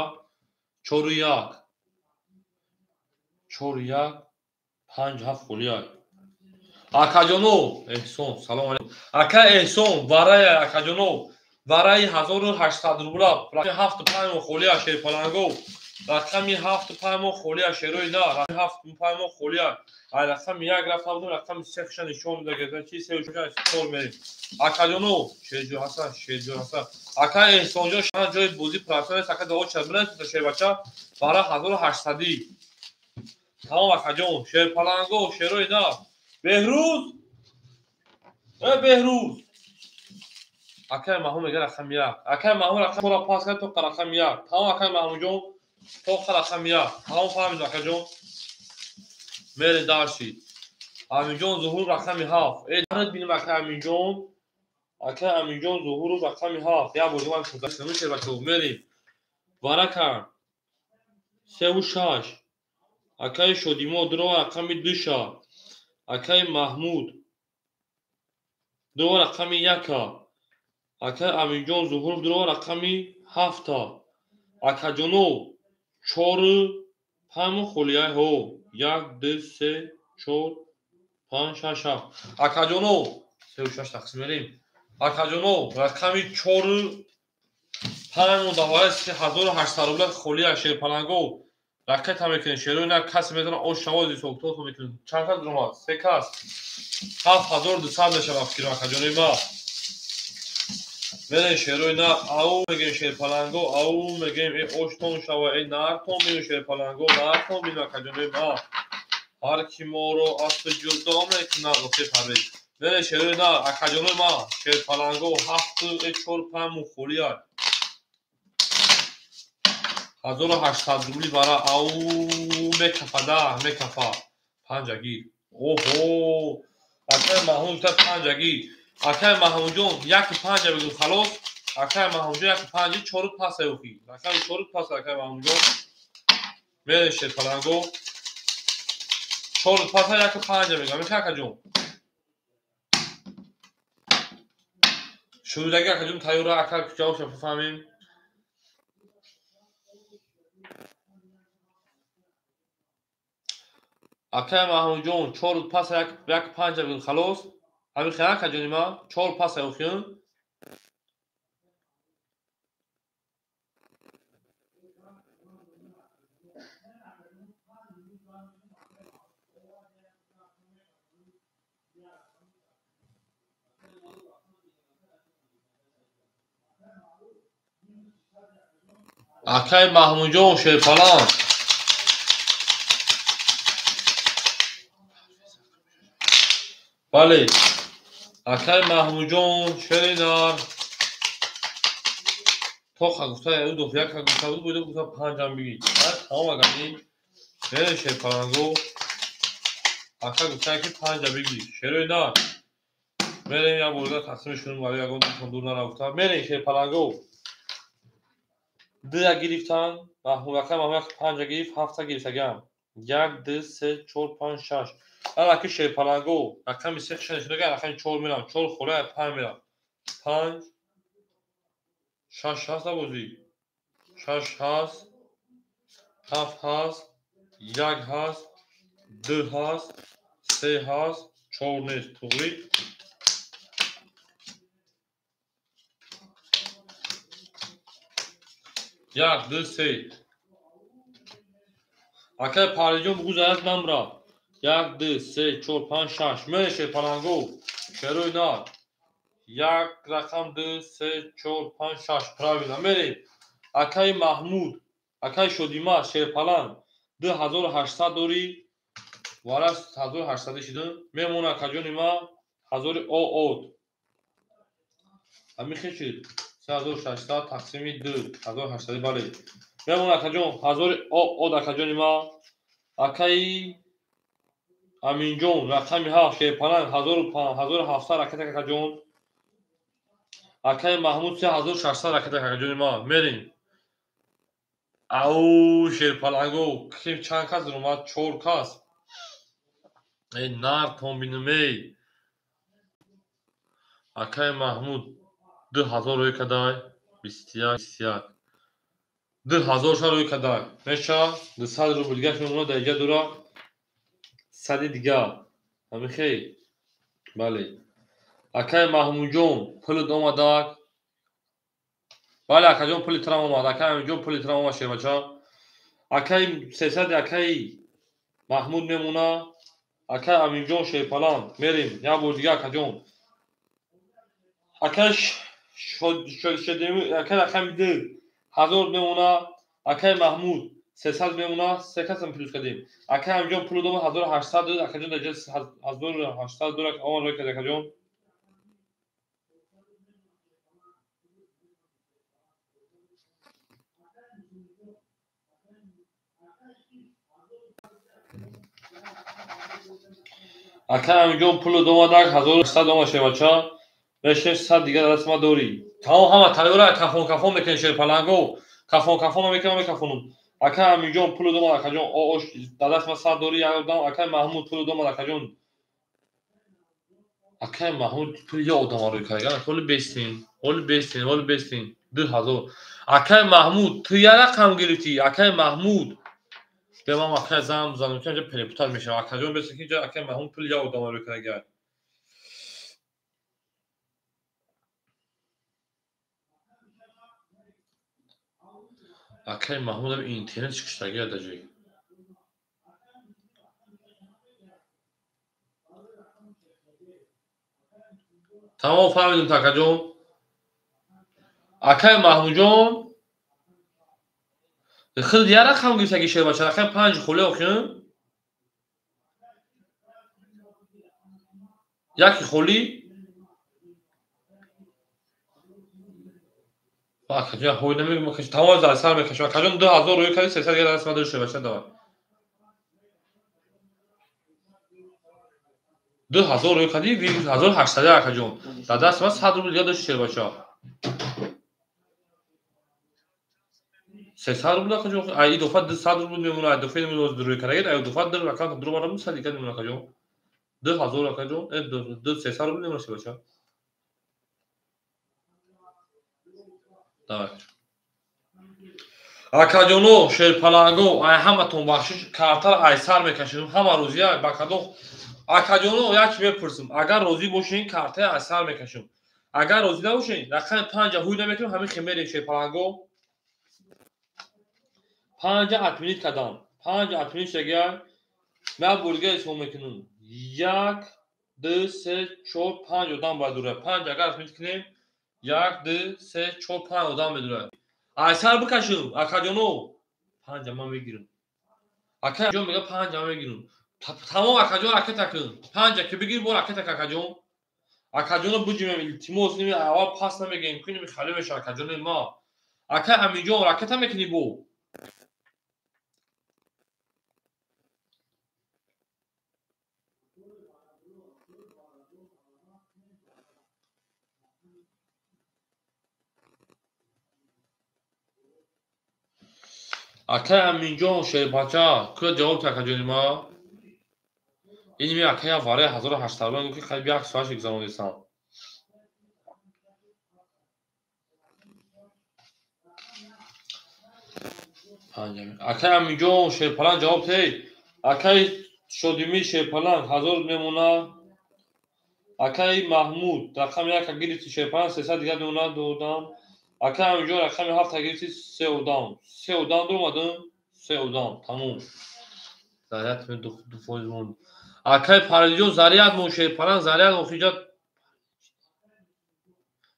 Speaker 1: 4-1. 4-1 5-7 холия. Акаҷоно, Эҳсон, салом алейкум. Ака Эҳсон, варая акаҷоно, вараи 1800 рубла, 7-5 мо холия шерпаланго. Рақами 7-5 мо холия шерои на, рақами 7-5 мо холия. Ай рақами 1 рафта будем, рақами 3 хиша нишон меда, ки 3 4 мерем. Акаҷоно, шерҷо ҳасан, шерҷо ҳасан. Ака Эҳсонҷон, шана ҷои бозӣ профессионал, ака дао чабна, шербача, вара 1800. Тамом акаҷон, шерпаланго, шерои на. Беҳрӯз! Э Беҳрӯз! Акаи Маҳмуд мега рақами 1. Акаи Маҳмуд рақами 4 пас кард то рақами 1. Тамом акаи Маҳмудҷон, то рақами 1. Тамом фаҳмид акаҷон. Мере дарши. Аминҷон Зуҳур рақами 7. Э дард бинем акаи Аминҷон. Акаи Аминҷон Зуҳуров рақами 7. Як бор дигар ман шербачо мерем. Варака 3-6. Акаи Шодимо дро рақами 2. Акаи Маҳмуд дро рақами 1. Акаи Аминҷон Зуҳуров дро рақами 7. Акаҷоно 4 5 холияй ҳо. 1 2 3 4 5 6 7. Акаҷоно 3-6 тақсим мерем. Акаҷоно рақами 4 5 даваи 1800 рубла холия шерпаланго. Ракета мекунем, шерои на касе метавонад ош шавози соктото мекунем. Чанд кас омад? 3 кас. 7200 мешавад фикр акаҷонои ма. Мерем шерои на, ау мегем шерпаланго, ау мегем э оштон шава, э нартон бинем шерпаланго, нартон бинем акаҷонои ма. Ҳар ки моро аз ту ҷудо мекунад, охи Парвез. Мерем шерои на, акаҷонои ма, шерпаланго 7 4 5 мухолия. 1800 рубли бара ау мекафа да, мекафа. 5 гир. Оҳо! Акаи Маҳмуд гуфта 5 гир. Акаи Маҳмудҷон 1-5 бигӯ халос. Акаи Маҳмудҷон 1-5 4 пас охи. Рақами 4 пас акаи Маҳмудҷон. Мерем шерпаланго. 4 пас 1-5 мегӯям. Мехоҳӣ акаҷон? Шурудаги акаҷон тайёра, ака ҷавобша бифаҳмем. Акаи Маҳмудҷон 4 пас 1-5 бигӯ халос. Ҳамин хел акаҷони ма 4 пас охиён. Акаи Маҳмудҷон шерпаланг. Бале, акаи Маҳмудҷон шери нар. Тоха гуфта, ӯ дух яка гуфта буд, буд гуфта 5 бигӣ. Тамом акаҷи. Мерем шерпаланго. Ака гуфта ки 5 бигӣ. Шерои нар. Мерем як бор тақсими шунум барои ягон дӯстон дур нарафта. Мерем шерпаланго. 2 гирифтан, Маҳмуд акаи Маҳмуд 5 гирифт, 7 гирифтагам. 1 2 3 4 5 6. Анаки шерпаланго, рақами 3 хиша нишонага, рақами 4 мерам, 4 холия 5 мерам. 5 6 ҳаст бозӣ. 6 ҳаст, 7 ҳаст, 1 ҳаст, 2 ҳаст, 3 ҳаст, 4 нест, туғри. 1 2 3. Акаи Парвизҷон бугӯ зарат намра. 1 2 3 4 5 6. Мере шерпаланго, шерои нар. 1 рақам 2 3 4 5 6. Правильно. Мерем. Акаи Маҳмуд, акаи Шодима, шерпаланг 2800 дорӣ. Вара 1800 шидан. Мемона акаҷони ма 1000 оот. Ҳамин хел шуд. 3600 тақсими 2 1800 бале. Мемон акаҷон, 1000 од акаҷони ма. Акаи Аминҷон рақами 7 шерпаланг 1700 ракета акаҷон. Акаи Маҳмуд 3600 ракета акаҷони ма. Мерем. Ау шерпаланго ким чанд кас омад? 4 кас. Эй нар тон бинум эй. Акаи Маҳмуд 2000 рӯй кадай. 21 21. 2000 ша рӯй кадай. Меша 200 рубл дигаш мемонад дар иҷа дура. 100 дига. Ҳамин хел. Бале. Акаи Маҳмудҷон пулит омадак. Бале акаҷон пули трам омад. Акаи Аминҷон пули трам омад шербача. Акаи 300 акаи Маҳмуд мемона. Акаи Аминҷон шерпаланг. Мерем як бор дига акаҷон. Акаи акаи рақами 2 1000 мемона. Акаи Маҳмуд 300 мемона. Се касам плюс кардем. Акаи Аминҷон пул дод 1800. Акаҷон дар ҷа 1800 дора омад рӯй кард акаҷон. Акаи Аминҷон пул омадак 1800 омад шербача. Мешем 100 дига дар дасти ма дорӣ. Тамом ҳама тайёра кафон кафон мекунем шерпаланго. Кафон кафон мекунем мекафонум. Акаи Аминҷон пул омад акаҷон. Ош дар дасти ма 100 дорӣ як одам. Акаи Маҳмуд пул омад акаҷон. Акаи Маҳмуд пул як одам рӯй кард. Ҳоли бестин. Ҳоли бестин, ҳоли бестин. 2000. Акаи Маҳмуд ту як рақам гирифтӣ. Акаи Маҳмуд Бе ман акаи зам занам ки инҷа перепутат мешавам. Акаҷон бестин ки инҷа акаи Маҳмуд пул як одам рӯй кард. Акаи Маҳмудам интернет шикастагӣ дар ҷой. Тамом фаҳмидем акаҷон. Акаи Маҳмудҷон худ як рақам гирифтаги шербача. Рақами 5 холӣ охир. Яки холӣ. Акаҷон ҳой намегӯм акаҷон. Тамом дар сар мекашам. Акаҷон 2000 рӯй кардӣ 300 дига дар дасти ма дорӣ шербача давай. 2000 рӯй кардӣ 1800 акаҷон. Дар дасти ма 100 рубл дига дошти шербача. 300 рубл акаҷон. Ай илофа 200 рубл мемонад. Ай дофа мемонад рӯй кардагӣ. Ай дофа ду рақам ду барам 100 дига мемонад акаҷон. 2000 акаҷон. 300 рубл мемонад шербача. Давай. Акаҷоно шерпаланго ай ҳаматон бахшиш картара ай сар мекашидум ҳама рӯзия ба кадом акаҷоно як чи мепурсам. Агар розӣ бошен картаи ай сар мекашам. Агар розӣ набошен рақами 5 ҳуй намекунам ҳамин хел мерем шерпаланго. 5 отменить кардам. 5 отменить шудагия. Ман бор дига ҳисоб мекунам. 1 2 3 4 5 одам бояд дура. 5 агар отменить кунем 1 2 3 4 5 одам медурад. Ай сар бикашам акаҷоно. 5 ман мегирам. Акаҷон мега 5 ман мегирам. Тамом акаҷон ракета кун. 5 ки бигир бо ракета акаҷон. Акаҷоно буҷимем илтимос ними аввал пас намегем кунем хали меша акаҷони ма. Акаи Аминҷон ракета мекунӣ бо. Акаи Аминҷон шербача куя ҷавоб та акаҷони ма. Ин ми акая вараи 1800 рубл ки қариб як соат гузаронидам. Акаи Аминҷон шерпаланг ҷавоб тей. Акаи Шодимир шерпаланг 1000 мемонад. Акаи Маҳмуд рақами 1 гирифти шерпаланг 300 дига мемонад ду одам. Акаи Аминҷон рақами 7 гирифти 3 одам. 3 одам дуромадам 3 одам тамом. Заряд 2% монд. Акаи Парвизҷон заряд мон шерпаланг заряд мон хиҷат.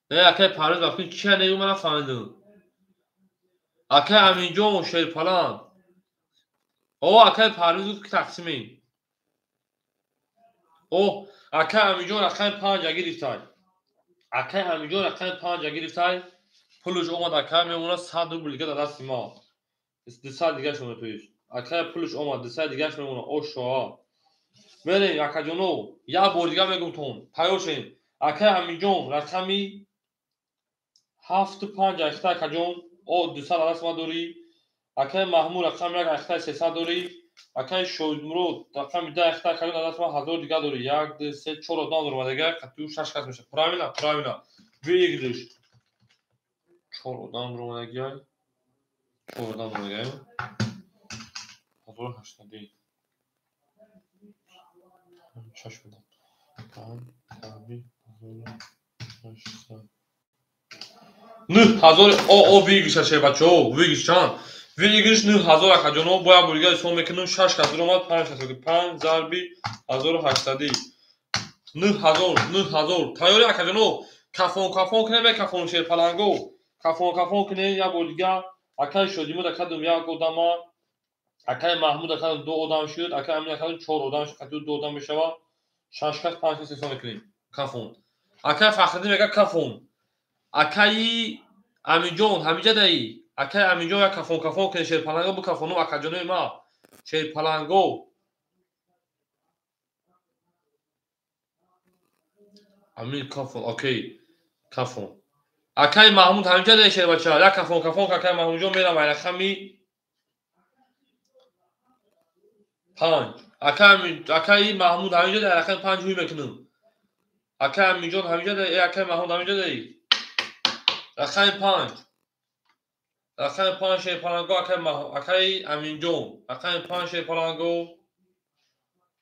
Speaker 1: Не акаи Парвиз вақти чия не ман нафаҳмидам. Акаи Аминҷон шерпаланг. О акаи Парвиз гуфт ки тақсимем. О акаи Аминҷон рақами 5 гирифтай. Акай Аминҷон рақами 5 гирифтай, пулш омад, акай мемонад 100 рубл дига дар дасти ма. 200 дигаш мемонад тоиш. Акай пулш омад, 200 дигаш мемонад. Ошоа. Мерем акаҷоно, як бор дига мегум тон. Тайёр шем. Акай Аминҷон рақами 7 5 ахта акаҷон, о 200 дар даст ма дорӣ. Акай Маҳмуд рақами 1 ахта 300 дорӣ. Акай Шоҳидмурод рақами 10 ахта акаҷон дар даст ма 1000 дига дорӣ. 1 2 3 4 одам дорам дига, қатъи 6 кас мешавад. Правильно, правильно. Выигрыш. 4 одам дорам дига. 4 одам дорам дига. 1080. 6 одам. 5 зарби 1080. 9000 о выигрыш ше бачаҳо, выигрыш чанд? Выигрыш 9000 акаҷоно, бо як бор дига ҳисоб мекунем, 6 кас омад, 5 кас, 5 зарби 1080. 9000, 9000. Тайёри акаҷоно, кафон кафон кунем, кафон шерпаланго. Кафон кафон кунем як бор дига. Акай Шодимуд акадум як одама, акай Маҳмуд акадум 2 одам шуд, акай Амин акадум 4 одам шуд, қатъи 2 одам мешавад. 6 кас 5 кас ҳисоб мекунем. Кафон. Акай Фахриддин мегӯяд кафон. Акаи Аминҷон ҳамиҷа даи. Акай Аминҷон як кафон кафон кунед, шерпаланго бикафону акаҷонои ма. Шерпаланго. Амин кафон, окей. Кафон. Акай Маҳмуд ҳамиҷа даи шербача. Як кафон кафон акай Маҳмудҷон мерам ай рақами 5. Акай Маҳмуд ҳамиҷа даи рақами 5 ҳуй мекунам. Акай Аминҷон ҳамиҷа даи, акай Маҳмуд ҳамиҷа даи. Рақами 5. Рақами 5 шерпаланго акай Аминҷон. Рақами 5 шерпаланго.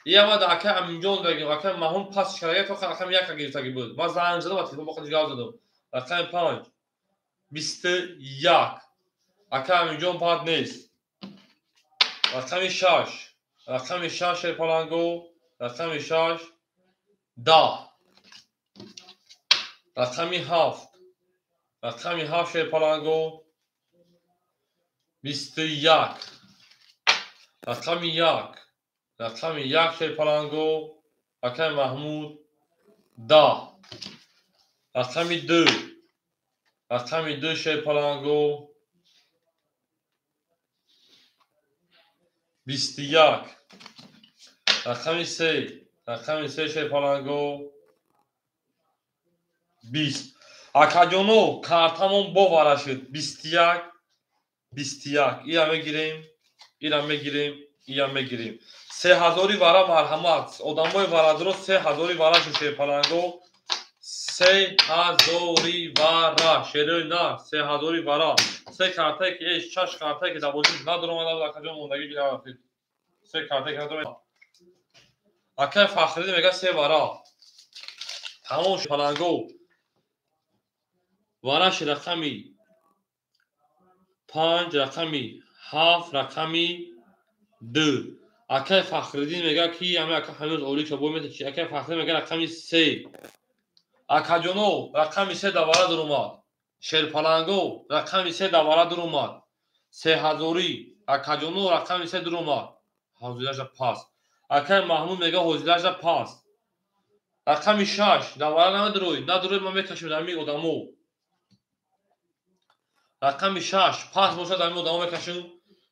Speaker 1: Иамад акай Аминҷон дагим, акай Маҳмуд пас шарага то рақами 1 гирифтаги буд. Ман занг задам, ба телефон бо худаш гап задам. Рақами 5. 21. Акай Аминҷон бад нест. Рақами 6. Рақами 6 шерпаланго. Рақами 6 10. Рақами 7. Рақами 7 шерпаланго. 21. Рақами 1. Рақами 1 шерпаланго. Акай Маҳмуд 10. Рақами 2. Рақами 2 шерпаланго. 21. Рақами 3. Рақами 3 шерпаланго. 20. Акаҷоно, картамон бовара шуд. 21. 21. Ира мегирем, ира мегирем, ира мегирем. 3000 вара марҳамат. Одамои варадро 3000 вара шуд шерпаланго. 3000 вара. Шерои на, 3000 вара. Се картае ки шаш картае ки дар бозӣ надоромада, акаҷон мондагӣ гирифт. Се картае ки надоромада. Акай Фахриддин мегӯяд се вара. Тамом шерпаланго. Вараш рақами 5, рақами 7, рақами 2. Акай Фахриддин мегӯяд ки ҳами ака ҳанӯз олӣ шо бой метачи. Акай Фахриддин мегӯяд рақами 3. Акаҷоно, рақами 3 дар вара дуромад. Шерпаланго, рақами 3 дар вара дуромад. 3000. Акаҷоно, рақами 3 дуромад. Ҳозираша пас. Акай Маҳмуд мегӯяд ҳозираша пас. Рақами 6 дар вара надурой. Надурой ман мекашем дар ҳамин одамо. Рақами 6 пас бошад дар ҳамин одамо мекашем.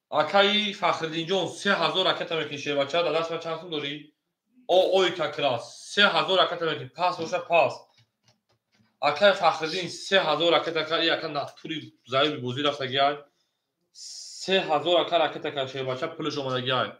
Speaker 1: Акаи Фахриддинҷон 3000 ракета мекунӣ шербача, дар даст ман чанд сум дорӣ? О ой какрас. 3000 ракета мекунӣ. Пас бошад пас. Акаи Фахриддин 3000 ракета кард. Ака натури заиби бозӣ рафтагиай. 3000 ака ракета кард шербача, пулаш омадагиай.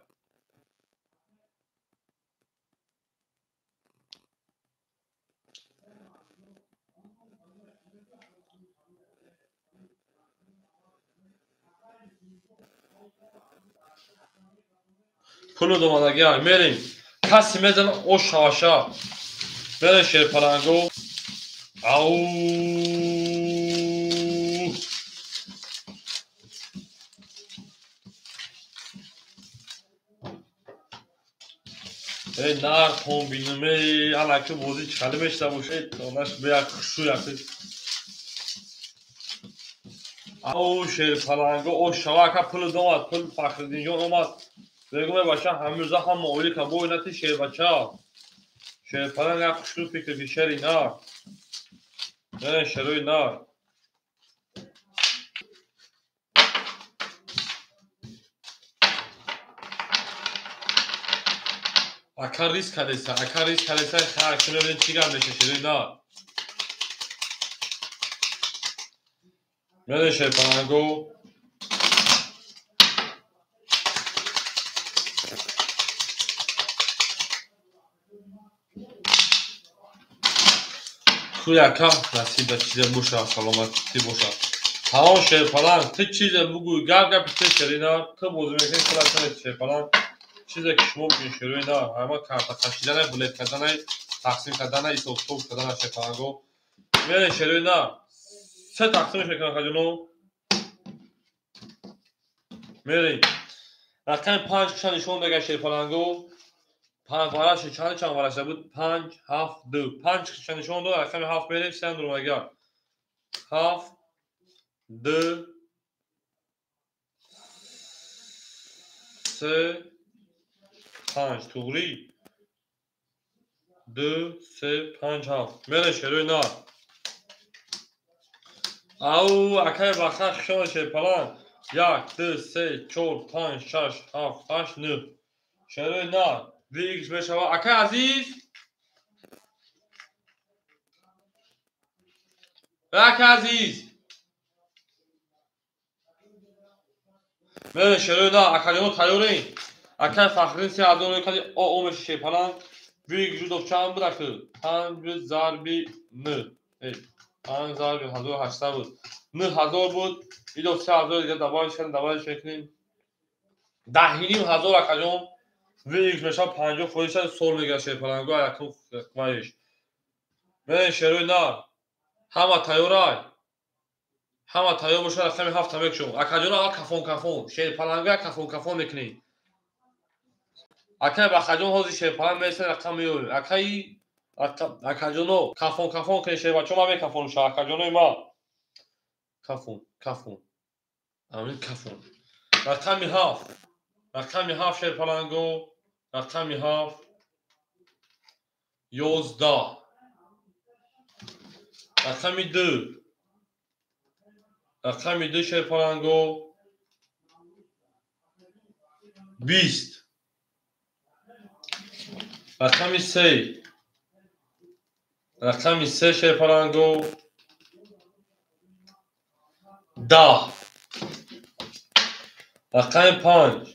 Speaker 1: Пулу омадагиай. Мерем. Каси мезана ош шаваша. Мерем шерпаланго. Ау. Эй нар тон бинам, эй алаки бозӣ чӣ мешта бошед, онаш бе як хушу як. Ау шерпаланго, о шава ака пул омад, пул Фахриддинҷон омад. Мегӯм эй бача ҳамрӯза ҳама оили кабой нати шербача. Шерпаланг як хушу фикр ки шери нар. Мерем шерои нар. Ака риск кардеса, ака риск кардеса, ха, мебинем чӣ гап меша шерои нар. Мерем шерпаланго. Хуй ака, насиба чизе боша, саломатӣ боша. Тамом шерпаланг, ту чизе бугӯй, гап гапи ту шери нар, ту бозӣ мекунӣ, худат наметӣ шерпаланг. Чизе ки шумо бигӯед шерои нар, ҳама карта кашидана, билет кардана, тақсим кардана, ҳисоб-китоб кардана шерпаланго. Мерем шерои нар. Се тақсимш мекунам акаҷоно. Мерем. Рақами 5 куша нишон дега шерпаланго. 5 вараш чанд чанд вараш буд? 5 7 2. 5 куша нишон дод, рақами 7 мерем, се дурмага. 7 2 3 5 туғри. 2 3 5 7. Мерем шерои нар. Ау, акай баха хушон шерпаланг. 1 2 3 4 5 6 7 8 9. Шерои нар. Викс мешава. Акай азиз. Акай азиз. Мерем шерои нар. Акаҷоно тайёрем. Акай Фахриддин 3000 кади о меша шерпаланг. Викс жудов чанд буд ака? 5 зарби 9. 5 зарби 1800 буд. 9000 буд. Идо 3000 дига добавиш кардем, добавиш мекунем. 10,5 ҳазор акаҷон. Викс мешава 50% сол мегирад шерпаланго якум вайш. Мерем шерои нар. Ҳама тайёрай. Ҳама тайёр бошад, рақами 7 мекушом. Акаҷоно аввал кафон кафон. Шерпаланго як кафон кафон мекунем. Акай Бахаҷон ҳозир шерпаланг мерасад, рақам меёбем. Акаи акаҷоно кафон кафон кунед шербачо, ман мекафонам ша акаҷонои ма. Кафон, кафон. Амин кафон. Рақами 7. Рақами 7 шерпаланго. Рақами 7. 11. Рақами 2. Рақами 2 шерпаланго. 20. Рақами 3. Рақами 3 шерпаланго. 10. Рақами 5.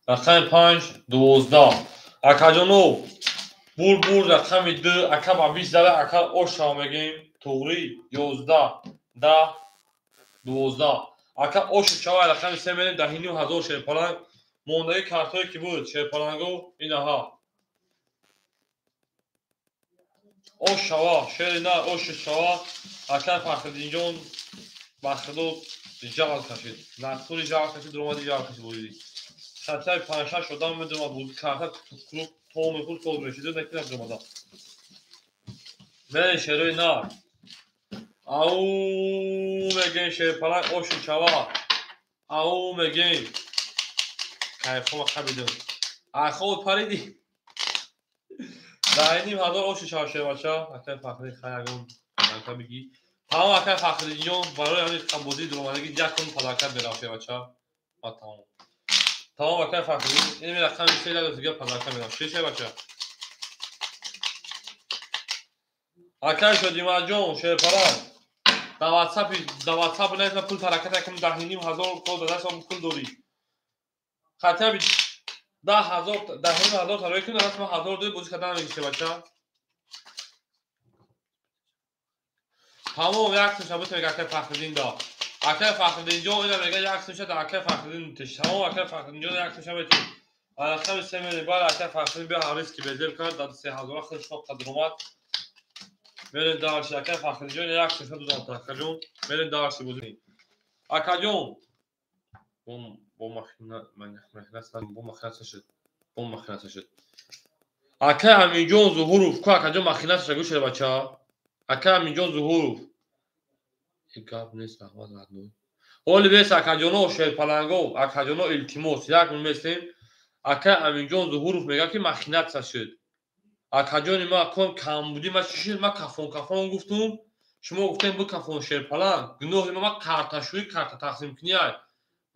Speaker 1: Рақами 5 12. Акаҷоно бур бур рақами 2 ака ба 20 зада, ака ошава мегем. Туғри 11 10 12. Ака ошу чава рақами 3 мерем 10,5 ҳазор шерпаланг. Мондаги картҳое ки буд шерпаланго инаҳа. Ош шава, шери нар ошу шава. Ака Фахриддинҷон бахудо жағал кашид. Нақсури жағал кашид, дуромади жағал кашид бозӣ. Хатаи 5-6 одам медурмад бозӣ карта клуб то мехӯрд соз мешид, наки надурмада. Мерем шерои нар. Ау мегем шерпаланг ошу чава. Ау мегем. Кайфома қабидум. Ахо париди. 10,5 ҳазор ошу чава шербача. Акай Фахри хаягон подарка бигӣ. Тамом акай Фахриддинҷон барои ҳамин бозии дуромадагӣ якум подарка мерав шербача. Ва тамом. Тамом акай Фахриддин, ин рақами 3 як дига подарка мерав. Чӣ шербача? Акай Шодимаҷон шерпаланг. Дар WhatsApp, дар WhatsApp нависна пул ҳаракат якум 10,5 ҳазор код дастам пул дорӣ. Хотя бы 10 000, 10,5 ҳазор тарои кунӣ, расма ҳазор дори бозӣ кардан намегӣ шербача. Тамом як сумша бутем акай Фахриддин да. Акай Фахриддинҷон ина мега як сумша да акай Фахриддин тиш. Тамом акай Фахриддинҷон як сумша метим. Рақами 3 мерем, баъд акай Фахриддин бия ҳарис ки безеб кард, дар 3000 худаш қадр омад. Мерем дарши акай Фахриддинҷон як сумша додам акаҷон. Мерем дарши бозӣ. Акаҷон бо махина бо махина шуд. Бо махина шуд. Акай Аминҷон Зуҳуров, ку акаҷон махина шуд, гӯш бача. Акай Аминҷон Зуҳуров. Гап нест, раҳмат родной. Ҳоли бес акаҷоно шерпаланго, акаҷоно илтимос, як мин местем. Акай Аминҷон Зуҳуров мегӯяд ки махинатса шуд. Акаҷони ма ком камбудӣ ма чӣ шуд? Ма кафон кафон гуфтум, шумо гуфтем бу кафон шерпаланг. Гуноҳи ма карташӯӣ, карта тақсимкунӣ ай.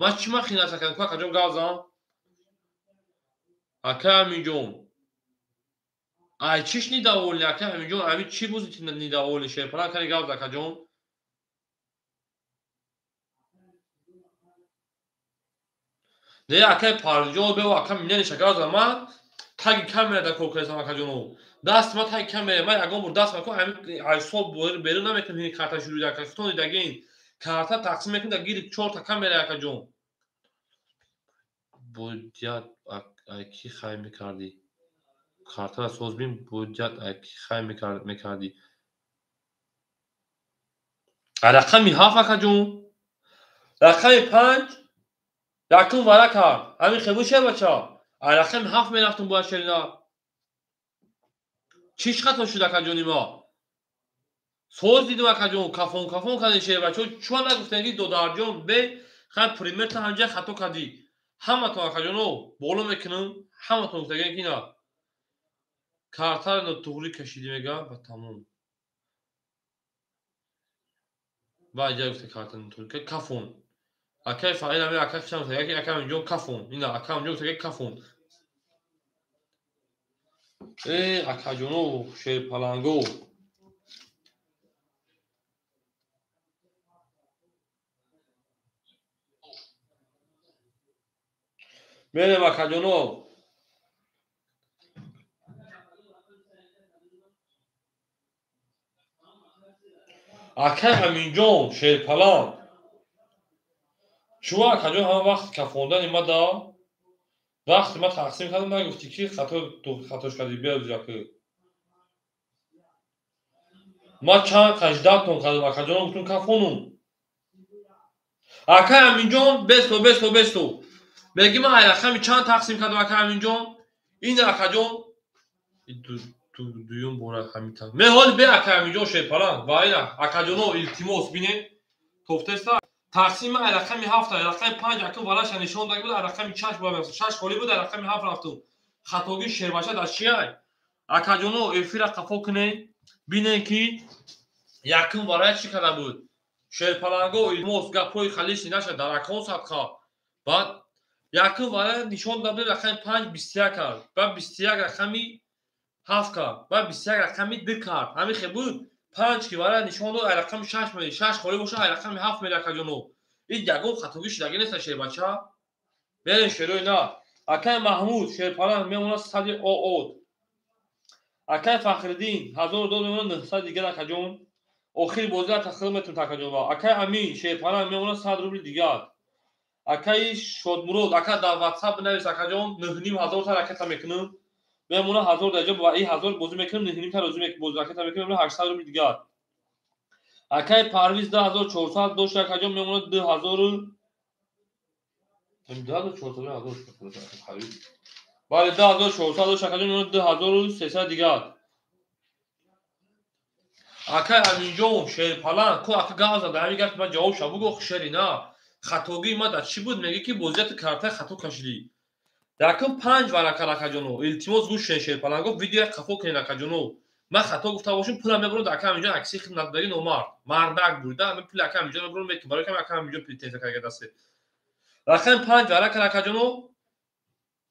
Speaker 1: Ма чӣ ма хиёнат кардам? Ку акаҷон гап зан. Ака Аминҷон. Ай чиш недовольный, ака Аминҷон? Ами чӣ бузи недовольный шерпаланг? Кани гап зан акаҷон. Не, акай Парвизҷон бео, ака минаниша гап зан. Ма таги камера да кор кардам акаҷоно. Даст ма таги камера, ма ягон бор даст ма ку ами айсоб берун намекунем ҳини карта шуруъ ака. Худтон дидагин. Карта тақсим мекунем да гири 4 та камера акаҷон. Бояд ай ки хай мекардӣ? Картаро соз бин, бояд ай ки хай мекардӣ? Рақами 7 акаҷон. Рақами 5 якум вара кард. Ҳамин хебу шербача. Рақами 7 мерафтум бояд шерина. Чиш хато шуд акаҷони ма? Соз дидум акаҷон, кафон кафон кардем шербачо. Чуа нагуфтем ки додарҷон бе хай примерта ҳамҷа хато кардӣ. Ҳаматон акаҷоно боло мекунам, ҳаматон гуфтагем ки на. Картаро нотуғрӣ кашидӣ мега ба тамом. Ба иҷа гуфта карта нотуғрӣ кафон. Акай Фаил ами ака хишам гуфтага ки ака Аминҷон кафон. Ина ака Аминҷон гуфтага кафон. Э акаҷоно шерпаланго. Мерем акаҷоно. Акай Аминҷон шерпаланг. Шумо акаҷон ҳама вақт кафондани ма да вақти ма тақсим кардам нагуфтӣ ки хатош кардӣ биёзяки. Ма чанд қаждатон кардам акаҷон гуфтум кафонум. Акай Аминҷон бесто бесто бесто. Меги ман ай рақами чанд тақсим кардам акай Аминҷон? Ин акаҷон дуюм бора ҳамин ме ҳоли бе акай Аминҷон шерпаланг ва ина акаҷоно илтимос бинед тофтеста тақсим ай рақами 7 ай рақами 5 акун валаша нишон дага буд ай рақами 6 бояд мерафтум. 6 холӣ буд ай рақами 7 рафтум. Хатогии шербача дар чи ай? Акаҷоно эфира қафо кунед бинед ки якум варая чӣ карда буд. Шерпаланго илтимос гапҳои халиши наша дар акон садқа. Баъд якум варая нишон дада буд рақами 5 21 кард. Баъд 21 рақами 7 кард. Баъд 21 рақами 2 кард. Ҳамин хел буд. 5 ки варая нишон дод ай рақами 6 мери. 6 холӣ бошад ай рақами 7 мери акаҷоно. Ин ягон хатогӣ шудагӣ нест шербача. Берем шерои на. Акай Маҳмуд шерпаланг мемонад сади оот. Акай Фахриддин 1000 дод мемонад 900 дигар акаҷон. Охири бозиро тахриб метунад акаҷон. Акай Амин шерпаланг мемонад 100 рубли дигар. Акаи Шодмурод ака дар WhatsApp бинавис акаҷон 9500 та ракета мекунам. Мемонад 1000 дар ҷо ва ин 1000 бозӣ мекунам 9,5 та бозӣ ракета мекунам мемонад 800 рубли дигар. Акай Парвиз 2400 дошт акаҷон мемонад 2000 2400. Бале 2400 дошт акаҷон мемонад 2300 дигар. Акай Аминҷон шерпаланг ку ака гап зада ҳамин гапи ман ҷавоб ша бугӯ шери на. Хатогии ма дар чӣ буд? Мегӯ ки бозияти картаи хато кашидӣ. Якум 5 вара кард акаҷоно. Илтимос гӯш кунед шерпаланго видеоя қафо кунед акаҷоно. Ман хато гуфта бошам пулам мебурам ака Аминҷон акси хид надодаги номард. Мардак бурда ҳамин пули ака Аминҷон мебурам метум барои кам ака Аминҷон претензия карда дасте. Рақами 5 вара кард акаҷоно.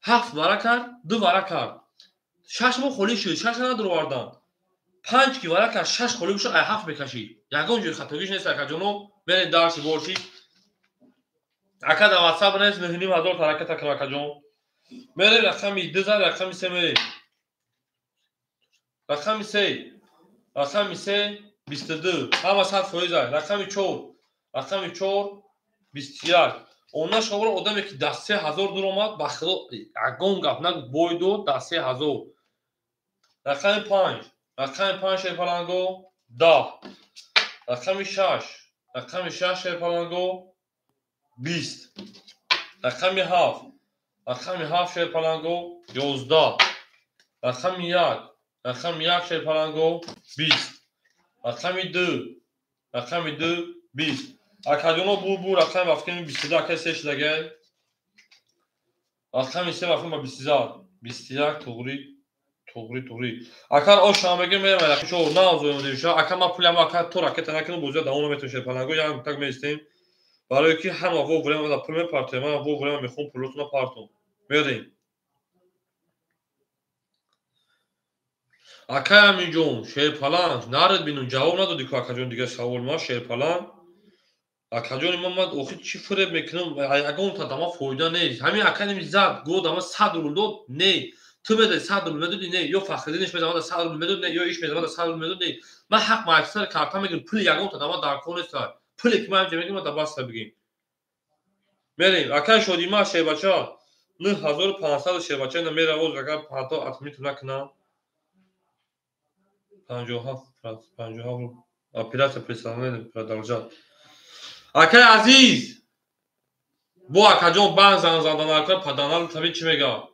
Speaker 1: 7 вара кард, 2 вара кард. 6 моҳ холӣ шуд, 6 надуровардам. 5 ки вара кард, 6 холӣ бошад ай 7 мекашид. Ягон ҷои хатогиш нест акаҷоно. Беред дарси борши. Ака дар WhatsApp бинавис 9500 та ракета кунам акаҷон. Мерем рақами 2 зад, рақами 3 мерем. Рақами 3. Рақами 3 22. Ҳама 100% ай. Рақами 4. Рақами 4 21. Она шобро одаме ки дар 3000 дуромад, ба худо ягон гап нагу бой дод дар 3000. Рақами 5. Рақами 5 шерпаланго 10. Рақами 6. Рақами 6 шерпаланго 20. Рақами 7. Рақами 7 шерпаланго 11. Рақами 1. Рақами 1 шерпаланго 20. Рақами 2. Рақами 2 20. Акаҷоно бу рақами вафкини 22 акай 3 шудагай. Рақами 3 вафкин ба 22. 21 туғри Туғри, туғри. Акар ош ҳам мегем, мерам рақами чор, наозоем димша. Ака ма пулям ака то ракета накунам, бозия давом наметавонем шерпаланго, як так меистем. Барои ки ҳама во время да пул мепартоем, ман во время мехоҳам пулотона партом. Мерем. Акай Аминҷон, шерпаланг, наред бинун, ҷавоб надодӣ ку акаҷон дигар савол ма шерпаланг. Акаҷони ман ман охир чӣ фиреб мекунам? Ягонта дама фоида нест. Ҳамин ака ними зад, го дама 100 рубл дод, не. Ту медоди 100 рубл медоди, не. Ё Фахриддинш мезамада 100 рубл медод, не. Ё иш мезамада 100 рубл медод, не. Ман ҳақ мааксар карта мегирам, пули ягонта дама дар кор нест. Пуле ки ман ҳамҷа мегирам, ман дар бигем. Мерем. Акай Шодима шербача 9500 шербача ина меравоз агар ҳатто атмиту накунам. 57 57 операция представление продолжать. Акай Азиз, бо акаҷон банк занг задан акай паданал таби чӣ мега?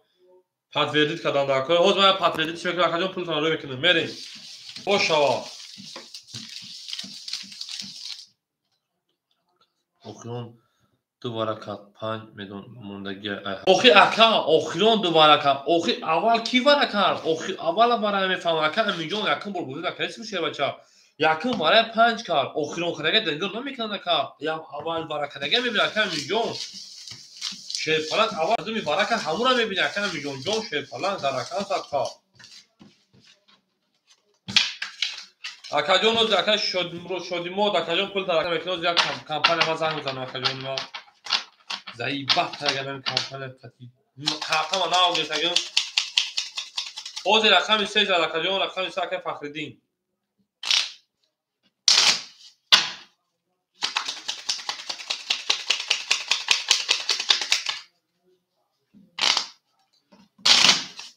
Speaker 1: Подтвердить кардан акай. Ҳозир ман подтвердить чӣ мекунам акаҷон пултон рӯй мекунам. Мерем. Бош шава. Охирон ду варакат панҷ медон мондагӣ. Охи ака, охирон ду варакат. Охи аввал ки вара кард? Охи аввала вара мефаҳмам. Ака Аминҷон якум бор бозӣ накард, чӣ шербача? Якум вара панҷ кард. Охирон кардага дангир намекунад ака. Я аввал вара кардага мебинад ака Аминҷон. Шерпаланг аввал думи вара кард, ҳамура мебинад ака Аминҷон. Ҷон шерпаланг дар акан садқа. Акаҷон оз ака Шодимод акаҷон пул тарака мекунад, як компания ма занг мезанам акаҷон ма. Заибат кардагаам компания қати. Картама наогиртагам. Ҳозир рақами се зад акаҷон, рақами се ака Фахриддин.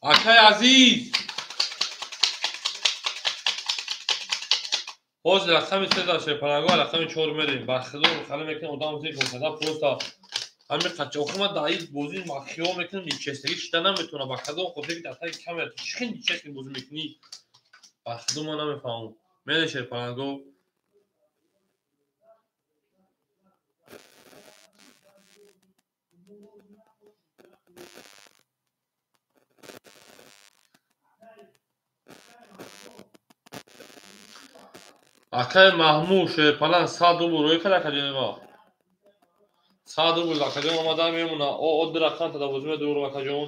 Speaker 1: Акай Азиз. Ҳозир рақами се зад шерпаланго, рақами чор мерем. Ба худо хали мекунам одам зиқ мекунад, просто ҳамин қача охир ман дар ин бозӣ ман хиёл мекунам нечестагӣ шида наметавонам. Ба кадом хотире ки дар таги камера ту чӣ хел нечестный бозӣ мекунӣ? Ба худо ман намефаҳмам. Мерем шерпаланго. Акай Маҳмуд шерпаланг 100 рубл рӯй кард акаҷони ма. 100 рубл акаҷон омада мемона. О ду рақам тада бозӣ медурам акаҷон.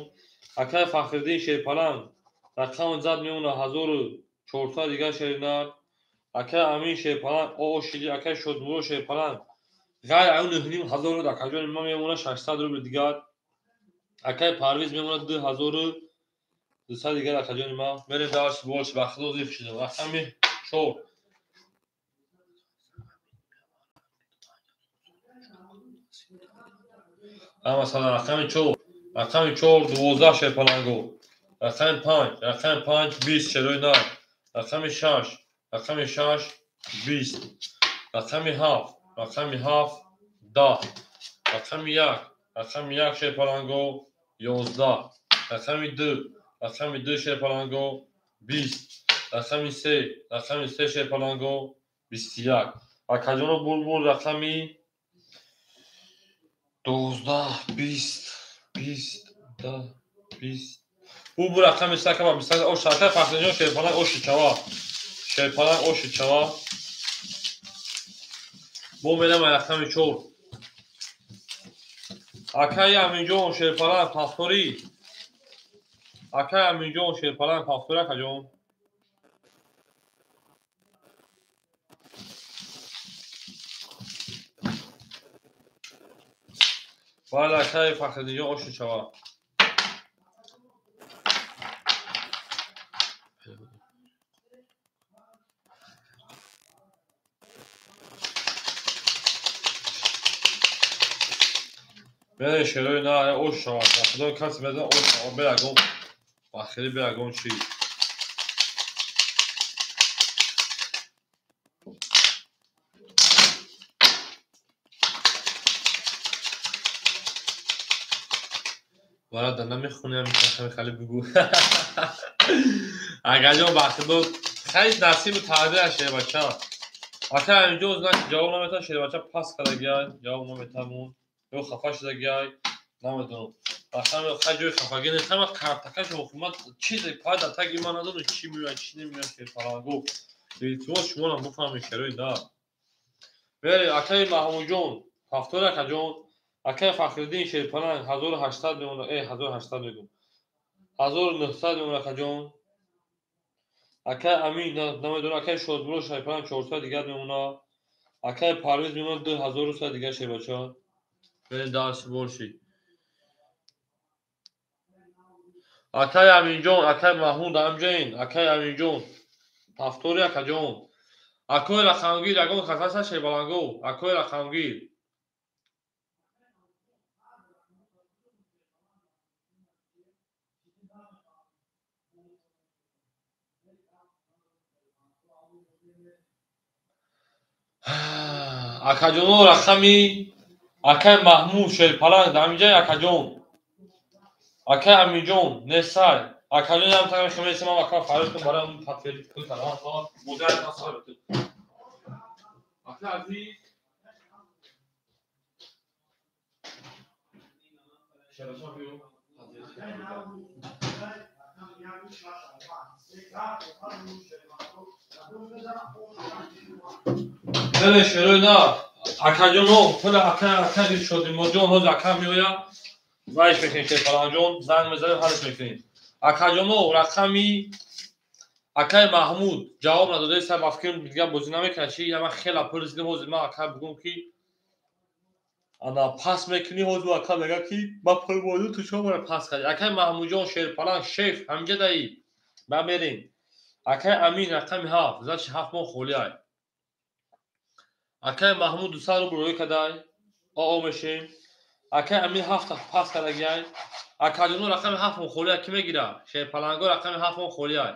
Speaker 1: Акай Фахриддин шерпаланг рақам зад мемона 1400 дигар шеринар. Акай Амин шерпаланг о шиди акай Шодмурод шерпаланг ғайр аю 9500 рубл акаҷони ма мемона 600 рубл дигар. Акай Парвиз мемона 2200 дигар акаҷони ма. Мерем дарс бош ба худо зиф шудам. Рақами 4. Масалан рақами 4, рақами 4 12 шерпаланго, рақами 5, рақами 5 20 шерои нар, рақами 6, рақами 6 20, рақами 7, рақами 7 10, рақами 1, рақами 1 шерпаланго 11, рақами 2, рақами 2 шерпаланго 20, рақами 3, рақами 3 шерпаланго 21. Акаҷоно булбул рақами 12, 20, 20, 10, 20. Бу рақами сакама 20 ош ака Фахриддинҷон шерпаланг оши чава. Шерпаланг оши чава. Бо мерам рақами 4. Акай Аминҷон шерпаланг пафторӣ. Акай Аминҷон шерпаланг пафторӣ акаҷон. Бале акай Фахриддинҷон оши чава. Мерем шерои на ош шава. Ба худо касе мезанад ош шава. Берагон ба хели берагон чӣ. Бародар намехонӣ ҳамин хали бугӯ. Акаҷон ба худо хеле насибу тақдира шербача. Ака Аминҷон значит ҷавоб наметавон шербача пас кардагиай, ҷавоб наметавон. Ё хафа шудагиай, намедонам. Рақами хаҷои хафагӣ нест. Ҳама картакаш ҳукумат чизе пайда таги ман надонам чӣ меояд, чӣ намеояд шерпаланго. Илтимос шуморо буфаҳмед шерои да. Бере акаи Маҳмудҷон, ҳафтор акаҷон, акаи Фахриддин шерпаланг 1800 мемонад, 1800 мегӯм. 1900 мемонад акаҷон. Акаи Амин намедонам, акаи Шодмурод шерпаланг 400 дигар мемонад. Акаи Парвиз мемонад 2100 дигар шербача. Бере дарси борши. Акаи Аминҷон, акаи Маҳмуд амҷаин, акаи Аминҷон, ҳафтори акаҷон. Акои рақамгир, ягон касаша шербаланго, акои рақамгир. Акаҷоно рақами акаи Маҳмуд шерпаланг амҷаин акаҷон. Акаи Аминҷон несай. Акаҷон ям тагам хемесам ака фарёд кун барои он патфери кун салом мудар насар. Ака азиз шераша биё. Не шерои на. Акаҷоно пула ака ака шодимоҷон ҳоз ака меояд. Вайш мекунем шерпаланҷон, занг мезанем, ҳалш мекунем. Акаҷоно рақами акаи Маҳмуд ҷавоб надодаи сар ба фикрам дигар бозӣ намекунад. Чи ман хела пурсидам, ҳозир ман ака бигӯм ки ана пас мекунӣ, ҳозир ака мегӯяд ки ман пул боду ту чо мара пас кардӣ. Акаи Маҳмудҷон шерпаланг шеф ҳаминҷа даӣ ба мерем. Акаи Амин рақами 7, значит 7 моҳ холӣ ай. Акаи Маҳмуд 200 рубл рӯй кадай, оо мешем. Акаи Амин 7 пас кардагиай. Акаҷоно рақами 7 моҳ холӣ ай, кӣ мегирад? Шерпаланго рақами 7 моҳ холӣ ай.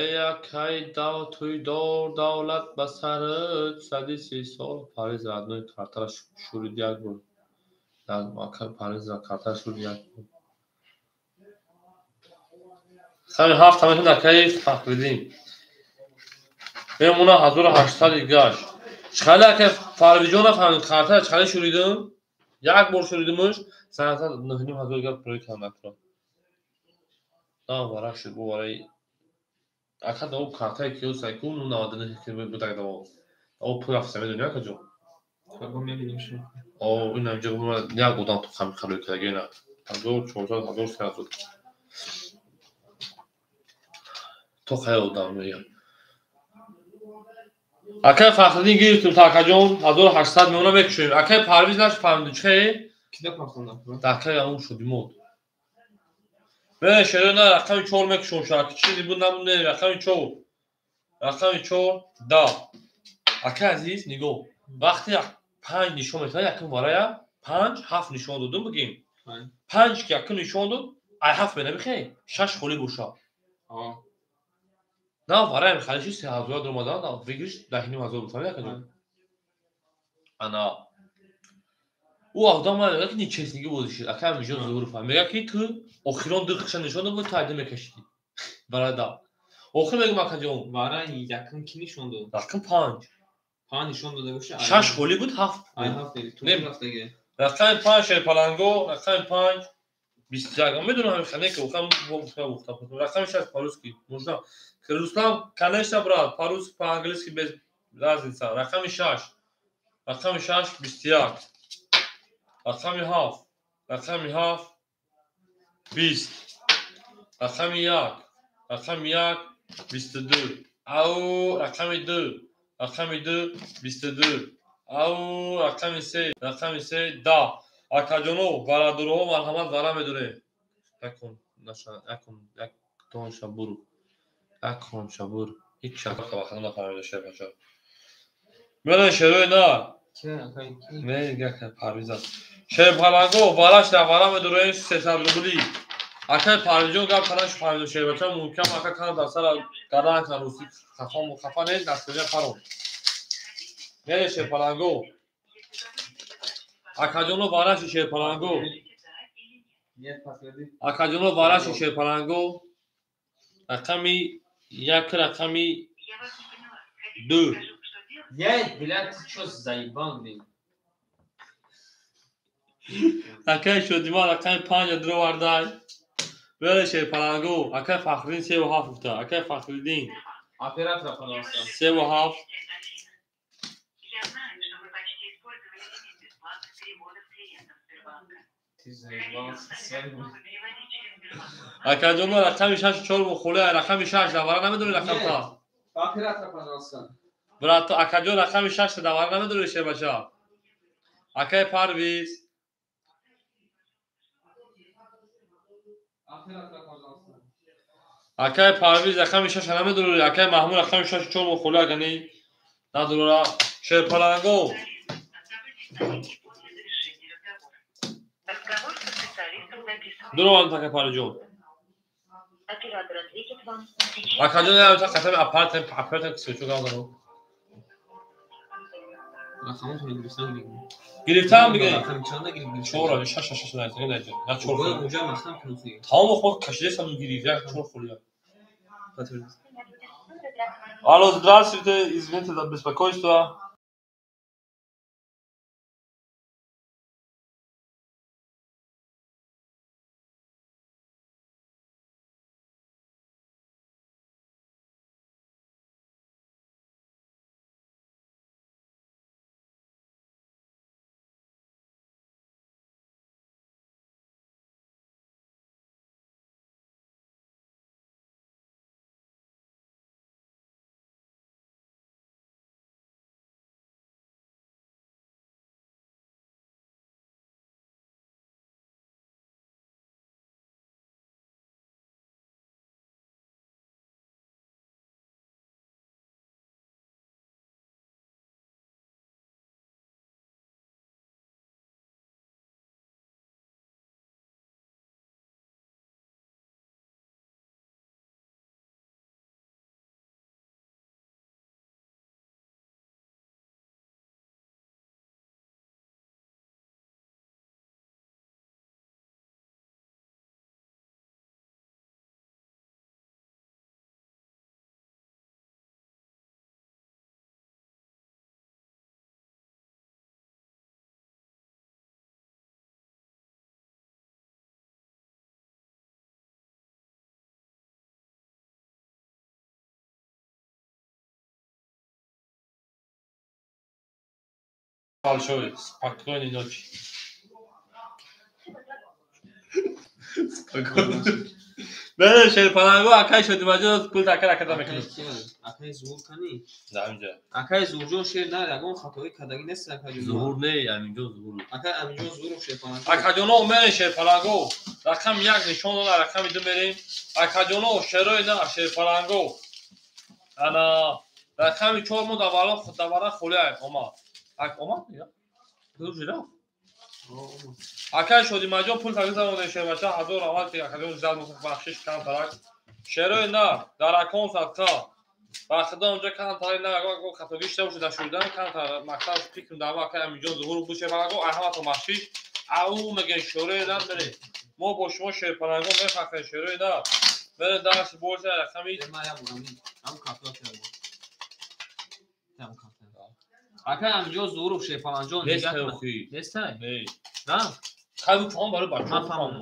Speaker 1: Эй акаи туйдор давлат ба сарат 130 сол Париз родной картара шурид як бор. Акаи Париз картара шурид як бор. Рақами 7 ҳамин акаи Фахриддин. Мемона 1800 гашт. Чхали акаи Фарвиҷон нафаҳмид картара чхали шуридим? Як бор шуридимш, санатан 9500 гап рӯй кардам. На варак шуд бо вараи ака да картаи киё сайку ну 99 ки будаг да о пул рафта медонӣ акаҷон?
Speaker 2: Фарго мебинем шумо.
Speaker 1: О ин ҳамҷо як одам ту хами халӯй кардаги ина 1400 1300 то қая одам меояд. Акаи Фахриддин гирифтум та акаҷон 1800 меона мекушоем. Акаи Парвиз нафаҳмиду чӣ?
Speaker 2: Кида пафтонда?
Speaker 1: Акаи ҳамон шудимод. Не, шеро на рақами 4 мекушом шак. Чизи буд набуд не рақами 4. Рақами 4 да. Акаи азиз нигоҳ. Вақте 5 нишон метавад, якум варая 5 7 нишон додум бигем. 5 ки якум нишон дод, ай 7 менамихе 6 холӣ бошад. На вараям халиши 3000 даромадан, на выигрыш 10500 буд, фаҳмидӣ акаҷон? Ана ӯ одам ман мегӯяд ки нечестнигӣ бозӣ шуд. Ака Аминҷон зуҳур фаҳм. Мегӯяд ки ту охирон ду хиша нишон дод, ту айда мекашидӣ. Барада. Охир мегӯм акаҷон.
Speaker 2: Вара якум ки нишон дод?
Speaker 1: Рақам 5.
Speaker 2: 5 нишон дода боша.
Speaker 1: 6 холӣ буд, 7.
Speaker 2: Ай 7 буд. Ту рафтаги.
Speaker 1: Рақами 5 шерпаланго, рақами 5 21. Медонам ҳамин хане ки охам бо гуфта. Рақами 6 по-русски. Можно. Руслан, конечно, брат, по-русски, по-английски без разница. Рақами 6. Рақами 6 21. Рақами 7. Рақами 7 20. Рақами 1. Рақами 1 22. Ау, рақами 2. Рақами 2 22. Ау, рақами 3. Рақами 3 10. Акаҷоно, бародарҳо, марҳамат вара медорем. Якун, наша, якун, як тонша буру. Як конша бур. Ҳеҷ шака вақт нафаҳмида шербача. Мена шерои на. Не, як Парвиз аст. Шерпаланго, вараш да вара медорем 300 рубли. Акаи Парвизҷон гап кардан шуфаҳмидам шербача, мумкин ака кан дар сара гардан кан русӣ хафа хафа нест, дастгирия парон. Не, шерпаланго. Акаҷоно вараши шерпаланго. Акаҷоно вараши шерпаланго. Рақами Як рақами ду.
Speaker 2: Я, блядь, ты чё заебал, блин?
Speaker 1: Акай Шодима рақами панҷ дровардай. Веле Шерпаланго, акай Фахриддин 3,7 гуфта. Акай Фахриддин.
Speaker 2: Оператора, пожалуйста.
Speaker 1: 3,7.
Speaker 4: Я знаю, что вы почти использовали лимит бесплатных переводов клиентов Сбербанка.
Speaker 2: Ты заебался, своим.
Speaker 1: Акаҷон, рақами 6 4 бухуле, рақами 6 давара намедонӣ рақам та.
Speaker 2: Оператора, пожалуйста.
Speaker 1: Брат, акаҷон, рақами 6 давара намедонӣ шербача. Акай Парвиз.
Speaker 2: Оператора, пожалуйста.
Speaker 1: Акай Парвиз рақами 6 намедонӣ, акай Маҳмуд рақами 6 4 бухуле агани надора. Шерпаланго.
Speaker 4: Разговор со специалистом записан.
Speaker 1: Дурован така Париҷон.
Speaker 4: Оператор ответит вам.
Speaker 1: Акаҷон, я та қатами аппарат свечу гавзану.
Speaker 2: Рақамотро гирифтан бигем.
Speaker 1: Гирифтан бигем.
Speaker 2: Рақами чанда гирифт?
Speaker 1: 4, 6 6 6 найт, найт. Я 4.
Speaker 2: Бояд муҷа махтам кунам хи.
Speaker 1: Тамом ход кашидесам гирифт, я 4 хулия. Алло, здравствуйте, извините за беспокойство. Большой, спокойной ночи. Спокойной. Бе, Шерпаланго, акай Шодимаҷон пул такар акада мекунад.
Speaker 2: Акай Зуҳур кани?
Speaker 1: Да, ҳаминҷа.
Speaker 2: Акай Зуҳурҷон шер на, ягон хатоӣ кардагӣ нест акаҷон.
Speaker 1: Зуҳур не, Аминҷон Зуҳур.
Speaker 2: Акай Аминҷон Зуҳуров Шерпаланго.
Speaker 1: Акаҷоно, мерем Шерпаланго. Рақами 1 нишон дод, рақами 2 мерем. Акаҷоно, шерои на, Шерпаланго. Ана рақами 4 мо давара холия омад. Ак омад я? Ду жираф. Акай Шодимаҷон пул тагӣ замоне шербача ҳазор аввал ки акаҷон зад бахшиш камтарак. Шерои на, дар акон садқа. Ба худо онҷа камтари на, агар хатогӣ шуда бошад нашудан камтар мактаб фикр дава акай Аминҷон Зуҳур буд Шерпаланго, аҳамато бахшиш. Ау мегӯем шерои на мерем. Мо бо шумо Шерпаланго мефахрем шерои на. Мерем дарси боша рақами
Speaker 2: Ам калкулятор. Ам калкулятор. Акай Аминҷон Зуҳуров Шерпаланҷон
Speaker 1: нигоҳ
Speaker 2: нестай?
Speaker 1: Не.
Speaker 2: На?
Speaker 1: Кай фаҳм барои бачаҳо фаҳм.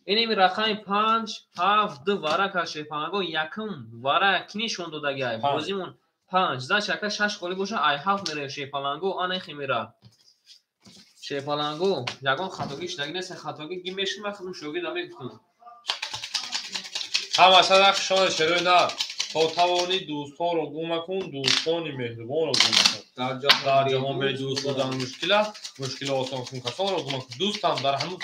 Speaker 2: Инеми рақами 5, 7, 2 варака Шерпаланго якум вара ки нишон додагиай? Бозимон 5. Значит, ака 6 холӣ боша, ай 7 мерем Шерпаланго, ана хи мера. Шерпаланго, ягон хатогӣ шудагӣ нест, хатогӣ ги мешим, ман худам шогирдам мегуфтам.
Speaker 1: Ҳама садақ шони шерои на. То тавонӣ дӯстонро гум макун, дӯстони меҳрубонро гум макун. Дар ҷаҳон бе дӯст будан мушкил аст, мушкило осон кун касонро гум макун. Дӯстам дар ҳамун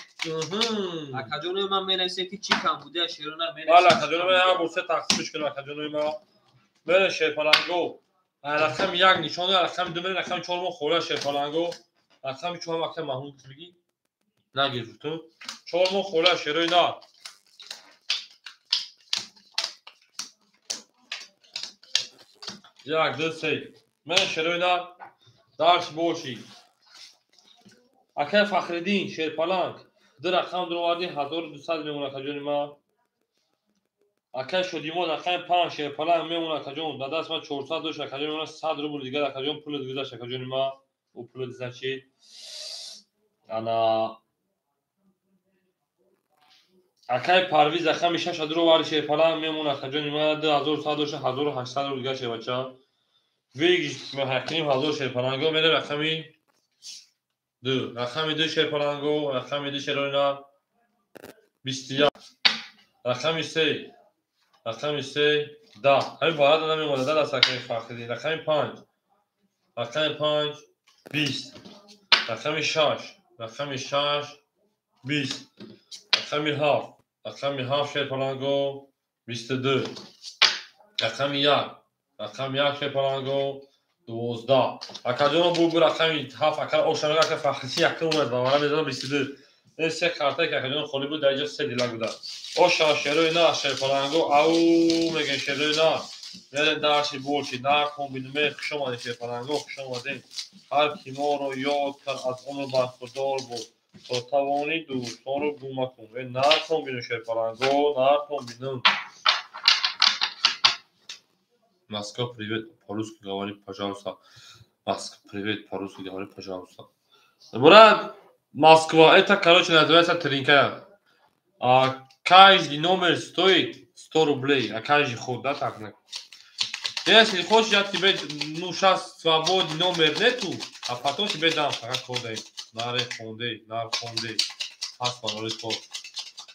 Speaker 2: Акаҷонои ман менависем ки чӣ кам будия шерона менависем.
Speaker 1: Бале, акаҷонои ман ҳар бор се тақсимш кунам акаҷонои ман. Мере Шерпаланго. Рақами 1 нишон дод, рақами 2 мере, рақами 4 мо хола Шерпаланго. Рақами 4 акай Маҳмуд бигӣ. Нагирифт ту. 4 мо хола шерои на. Як, ду, се. Мен шерои на. Дарс бошӣ. Акай Фахриддин Шерпаланг. Ду рақам дуровардӣ 1200 мемонад акаҷони ман. Акай Шодимо рақами 5 шерпаланг мемонад акаҷон. Дар даст ман 400 дошт акаҷон, мемонад 100 рубл дигар акаҷон, пулат гузашт акаҷони ма. Ӯ пулат значит. Ана акай Парвиз рақами 6 адро вари шерпаланг мемонад акаҷони ма. 2100 дошт, 1800 рубл дигар шербача. Вигж ҳақиним 1000 шерпаланго мерем рақами 2. Рақами 2 шерпаланго, рақами 2 шерона 21. Рақами 3. Рақами 3 10. Ҳамин варада намемонад дар акаи Фахриддин. Рақами 5. Рақами 5 20. Рақами 6. Рақами 6 20. Рақами 7. Рақами 7 шерпаланго 22. Рақами 1. Рақами 1 шерпаланго 12. Акаҷоно бу рақами 7 ака ошанага ака Фахриддин якум омад ва мара мезанам 22. Ин се картае ки акаҷон холӣ буд, дар инҷо се дилак буда. Оша шерои на шерпаланго ау мегӯем шерои на. Мерем дарси болчи нархон бинуме. Хуш омадем шерпаланго, хуш омадем. Ҳар ки моро ёд кард аз умр бархурдор буд. То тавонӣ дӯстонро гум макун. Э нархон бину шерпаланго, нархон бину. Москва, привет, по-русски говори, пожалуйста. Москва, привет, по-русски говори, пожалуйста. Брат, Москва, это, короче, называется тринка. А каждый номер стоит 100 рублей, а каждый ход, да, так? Если хочешь, я тебе, ну, сейчас свободный номер нету, а потом тебе дам, пока ходай. Наре хонде, нар хонде. Пас барои кор.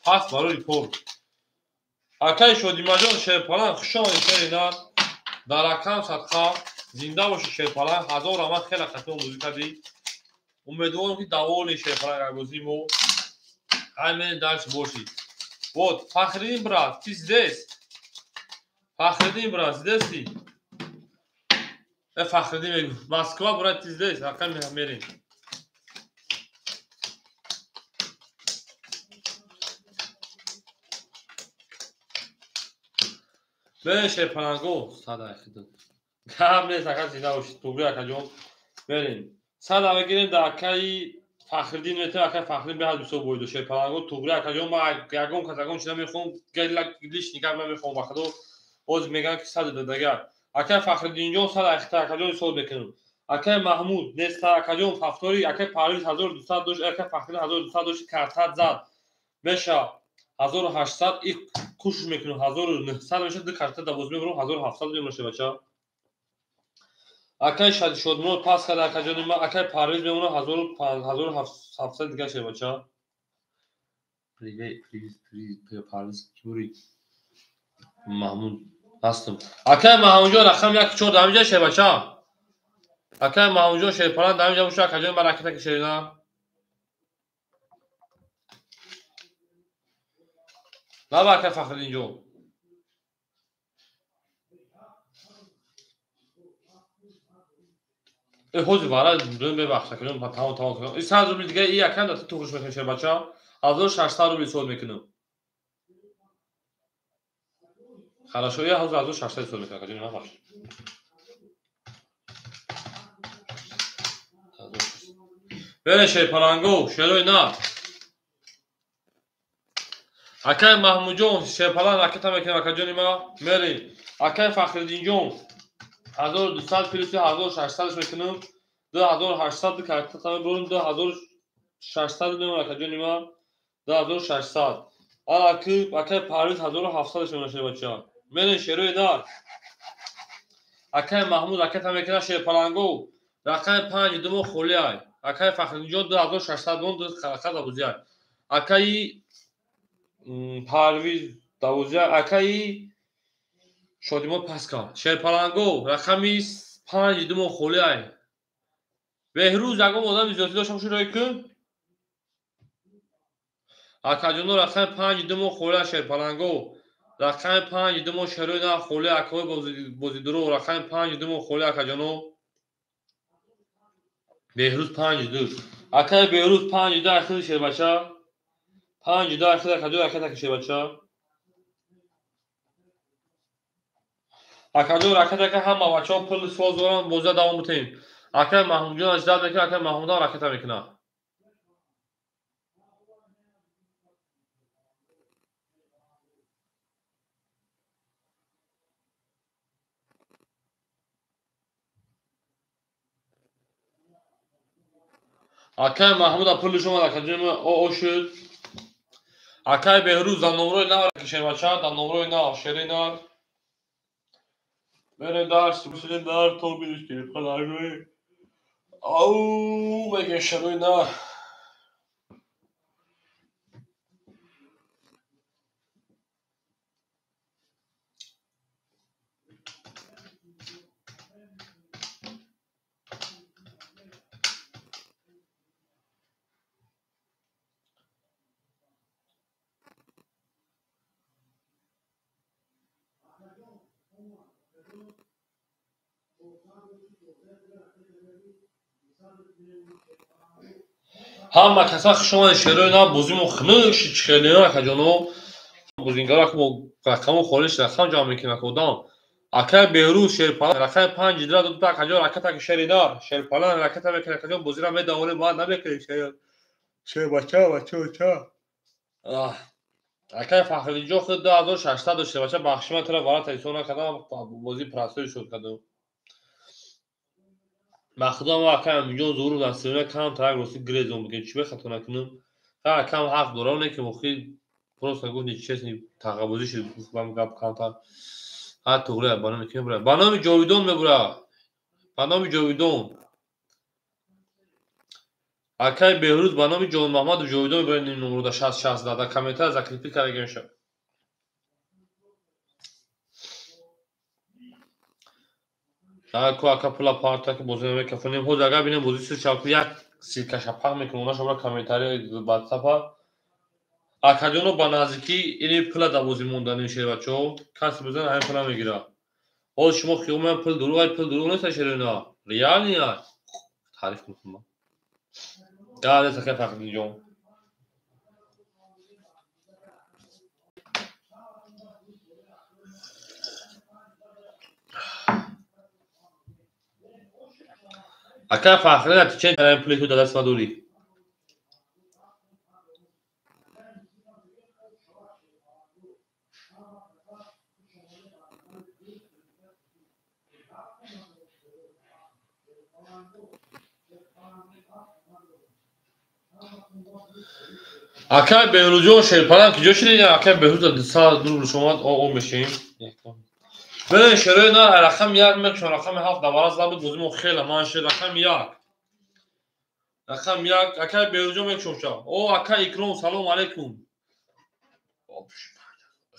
Speaker 1: Пас барои кор. Акай Шодимаҷон шерпаланг, хуш омадед шери нар. Дар рақам садқа, зинда боши шерпаланг, ҳазор раҳмат, хеле хато бозӣ кардӣ. Умедворам ки довольный шерпаланг бозии мо. Ҳамин дальше боши. Вот, Фахриддин брат, ты здесь? Фахриддин брат, здесь ты? Фахриддин мегӯ. Москва, брат, ты здесь? Рақам мерем. Берем шерпаланго, сада хидат. Гап нест, ака зинда бошед. Тугри акаҷон. Берем. Сада мегирем дар акаи Фахриддин метавон акаи Фахриддин беҳад бисёр бойдо шерпаланго. Тугри акаҷон, ман ягон кас ягон чиз намехоҳам, лишний гап намехоҳам ба худо. Боз мегӯям ки сада додагар. Акаи Фахриддинҷон сада ахта акаҷон ҳисоб мекунам. Акаи Маҳмуд неста акаҷон повтори, акаи Парвиз 1200 дошт, акаи Фахриддин 1200 дошт, картат зад. Меша 1800 и кӯшиш мекунам 1900 меша, ду карта да боз мебарам 1700 мемоша бача. Акаи Шодмурод пас карда акаҷони ман, акаи Парвиз мемонад 1700 дигар шед бача. Привет, привет, привет, Парвиз, ки бури? Маҳмуд ҳастам. Акаи Маҳмудҷон рақам 1 4 дар ҳаминҷа шед бача. Акаи Маҳмудҷон шерпаланг дар ҳаминҷа боша, акаҷони ман ракета кашедина. Наба акаи Фахриддинҷон. Ҳозир вара мебахш акаҷон, тамом тамом. И 100 рубли дига и якам да ту хуш мекунем шербача. 1600 рубли ҳисоб мекунам. Хорошо, я ҳозир 1600 ҳисоб мекунам акаҷон, мебахш. Бере шерпаланго, шерои на. Акай Маҳмудҷон шерпаланг ракета мекунем акаҷони ма. Мерем. Акай Фахриддинҷон 1200 плюси 1600 мекунам. 2800 ду карта мебарам, 2600 мемонад акаҷони ма. 2600. Ана ки акай Парвиз 1700 мемонад шербача. Мерем шерои нар. Акай Маҳмуд ракета мекунад шерпаланго. Рақами 5 думо холӣ ай. Акай Фахриддинҷон 2600 мон, ду карта бозӣ ай. Акаи Парвиз давозӣ ай. Акаи Шодимо пас кард. Шерпаланго рақами 5 думо холӣ ай. Беҳрӯз ягон одами зиёдӣ дошта бошӣ рой кун. Акаҷоно рақами 5 думо холӣ ай шерпаланго. Рақами 5 думо шерои на холӣ акаҳои бозидуро. Рақами 5 думо холӣ акаҷоно. Беҳрӯз 5 2. Акаи Беҳрӯз 5 2 ахири шербача. 5 2 ахири акаҷон ракета ки шербача. Акаҷон ракета ки ҳама бачаҳо пул соз доранд, бозиа давом битем. Акаи Маҳмудҷон аждад мекунад, акаи Маҳмудам ракета мекунад. Акай Маҳмуда пулиш омад, акаҷони мо о шуд. Акай Беҳрӯз дар номрои нав шербача, дар номрои нав шери нар. Мерем дарс, шери нар то бидиш ки палангои. Ау, меге шерои нар. Ҳама каса хуш омадед шерои нав, бозимо хунук шид чихелино акаҷоно. Бозингаро мо рақамо холиш рақам ҷамъ мекунем ака одам. Акай Беҳрӯз шерпалан рақами 5 ҷидра дод акаҷон раката ки шери нар. Шерпалан раката мекунад акаҷон бозира медавонем баъд намекунем шер. Шербача бача. Акай Фахриддинҷон худ 2600 дошт шербача бахши ман тура варата ҳисоб накардам бози простой шуд кардам. Ба худо мо акай Аминҷон зуҳуров дар севина кам тарак рости гирезон бигем чӣ бехато накунам. Ха акам ҳақ дорам не ки охи просто гуфт нечестный тағабозӣ шуд гуфт вам гап камтар. Ҳа туғри ба номи ки мебурад? Ба номи Ҷовидон мебурад. Ба номи Ҷовидон. Акай Беҳрӯз ба номи Ҷонмаҳмаду Ҷовидон мебурад ин номрода 60 60 дар комментария закрепить карда мешавад. Ку ака пула парта ки бозӣ намекафонем. Ҳозир агар бинем бозӣ сир шавад, як силкаша пах мекунем, она шабра комментария ватсапа. Акаҷоно ба наздикӣ ини пула дар бозӣ монданем шербачаҳо. Касе бизан ҳамин пула мегирад. Ҳозир шумо хиёл мекунед пул дурӯғ, ай пул дурӯғ нест шероина. Реални ай. Таъриф мекунам. Га нест акай Фахриддинҷон. Акай Фахриддин ту чен тараи пули ту дар даст ма дорӣ? Акай Беҳрӯзҷон шерпалан ки ҷо шидед? Акай Беҳрӯз дар 200 рубл шомад о мешем. Бинед шерои нар рақами 1 мекушам, рақами 7 дар вараз набуд, бозимо хеле ман шер рақами 1. Рақами 1 акай Беҳрӯзҷон мекушам ша. О акай Икром салом алейкум.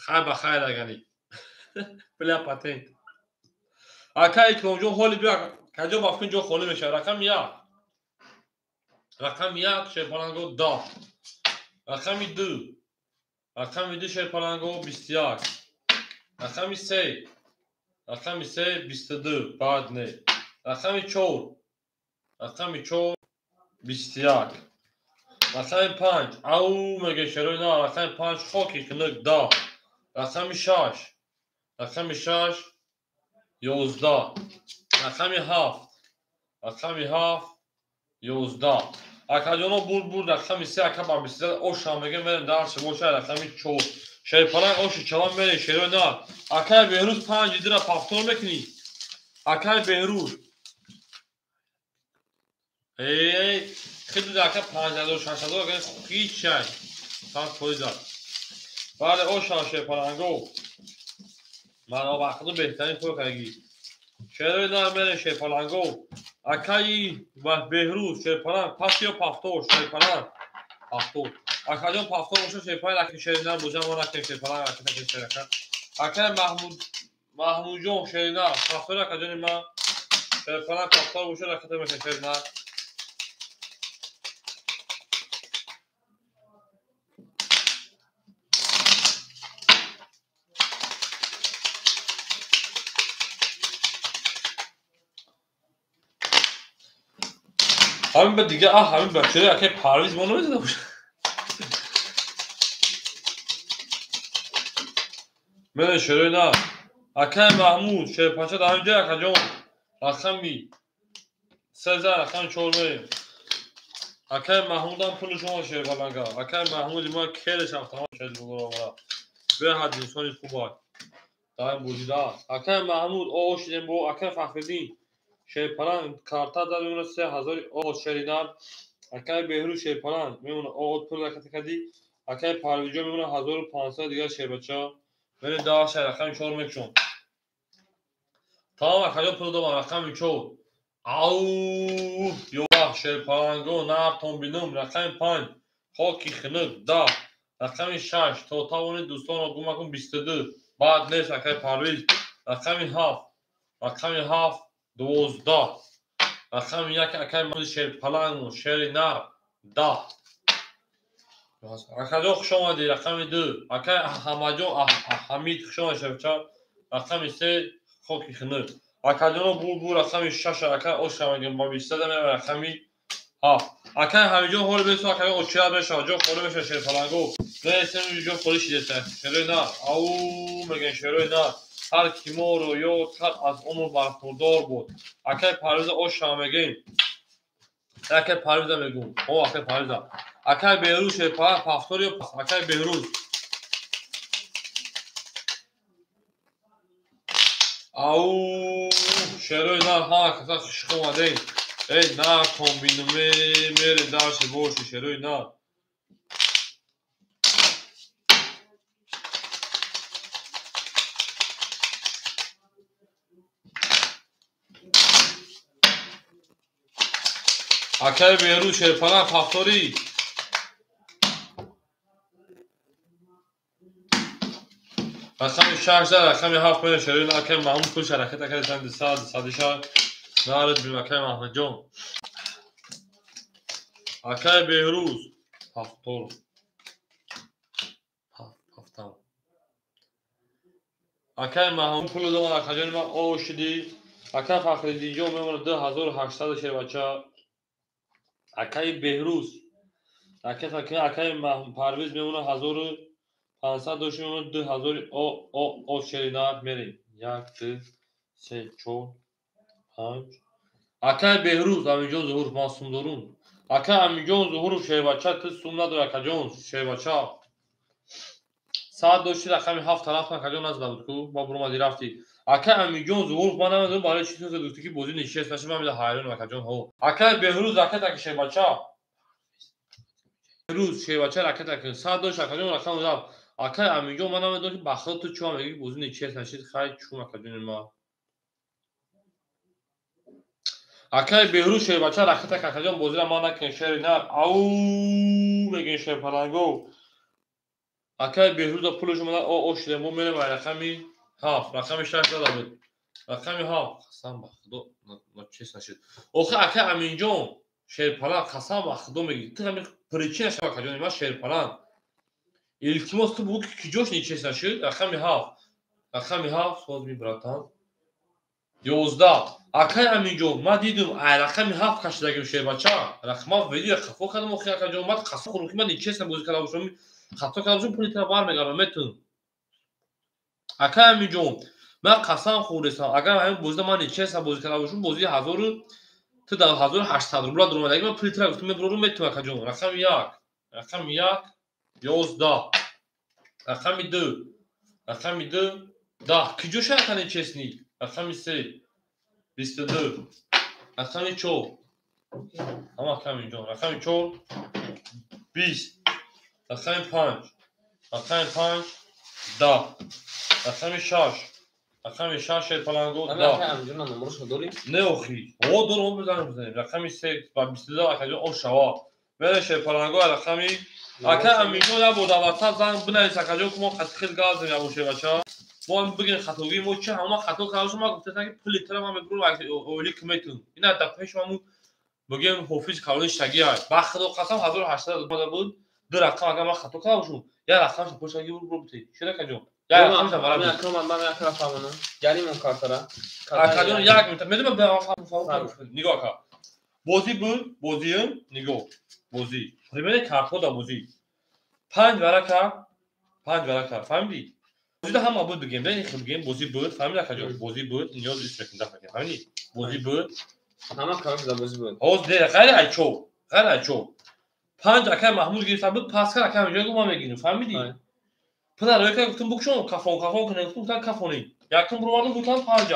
Speaker 1: Хайр ба хайр агани. Бля патент. Акай Икромҷон ҳоли биё каҷо бафкун ҷо холӣ мешавад. Рақами 1. Рақами 1 шерпаланго 10. Рақами 2. Рақами 2 шерпаланго 21. Рақами 3. Рақами 3 22. Баъд не. Рақами 4. Рақами 4 21. Рақами 5. Ау меге шерои на. Рақами 5 хоки хунук 10. Рақами 6. Рақами 6 11. Рақами 7. Рақами 7 11. Акаҷоно бурд бурд рақами 3 ака ба 23 оша меге мерем дарси боша рақами 4. Шерпаланг оши чалан мерем шерои на. Акай Беҳрӯз 5 дира повтор мекунӣ. Акай Беҳрӯз. Эй, хеле ака 5000 6000 ака хичай. 100%. Бале оша шерпаланго. Ман вақту беҳтарин пул кардагӣ. Шерои на мерем шерпаланго. Акаи Беҳрӯз шерпаланг пас ё повтор шерпаланг повтор. Акаҷон повтор боша шерпаланг аки шеринар боза мо накунем шерпаланг аки накунем шерака. Акаи Маҳмуд Маҳмудҷон шеринар повтор акаҷони ман шерпаланг повтор боша раката мешавад шеринар. Ҳамин ба дига ҳамин бачаро акаи Парвиз мо намезада боша. Мене шерои на. Акаи Маҳмуд шерпача дар ҳамин ҷой акаҷон рақами 3 рақами 4 мерем. Акаи Маҳмудам пули шумо шерпаланга. Акаи Маҳмуди ма келеш автомат шед бугура. Беҳад инсони хуб аст. Дар ин бозида аст. Акаи Маҳмуд о шидем бо акаи Фахриддин. Шерпаланг карта дар мемонад 3000 о шеринар. Акай Беҳрӯз шерпаланг мемона оғот пул раката кардӣ. Акай Парвизҷон мемона 1500 дигар шербача. Мерем 10 рақами 4 мекушон. Тамом акаҷон пул додам рақами 4. Ау ёвах шерпаланго нартон бинум рақами 5 хоки хинук 10 рақами 6 то тавони дӯстонро гум макун 22 баъд нест акай Парвиз рақами 7 рақами 7 12 рақами 1 акай шерпаланг шери нар 10 акаҷон хуш омадӣ рақами 2 акай Ҳамаҷон Ҳамид хуш омадӣ шербача рақами 3 хоки хинук акаҷоно бу рақами 6 акай оша мегем ба 23 меравад рақами 7 акай Ҳамиҷон ҳоли бесо акай очират мешавад ҷо холӣ мешавад шерпаланго несем ҷо холӣ шидеса шерои нар ау мегем шерои нар ҳар ки моро ёд кард аз умр бархурдор буд акай Парвиза оша мегем акай Парвиза мегум о акай Парвиза акай Беҳрӯз шерпаланг пафтор ё акай Беҳрӯз ау шерои нар ҳама каса хуш омадем эй нартон бинуме мерем дарши боши шерои нар акай Беҳрӯз шерпаланг пафторӣ рақами 6 зад рақами 7 мерем шерои нар акай Маҳмуд пул шаракат акай зан 200 206 нарад бим акай Маҳмадҷон акай Беҳрӯз ҳафтор ҳафтам акай Маҳмуд пул додам акаҷони ман о шудӣ акай Фахриддинҷон мемонад 2800 шербача акай Беҳрӯз акай Парвиз мемонад 1500 дошт мемонад 2000 о о о шери нар мерем 1 2 3 4 5 акай Беҳрӯз Аминҷон Зуҳуров ман сум дорум акай Аминҷон Зуҳуров шербача ту сум надорӣ акаҷон шербача саат дошти рақами 7 тараф акаҷон назада буд ку ба буромадӣ рафтӣ акай Аминҷон Зуҳуров ман намедонам барои чӣ ту гуфтӣ ки бозӣ нишаст нашид ман меда ҳайронам акаҷон ҳо акай Беҳрӯз ракет аки шербача Беҳрӯз шербача ракет аки саат дошт акаҷон рақам рафт акай Аминҷон ман намедонам ки ба худо ту чӣ мегӯӣ бозӣ нишаст нашид хай чум акаҷони ман акай Беҳрӯз шербача ракет аки акаҷон бозиро ман накунем шери нар ау мегӯем шерпаланго акай Беҳрӯза пулаш омада о о шудем мо мерем рақами 7 рақами 6 зада буд рақами 7 қасам ба худо чиз нашид охи акай Аминҷон шерпаланг қасам ба худо мегӯӣ ту ҳамин причина шава акаҷони ман шерпаланг илтимос ту бугӯ ки киҷош нечиз нашид рақами 7 рақами 7 соз ми братан 11 акай Аминҷон ман дидум ай рақами 7 кашидагим шербача рақама видео хафо кардам охи акаҷон ман қасам хӯрдам ки ман нечестно бозӣ карда бошам хато карда бошам пули тара бармегардам метун акай Аминҷон ман қасам хӯрдесам агар ҳамин бозида ман нечестно бозӣ карда бошам бозии ҳазору ту дар 1800 рубла дуромадаги ман пули тара гуфтам мебурорум метун акаҷон рақами 1 рақами 1 11 рақами 2 рақами 2 10 киҷо шуд ака нечестни рақами 3 22 рақами 4 ҳама акай Аминҷон рақами 4 20 рақами 5 рақами 5 10 рақами 6 рақами 6 шерпаланго 10 не охи о дорум бизанем бизанем рақами 3 ба 22 акаҷон о шава мере шерпаланго рақами акай Аминҷон як бор дар ватсап занг бинавис акаҷон ки мо қати хел гап занем ябо шербача мо ҳам бигем хатогии мо чи ҳама хато карда бошам ман гуфтам ки пули тара ман мебурам оили ки метун ина дар пеш маму бигем ҳофиз калони штагиай ба худо қасам 1800 омада буд ду рақам агар ман хато карда бошам як рақамша пошаги бур бите чӣ акаҷон як рақамша бараб акаҷон як минута медонам нигоҳ ака бозӣ буд бозиам нигоҳ бозӣ примерно картҳо дар бозӣ 5 варака 5 варака фаҳмидӣ бозида ҳама буд бигем да хел бигем бозӣ буд фаҳмидӣ акаҷон бозӣ буд ниёз ис мекунем даф мекунем фаҳмидӣ бозӣ буд
Speaker 2: ҳама короче дар бозӣ буд
Speaker 1: ҳоз не ғайри айчо ғайри айчо 5 акай Маҳмуд гирифта буд пас кард акай Аминҷон гуфт ман мегирам фаҳмидӣ пула рӯй кард гуфтам букшон кафон кафон кунем гуфтам гуфтам кафонӣ якум буровардам гуфтам 5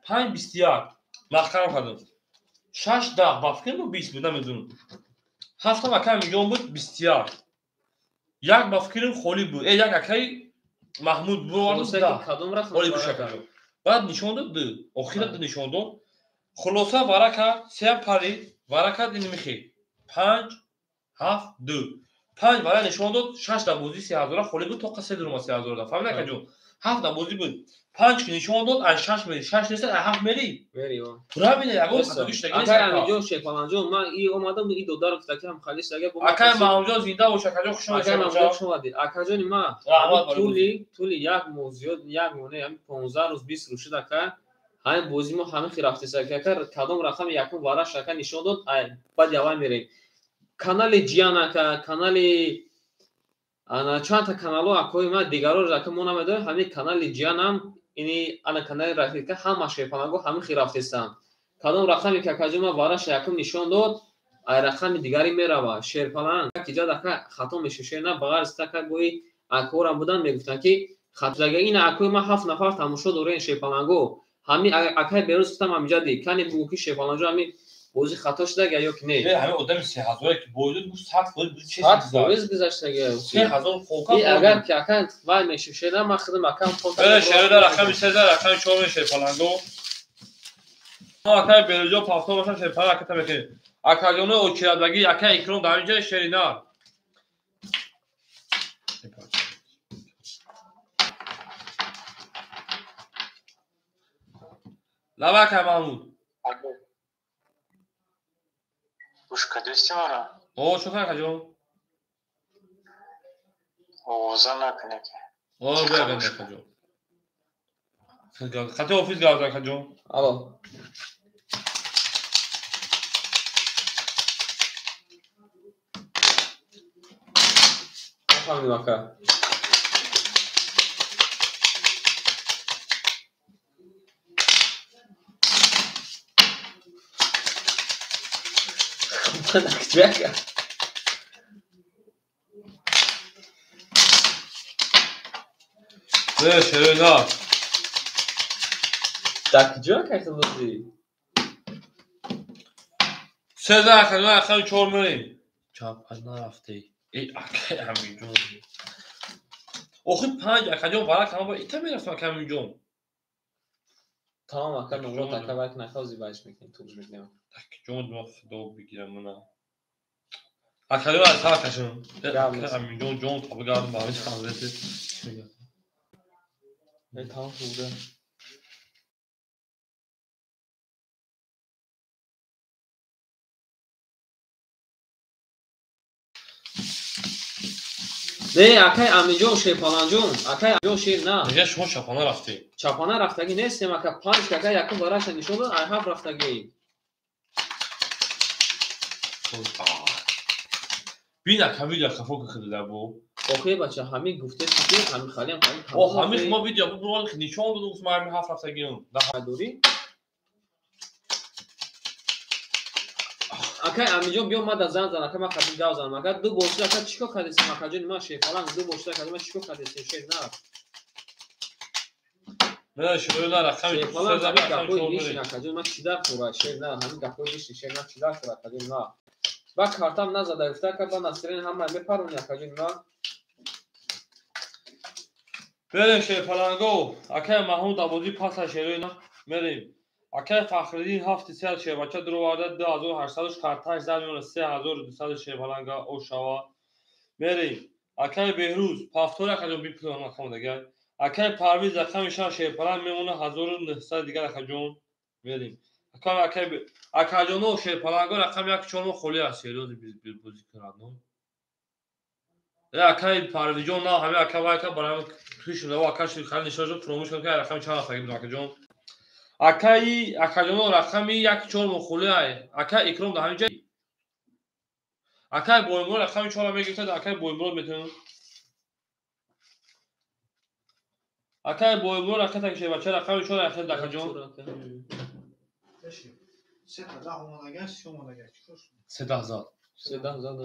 Speaker 1: 5 21 маҳкам кардам 6 10 ба фикрам 20 буд намедонам Ҳафтам акай Аминҷон буд 21. Як ба фикрим холӣ буд. Як акай Маҳмуд буд. Холӣ буд шакаҷон. Баъд нишон дод ду. Охира ду нишон дод. Хулоса варака сеам парид, варака ин михи. 5 7 2. 5 вара нишон дод, 6 да бозӣ 3000 холӣ буд, тоқа 3 дурума 3000 да. Фаҳмидӣ акаҷон? 7 да бозӣ буд. 5 ки нишон дод, аз 6 мери, 6 нест, аз 7 мери.
Speaker 2: Мери, о.
Speaker 1: Правильно, ягон хатогӣ шудагӣ нест.
Speaker 2: Акай Аминҷон, Шерпаланҷон, ман и омадам, и додар гуфта ки ҳам халис ага бо.
Speaker 1: Акай Маҳмудҷон зинда бош, акаҷон хуш омадед.
Speaker 2: Акай Маҳмудҷон хуш омадед. Акаҷони ма, тӯли як моҳ зиёд, як моҳ не, ҳамин 15 рӯз, 20 рӯз шуд ака. Ҳамин бозӣ мо ҳамин хел рафтест ака. Кадом рақами якум вараш ака нишон дод, баъд явай мерем. Канали Ҷиян ака, канали ана чандта каналҳо акои ма дигаро ака мо намедонем, ҳамин канали Ҷиянам ини ана канали Рафика ҳама шерпаланго ҳамин хел рафтестанд. Кадом рақаме ки акаҷон ма вараша якум нишон дод, ай рақами дигаре мерава. Шерпаланг киҷад ака хато мешуд, на ба ғарз така гӯи акорам будан мегуфтанд ки хатога ина акои ма 7 нафар тамошо дорен шерпаланго. Ҳамин акай Берӯз гуфтам ҳамиҷа ди кани бугӯ ки шерпаланҷо ҳамин бозӣ хато шудага ё ки не?
Speaker 1: Ҳамин одами 3000 ки боид гуфт 100% буд, чиз
Speaker 2: 100% гузаштага.
Speaker 1: 3000 холка.
Speaker 2: Агар ки ака вай мешуд, ман худам акам
Speaker 1: холка. Шерода рақами 3 рақами 4 шерпаланго. Акай Берӯзҷон пафто бошам шерпаланг аката мекунем. Акаҷоно очирадагӣ акай Икром дар инҷа шерина. Лава акай Маҳмуд.
Speaker 5: Гӯш кардисти мара?
Speaker 1: О, чӣ кар акаҷон?
Speaker 5: Овоза накунӣ ки.
Speaker 1: О, бия акаҷон. Хати офис гап зад акаҷон.
Speaker 2: Алло. Нафаҳмидам ака. Чека.
Speaker 1: Не, шерина.
Speaker 2: Так, ҷо акай хилози?
Speaker 1: Сеза акай, акай чор мерем. Чапа нарафтӣ. Эй, акай Аминҷон. Охи 5 акаҷон варақ ҳама ба ита мерафтам акай Аминҷон.
Speaker 2: Тамом ака, нумрот ака вак нахози вайш мекунем, туғж мекунем.
Speaker 1: Так, ҷон ма худо бигирам мана. Акаҷон аз сар кашам. Аминҷон ҷон та бигардам ба ҳамин ханзети.
Speaker 2: Э, тамом шуда. Не, акай Аминҷон, Шерпаланҷон, акай Аминҷон шер на.
Speaker 1: Мега шумо чапана рафтӣ.
Speaker 2: Чапана рафтагӣ нестем ака, 5 ака якум вараша нишон дод, ай 7 рафтагӣ.
Speaker 1: Бин ака видео хафо ки хидида бу.
Speaker 2: Охе бача, ҳамин гуфтед ки ҳамин халиам ҳамин.
Speaker 1: О, ҳамин мо видео бу ролик нишон дод, гуфт ман ҳамин 7 рафтагиам.
Speaker 2: Да дорӣ? Акай Аминҷон биё мада зан зан, ака ман хати гав занам. Ака ду бор шуда, ака чӣ кор кардесем, акаҷони ман Шерпаланг ду бор шуда, ака ман чӣ кор кардесем, шер на.
Speaker 1: Не, шер на, рақами
Speaker 2: Шерпаланг ҳамин гапҳои лишин, акаҷон ман чӣ дар хӯра, шер на, ҳамин гапҳои лишин, шер на, чӣ дар хӯра, акаҷони ман. Ба картам назада гуфта, ака ба насрин ҳама мепарони, акаҷони ман.
Speaker 1: Берем Шерпаланго, акай Маҳмуд Абозӣ паса шерои на, мерем. Акай Фахриддин 7 сел шербача дуроварда 2800 карташ зад меона 3200 шерпаланга ошава. Мерем. Акай Беҳрӯз пафтор акаҷон бипулам акам дигар. Акай Парвиз рақами 6 шерпаланг мемона 1900 дигар акаҷон. Мерем. Акай акаҷоно шерпаланго рақами 1 4 холӣ аст серёзи бозӣ кунад. Акай Парвизҷон на ҳамин ака вай ака барам хишуда ака ши хали нишон шуд фуромӯш кард ки рақами чанд рафтагӣ будам акаҷон. Акаи акаҷоно рақами 1 4 мухоли ай. Акай Икром дар ҳамин ҷа. Акай Боймурод рақами 4 мегирифтад, акай Боймурод метавонад. Акай Боймурод рақами так шебача рақами 4 ахир акаҷон.
Speaker 3: Се даҳ омадага, си омадага. Чӣ кор шуд?
Speaker 1: Се даҳ зад.
Speaker 2: Се даҳ зад.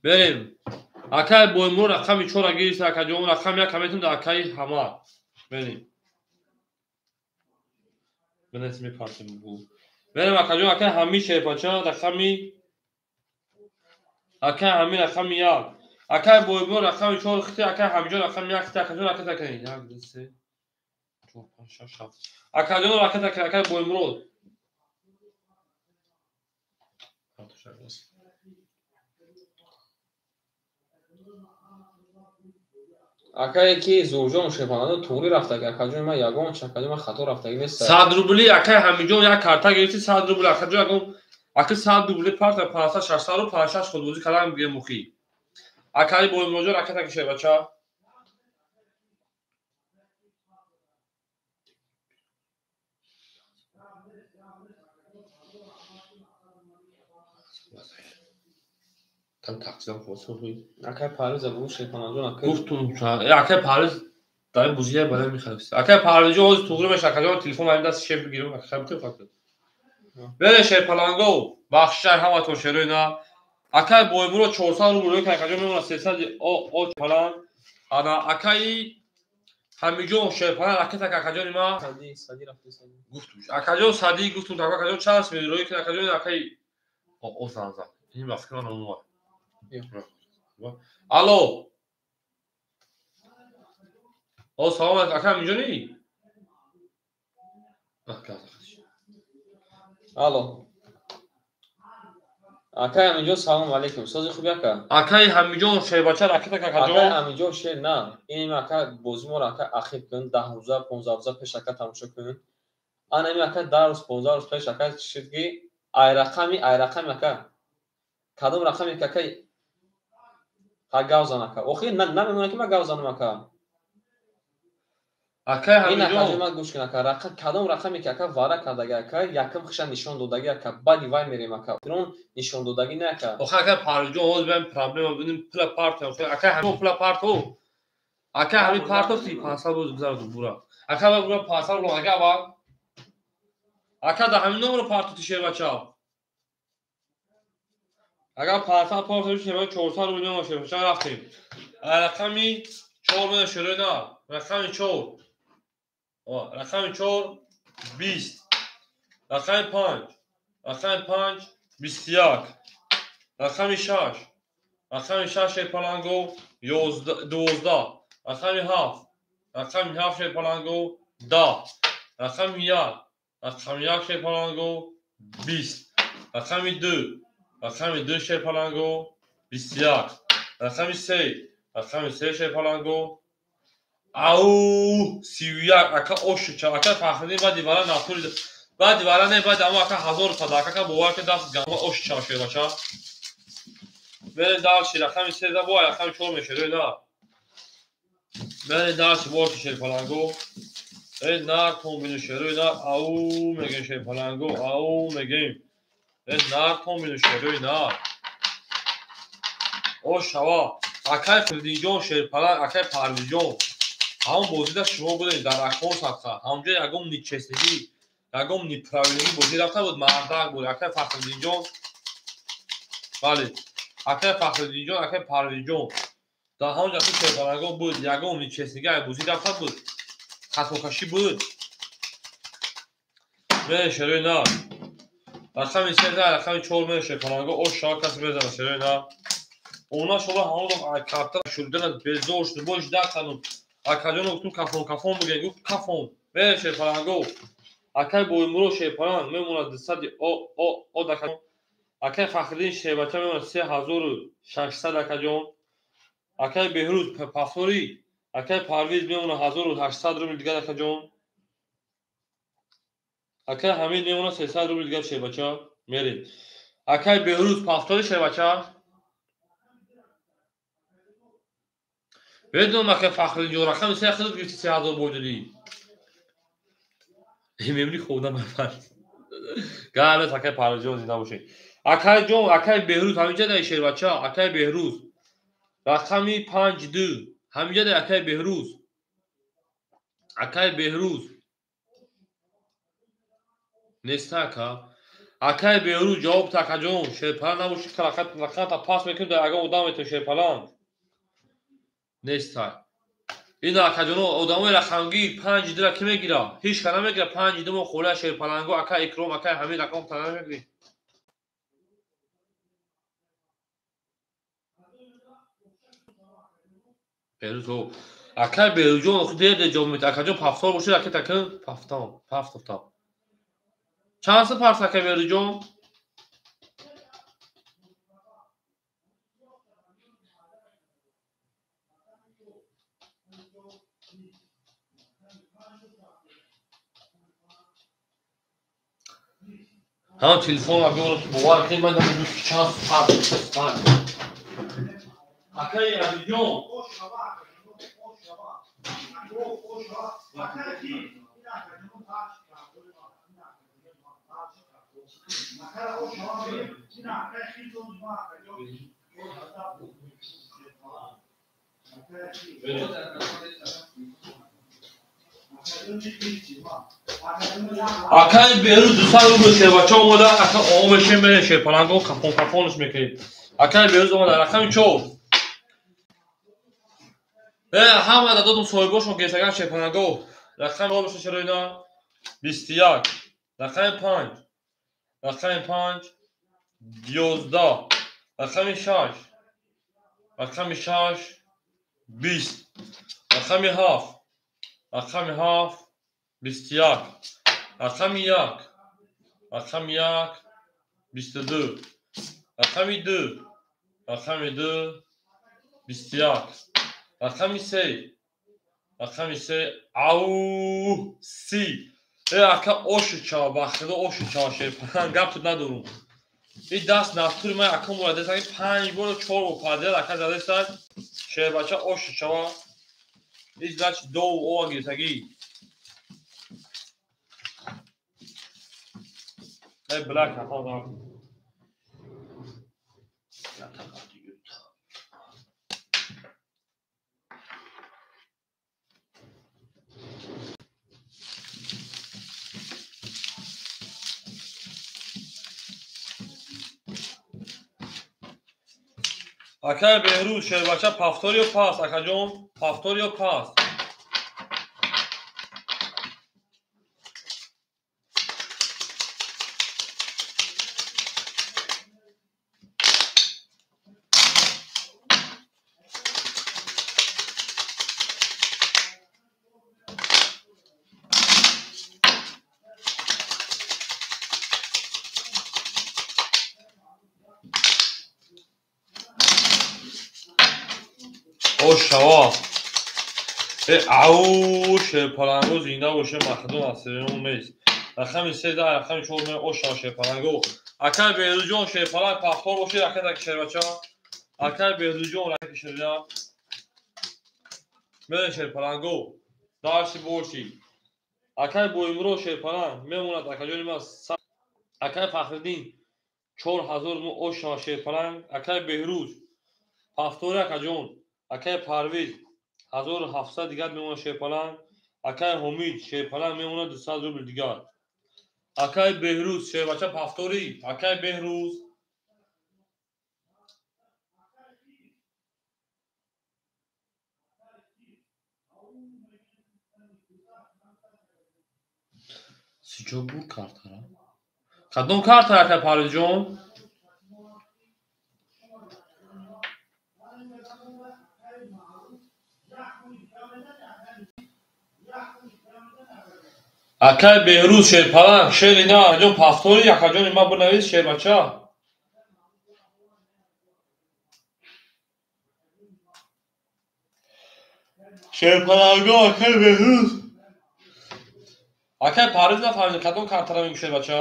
Speaker 1: Берем. Акай Боймурод рақами 4 гирифт, акаҷон рақами 1 метавонад акаи Ҳамад. Берем. Бинес мепартем бу. Берем акаҷон, акаи Ҳамид шерпача рақами Акай Ҳамид рақами 1. Акай Бойбо рақами 4 хити, акай Ҳамиҷон рақами 1 хити, акаҷон ракета кунед. 1 2 3 4 5 6 7. Акаҷон ракета кунед, акай Боймурод.
Speaker 2: Акае ки Зурҷон Шерпаланго туғри рафтаги, акаҷони ман ягон чакаҷони ман хато рафтаги нест.
Speaker 1: 100 рубли акай Ҳамиҷон як карта гирифти 100 рубл акаҷон ягон аки 100 рубли парта 500 600 рубл 56 худбозӣ кардам гемухӣ. Акаи Боймуроҷон ракета кишед бача. Там тақсидам хосухи.
Speaker 2: Акай Парвиз абу Шерпаланҷон ака.
Speaker 1: Гуфтум, акай Парвиз дар бузия барам мехарид. Акай Парвизҷон ҳозир туғри меша, акаҷон телефон ҳамин даст шеф бигирам, акай битем факт. Бере Шерпаланго, бахшишай ҳаматон шерои на. Акай Боймуро 400 рубл рӯй акаҷон мемонад 300 о Шерпаланг. Ана акаи Ҳамиҷон Шерпаланг ракета акаҷони ма.
Speaker 2: Сади, сади рафти сади.
Speaker 1: Гуфтум. Акаҷон сади гуфтум, акаҷон чанд сми рӯй кун акаҷон акаи о занзан. Ин ба фикр ман омад. Алло. О, салом алейкум. Ака Ҳамиҷонӣ?
Speaker 2: Алло. Акай Ҳамиҷон салом алейкум. Сози хуби ака?
Speaker 1: Акаи Ҳамиҷон шербача ракета какаҷон.
Speaker 2: Акай Ҳамиҷон шер на. Ин ака бозӣ моро ака ахиб кун, 10 рӯза, 15 рӯза пеш ака тамошо кун. Ана ин ака 10 рӯз, 15 рӯз пеш ака шид ки ай рақами ака. Кадом рақами ки ака ха гав зан ака. Охир намемонад ки ман гав занам ака.
Speaker 1: Акай
Speaker 2: Ин
Speaker 1: Ҳамиҷон.
Speaker 2: акаҷон ман гӯш кун ака. Рақам кадом рақаме ки ака вара кардаги ака, якм хиша нишон додаги ака, баъди вай мерем ака. Охирон нишон додаги не ака.
Speaker 1: Охир акай Парвизҷон ҳозир баем проблема бинем пула парто. Акай Ҳамиҷон пула парто. Акай Ҳамид парто ти 500 рӯз гузарду бура. Акай ва бура 500 рӯз ака ва. Ака да ҳамин номро парто ти шербача. Агар 500 парто шербача 400 рубл мемон шербача рафтем. Рақами 4 мена шерои на. Рақами 4. Рақами 4 20. Рақами 5. Рақами 5 21. Рақами 6. Рақами 6 Шерпаланго 12. Рақами 7. Рақами 7 Шерпаланго 10. Рақами 1. Рақами 1 Шерпаланго 20. Рақами 2. Рақами 2 Шерпаланго 21. Рақами 3. Рақами 3 Шерпаланго ау 31. Ака ошуча ака Фахриддин баъди вара натури баъди вара не баъди амо ака 1000 пада ака бовар ки даст гама ошуча шербача. Берем дальше рақами 3 да бо рақами 4 мешерои на. Берем дальше бо Шерпаланго. Э нар тон бину шерои на ау мегем Шерпаланго ау мегем. Э нар тон бину шерои на. О шава акай Фирдинҷон Шерпаланг акай Парвизҷон ҳамон бозида шумо будед дар акон садқа ҳамҷо ягон нечестнигӣ ягон неправильнигӣ бозӣ рафта буд мардак буд акай Фахриддинҷон. Бале акай Фахриддинҷон акай Парвизҷон дар ҳамон ҷо Шерпаланго буд ягон нечестнигӣ ай бозӣ рафта буд хатокашӣ буд. Мере шерои на рақами 3 рақами 4 мере Шерпаланго о шава касе мезана шерои на. Она шола ҳамон карта шудана безор шуд бош дакану акаҷоно гуфтум кафон кафон бигӯед гуфт кафон. Мере Шерпаланго акай Боймуро Шерпаланг мемонад 200 о о о дака. Акай Фахриддин Шербача мемонад 3600 акаҷон. Акай Беҳрӯз Пафторӣ акай Парвиз мемонад 1800 рубл дигар акаҷон. Акай Ҳамид мемонад 300 рубл дигар Шербача. Мерем. Акай Беҳрӯз Пафторӣ Шербача. Ведонам акай Фахриддинҷон рақами 3 худат гирифти 3000 бой додӣ. Мемри хобда мефар. Галес акай Парвизҷон зинда бошед. Акай ҷон, акай Беҳрӯз ҳаминҷа дай Шербача, акай Беҳрӯз. Рақами 5 2. Ҳаминҷа дай акай Беҳрӯз. Акай Беҳрӯз. Неста ака. Акай Беҳрӯз ҷавоб та акаҷон, Шерпаланг набоши рақамта пас мекунем дар ягон одам метавон Шерпаланг. Неста. Ин акаҷоно одамои рақамгир 5 2-ра ки мегира? Ҳеч ка намегира 5 2 мо хола Шерпаланго ака Икром акай Ҳамид рақам та намегирӣ. Беҳрӯз о. Акай Беҳрӯзҷон охи дер дер ҷавоб медиҳад. Акаҷон пафтор бошед, ака такин пафтам, пафтофтам. Чанд сум парс акай Беҳрӯзҷон? Ҳам телефонро биёрам ки бовар кунед ман намедонам ки чанд сум парс. Акай Абиҷон. Акай Беҳрӯз 200 рубл шербача омада, ака омешем мерем шерпаланго қафон қафонаш мекунем. Акай Беҳрӯз омада, рақами 4. Ҳама дадодум соҳибошон гирифтаган шерпаланго. Рақами 4 боша шероина 21. Рақами 5. Рақами 5 11. Рақами 6. Рақами 6 20. Рақами 7. Рақами 7 21. Рақами 1. Рақами 1 22. Рақами 2. Рақами 2 21. Рақами 3. Рақами 3 ау 30. Ака оши чава, бахтидо оши чава шерпаланг гап надорум. И даст нафтури ман ака мурадеса ки 5 бор 4 бор падият ака задеса шербача оши чава. И значит до ова гирифтагӣ. Эй блак ака. Акай Беҳрӯз шербача пафтор ё пас? Акаҷон пафтор ё пас? Ошава. Ау шерпаланго зинда боше махдум асирон нест. Рақами 3 рақами 4 ме ошава шерпаланго. Акай Беҳрӯзҷон шерпаланг пафтор бошед, ака так шербача. Акай Беҳрӯзҷон раки шеря. Мерен шерпаланго. Дарси борси. Акай Боимро шерпаланг мемонад акаҷони ман. Акай Фахриддин 4000 мо ошава шерпаланг. Акай Беҳрӯз пафтори акаҷон. Акай Парвиз 1700 дигар мемонад шерпаланг. Акай Ҳомид шерпаланг мемонад 200 рубл дигар. Акай Беҳрӯз шербача пафторӣ. Акай Беҳрӯз сиҷо буд картара? Кадом карта акай Парвизҷон? Акай Беҳрӯз шерпаланг шери на акаҷон пафтори акаҷони ман бинавис шербача. Шерпаланго акай Беҳрӯз. Акай Парвиз нафаҳмидем кадом картара мегӯ шербача?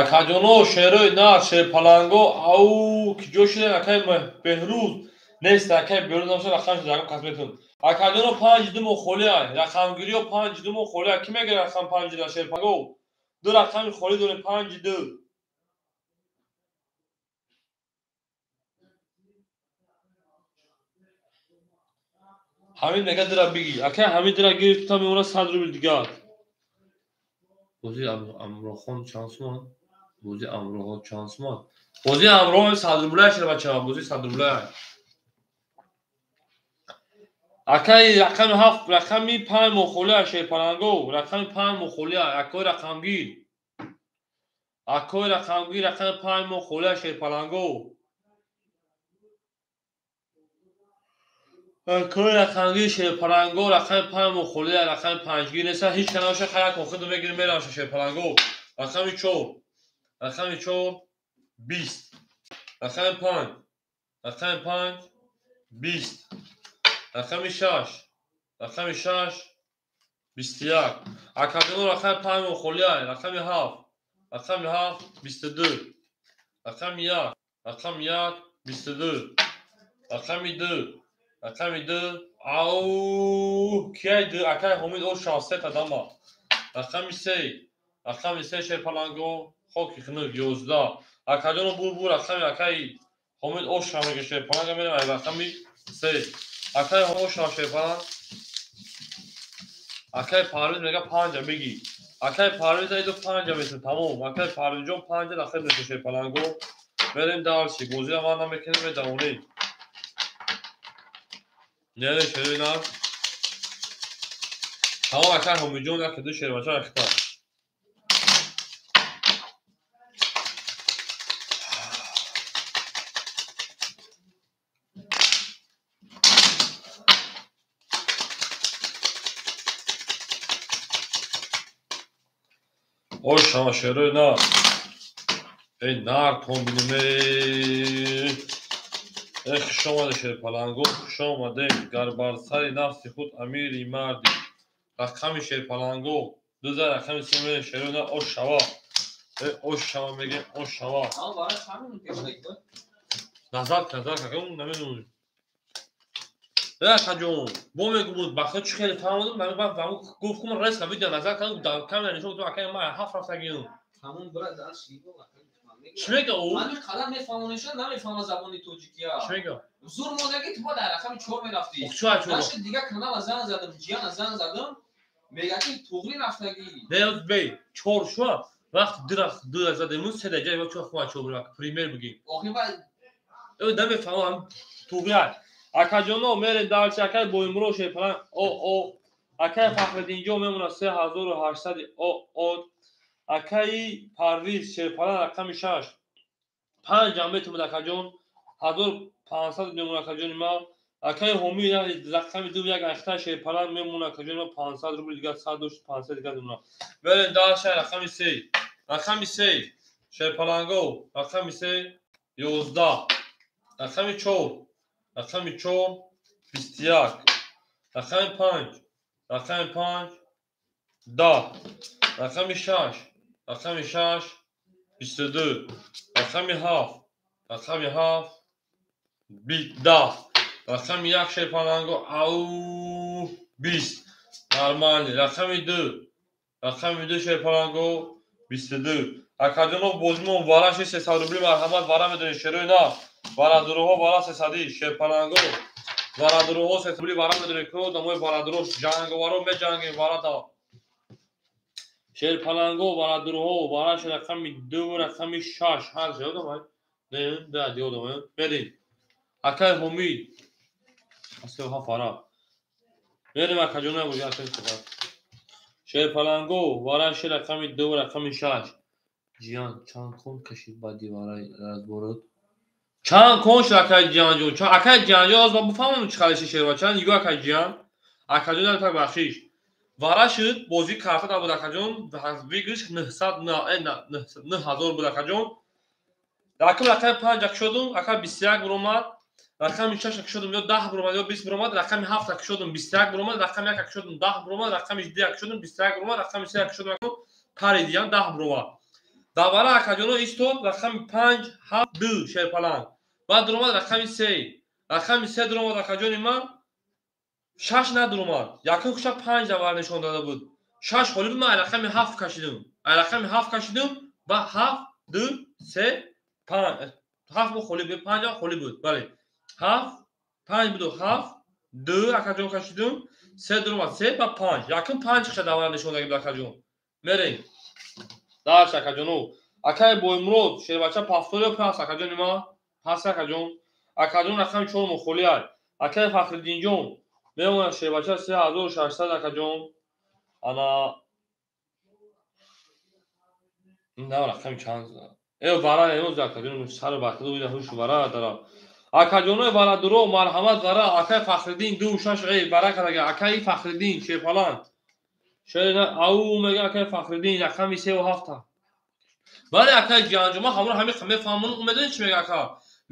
Speaker 1: Акаҷоно шерои нар шерпаланго ау киҷо шудем акай Беҳрӯз нест акай Беҳрӯз намешавад рақамш ягон кас метавонад. Акаҷоно 5 ду мо холӣ ай рақамгириё 5 ду мо холӣ ай. Кӣ мегирад рақам 5 ра шерпаланго? Ду рақами холӣ дорем 5 ду. Ҳамид мегӯяд дура бигир. Акай Ҳамид дура гирифт та мемонад 100 рубл дигар. Бозии Амрохон чанд суман? Бозии Амроҳо чанд суман? Бозии Амроҳо 100 рублай шербача, бозии 100 рублай. Акаи рақами ҳафт, рақами панҷ мохолия шерпаланго, рақами панҷ мохолия, акои рақамгир. Акои рақамгир, рақами панҷ мохолия шерпаланго. Акои рақамгир шерпаланго, рақами панҷ мохолия, рақами панҷгир неста, ҳеҷ канаша хаяк охиду мегирим мерамша шерпаланго. Рақами чор, рақами чор, бист. Рақами панҷ, рақами панҷ, бист. Рақами шаш, рақами шаш, бисту як. Акаҷоно рақами панҷ мохолия, рақами ҳафт, рақами ҳафт, бисту ду. Рақами як, рақами як, бисту ду. Рақами ду, рақами ду, ау, кияй ду, акай Ҳомид о шастсета дама. Рақами се, рақами се шерпаланго, хоки хунук, ёздаҳ. Акаҷоно бу бу рақами акаи Ҳомид оша мега шерпаланга мерем ай рақами се. Акаи оша шерпаланг. Акаи Парвиз мега панҷа бигӣ. Акаи Парвиз айду панҷа месем, тамом. Акаи Парвизҷон панҷа дахил меша шерпаланго. Мерем дальше. Бозира ман намекунем, медавонем. Не, не, шерои нар. Тамом акаи Ҳомидҷон як ду шербача рахта. Ош ҳама шерои нар. Эй нар тон бинем, эй. Эй хуш омаде шерпаланго, хуш омадем. Гар бар сари нафси худ амири марди. Рақами шерпаланго, дуза рақами се мерем шерои нар ош шава. Эй ош шава мегем, ош шава. Назар, назар, каком намедонем. Эй акаҷон, бо мегумуд, ба худ чӣ хеле фаҳмодум, ман гуфт кум резка видео назар кардам, дар камера нишон додам, акаи ман ҳафт рафтагиам.
Speaker 2: Тамом брат, дальше
Speaker 1: Чӣ мега ӯ?
Speaker 2: Ман қадар мефаҳмонишам, намефаҳмам забони тоҷикия.
Speaker 1: Чӣ мега?
Speaker 2: Зур модаги ту ба дар рақами чор мерафтӣ.
Speaker 1: Чӣ чор?
Speaker 2: Даши дига канала занг задам, ҷияна занг задам, мега ки туғри рафтагӣ.
Speaker 1: Не, бей, чор шуа, вақт ду рафт, ду задем, се даҷа ва чор хума чор рафт, пример бигем.
Speaker 2: Охи ва
Speaker 1: Э, намефаҳмам, туғри. Акаҷоно мерем дальше, акай Боимуро шерпаланг, о о. Акай Фахриддинҷон мемона 3800 о о. Акаи Парвиз шерпаланг рақами шаш. Панҷ ҳам метавонад акаҷон, 1500 мемона акаҷони ман. Акаи Ҳомид рақами ду як ахта шерпаланг мемона акаҷони ман 500 рубл дигар сад дошт, 500 дигар мемона. Мерем дальше рақами се. Рақами се шерпаланго, рақами се ёздаҳ. Рақами чор, рақами чор, бисту як. Рақами панҷ, рақами панҷ, даҳ. Рақами шаш, рақами шаш, бисту ду. Рақами ҳафт, рақами ҳафт, даҳ. Рақами як шерпаланго, ау, бист. Нормально. Рақами ду, рақами ду шерпаланго, бисту ду. Акаҷоно бозимон вараши сесад рубли марҳамат вара медонед шерои на. Варадуруҳо вара сесадӣ шерпаланго. Варадуруҳо сесад рубли вара медонед ки одамои варадуруҳ ҷанговаро меҷангем варада. Шерпаланго варадуруҳо вараши рақами ду рақами шаш ҳар шеодамай. Не, да, диодамай. Мерем. Акаи Ҳомид. Асё ҳафт вара. Мерем акаҷоно бозӣ акаи сухат. Шерпаланго вараши рақами ду рақами шаш. Ҷиян чанд кон кашид баъди вараи разборот? Чанд кон шуд акаи Ҷиянҷон? Акаи Ҷиянҷон аз ман бифаҳмам чӣ қадар шерва. Чанд нигоҳ акаи Ҷиян. Акаҷон дар так бахшиш. Вара шуд, бозии карта набуд акаҷон, выигрыш нӯҳсад, нӯҳ ҳазор буд акаҷон. Рақами рақами панҷ кушодум, ака бисту як буромад. Рақами шаш кушодум, ё даҳ буромад, ё бист буромад. Рақами ҳафт кушодум, бисту як буромад. Рақами як кушодум, даҳ буромад. Рақами ду кушодум, бисту як буромад. Рақами се кушодум, пари дигам даҳ буромад. Дар вара акаҷоно истод рақами панҷ, ҳафт, ду шерпаланг. Баъд дуромад рақами се. Рақами се дуромад акаҷони ман, шаш надуромад. Якум хуша панҷ давар нишон дода буд. Шаш холӣ буд, ман ай рақами ҳафт кашидум. Ай рақами ҳафт кашидум, ба ҳафт, ду, се, панҷ. Ҳафт бо холӣ буд, панҷ ҳам холӣ буд. Бале. Ҳафт, панҷ буду ҳафт, ду акаҷон кашидум, се дуромад, се ба панҷ. Якум панҷ хуша давар нишон дода буд акаҷон. Мерем. Дальше акаҷоно. Акаи Боимурод, шербача пафториё пас акаҷони ман. Пас акаҷон. Акаҷон рақами чор мухолиай. Акаи Фахриддинҷон, Мемонад шербача 3600 акаҷон. Ана на рақами чанд? Вара эмоз акаҷон сар бахтиду уида ҳуш вара дара. Акаҷонои варадуро марҳамат вара акай Фахриддин 26 вара кардага акаи Фахриддин шерпаланг. Шерина ау мега акай Фахриддин рақами 3 ва 7. Бале акай ҷиҳанҷон ман ҳамро ҳамин мефаҳмонам. У медонӣ чӣ мега ака?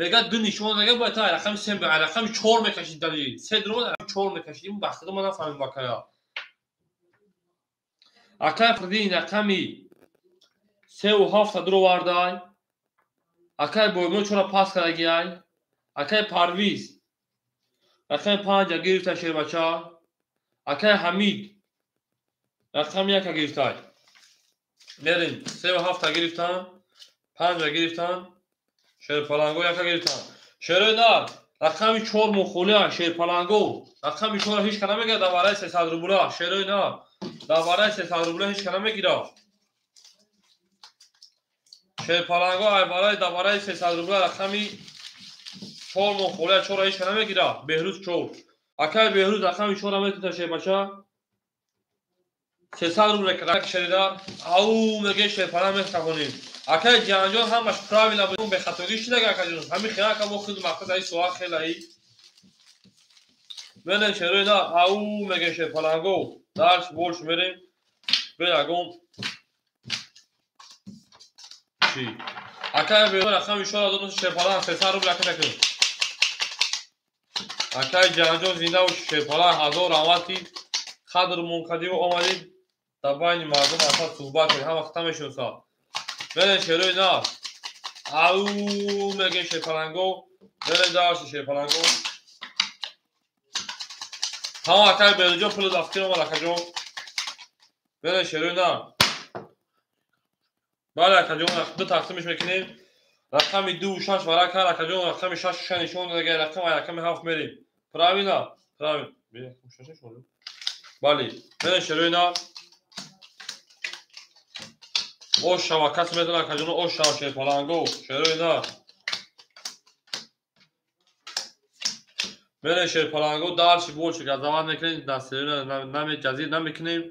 Speaker 1: Мега ду нишон дага бояд та рақами 3 рақами 4 мекашид дали. 3 дуро 4 мекашид. Ин бахтиду ман нафаҳмидам акая. Акай Фахриддин рақами 3 ва 7 дуро вардай. Акай Боймон чора пас кардагиай. Акай Парвиз рақами 5 гирифта шербача. Акай Ҳамид рақами 1 гирифтай. Мерим 3 ва 7 гирифтан, 5 гирифтан, шерпаланго 1 гирифтан. Шерои нар рақами 4 мухолия шерпаланго рақами 4 ҳеч кас намегирад дар вараи 300 рубла. Шерои нар дар вараи 300 рубла ҳеч кас намегирад. Шерпаланго ай вараи дар вараи 300 рубла рақами 4 мухолия 4 ҳеч кас намегирад. Беҳрӯз 4. Акай Беҳрӯз рақами 4 метунта шербача. 300 рубла кардак шеридар. Ау меге шерпаланг мехтахонем. Акай ҷиҳанҷон ҳамаш правила буд, бехатогӣ шидага акаҷон. Ҳамин хела ака мо худ мақсад аи соат хелаи. Мерем шерои на ау меге шерпаланго. Дарс больш мерем. Бе ягон чӣ. Акай Беҳрӯз рақами 4 додум шерпаланг 300 рубла кардак. Акай ҷиҳанҷон зинда бош шерпаланг ҳазор раҳмат ки қадр мункадиву омадид дар байни мардум асар суҳбат кардед, ҳама хата мешиносад. Мерем шерои на ау мегем шерпаланго. Мерем дарси шерпаланго. Ҳама акай Беҳрӯзҷон пулу дастгир омад акаҷон. Мерем шерои на. Бале акаҷон ду тақсимиш мекунем. Рақами 2 6 вара кард акаҷон рақами 6 6 нишон додага рақам рақами 7 мерем. Правильно? Правильно. Бале, мерем шерои на. Ош шава кас медона акаҷон ош шава шерпаланго шерои на. Мерем шерпаланго дарси больше газават мекунем, ҷазир намекунем.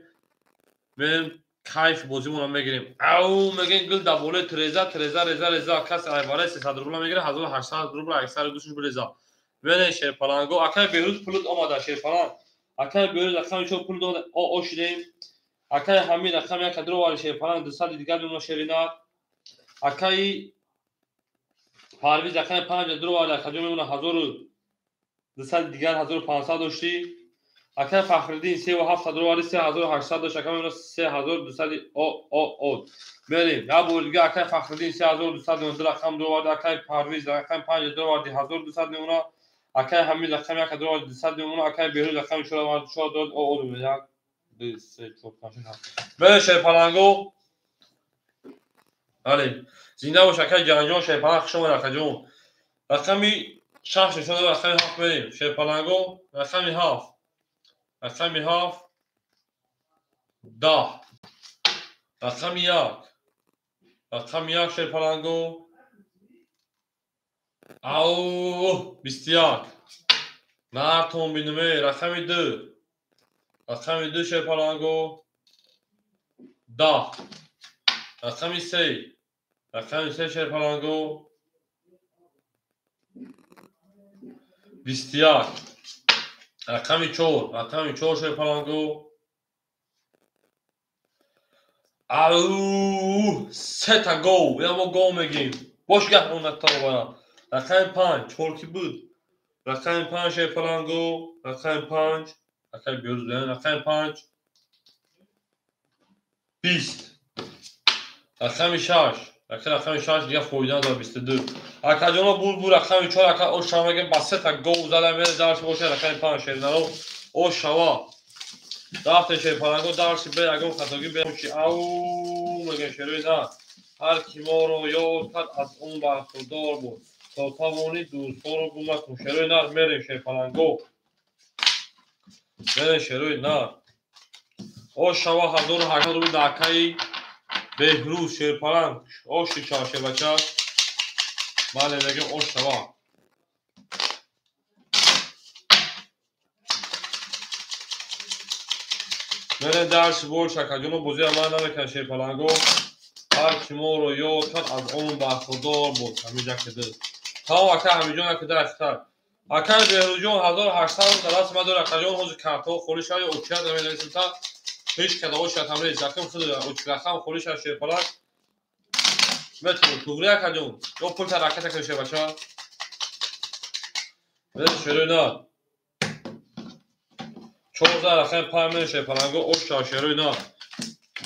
Speaker 1: Мерем кайф бозимонро мегирем. Ау мегем гул дар болои треза треза реза реза кас айвараи 300 рубла мегирад 1800 рубла 120 рубла. Мерем шерпаланго. Акай Беҳрӯз пулут омада шерпаланг. Акай Беҳрӯз рақами 4 пул дода ошидем. Акай Ҳамид рақами 1 дровари шерпаланг 200 дигар мемона шеринар. Акай Парвиз рақами 5 дровари акаҷон мемона 1200 дигар 1500 доштӣ. Акай Фахриддин 3 ва 7 дровари 3800 дошт ака мемона 3200 о. Мерем як бор дига акай Фахриддин 3200 рақам дроварди. Акай Парвиз рақами 5 дроварди 1200 мемона. Акай Ҳамид рақами 1 дроварди 200 мемона. Акай Беҳрӯз рақами 4 4 дод о 1 2 3 4 5 6 7. Мерем шерпаланго. Бале зинда бош акай ҷиҳанҷон шерпаланг хуш омад акаҷон. Рақами 6 нишон дод рақами 7 мерем шерпаланго рақами 7 рақами 7 10 рақами 1 рақами 1 шерпаланго. Ау 21 нартон бинуме рақами 2 рақами 2 шерпаланго 10 рақами 3 рақами 3 шерпаланго 21 рақами 4 рақами 4 шерпаланго. Ау сета гов я мо гов мегим. Бош гаҳ онатта рақами 5 4 ки буд. Рақами 5 шерпаланго рақами 5 акай Беҳрӯз рақами 5 20 рақами 6 рақами 6 дига фоида надорад 22. Акаҷоно бур рақами 4 ака ош шава мегем ба сета гов зада мере дарси боша рақами 5 шернаро ош шава. Дафте шерпаланго дарси бе ягон хатогӣ бе чи ау мегем шерои на. Ҳар ки моро ёд кард аз он бархурдор буд. То тавонӣ дӯстҳоро гум накун. Шерои нар мерем шерпаланго. Мерем шерои нар. Ош шава 1800 рубл дар акаи Беҳрӯз шерпаланг. Оши шава шербача. Бале мегем ош шава. Мерем дарси бор шакаҷоно бозӣ амал намекунад шерпаланго. Ҳар ки моро ёд кард аз он бархурдор буд. Ҳамин яке ду. Тамом ака Ҳамиҷон яке ду ахтар. Акай Беҳрӯзҷон 1800 дар даст ма дорад акаҷон ҳозир картҳо холӣ шавад ё очират наменависем та ҳеҷ када ошад ҳам нест. Якум худ очирахам холӣ шавад шерпаланг. Метавон туғри акаҷон ё пул та ракета кунед шербача. Мерем шерои на. 14 рақами 5 мерем шерпаланго ош шавад шерои на.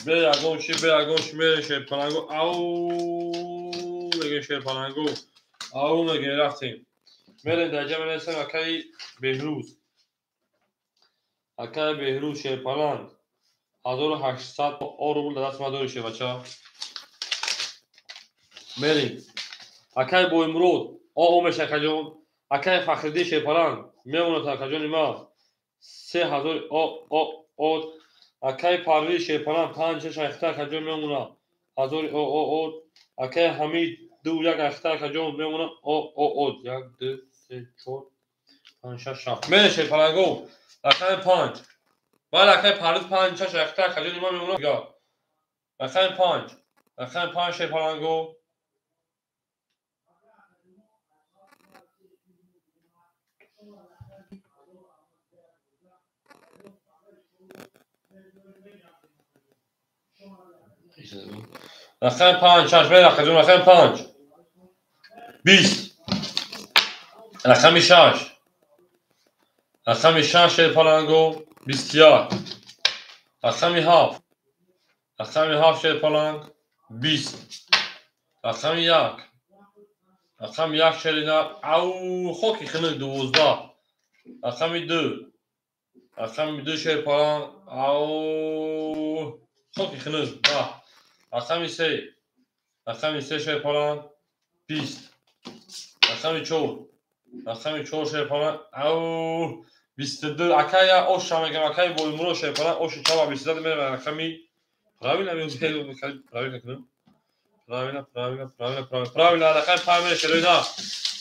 Speaker 1: Бе ягон чи бе ягон чи мерем шерпаланго ау мегем шерпаланго ау мегем рафтем. Мерем дар ҷа менависем акаи Беҳрӯз. Акаи Беҳрӯз шерпаланг 1800 рубл дар даст ма дори шербача. Мерем. Акаи Боймурод о меша акаҷон. Акаи Фахриддин шерпаланг мемонад акаҷони ма 3000 о. Акаи Парвиз шерпаланг 5 6 акаҷон мемонад 1000 о. Акаи Ҳамид 2 1 акаҷон мемонад о. 1 2 3 4 5 6 7. Мерем шерпаланго рақами 5. Бале акаи Парвиз 5 6 акаҷони ма мемонад. Рақами 5. Рақами 5 шерпаланго. Рақами 5 6 мерем акаҷон рақами 5. 20. Рақами 6. Рақами 6 шерпаланго 21. Рақами 7. Рақами 7 шерпаланг 20. Рақами 1. Рақами 1 шерина ау хоки хинук 12. Рақами 2. Рақами 2 шерпаланг ау хоки хинук 10. Рақами 3. Рақами 3 шерпаланг 20. Рақами 4. Рақами 4 шерпаланг ау 22. Акая оша мегам акаи Боймурод шерпаланг оши чава 22 мерем рақами правильно мегам правильно кунам. Правильно, правильно, правильно, правильно. Правильно, рақами 5 мерем шерои на.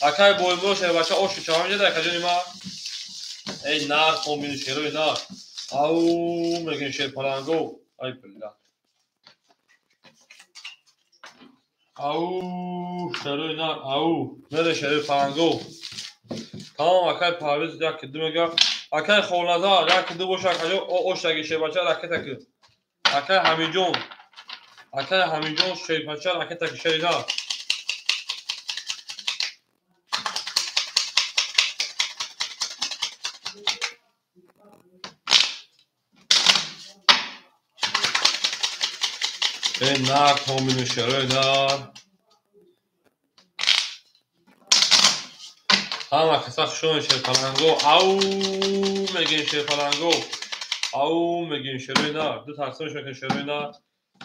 Speaker 1: Акаи Боймурод шербача оши чава меҷада акаҷони ма. Эй нар комбини шерои на. Ау мегем шерпаланго. Ай бля. Ау шерои на, ау. Мере шерои паланго. Тамом акаи Парвиз 1 2 мега. Акаи Холназар 1 2 боша акаҷон о оштаги шербача ракета ки. Акаи Ҳамиҷон. Акаи Ҳамиҷон шербача ракета ки шери на. Эй нар комбини шерои нар. Ҳама каса хушон шерпаланго. Ау мегем шерпаланго. Ау мегем шерои нар. Ду тақсимш мекунем шерои нар.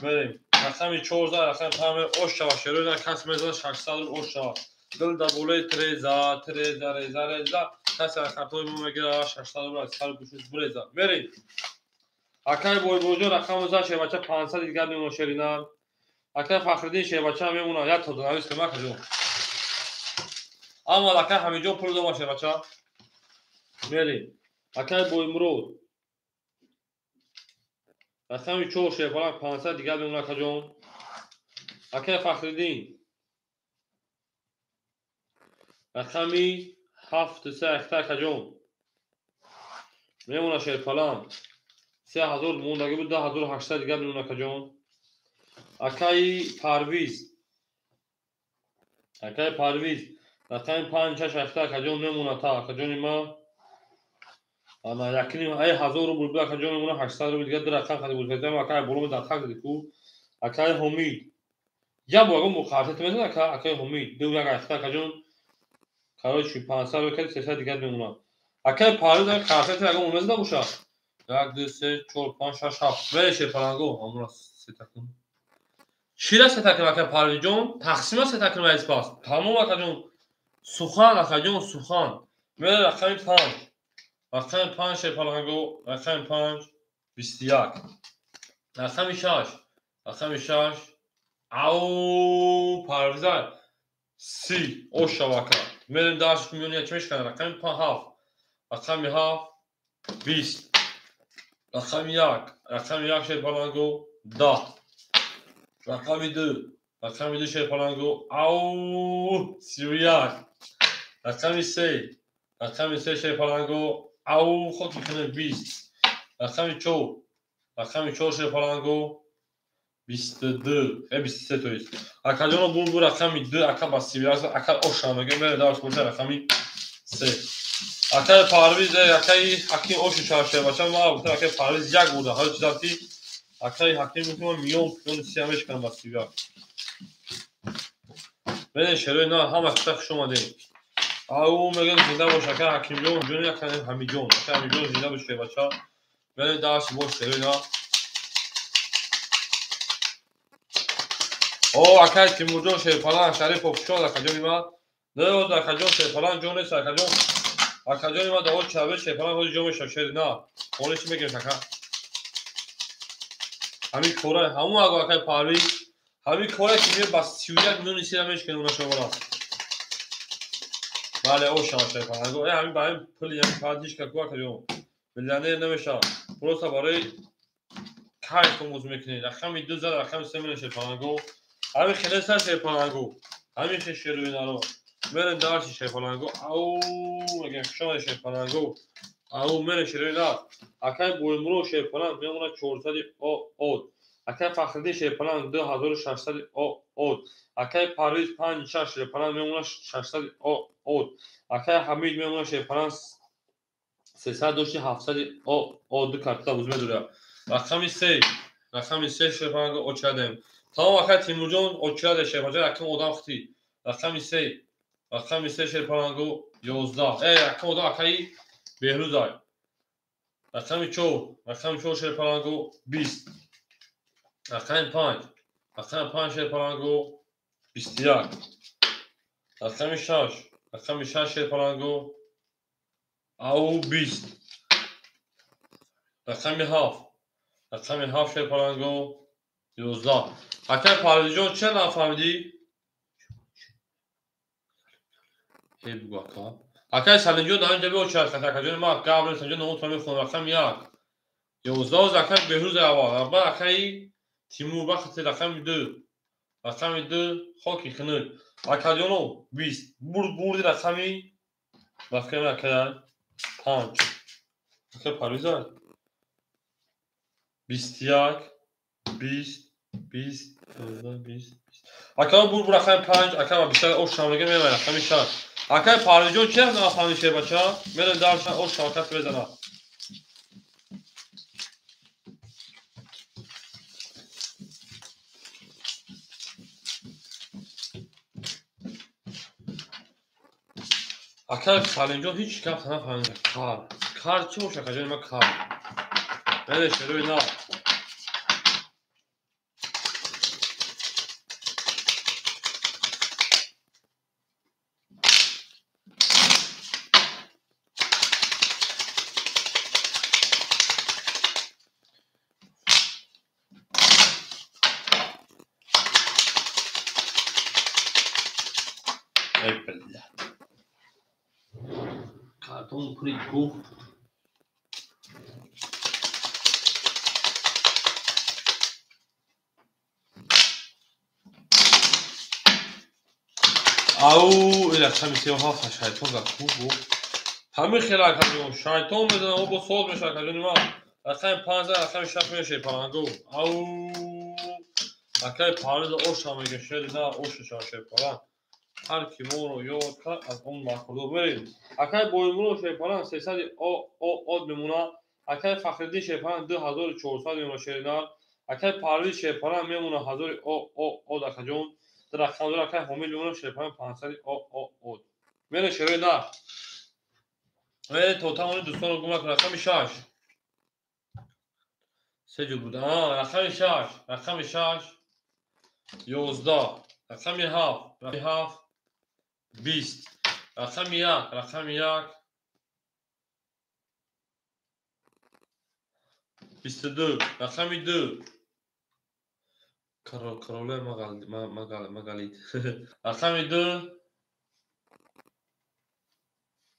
Speaker 1: Мерем. Рақами 14 рақами 5 ош шава шерои нар кас мезанад 600 рубл ош шава. Дил дар болои треза, треза, реза, реза. Касе рақамҳои мо мегирад 600 рубл аз сар гӯшаш буреза. Мерем. Акаи Бойбоҷон рақами 10 шербача 500 дигар мемонад шери нар. Акаи Фахриддин шербача мемонад як то навис кунам акаҷон. Аммо акаи Ҳамиҷон пул дома шербача. Мерем. Акаи Боймурод рақами 4 шерпаланг 500 дигар мемонад акаҷон. Акаи Фахриддин рақами 7 3 акаҷон мемонад шерпаланг. 3000 мондаги буд 2800 дигар мемонад акаҷон. Акаи Парвиз. Акаи Парвиз рақами 5 6 акаҷон мемонад та акаҷони ма. Ана якним ай 1000 рубл буд акаҷон мемонад 800 рубл дигар ду рақам хади буд. Акаи боло дар тақ диди ку. Акаи Ҳомид. Я бо ягон муқаррат мезанад ака акаи Ҳомид. 2 1 акаҷон. Короче 500 рубл кади 300 дигар мемонад. Акаи Парвиз қарсат ягон мезада бошад. 1 2 3 4 5 6 7. Мере шерпаланго ҳамура сета кун. Чира сета кун акаи Парвизҷон? Тақсима сета кун аз пас. Тамом акаҷон. Сухан акаҷон сухан. Мере рақами 5. Рақами 5 шерпаланго, рақами 5 21. Рақами 6. Рақами 6 ау Парвиза 30 ош шава ака. Мерем дарс миёни чӣ мешканад? Рақами 7. Рақами 7 20. Рақами 1, рақами 1 шерпаланго 10. Рақами 2, рақами 2 шерпаланго ау 31. Рақами 3, рақами 3 шерпаланго ау хоки хунук 20. Рақами 4, рақами 4 шерпаланго 22, 23 то есть. Акаҷоно бур рақами 2, ака ба 31, ака оша мегӯям, мере дарс боша рақами 3. Акаи Парвиз, акаи Ҳаким оши шаршебача, ма гуфтам акаи Парвиз як бурда, ҳоли чизам ки акаи Ҳаким гуфтам ман миён пиёни си ҳам мешканам ба 31. Бинед шерои на ҳама киса хуш омадем. Ау мегӯям зинда бош акаи Ҳакимҷон, ҷони акаи Ҳамиҷон, акаи Ҳамиҷон зинда бош шербача. Бинед дарси бош шерои на. О, акаи Тимурҷон шерпалан, Шарипов хушомад акаҷони ман. Не, акаҷон шерпалан ҷон нест, акаҷон. Акаҷони ман давои чарбе шерпалан ҳози ҷо мешавад, шери на. Хони чӣ мегирифт ака? Ҳамин кора, ҳамун аго акаи Парвиз, ҳамин кора ки меояд ба 31 миллиони сира мешканем уна шумора. Бале, о шавад шерпалан. Аго, ҳамин ба ҳамин пули ҳамин фақат ҳеҷ кас ку акаҷон. Миллионер намешавад. Просто барои кайф омӯз мекунед. Рақами 2 зад, рақами 3 миллион шерпаланго. Ҳамин хелеса шерпаланго. Ҳамин хел шеруинаро. Мерем дарси шерпаланго. Ау, мегӯям хуш омадед шерпаланго. Ау, мерем шеруина. Акаи Боимурод шерпаланг мемонад 400 од. Акаи Фахриддин шерпаланг 2600 од. Акаи Парвиз 56 шерпаланг мемонад 600 од. Акаи Ҳамид мемонад шерпаланг 300 дошти 700 од. Ду картата буз медорад. Рақами 3, рақами 3 шерпаланго очадем. Тамом акаи Тимурҷон очаде шерпаланг, якум одам хити. Рақами 3, рақами 3 шерпаланго 11. Якум одам акаи Беҳрӯзай. Рақами 4, рақами 4 шерпаланго 20. Рақами 5, рақами 5 шерпаланго 21. Рақами 6, рақами 6 шерпаланго ау 20. Рақами 7, рақами 7 шерпаланго 11. Акаи Парвизҷон чӣ нафаҳмидӣ? Ҳей бугу ака. Акаи Салимҷон дар ин ҷо биё чарх, акаҷони ман гап нест, инҷо номутро мехонам. Рақами 1. 11 акаи Беҳрӯз аввал, баъд акаи Тимур, баъд рақами 2. Рақами 2 хоки хунук. Акаҷоно 20. Бурд бурди рақами рақами акаи 5. Акаи Парвиза 21 20 20 19 20. Акаи бур рақами 5, акаи ба 21 ош шамега мемонад рақами 6. Акаи Парвизҷон чӣ нафаҳмид шербача? Мерем дарша ош шавкат мезанад. Акаи Салимҷон ҳеҷ гап нафаҳмид. Кар. Кар чӣ бошад акаҷони ман кар? Мерем шерои нав. Эй, блядь. Картон пури гуф. Ау, ин рақами 37 шайтон зад хуб буд. Ҳамин хел акаҷон, шайтон мезанад, о бо соз мешавад акаҷони ман. Рақами 5 зад, рақами 6 мешавад паланго. Ау, акаи Парвиз оша мегӯяд, шери на оша шавад шерпаланг. Ҳар ки моро ёд кард, аз он бархӯрдор мерем. Акаи Боимурод шерпаланг 300 од мемонад. Акаи Фахриддин шерпаланг 2400 мемонад шеринар. Акаи Парвиз шерпаланг мемонад 1000 од акаҷон. Рақам дор акаи Ҳомид мемонад шерпаланг 500 од. Мерем шерои на. Мерем то тамоми дӯстонро гум накун. Рақами 6. Се ҷур буд. Рақами 6, рақами 6 11, рақами 7, рақами 7 20, рақами 1, рақами 1 22, рақами 2 Короле магалид. Рақами 2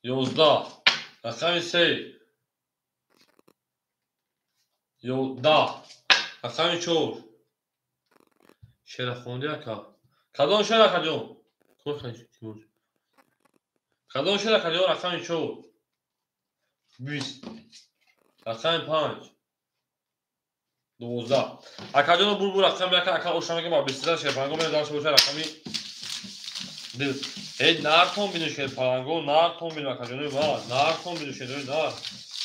Speaker 1: 11, рақами 3 10. Рақами 4. Шеъра хонди ака? Кадом шеър акаҷон? Кадом шеър акаҷон? Рақами 4. 20. Рақами 5. 12. Акаҷоно бур рақами 1 ака ошамаги ба 23 шерпаланго мерем дарси боша рақами 2. Эй нартон бину шерпаланго, нартон бину акаҷонои ма, нартон бину шерои нар.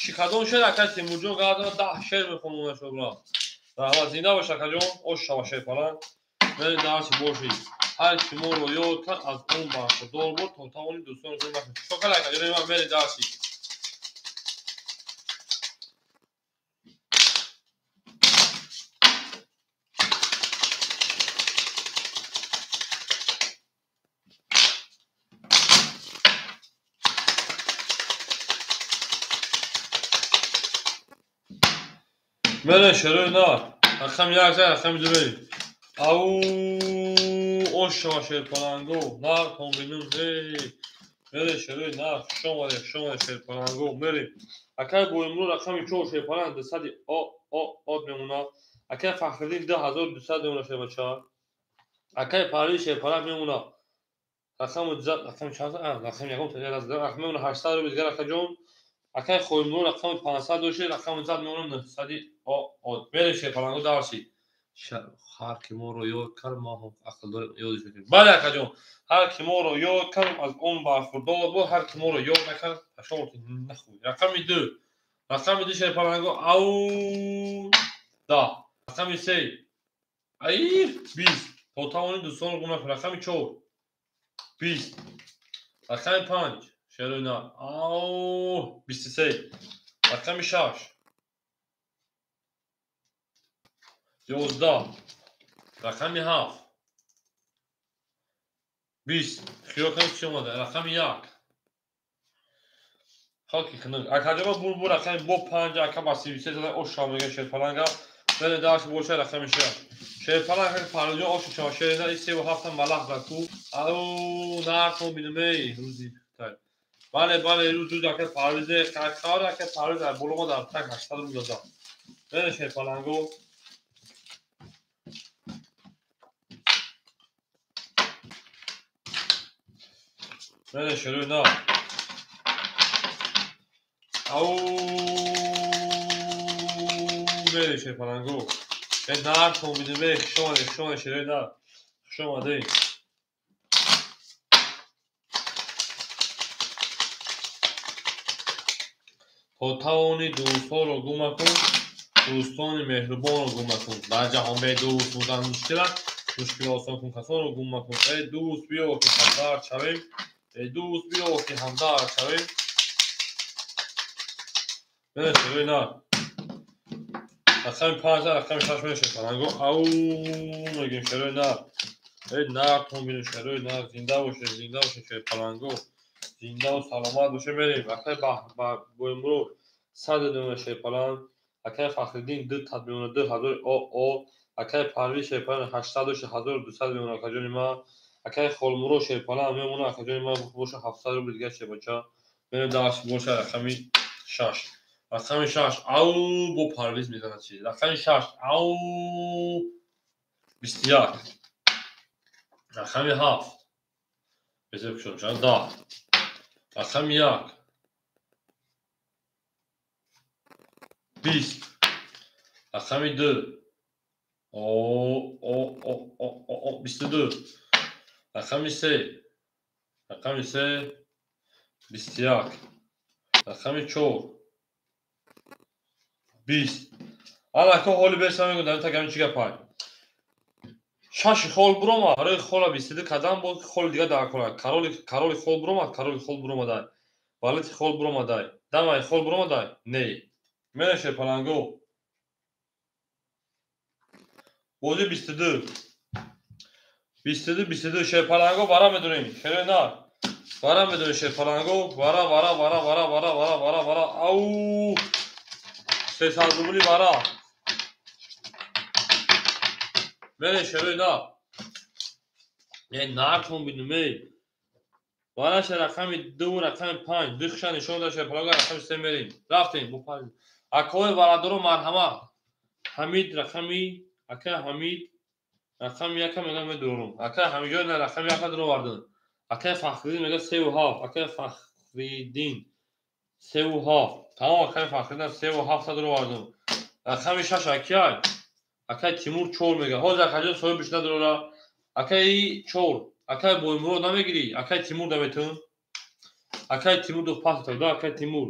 Speaker 1: Чӣ кадом шеър ака Тимурҷон газа 10 шеър мехонам шобра. Раҳмат, зинда бош акаҷон, ош шава шерпаланг. Мерем дарси боши. Ҳар ки моро ёд кард аз он бархурдор буд то тавони дӯстони худ нахӯрд. Шокал акаҷонои ман мерем дарси. Мерем шерои нар. Рақами 1 рақами 2 мерем. Ау ош шава шерпаланго, нар тон бинум. Эй мерем шерои нар. Хуш омадед, хуш омадед шерпаланго. Мерем. Акай Боимрӯ рақами 4 шерпаланг 200 о о од мемонад. Акай Фахриддин 2200 мемонад шербача. Акай Парвиз шерпаланг мемонад. Рақами 2 рақами чанд? Рақами ягон рақам мемонад 800 рубл дигар акаҷон. Акай Хоимрӯ рақами 500 дошт, рақами 2 мемонад 900 о од. Мерем шерпаланго дарси. Ҳар ки моро ёд кард, мо ҳам ақл дорем ёдиш мекунем. Бале акаҷон, ҳар ки моро ёд кард аз он бархурдор буд, ҳар ки моро ёд накард пашмон нахӯрд. Рақами 2. Рақами 2 шерпаланго ау 10. Рақами 3. Ай 20. То тавони дӯстонро гум накун. Рақами 4. 20. Рақами 5. Шерои нар. Ау 23. Рақами 6. 11. Рақами 7. 20. Хиёл кунед чӣ омада? Рақами 1. Халки хунук. Акаҷоно бур рақами бо 5 ака ба 33 зада ош шава мегӯяд шерпаланга. Бере дарси боша рақами 6. Шерпаланг ака Парвизҷон ош шава шерина и 3 ва 7 малах зад ку. Ау нартон бинум эй рӯзи. Бале бале рӯз рӯз ака Парвизе қаққар ака Парвиз дар боло ма дар так 800 рубл зад. Бере шерпаланго. Мерем шерои нар. Ау мерем шерпаланго. Э нартон бинум эй хуш омадед, хуш омадед шерои нар. Хуш омадед. То тавони дӯстҳоро гум макун, дӯстони меҳрубонро гум макун. Дар ҷаҳон бе дӯст будан мушкил аст, мушкил осон кун касонро гум макун. Эй дӯст биё ки ҳамдард шавем, эй дӯст биё ки ҳамдард шавем. Мерем шерои нар. Рақами 5 рақами 6 мерем шерпаланго. Ау мегӯем шерои нар. Эй нартон бинем шерои нар. Зинда бошед, зинда бошед шерпаланго. Зиндаву саломат бошед. Мерем. Акай Боимрӯ 100 мемонад шерпаланг. Акай Фахриддин 2 тад мемонад 2000 о о. Акай Парвиз шерпаланг 800 дошт 1200 мемонад акаҷони ман. Акай Холмуро шерпаланг мемонад акаҷони ман боша 700 рубл дигар шербача. Мерем дарси боша рақами 6. Рақами 6 ау бо Парвиз мезанад чиз. Рақами 6 ау 21. Рақами 7. Безеб кушодам шуд 10. Рақами 1. 20. Рақами 2. О о о о о 22. Рақами 3. Рақами 3 21. Рақами 4. 20. Ана ко ҳоли беса мегӯям дар тагами чӣ гапай. Шаши хол буромад, барои хола 22 кадам буд, холи дигар дар кора. Кароли хол буромад, кароли хол буромадай. Валити хол буромадай. Дамай хол буромадай? Не. Мерем шерпаланго. Бозӣ 22. 22 22 шерпаланго вара медонем. Шерои нар. Вара медонем шерпаланго. Вара вара вара вара вара вара вара вара. Ау 300 рубли вара. Мерем шерои нар. Э нартон бинум эй. Вара ше рақами 2 рақами 5. Ду хиша нишон дод шерпаланго рақами 3 мерем. Рафтем бо 5. Акои варадоро марҳамат. Ҳамид рақами акай Ҳамид рақами яка мега медурорум. Акай Ҳамидҷон рақами яка дуровардин. Акай Фахриддин мега 3,7. Акай Фахриддин 3,7. Тамом акай Фахриддин 3,7 дуровардин. Рақами 6 акай. Акай Тимур 4 мега. Ҳозир акаҷон соҳибиш надурора. Акай 4. Акай Боймурод намегирӣ? Акай Тимур наметун? Акай Тимур ду пас да акай Тимур.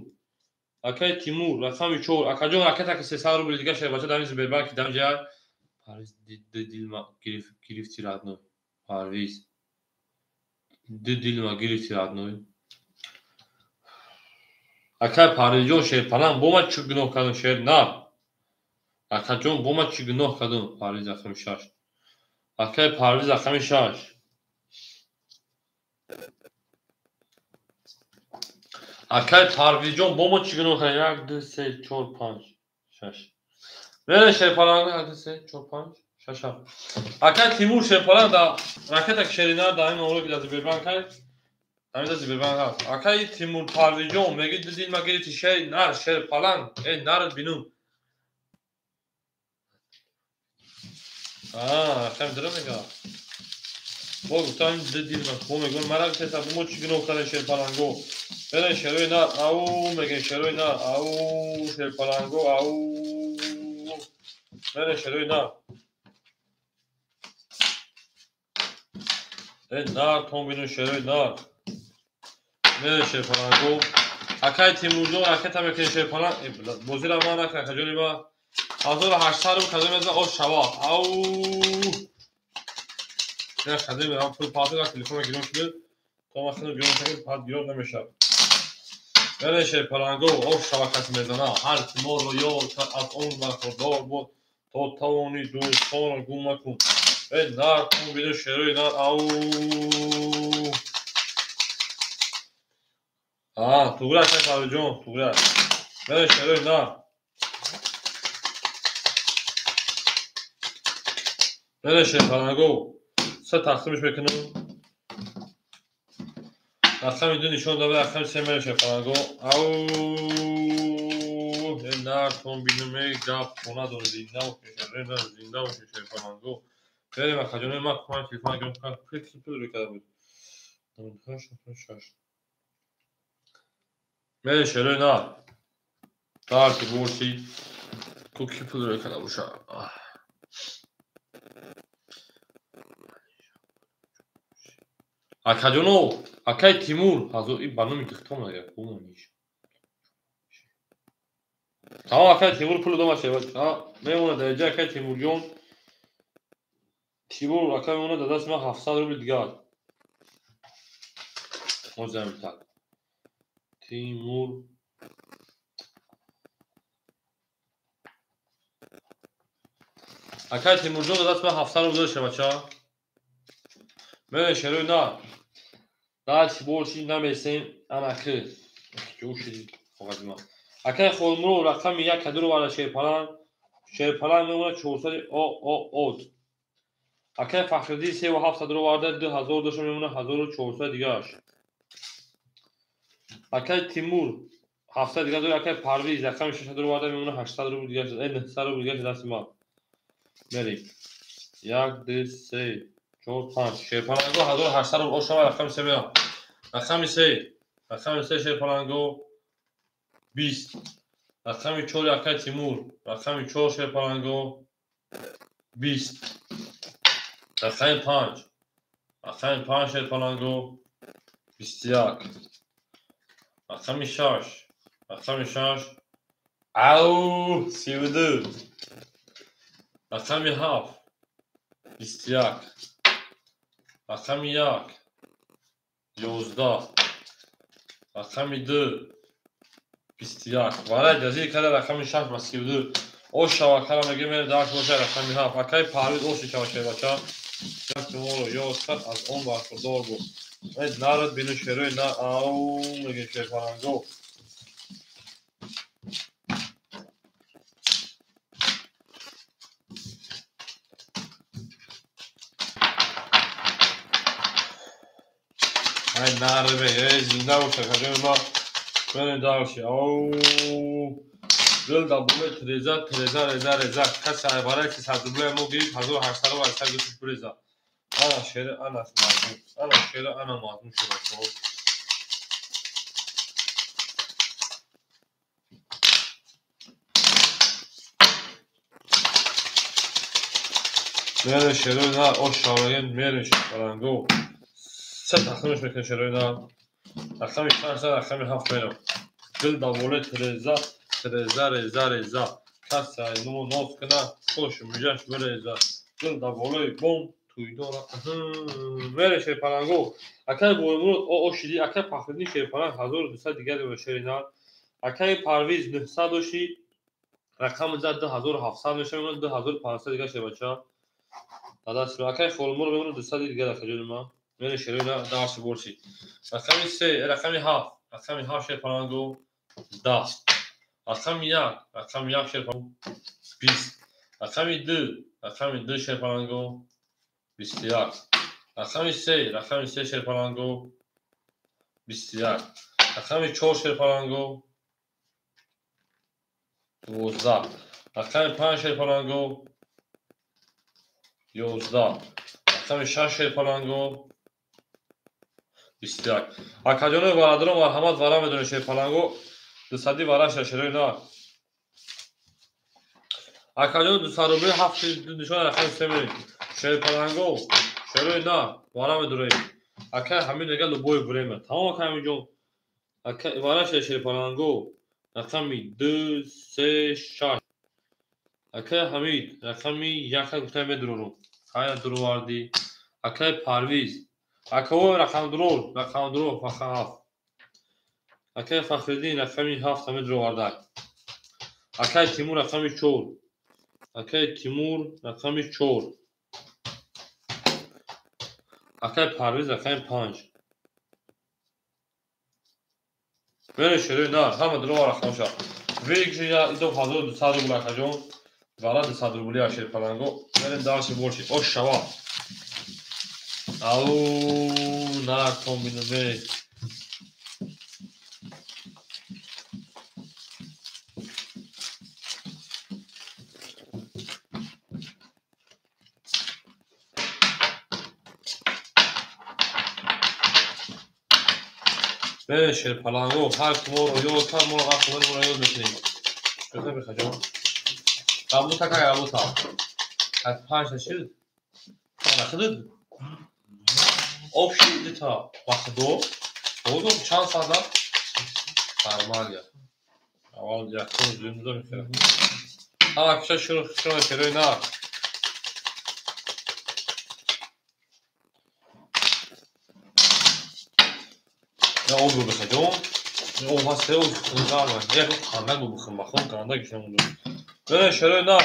Speaker 1: Акай Тимур рақами 4. Акаҷон ракета ки 300 рубл дига шербача дар Сбербанк дамҷа. Парвиз дилма гирифти родной. Парвиз дилма гирифти родной. Акай Парвизҷон шерпалан бо ман чӣ гуноҳ кардам шер на. Акаҷон бо ман чӣ гуноҳ кардам? Парвиз рақами 6. Акай Парвиз рақами 6. Акай Парвизҷон бо мо чӣ гуноҳ кардам? 1 2 3 4 5 6. Мере шерпаланг 1 2 3 4 5 6 7. Акай Тимур шерпаланг да ракета шерина да ин оро ки дар Сбербанк ҳаст. Ҳамин дар Сбербанк ҳаст. Акай Тимур Парвизҷон меги дил ма гирифти шер нар шерпаланг. Э нар бинум. Рақами дора мега. Бо гуфтам дил ма бо мегӯям мара гуфтам бо мо чӣ гуноҳ кардем шерпаланго. Берен шерои нар ау мегӯем шерои нар ау шерпаланго ау. Берен шерои нар. Э нар тон бинум шерои нар. Берен шерпаланго. Акай Тимурҷон ракета мекунем шерпаланг. Бозира ман накун акаҷони ма. 1800 рубл кадом мезан ош шава. Ау. Я кадом мерам пул патра телефон гирон шуд. То вақт гирон шуд пат гирон намешад. Берен шерпаланго ош шава кас мезана. Ҳар ки моро ёд кард аз он бархурдор буд. То тавони дӯстонро гум макун. Э нар кун бину шерои нар. Ау. Туғра акай Парвизҷон, туғра. Берен шерои нар. Берен шерпаланго. Се тақсимш мекунам. Рақами 2 нишон дада, рақами 3 мере шерпаланго. Ау. Нар тон бинум эй гап хона дорад зинда бошед шерои нар зинда бошед шерпаланго. Берем акаҷони ман кумак телефон гирам пул рӯй карда буд. 98 6. Мере шерои нар. Дар ки борси ку ки пул рӯй карда боша. Акаҷоно, акай Тимур, ҳазор и ба номи духтон мега, кумониш. Тамом акай Тимур пул дома шева. Мемонад дар ҷа акай Тимурҷон. Тимур акай мемонад дар дасти ман 700 рубл дигар. Озам так. Тимур акай Тимурҷон дар дасти ман 700 рубл дошта бача. Мере шерои нар. Дальше больше намесем анакы. Ҷӯши коғази ман. Акай Холмурод рақами 1 кадуро варда шерпаланг. Шерпаланг мемонад 400 о о од. Акай Фахриддин 3,7 дуро варда 2000 дошта мемонад 1400 дигараш. Акай Тимур 700 дигар дорад. Акай Парвиз рақами 6 дуро варда мемонад 800 рубл дигараш. 900 рубл дигараш дасти ман. Мерем. 1 2 3 4 5 шерпаланго 1800 рубл ошава рақами 3 меам. Рақами 3. Рақами 3 шерпаланго 20. Рақами 4 акай Тимур. Рақами 4 шерпаланго 20. Рақами 5. Рақами 5 шерпаланго 21. Рақами 6. Рақами 6. Ау 32. Рақами 7. 21. Рақами 1. 11. Рақами 2. 21. Варай ҷазир карда рақами 6 ба 32. Ош шава кара меги мере дарк боша рақами 7. Акай Парвиз оши шава шербача. Як шуморо ёд кард аз он бархурдор буд. Э нарад бину шерои нар ау меги шерпаланго. Ай нар меги зинда боша каҷои ма. Берем дальше. Ау. Гул дабуле треза треза реза реза. Каси айвара 300 рубле мо гирифт 1800 ва 800 гирифт бреза. Ана шере ана мазмун. Ана шере ана мазмун шере. Мере шерои на ош шароген мере шаранго. Се тақсимаш мекунем шерои на. Рақами 5 рақами 7 мерам. Гул дабуле треза треза реза реза. Каси айнумо нос кна хош мижаш биреза. Гул дабуле бом туйдора. Мере шерпаланго. Акай Боймурод о ошиди акай Фахриддин шерпаланг 1200 дигар дора шери на. Акай Парвиз 900 доши рақами зад 2700 мешавад 2500 дигар шербача. Дадаш акай Холмур мемонад 200 дигар акаҷони ман. Мере шерои на дарси борси. Рақами 3 рақами 7 рақами 7 шерпаланго 10. Рақами 1 рақами 1 шерпаланго 20. Рақами 2 рақами 2 шерпаланго 21. Рақами 3 рақами 3 шерпаланго 21. Рақами 4 шерпаланго 12. Рақами 5 шерпаланго 11. Рақами 6 шерпаланго 21. Акаҷонои бародарон марҳамат вара медонед шерпаланго 200 вара шерои на. Акаҷон 200 рубли 7 нишон рақами 3 мерем. Шерпаланго шерои на вара медорем. Акай ҳамин дега любое время. Тамом акай ҳаминҷон. Акай вара шерпаланго рақами 2 3 6. Акай Ҳамид рақами 1 гуфта медурорум. Ҳая дурвардӣ. Акай Парвиз. Акао рақам дурур, рақам дурур фаха 7. Акай Фахриддин рақами 7 медуровардак. Акай Тимур рақами 4. Акай Тимур рақами 4. Акай Парвиз рақами 5. Мере шерои на, ҳама дурова рақамша. Выигрыш идо 1200 рубл акаҷон. Вара 200 рубли шерпаланго. Мерем дарси борши. Ош шава. Ау, на комбинаме. Мере шерпаланго ҳар моро ёд кар моро ҳар моро ёд мекунем. Чӯта бихаҷон. Работа как работа. Как панҷ шуд. Нахудуд. Общий дита вахдо. Бодо чанд соат? Нормально. Аввал якум зумза мехӯрам. Ҳама киша шурӯъ шуд шерои на. Я об бихаҷон. Об ҳаст, об хунгарма. Як қандак бухам, бахон қандак ишам. Мере шерои на.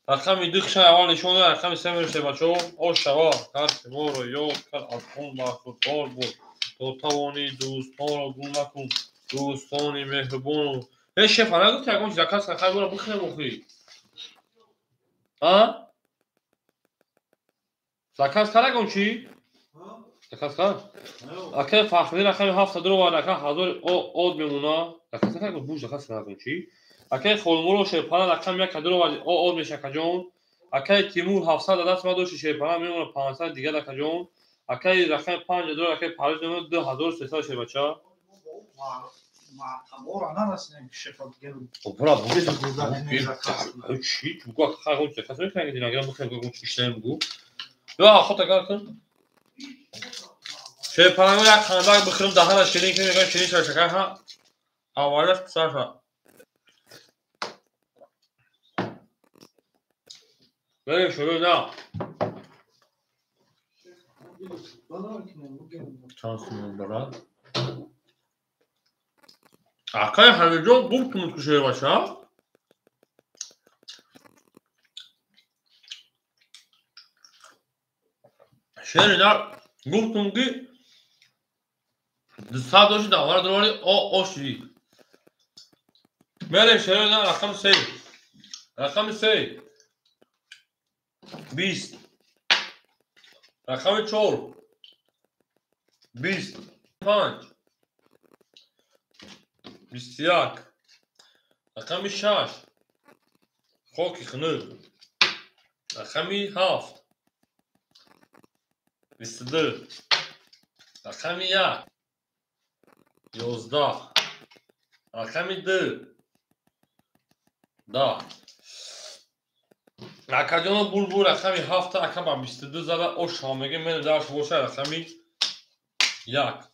Speaker 1: Рақами 2 хишан аввал нишон дод, рақами 3 мереше бачаҳо. Ош шава, ҳар моро ёд кард, аз он бархӯрдор буд. То тавонӣ дӯстонро гум накун, дӯстони меҳрубону. Э шефа нагуфти ягон чиз заказ кар, хай бора бихӯрем охи. А? Заказ кар ягон чӣ? Заказ кар? Акай Фахриддин рақами 7 дуровард, ака 1000 од мемона. Заказ накар, буш заказ кар ягон чӣ? Акай Холмуро шерпалан рақами 1 дуровард, од меша акаҷон. Акай Тимур 700 даст ма дошти шерпалан мемона 500 дигар акаҷон. Акай рақами 5 дуровард, акай Парвиз мемона 2300 шербача.
Speaker 3: Мартабора нарасидем ки шефа дигар.
Speaker 1: Бра, чӣ? Бугу ака хай гон заказ мекунем, динаграм бихӯрем, гон иштаем бугу. Ё хот агар кун. Шерпаланго як қандак бихӯрем, даҳана ширин кунем, мегӯям ширин шава шакар ҳа. Аввалаш писарша. Мерем шуруъ на. Чанд сумон дорад? Акай Ҳамидҷон гуфтум ки шербача. Шери на гуфтум ки 200 доши давара дуроварди о оши. Мерем шерои на рақами 3. Рақами 3. 20. Рақами 4. 20. 5. 21. Рақами 6 хоки хунук. Рақами 7 22. Рақами 1 11. Рақами 2 10. Акаҷоно булбул рақами 7 ака ба 22 зада ош меге мен дарш боша рақами 1.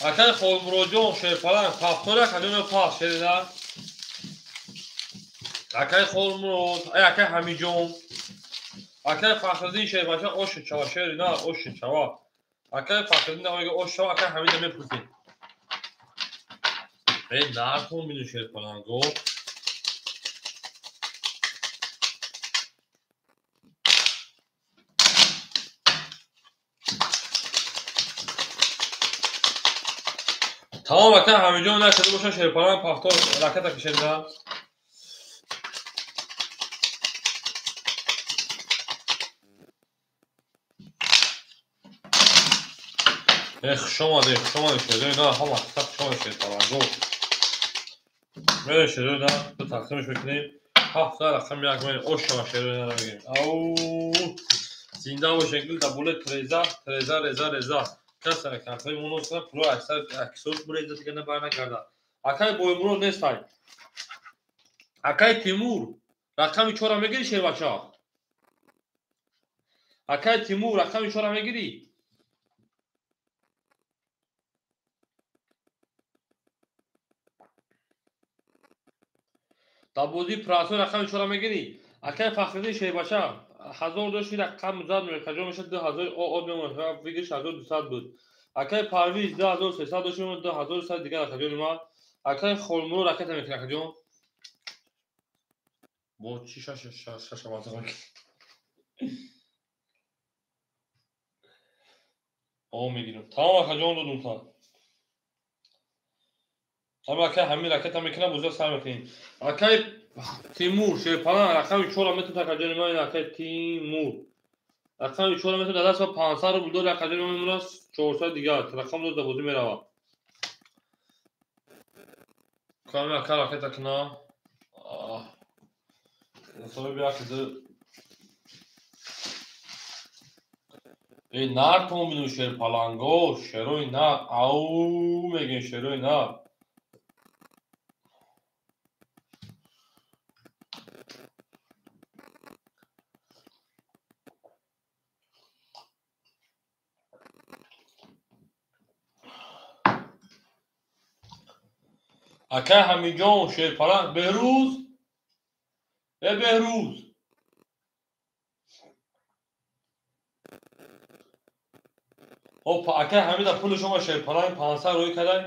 Speaker 1: Акаи Холмуроджон шерпаланг пафтор акаҷоно пас шерида. Акаи Холмурод, ай акаи Ҳамиҷон. Акаи Фахриддин шербача ош чава шерина ош чава. Акаи Фахриддин меге ош чава акаи Ҳамида мепурсид. Эй нархон бину шерпаланго. Тамом ака Ҳамиҷон нашуда боша шерпаланг пафтор ракета кашида. Хуш омадед, хуш омадед шерои на, ҳама хуш омадед шерпаланго. Мерем шерои на, ду тақсимш мекунем. 7 рақами 1 мерем, ош шава шерои на мегирем. Ау! Зинда бошед, гул да боле треза, треза, реза, реза. Каса картои моносна пуло аксар аксот буреза дига на бар накарда. Акай Боймурод нестай. Акай Тимур, рақами 4 мегири шербача? Акай Тимур, рақами 4 мегири? Дар бозии прасо рақами 4 мегирӣ? Акай Фахриддин шербача 1000 дошти рақам зад мекаҷо мешад 2000 од мемонад, фикрш 1200 буд. Акай Парвиз 2300 дошти 2100 дигар акаҷони ман. Акай Холмурод ракета мекунад акаҷон. Бо чӣ шаш шаш шаш о мегирам. Тамом акаҷон додум та. Ама акай ҳамин ракета мекунад, бозиро сар мекунем. Акай Тимур шерпаланг рақами 4 метавонад акаҷони ман, акай Тимур. Рақами 4 метавонад дар даст 500 рубл дорад акаҷони ман мемонад 400 дигар. Рақам дод дар бозӣ меравад. Ками ака ракета куна. Соҳиби як ду. Эй нартон бину шерпаланго, шерои нар, ау мегем шерои нар. Акай Ҳамиҷон шерпаланг Беҳрӯз, э Беҳрӯз. Опа, акай Ҳамида пули шумо шерпаланг 500 рӯй кардай,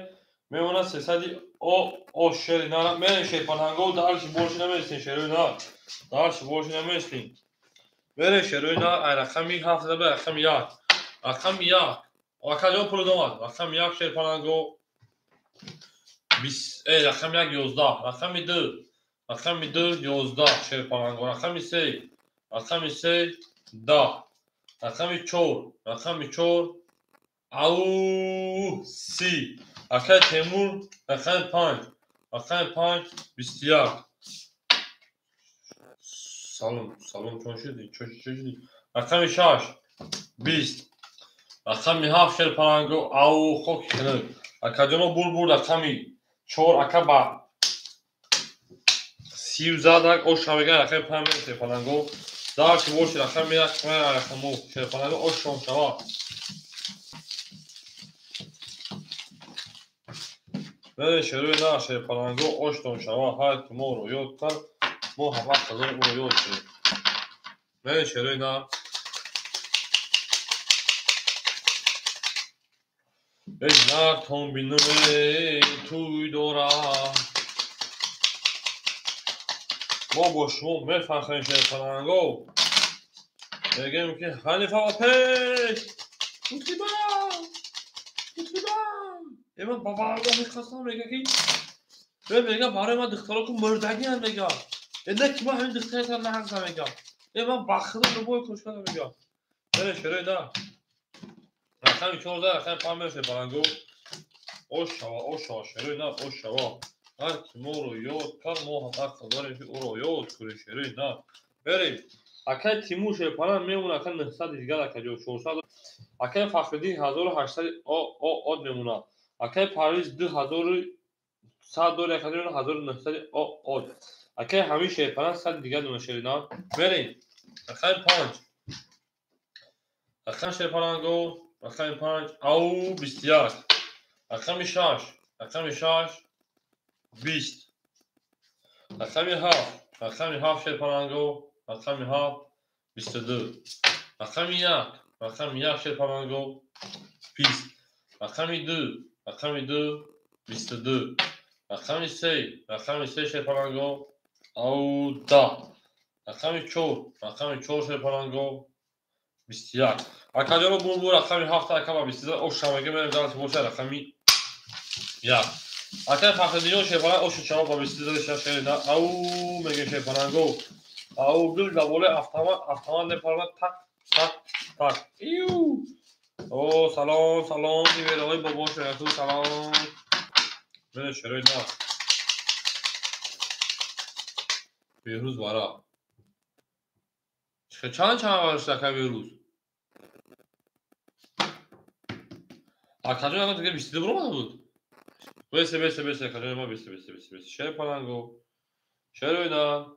Speaker 1: мемонад 300 о о шери на мерем шерпаланго дарши борши намересем шерои на. Дарши борши намересем. Мерем шерои на ай рақами 7 ба рақами 1. Рақами 1. Акаҷон пул домад. Рақами 1 шерпаланго рақами 1 11, рақами 2, рақами 2 11 шерпаланго, рақами 3, рақами 3 10, рақами 4, рақами 4 ау 30. Акай Темур рақами 5, рақами 5 21. Салом, салом чон шуди? Чо шуди? Рақами 6 20. Рақами 7 шерпаланго ау хоки хунук. Акаҷоно булбул рақами 4 ака ба 30 задак ош меган рақами 5 шерпаланго. Дарши боши рақами 1 рақамо шерпаланго ош шом шава. Мере шерои на шерпаланго оштон шава. Ҳар ки моро ёд кард, мо ҳама қазои ӯро ёд кунем. Мере шерои на. Эй нартон бинаме туй дорад. Мо бо шумо мефахрем шерпаланго. Мегӯем ки Ҳанифа ба пеш! Мутибам! Мутибам! Э ман ба валлоҳи қасам мега ки э мега барои ман духтаро ку мурдагиам мега. Э не ки ман ҳамин духтаратро нағзам мега. Э ман ба худо любой кушкадам мега. Мере шерои на. Рақами 14 рақами 5 мере шерпаланго. Ош шава, ош шава, шерои нар, ош шава. Ҳар ки моро ёд кард, мо ҳам ақл дорем, ки ӯро ёд кунем, шерои нар. Берем. Акай Тимур шерпаланг мемонад, акай 900 дигар, акаҷон 400. Акай Фахриддин 1800 од мемонад. Акай Парвиз 2100 дори, акаҷон 1900 од. Акай ҳамин шерпаланг 100 дигар мемонад, шерои нар. Берем. Рақами 5. Рақами шерпаланго, рақами 5, ау 21. Рақами 6, рақами 6, 20. Рақами 7, рақами 7 шерпаланго, рақами 7, 22. Рақами 1, рақами 1 шерпаланго, 20. Рақами 2, рақами 2, 22. Рақами 3, рақами 3 шерпаланго, ау 10. Рақами 4, рақами 4 шерпаланго, 21. Акаҷоно бурбур рақами 7 ака ба 22 ош шамаги мерем дар боша рақами 1. Акай Фахриддинҷон шерпаланг ошу чаво ба 22 шашери на ау меге шерпаланго. Ау гул дар болои автомат, автомат мепаронад так так так. Иу. О салом салом нивераҳои бобо шерату салом. Мене шерои на. Беҳрӯз бара. Чанд чанд варишт акай Беҳрӯз? Акаҷон ягон дига 22 буромада буд? Бесе, бесе, бесе, акаҷон ма бесе, бесе, бесе, бесе. Шер паланго. Шерои на.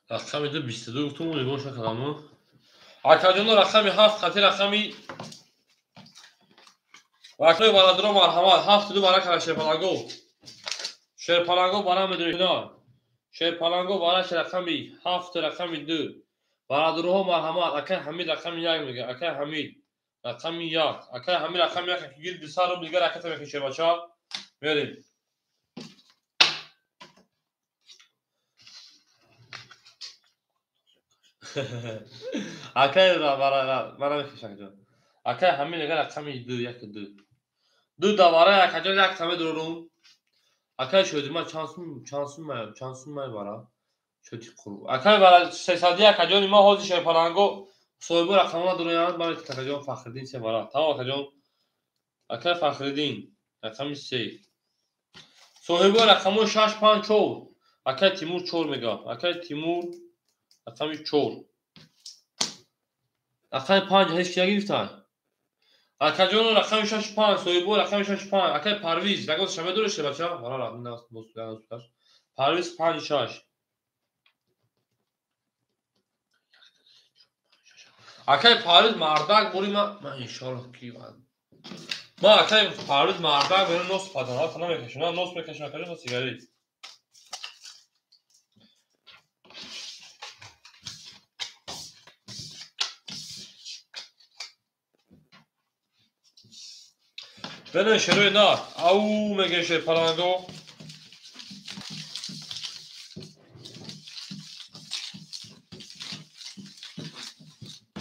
Speaker 1: Рақами 2 22 гуфтум, нигоҳ накардам. Акаҷоно рақами 7 хати рақами вакои бародаро марҳамат 7 2 бара кара шерпаланго. Шерпаланго бара медонед. Шерпаланго бара рақами 7 рақами 2. Бародароҳо марҳамат акай Ҳамид рақами 1 мега, акай Ҳамид рақами 1. Акай Ҳамид рақами 1 ки гир 200 рубл дигар ракета мехи шербача. Мерем. Акай бара мехиш акаҷон. Акай Ҳамид мега рақами 2 1 2. 2 давара акаҷон як таме дорум. Акай шодима чанд сум чанд сум чанд сум май бара? Шоди қурб. Акай бара 300 акаҷон ма ҳозир шерпаланго соҳибо рақамона дороянд ман акаҷон Фахриддин се бара. Тамом акаҷон. Акай Фахриддин рақами 3. Соҳибо рақамо 6 5 4. Акай Тимур 4 мега. Акай Тимур рақами 4. Рақами 5 ҳеч ки нагирифтанд. Акаҷон рақами 6 5 соҳибо рақами 6 5. Акай Парвиз ягон шаме дореш бача? Бара рақами Парвиз 5 6. Акай Парвиз мардак бури ма иншоаллоҳ ки ма акай Парвиз мардак бури нос падана тана мекашам, нос мекашам акаҷон нос сигарет. Бенен шерои нар. Ау меге шерпаланго.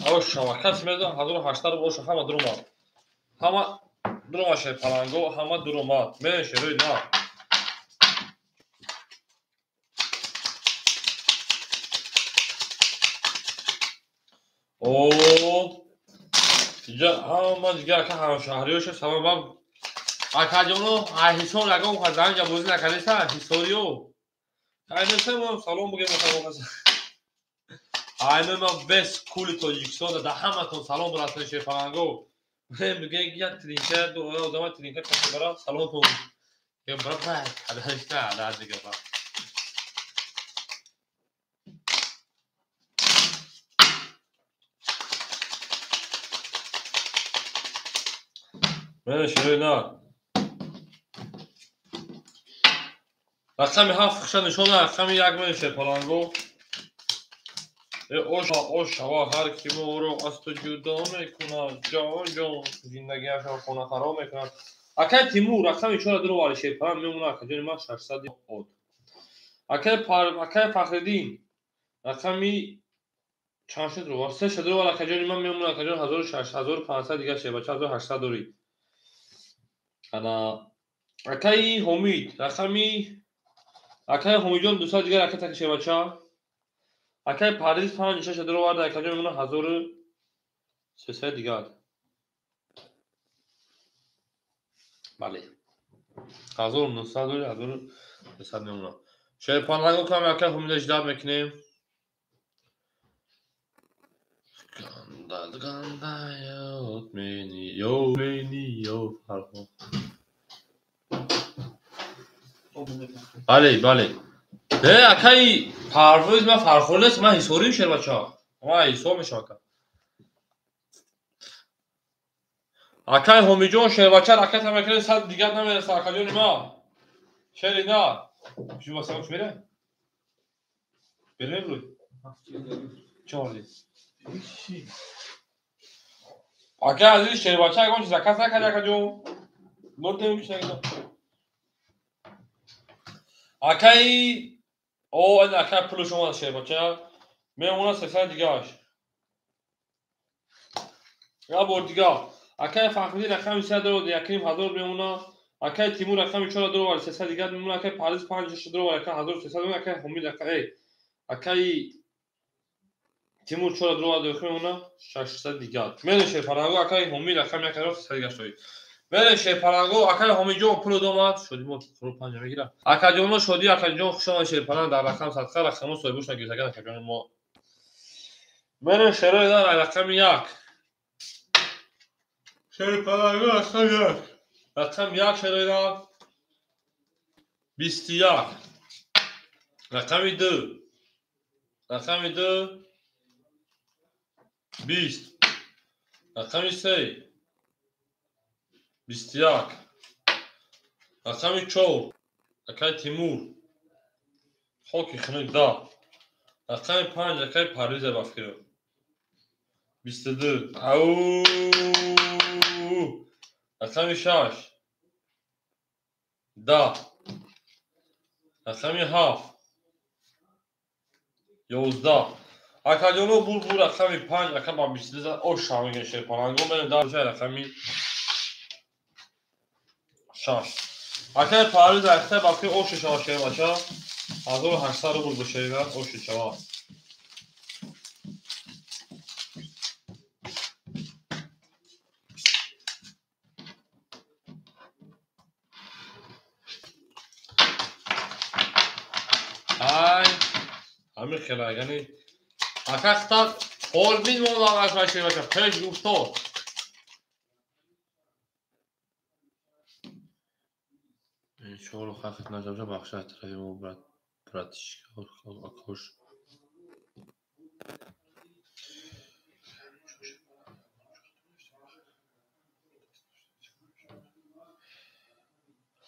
Speaker 1: Ау шава кас медон 1800 рубл оша ҳама дуромад. Ҳама дуромад шерпаланго, ҳама дуромад. Менен шерои нар. О Иҷа ҳама дигар ака ҳамшаҳриёша салом ба акаҷоно ҳисор ягон фарзанҷа бозӣ накардеса ҳисориё. Айнеса мо салом бугем мотамоқаса. Айно ма бес кули Тоҷикистон да ҳаматон салом бурасен шерпаланго. Мегӯем ки як тринка одама тринка касе бара саломтон. Ё бара бай каданишта ада дига ба. Мене шерои нар. Рақами 7 хуша нишона, рақами 1 мене шерпаланго. Оша оша ва ҳар ки моро аз ту ҷудо мекунад, ҷон ҷон зиндагиашро хонахароб мекунад. Акай Тимур рақами 4 дуровари шерпаланг мемонад акаҷони ман 600 од. Акай Фахриддин рақами Чанд шуд рӯ? Се шуд рӯ акаҷони ман мемонад акаҷон 1600 1500 дигар шебача 1800 дорӣ. Ана акаи Ҳомид рақами акаи Ҳомидҷон 200 дигар ака таки шебача. Акаи Парвиз 5 6 дуру варда акаҷон мемонад 1300 дигар. Бале. 1900 дорӣ 1300 мемонад. Шерпаланго кам акаи Ҳомида ждат мекунем. Бале, бале. Не, акаи Парвиз ман Фархор нест, ман ҳисорим шербача. Ман ҳисор мешавам ака. Акаи Ҳомиҷон шербача ракета мекунед, сад дигар намераса акаҷони ман. Шери на. Чӣ басам мере? Берем рӯй. Чорли. Ака азиз шербача ягон чиз заказ накард акаҷон. Бурдем шагида. Акаи о ин акаи пулу шумо шербача мемонад 300 дигааш. Я бор дигар. Акаи Фахриддин рақами 3 дорад 1500 мемонад. Акаи Тимур рақами 4 дорад 300 дигар мемонад. Акаи Парвиз 5 дорад 1300 мемонад. Акаи Ҳомид акаи Тимур 4 дорад мемонад 600 дигар. Мерем шерпаланго акаи Ҳомид рақами 1300 дигар шоид. Мерем шерпаланго акаи Ҳомидҷон пулу домад. Шоди мо хуру панҷа мегирад. Акаҷоно шоди акаҷон хуш омад шерпаланг дар рақам садқа рақамо соҳибош нагирифтаган акаҷони мо. Мерем шерои дар рақами 1. Шерпаланго рақами 1. Рақам 1 шерои дар 21. Рақами 2. Рақами 2 20. Рақами 3 21. Рақами 4 акаи Тимур хоки хунук 10. Рақами 5 акаи Парвиза Бафкиров 22. Ау! Рақами 6 10. Рақами 7 11. Акаҷоно бур рақами 5 ака ба 22 зад. Ош шавмегирем шерпаланго мерем дар рақами 6. Акаи Парвиз ахта бафки ош шава шербача 1800 рубл бо шерина ош шава. Ай, ҳамин хела яъне ака хта фолбин мондан аз шербача пеш гуфтор. Иншоалло хахт нашавша бахшад тарафи мо брат братишка акош.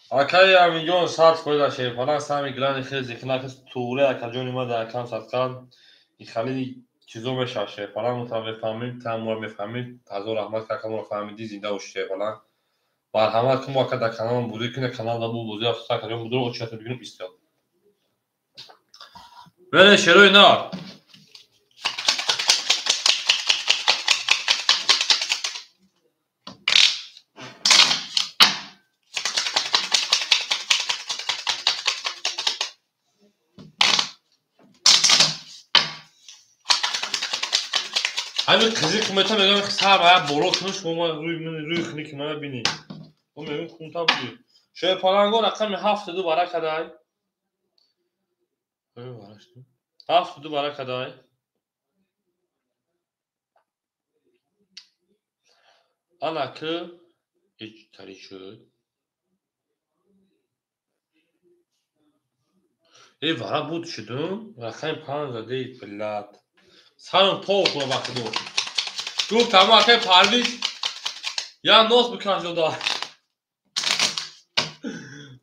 Speaker 1: Акаи Аминҷон 100% дар шерпаланг сами глани хел зихнак аст туғри акаҷони ма дар акам садқа ихали чизо мешавад шерпаланг мутам мефаҳмид тамора мефаҳмид. Ҳазор раҳмат ки акаморо фаҳмидӣ зинда бошӣ шерпаланг. Марҳамат кун ака дар каналам бозӣ кунед канал да бу бозӣ афсӯс акаҷон будуро очиятро бигирем истиёд. Мерем шерои нар. Ҳамин қизиқ мета мегӯям сар ба як боло кунед шумо рӯи хуники мана бинед. Мо мегӯем хунта буд. Шерпаланго рақами 72 баракадай. 72 баракадай. Ана ки тари шуд. Э вара буд шудум. Рақами 5 задед блядь. Сарам тов хӯра ба худо. Гуфт ҳама акаи Парвиз я нос бикаш дода.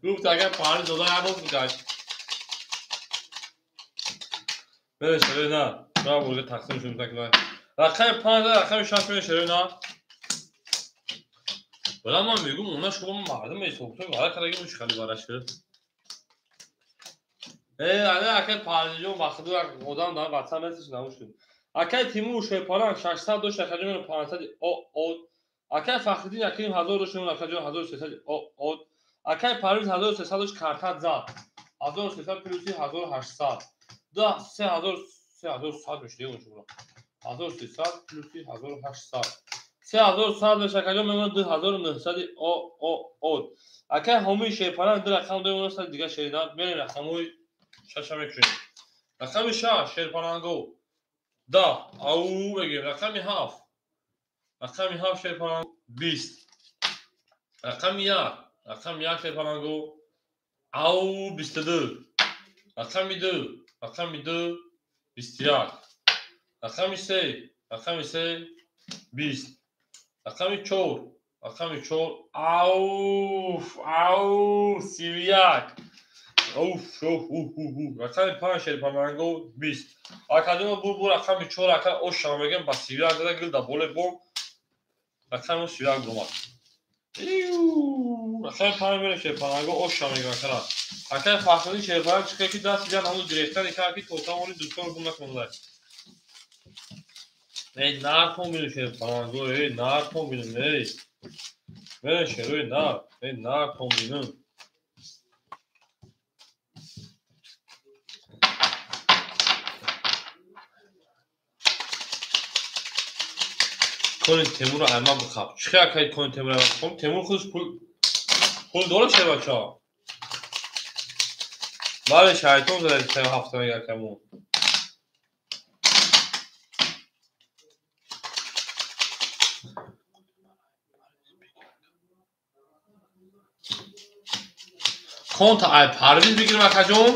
Speaker 1: Гуфт акаи Парвиз дода я нос бикаш. Мере шерои на. Ра бурга тақсим шуд такла. Рақами 5 рақами 6 мере шерои на. Вала ман мегӯм она шумо мардум ҳисоб кунед вара кардаги муш хали вара шуд. Э, ана акаи Парвизҷон ба худо як одам дар ватсап месиш намуш шуд. Акай Тимур шерпаланг 600 дошт, акаҷон 500 од. Акай Фахриддин Аким 1000 дошт, акаҷон 1300 од. Акай Парвиз 1300 дошт, картат зад. 1300 плюси 1800. 2 3100 мешуд, шумо. 1300 плюси 1800. 3100 мешуд, акаҷон мемонад 2900 од. Акай Ҳомии шерпаланг ду рақам дорем, сад дига шерина. Мерем рақамҳои шаша мекушем. Рақами 6 шерпаланго. 10 ау мегирем. Рақами 7. Рақами 7 шерпаланг 20. Рақами 1. Рақами 1 шерпаланго. Ау 22. Рақами 2. Рақами 2 21. Рақами 3. Рақами 3 20. Рақами 4. Рақами 4 ауф ау 31. Уф уф уф уф. Рақами 5 шерпаланго 20. Академа бу рақами 4 ака оша мегем ба 31 зада гил да боле бом. Рақами 31 омад. Рақами 5 мерем шерпаланго оша мегем акара. Акай Фахриддин шерпаланг чиқа ки даст дидан ҳанӯз гирехтани кар ки то тамони дӯстон гум накунад. Эй нархон бинем шерпаланго, эй нархон бинем, эй. Мерем шерои нар, эй нархон бинем. Кони Темурро айман бихаб. Чӣ акай кони Темурро айман бихаб? Темур худаш пул дорад шербача? Бале, шайтон зада ҳафта мега камон. Конта ай Парвиз бигирем акаҷон.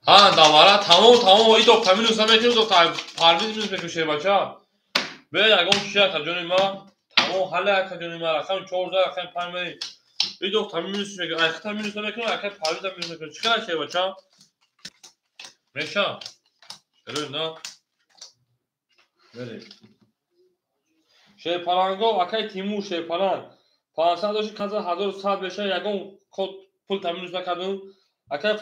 Speaker 1: Ҳа, давара тамом тамом и дофта минус намекунем, дофта ай Парвиз минус мекунем шербача. Бе ягон чиз акаҷони ма. Тамом ҳале акаҷони ма рақами 4 рақами 5 мерем. И дофта минус мекунем, ай хита минус намекунем, акай Парвиз минус мекунем. Чӣ қадар шербача? Меша. Шерои на. Мерем. Шерпаланго акай Тимур шерпаланг 500 дошт, каза 1100 меша, ягон код пул та минус накардем. Акай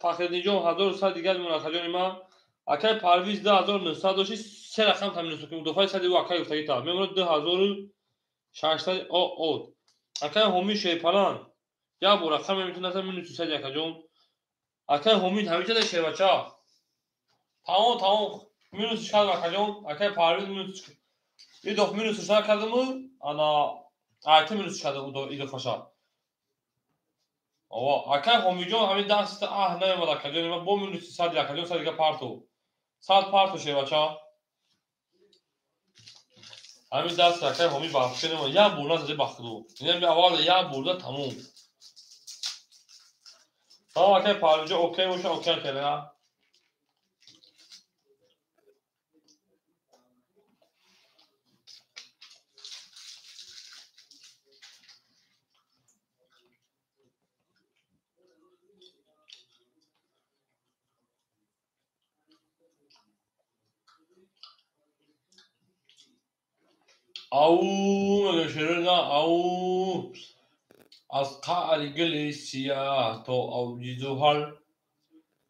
Speaker 1: Фахриддинҷон 1100 дигар мемонад акаҷони ма. Акай Парвиз 2900 дошт, се рақам та минус мекунем. Дуфаи сади ӯ акай гуфтагӣ та. Мемонад 2600 од. Акай Ҳомӣ шерпаланг як бор рақам метавонад минус 300 акаҷон. Акай Ҳомӣ ҳамича шербача. Тамом тамом минус кард акаҷон. Акай Парвиз минус идоф минус накардаму, ана айта минус кардам идофаша. Ова акай Ҳомиҷон ҳамин даста аҳ намемад акаҷон, ма бо минус 100 акаҷон, 100 дига парту. 100 парту шербача. Ҳамин даст акай Ҳомӣ бахшида намемад. Як бор назади бахшиду. Инам аввал як бурда тамом. Тамом акай Парвизҷон окей боша, окей кара. Ау, мегӯям ау. Аз қаъри гили сияҳ то авҷи зуҳал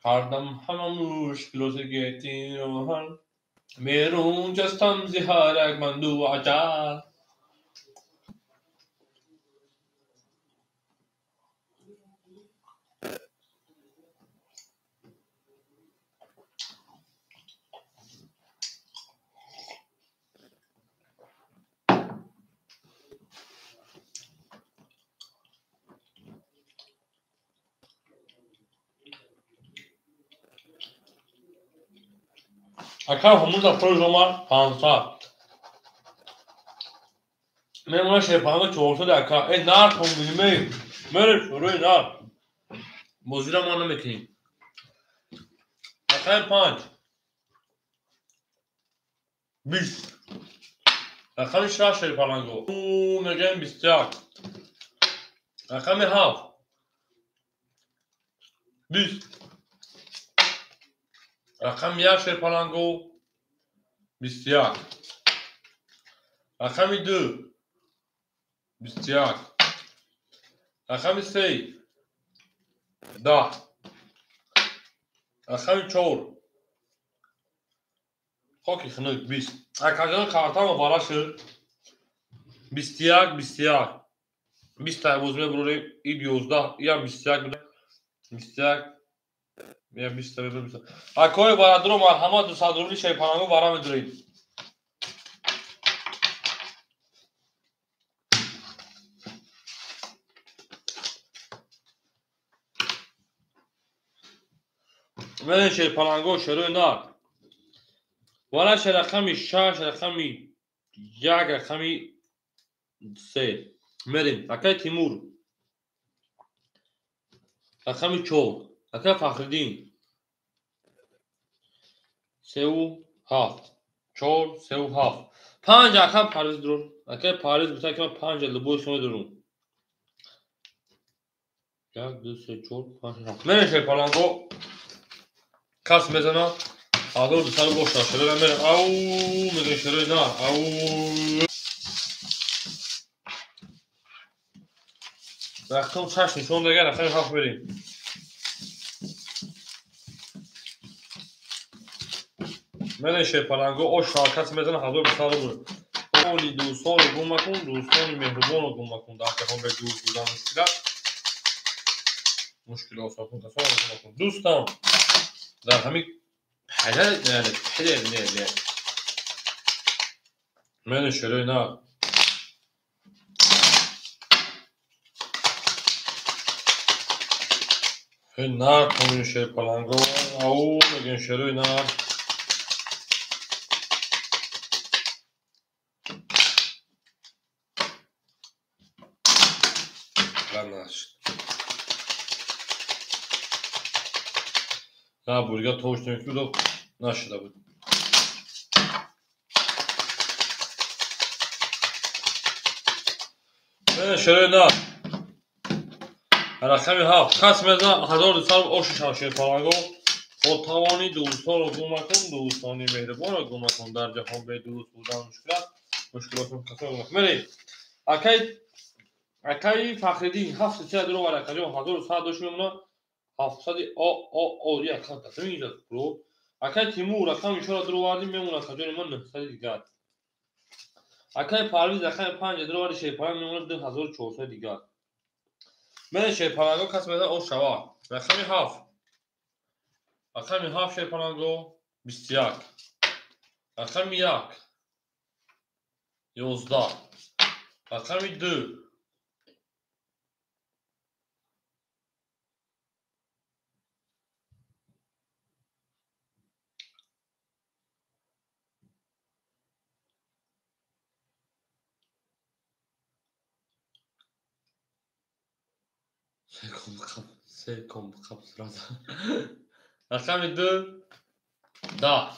Speaker 1: кардам ҳама мушкилоти гетиро ҳал. Берун ҷастам зи ҳар як манду аҷал. Акай Ҳомур дар пули омад 500. Мемона шерпаланго 400 ака. Эй нарх ҳомбинем, эй. Мерем шӯрои нарх. Бозира мо намекунем. Рақами 5. 20. Рақами 6 шерпаланго. Мегӯем 21. Рақами 7. 20. Рақами 1 шерпаланго 21. Рақами 2 21. Рақами 3 10. Рақами 4. Хоки хунук 20. Акаҷон картамо бара шуд. 21 21. 20 та боз мебурорем. И 11, иам 21 буда. 21. Я 20 та мебурорем. Акои барадро марҳамат 200 рубли шайпаланго бара медурем. Мерем шерпаланго шерои нар. Вараш рақами 6, рақами 1, рақами 3. Мерем. Акай Тимур. Рақами 4. Акай Фахриддин. 3 7. 4 3 7. 5 акай Париз дур. Акай Париз гуфта ки ман 5 либои шумо дурум. 1 2 3 4 5 7. Мерем шерпаланго. Кас мезанад. 1200 боша. Шерои мерем. Ау, мегӯем шерои нар. Ау. Рақам 6 нишон дагар, рақами 7 мерем. Мерем шерпаланго, ош кас мезанад 1200 рубл. Оли дӯстонро гум макун, дӯстони меҳрубонро гум макун. Дар ҷаҳон бе дӯст будан мушкил аст. Мушкил осон кун, касонро гум макун. Дӯстам дар ҳамин не. Мерем шерои нар. Нар томин шерпаланго. Ау, мегӯем шерои нар. На бурга точно ки нашуда буд. Шерои нар. Рақами 7. Кас мезанад 1200 оши шав шерпаланго. Бо тавони дӯстонро гум макун, дӯстони меҳрубонро гум макун. Дар ҷаҳон бе дӯст будан мушкил аст. Мушкилотон касонро гум макун. Мерем. Акай Фахриддин 7 3 дур овард. Акаҷон 1100 дошт мемонад. 700 о о о як хат мегирад бро. Акай Тимур рақами 4 дур овардим мемонад акаҷони ман 900 дигар. Акай Парвиз рақами 5 дур овард шерпаланг мемонад 2400 дигар. Мерем шерпаланго кас мезанад ош шава. Рақами 7. Рақами 7 шерпаланго 21. Рақами 1 11. Рақами 2 Секом қаб сразу. Рақами 2 10.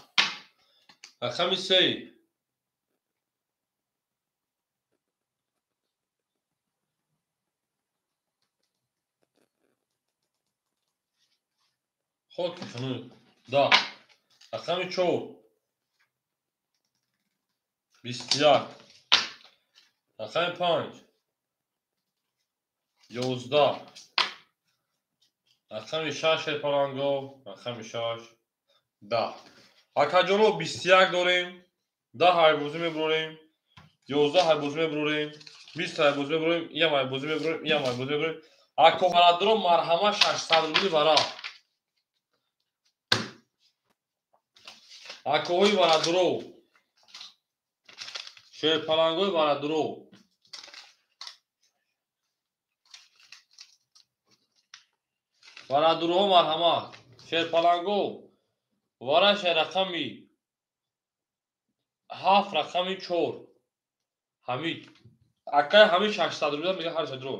Speaker 1: Рақами 3 хоки хунук 10. Рақами 4 21. Рақами 5 11. Рақами 6 шерпаланго, рақами 6 10. Акаҷоно 21 дорем, 10 ҳайбозӣ мебурорем, 11 ҳайбозӣ мебурорем, 20 ҳайбозӣ мебурорем, иам ҳайбозӣ мебурорем, иам ҳайбозӣ мебурорем. Ако барадро марҳама 600 рубли вара. Акоҳои барадро, шерпалангои барадро. Барадурҳо марҳамат. Шерпаланго вараша рақами 7 рақами 4. Ҳамид. Акай Ҳамид 600 рубл мега ҳар шадро.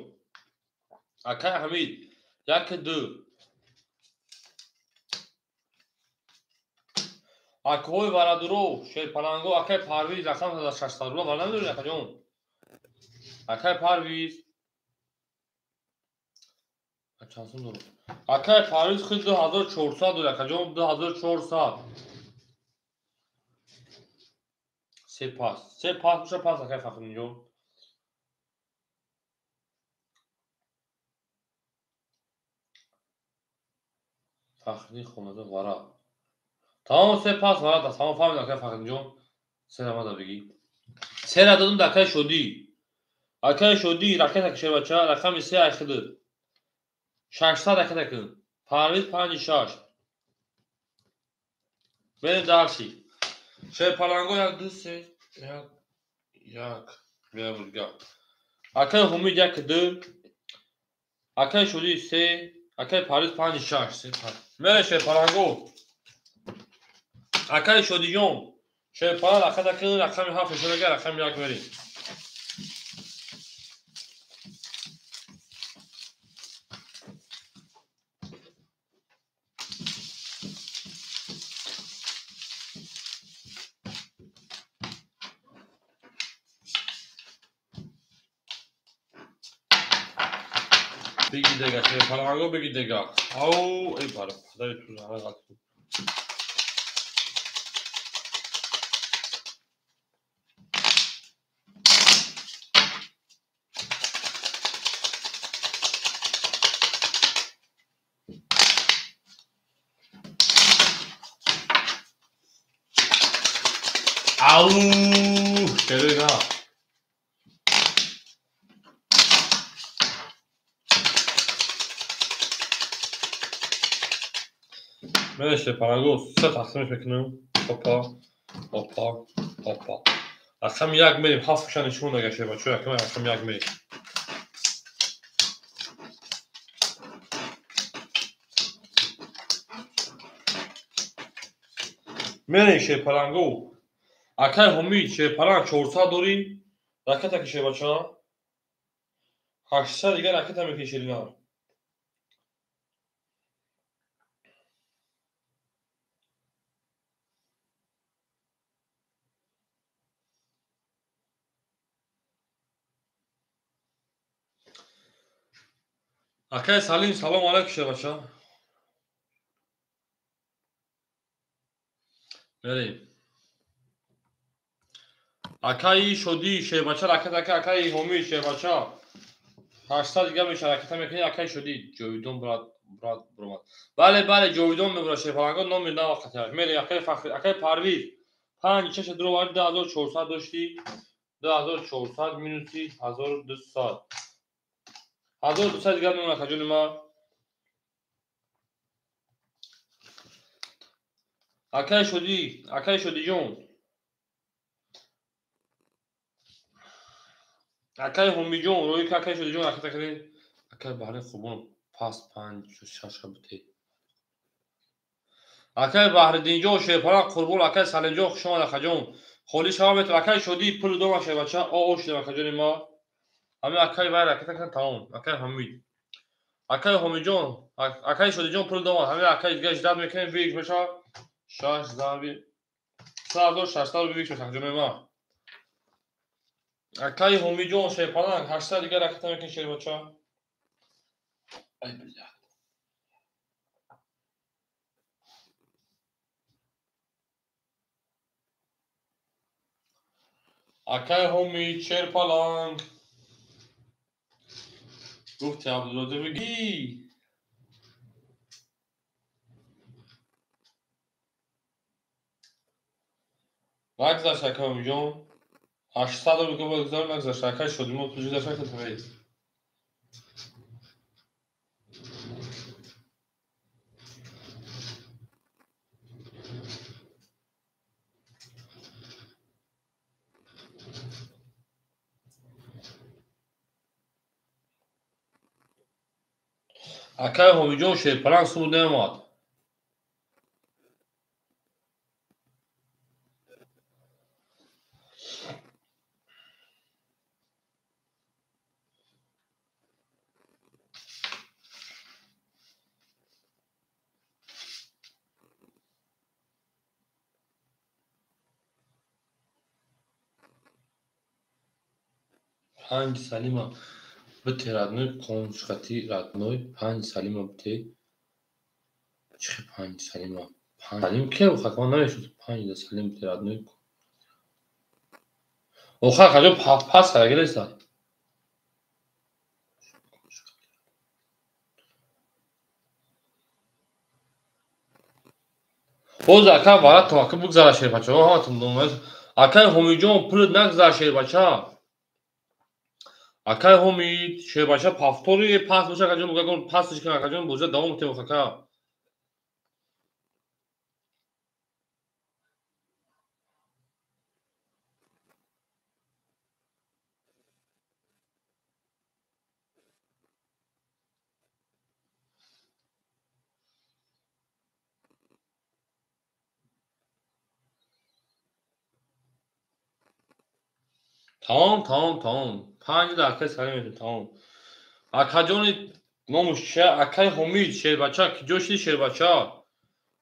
Speaker 1: Акай Ҳамид 1 2. Акои барадуро шерпаланго акай Парвиз рақам 600 рубл вара намедонӣ акаҷон. Акай Парвиз чанд сум дорад? Акай Парвиз худ 2400 дорад, акаҷон 2400. Се пас. Се пас боша пас акай Фахриддинҷон. Фахриддин Хоназо вара. Тамом се пас вара, тамом фаҳмидам акай Фахриддинҷон. Сера мада бигӣ. Сера додум да акай Шодӣ. Акай Шодӣ ракета ки шербача, рақами се айхидр. 600 ракета кун. Парвиз 5 6. Берем дарси. Шерпаланго 1 2 3 1 1 меабурга. Акай Ҳумид 1 2. Акай Шодӣ 3. Акай Парвиз 5 6. Се панҷ. Мере шерпаланго. Акай Шодиҷон. Шерпалан ракета кун, рақами 7 шерага, рақами 1 мерем. Бигидега, шерпаланго бигидега. Ау, эй бара, падари ту зара ғалт. Ау, шеруга. Мере шерпаланго се тақсимш мекунем. Опа, опа, опа. Рақами 1 мерем, ҳафт ша нишон дага шербачо, рақами 1 мерем. Мерем шерпаланго. Акай Ҳумид шерпаланг 400 дорӣ, ракета ки шербача. 800 дигар ракета мекунӣ шерина. Акай Салим, салом алейкум шербача. Мерем. Акаи Шодӣ шербача ракета ка, акаи Ҳумид шербача. 800 дигар меша ракета мекунӣ, акаи Шодӣ. Ҷовидон брат, брат бромад. Бале, бале, ҷовидон мебурад шерпаланго номер нава қатиаш. Мерем акаи Фахр, акаи Парвиз. 5 6 дуроварди 2400 доштӣ. 2400 минуси 1200. 1200 дигар мемонад акаҷони ман. Акаи Шодӣ, акаи Шодиҷон. Акаи Ҳумиҷон, рӯи ки акаи Шодиҷон ракета кардем. Акаи Баҳрин Қурбонов пас 5 6 бите. Акаи Баҳриддинҷон шерпаланг Қурбон, акаи Салимҷон хуш омад акаҷон. Холӣ шава метавон. Акаи Шодӣ пул дома шербача, о шудем акаҷони ман. Ҳамин акаи вай ракета кардем тамом. Акаи Ҳамид. Акаи Ҳумиҷон, акаи Шодиҷон пул дома. Ҳамин акаи дига ждат мекунем, вик мешавад. 6 зарби 3600 вик мешавад акаҷони ман. Акаи Ҳумиҷон шерпаланг 800 дигар ракета мекунӣ шербача. Ай бля. Акаи Ҳумид шерпаланг. Гуфти Абдуллода бигӣ. Нагзашт акаи Ҳумиҷон. 800 рубл бигзор нагзашт. Акаи Шодимо пул гузашт акаи. Акаи Ҳумиҷон шерпаланг суд наомад. Панҷ Салима бите родной кончхати родной панҷ Салима бите. Чихи панҷ Салима? Панҷ Салим ке охак ман намешносам. Панҷ да Салим бите родной. Охак аҷо пас карагилеса. Боз ака варатон ака бугзара шербача. Ҳаматон номаз. Акай Ҳомиҷон пулат нагзар шербача. Акай Ҳомид шербача повтори пас боша акаҷон бугагон пасш кун акаҷон боза давом метем ака. Тамом, тамом, тамом. 5 дақиқа сари метем, тамом. Акаҷони номуш чия? Акай Ҳомид шербача, ки ҷо шиди шербача?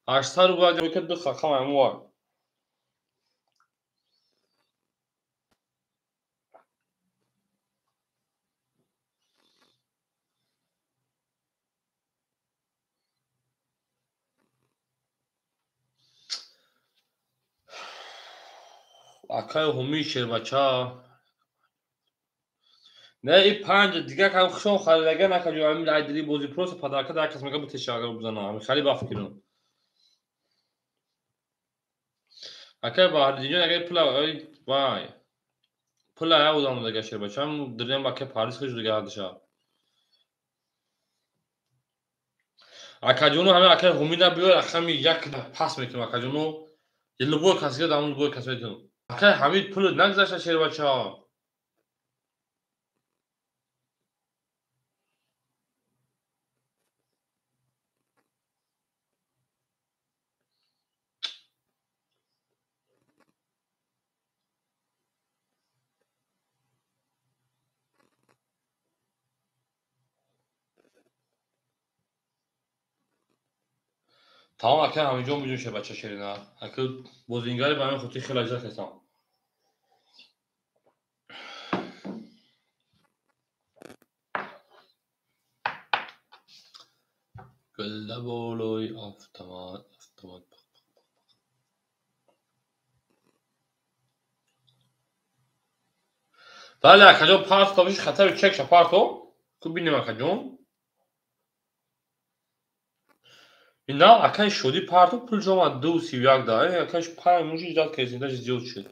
Speaker 1: 800 рубл ки ду хақам аймуа. Акай Ҳомид шербача. Не, и панҷ дигар кам хушон харидага накаҷо ҳамин айдили бози просто падарка дар кас мега бутеша агар бизана. Ҳамин хали ба фикрум. Акай Баҳриддинҷон агар пула ай вай. Пула я одам дага шербача. Ҳам дирем ака Париж хиш дига ҳадиша. Акаҷону ҳамин акай Ҳумида биёр ҳами як пас мекунем акаҷону. Любой кас гирад, ҳамон любой кас метунам. Акай Ҳамид пулат нагзашта шербача. Тамом ака Ҳамиҷон биҷон шербача шерина. Ака бозингари ба ҳамин хотир хеле аҷза хестам. Гулла болои автомат, автомат. Бале акаҷон парто биши хатари чекша парто. Ку бинем акаҷон. Ина акай шоди парто пул ҷома 2.31 да. Акай 5 мужи ждат кесин, даже зиёд шуд.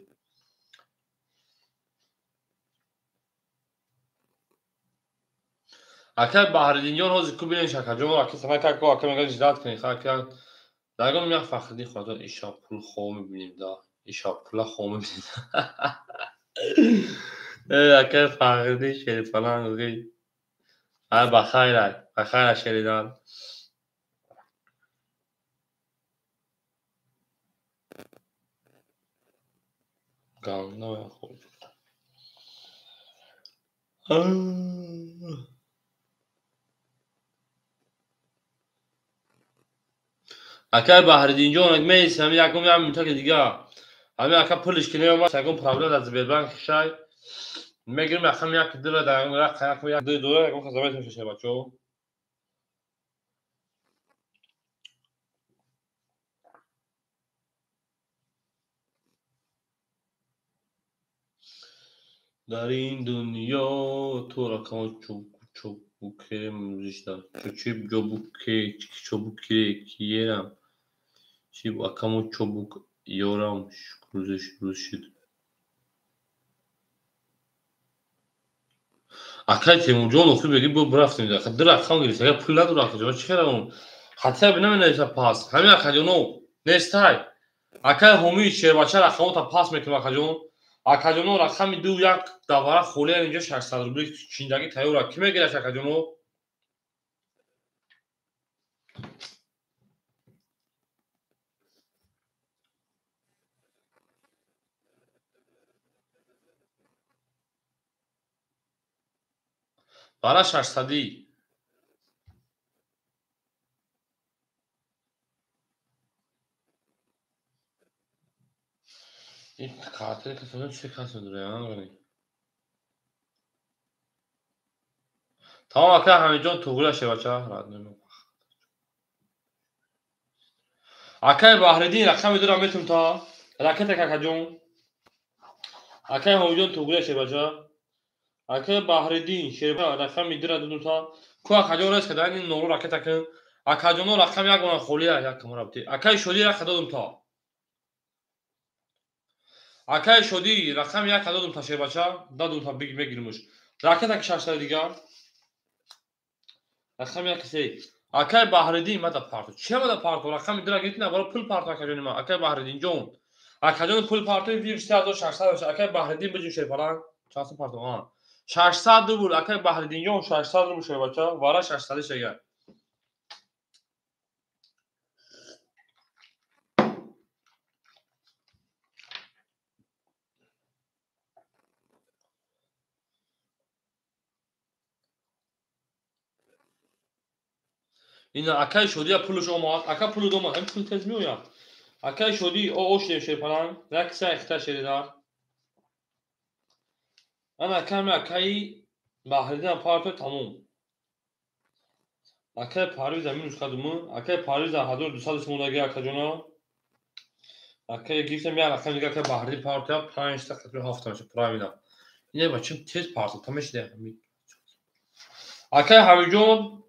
Speaker 1: Акай Баҳриддинҷон ҳозир ку бинем шакаҷон, ака санакако ака мега ждат кунед, ака дагон як Фахриддин хотир иша пул хо мебинем да. Иша пула хо мебинем. Акай Фахриддин шерифалан гӯй. Ай бахайр, бахайр шеридан. Ганда хӯрд. Акай Баҳриддинҷон меистам якум як минутаки дига. Ҳамин ака пулиш ки неомад, ягон проблем дар Сбербанк шай. Мегирим якам як дила дар як як ду дора ягон хазамет мешава бачо. Дар ин дунё ту рақамо чобукерем зишта. Чи ҷобуке чобукере киерам. Чи акамо чобук ёрам рӯзиш рӯзшид. Акай Темурҷон охир беги бо бурафтем. Ду рақам гирифт. Агар пул надора акаҷон чӣ хелам? Хатия бинаминависа пас. Ҳамин акаҷоно нестай. Акай Ҳомид шербача рақамота пас мекунам акаҷон. Акаҷоно рақами 2 1 давара холия инҷо 600 рубли чиндагӣ тайёра. Кӣ мегираш акаҷоно? Бара 600-ӣ. Ин картаи касони чӣ кас медорад? Тамом ака Ҳамиҷон туғрия шевача. Акай Баҳриддин рақами дура метум та. Ракета какаҷон. Акай Ҳамиҷон туғрия шевача. Акай Баҳриддин шева рақами дура дудум та. Ку акаҷон рес кадан ин нору ракета кун. Акаҷоно рақами як мона холия як камара бите. Акаи Шодӣ як додум то. Акаи Шодӣ рақами як додум та шербача, додум та биг мегиримуш. Ракета ки шашта дигар. Рақами як се. Акаи Баҳриддин мада парту. Чи мада парту? Рақами дира гирифти на баро пул парту акаҷони ман. Акаи Баҳриддин ҷон. Акаҷон пул парту 3600 баша. Акаи Баҳриддин биҷу шерпаланг. Чанд парту? А. 600 рубл акаи Баҳриддин ҷон 600 рубл шербача. Вара 600 шегар. Ина акаи Шодия пулаш омад. Ака пулу омад. Ҳам пул тез меояд. Акаи Шодӣ ошдем шерпаланг. Як са ихта шеридар. Ана аками акаи Баҳриддин парто тамом. Акаи Парвиз минус кадуму. Акаи Парвиз 1200 сомонаги акаҷона. Акаи гирифтам як рақам дига акаи Баҳриддин парто 5 та қатри 7 та меша правильно. Ина бачим тез парто тамешида. Акаи Ҳамиҷон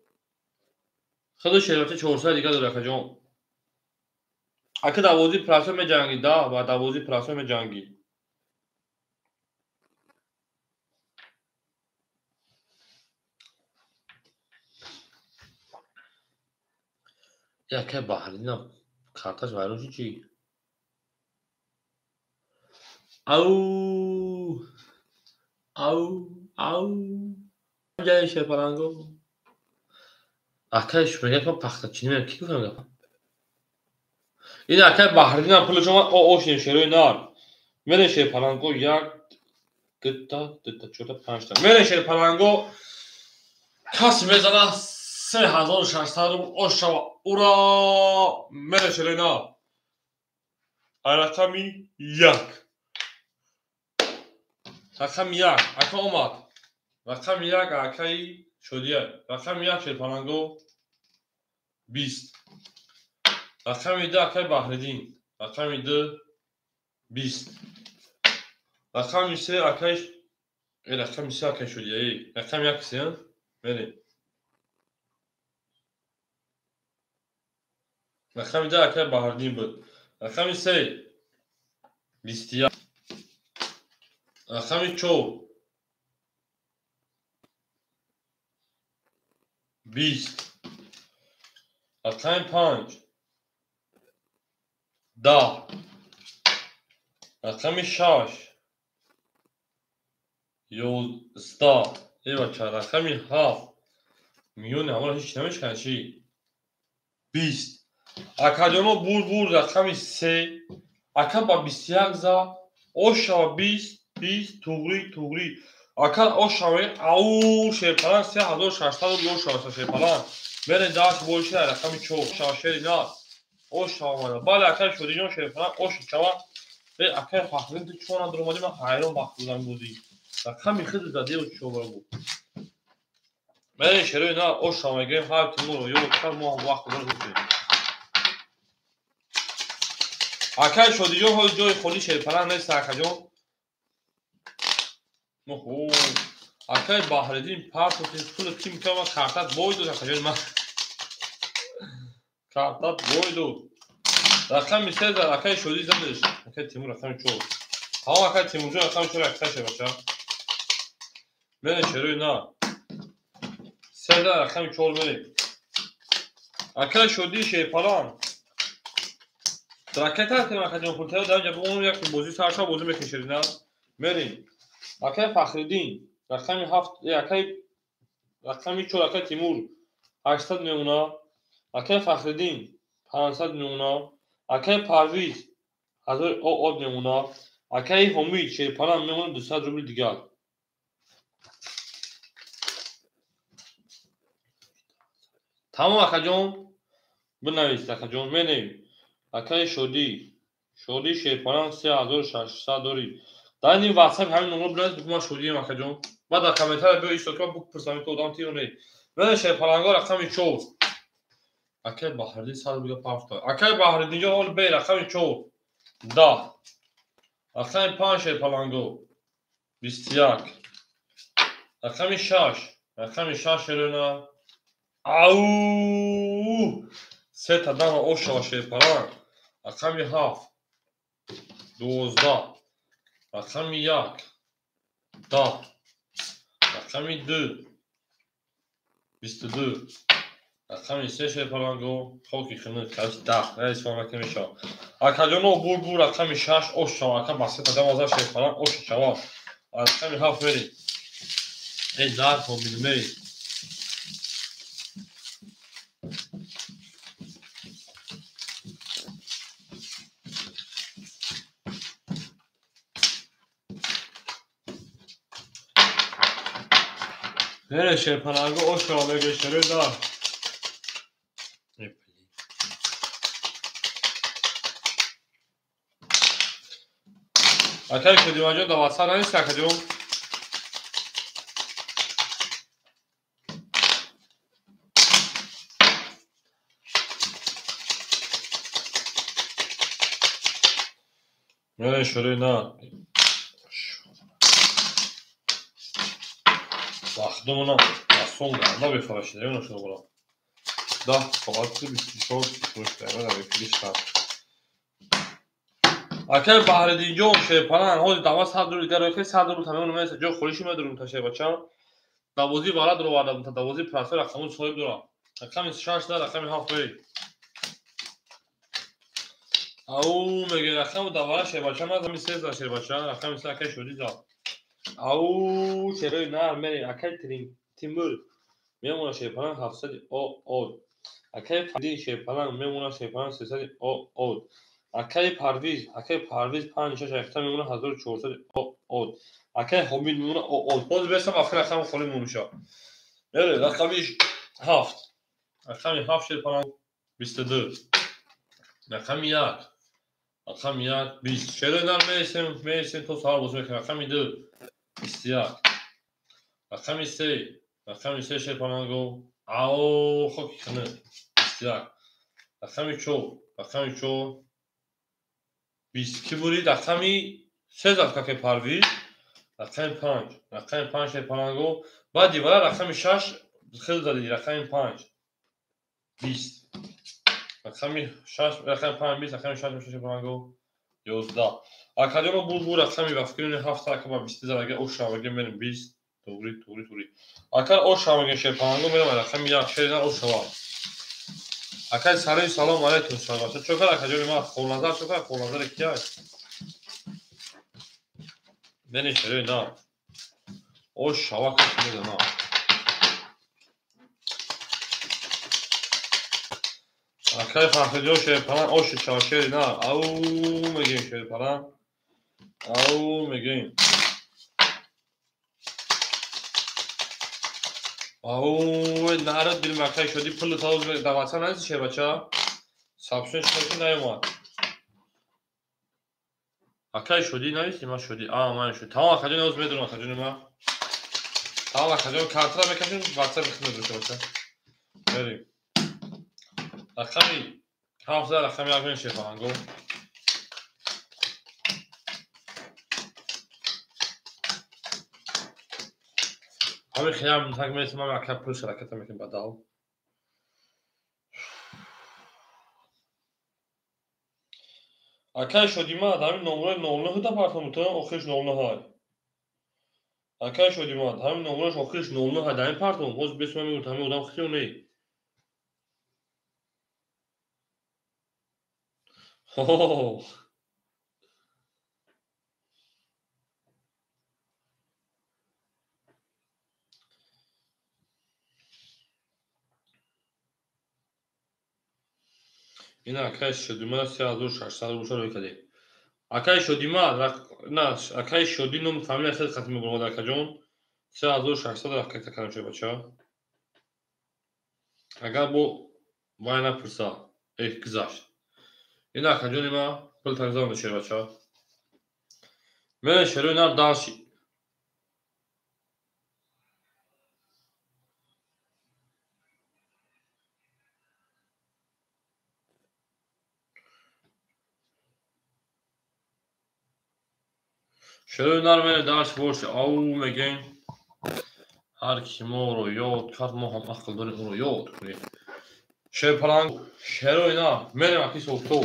Speaker 1: худи шербача 400 дига дора акаҷон. Ака давози прасо меҷангӣ, да, ба давози прасо меҷангӣ. Акаи Баҳриддинам карташ вайрон шуд чӣ? Ау, ау, ау. Ҷаи шерпаланго. Акаи мегӯяд ман пахтачинӣ мегӯям. Кӣ гуфт мегӯяд? Ин акаи Баҳриддинам пулаш омад, ошдем шерои нар. Мерем шерпаланго як, дута, дута, чорта, панҷта. Мерем шерпаланго кас мезана 3600 рубл ош шава. Ура! Мерем шерои нар. Рақами як. Рақами як. Ака омад. Рақами як акаи Шодия. Рақами як шерпаланго 20. Рақами ду акаи Баҳриддин. Рақами ду 20. Рақами се акаи рақами се акаи Шодия. Рақами як се, мерем. Рақами ду акаи Баҳриддин буд. Рақами се 21. Рақами чор 20. Рақами панҷ 10. Рақами шаш 11. Эй бача, рақами ҳафт миёни ҳамаро ҳеҷ намешканад чӣ? 20. Акаҷоно бурд бурд рақами се. Ака ба 21 зад. Ош шава 20, 20 туғрӣ туғрӣ. Ака ош шава ау шерпаланг 3600 рубл ош шава шерпаланг. Мерем даш бойша рақами чор шава шери нар. Ош шава омада. Бале акаи Шодиҷон шерпаланг ош шава. Э акаи Фахриддин ту чӣ надор омадӣ ман ҳайрон вақт будам бозӣ. Рақами хиди задео чӣ бара буд. Мерем шерои нар ош шава мегирем ҳар Тимурро ё кар мо ҳам вақт будам бозӣ. Акаи Шодиҷон ҳоли ҷои холӣ шерпаланг нест акаҷон. Оҳо. Акаи Баҳриддин парту пули ким кама картат бой дод акаҷони ман. Картат бой дод. Рақами се зад акаи Шодӣ задеш. Акаи Тимур рақами чор. Ҳамон акаи Тимурҷон рақами чор акса шебача. Мерем шерои на. Се зад рақами чор мерем. Акаи Шодӣ шерпаланг. Ракета ҳастем акаҷон пултаро дар инҷа бо як бозӣ сарша бозӣ мекунем шери на. Мерем. Акаи Фахриддин рақами ҳафт, акаи рақами чор акаи Тимур 800 мемона. Акаи Фахриддин 500 мемона. Акаи Парвиз 1000 од мемона. Акаи Ҳомид шерпаланг мемона 200 рубл дигар. Тамом акаҷон, бинавис акаҷон, менем. Акаи Шодӣ, Шодӣ шерпаланг 3600 дорӣ. Дар ин WhatsApp ҳамин номро бинавис, бигӯ ман Шодием акаҷон. Баъд дар комментария биё исто ки ман бипурсам ин то одам ти ё не. Мене шерпаланго рақами чор. Акаи Баҳриддин 100 рубл парту. Акаи Баҳриддин ҷон ҳол бе рақами чор 10. Рақами панҷ шерпаланго 21. Рақами шаш, рақами шаш шерона Ау! Сета дама ошава шерпаланг. Рақами 7 12. Рақами 1 10. Рақами 2 22. Рақами 3 шерпаланго хоки хунук каш 10. Раис фармак намешава. Акаҷоно бур рақами 6 ошава. Ака ба сета дама за шерпаланг ошава. Рақами 7 мерем. Эй дар хобин мерем. Мере шерпаланго ошава меге шере дар. Акай Шодимаҷон дар ватсап нанисти акаҷон? Мере шере на. Вақтомона асон ганда бефарашида ёна шуда бура. 10 соати 24 38 дақиқа дар эфири шаб. Акай Баҳриддинҷон шерпаланг ҳозир дава 100 рубл дигар рои 100 рубл тамом намеса ҷо холиши медурум та шербачам. Давози варад ровардам та давози прасо рақаму соҳиб дора. Рақами 6 да рақами 7 бери. Ау меге рақаму давара шербачам рақами 3 за шербача рақами 3 акай шоди за. Ау шерои нар мери акай Тимур мемона шерпаланг 700 о. Акай Фардин шерпаланг мемона шерпаланг 300 о. Акай Парвиз 5 6 ҳафта мемона 1400 о. Акай Ҳомид мемона о. Боз бесам ахир рақами холи мемоша. Мере рақами 7. Рақами 7 шерпаланг 22. Рақами 1. Рақами 1 20. Шерои нар мересем то саҳар боз мекунем. Рақами 2 21. Рақами 3. Рақами 3 шерпаланго. Ау хоки хунук 21. Рақами 4. Рақами 4 20. Ки бурид? Рақами 3 зад каке Парвиз. Рақами 5. Рақами 5 шерпаланго. Баъди вара рақами 6 хел зади. Рақами 5 20. Рақами 6 рақами 5 20 рақами 6 шерпаланго 11. Акаҷоно бур рақами ба фикри 7 ака ба 20 зад агар ошава мерем 20. Туғри. Акар ошава мегем шерпаланго мерем рақами 1 шерина ошава. Акай салим салом алейкум шабаша. Чокар акаҷони ма Холназар чокар Холназар ки аст? Мени шерои на. Ошава кас мезана. Акай Фарҳидҷон шерпаланг оши шава шери на. Ау мегем шерпаланг. Ау мегем. Ау нара дил макай шоди пул тавз давата нанси шербача. Сабшен шоди наёмад. Акай шоди нависи ма шоди. А ман шоди. Тамом акаҷон ҳоз медонам акаҷони ма. Тамом акаҷон картара мекашем ватсап мехонем шербача. Мерем. Рақами 7 рақами 1 мен шерпаланго. Ҳамин хиям так мересем ҳами ака пул шараката мекунем бадал. Акай Шодимад ҳамин номраи 09 да партом то охириш 09. Акай Шодимад ҳамин номраш охириш 09 дар ин партом. Боз бесум мегӯяд ҳамин одам хитиё не. Хо. Ин акай Шодимад 3600 рубл рӯй кардем. Акай Шодимад на акай Шоди ном фамилия хеле хат мебурад акаҷон. 3600 ракета кардем шербача. Агар бо вай напурса, эх гузашт. Ин акаҷони ма пул тагзам шербача. Мере шерои нар дарши. Шерои нар мере дарш бош. Ау мегем. Ҳар ки моро ёд кард, мо ҳам ақл дорем ӯро ёд кунем. Шерпаланг шерои на мерем аки софто.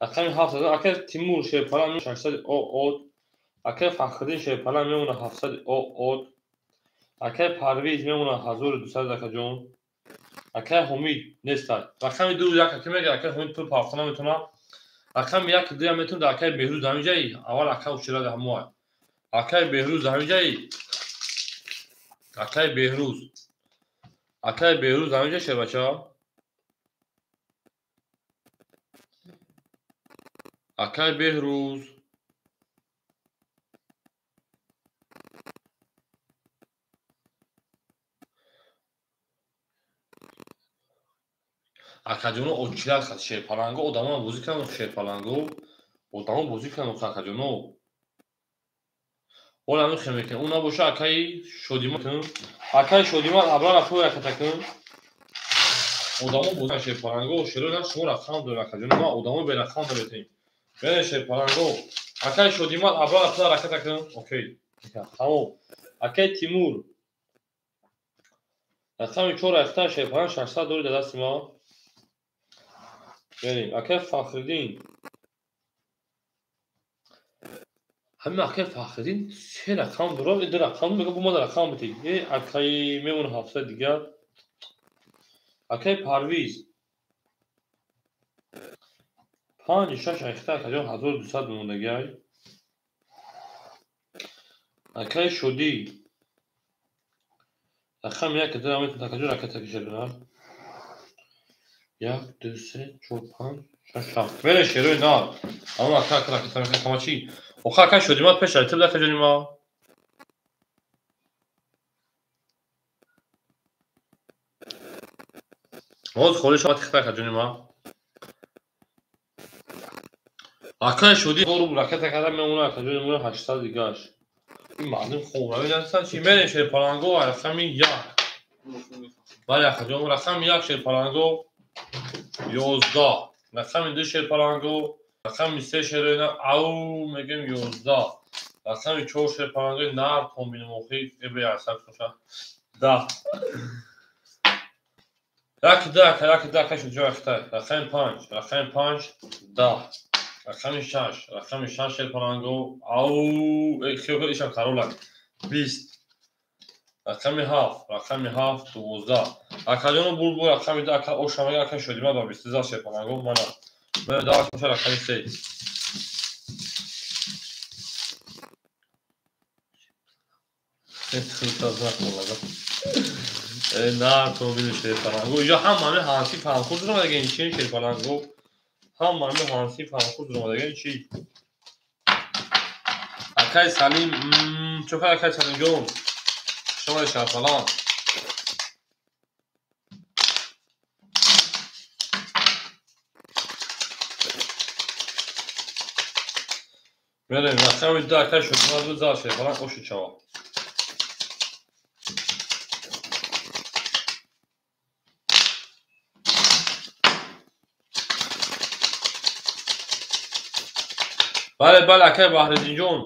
Speaker 1: Рақами 7 ака Тимур шерпаланг 600 од. Акай Фахриддин шерпаланг мемона 700 од. Акай Парвиз мемона 1200 акаҷон. Акай Ҳомид нестай. Рақами 2 як ака мега акай Ҳомид пул пафта наметона. Рақами 1 2 метавонад акай Беҳрӯз ҳаминҷаи аввал ака учира ҳамоай. Акай Беҳрӯз ҳаминҷаи. Акай Беҳрӯз. Акай Беҳрӯз ҳаминҷа шербача. Акай Беҳрӯз. Акаҷоно очилат хат шерпаланго одамо бозӣ кунанд шерпаланго одамо бозӣ кунанд акаҷоно. Ола ҳамин хел мекунем. Ӯ набоша акаи Шодима кун. Акаи Шодима абрара пӯй раката кун. Одамо бозӣ кунанд шерпаланго шерои на шумо рақам доред акаҷоно. Ма одамо берақам наметавонем. Бере шерпаланго. Акаи Шодима абрара пӯй раката кун. Окей. Тамом. Акаи Тимур. Рақами 4 рахта шерпаланг 600 доред дар дасти ма. Берем. Акаи Фахриддин. Ҳамин акаи Фахриддин се рақам дорад, ду рақам мега бу мада рақам битӣ. Э акаи мемона 700 дигар. Акаи Парвиз. 5 6 ахта акаҷон 1200 мемондагиай. Акаи Шодӣ. Рақами 1 ду метавонад акаҷон ракета кашад. 1 2 3 4 5 6 7. Бере шерои нар. Ама ака ака ракета мекунад ҳама чӣ? Оха ака Шодимат пеш ай тиб акаҷони ма. Ҳоз холӣ шавад тихта акаҷони ма. Акаи Шодӣ рубл ракета карда мемона акаҷони мо 800 дигаш. Ин мардум хобравӣ нестанд чӣ? Мерем шерпаланго рақами 1. Бале акаҷон рақами 1 шерпаланго 11. Рақами 2 шерпаланго, рақами 3 шероина ау мегем 11. Рақами 4 шерпаланго нар комбинем охи эбе асаб шоша. 10. Як ду ака, як ду ака шуд ҷой ахта. Рақами 5, рақами 5 10. Рақами 6, рақами 6 шерпаланго ау хиёл ишам каролак 20. Рақами 7, рақами 7 12. Акаҷоно бурбу рақами 2 ака оша мега ака Шодима ба 22 шерпаланго мана. Мена дааш меша рақами 3. На то бини шерпаланго. Инҷо ҳама ҳами ҳансӣ фанхур дуромадаген чи шерпаланго. Ҳама ҳами ҳансӣ фанхур дуромадаген чи. Акай Салим, чо кар акай Салимҷон? Шумо шерпаланг. Мерем рақами 2 акай Шодима ду зал шерпаланг оши чава. Бале, бале, акай Баҳриддинҷон.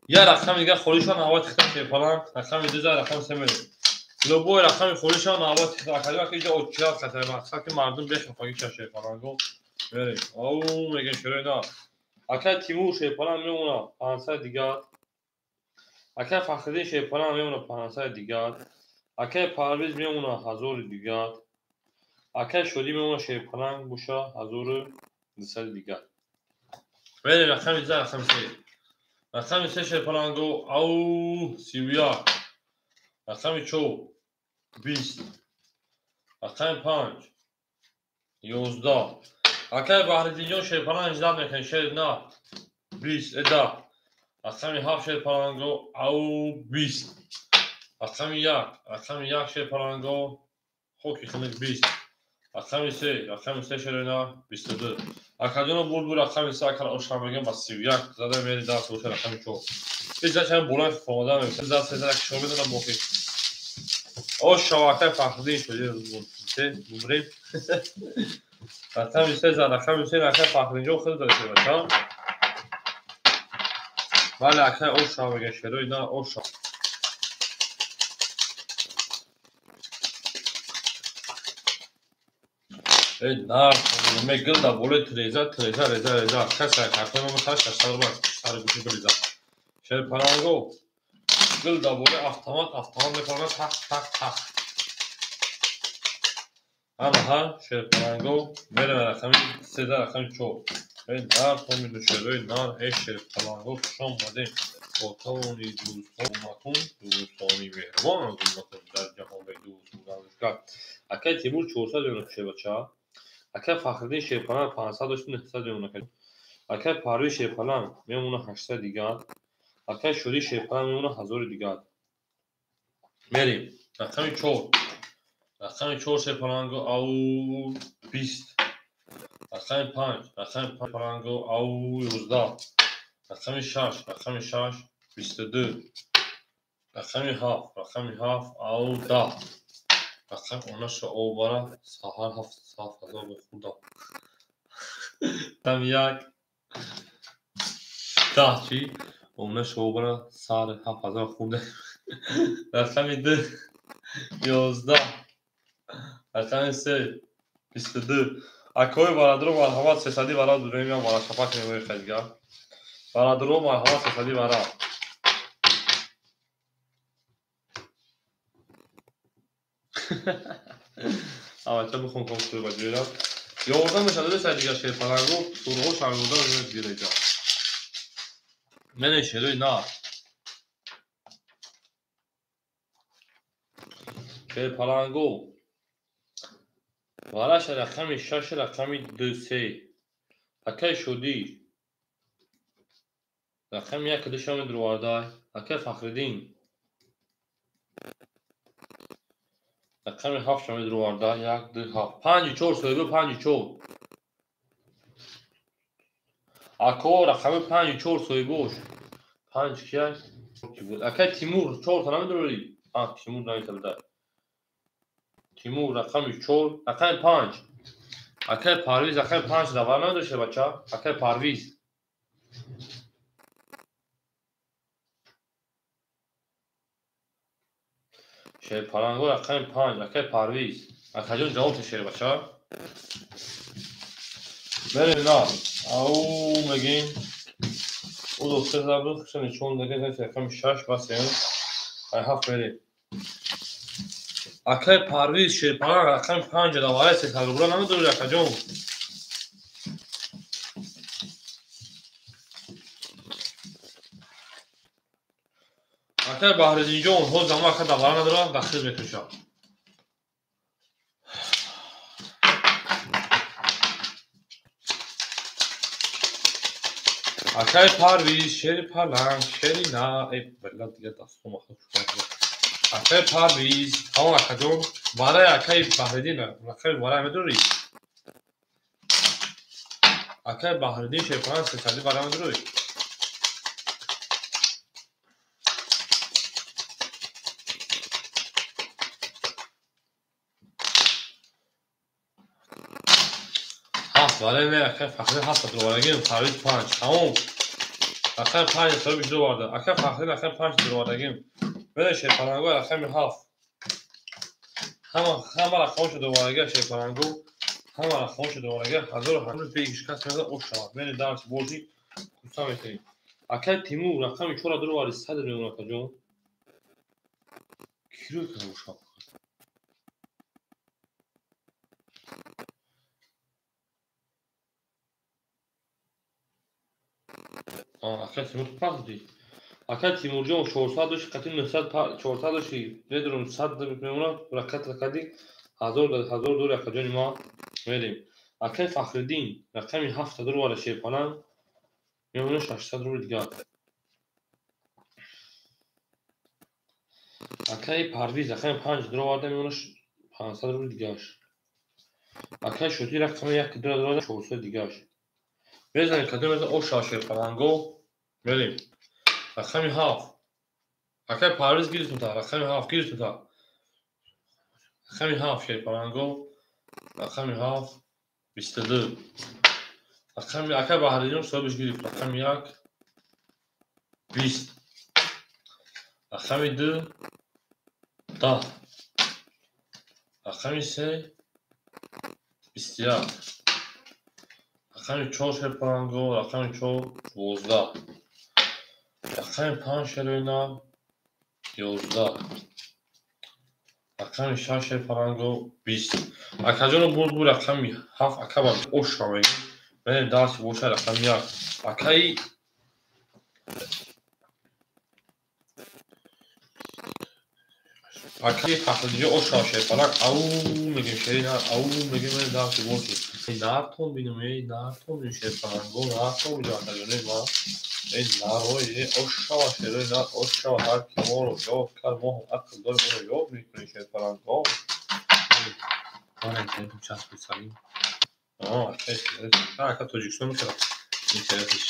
Speaker 1: Я рақами дигар холӣ шавад навбат тихта шерпаланг. Рақами 2 за рақами 3 мерем. Любой рақами холӣ шавад навбат тихта. Акаҷон ака инҷо очилат хатар мақсад ки мардум бехофагӣ шавад шерпаланго. Мерем. Ау мегем шерои на. Акай Тимур шерпаланг мемона 500 дигар. Акай Фахриддин шерпаланг мемона 500 дигар. Акай Парвиз мемона 1000 дигар. Акай Шодӣ мемона шерпаланг боша 1200 дигар. Мерем рақами 2 рақами 3. Рақами 3 шерпаланго ау 31. Рақами 4 20. Рақами 5 11. Акай Баҳриддинҷон шерпаланг ждат мекунед шер на 20 10. Рақами 7 шерпаланго ау 20. Рақами 1, рақами 1 шерпаланго хоки хунук 20. Рақами 3, рақами 3 шерина 22. Акаҷоно бурд буд рақами 3 акара оша мегем ба 31 зада мери даст боша рақами 4. Ҳеҷ зачам болои фомода мебошад. Даст зада ки шумо медонам боқӣ. Ош шава акай Фахриддин шуд. Се бубрем. Рақами 3 зад рақами 3 акай Фахриддинҷон худ зада шуд бача. Бале акай ош шава мегем шерои на ош шава. Нар мегил да боле треза треза реза реза каса картона ма 600 рубл сар гӯши бреза. Шерпаланго гил да боле автомат автомат мекунад тақ тақ тақ. Ана шерпаланго мере рақами 3 рақами 4. Нар томину шерои нар э шерпаланго хуш омадем. Бо тавони дӯстон макун, дӯстони меҳрубон макун дар ҷаҳон бе дӯст будан мушкил. Акай Тимур 400 ёна шербача. Акай Фахриддин шерпаланг 500 дошт 900 ёна кард. Акай Парвиз шерпаланг мемона 800 дигар. Акай Шури шерпаланг мемона 1000 дигар. Мерем. Рақами 4. Рақами 4 шерпаланго ау 20. Рақами 5, рақами 5 паланго ау 11. Рақами 6, рақами 6 22. Рақами 7, рақами 7 ау 10. Рақами 10 ау бара саҳар 7 7 ҳазор бихӯрдам. Рақами 1 10 чӣ? 10 ау бара саҳар 7 ҳазор хӯрдам. Рақами 2 11. Рақами 3 22. Акои бародаро марҳамат 300 вара дурем я вара шапак мегӯи хайдгар. Бародаро марҳамат 300 вара. Авача бихон ком сури ба ҷойра. Ёрдам мешавад дӯст дигар шерпаланго сурҳо шармода мешавад дигар. Мене шерои нар. Шерпаланго вараша рақами 6 рақами 2 3. Акай Шудӣ рақами 1 2 шами дурвардай. Акай Фахриддин рақами 7 шами дурвардай. 1 2 7 5 4 соҳиби 5 4. Ако рақами 5 4 соҳибош. 5 кия? Ки буд? Акай Тимур 4 та намедурӣ? А Тимур намедурӣ. Тимур рақами 4, рақами 5. Акай Парвиз рақами 5 давар надошта бача. Акай Парвиз. Шерпаланго рақами 5, акай Парвиз. Акаҷон ҷавоб те шербача. Мерем на. Ау мегим. Ӯ дӯст забуд, хушо нишон дагем, рақами 6 бас ем. Ай 7 мерем. Акай Парвиз шерпаланг рақами 5 давара 300 рубла намедорӣ акаҷон. Акай Баҳриддинҷон ҳоз ама ака давара надорад, дахил мекушад. Акай Парвиз шерпаланг шери на э бала дигар дастом аха шуд. Акай Парвиз, ҳамон акаҷон, вараи акаи Баҳриддин, рақами вараи медорӣ? Акаи Баҳриддин шерпаланг 300 вара медорӣ? Ҳафт вараи не, акаи Фахриддин 7 дурварагим, Парвиз 5. Ҳамон акаи 5 соҳибиш дуварда. Акаи Фахриддин акаи 5 дурварагим. Мене шерпаланго рақами 7. Ҳама рақамошо дуварага шерпаланго, ҳама рақамошо дуварага 1800 бегиш кас мезад ош шавад. Мене дарси бозӣ куса метавем. Акай Тимур рақами 4 дурвари 100 мемонад акаҷон. Киро кара бошад? Акай Тимур пас дид. Акай Тимурҷон 400 дошти, қати 900 400 дошти, медонам 100 мемонад, ракат ракади 1000 1000 дори акаҷони ма мерем. Акай Фахриддин рақами 7 дурвара шерпаланг мемонад 600 рубл дигар. Акай Парвиз рақами 5 дурварда мемонад 500 рубл дигарш. Акай Шудӣ рақами 1 дурварда 400 дигарш. Мезанем кадом мезанем оша шерпаланго мерем. Рақами 7. Акай Парвиз гирифтута, рақами 7 гирифтута. Рақами 7 шерпаланго, рақами 7 22. Рақами акай Баҳриддин соҳибиш гирифт, рақами 1 20. Рақами 2 10. Рақами 3 21. Рақами 4 шерпаланго, рақами 4 12. Рақами 5 шерои нар 11. Рақами 6 шерпаланго 20. Акаҷоно бурд буд рақами 7 ака ба оша мегӯем. Мерем дарси боша рақами 1. Акаи Акаи Фахриддинҷон оша шерпаланг ау мегӯем шери нар ау мегӯем мерем дарси боши. Нартон бинем, эй нартон бинем шерпаланго, нартон бинем акаҷонои ман. Эй нарой, эй ошава шерои нар, ошава ҳар ки моро ёд кард, мо ҳам ақл дорем, ӯро ёд мекунем шерпаланго. Ака Тоҷикистон мешавад. Интересиш.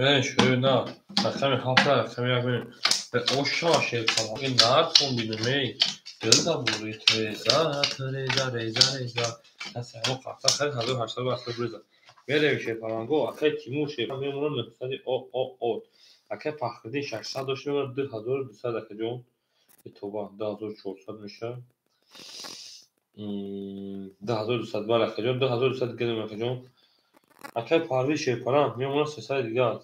Speaker 1: Шӯ на рақами 7 рақами 1 бинем. Оша шерпаланг нартон бинем, эй дилда бурид реза реза реза реза. Касе ҳамо қафта харид 1880 буриза. Меравем шерпаланго, акаи Тимур шерпаланг мемонад 900 о о о. Акаи Фахриддин 600 дошт мемонад 2200 акаҷон. Тоба 2400 мешавад. 2200 бале акаҷон, 2200 дига мемонад акаҷон. Акаи Парвиз шерпаланг мемонад 300 дига.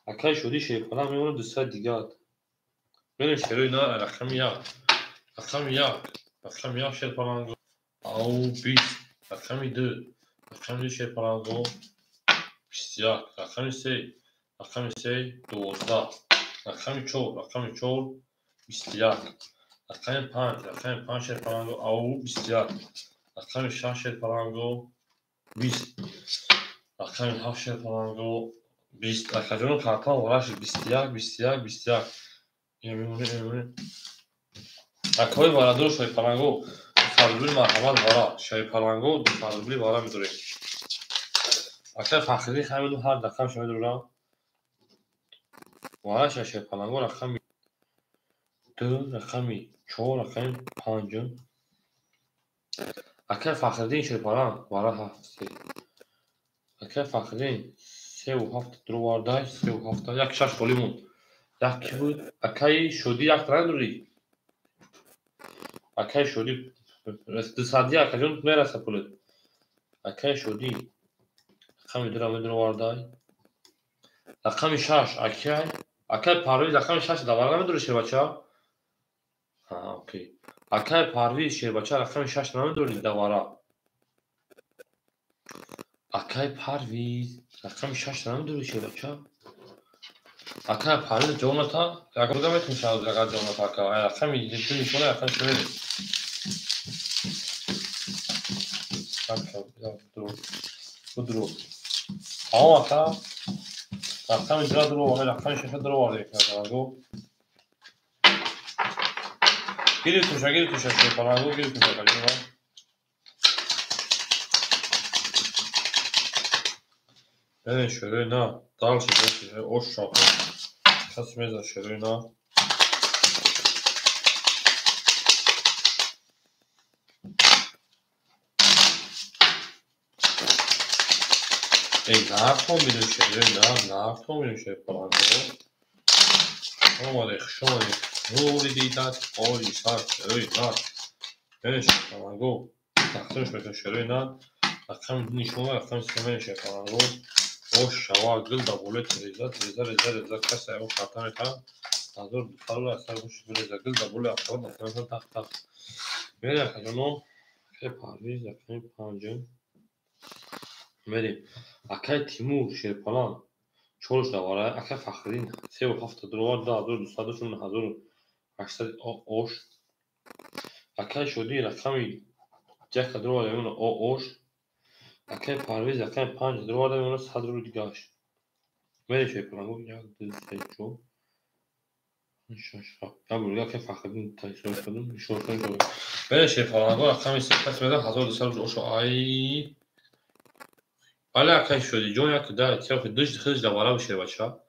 Speaker 1: Акаи Шодӣ шерпаланг мемонад 200 дига. Мерем шерои нар рақами 1. Рақами 1. Рақами 1 шерпаланго. Ау 20. Рақами 2. Рақами 2 шерпаланго 21. Рақами 3. Рақами 3 12. Рақами 4. Рақами 4 21. Рақами 5. Рақами 5 шерпаланго ау 21. Рақами 6 шерпаланго 20. Рақами 7 шерпаланго 20. Акаҷоно картон вараши 21 21 21. Мемонем. Акои варадор шерпаланго 200 рубли марҳамат вара. Шерпаланго 200 рубли вара медорем. Акаи Фахриддин ҳамину ҳар рақамша медорам. Вараша шерпаланго рақами 2, рақами 4, рақами 5. Акаи Фахриддин шерпаланг вара 7 3. Акаи Фахриддин 3 ва 7 дурвардай, 3 ва 7 як 6 холӣ монд. Як ки буд? Акаи Шодӣ як тара дорӣ? Акаи Шодӣ 200 акаҷон мераса пулат. Акаи Шодӣ рақами 2 медурвардай. Рақами 6 акай. Акаи Парвиз рақами 6 давара намедорӣ шербача? Ҳа, окей. Акаи Парвиз шербача рақами 6 намедорӣ давара. Акаи Парвиз рақами 6 намедорӣ шербача? Акаи Парвиз ҷавоб ната? Агар метавонӣ агар ҷавоб ната ака. Рақами 2 нишона рақами 3 мерем. Ака, дуру. Тамом ака. Рақами 2 дуру, рақами 6 дуру оварда шерпаланго. Гирифтуша, гирифтуша шерпаланго, гирифтуша акаҷон. Мерем шерои на. Дальше, дальше, оша. Касе мезад шерои на. Эй, нартон бинем шерои нар, нартон бинем шерпаланго. Омаде, хуш омадед. Нури дидат, ои сар, шерои нар. Мерем шерпаланго. Тақсимш мекунем шерои нар. Рақами 2 нишона, рақами 3 мерем шерпаланго. Ошава гил да боле реза реза реза реза касе ҳамо карта метавад 1200 асар гӯш реза гил да боле афтод натавад тақ тақ. Мерем акаҷоно. Акаи Парвиз рақами 5. Мерем. Акаи Тимур шерпаланг 4 давара. Акаи Фахриддин 3 ва 7 дурвар 2200 дошт 1800 ош. Акаи Шодӣ рақами 1 дурвар мемонад о ош. Акаи Парвиз рақами 5 дурварда мемонад 100 рубли дигаш. Мерем шерпаланго 1 2 3 4. Бере шерпаланго рақами се кас меда 1200 рубл ошо ай. Бале акай шуди ҷон як да тиёхи диш хидж давара бу шербача.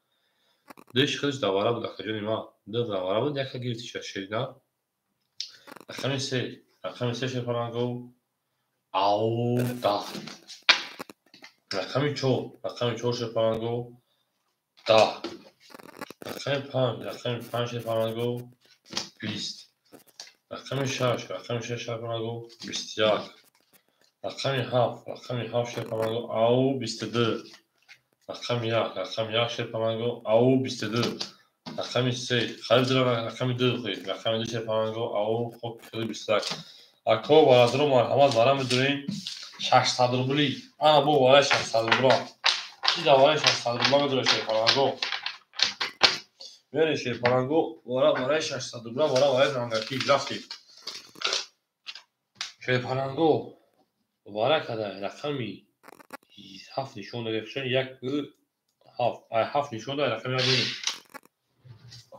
Speaker 1: Диш хидж давара бу акаҷони ма. Ду давара буд яка гирифти ша шерина. Рақами се шерпаланго ау да. Рақами 4 шерпаланго да. Рақами 5 шерпаланго 20. Рақами 6 шерпаланго 21. Рақами 7 шерпаланго ау 22. Рақами 1 шерпаланго ау 22. Рақами 3 хариб рақами 2 хӯед. Рақами 2 шерпаланго ау хоб 21. Ако бародаро марҳамат вара медорем 600 рубли. Ана бо вара 600 рубла. Чи да вара 600 рубла медорем шерпаланго. Бере шерпаланго вара вара 600 рубла вара вара зангаки рафтем. Шерпаланго вара када рақами 7 нишон дод. 1 7 ай 7 нишон дод рақами 1.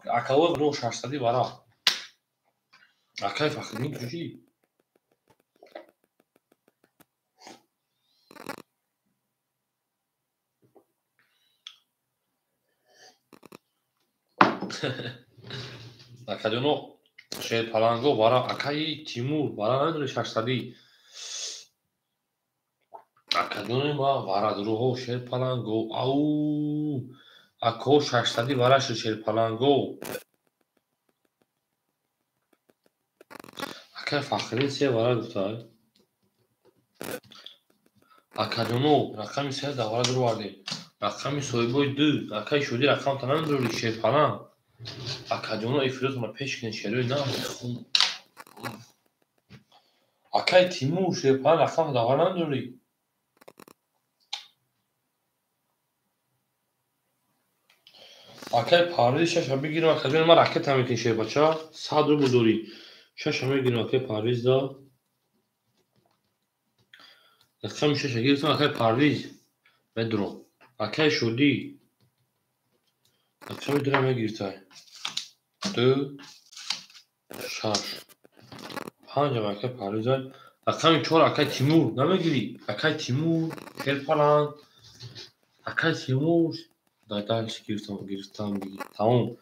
Speaker 1: Акаво ро 600 вара. Акай Фахриддин куҷи? Акаҷоно шерпаланго вара акаи Тимур вара намедони 600. Акаҷони ма вара дуруҳо шерпаланго ау ако 600 вара шуд шерпаланго. Акаи Фахриддин се вара гуфта. Акаҷоно рақами 3 да вара дурвардем. Рақами соҳибои 2 акаи Шудӣ рақамта намедорӣ шерпаланг. Акаҷоно эфиротона пеш кунед шерои на. Акаи Тимур шерпаланг рақамта да вара намедорӣ. Акаи Парвиз шаша бигирам акаҷони ман ракета мекунӣ шербача 100 рубл дорӣ. Шаша мегирам акаи Парвиз да. Рақами шаша гирифтам акаи Парвиз медурам. Акаи Шудӣ рақами 2 мегирифтай. 2 6 5 акаи Парвиз. Рақами 4 акаи Тимур намегирӣ. Акаи Тимур шерпаланг. Акаи Тимур дальше гирифтам тамом.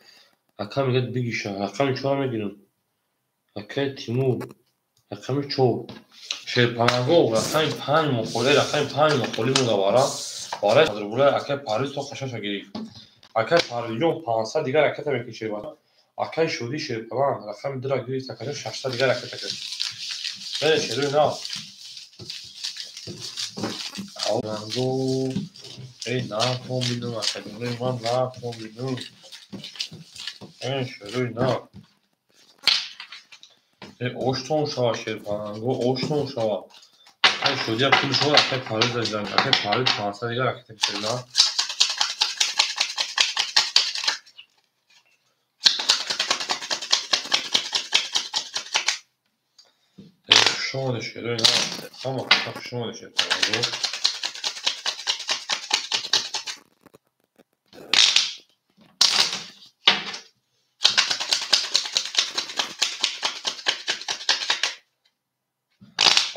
Speaker 1: Ака мегӯяд бигиша. Рақами 4 мегирам. Акаи Тимур рақами 4. Шерпаланго рақами 5 мохолӣ рақами 5 мохолӣ монда вара. Вара рубла акаи Парвиз то хашаша гирифт. Акаи Парвизҷон 500 дигар ракета мекашид. Акаи Шудӣ шерпаланг рақами 2 гирифт. Акаҷон 600 дигар ракета кард. Бере шерои нав. Аланго эй нафаҳмидум акаҷони ман нафаҳмидум. Эй шерои нав. Эй оштон шава шерпаланго оштон шава. Акаи Шудия пул шуд акаи Парвиз даждан. Акаи Парвиз 500 дигар ракета кашид на. Хуш омадед шерои нав. Ҳама хуш омадед шерпаланго.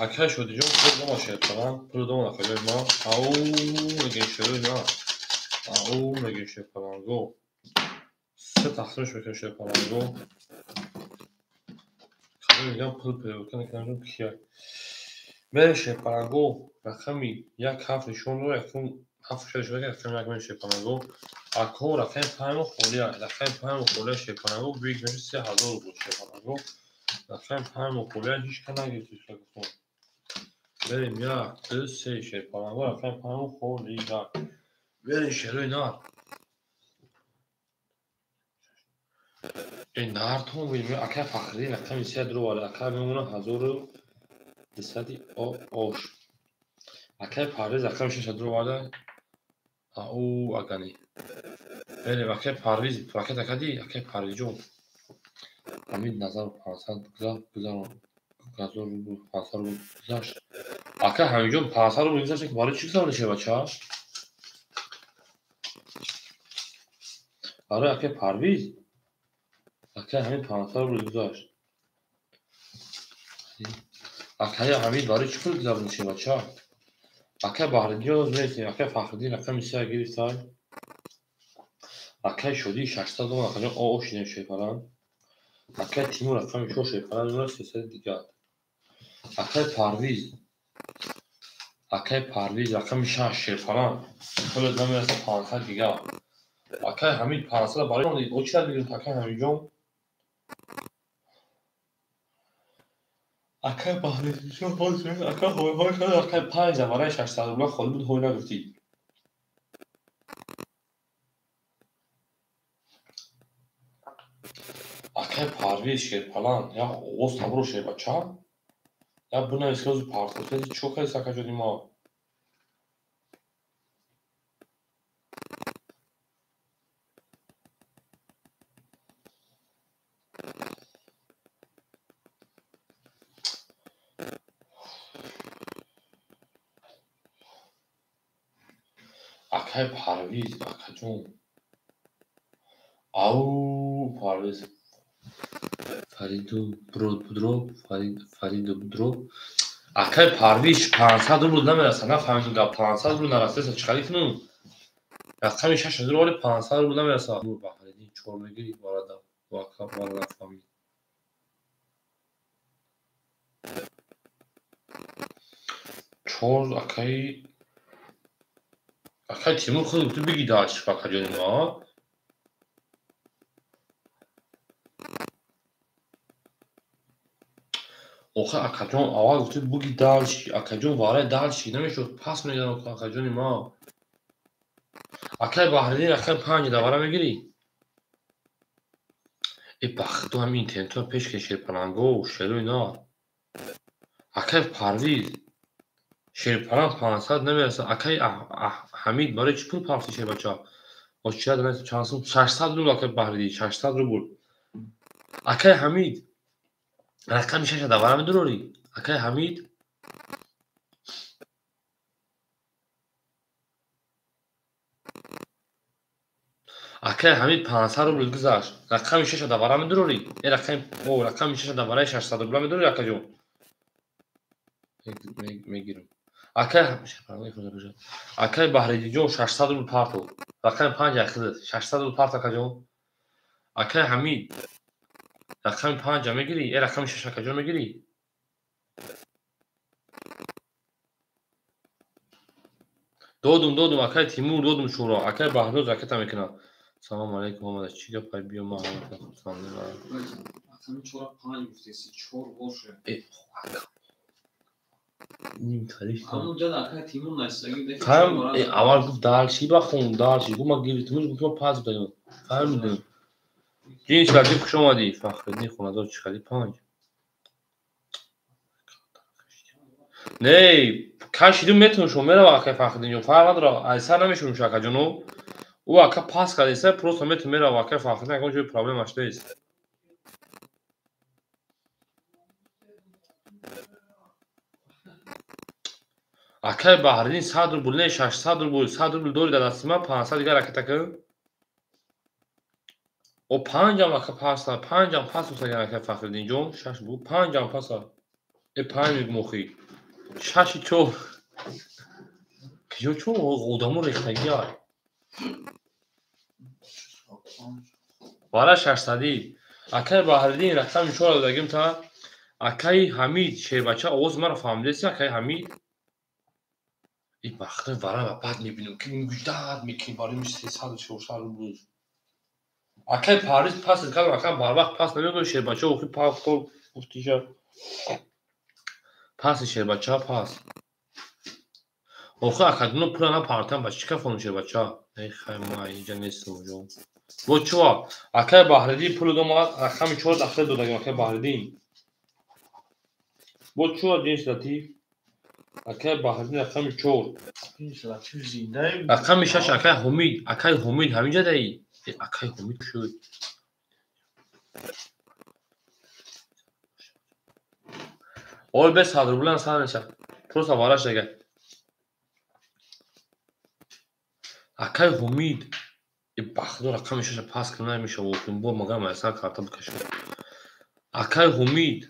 Speaker 1: Акаи Шудиҷон пул дома шерпаланг, пул дома акаҷони ман. Ау мегӯем шерои нав. Ау мегӯем шерпаланго. Се тақсимш мекунем шерпаланго. Кадом мегӯям пул переводка накунам кия. Бере шерпаланго рақами 1 7 нишон дорад, якум 7 6 нишон дорад, рақами 1 мерем шерпаланго. Ако рақами 5 холия, рақами 5 холия шерпаланго биг мешавад 3000 рубл шерпаланго. Рақами 5 холия ҳеҷ кас нагирифт гуфтам. Берем 1 2 3 шерпаланго рақами 5 холия. Берем шерои нар. Эй нартон бинем акаи Фахриддин рақами 3 дурвард. Акаи мемонад 1200 ош. Акаи Парвиз рақами 6 дурварда. Ау агани. Берем акаи Парвиз ракета кадӣ акаи Парвизҷон. Ҳамин назар 500 гузарон. 1000 рубл 500 рубл гузашт. Ака Ҳамиҷон 500 рубл гузашт, барои чӣ гузаронӣ шербача? Барои акаи Парвиз. Акай Ҳамид 500 рубл гузашт. Акай Ҳамид барои чӣ пул гузаронӣ, шербача? Акай Баҳриддин ёз мерасем. Акай Фахриддин рақами 3 гирифтай. Акай Шодӣ 600 сомон акаҷон о шинем шерпаланг. Акай Тимур рақами 4 шерпаланг мемонад 300 дигар. Акай Парвиз. Акай Парвиз рақами 6 шерпаланг. Пулат намерасад 500 дигар. Акай Ҳамид 500 барои о чӣ мегирифт акай Ҳамидҷон? Акай Баҳриддинҷон ҳозир акай ҳой шуд акай 5 барои 600 рубла холӣ буд ҳой нагуфтӣ. Акай Парвиз шерпаланг як оғоз табро шербача. Як бинавис ки ҳозир партофтаи чӣ кардӣ акаҷони мо? Акай Парвиз, акаҷон. Ау, Парвиз. Фариду Будро, Фариду Будро. Акай Парвиз 500 рубл намерасад, нафаҳмидум гап 500 рубл нарасида чӣ харид кунум? Рақами 6 рубл 500 рубл намерасад. Баҳриддин 4 мегирӣ бародар. Ака мара нафаҳмид. 4 акай Тимур худ ту биги дальше акаҷони мо. Охе акаҷон аввал гуфти буги дальше, акаҷон вараи дальше намешуд, пас мегирам акаҷони мо. Акай Баҳриддин рақами 5 давара мегирӣ? Э бахто ҳамин интернетро пеш ки шерпаланго, шерои нар. Акай Парвиз шерпаланг 500 намерасад. Акай Ҳамид барои чӣ пул партофтӣ шербача? О чӣ чанд сум? 600 рубл акай Баҳриддин, 600 рубл. Акай Ҳамид рақами 6 давара медурорӣ? Акай Ҳамид Акай Ҳамид 500 рубл гузашт. Рақами 6 давара медурорӣ? Э рақами 6 давараи 600 рубла медурорӣ акаҷон? Мегирам. Акай Баҳриддинҷон 600 рубл партов. Рақами 5 ахидат. 600 рубл парт акаҷон. Акай Ҳамид рақами 5 мегирӣ? Э рақами 6 акаҷон мегирӣ? Додум акай Тимур додум шуро. Акай Баҳроз ракета мекунад. Салом алейкум омада чӣ гап ай биё ман ҳаматон хурсандем.
Speaker 2: Рақами 4 5 гуфтеси 4 боше.
Speaker 1: Э ним тариф.
Speaker 2: Ҳамон ҷада акай Тимур насаги дехи.
Speaker 1: Фаҳм аввал гуфт дальше бахон дальше гуфт ман гирифтам гуфт ман пас додам. Фаҳмидам. Ҷинс латиф хуш омадӣ. Фахриддин хонадор чӣ хади 5. Не, кашидум метавон шумо мерава акай Фахриддинҷон. Фарқ надорад, айсар намешавем шу акаҷоно. Ӯ ака пас кардеса просто метавон мерава акай Фахриддин, ягон ҷои проблемаш нест. Акай Баҳриддин 100 рубл не 600 рубл, 100 рубл дори дар дасти ман 500 дигар ракета кун. О 5 ака паса, 5 пас усаган акай Фахриддинҷон, 6 бу 5 паса. Э 5 мегум охи. 6 4. Киё чо одамо рехтагӣ ай. Вара 600. Акай Баҳриддин рақами 4 додагим та. Акай Ҳамид шербача овози маро фаҳмидеси акай Ҳамид? И бахта вара ба баъд мебинем ки муҷдад мекунем барои 300 400 рубл. Акай Парвиз пас кардам, акай барвақт пас намекунем шербача охи пас гуфтиша. Паси шербача пас. Охи акаҷоно пула напартам ба чӣ кафонам шербача? Эй хай ма инҷа нестам ҷон. Бо чува? Акай Баҳриддин пул домад, рақами 4 дахил додагим акай Баҳриддин. Бо чува ҷинс латиф? Акай Баҳриддин рақами 4. Рақами 6 акай Ҳумид, акай Ҳумид ҳаминҷа даи? Акай Ҳумид шуд. Ой бе 100 рублан сар мешавад. Просто вараш дага. Акай Ҳумид. И бахдо рақами шаша пас кунам намеша вохим бо магам айсар карта бикашам. Акай Ҳумид.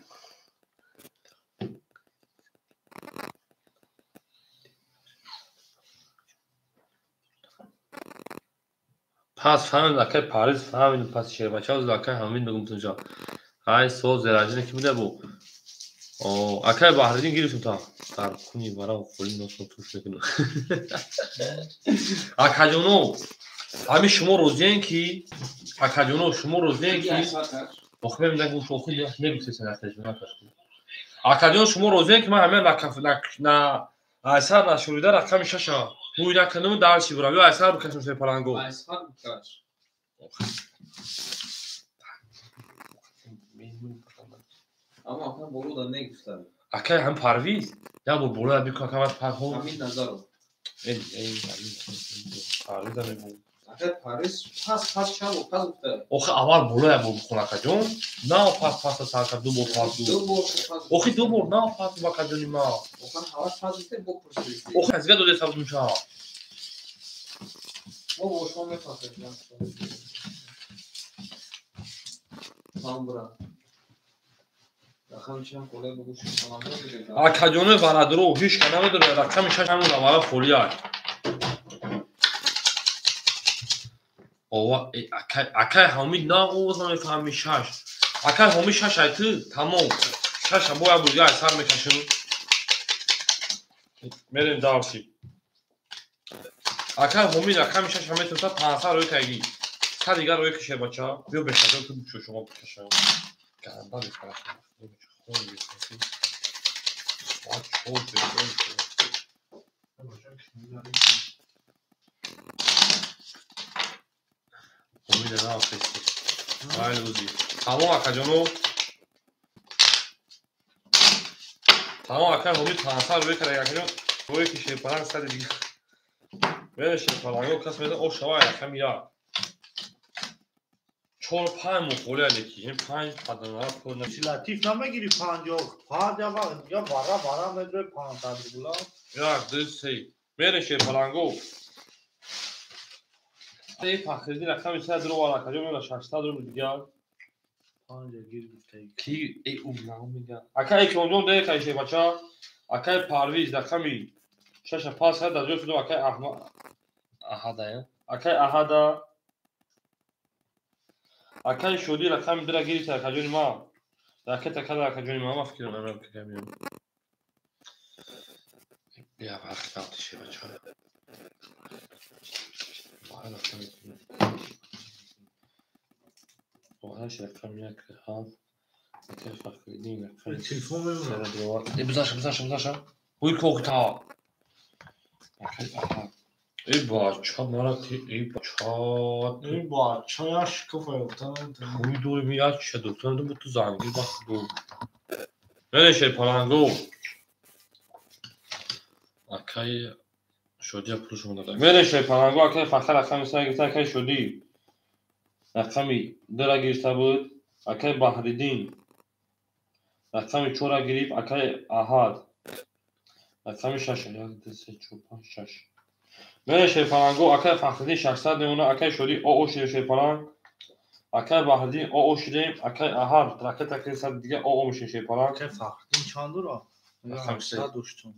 Speaker 1: Пас фаҳмид акай Париз фаҳмид пас шербача акай Ҳамид бигум тунҷа. Ай соз зераҷина ки буда бу. Акай Баҳриддин гирифтум та. Дар куни вара холи носро туш мекунам. Акаҷоно, ҳамин шумо розиен ки акаҷоно шумо розиен ки охи мебинам охи негуфтеса накаш. Акаҷон шумо розиен ки ман ҳамин на айсар нашурида рақами шаша ҳуй накунам дарси бурам ё айсар бикашам шерпаланго.
Speaker 2: Айсар бикаш. Аммо ака болода негуфтад.
Speaker 1: Акай ҳам Парвиз я бор болоя бикун ака ман парҳо.
Speaker 2: Ҳамид Назаров.
Speaker 1: Эй эй Парвиза мегӯ.
Speaker 2: Акай Парвиз пас пас чанд бор пас гуфта.
Speaker 1: Охи аввал болоя бор бикун акаҷон. На пас пас сар кард ду бор пас ду.
Speaker 2: Ду бор пас.
Speaker 1: Охи ду бор на пас ду акаҷони ма.
Speaker 2: Охи аввал пас гуфта бо пурсид.
Speaker 1: Охи аз га доде сабзмша.
Speaker 2: Мо бо шумо мефаҳмем. Тамбра.
Speaker 1: Акаҷони бародаро ҳеч ка намедонад рақами шаш ҳамон аввала холиак. Ова акай Ҳамид на овоз намефаҳми шаш. Акай Ҳомид шаш ай ту тамом. Шаша бо як бурга айсар мекашем. Мерем дарси. Акай Ҳомид рақами шаша метавонад 500 рӯй кайги. Са дигар рӯй кише бача. Биё бешаҷон ту бушо шумо бикашам. Ганда бикашам. Тамом акаҷоно. Тамом акай Ҳомид 500 рӯй кард акаҷон. Рӯй ки шерпаланг сади дигар. Мере шерпаланго кас меда о шавай рақами як. Чор панҷ мухолия леки. Ин панҷ паданара пур на.
Speaker 3: Латиф намегири панҷоҳ. Панҷ я вара вара медре 500 рубла.
Speaker 1: Як, ду, се. Мере шерпаланго. Эй Фахриддин рақами 100 рубл акаҷон мена 600 рубл дигар.
Speaker 3: Панҷ гир гуфтаи.
Speaker 1: Ки эй у намега. Акай Икромҷон де кай шербача. Акай Парвиз рақами шаша пас кард дар ҷои худо акай Аҳмад Аҳада. Акай Аҳада. Акай Шодӣ рақами дура гирифта акаҷони ма. Ракета када акаҷони ма ма фикр намекунам ки меём. Бия вақт нафти шербача. Рақами як ҳафт. Акай Фахриддин рақами
Speaker 3: телефон мемонад.
Speaker 1: Э бизаша бизаша бизаша. Ҳуй кокта. Акай аҳа. Эй бача мара ти эй бача.
Speaker 3: Эй бача я шикофа ёфта наметавонам.
Speaker 1: Ҳуй дорим як чиша доктор бу ту занги бахт ду. Мере шерпаланго. Акай Шодия пулшон дод. Мере шерпаланго акай Фахр рақами се гирифта акай Шодӣ. Рақами дура гирифта буд. Акай Баҳриддин рақами чора гирифт. Акай Аҳад рақами шаш. Як, ду, се, чор, панҷ, шаш. Мере шерпаланго акай Фахриддин 600 мемона. Акай Шодӣ оо шидем шерпаланг. Акай Баҳриддин оо шидем. Акай Аҳад ракета кирсад дига оо мешем шерпаланг.
Speaker 3: Акай Фахриддин чанд дура?
Speaker 1: Рақами се.
Speaker 3: 800 доштум.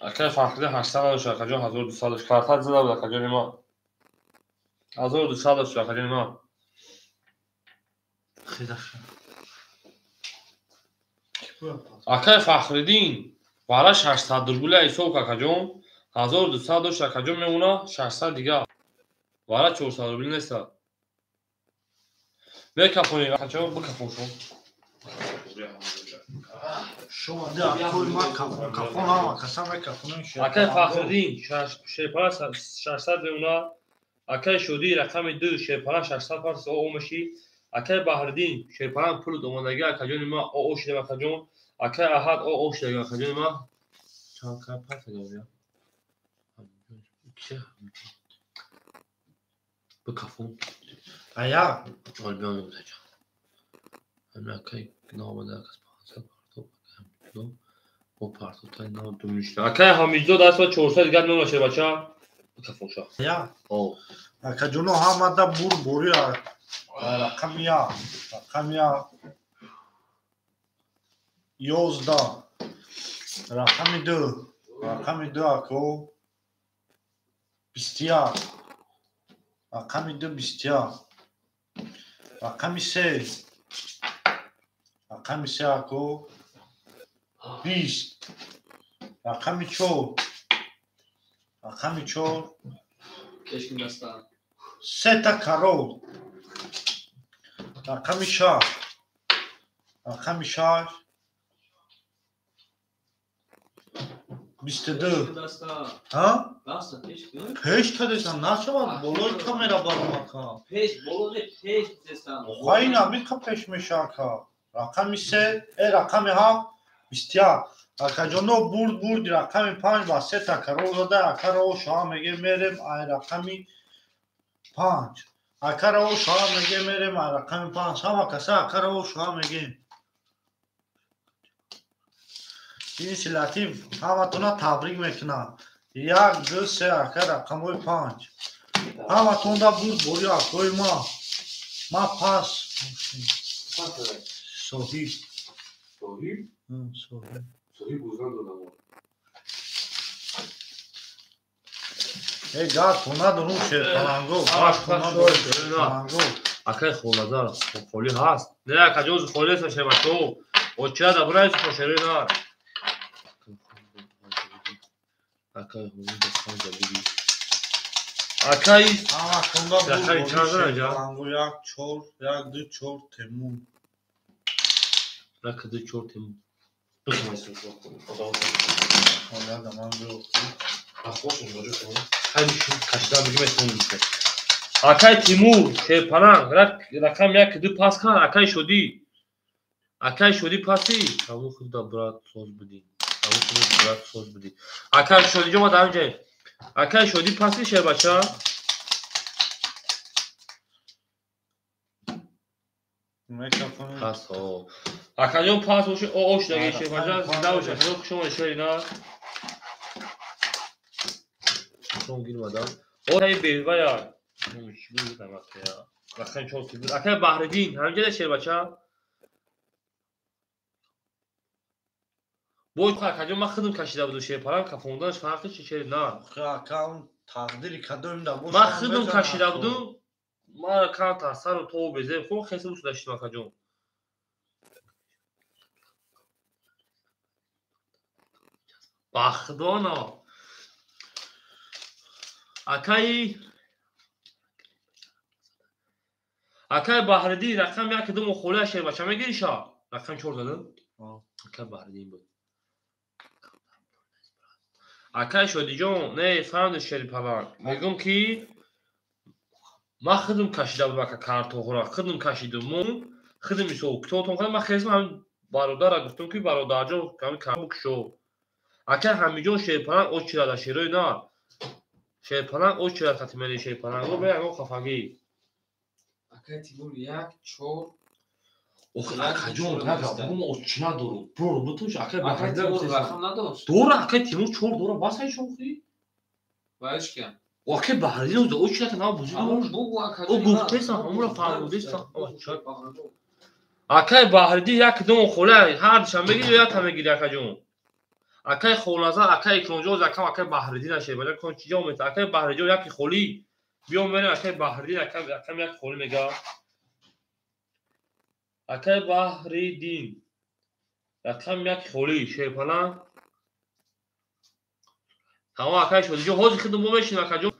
Speaker 1: Акай Фахриддин 800 дошт акаҷон 1200 дошт. Картат зада буд акаҷони ма. 1200 дошт акаҷони ма.
Speaker 3: Хеле.
Speaker 1: Акай Фахриддин бара 600 рубля ҳисоб акаҷон. 1200 дошт акаҷон мемона 600 дигар. Бара 400 рубл неста. Мекафонӣ акаҷон бикафон шумо.
Speaker 3: Шумо де акои ма кафон кафон ҳама каса мекафонем.
Speaker 1: Акай Фахриддин шерпала 600 мемона. Акай Шодӣ рақами 2 шерпала 600 парс оо мешӣ. Акай Баҳриддин шерпалан пул омодаги акаҷони ма оо шидем акаҷон. Акай Аҳад оо шидаги акаҷони ма. Чанд кай пас я? Бикафон.
Speaker 3: Ая.
Speaker 1: Ҷол биён мегузаҷа. Ҳамин акай наомада акас 500 партоб акай Ҳамидҷо бо партобтаи нав ду мишта. Акай Ҳамидҷо даст ба 400 дигар мемона шербача. Бикафон ша.
Speaker 3: Ая.
Speaker 1: О.
Speaker 3: Акаҷоно ҳамада бурбори рақами як, рақами як, 11, рақами ду, рақами ду ако 21, рақами ду 21, рақами се, рақами се ако 20, рақами чор, рақами чор, сета карол, рақами шаш, рақами шаш, 22. Пеш кадесан нашавад болои камера баромака. Охай намиқа пеш мешака. Рақами се, рақами ҳафт, 21. Акаҷоно бурд бурди рақами панҷ ба сета карол зада, акаро шоҳа меге мерем ай рақами панҷ. Акаро шоҳа меге мерем ай рақами панҷ. Ҳама каса акаро шоҳа мегем. Ин Латиф ҳаматона табрик мекунад. Як, ду, се, ака рақамҳои панҷ. Ҳаматонда бурд бори акои ма. Ма пас. Соҳиб.
Speaker 1: Соҳиб?
Speaker 3: Соҳиб.
Speaker 1: Соҳиб бузан додам.
Speaker 3: Э гап надорум шерпаланго. Гап надорум шерпаланго.
Speaker 1: Акай Холназар холӣ ҳаст. Не, акаҷон холӣ нест шербачо. Оча да бурай шери на. Акай ҳумида панҷа биги. Акай
Speaker 3: ҳаматонда бурд
Speaker 1: Акай
Speaker 3: бори
Speaker 1: чанд ҷа?
Speaker 3: шерпаланго. Як, чор, як, ду, чор, темун.
Speaker 1: Як, ду, чор, темун. Акай Тимур шерпаланг рақам як ду пас кан. Акай Шодӣ, акай Шодӣ паси. Ҳамун худа брат соз будӣ, ҳамун худа брат соз будӣ. Акай Шодиҷон ма дар ҳамин ҷай. Акай Шодӣ паси шербача. Пас акаҷон пас боши ош даги шербача зинда бош акаҷон хуш омадед шери на. Шом гирмадам. Ои бевая. Акай Баҳриддин ҳамин ҷода шербача. Бо акаҷон ман худам кашида будам шерпаланг кафонданаш фарқи чи шери на.
Speaker 3: Акам тақдири кадоим да бош.
Speaker 1: Ман худам кашида будам. Ман камтар сару тобу безеб хуб хеса бушуда шидам акаҷон. Бахдоно. Акай Баҳриддин рақам як ду мухолия шербача мегириша? Рақам чор задам? Акай Баҳриддин буд. Акай Шодиҷон, не фаҳмидед шерипаланг. Мегӯм ки ман худам кашида будам ака картоҳоро, худам кашидум. Худам мисол китобатон кардам, ман хезм ҳамин бародарра гуфтам ки бародарҷон ҳамин картоҳ бикушо. Акай Ҳамиҷон шерипаланг очирада шерои на. Шерпаланг очирад хатимери шерпаланг. Бе ягон хафагӣ.
Speaker 2: Акай Тимур як, чор.
Speaker 1: Охи акаҷон, нага, бугу ма очи надорум. Бро, бутуш акай
Speaker 2: Акай
Speaker 1: Баҳриддин
Speaker 2: Тимур рақам надошт.
Speaker 1: Дора акай Тимур чор дора, бас ай шохи.
Speaker 2: Вайш кия?
Speaker 1: Акай Баҳриддин очирата на бузӣ.
Speaker 2: Ҳамон бугу акаҷон.
Speaker 1: О гуфтесам, ҳамонро фаҳмидесам. Акай Баҳриддин як дом хола ҳар душанбе мегири ё якта мегири акаҷон? Акай Холназар, акай Икромҷон, акам акай Баҳриддин ашебаҷа кон чӣ ҷавоб медиҳад? Акай Баҳриҷон яки холӣ. Биё мерем акай Баҳриддин, акам як холӣ мега. Акай Баҳриддин рақам як холӣ шерпаланг. Тамом акай Шодиҷон, ҳозир худам мо мешинем акаҷон.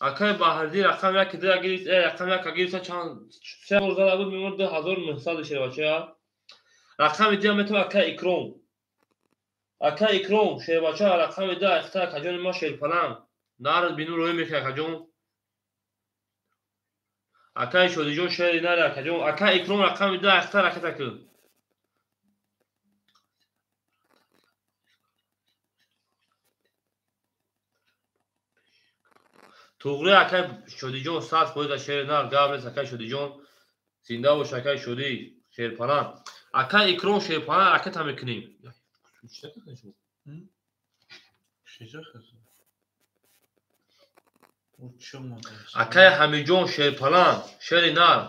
Speaker 1: Акай Баҳриддин рақам як ду гирифт, рақам як гирифта чанд се бор зада буд, мемон 2900 шербача. Рақами ду метавон акай Икром. Акай Икром шербача рақами ду ахта акаҷони ма шерпаланг. Нард бину рӯй мекунад акаҷон. Акай Шодиҷон шери наре акаҷон. Акай Икром рақами ду ахта ракета кун. Туғри акай Шодиҷон 100% шери нар гап нест акай Шодиҷон. Зинда бош акай Шодӣ шерпаланг. Акай Икром шерпаланг ракета мекунем. Акай Ҳамиҷон шерпаланг, шери нар.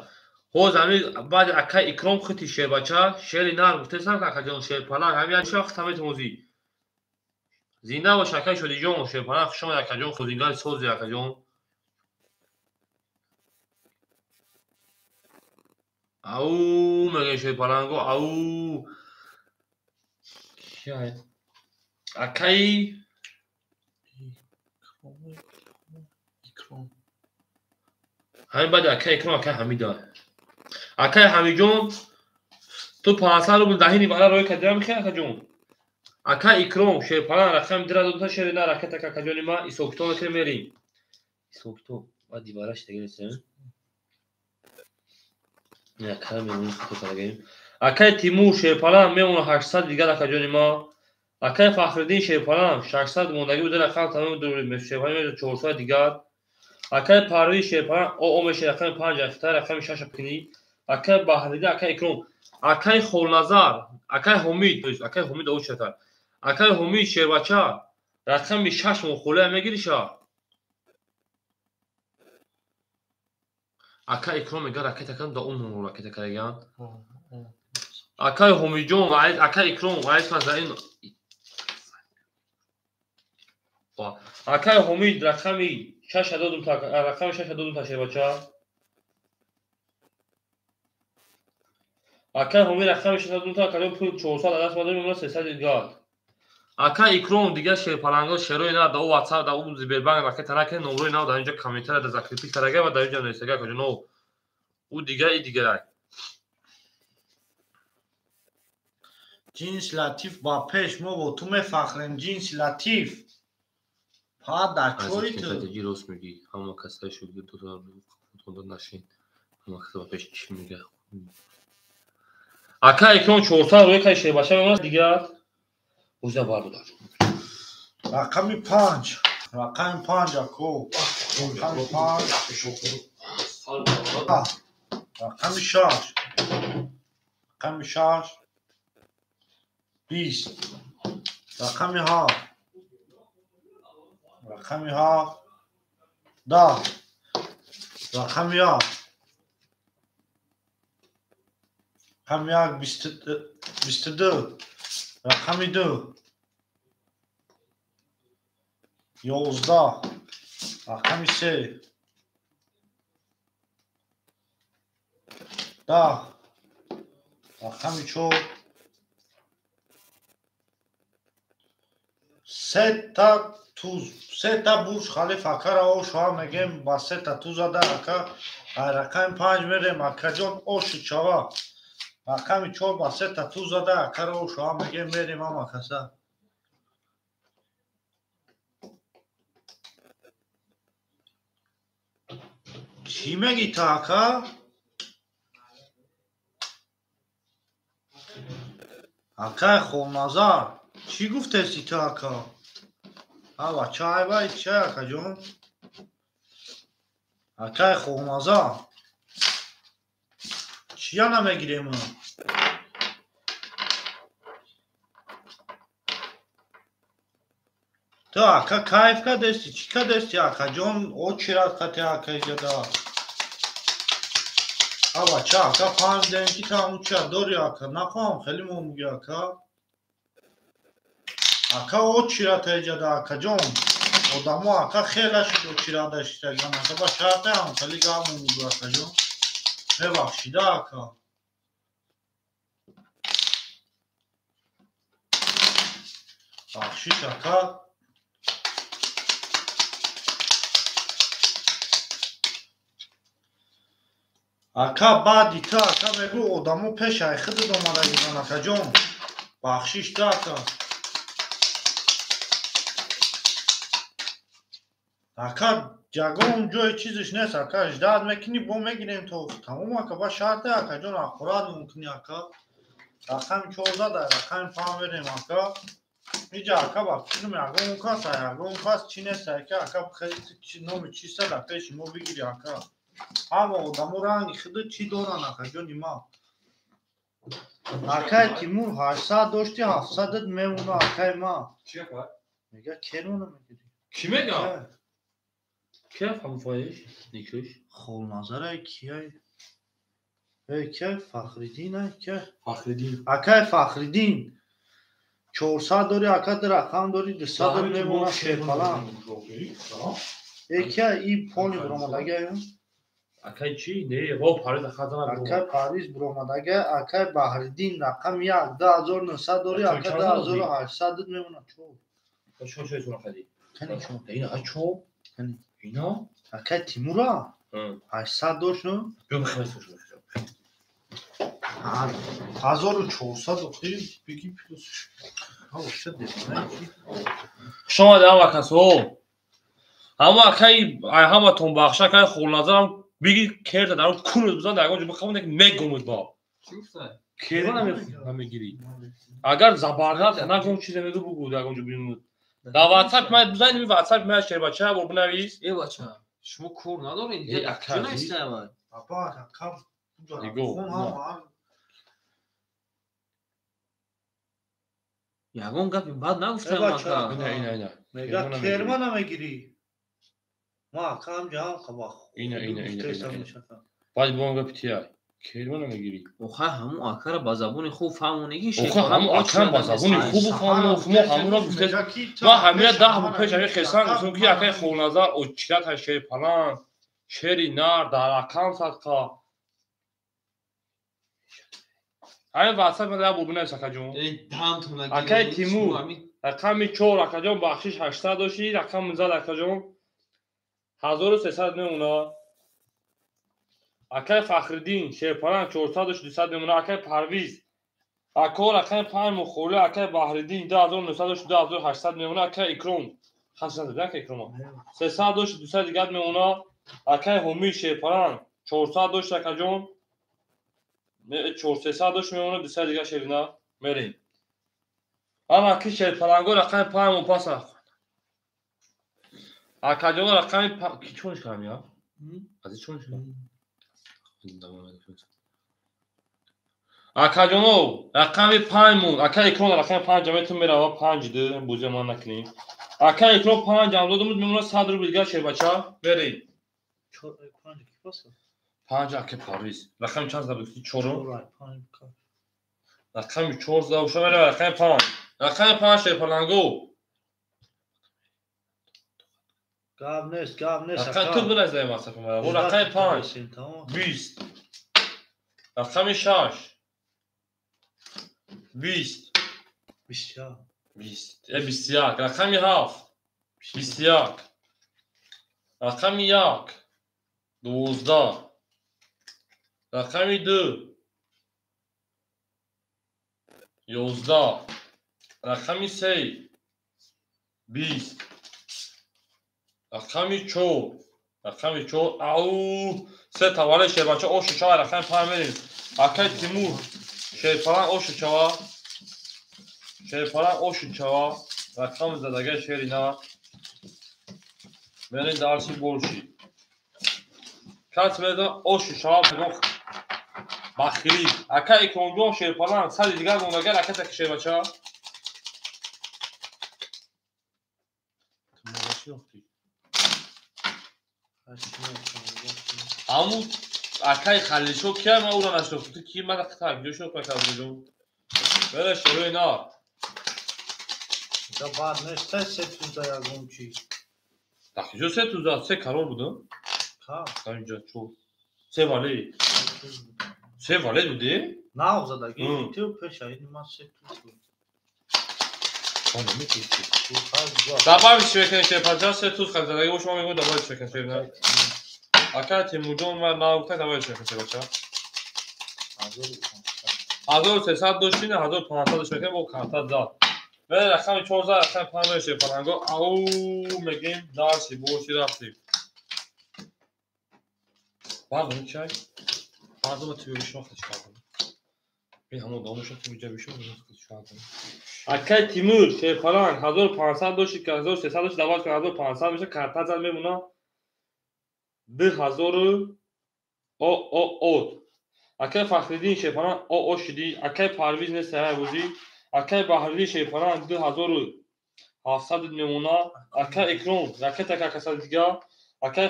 Speaker 1: Ҳоз ҳами баъди акай Икром хити шербача, шери нар гуфтесам ки акаҷон шерпаланг, ҳами як шахс ҳаметавози. Зинда бош акай Шодиҷон, шерпаланг хуш омад акаҷон, хузингари сози акаҷон. Ау мегӯяд шерпаланго, ау. Акай ҳамин баъди акай Икром акай Ҳамида. Акай Ҳамиҷон ту 500 рубл даҳини вара рӯй кардиам мехоҳӣ акаҷон? Акай Икром шерпаланг рақами дира додта шери нар ракета акаҷони ма исокито накунем мерим. Исокито баъди вараш дагиресем. Акай мемонем хато кардагем. Акай Тимур шерпаланг мемона 800 дигар акаҷони ма. Акай Фахриддин шерпаланг 600 мондагӣ буда рақам тамом шерпаланг 400 дигар. Акай Парвиз шерпаланг о меша рақами 5 ахта рақами 6 пикни. Акай Баҳриддин, акай Икром, акай Холназар, акай Ҳумид, то есть акай Ҳумид оучатар. Акай Ҳумид шербача рақами 6 мохолия мегириша. Акай Икром мега ракета кардам да он ракета кардаган. Акай Ҳумидҷон, акай Икром, ин акай Ҳумид рақами 6 додум та рақами 6 додум та шербача. Акай Ҳумид рақами 6 додум та акаҷон пул 400 даст мадорим, мемона 300 дигар. Акай Икром дигар шерпаланго шерои на да WhatsApp да у Сбербанк ракета накунед, номрои нав дар инҷо комментария да закрепить карага ва дар инҷо нависага акаҷон. У дигар и дигарай.
Speaker 3: Ҷинси Латиф ба пеш, мо бо ту мефахрем, ҷинси Латиф. Па дар чори ту.
Speaker 1: Рост мегӣ, ҳама касае шуд дуто нашин. Ҳама каса ба пеш чӣ мега? Акай Икром 400 рӯй кай шербача мемонад дигар. Уза бародар.
Speaker 3: Рақами 5, рақами 5 ако. Рақами 5. Рақами 6. Рақами 6. 20. Рақами 7. Рақами 7. 10. Рақами 1. Рақами 1 22. Рақами 2. 11. Рақами 3. 10. Рақами 4. Сета туз, сета Бурҷ Халиф акара ошоа мегем, ба сета тузада ака. Рақами 5 мерем акаҷон, оши чава. Рақами 4 ба сета тузада акара ошоа мегем, мерем ама каса. Чӣ мегӣ ту ака? Акай Холназар, чӣ гуфтести ту ака? Ава чай вай чай акаҷон? Акай Холназар, чия намегирем? Ту ака кайф кардести, чӣ кардести акаҷон? Очират қати ака иҷода. Ава ча ака фаҳмидем ки ту ҳамун чия дори ака. Нахоҳам хеле мо мегӯ ака. Ака очирата иҷода акаҷон. Одамо ака хела шуд очирада шитаган ака, ба шарте ҳам хеле гап мегӯ акаҷон. Мебахшида ака. Бахшиш ака. Ака баъди ту ака мегӯ одамо пешай худат омадагидан акаҷон. Бахшиш ту ака. Ака ягон ҷои чизиш нест ака, ждат мекунӣ, бо мегирем то тамом ака, ба шарте акаҷон аккурат мумкини ака. Рақами 4 зада, рақами 5 мерем ака. Иҷа ака ба фикрам ягон кас, ягон кас чӣ нест ака, ака номи чиста дар пеши мо бигири ака. Ҳама одамо ранги худат чӣ доранд акаҷони ма. Акай Тимур 800 дошти, 700 мемона акай ма. Мега керона мегири.
Speaker 1: Кӣ мега? Кия фаҳмфоиш? Никӯш?
Speaker 3: Холназарай кияй? Эй, кияй? Фахриддин ай кияй?
Speaker 1: Фахриддин.
Speaker 3: Акай Фахриддин. 400 дори, ака ду рақам дори, 200 дори мемона шерпалан. Эй, кияй и пони буромадагай?
Speaker 1: Акай чӣ? Не, во Париз ака зана.
Speaker 3: Акай Париз буромадагай, акай Баҳриддин рақам 1, 2900 дори, ака 2800 мемона. Чор.
Speaker 1: Чор чор чор хади.
Speaker 3: Кани чор.
Speaker 1: Ина а чор?
Speaker 3: Кани.
Speaker 1: Ина?
Speaker 3: Акай Тимура? 800 дошт, ну?
Speaker 1: Биё бихӯр чор.
Speaker 3: 1400 охи бигӣ плюс. Ҳа, вообще девона ки.
Speaker 1: Хуш омадед ҳама касо. Ҳама акай ай ҳаматон бахша акай Холназарам биги керта дар кунут бизан дар ягон ҷо бихавонед мегумуд ба.
Speaker 2: Чӣ гуфтай?
Speaker 1: Керва намегирӣ. Агар забарнат нагум чизе мегӯ бугӯ дар ягон ҷо бимуд. Дар WhatsApp ман бизан ин WhatsApp ман шербача бор бинавис.
Speaker 2: Э бача, шумо кор надоред?
Speaker 1: Э, ака,
Speaker 2: Чӣ навистай вай?
Speaker 3: Апа, ака.
Speaker 1: Нигоҳ,
Speaker 3: Хон
Speaker 1: на.
Speaker 3: ҳам
Speaker 2: Ягон гапи бад нагуфтам
Speaker 3: Э, бача.
Speaker 2: ака.
Speaker 1: Ина ина ина.
Speaker 3: Мега
Speaker 1: Керма
Speaker 3: керма намегирӣ. Ма ака ҳам ҷаҳам қаба.
Speaker 1: Ина ина ина ина. Баъд бо он гапи тия. Керма намегирӣ.
Speaker 2: Охай ҳамун акара ба забони хуб фаҳмонеги
Speaker 1: Охо ҳамун акам ба забони хуб фаҳмон мо ҳамуро гуфтед. Ма ҳамина даҳ бор пеш ҳамин хесан гуфтем ки акай Холназар очирата шери паланг, шери нар дар акам садқа. Ҳамин WhatsApp ман як бор бинавис акаҷон. Акай Тимур. Рақами 4 акаҷон бахшиш 800 дошти, рақами зад акаҷон 1300 мемона. Акай Фахриддин шерпаланг 400 дошти, 200 мемона. Акай Парвиз ако рақами 5 мухоли акай Баҳриддин 2900 дошти, 2800 мемона. Акай Икром хас назад акай Икрома 300 дошти, 200 дигар мемона. Акай Ҳумид шерпаланг 400 дошти акаҷон 400 дошти мемона, 200 дигар шерина мерем. Ана ки шерпаланго рақами 5 мо паса. Акаҷон рақами ки чониш кардам я? Аз ин чониш кардам? Акаҷоно рақами 5 мон. Ака Икром рақами 5 аметун мерава 5 ду бузия ман накунем. Ака Икром 5 ам додум мемона 100 рубл дигар шербача мерем.
Speaker 3: 4 5 ки паса?
Speaker 1: 5 ака Парвиз. Рақами чанд зада гуфтӣ? 4.
Speaker 3: 4 5 ка.
Speaker 1: Рақами 4 зада уша мерава рақами 5. Рақами 5 шерпаланго.
Speaker 3: Гап нест, гап нест.
Speaker 1: Рақами ту бинавис дар WhatsApp мара. Бо рақами 5 20. Рақами 6 20.
Speaker 3: 21.
Speaker 1: 20. 21. Рақами 7 21. Рақами 1 12. Рақами 2 11. Рақами 3 20. Рақами 4 рақами 4 ау се тавале шербача ошу чава рақами 5 мерем. Акай Тимур шерпалан ошу чава. Шерпалан ошу чава. Рақами задагай шерина. Мерем дарси борши. Кас медон ошу чава бигон бахили. Акай Икромҷон шерпалан сади дигар мондагар ака таки шербача. Ҳамун акай Халилшо кия ман ӯро нашинохтам. Ту ки ман так ҷо шинохтам акаҷон. Бера шерои нар.
Speaker 3: Да бад нест, се туза ягон чи.
Speaker 1: Так ҷо се туза, се карор будам.
Speaker 3: Ха.
Speaker 1: Ҳаминҷо чо. Се вале. Се вале буди?
Speaker 3: Нав задаги, ту пеша ин ман се туз буд.
Speaker 1: Добавить швекен шерпаҷа се туз хат задаги бош ман мегӯям добавить швекен шерна. Ака Тимурҷон ва нагуфта добавить швекен шербача. 1300 дошти, 1500 дошти мекунем бо карта зад. Ве рақами 4 рақами 5 мешавад паланго. Ау мегем дарси борши рафтем. Баъд чай? Баъд ма ту шохт кардам. Ин ҳамон домуша ту ҷа бишо кардам. Акай Тимур шерпаланг 1500 дошти, 1300 дошти, даваз 1500 меша карта зад мемона 2000 о о о. Акай Фахриддин шерпаланг о о шиди, акай Парвиз нест ҳай бозӣ, акай Баҳриддин шерпаланг 2700 мемона, акай Икром ракета какаса дига, Акай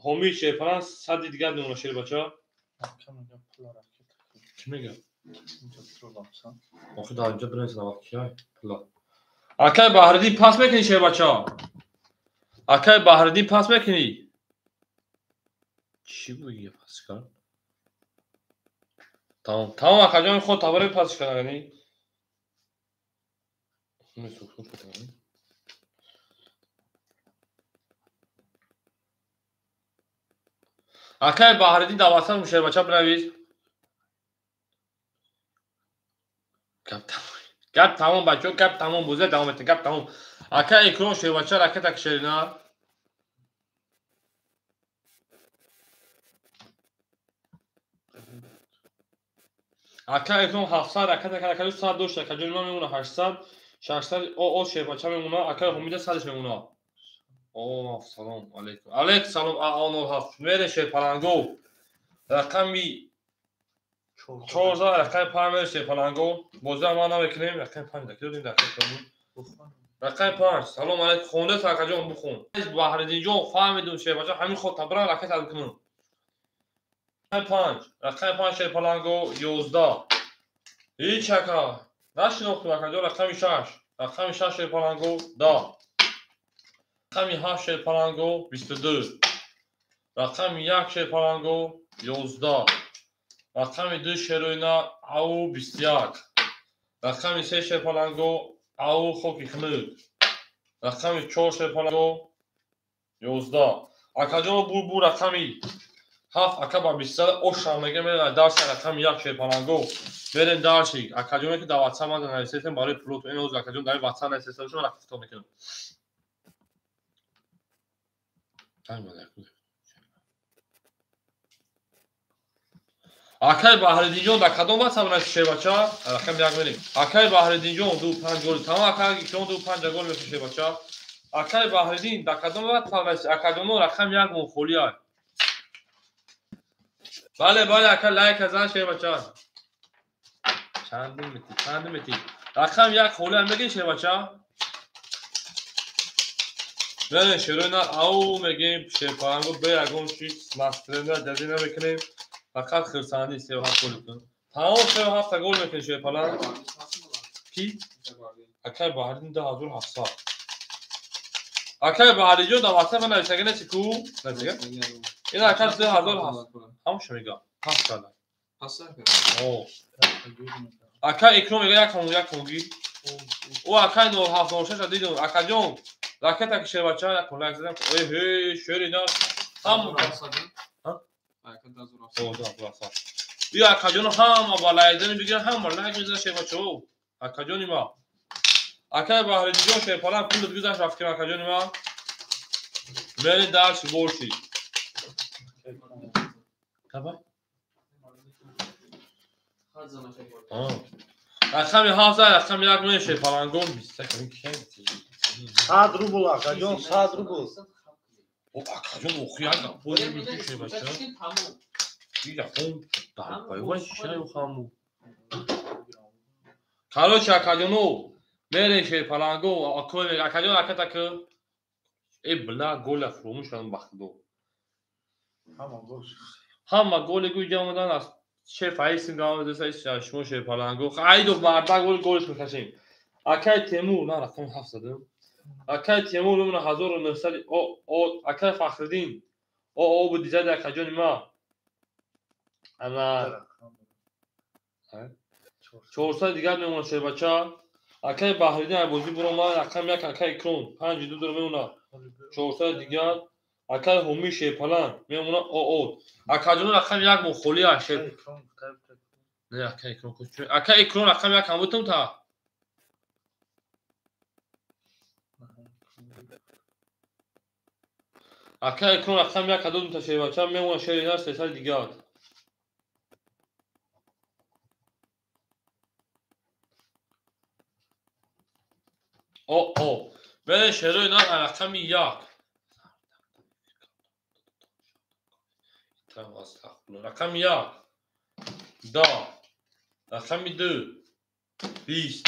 Speaker 1: ҳомии шерпаланг сади дигар мемона шербача. Чӣ мега? Охи дар инҷа бинависам вақт кияй пула. Акай Баҳриддин пас мекунӣ шербача? Акай Баҳриддин пас мекунӣ? Чӣ буги пас кард? Тамом, тамом акаҷон худ табари пас кард. Акай Баҳриддин дар ватсап шербача бинавис. Гап тамом бачаҳо, гап тамом, бозия давом метавон, гап тамом. Акай Икром шербача ракета кишерина. Акай Икром 700 ракета кард, акаҷон 100 дошт, акаҷони ман мемона 800, 600 о шербача мемона, акай Ҳумида 100 мемона. О, салом алейкум. Алейкум салом, а 07. Мере шерпаланго. Рақами 14 рақами 5 мере шерпаланго. Бозия ма намекунем, рақами 5 даки додем дар рақами 5. Салом алейкум. Хонда акаҷон бухон. Баҳриддинҷон фаҳмидум шербача, ҳамин ход табран ракета бикунам. Рақами 5, рақами 5 шерпаланго 11. Ҳеч ака нашинохтум акаҷон, рақами 6, рақами 6 шерпаланго 10. Рақами 7 шерпаланго 22. Рақами 1 шерпаланго 11. Рақами 2 шероина ау 21. Рақами 3 шерпаланго ау хоки хунук. Рақами 4 шерпаланго 11. Акаҷон бу рақами 7 ака ба 23 оша мега мерем дарси рақами 1 шерпаланго. Мерем дарси. Акаҷоне ки дар WhatsApp ман нависетем барои пулот. Ин ҳозир акаҷон дар WhatsApp нависетем, шумо рақам мекунам. Акай Баҳриддинҷон дар кадом WhatsApp нависи шербача? Рақами 1 мерем. Акай Баҳриддинҷон 2 5 гол. Тамом акай Икром 2 5 гол мекунад шербача. Акай Баҳриддин дар кадом WhatsApp нависи? Акаҷоно рақами 1 мон холӣ аст. Бале, бале, ака лайк зан шербача. Чанд мети, чанд мети. Рақами 1 холӣ аст мегин шербача? Мерем шероина ау мегем шерпаланго бе ягон чиз настроена ҷазӣ намекунем. Фақат хурсандӣ 37 гол мекунем. Тамом 37 гол мекунем шерпаланг. Ки? Акай Баҳриддин 2700. Акай Баҳриддин дар WhatsApp ман нависага неси ку? Нависага? Ин ака 2700. Ҳамаша мега. Пас карда.
Speaker 2: Пас карда.
Speaker 1: О. Акай Икром мега як ҳамон як ҳамон гир. О акай 0706 дидум. Акаҷон ракета ки шербача як лайк задам. Эй ҳей шерина ҳама ҳа? О, да, да. Бия акаҷон ҳама ба лайк задани бигиран, ҳама лайк мезанад шербачаҳо. Акаҷони ма. Акай Баҳриддинҷон шерпаланг пулат гузашт рафтем акаҷони ма. Мерем дарси боши. Давай. Рақами 7 рақами 1 меша шерпаланго 21 кияй.
Speaker 3: 100 рубл акаҷон, 100 рубл.
Speaker 1: О, акаҷон охи як гапҳое мегӯӣ шербача. Ягон дарбайвай шай хаму. Короче, акаҷоно, мерем шерпаланго, акаҷон аката ки э бла гола фуромӯш кардам ба худо.
Speaker 3: Ҳама гол.
Speaker 1: Ҳама голе гӯй ҷамъ омадан аз шеф Аисин гамадаса шумо шерпаланго. Айдов мардак гол голш мекашем. Акай Темур, на рақами 7 задам. Акай Темур мемона 1900 о о акай Фахриддин о о буди зад акаҷони ма. Ана 400 дигар мемона шербача. Акай Баҳриддин ай бозӣ буромад, рақами 1 акай Икром 5 2 дора мемона 400 дигар. Акай Ҳумӣ шерпаланг мемона о о. Акаҷоно рақами 1 мо холӣ аст шер. Не акай Икром куч. Акай Икром рақами 1 ҳам бутум та. Акай Икром рақами 1 додум та шербача мемона шерина 300 дигар. О о. Бере шерои на рақами 1. Рақами 1 10. Рақами 2 20.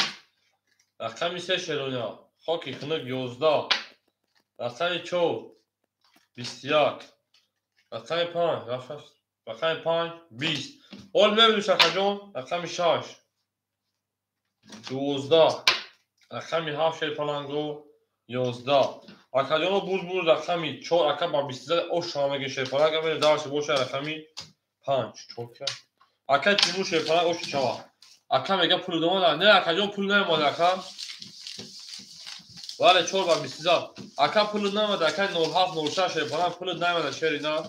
Speaker 1: Рақами 3 шероина хоки хунук 11. Рақами 4 21. Рақами 5, рақами 5, 20. Ҳол мебинем акаҷон, рақами 6, 12, рақами 7 шерпаланго, 11. Акаҷоно буз буз рақами 4, ака ба 23 ош шава мегӯем шерпаланг, мебинем дарси боша рақами 5, 4 ка. Ака Тимур шерпаланг ош шава. Ака мега пул домада. Не акаҷон пул наомада ака. Бале 4 ба 23. Ака пул наомада, ака 07 06 шерпаланг пул наомада шери на.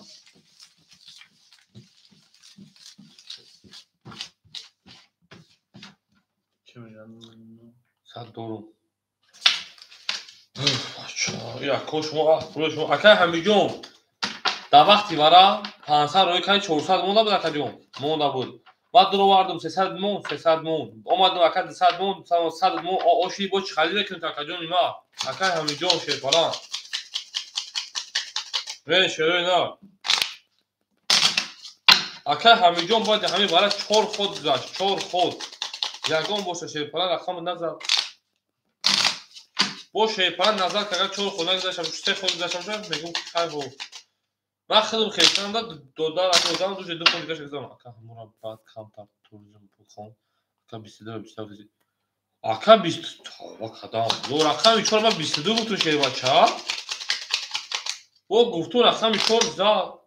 Speaker 1: Сад дорум. Яко шумо пули шумо ака Ҳамиҷон дар вақти вара 500 рои кай 400 монда буд акаҷон. Монда буд. Баъд дуровардум 300 мон, 300 мон. Омадум ака 200 мон, 100 мон. Оши бо чӣ халӣ мекунед акаҷони ма? Ака Ҳамиҷон шерпаланг. Вен шерои на. Ака Ҳамиҷон бояд ҳамин вара 4 ход гузашт, 4 ход. Ягон боша шерпаланг рақам назад. Бо шерпаланг назар карда 4 ход нагузаштам, 3 ход гузаштам, мегӯм хай бо. Ман худам хестам да додар ака одам дуже ду ход дигаша гузарам. Ака ҳамора баъд камтар туризм бухон. Ака 22 27. Ака 20 тавба кадам. Ё рақами 4 ман 22 гуфтум шербача. Бо гуфту рақами 4 зад.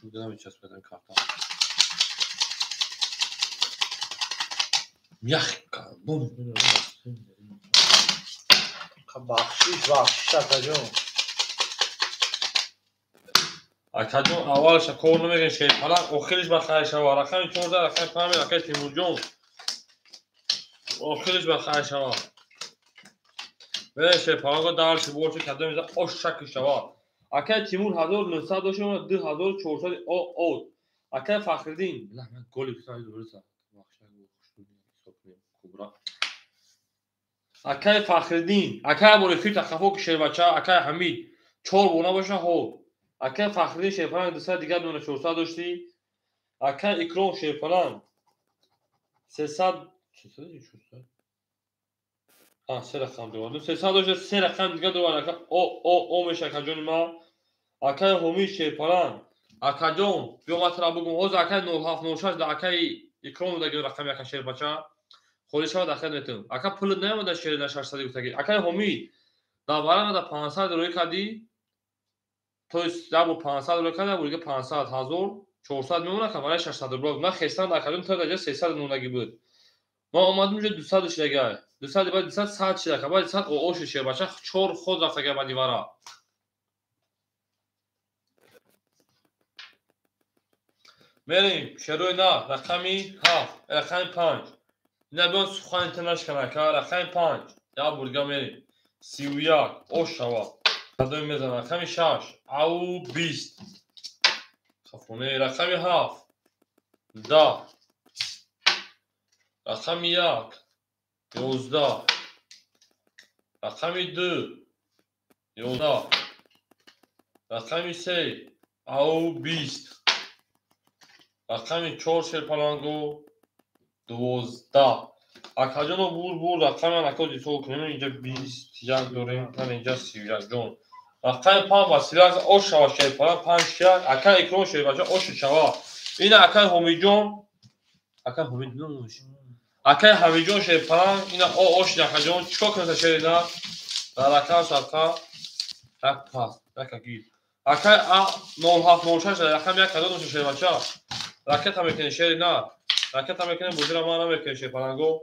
Speaker 1: Намечаспедам карта. Ях гандум.
Speaker 3: Бахшиш, бахшиш акаҷон.
Speaker 1: Акаҷон аввалша кор намекунед шерпаланг, охириш ба хайр шава. Рақами 14, рақами 5, акаи Тимурҷон. Охириш ба хайр шава. Бе шерпаланго дарши борчи кадом иза ош шакл шава. Акаи Тимур 1900 дошт, 2400 о о. Акаи Фахриддин, ман голи гуфтам, кубра. Акаи Фахриддин, акаи бори фирта хафо ки шербача, акаи Ҳамид 4 бор набоша ҳо. Акаи Фахриддин шерпаланг 200 дигар дона 400 доштӣ. Акаи Икром шерпаланг 300 400 а се рақам дорад. 300 дошта се рақам дигар дорад. Ака о о о меша акаҷони ма. Акаи Ҳомид шерпаланг. Акаҷон, биё ман туро бугум. Ҳозир акаи 0706 да акаи Икром даги рақами ака шербача. Холӣ шавад ахир метавон. Ака пулат наомада шери на 600 гуфтаги. Акаи Ҳомид дар барамада 500 рӯй кардӣ. То есть дар бо 500 рӯй карда, бурига 500 1000 400 мемонад, ака барои 600 рубл. Ман хестам акаҷон то даҷа 300 мондаги буд. Ман омадам ҷо 200 шидага. 200 баъд 200 100 шида, ака баъд 100 оо шид шербача 4 ход рафтага баъди вара. Мерем шерои на рақами 7, рақами 5. Ина биён сухани ту нашкан ака, рақами 5. Як бурга мерем. 31 ош шава. Кадоми мезанам? Рақами 6, ау 20. Хафоне рақами 7, 10. Рақами 1, 11. Рақами 2, 11. Рақами 3, ау 20. Рақами 4 шерпаланго 12. Акаҷоно бур бур рақами ака ҳисоб кунем. Инҷа 21 дорем, ман инҷа 31 ҷон. Рақами 5 ва 31 ош шава шерпаланг 5 1. Ака Икром шербача ош шава. Ина акаи Ҳомиҷон, акаи Ҳомид номаш. Акаи Ҳамиҷон шерпаланг ина о ош акаҷон чикор кунад шерина? Дар рақам садқа як пас, як агир. Акаи А 0706 рақами 1 кадом доша шербача? Ракета мекунем шерина. Ракета мекунем, бозира ман намекунем шерпаланго.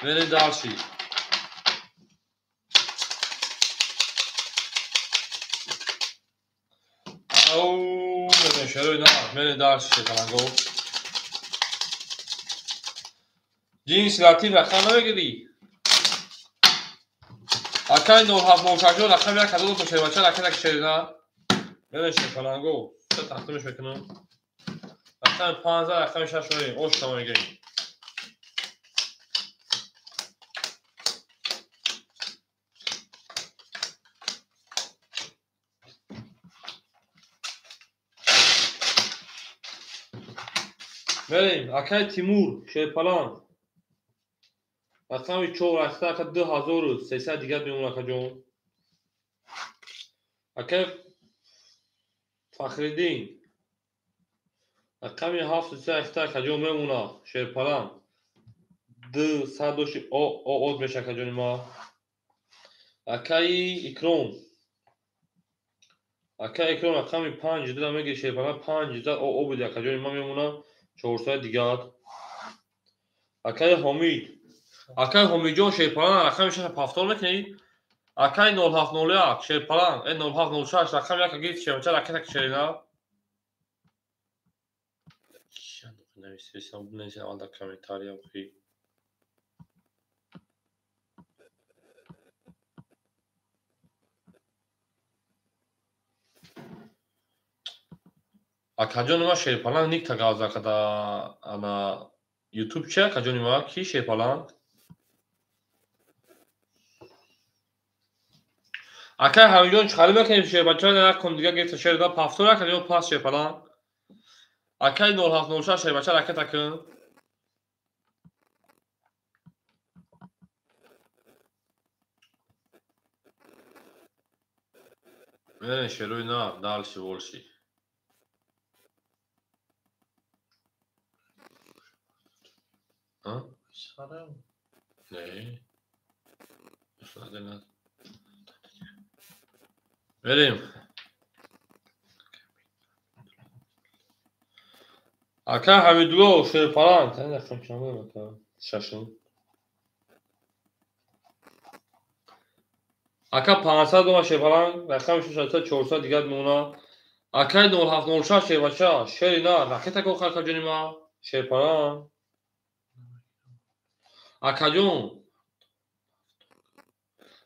Speaker 1: Мерем дарши. Ау, мекунем шерои на, мерем дарши шерпаланго. Ҷинси латиф рақам намегирӣ? Акаи 0706 рақами 1 кадом доша шербача? Ракета ки шерина. Мерем шерпаланго. Се тақдимш мекунам. Рақами 5, рақами 6 мерем. Ош шава мегирем. Мерем. Акаи Тимур шерпаланг. Рақами 4 ака 2300 дигар мемонад акаҷон. Акай Фахриддин рақами ҳафту се ахта акаҷон мемона шерпаланг. Ду сад дошти о о од меша акаҷони ма. Акаи Икром. Акаи Икром рақами панҷ дуда мегири шерпаланг панҷ зад о о буди акаҷони ма мемона чорсаи дигар. Акаи Ҳомид. Акаи Ҳомидҷон шерпаланг рақами шаша пафтор мекунӣ? Акаи 0701 шерпаланг, 0706 рақами яка гирифт шербача ракета шерина. Акаҷони ма шерпаланг никта гап зад када ана ютуб чи акаҷони ма ки шерпаланг? Акай Ҳамидҷон чӣ харид мекунем шербача як кун дига гирифта шерда пафтор акаҷон пас шерпаланг. Акай 0706 шербача ракета кун. Мерем шерои на дальше больше. А? Не. Мерем. Акай Ҳамидулло шерпаланг. Рақам чанд ака? Шашум. Ака 500 дома шерпаланг, рақами 600 400 дигар мемона. Акай 0706 шербача, шери на, ракета ко акаҷони ма, шерпаланг. Акаҷон,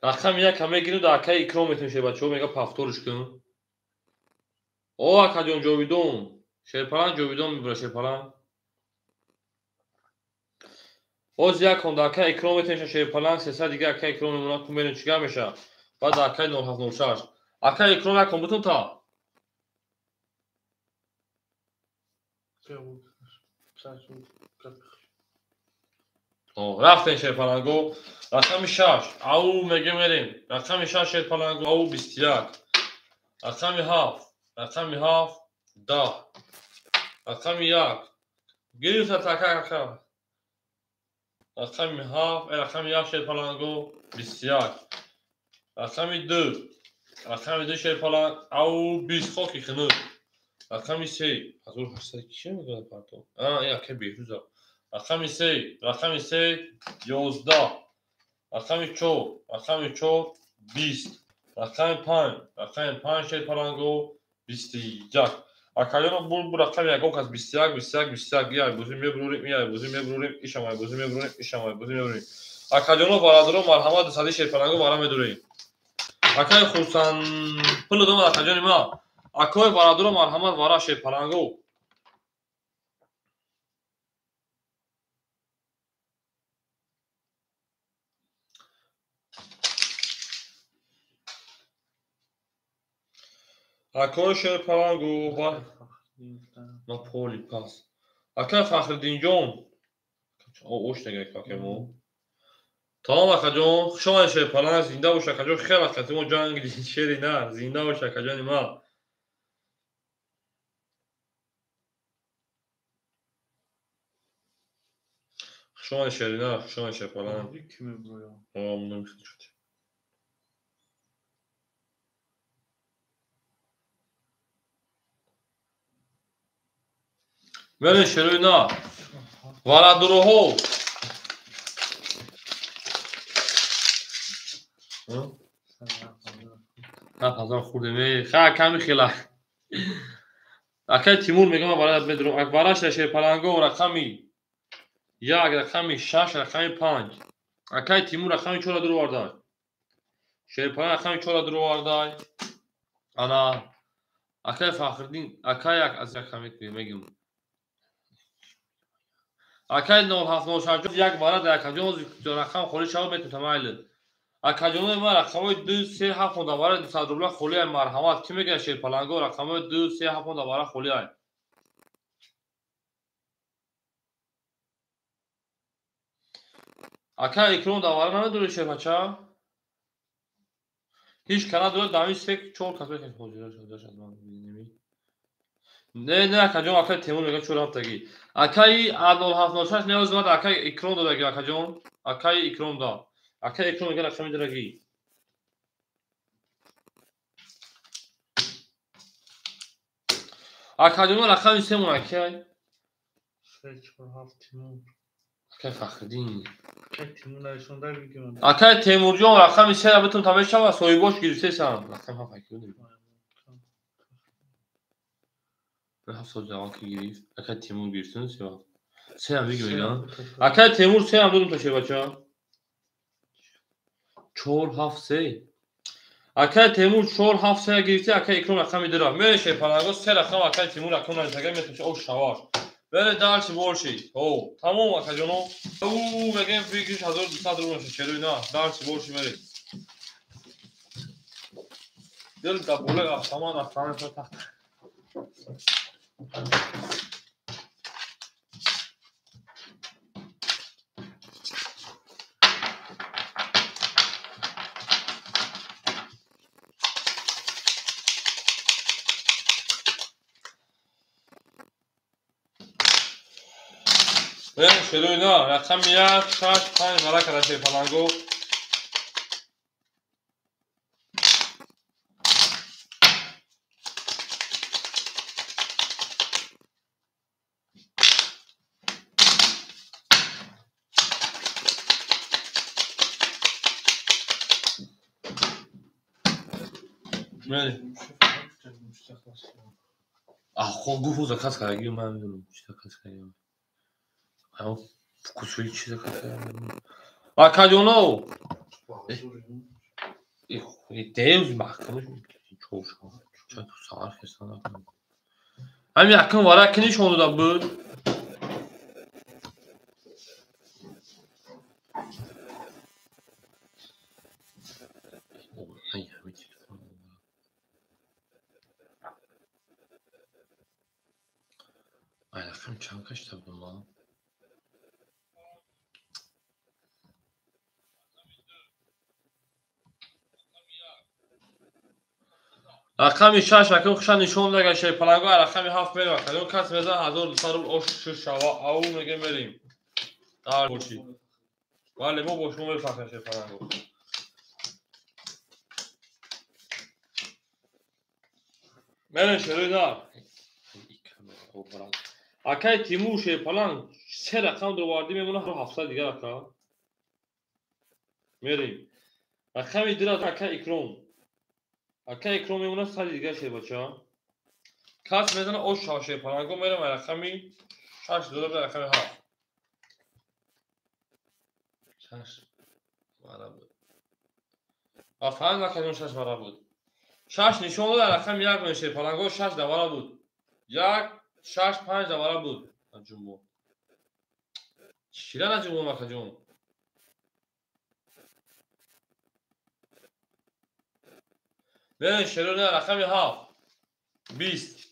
Speaker 1: рақами яка мегирем да акаи Икром метавонем шербачаҳо мега пафториш кун. О акаҷон ҷовидон, шерпаланг ҷовидон мебура шерпаланг. Боз як кон да акаи Икром метавонем шерпаланг, сесад дига акаи Икром мемона кун мерем чӣ гап меша. Баъд акаи 0706. Акаи Икром як кон бутун та. Рафтем шерпаланго. Рақами шаш. Ау меге мерем. Рақами шаш шерпаланго. Ау 21. Рақами ҳафт. Рақами ҳафт. 10. Рақами як. Гирифта така ака. Рақами ҳафт. Рақами як шерпаланго. 21. Рақами ду. Рақами ду шерпаланг. Ау 20 хоки хунук. Рақами се. 1800 киши мегӯяд парто? А, ин ака Беҳрӯза. Рақами се, рақами се, 11. Рақами чор, рақами чор, 20. Рақами панҷ, рақами панҷ шерпаланго, 21. Акаҷоно бу рақами ягон кас 21, 21, 21. Ия бозӣ мебурорем, ия бозӣ мебурорем, ишам ай бозӣ мебурорем, ишам ай бозӣ мебурорем. Акаҷоно бародаро марҳамат дусади шерпаланго вара медурем. Акаи Хурсанд пул додам акаҷони ма. Акои бародаро марҳамат вара шерпаланго. Акои шерпалангу ма поли пас. Акаи Фахриддинҷон. Ош нега акамо. Тамом акаҷон, хуш омадед шерпаланг, зинда бош акаҷон, хеле вақт мо ҷанг шери на, зинда бош акаҷони ма. Хуш омадед шери на, хуш омадед шерпаланг. Мерем шерои на. Варадуроҳо. Ҳафт ҳазор хурдем. Ха ками хела. Акаи Тимур мегӯям ман бароят медурам. Вараша шерпаланго рақами як, рақами шаш, рақами панҷ. Акаи Тимур рақами чора дур овардай. Шерпаланг рақами чора дур овардай. Ана акаи Фахриддин, акаи як аз рақами мегӯям. Акаи 0706 як бара дар акаҷон рақам холӣ шавад метавонам майли. Акаҷонои ман рақамҳои 2, 3, 7 монда бара 200 рубла холӣ ай марҳамат. Кӣ мегӯяд шерпаланго рақамҳои 2, 3, 7 монда бара холӣ ай? Акаи Икром давара намедорӣ шерпача? Ҳеҷ кана дорад дар се чор кас мекунад ҳозираш аз ман бинеми. Не, не, акаҷон, акай Темур мегӯяд чор ҳафтагӣ. Акаи 0706 ниёз дорад, акаи Икром додаги, акаҷон. Акаи Икром да. Акаи Икром мегӯяд рақами дораги. Акаҷон рақами семон акай.
Speaker 3: 3 4 7 Тимур.
Speaker 1: Акай Фахриддин.
Speaker 3: Акай Тимур нависонда бигирам.
Speaker 1: Акай Темурҷон рақами сера битун та мешава, соҳибош гирифтесам. Рақами ҳафт акай будем. Ҳафт сол ҷавон ки гирифт. Акай Тимур гирифтун се вақт. Сеам бигир мегам. Акай Темур сеам додум та шербача. 4 7 3. Акай Темур 4 7 3 гирифти, акай Икром рақами дира. Мере шерпаланго се рақам акай Тимур рақам нависага метавон о шаваш. Бере дарси борши. О, тамом акаҷоно. У мегем фикриш 1200 рубл меша шеруй на. Дарси борши мере. Дил да боле автомат автомат тахт. Шеруй на, рақами 1 6 5 вара кара шерпаланго. Мере. Ахо гуфу заказ кардаги, ман намедонам чи заказ кардаги. Вкусуи чи заказ кардаги. Акаҷоно. Деуз маҳкамаш чош. Ча ту сар хесан накунам. Ҳамин якум вара ки нишон дода буд. Ай, рақам чанд кашида будам ман? Рақами 6 рақами хуша нишон дага шерпаланго, рақами 7 мерем. Акаҷон кас мезан 1200 рубл ош шава, ау меге мерем. Дар боши. Бале, мо бо шумо мефахрем шерпаланго. Мерем шеруй на. Акай Тимур шерпаланг се рақам довардӣ мемона 700 дигар ака. Мерем. Рақами дира акай Икром. Акай Икром мемона 100 дигар шербача. Кас мезана ош шава шерпаланго мерем рақами 6 дода рақами 7. 6 вара буд. Афан накардем 6 вара буд. 6 нишон дода рақами 1 мешер шерпаланго 6 давара буд. 1 6 5 давара буд. Наҷумбо. Чира наҷумбо макаҷон. Берин шеруна рақами 7 20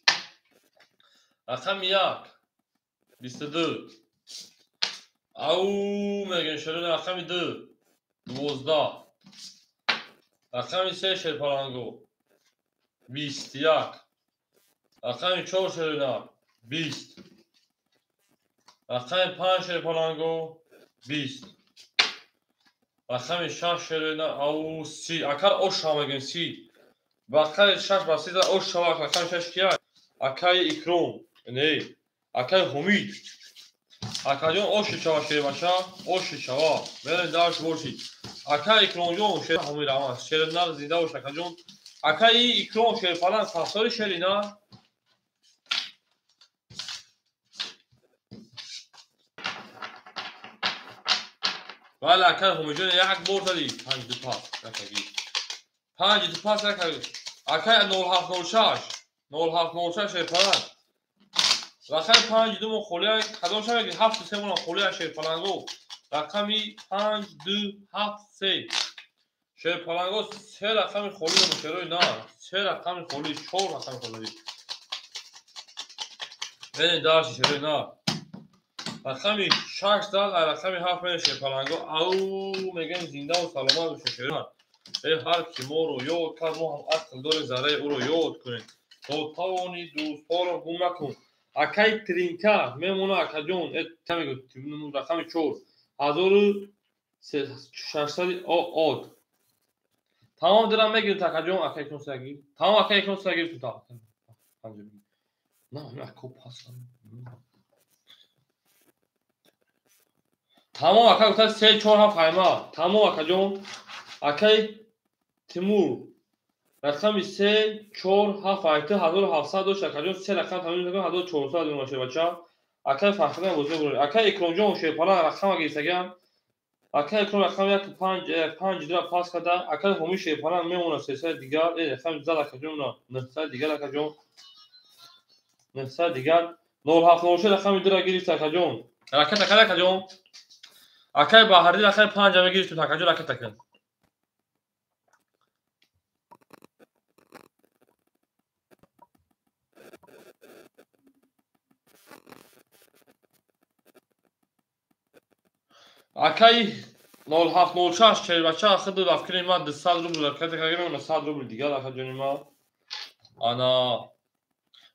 Speaker 1: рақами 1 22 ау мегем шеруна рақами 2 12 рақами 3 шерпаланго 21 рақами 4 шеруна 20 рақами 5 шерпаланго 20 рақами 6 шеруна ау 30 акар ош мегем 30 Бақари 6 ба 30 ош шава рақами 6 кия? Акаи Икром, не, акаи Ҳумид. Акаҷон ош шава шербаша, ош шава. Мерем дарш боши. Акаи Икромҷон шер Ҳумид раҳмат. Шернар зинда бош акаҷон. Акаи Икром шерпалан сафсори шерина. Бале акаи Ҳумидҷон як бор зади 5 ду пас акаги. 5 ду пас акаги. Акай 0706 0706 шерпаланг. Рақами 5 2 мо холия кадом шава ки 7 3 мо холия шерпаланго. Рақами 5 2 7 3 шерпаланго се рақами холӣ мо шерои на, се рақами холӣ, 4 рақами холӣ. Бене дарси шерои на. Рақами 6 дал, рақами 7 меша шерпаланго. Ау мегем зинда ва саломат бошед шерои. Ҳар ки моро ёд кард, мо ҳам ақл дорем, зарраи ӯро ёд кунем. То тавонӣ дӯстҳоро гум накун. Акай Тринка мемона, акаҷон, рақами 4 1600 од. Тамом дирам мегирифт, акаҷон, акай консагир. Тамом, акай консагир. На, ако пас. Тамом, ака гуфта 3 4 7 хайма. Тамом, акаҷон. Акай Тимур рақами 3 4 7 8 1700 дошт, акаҷон, 3 рақам тамом мекунам 1400 мемонад, шербача. Акай Фахриддин бозӣ бурд. Акай Икромҷон шерпалан рақама гирифтагиам. Акай Икром рақами 1 5 5 дира пас карда. Акай Ҳумӣ шерпалан мемонад 300 дигар. Рақами зад акаҷон, 900 дигар, акаҷон. 900 дигар. 0706 рақами 2 гирифт, акаҷон. Ракета кард, акаҷон. Акай Баҳриддин рақами 5 мегирифт, акаҷон, ракета кард. Акай 0706 шербача худ рафкини ман 200 рубл ракета кард, 100 рубл дигар, акаҷони ман. Ана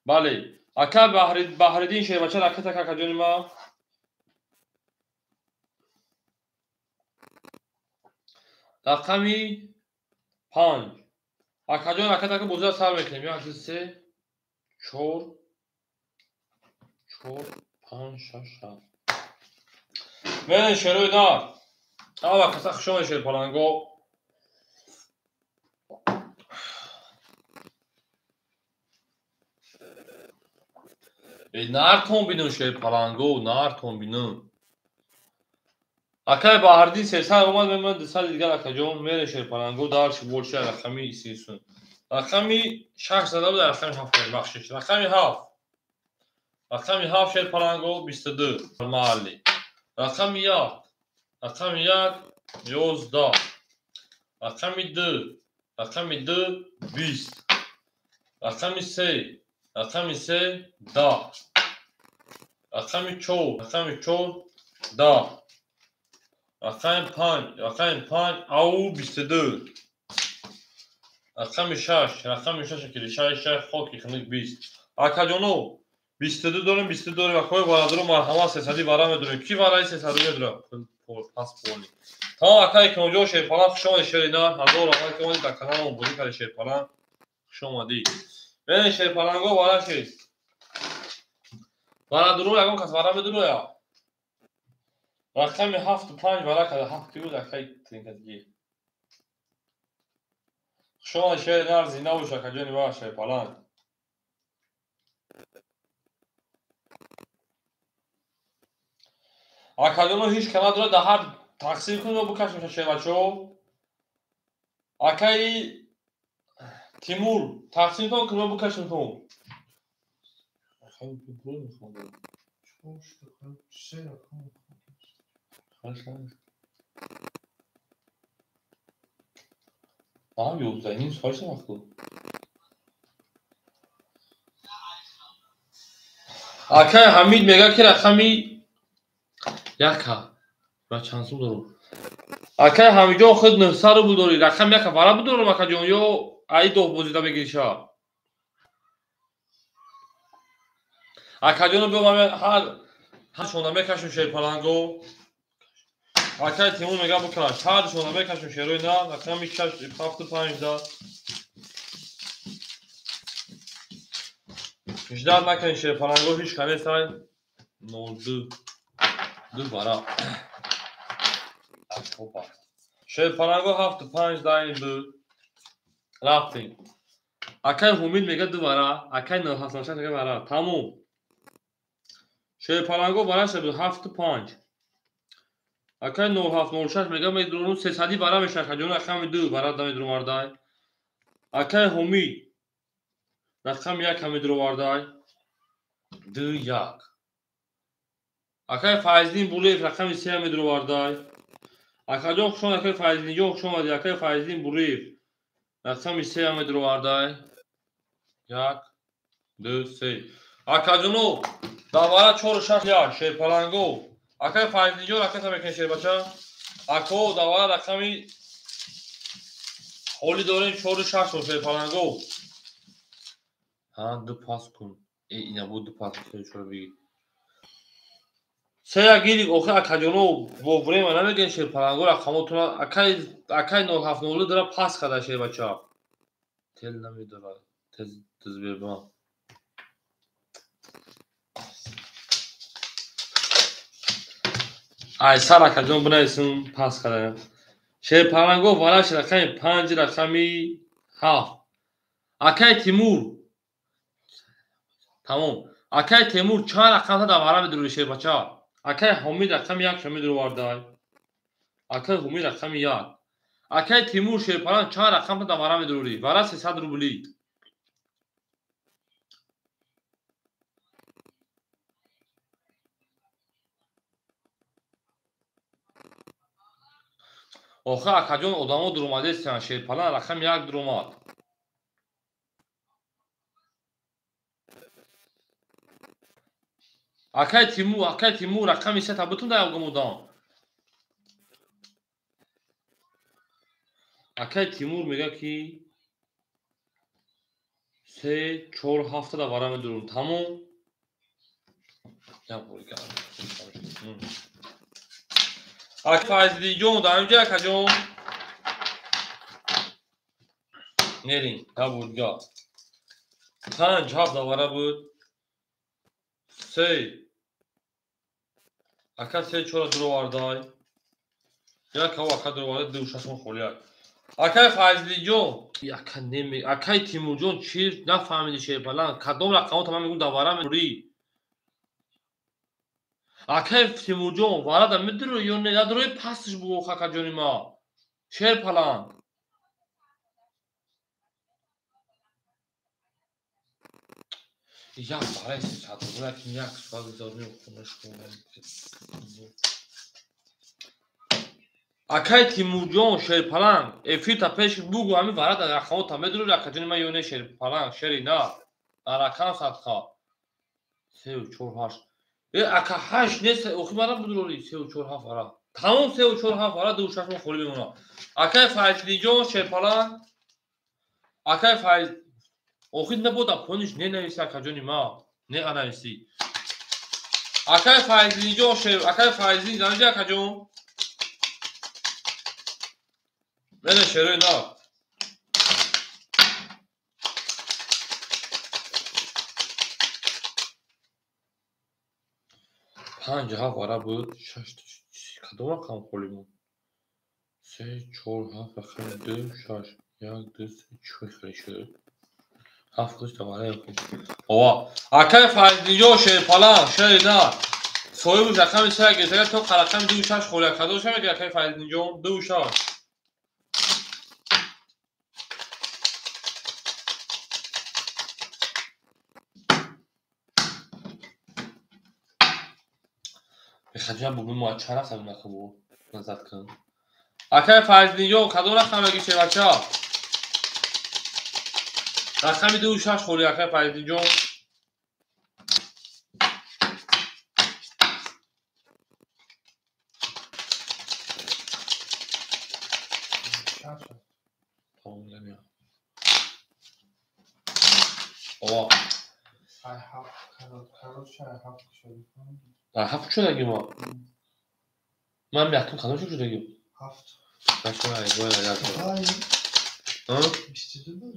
Speaker 1: бале, акай Баҳриддин шербача ракета кард, акаҷони ман. Рақами 5. Акаҷон, ракета ки бозиро сар мекунем. 1 2 3 4 4 5 6 7. Мен шерои нар. Ава каса хуш омадед, шерпаланго. Нартон бинун, шерпаланго, нартон бинун. Акай Баҳриддин 300 омад, мемонад 200 дигар, акаҷон. Мере шерпаланго, дарши больше рақами 33. Рақами 6 зада буд, рақами 7, бахшиш. Рақами 7. Рақами 7 шерпаланго 22 маҳалли. Рақами 1, рақами 1 11, рақами 2, рақами 2 20, рақами 3, рақами 3 10, рақами 4, рақами 4 10, рақами 5, рақами 5 ау 22, рақами 6, рақами 6 ки 6 6 хоки хунук 20. Акаҷоно, 22 дорем, 22 дорем. Акои варадро марҳамат, 300 вара медорем. Ки вараи 300 медорам? Пас поли. Тамом, акай Икромҷон шерпалан, хуш омадед, шери нар. 1000 раҳмат ки омадед дар каналамон бозӣ кардед, шерпалан. Хуш омадӣ. Бинед шерпаланго вара шед. Варадро ягон кас вара медороя? Рақами 7 5 вара карда, 7 ки буд, акай тринкадги. Хуш омадед, шери нар, зинда бош, акаҷони ва шерпалан. Акаҷоно ҳеҷ ка надорад, дар ҳар тақсим кунед ва бикашем шербачаҳо. Акаи Тимур тақсим кун ва бикашем ту. Ам 11 ним соат вақт. Акаи Ҳамид мегӯяд ки рақами 1 ва чанд сум дорум? Акай Ҳамиҷон худ 900 рубл дорӣ. Рақами 1 вара бидорам, акаҷон, ё аи доғ бозида мегириша? Акаҷоно биё, ман ҳар шонда мекашем шерпаланго. Акай Тимур мегӯяд бикаш. Ҳар шонда мекашем шерои на, рақами 6 7 5 да. Ждат накунед шерпаланго, ҳеҷ ка нестай. 02 2 вара. Опа. Шерпаланго 7 5 даин буд. Рафтем. Акай Ҳумид мегӯяд 2 вара, акай 976 мегӯяд вара. Тамом. Шерпаланго вара шуд 7 5. Акай 0706 мегӯяд медурам 300 вара мешавад, акаҷон, рақами 2 вара да медуровардай. Акай Ҳумид рақами 1 медуровардай. 2 1. Акай Файздин Булеев рақами 3 медуровардай. Акаҷон хуш омадед, акай Файздинҷон хуш омадед, акай Файздин Буриев рақами 3 медуровардай. 1 2 3. Акаҷоно дар вара 4 6 1 шерпаланго. Акай Файздинҷон ракета мекунед, шербача. Ако дар вара рақами Холи дорем 4 6 шерпаланго. Ҳа, ду пас кун. Э, ина буд ду пас, се чор бигир. Се як гирик, охи акаҷоно во время намегӯен шерпаланго рақамотона акай акай 070 дара пас када шербача. Тел намедорад. Тез Сбербанк. Ай сар акаҷон бинависем пас кадаем. Шерпаланго вараш рақами 5 рақами 7. Акай Тимур. Тамом. Акай Тимур чанд рақамта дар вара медури шербача? Акай Ҳомид рақами 1 ша медуровардай. Акай Ҳомид рақами 1. Акай Тимур шерпаланг чанд рақамта дар вара медурӣ? Вара 300 рубли. Охир акаҷон одамо дуромадестиян шерпаланг рақами 1 дуромад. Акай Тимур рақами 3 та бутун дар ягон одам. Акай Тимур мегӯяд ки 3 4 7 дар вара медурум. Тамом. Як бори кардам. Акай Файзиддинҷон дар инҷа акаҷон. Нерин, та бурдга. 5 7 дар вара буд. 3 ака 3 4 дуровардай. Як ав ака дуровардай 2 6 холияк. Акай Файзиддинҷон, ака неми, акай Тимурҷон чӣ нафаҳмиди шерпаланг? Кадом рақамота ман мегӯм дар вара медурӣ? Акай Тимурҷон варада медурӣ ё не? Надурӣ пастш бугӯ акаҷони ма. Шерпаланг. Як бараи 300 рубл, як як соат гузаронем хона шумо. Акай Тимурҷон шерпаланг, эфирта пеш бугӯ ҳамин варада рақамота медурӣ акаҷони ман ё не шерпаланг, шери на. Дар рақам садқа. 3 4 8. Э, ака 8 нест, охи мара будурӣ 3 4 7 вара. Тамом 3 4 7 вара 2 6 мо холӣ мемонад. Акай Файзиддинҷон шерпаланг. Акай Файз охи набода пониш не нависи акаҷони ма. Не анависи. Акай Файзиддинҷон шер, акай Файзиддин занҷа акаҷон. Мене шерои на. Панҷ ҳафт вара буд, шаш кадом рақам холӣ монд? 3 4 7 рақами 2 6 1 2 3 чӣ хеле шуд? Ҳафт худш дар вара охи. Ова. Акай Файзиддинҷон шерпаланг, шери на. Соҳибаш рақами 3 гирифта то рақами 2 6 холӣ. Кадом ша мегирад акай Файзиддинҷон? 2 6. Бехаҷа бугӯ мо чанд рақам нахӯб назар кун. Акай Файзиддинҷон кадом рақам мегӣ шербача? Рақами 2 6 холӣ акай Файзиддинҷон. Ова.
Speaker 3: Ай ҳафт, короче, ай ҳафт шуд.
Speaker 1: Ай ҳафт шудаги мо. Ман якум кадом шудаги?
Speaker 3: Ҳафт.
Speaker 1: Бача ай бояд як.
Speaker 3: Ай,
Speaker 1: Ҳа?
Speaker 3: 22 буд.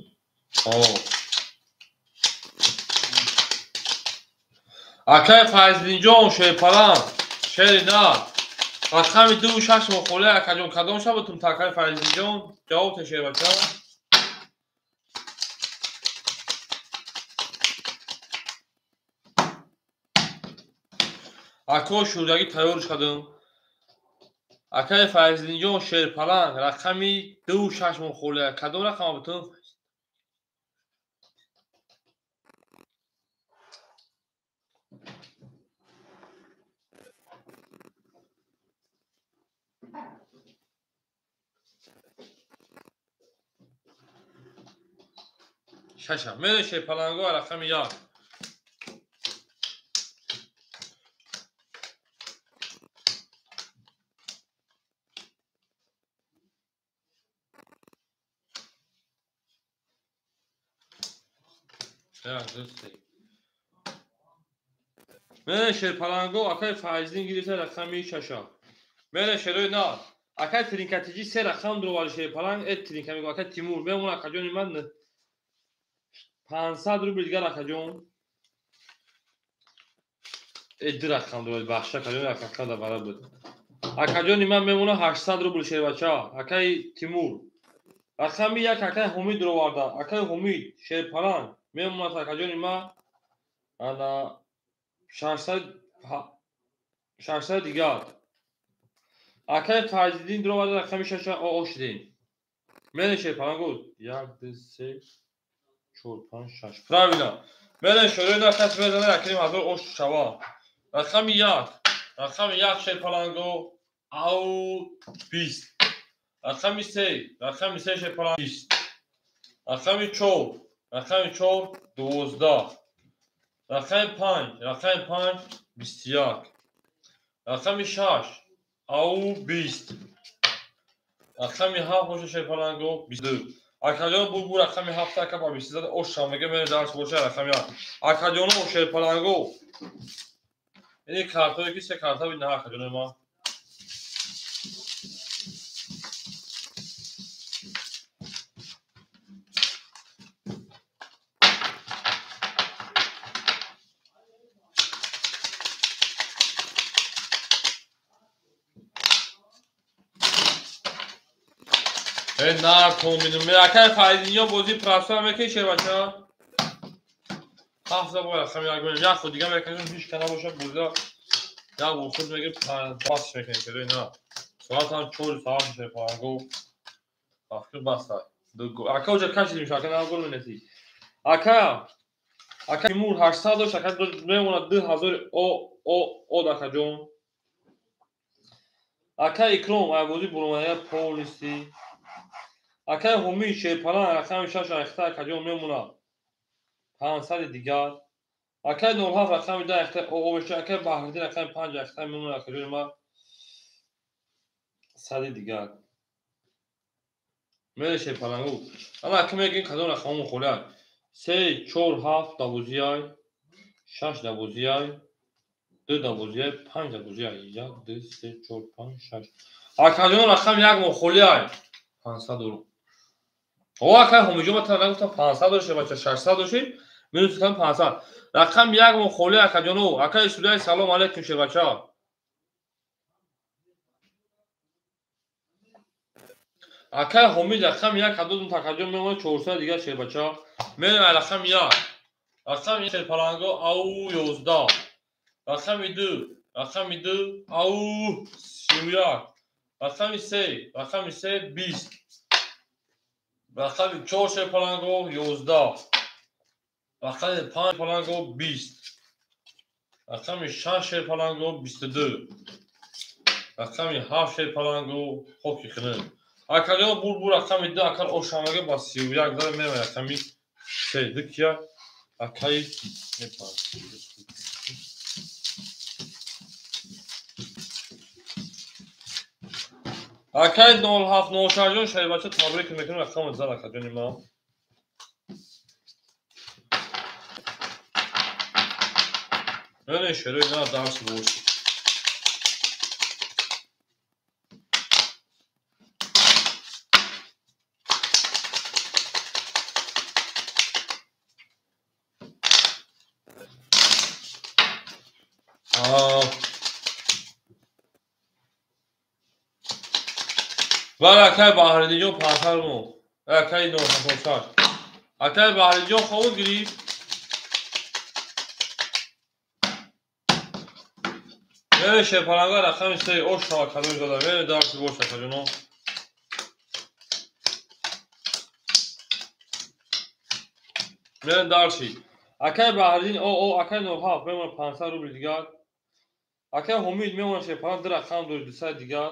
Speaker 1: О. Акай Файзиддинҷон шерпаланг, шери на. Рақами 2 6 мо холӣ акаҷон кадом ша бутум та акай Файзиддинҷон? Ҷавоб те шербача. Ако шӯрдагӣ тайёр шудам. Акай Файзиддинҷон шерпаланг рақами 2 6 мо холӣ кадом рақама бутум? Шаша. Мене шерпаланго рақами 1. 1 2 3. Мене шерпаланго акай Файздин гирифта рақами 6. Мене шерои на. Акай Тринкатиҷи се рақам дуровари шерпаланг, э Тринка мегӯ акай Тимур мемон акаҷони ман 500 рубл дигар акаҷон. Э ду рақам дуровари бахша акаҷон акака да бара буд. Акаҷони ман мемона 800 рубл шербача. Акай Тимур. Рақами 1 акай Ҳумид дуроварда. Акай Ҳумид шерпаланг мемонад акаҷони ман ана 600 дигар. Акай Файзиддин дуроварда рақами 6 о шудем. Мене шерпаланг 1 2 3 4 5 6. Правильно. Мене шерои на кас мезана яким ҳазор ош шава. Рақами 1. Рақами 1 шерпаланго ау 20. Рақами 3. Рақами 3 шерпаланг 20. Рақами 4. Рақами 4 12. Рақами 5. Рақами 5 21. Рақами 6 ау 20. Рақами 7 боша шерпаланго 22. Акаҷон бу рақами 7 ака ба 20 зада ош шамега мене дарс боша рақами 7. Акаҷоно шерпаланго. Ини картое ки се карта бид на акаҷоно ма. На комбинум. Акай Файзинё бозӣ прасо мекунӣ шербача? Ҳафта бор рақами як мегӯем. Як худ дига мекунем, ҳеч ка набошад бозиро як бор худ мегирем, бас мекунем шерои на. Соат ҳам 4 соат шерпаланго. Афкр баста. Ака оҷа кашидим, ака на гол менесӣ. Ака Ака Тимур 800 дошт, ака мемонад 2000 о о о акаҷон. Ака Икром ай бозӣ буромада полиси. Акай Ҳумид шерпаланг рақами 6 ахта акаҷон мемонад 500 дигар. Акай 07 рақами 10 ахта о меша. Акай Баҳриддин рақами 5 ахта мемонад акаҷони ма 100 дигар. Мере шерпалангу. Ама ака мегӯем кадом рақамон холиад. 3 4 7 12 6 12 2 12 5 12 1 2 3 4 5 6. Акаҷон рақам 1 мо холиад. 500 рубл. О акай Ҳумиҷон ма тана нагуфтам 500 дошт бача 600 дошт минус кам 500. Рақам 1 мо холи акаҷоно. Акай Судай салом алейкум шербача. Акай Ҳумид рақам 1 кадом такаҷон мемонад 400 дигар шербача. Мерем рақам 1. Рақами 1 шерпаланго ау 11. Рақами 2. Рақами 2 ау 31. Рақами 3. Рақами 3 20. Рақами 4 шерпаланго 11. Рақами 5 шерпаланго 20. Рақами 6 шерпаланго 22. Рақами 7 шерпаланго хоки хинин. Акаҷон бур рақами 2 акал ошамага ба 31 зада мерем рақами 3 ду кия акаи мепар. Акай 0706 ҷон шербача табрик мекунем рақами зад акаҷони ман. Мене шерои на дарс бош. Вала акай Баҳриддинҷон 500 мо. Акай 976. Акай Баҳриддинҷон хобуд гирифт. Мере шерпаланга рақами 3 ош шава кадом зада. Мере дарси бош акаҷоно. Мере дарси. Акай Баҳриддин о акай 97 мемонад 500 рубл дигар. Акай Ҳумид мемонад шерпаланг 2 рақам дошт 200 дигар.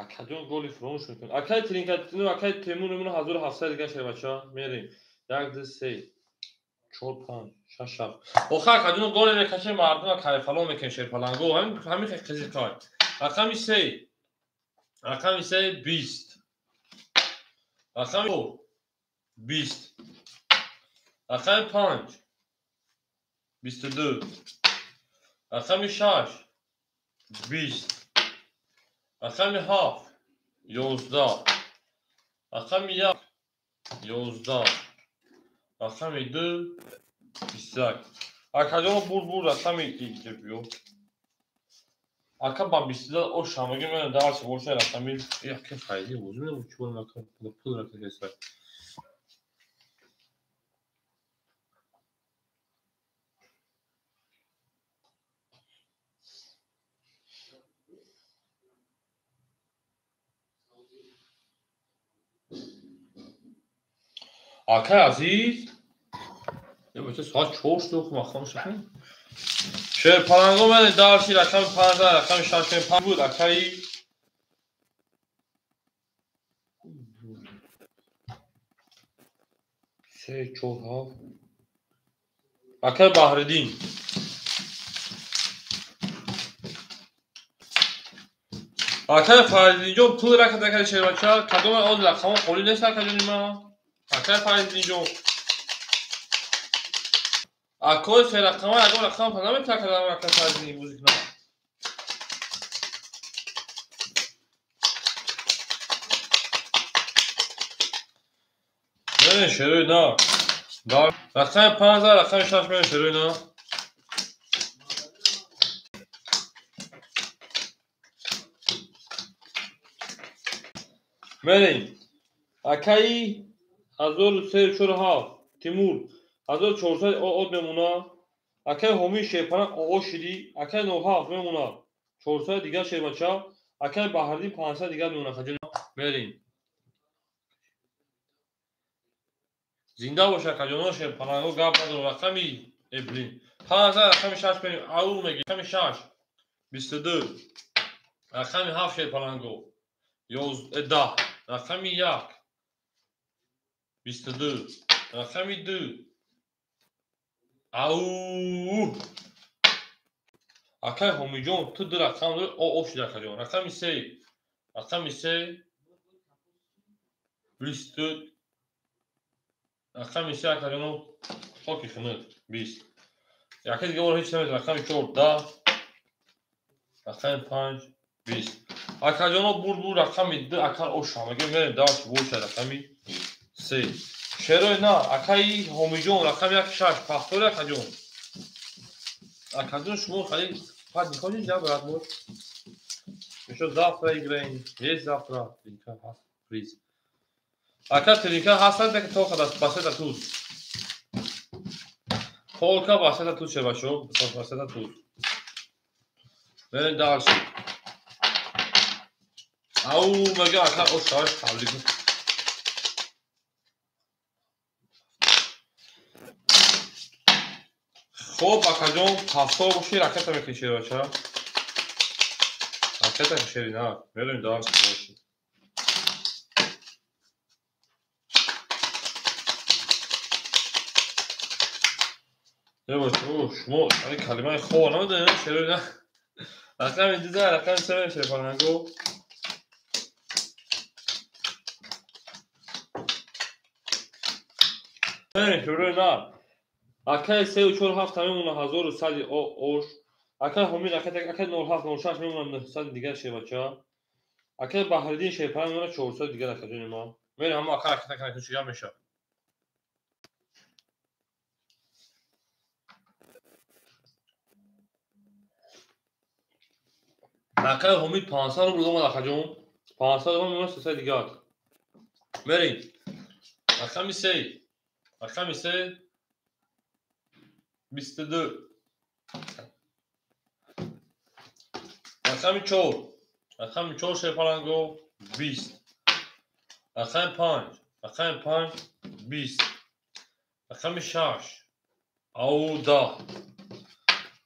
Speaker 1: Акаҷон голи фуромӯш мекунад. Акай Тринкатино, акай Темур мемонад 1700 дигар шербача. Мерем. 1 2 3 4 5 6 7. Охир акаҷон голи мекашем мардума кайфало мекунем шерпаланго. Ҳамин қизиқай. Рақами се. Рақами се 20. Рақами 20. Рақами 5 22. Рақами 6 20. Рақами 7 11. Рақами 1 11. Рақами 2 21. Акаҷон бур рақами ё. Ака ба 22 ош ҳамагӣ мена дарси боша рақами яке файзи бозӣ менам чӣ бо ака пул ракаеса. Акай азиз, бача соат 4 шуд, ма хомӯш шудем. Шерпаланго мена дарси рақами 5 рақами 6 5 буд акаи се чор ҳафт акаи Баҳриддин. Акаи Фариддинҷон пул ракат акаи шербача кадом оз рақамҳо холӣ нест акаҷони ман. Акаи Фариддинҷон акои се рақама ягон рақам та наметакадам акаи Фариддин бозӣ кунам. Не, шерои на. Рақами 5 рақами 6 мене шерои на. Мерем. Акаи 1347 Тимур 1400 од мемона. Акаи Ҳомии Шерпана оғоз шидӣ. Акаи 07 мемона. 400 дигар шербача. Акаи Баҳриддин 500 дигар мемона. Хаҷон мерем. Зинда бош акаҷоно шерпанаго гап надорам. Рақами блин 5 рақами 6 мерем. Ау меги рақами 6 22. Рақами 7 шерпаланго 10. Рақами 1 22. Рақами 2 ау. Акай Ҳомиҷон ту ду рақам дорӣ о шуд акаҷон. Рақами 3 рақами 3 22. Рақами 3 акаҷоно хоки хунук 20. Яке дига бор ҳеч намедонам. Рақами 4 10. Рақами 5 20. Акаҷоно бур рақами 2 акар ош ҳамагӣ мерем дарс боша рақами 3. Шерои на акаи Ҳомиҷон рақами 1 6 пахтори акаҷон. Акаҷон шумо хали пад не хочешь, да, брат мой? Ещё завтра играем. Есть завтра. Тринка ҳаст приз. Ака тринка ҳаст, так только басета туз. Только басета туз шебашо, басета туз. Мерем дальше. Ау, мега ака ош таблик. Хоб акаҷон ҳафтор боши ракета мекаши бача. Ракета кашери на. Мерем дарс боши. Не боши, шумо ани калимаи хоб намедонед, шери на. Рақами 2 рақами 3 шерпаланго. Не, шери на. Акаи 3 4 7 мемона 1100 ош. Акаи Ҳомид акаи 07 06 мемона 900 дигар шербача. Акаи Баҳриддин шерпаланг мемона 400 дигар акаҷони ма. Мерем ҳамо ака ракета кана чӣ гап мешавад. Акаи Ҳомид 500 рубл омад акаҷон. 500 рубл мемона 300 дигар. Мерем. Рақами 3. Рақами 3 22. Рақами 4. Рақами 4 шерпаланго 20. Рақами 5. Рақами 5 20. Рақами 6 ау 10.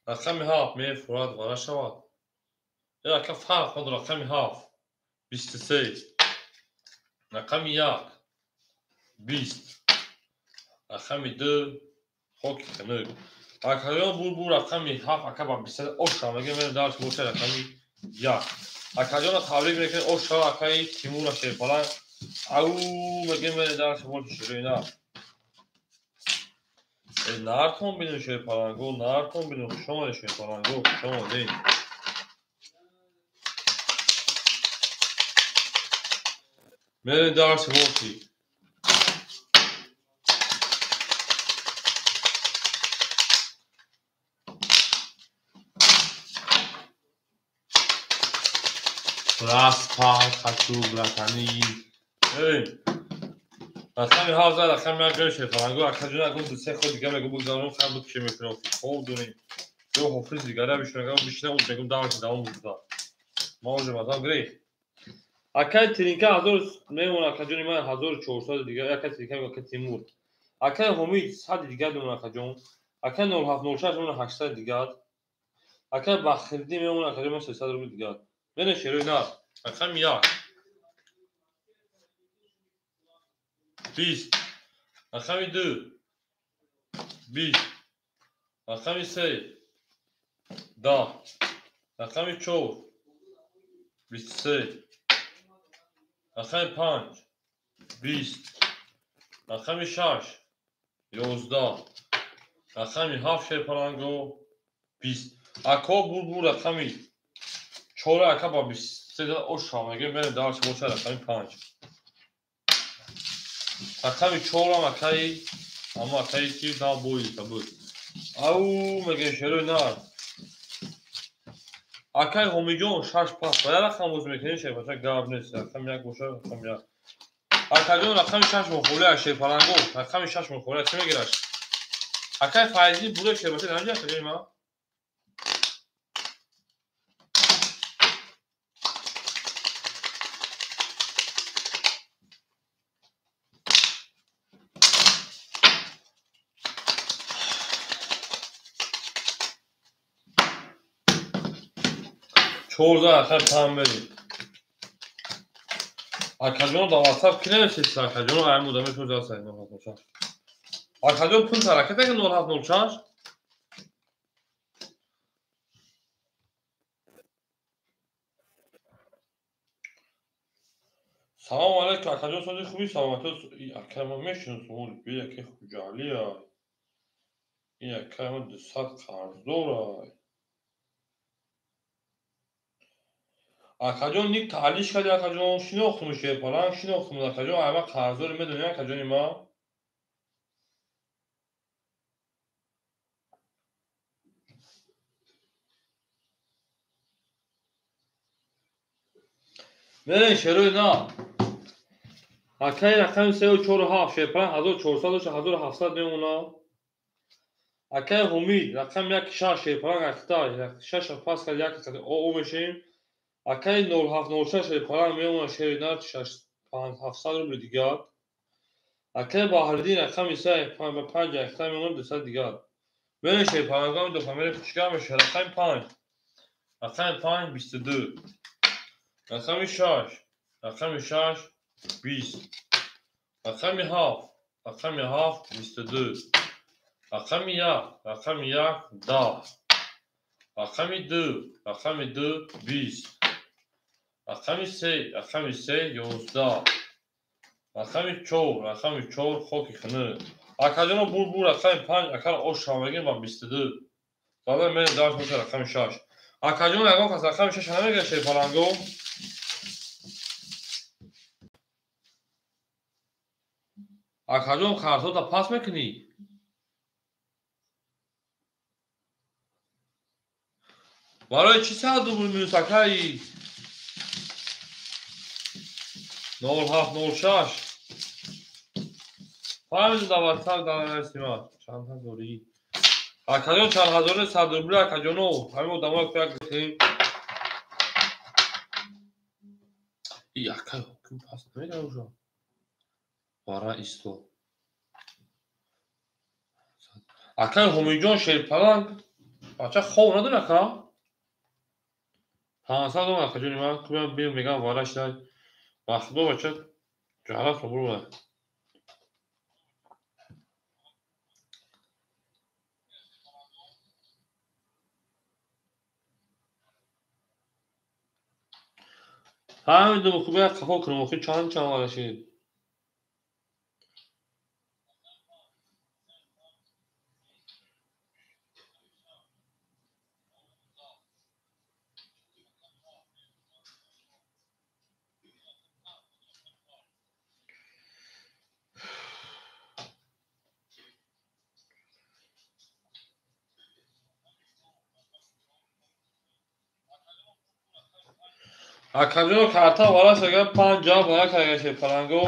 Speaker 1: Рақами 7 мефурад вара шавад. Ака фарқ надорад. Рақами 7 23. Рақами 1 20. Рақами 2 хоки хунук. Акаён бур рақами 7 ака ба 20 ош ҳамагӣ мерем дарс боша рақами 1. Акаҷонро табрик мекунем. Ош шава акаи Тимура Шерпаланг. Ау мегем мере дарси больше шерои нар. Нартон бинем Шерпаланго, нартон бинем. Хуш омадед Шерпаланго, хуш омадед. Мере дарси больше. Распад, хочу, братани. Эй, рақами ҳафт зад, рақами як гирифт Шерпаланго. Акаҷон акун ду се ход дига мегӯ бигзаронем, хайр буд ки мекунем. Хоб дорем. Ё ҳофиз дигара бишинам, агар бишинам, уж мегӯм давраши давом буда. Ма уже мазам гирифт. Акаи Тиринка 1000 мемонад, акаҷони ман 1400 дига, акаи Тиринка мегӯ, акаи Тимур. Акаи Ҳомид 100 дига мемонад, акаҷон. Акаи 0706 мемонад 800 дига. Акаи Бахриддин мемонад, акаҷон ман 300 рубл дига. Мене шерои нар. Рақами 1. 20. Рақами 2. 20. Рақами 3. 10. Рақами 4. 23. Рақами 5. 20. Рақами 6. 11. Рақами 7 Шерпаланго 20. Ако бурбур рақами 4 ака ба 23 ош мегем мерем дарси боша рақами 5. Рақами 4 акаи ама акаи ки на бои табуд. Ау мегем шерои нар. Акаи Ҳомиҷон 6 пас. Ба як рақам боз мекунем Шерпача гап нест. Рақами 1 боша рақами 1. Акаҷон рақами 6 мухолия Шерпаланго. Рақами 6 мухолия чӣ мегираш? Акаи Файзӣ бура Шерпача дар инҷа акаҷони ман? Чорда акай пам берем. Акаҷон дар WhatsApp ки нависед? Акаҷон ай мудаме шуд ҷалса 0706. Акаҷон пул ҳаракат ака 0706. Салом алейкум акаҷон, сози хуби саломатӣ. Акай ма мешиносам, оли би акай Хуҷалӣ ай. Ин акай ма 200 қарздор ай. Акаҷон ник таълиш карди акаҷон, шинохтум Шерпаланг, шинохтум акаҷон, ай ма қарздори медонӣ акаҷони ма? Мерем шерои на. Акаи рақами 3 4 7 Шерпаланг 1400 дошта 1700 мемонад. Акаи Ҳумид рақами 1 6 Шерпаланг акта 6 пас кард 1 о мешем. Акаи 0706 Шерпаланг мемонад шери нар 700 рубли дигар. Акаи Баҳриддин рақами 3 5 акта мемонад 200 дигар. Мерем Шерпалангам ду фамилия кучка мешавад. Рақами 5. Рақами 5 22. Рақами 6. Рақами 6 20. Рақами 7. Рақами 7 22. Рақами 1. Рақами 1 10. Рақами 2. Рақами 2 20. Рақами 3. Рақами 3 11. Рақами 4. Рақами 4 хоки хунук. Акаҷоно бурбур рақами 5 акара ош шавмегем ба 22. Зада мерем дарс боша рақами 6. Акаҷон ягон кас рақами 6 намегирад Шерпаланго? Акаҷон қарзота пас мекунӣ? Барои чӣ 100 рубл минус акаи? 0706. Фаҳмидем дар WhatsApp дар нависима. Чанд ҳазорӣ? Акаҷон чанд ҳазори 100 рубли акаҷоно. Ҳамин одаморо як гирифтем. И акай ҳоким пас намегирад уже. Вара исто. Акай Ҳомиҷон Шерпаланг бача хоб надори ака? 500 дом акаҷони ман кубиям бим мегам вара шидай. Ба худо бача ҷаҳалат собур. Фаҳмидум, хуб як қафо кунам, охи чанд чанд вара шид. Акаҷоно карта вараш агар панҷ ҳафт вара када шерпаланго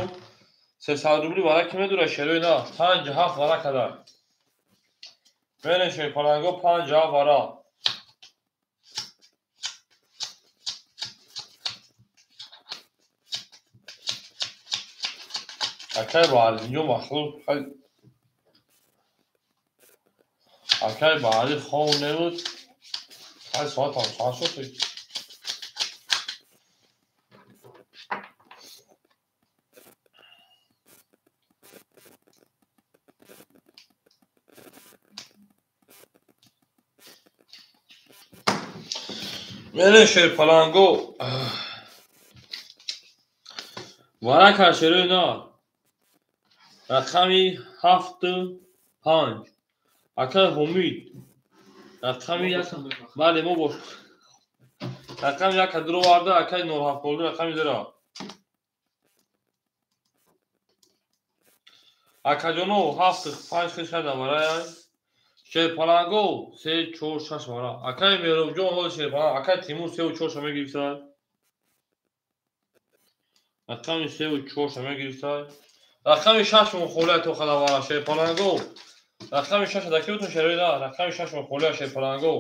Speaker 1: 300 рубли вара ки медура шерои на панҷ ҳафт вара када. Мерем шерпаланго панҷ ҳафт вара. Акай Баҳриддинҷон махлуқ акай Баҳрид хов небуд. Хай соатам чанд шуд? Мерем шерпаланго вара кар шерои на рақами ҳафту панҷ. Акай Ҳумид рақами як, бале мо бош рақами як дуроварда, акай нолҳафтоду рақами дура. Акаҷоно ҳафту панҷ хиш карда варая. Шерпаланго се чор шаш вара. Акай Меҳробҷон ҳоли шерпаланг, акай Тимур сеу чорша мегирифтад. Рақами сеу чорша мегирифтад. Рақами шашмон холия то хада вара шерпаланго. Рақами шаша даки бутун шерои на, рақами шашмон холия шерпаланго.